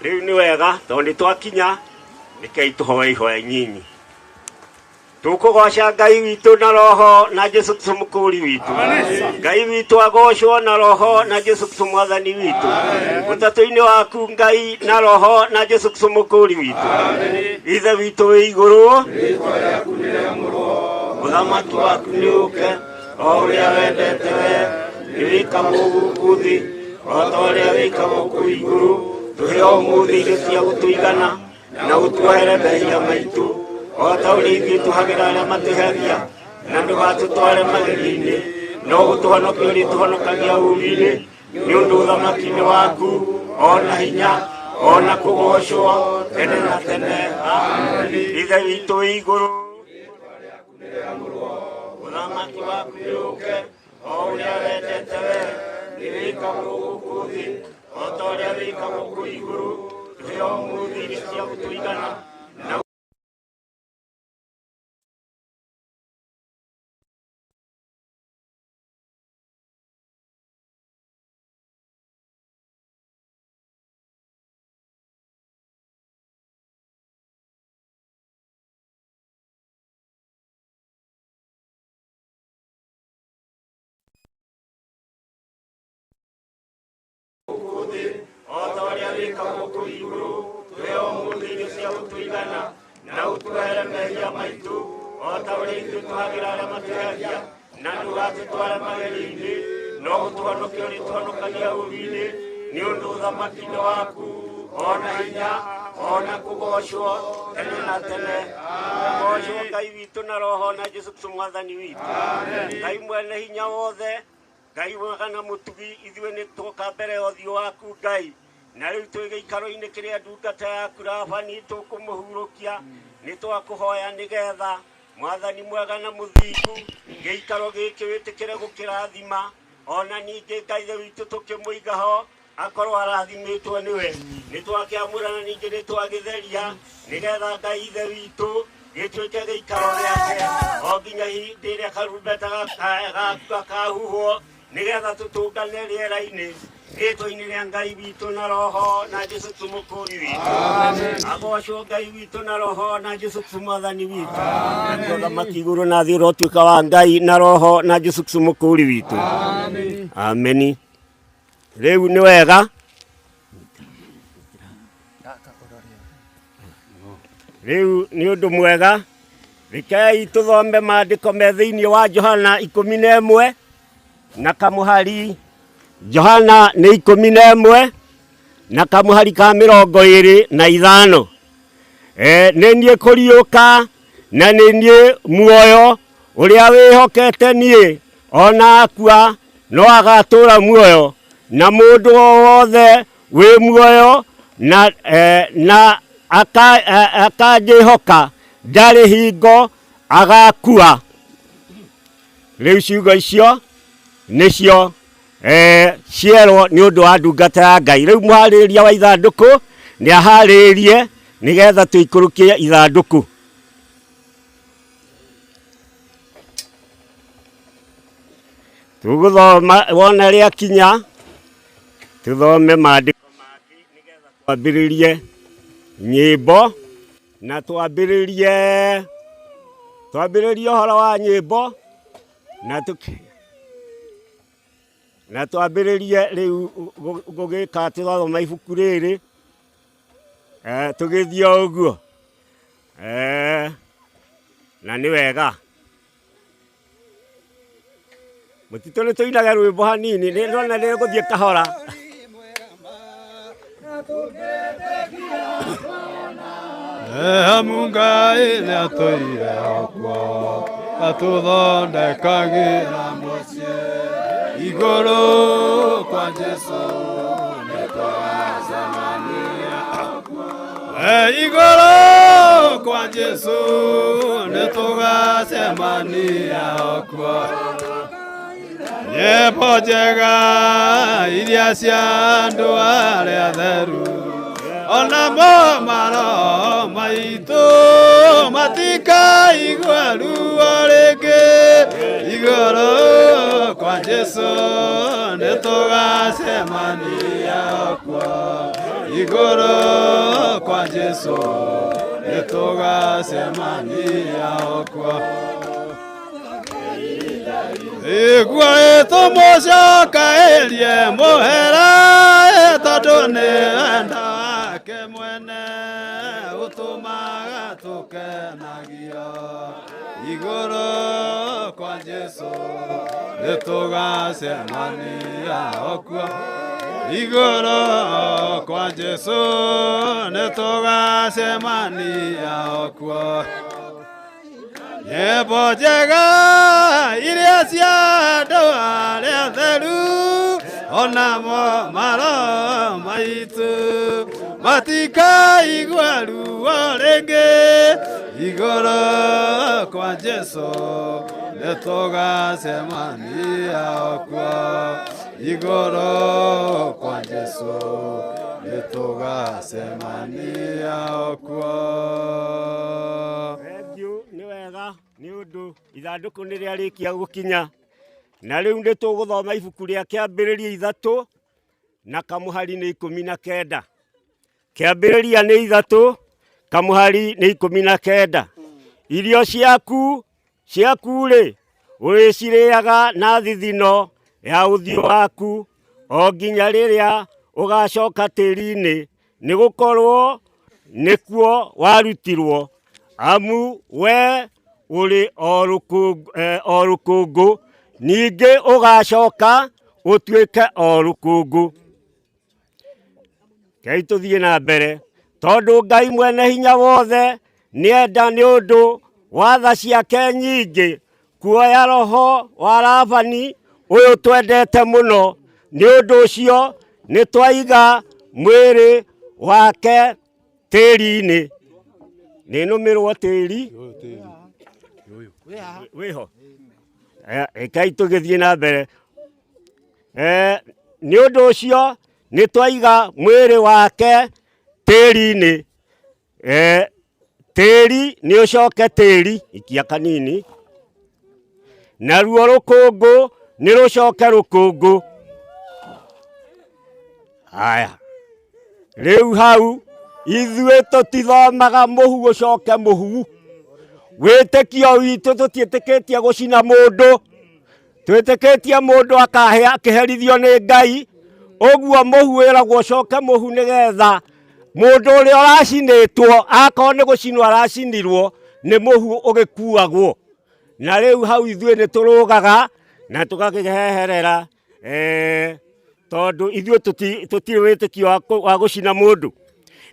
Rĩu nĩ wega tondũ nĩ twakinya rekei tũhoe ihoya nyinyi tũkũgoca Ngai witũ na roho na Jesu Kristo mũkũũri witũ. Ngai witũ agocwo na roho na Jesu Kristo mwathani witũ. Ũtatũ-inĩ waku Ngai na roho na Jesu Kristo mũkũũri witũ. Ithe witũ wĩ igũrũ, ũthamaki waku nĩ ũke, o ũrĩa wendete we nĩ wĩkagwo gũkũ thĩ o ta ũrĩa wĩkagwo kũu igũrũ. Tũhe o ũmũthĩ irio cia gũtũigana na ũtuohere mehia maitũ o ta ũrĩa ithuĩ tũhagĩra arĩa matũheagia, na ndũgatũtware magerio-inĩ No gũtũhonokia ũrĩtũhonokagia ũũru-inĩ, nĩ ũndũ ũthamaki nĩ waku, ona hinya, ona kũgoocwo tene na tene. Amen. Ithe witũ wĩ igũrũ, ũthamaki waku nĩũke, o ũrĩa wendete we nĩ wĩkagwo gũkũ thĩ o ta ũrĩa wĩkagwo kũu igũrũ. Tũhe o ũmũthĩ irio cia gũtũigana na gũkũ thĩ o ta ũrĩa wĩkagwo kũu igũrũ. Tũhe o ũmũthĩ irio cia gũtũigana na ũtuohere mehia maitũ o ta ũrĩa ithuĩ tũhagĩra arĩa matũhehagia, na ndũgatũtware magerio-inĩ, no ũtũhonokie ũrĩtũhonokagia ũũru-inĩ, nĩ ũndũ ũthamaki nĩ waku, ona hinya, ona kũgoocwo tene na tene. Goocwo Ngai witũ na Roho na Jesũ Kristo Mwathani witũ. Ngai mwene hinya wothe, Ngai mwega na mũtugi, ithuĩ nĩ twoka mbere ya ũthiũ waku Ngai, na rĩu twĩ gĩikaro-inĩ kĩrĩa ndungata yaku Labani tũkũmũhurũkia. Nĩ twakũhoya nĩgetha Mwathani mwega na mũthingu, gĩikaro gĩkĩ wĩtĩkĩre gũkĩrathima, ona ningĩ Ngai Ithe witũ tũkĩmũiga ho akorwo arathimĩtwo nĩwe. Nĩ twakĩamũra na ningĩ nĩ twagĩtheria nĩgetha Ngai Ithe witũ gĩtuĩke gĩikaro gĩake o nginya hĩndĩ ĩrĩa karumbeta gaku gakahuhwo, nĩgetha tũtũngane rĩera-inĩ rĩtwa-inĩ rĩa Ngai witũ na Roho na Jesũ Kristo Mũkũũri witũ. Agocwo Ngai witũ na Roho na Jesũ Kristo Mwathani witũ. Ũthamaki igũrũ na thĩ ũrotuĩka wa Ngai na Roho na Jesũ Kristo Mũkũũri witũ. Ameni. Rĩu nĩ wega rĩu nĩ ũndũ mwega, rekei tũthome maandĩko me thĩinĩ wa Johana 11 na kamũhari. Johana nĩ 11 na kamũhari ka 25. Nĩ niĩ kũriũka na nĩ niĩ muoyo, ũrĩa wĩhokete niĩ ona akua no agatũũra muoyo, na mũndũ o wothe wĩ muoyo na akanjĩhoka ndarĩ hingo agakua. Rĩu ciugo icio nĩcio cierwo nĩ ũndũ wa ndungata ya Ngai. Rĩu mũharĩrĩria wa ithandũkũ nĩ aharĩrĩrie nĩgetha tũikũrũkie ithandũkũ. Tũgũthoma wona rĩakinya, tũthome maandĩko mangĩ nĩgetha twambĩrĩrie nyĩmbo na twambĩrĩrie ũhoro wa nyĩmbo na twambĩrĩrie rĩu gũgĩka atĩ twathoma ibuku rĩrĩ, tũgĩthiĩ o ũguo. Na nĩ wega. Mũtitũ nĩ tũinage rwĩmbo hanini, nĩ ndona nĩ gũthiĩ kahora. Amu Ngai nĩatũire okuo atũthondekagĩra mũciĩ igũrũ kwa Jesũ nĩtũgacemania igũrũ kwa Jesũ nĩtũgacemania okuo. Nyĩmbo njega iria cia andũ arĩa atheru, onamo maroho maitũ matikaigua ruo rĩngĩ. Igũrũ kwa Jesũ nĩtũgacemania okuo, igũrũ kwa Jesũ nĩtũgacemania okuo. Igua ĩtũmũcokaĩrie mũhera, tondũ nĩ wendo wake mwene ũtũmaga tũkenagio. Igũrũ kwa Jesũ nĩtũgacemania okuo, igũrũ kwa Jesũ nĩtũgacemania okuo. Nyĩmbo njega iria cia andũ Onamo maro maitu matikaigua ruo rĩngĩ igũrũ kwa Jesũ nĩtũgacemania kuo igũrũ kwa Jesũ nĩtũgacemania kuo. Thengiũ, nĩ wega nĩ ũndũ ithandũkũ nĩ rĩarĩkia gũkinya na rĩu nĩ tũgũthoma ibuku rĩa Kĩambĩrĩria 3 na kamũhari nĩ 19. Kĩambĩrĩria nĩ 3 kamũhari nĩ 19. Irio ciaku rĩ ũrĩcirĩaga na thithino ya ũthiũ waku o nginya rĩrĩa ũgacoka tĩri-inĩ, nĩgũkorwo nĩkuo warutirwo, amu we ũrĩ o rũkũngũ, ningĩ ũgacoka ũtuĩke o rũkũngũ. Rekei tũthiĩ na mbere, tondũ Ngai mwene hinya wothe nĩenda nĩ ũndũ wa tha ciake nyingĩ kuoya roho wa Labani ũyũ twendete mũno. Nĩ ũndũ ũcio nĩtwaiga mwĩrĩ wake tĩri-inĩ. Nĩnũmĩrwo tĩri wĩho. Rekei tũgĩthiĩ na mbere. Nĩ ũndũ ũcio nĩtwaiga mwĩrĩ wake tĩri-inĩ. Tĩri nĩ ũcoke tĩri, ikia kanini, naruo rũkũngũ nĩ rũcoke rũkũngũ. Haya, rĩu hau ithuĩ tũtithomaga mũhu ũcoke mũhu. Wĩtĩkio witũ tũtiĩtĩkĩtie gũcina mũndũ, twĩtĩkĩtie mũndũ akahĩa akĩherithio nĩ Ngai. Ũguo mũhu wĩragwo ũcoke mũhu nĩgetha mũndũ ũrĩa ũracinĩtwo akorwo nĩ gũcinwo aracinirwo nĩ mũhu ũgĩkuagwo. Na rĩu hau ithuĩ nĩ tũrũgaga na tũgakĩheherera, tondũ ithuĩ tũtirĩ wĩtĩkio wa gũcina mũndũ.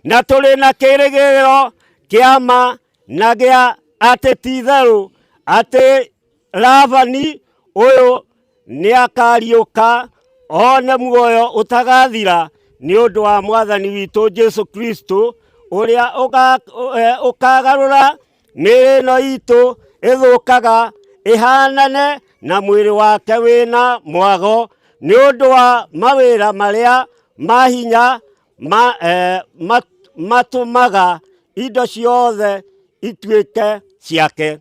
Na tũrĩ na kĩĩrĩgĩrĩro kĩa ma na gĩa atĩ ti-itherũ atĩ Labani ũyũ nĩakariũka one muoyo ũtagathira nĩ ũndũ wa Mwathani witũ Jesũ Kristo, ũrĩa ũkagarũra mĩĩrĩ ĩno itũ ĩthũkaga ĩhanane na mwĩrĩ wake wĩna mwago, nĩ ũndũ wa mawĩra marĩa ma hinya matũmaga indo ciothe ituĩke ciake.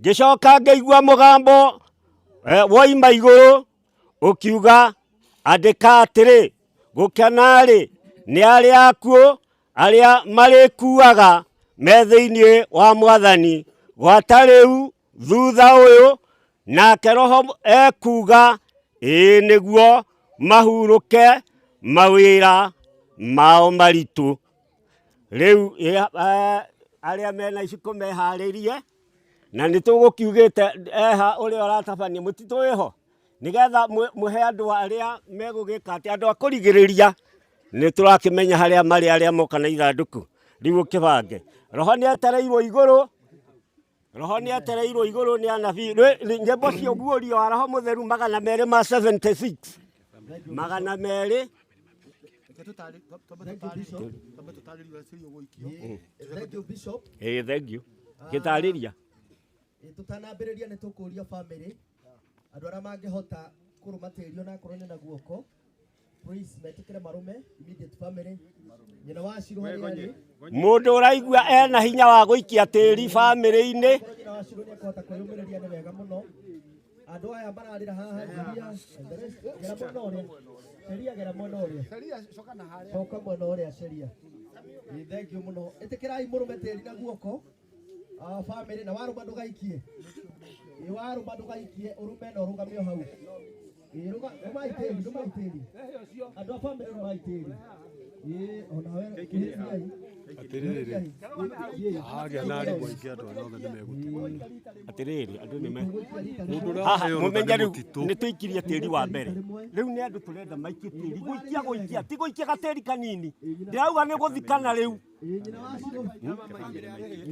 Ngĩcoka ngĩigua mũgambo woima igũrũ ũkiuga, andĩka atĩrĩ, gũkena-rĩ nĩ arĩa akuũ arĩa marĩkuaga me thĩinĩ wa Mwathani gwata rĩu thutha ũyũ. Nake Roho ekuuga, ĩĩ nĩguo mahurũke mawĩra mao maritũ. Rĩu arĩa mena iciko meharĩrie, na nĩ tũgũkiugĩte eha ũrĩa ũratabania mũtitũ wĩho, nĩgetha mũhe andũ arĩa megũgĩka atĩ andũ a kũrigĩrĩria nĩ tũrakĩmenya harĩa marĩ arĩa moka na ithandũkũ. Rĩu ũkĩbange. Roho nĩ etereirwo igũrũ, Roho nĩ etereirwo igũrũ nĩ anabii. Nyĩmbo cia ũguũrio wa Roho Mũtheru 276 200. Thank you. Gĩtarĩria. Tũtanambĩrĩria nĩ tũkũria family andũ arĩa mangĩhota kũrũma tĩri ona akorwo nĩ na guoko, please metĩkĩre marume immediate family. Nyina wa Shiro harĩa arĩ. Mũndũ ũraigua ena hinya wa gũikia tĩri family-inĩ. Nyina wa Shiro nĩekũhota kwĩyũmĩrĩria nĩ wega mũno. Andũ aya mararĩra haha, Julia, gera mwena ũrĩa. Sheria, gera mwena ũrĩa. Coka mwena ũrĩa, Sheria. Thank you mũno. Ĩtĩkĩrai mũrũme tĩri na guoko. Family, na warũma ndũgaikie. Warũma ndũgaikie, ũrũme na ũrũgame o hau. Rũmai tĩri, rũmai tĩri. Andũ a family rũmai tĩri. Onawe kuhĩrĩriai. Atĩrĩrĩ, hagĩa na arimũ aingĩ andũ arĩa othe nĩ megũtigana. Atĩrĩrĩ, andũ nĩ me Mũndũ ũrĩa Haha, waheo rũtha mũmenye nĩ rĩu mũtitũ. nĩ tũikirie tĩri wa mbere. Rĩu nĩ andũ tũrenda maikie tĩri, gũikia gũikia, ti gũikia gatĩri kanini. Ndĩrauga nĩ gũthikana rĩu.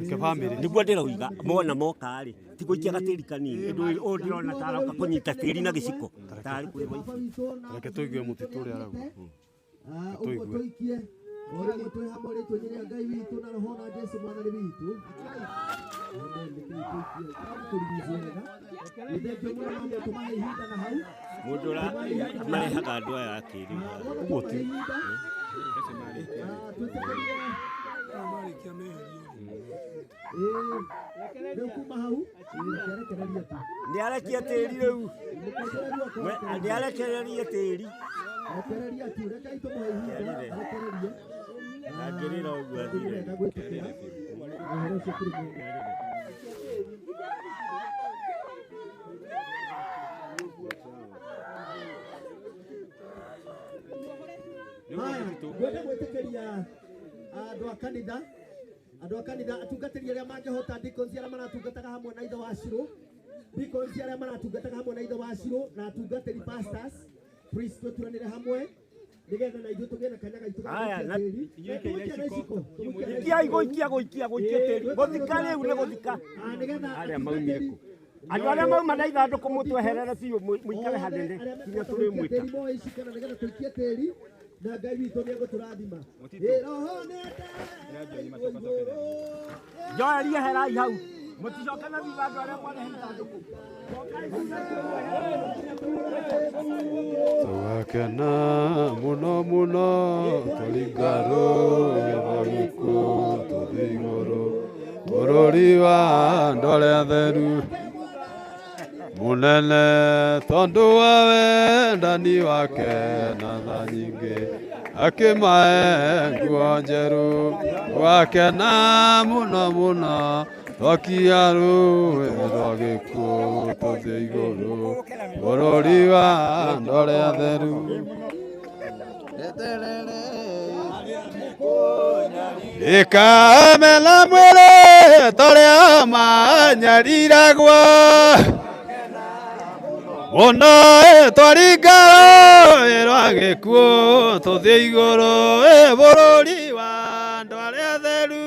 Reke bamĩrĩ. Nĩguo ndĩroiga, mona moka rĩ, ti gũikia gatĩri kanini. Ũndũ ũyũ ndĩrona ta aroka kũnyita tĩri na gĩciko. Tarĩ kwĩrwo Reke tũigue mũtitũ ũrĩa arauga. Reke ũguo tũigue. tũikie o rĩmwe twĩ hamwe rĩtwa-inĩ rĩa Ngai witũ na roho na Jesu mwathani witũ. Amen. Rekei tũikie tũrigicĩ wega. Nĩ thengiũ mũno no mũtũmahe ihinda na hau. Mũndũ ũrĩa marehaga andũ aya a kĩrĩu. Ũguo ti. Rĩu kuma hau rekereria tu. Nĩ arekia tĩri rĩu. Nĩ arekereria tĩri. Rekereria tu, rekei tũmũhe ihinda arekererie. Ndangĩrĩra ũguo athire. Ndĩrenda gwĩtĩkĩra ũhoro ũcio kũrĩ mũndũ. Haya, ngwenda gwĩtĩkĩria andũ a kanitha, andũ a kanitha, atungatĩri arĩa mangĩhota, deacons arĩa maratungataga hamwe na ithe wa Shiro, deacons arĩa maratungataga hamwe na ithe wa Shiro na atungatĩri pastors, please twĩturanĩre hamwe nĩgetha na ithuĩ tũgĩe na kanya gaitũ ga Haya, gũikia na tĩri. Na tũgũikia na iciko, tũgũikia na Ikiai iciko. gũikia gũikia gũikia tĩri. Gũthika rĩu nĩ gũthika. Nĩgetha Arĩa maumire kũ? Andũ arĩa mauma na ithandũkũ mũtweherere biũ mũikare hanene nginya tũrĩmwĩta. Tĩri moe ici kana nĩgetha tũikie tĩri na Ngai witũ nĩ egũtũrathima. Ĩ roho nĩ Joeli eherai hau. Mũticoke na thutha andũ arĩa mwarehe ithandũkũ. Tũgakena mũno mũno tũringa rũĩ rwa gĩkuũ tũthiĩ igũrũ bũrũri wa andũ arĩa atheru mũnene tondũ wa wendani wake na tha nyingĩ akĩmahe nguo njerũ. Tũgakena mũno mũno twakia rũĩ rwa gĩkuũ tũthiĩ igũrũ bũrũri wa andũ arĩa atheru. Ikamena mwĩrĩ torĩa manyariragwo mũno twaringa rũĩ rwa gĩkuũ tũthiĩ igũrũ ĩ bũrũri wa andũ arĩa atheru.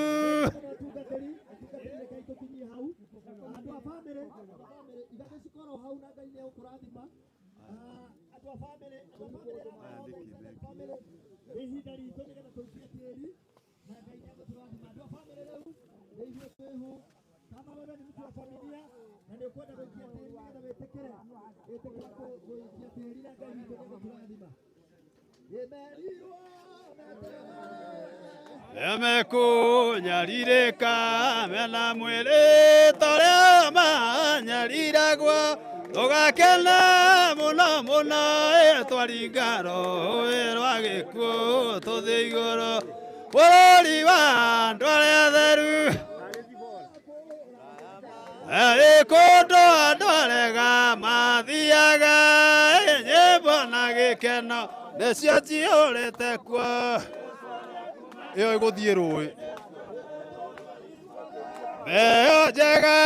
Ihinda ritũ nĩgetha tũikie tĩri na Ngai nĩ egũtũrathima. Andũ a bamĩrĩ rĩu nĩ ithuĩ twĩho. Kama wewe ni mtu wa familia na nĩ ũkwenda gũikia tĩri nĩgetha wĩtĩkĩre, ĩtĩkĩra gũikia tĩri na Ngai witũ nĩ egũtũrathima. Ĩmerirwo Emekũnyarirĩka mena mwĩrĩ torĩa manyariragwo tũgakena mũno mũno ĩ twaringa rũĩ rwa gĩkuũ tũthiĩ igũrũ bũrũri wa andũ arĩa atheru. Ĩ kũndũ andũ arega mathiaga ĩ nyĩmbo na gĩkeno nĩcio cihũrĩte kuo. Ĩyo ĩgũthiĩ rũĩ. Mbeũ njega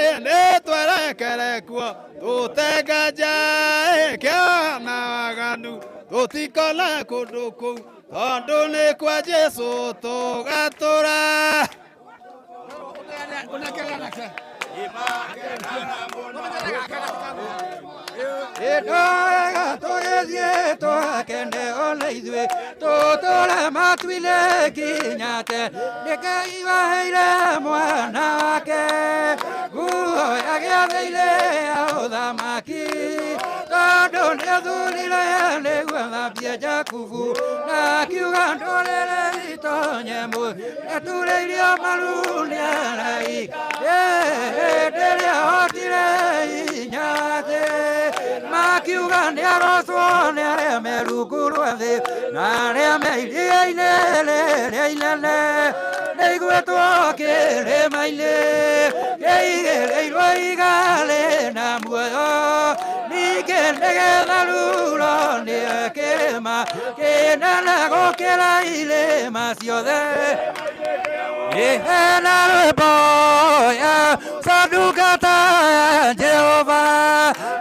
ĩ nĩ twerekere kuo tũtenganja ĩ kĩaha na waganu tũtikona kũndũ kũu tondũ nĩ kwa Jesũ tũgatũra. Ĩndwega tũgĩthiĩ tũgakene ona ithuĩ tũtũre matu-inĩ nginya tene. Nĩ Ngai waheire mwana wake nguo ya gĩathĩ-inĩ ya ũthamaki tondũ nĩathurire nĩguo thambie Jakubu na akiuga ndũrĩrĩ itonye mũciĩ nĩaturĩirio maru nĩ araika. Hĩndĩ ĩrĩa hotire hinya thĩ makiuga nĩarocwo nĩ arĩa me rungu rwa thĩ na arĩa me iria-inĩ rĩrĩa inene nĩiguĩtwo kĩrĩma-inĩ kĩigĩrĩirwo ihiga rĩna muoyo ningĩ nĩgetha ruro nĩ kĩrĩma kĩnene gũkĩra irĩma ciothe. Ena rwĩmbo ya Sandungata ya Jehova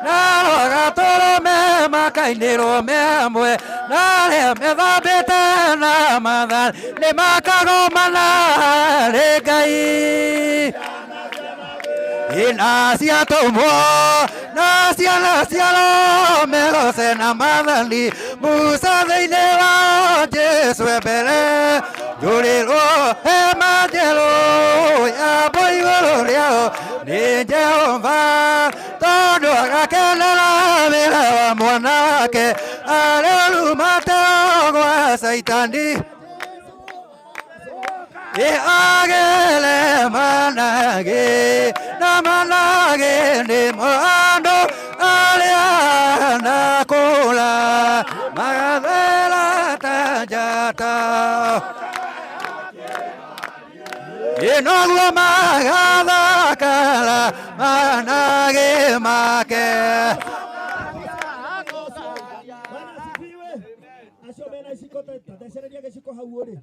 na rwagatũrũme makainĩrwo me hamwe na arĩa methambĩte na mathani nĩ makagomana harĩ Ngai na ciatũmwo na ciana ciaro megoce na mathani Musa thĩinĩ wa Jesu e mbere njũrĩrwo hema njerũ yambwo igũrũ rĩao nĩ Jehova tondũ agakenera wĩra wa mwana wake arĩa ũrumate gwa Caitani agele manage na manage nĩ andũ arĩa nakũra magathera ta njata ĩnoguo magathakara manage make. Acio mena iciko ta thecereria gĩciko hau ũrĩ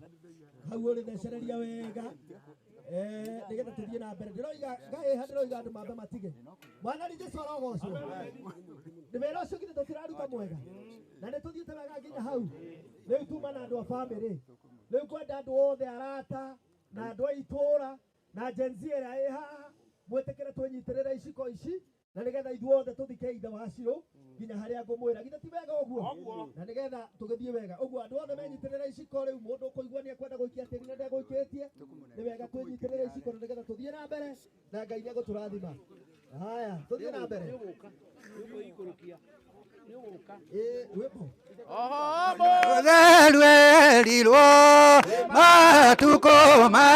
hau ũrĩ thecereria wega nĩgetha tũthiĩ na mbere ndĩroiga ngaĩha ndĩroiga andũ mambe matige mwathani Jesũ arogocwo nĩ wĩra ũcio githĩ tũtiraruta mwega na nĩ tũthiĩte wega nginya hau rĩu tuma na andũ a bamĩrĩ rĩu kwenda andũ othe arata na andũ a itũũra na Gen Z ĩrĩa ĩ haha mwĩtĩkĩre twĩnyitĩrĩre iciko ici na nĩgetha ithuothe tũthike ithe wa Shiro nginya harĩa ngũmwĩra githĩ ti wega ũguo na nĩgetha tũgĩthiĩ wega ũguo andũ othe menyitĩrĩre iciko rĩu mũndũ ũkũigua nĩ ekwenda gũikia tĩri na ndegũikĩtie nĩ wega twĩnyitĩrĩre iciko na nĩgetha tũthiĩ na mbere na Ngai nĩ egũtũrathima haya tũthiĩ na mbere ĩĩ rwĩmbo Theruerirwo matukũ ma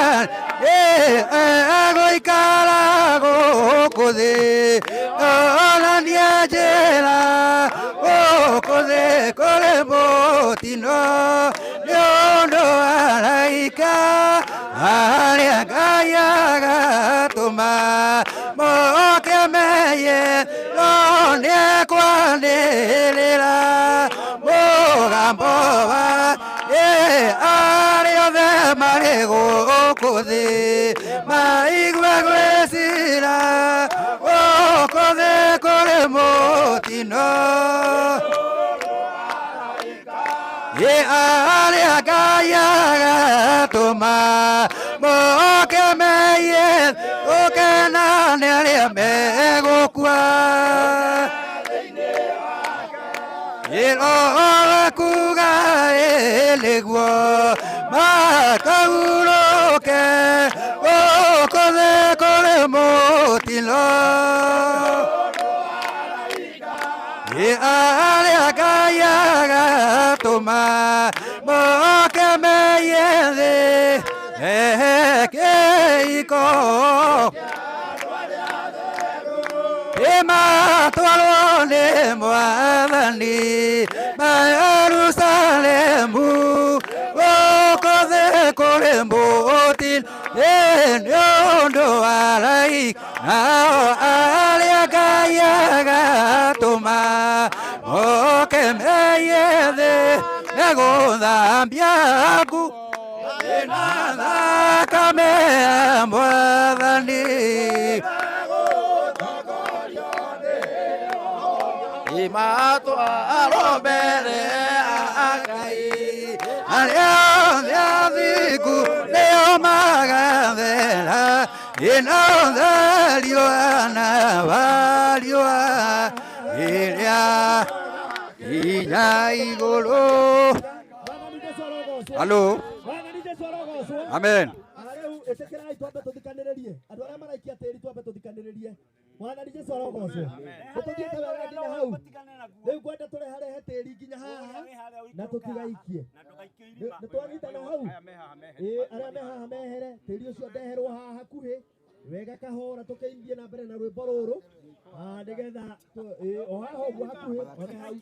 egũikara gũkũ thĩ onania njĩra gũkũ thĩ kũrĩ mũtino nĩ ũndũ araika arĩa Ngai agatũma moke meye no nĩekwanĩrĩra mũgambo wa arĩa othe marĩ gũkũ thĩ maigue gwĩcira gũkũ thĩ kũrĩ mũtino arĩa Ngai agatũma moke meiye gũkena nĩ arĩa megũkua ĩrowe kuga nĩguo makahurũke gũkũ thĩ kũrĩ mũtino arĩa Ngai agatũma moke meiye thĩ kĩiko ĩmatwarwo nĩ mwathani ma Yerusalemu gũkũ thĩ kũrĩ mũtino nĩ ũndũ wa araika nao arĩa Ngai agatũma moke meiye thĩ megũthambia nguo na thakame ya mwathani imatwarwo mbere ya Ngai arĩa othe athingu nĩo magathera ĩnotherio na wariũa ĩrĩa inya igũrũ. Halo. Mwathani Jesũ arogocwo Amen. Rĩu ĩtĩkĩrai twambe tũthikanĩrĩrie andũ arĩa maraikia tĩri twambe tũthikanĩrĩrie mwathani Jesũ arogocwo tũthiĩte wega nginya hau rĩu ngwenda tũreharehe tĩri nginya haha na tũtigaikie nĩ twanyitana hau ĩĩ arĩa me haha mehere tĩri ũcio ndeherwo haha hakuhĩ wega kahora tũkĩithie na mbere na rwĩmbo rũrũ nĩgetha o haha ũguo hakuhĩ one hau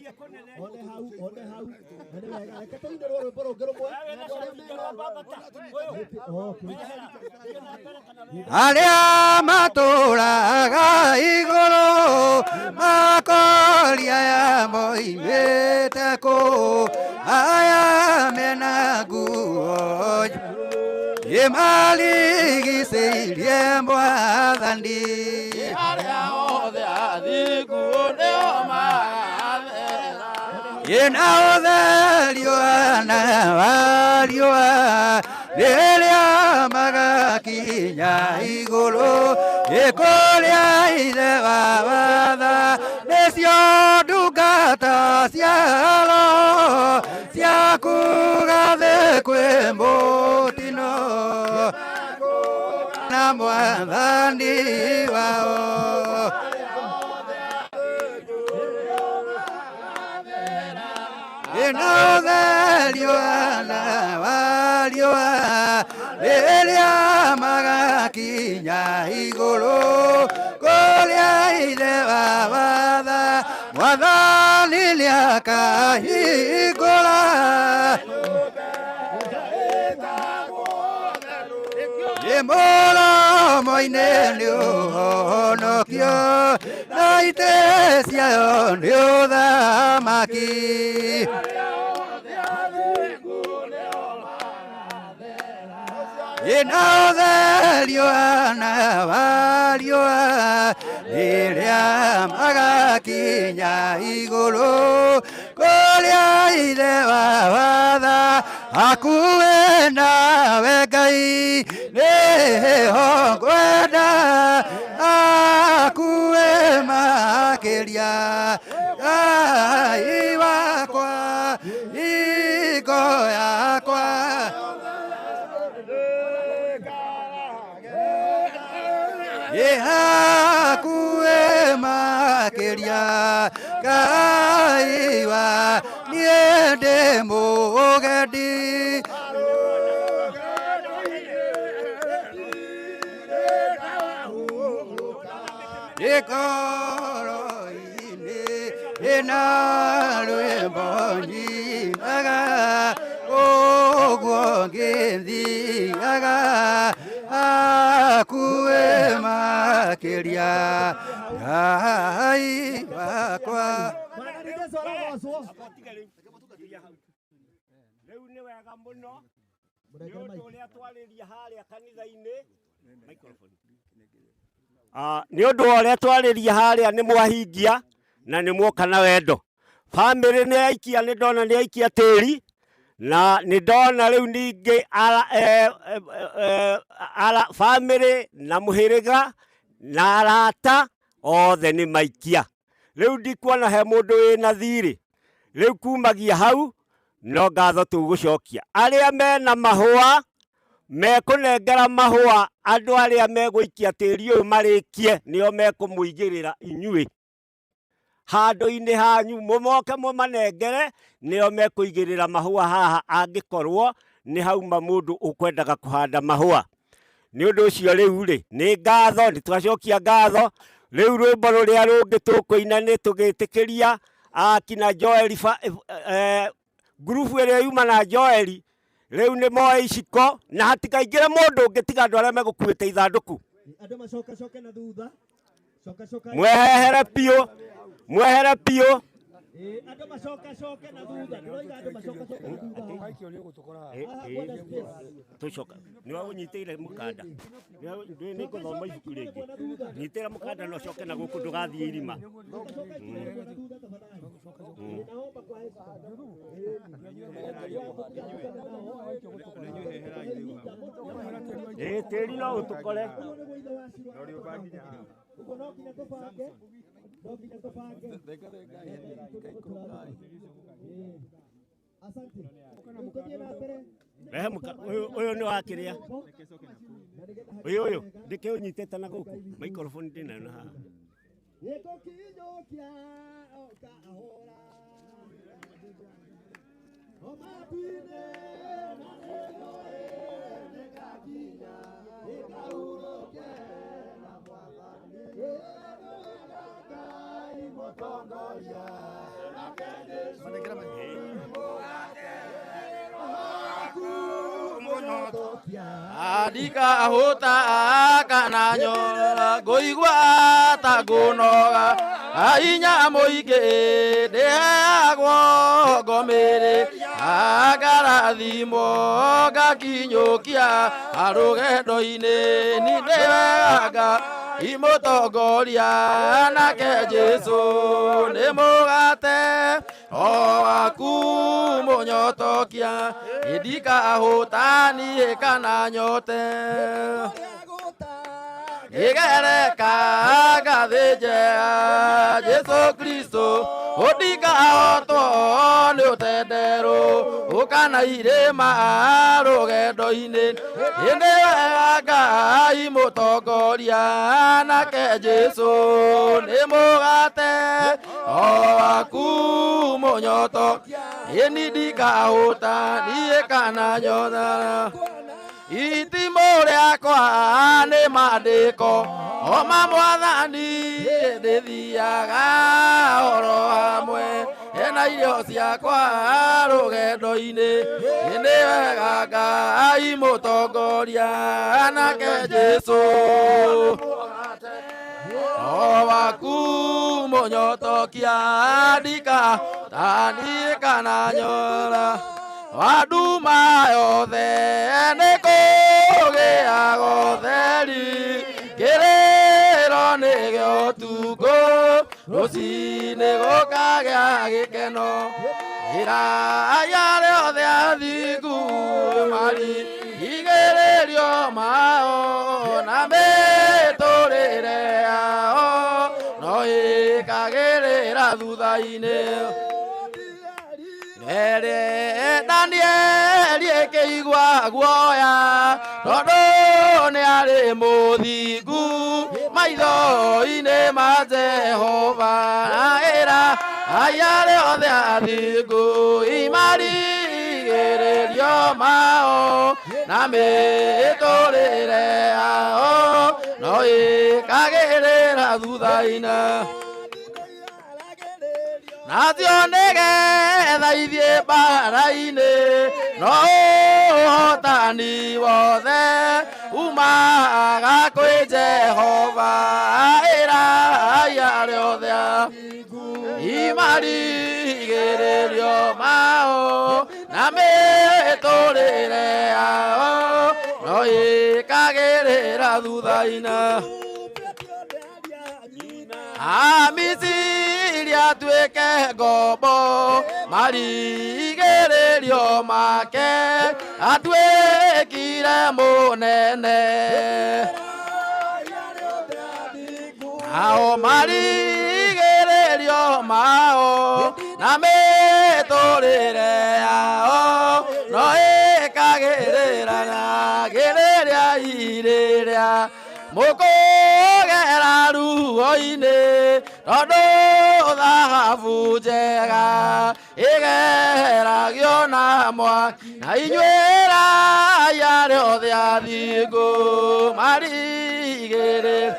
one hau one hau na nĩ wega reke tũinĩrwo rwĩmbo rũngĩ rũmwe na andũ arĩa mena okay. Arĩa matũraga igũrũ makoria ya moimĩte kũ aya mena nguo Ĩmarigicĩirie mwathani. Arĩa othe athingu nĩo magathera. Ĩna ũtherio na wa riũa rĩrĩa magakinya igũrũ ĩkũrĩa ithe wa watha nĩcio ndungata cia roho ciaku gathĩ kwĩ mũtino na mwathani wao. Ĩna ũtherio na wa riũa rĩrĩa magakinya igũrũ kũrĩa ithe wa watha mwathani nĩakahingũra ĩ mũromo-inĩ nĩ ũhonokio na itĩ ciayo nĩ ũthamaki. Ĩna ũtherio na wa riũa rĩrĩa magakinya igũrũ kũrĩa ithe wa watha hakuhĩ nawe Ngai nĩho ngwenda hakuhĩ makĩria Ngai wakwa ingo yakwa. Ĩ hakuhĩ makĩria Ngai wa niĩ ndĩ mũgendi. Ngoro-inĩ ĩna rwĩmbo nyinaga ũguo ngĩthiaga hakuhĩ makĩria Ngai wakwa. Rĩu nĩ wega mũno nĩ ũndũ ũrĩa twarĩria harĩa kanitha-inĩ. Nĩ ũndũ wa ũrĩa twarĩria harĩa nĩ mwahingia na nĩ mwoka na wendo. Bamĩrĩ nĩ yaikia, nĩ ndona nĩ yaikia tĩri na nĩ ndona rĩu ningĩ bamĩrĩ na mũhĩrĩga na arata othe nĩ maikia. Rĩu ndikuona he mũndũ wĩna thirĩ. Rĩu kumagia hau no ngatho tũgũcokia. Arĩa mena mahũa mekũnengera mahũa andũ arĩa megũikia tĩri ũyũ marĩkie nĩo mekũmũigĩrĩra inyuĩ handũ-inĩ hanyu, mũmoke mũmanengere nĩo mekũigĩrĩra mahũa haha angĩkorwo nĩ hauma mũndũ ũkwendaga kũhanda mahũa. Nĩ ũndũ ũcio rĩu rĩ nĩ ngatho, nĩ twacokia ngatho. Rĩu rwĩmbo rũrĩa rũngĩ tũkũina nĩ tũgĩtĩkĩria akina Joeli ngurubu ĩrĩa yuma na Joeli rĩu nĩ moe iciko na hatikaingĩre mũndũ ũngĩ tiga andũ arĩa megũkuĩte ithandũku. Andũ macokacoke na thutha. Cokacoka. Mwehere piũ, mwehere piũ. Andũ macokacoke na thutha. Ndĩroiga andũ macokacoke na thutha. Haha kwĩna space. Tũcoka nĩwe ũnyitĩire mũkanda. Nĩ ngũthoma ibuku rĩngĩ. Nyitĩra mũkanda na ũcoke na gũkũ ndũgathiĩ irima. Ĩ tĩri no ũtũkore. Ũguo no nginya tũbange. No nginya tũbange. Asante. Rĩu tũthiĩ na mbere. Rehe ũyũ nĩ wa kĩrĩa? Ũyũ ũyũ ndĩkĩũnyitĩte na gũkũ microphone ndĩnayo na haha. Gĩtũkinyũkia o kahora. O matu-inĩ na nĩnjũĩ nĩngakinya, nĩngahurũke na Mwathani. Ngai mũtongoria, nake Jesũ mũgate waku mũnyotokia. Andikahũta kana nyora ngũigua ta ngũnoga Ainya mũingĩ ndĩheagwo ngomĩrĩ angarathimwo ngakinyũkia rũgendo-inĩ ni ndĩwega imũtongoria nake Jesũ nĩ mũgate o waku mũnyotokia ndikahũta niĩ kana nyote igereka ngathĩnjea Jesũ Kristo ũndingahotwo nĩ ũtenderũ ũkana irĩma rũgendo-inĩ ĩndĩ wega Ngai mũtongoria nake Jesũ nĩ mũgate o waku mũnyoto ĩni ndikahũta niĩ kana nyota itimũ rĩakwa nĩ mandĩko oma mwathani ndĩthiaga oro hamwe ena irio ciakwa rũgendo-inĩ nĩ wega Ngai mũtongoria nake Jesũ o waku mũnyotokia ndika taniĩ kana nyora waduma yothe nĩ kũgĩaga ũtheri kĩrĩro nĩ gĩa ũtukũ rũcinĩ gũkagĩa gĩkeno ĩraya rĩothe athingu marigĩrĩrio mao na mĩtũrĩre yao no ĩkagĩrĩra thutha-inĩ Ere Danieli ĩkĩigua guoya tondũ nĩ arĩ mũthingu maitho-inĩ ma Jehova ĩra aya rĩothe athingu imarigĩrĩrio mao na mĩtũrĩre yao no ĩkagĩrĩra thutha-inĩ nacio nĩgetha ithiĩ mbara-inĩ no ũhotani wothe umaga kwĩ Jehova ĩra aya rĩothe imarigĩrĩrio mao na mĩtũrĩre yao no ĩkagĩrĩra thutha-inĩ Amisiri atuĩke ngombo marigĩrĩrio make atuĩkire mũnene nao marigĩrĩrio mao na mĩtũrĩre yao no ĩkagĩrĩra na gĩrĩria irĩrĩa mũkũgera ruo-inĩ tondũ thahabu njega ĩgeragio na mwaki na inyuĩ raya rĩothe athingu marigĩrĩrio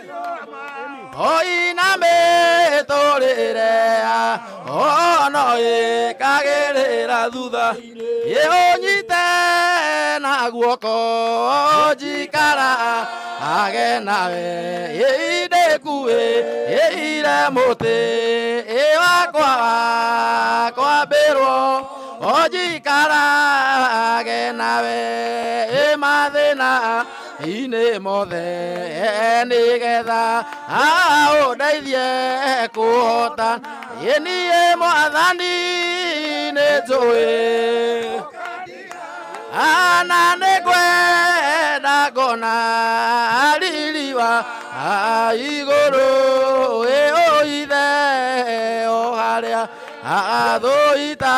oina mĩtũrĩre yao no ĩkagĩrĩra thutha ĩũnyite na guoko njikara age nawe ĩindĩkuĩ ĩire mũtĩ ĩwakwa kwambĩrwo onjikarage nawe ĩmathĩna inĩ mothe nĩgetha aũndeithie kũhota ĩniĩ mwathani nĩ njũĩ ana nĩngwenda ngona riri wa igũrũ ĩũithe o harĩa athũita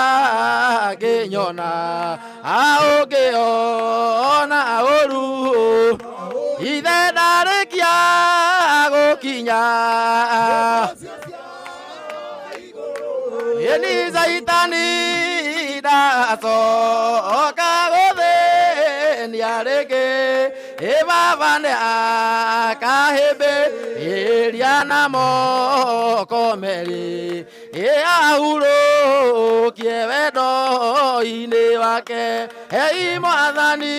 ngĩnyona aũngĩona ũru ithe ndarĩkia gũkinya ĩni Caitani ndacoka gũthĩnia rĩngĩ ĩ baba nĩ akahĩmbĩria na moko merĩ ĩ ahurũkie wendo-inĩ wake hei mwathani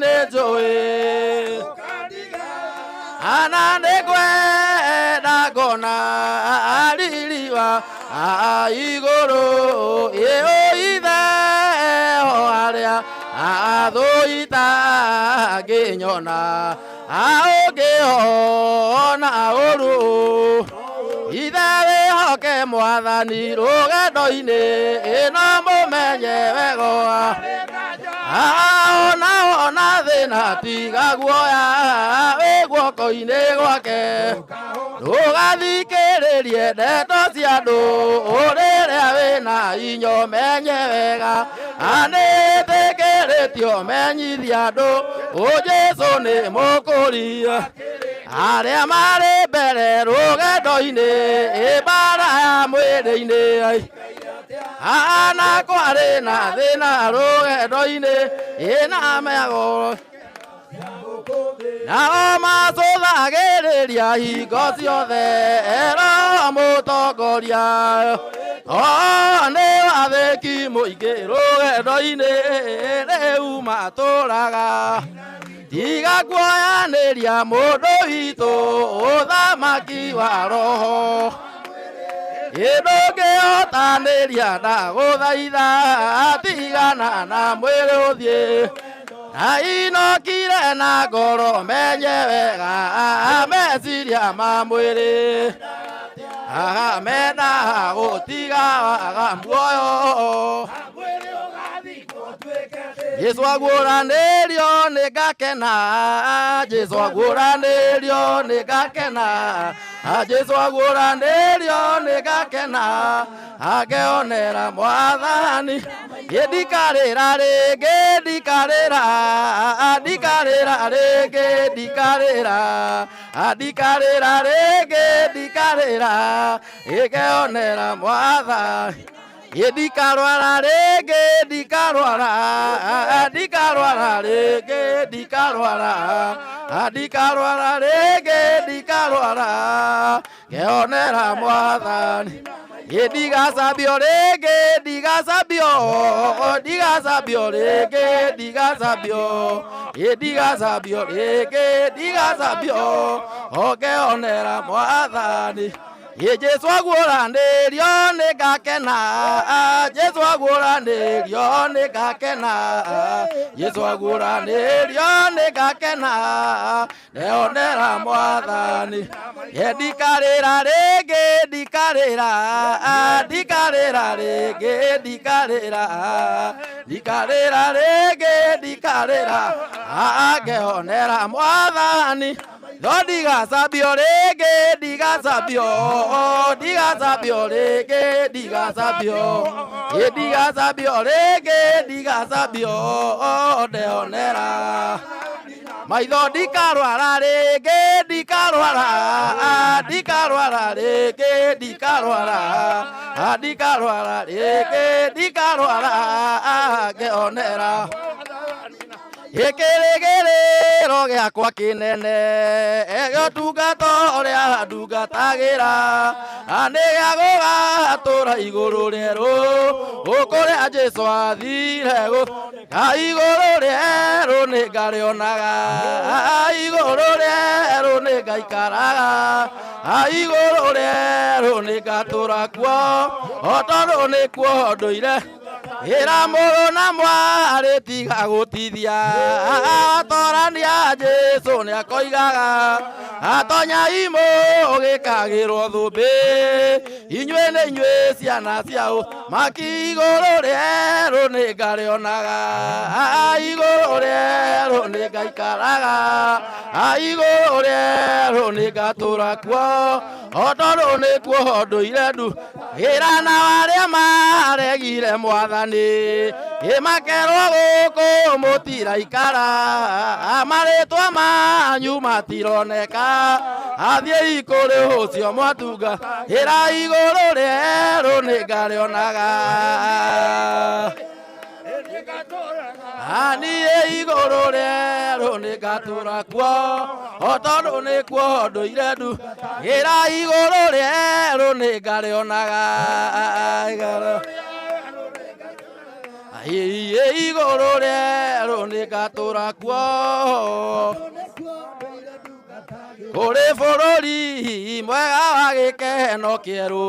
nĩ njũĩ Ana nĩ ngwenda ngona riri wa igũrũ ĩũ ithe o arĩa athũ itangĩnyona aũngĩona ũru ithe wĩhoke mwathani rũgendo-inĩ ĩno mũmenye wega ona ona thĩna tiga guoya wĩ guoko-inĩ gwake ndũgathikĩrĩrie ndeto cia andũ rĩrĩa wĩna inyo menye wega anĩtĩkĩrĩtio menyithia andũ ũ Jesũ nĩ mũkũri arĩa marĩ mbere rũgendo-inĩ ĩmbara ya mwĩrĩ-inĩ ana kwarĩ na thĩna rũgendo-inĩ ĩna mĩago nao macũthagĩrĩria hingo ciothe ero mũtongoria o nĩ wathĩki mũingĩ rũgendo-inĩ rĩu matũraga tiga kuoyanĩria mũndũ witũ ũthamaki wa roho ndũngĩhotanĩria ndagũthaitha tigana na mwĩrĩ ũthiĩ na inokire na ngoro menye wega meciria ma mwĩrĩ menda gũtiga waga muoyo Jesu aguũranĩrio nĩ ngakena Jesu aguũranĩrio nĩ ngakena Jesu aguũranĩrio nĩ ngakena angeonera mwathani ndikarĩra rĩngĩ ndikarĩra ndikarĩra rĩngĩ ndikarĩra ndikarĩra rĩngĩ ndikarĩra ĩngeonera mwathani ndikarwara rĩngĩ ndikarwara ndikarwara rĩngĩ ndikarwara ndikarwara rĩngĩ ndikarwara ngeonera mwathani ndigacambio rĩngĩ ndigacambio ndigacambio rĩngĩ ndigacambio ndigacambio rĩngĩ ndigacambio ngeonera mwathani Jesu aguũranĩrio nĩ ngakena Jesu aguũranĩrio nĩ ngakena Jesu aguũranĩrio nĩ ngakena ndeonera mwathani ndikarĩra rĩngĩ ndikarĩra ndikarĩra rĩngĩ ndikarĩra ndikarĩra rĩngĩ ndikarĩra ngeonera mwathani no ndigacambio rĩngĩ ndigacambio ndigacambio rĩngĩ ndigacambio ndigacambio rĩngĩ ndigacambio ndeonera maitho ndikarwara rĩngĩ ndikarwara ndikarwara rĩngĩ ndikarwara ndikarwara rĩngĩ ndikarwara ngeonera gĩkĩrĩgĩrĩro gĩakwa kĩnene gĩotungata ũrĩa ndungatagĩra nĩ gĩa gũgatũra igũrũ rĩerũ kũrĩa Jesũ athire igũrũ rĩerũ nĩ ngarĩonaga igũrũ rĩerũ nĩ ngaikaraga igũrũ rĩerũ nĩ ngatũra kuo o tondũ nĩkuo ndũire ĩra mũrũ na mwarĩ tiga gũtithia atorania Jesũ nĩakoigaga atonyai mũgĩkagĩrwo thũmbĩ inyuĩ nĩ inyuĩ ciana ciao maki igũrũ rĩerũ nĩ ngarĩonaga igũrũ rĩerũ nĩ ngaikaraga igũrũ rĩerũ nĩ ngatũra kuo o tondũ nĩkuo ndũire ndu ĩra na arĩa maregire mwathani ĩmakerwo gũkũ mũtiraikara marĩtwa manyu matironeka athiĩi kũrĩ ũcio mwatunga ĩra igũrũ rĩerũ nĩ ngarĩonaga niĩ igũrũ rĩerũ nĩ ngatũra kuo o tondũ nĩkuo ndũire ndu ĩra igũrũ rĩerũ nĩ ngarĩonaga igũrũ rĩerũ nĩ ngatũra kuo Kũrĩ bũrũri mwega wa gĩkeno kĩerũ.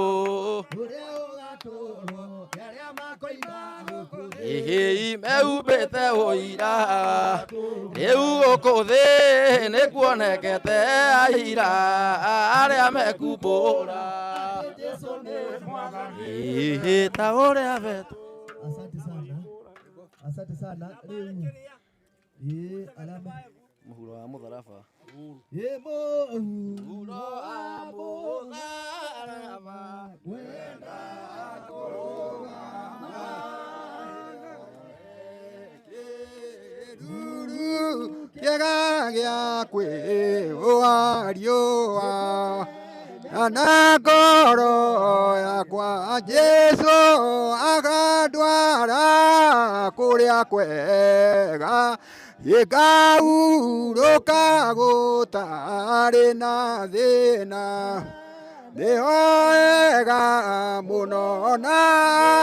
Ĩhĩ meumbĩte ũira rĩu gũkũ thĩ nĩ kuonekete aira arĩa mekumbũra ĩhĩ ta ũrĩa betũ. Asante sana. Asante sana. Rĩu ĩĩ arĩa Mũhuro wa mũtharaba. Ĩ mũhuro wa mũtharaba wenda kũrũgama kĩruru kĩega gĩa kwĩhũa riũa na na ngoro yakwa Jesũ akandwara kũrĩa kwega gĩkaurũka gũtarĩ na thĩna nĩho wega mũno na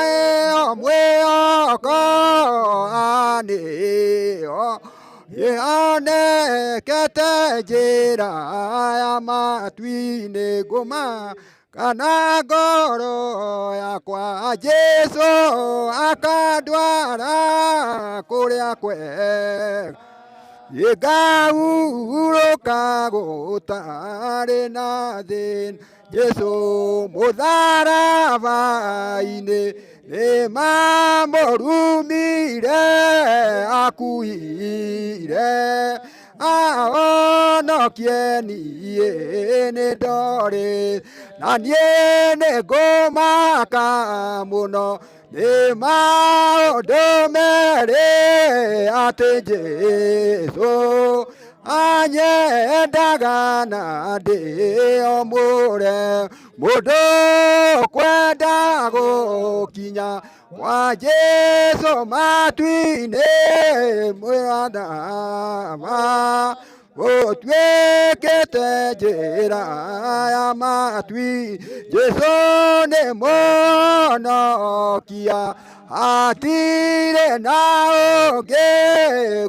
ĩyo mwĩhoko nĩyo ĩonekete njĩra ya matu-inĩ ngũma kana ngoro yakwa Jesũ akandwara kũrĩa kwega gĩkaurũka gũtarĩ na thĩna Jesũ mũtharaba-inĩ nĩmamũrumire akuire ahonokie niĩ nĩ ndorĩ na niĩ nĩngũmaka mũno nĩ maũndũ merĩ atĩ Jesũ anyendaga na ndĩ o mũre mũndũ kwenda gũkinya kwa Jesũ matu-inĩ mwĩrandama gũtuĩkĩte njĩra ya matui Jesũ nĩ mũhonokia hatirĩ na ũngĩ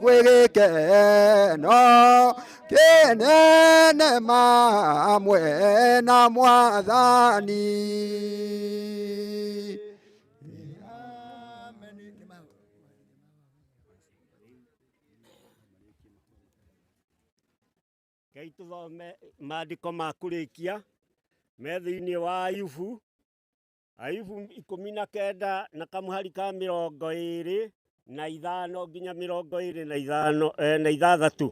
gwĩ gĩkeno kĩnene mamwe na mwathani. Rekei tũthome maandĩko ma kũrĩkia me thĩinĩ wa Ayubu, Ayubu 19 na kamũhari ka 25 nginya 25 na 6.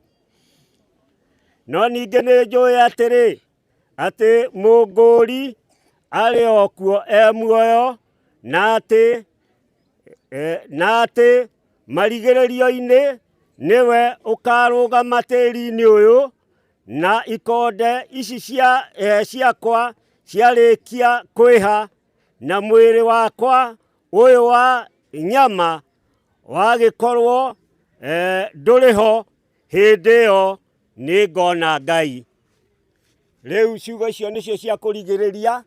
No ningĩ nĩ njũĩ atĩrĩ atĩ mũngũri arĩ o kuo e muoyo na atĩ marigĩrĩrio-inĩ nĩwe ũkarũgama tĩri-inĩ ũyũ na ikonde ici ciakwa ciarĩkia kwĩha na mwĩrĩ wakwa ũyũ wa nyama wagĩkorwo ndũrĩ ho hĩndĩ ĩyo nĩngona Ngai. Rĩu ciugo icio nĩcio cia kũrigĩrĩria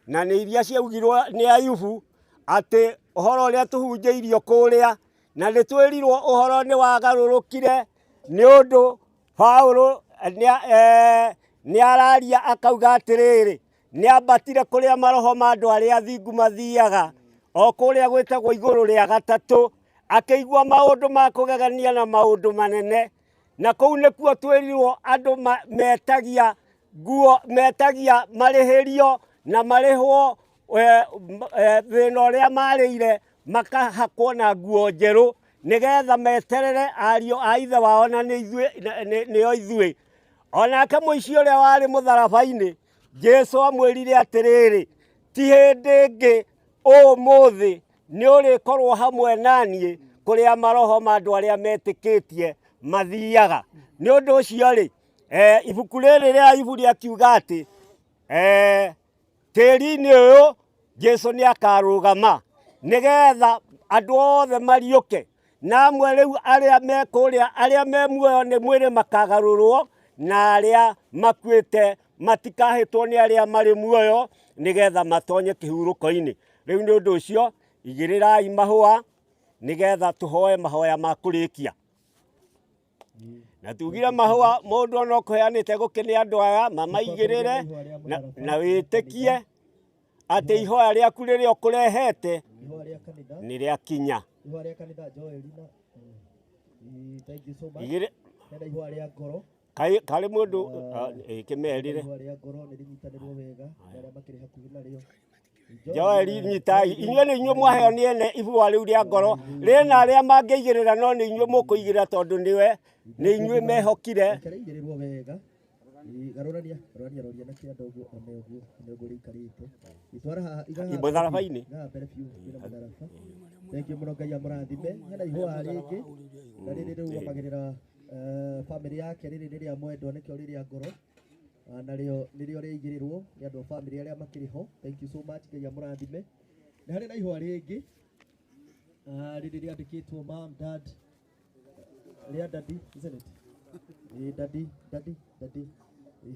na nĩ iria ciaugirwo nĩ Ayubu atĩ ũhoro ũrĩa tũhunjĩirio kũrĩa na nĩ twĩrirwo ũhoro nĩ wagarũrũkire nĩ ũndũ Paulo nĩ araria akauga atĩrĩrĩ nĩ ambatire kũrĩa maroho ma andũ arĩa athingu mathiaga o kũrĩa gwĩtagwo igũrũ rĩa gatatũ akĩigua maũndũ ma kũgegania na maũndũ manene na kũu nĩkuo twĩrirwo andũ metagia nguo metagia marĩhĩrio na marĩhwo thĩna ũrĩa marĩire makahakwo na nguo njerũ nĩgetha meterere ariũ a ithe wao na nĩo ithuĩ. Onake mũici ũrĩa warĩ mũtharaba-inĩ Jesũ amwĩrire atĩrĩrĩ ti hĩndĩ ĩngĩ ũmũthĩ nĩ ũrĩkorwo hamwe na niĩ kũrĩa maroho ma andũ arĩa metĩkĩtie mathiaga. Nĩ ũndũ ũcio rĩ ibuku rĩrĩ rĩa Ayubu rĩakiuga atĩ tĩri-inĩ ũyũ Jesũ nĩ akarũgama nĩgetha andũ othe mariũke na amwe rĩu arĩa me kũrĩa arĩa me muoyo nĩ mwĩrĩ makagarũrwo na arĩa makuĩte matikahĩtwo nĩ arĩa marĩ muoyo nĩgetha matonye kĩhurũko-inĩ. Rĩu nĩ ũndũ ũcio igĩrĩrai mahũa nĩgetha tũhoe mahoya ma kũrĩkia. Na tugire mahũa mũndũ ona ũkũheanĩte gũkĩ nĩ andũ aya mamaigĩrĩre na wĩtĩkie atĩ ihoya rĩaku rĩrĩa ũkũrehete Ihũa rĩa kanitha. nĩ rĩakinya. Ihũa rĩa kanitha Joel na thank you so much. Igĩrĩ Hena ihũa rĩa ngoro. Karĩ mũndũ kĩmerire. Ihũa rĩa ngoro nĩ rĩnyitanĩrwo wega na arĩa makĩrĩ hakuhĩ narĩo. Joel nyitai inyuĩ nĩ inyuĩ mwaheo nĩ ene ibua rĩu rĩa ngoro rĩna arĩa mangĩigĩrĩra no nĩ inyuĩ mũkũigĩrĩra tondũ nĩwe nĩ inyuĩ mehokire. Reke rĩigĩrĩrwo wega. Garũrania garũrania roria na kĩanda ũguo one ũguo one ũguo rĩikarĩte. Itwara haha iga haha Mũtharaba-inĩ. Iga haha mbere biũ kwĩna mũtharaba. Thank you mũno Ngai amũrathime. Hena ihũa rĩngĩ na rĩrĩ rĩrũgamagĩrĩra bamĩrĩ yake rĩrĩ nĩ rĩa mwendwa nĩkĩo rĩrĩa ngoro. Narĩo nĩrĩo rĩaigĩrĩrwo nĩ andũ a bamĩrĩ arĩa makĩrĩ ho. Thank you so much Ngai amũrathime. Nĩ harĩ na ihũa rĩngĩ rĩrĩ rĩandĩkĩtwo mom dad rĩa daddy isn't it? Daddy daddy daddy.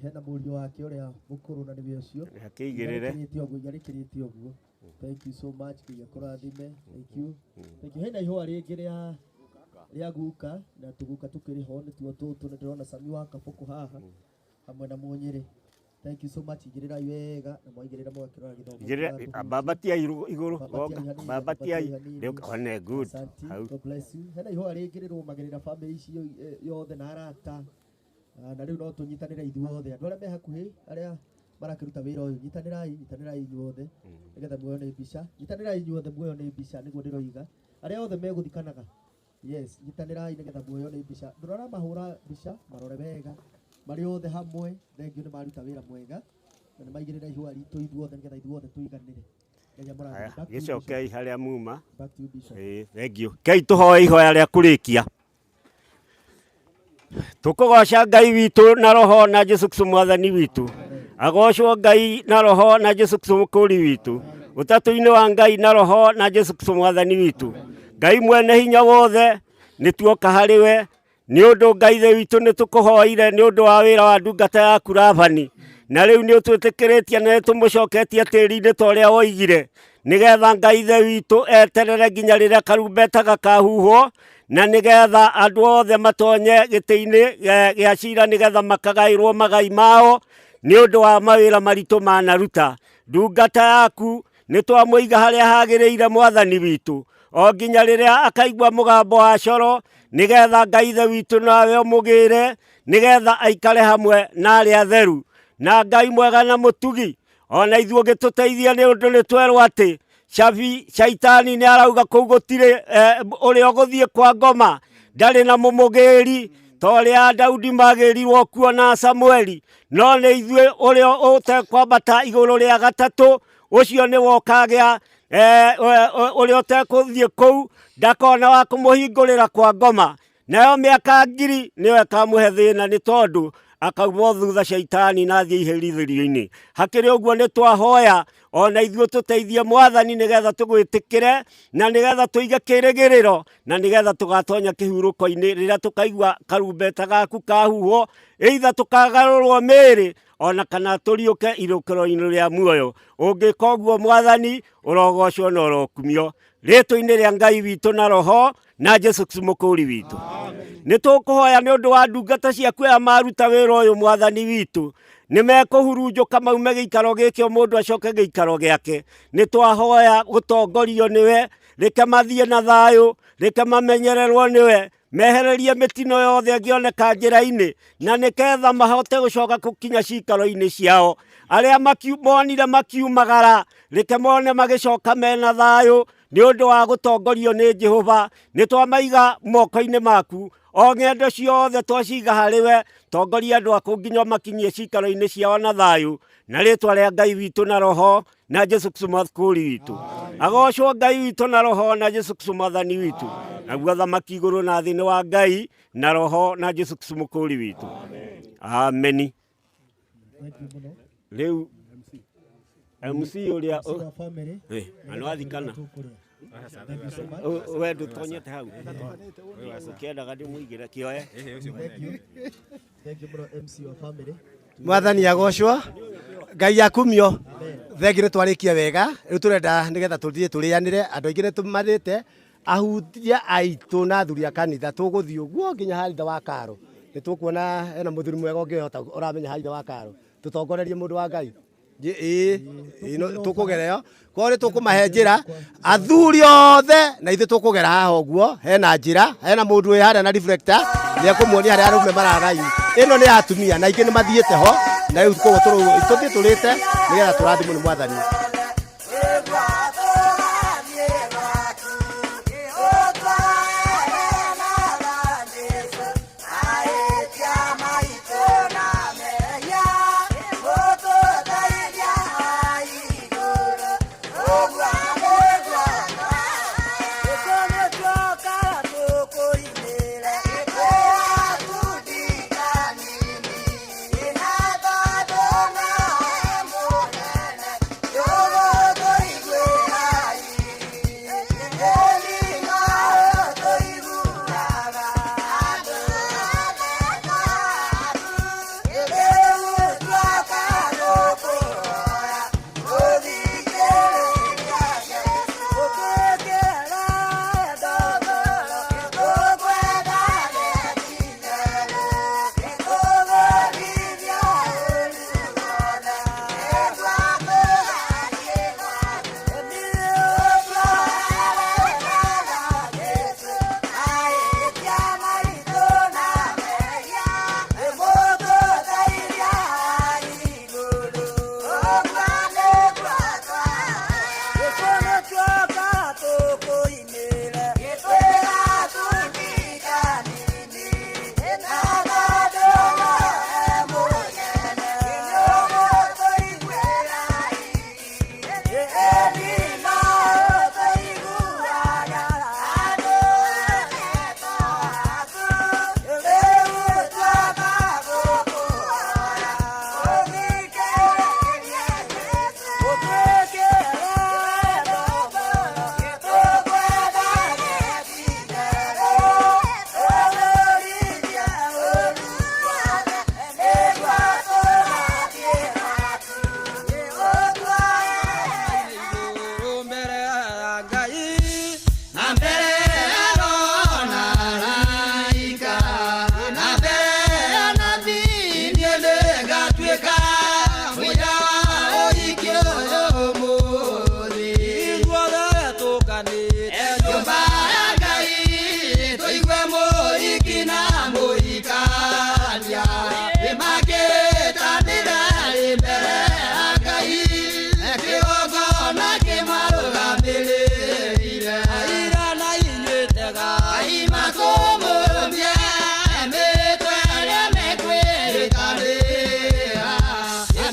Hena mũriũ wake ũrĩa mũkũrũ na nĩwe ũcio. Akĩigĩrĩre. Igarĩkĩrĩte ũguo igarĩkĩrĩte ũguo. Thank you so much Ngai akũrathime. Thank you. Thank you. Hena ihũa rĩngĩ rĩa guka na tũguka tũkĩrĩ ho nĩtuo tũtũ nĩ ndĩrona Sami wa Kabũkũ haha hamwe na Mũnyĩrĩ. Thank you so much igĩrĩrai wega na mwaigĩrĩra mũgakĩrora gĩthomo. Igĩrĩra bambatiai igũrũ bambatiai rĩu one good hau. God bless you. Hena ihũa rĩngĩ rĩrũmagĩrĩra famĩlĩ icio yothe na arata. Na rĩu no tũnyitanĩre ithuothe andũ arĩa me hakuhĩ arĩa marakĩruta wĩra ũyũ nyitanĩrai nyitanĩrai inyuothe nĩgetha muoyo nĩ mbica nyitanĩrai inyuothe muoyo nĩ mbica nĩguo ndĩroiga arĩa othe megũthikanaga yes nyitanĩrai nĩgetha muoyo nĩ mbica ndũrora mahũra mbica marore wega marĩ othe hamwe thengio nĩ maruta wĩra mwega na nĩ maigĩrĩra ihũa ritũ ithuothe nĩgetha ithuothe tũiganĩre. Ngai amũrathime. Back to you, Bishop. Gĩcokei harĩa muma. Back to you, Bishop. Thank you. Kei tũhoe ihoya rĩa kũrĩkia. Tũkũgoca Ngai witũ na roho na Jesu Kristo mwathani witũ. Agocwo Ngai na roho na Jesu Kristo mũkũri witũ. Ũtatũ-inĩ wa Ngai na roho na Jesu Kristo mwathani witũ. Ngai mwene hinya wothe nĩ tuoka harĩ we nĩ ũndũ Ngai ithe witũ nĩ tũkũhoire nĩ ũndũ wa wĩra wa ndungata yaku Labani na rĩu nĩ ũtwĩtĩkĩrĩtie na nĩ tũmũcoketie tĩri-inĩ ta ũrĩa woigire nĩgetha Ngai ithe witũ eterere nginya rĩrĩa karumbeta gakahuhwo na nĩgetha andũ othe matonye gĩtĩ-inĩ gĩa cira nĩgetha makagaĩrwo magai mao nĩ ũndũ wa mawĩra maritũ manaruta. Ndungata yaku nĩ twamũiga harĩa hagĩrĩire mwathani witũ o nginya rĩrĩa akaigua mũgambo wa coro nĩgetha Ngai ithe witũ nawe ũmũgĩre nĩgetha aikare hamwe na arĩa atheru na Ngai mwega na mũtugi ona ithuĩ ũngĩtũteithia nĩ ũndũ nĩ twerwo atĩ cabi caitani nĩ arauga kũu gũtirĩ ũrĩa ũgũthiĩ kwa ngoma ndarĩ na mũmũgĩri ta ũrĩa Daudi magĩrirwo kuo na Samueli no nĩ ithuĩ ũrĩa ũtekwambata igũrũ rĩa gatatũ ũcio nĩwe ũkagĩa ũrĩa ũtekũthiĩ kũu ndakona wa kũmũhingũrĩra kwa ngoma nayo mĩaka ngiri nĩyo ĩkamũhe thĩna nĩ tondũ akaumwo thutha caitani na athiĩ iherithĩrio-inĩ. Hakĩrĩ ũguo nĩ twahoya ona ithuĩ tũteithie mwathani nĩgetha tũgwĩtĩkĩre na nĩgetha tũige kĩrĩgĩrĩro na nĩgetha tũgatonya kĩhurũko-inĩ rĩrĩa tũkaigua karumbeta gaku kahuhwo either tũkagarũrwo mĩĩrĩ ona kana tũriũke irũkĩro-inĩ rĩa muoyo. Ũngĩka ũguo mwathani ũrogocwo na ũrokumio rĩtwa-inĩ rĩa Ngai witũ na roho na Jesu Kristo mũkũri witũ. Nĩ tũkũhoya nĩ ũndũ wa ndungata ciaku aya maruta wĩra ũyũ mwathani witũ nĩ mekũhurunjũka maume gĩikaro gĩkĩ o mũndũ acoke gĩikaro gĩake. Nĩ twahoya gũtongorio nĩwe reke mathiĩ na thayũ reke mamenyererwo nĩwe mehererie mĩtino yothe ĩngĩoneka njĩra-inĩ na nĩketha mahote gũcoka gũkinya cikaro-inĩ ciao. Arĩa monire makiumagara reke mone magĩcoka mena thayũ nĩ ũndũ wa gũtongorio nĩ Jehova. Nĩ twamaiga moko-inĩ maku o ng'endo ciothe twaciga harĩ we tongoria andũ aku nginya makinyie cikaro-inĩ ciao na thayũ na rĩtwa rĩa Ngai witũ na roho na Jesu Kristo mũkũri witũ. Agocwo Ngai witũ na roho na Jesu Kristo mwathani witũ. Naguo thamaki igũrũ na thĩ nĩ wa Ngai na roho na Jesu Kristo mũkũri witũ. Ameni. Rĩu MC ũrĩa na nĩwathikana we ndũtonyete hau ũkĩendaga ndĩmũigĩre kĩoe. Thank you mũno MC wa family. Mwathani agocwo Ngai akumio thengi nĩ twarĩkia wega rĩu tũrenda nĩgetha tũthiĩ tũrĩanĩre andũ aingĩ nĩ tũmarĩte ahutia aitũ na athuri a kanitha tũgũthiĩ ũguo nginya haritha wa karo Nĩ tũkuona hena mũthuri mwega ũngĩhota ũramenya ha ithe wa Karo. Tũtongorerie mũndũ wa Ngai. Ĩĩ, ĩĩ, tũkũgera ĩyo. Koguo nĩ tũkũmahe njĩra athuri othe na ithuĩ tũkũgera haha ũguo. Hena njĩra, hena mũndũ wĩ harĩa na reflector, nĩ ekũmuonia harĩa arũme mararaini. Ĩno nĩ ya atumia na aingĩ nĩ mathiĩte ho, na rĩu koguo tũthiĩ tũrĩte nĩgetha tũrathimwo nĩ Mwathani.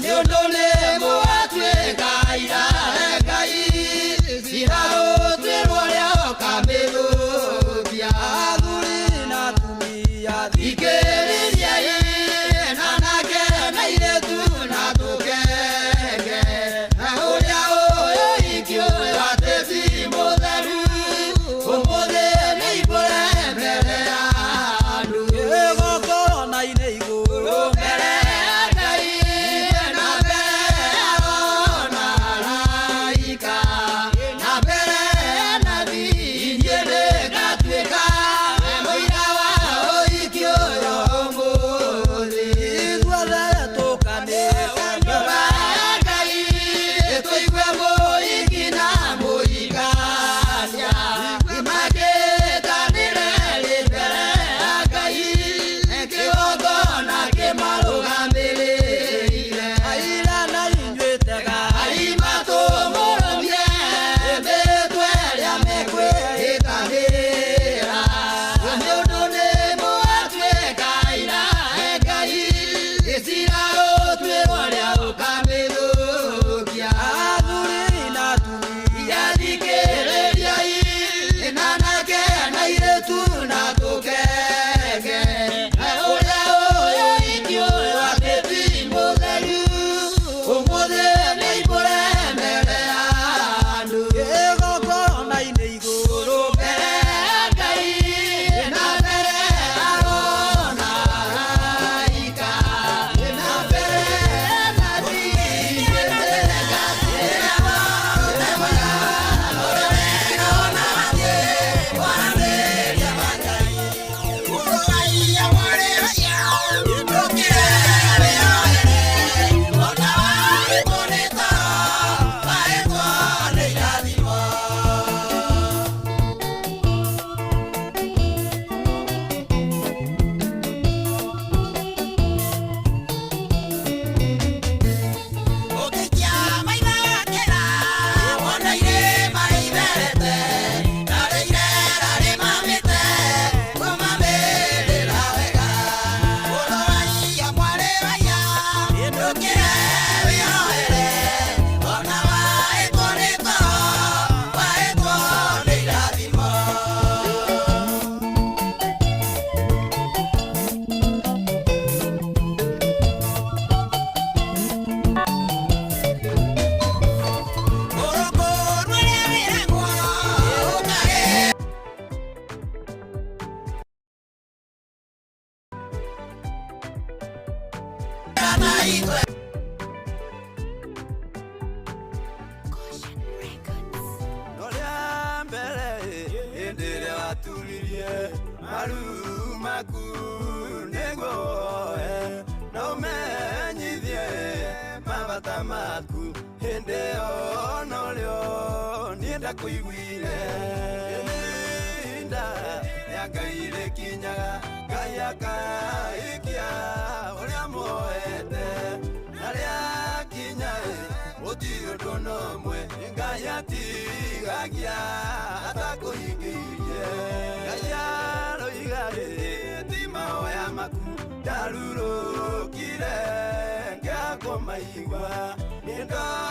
Nĩ ũndũ nĩ mwatuĩka aira Ngai, cira ũtuĩrwo. Rĩa mbere hĩndĩ ĩrĩa waturirie maru maku nĩguo woe na ũmenyithie mabata maku hĩndĩ ĩyo norĩo niĩ ndakũiguire. Ihinda rĩa Ngai rĩkinyaga Ngai akaikia ũrĩa muoete na rĩakinya gũtirĩ ũndũ na ũmwe Ngai atigagia atakũhingĩirie. Ngai aroiga ti mahoya maku ndarurũkire ngĩakũmaigua nĩndonire.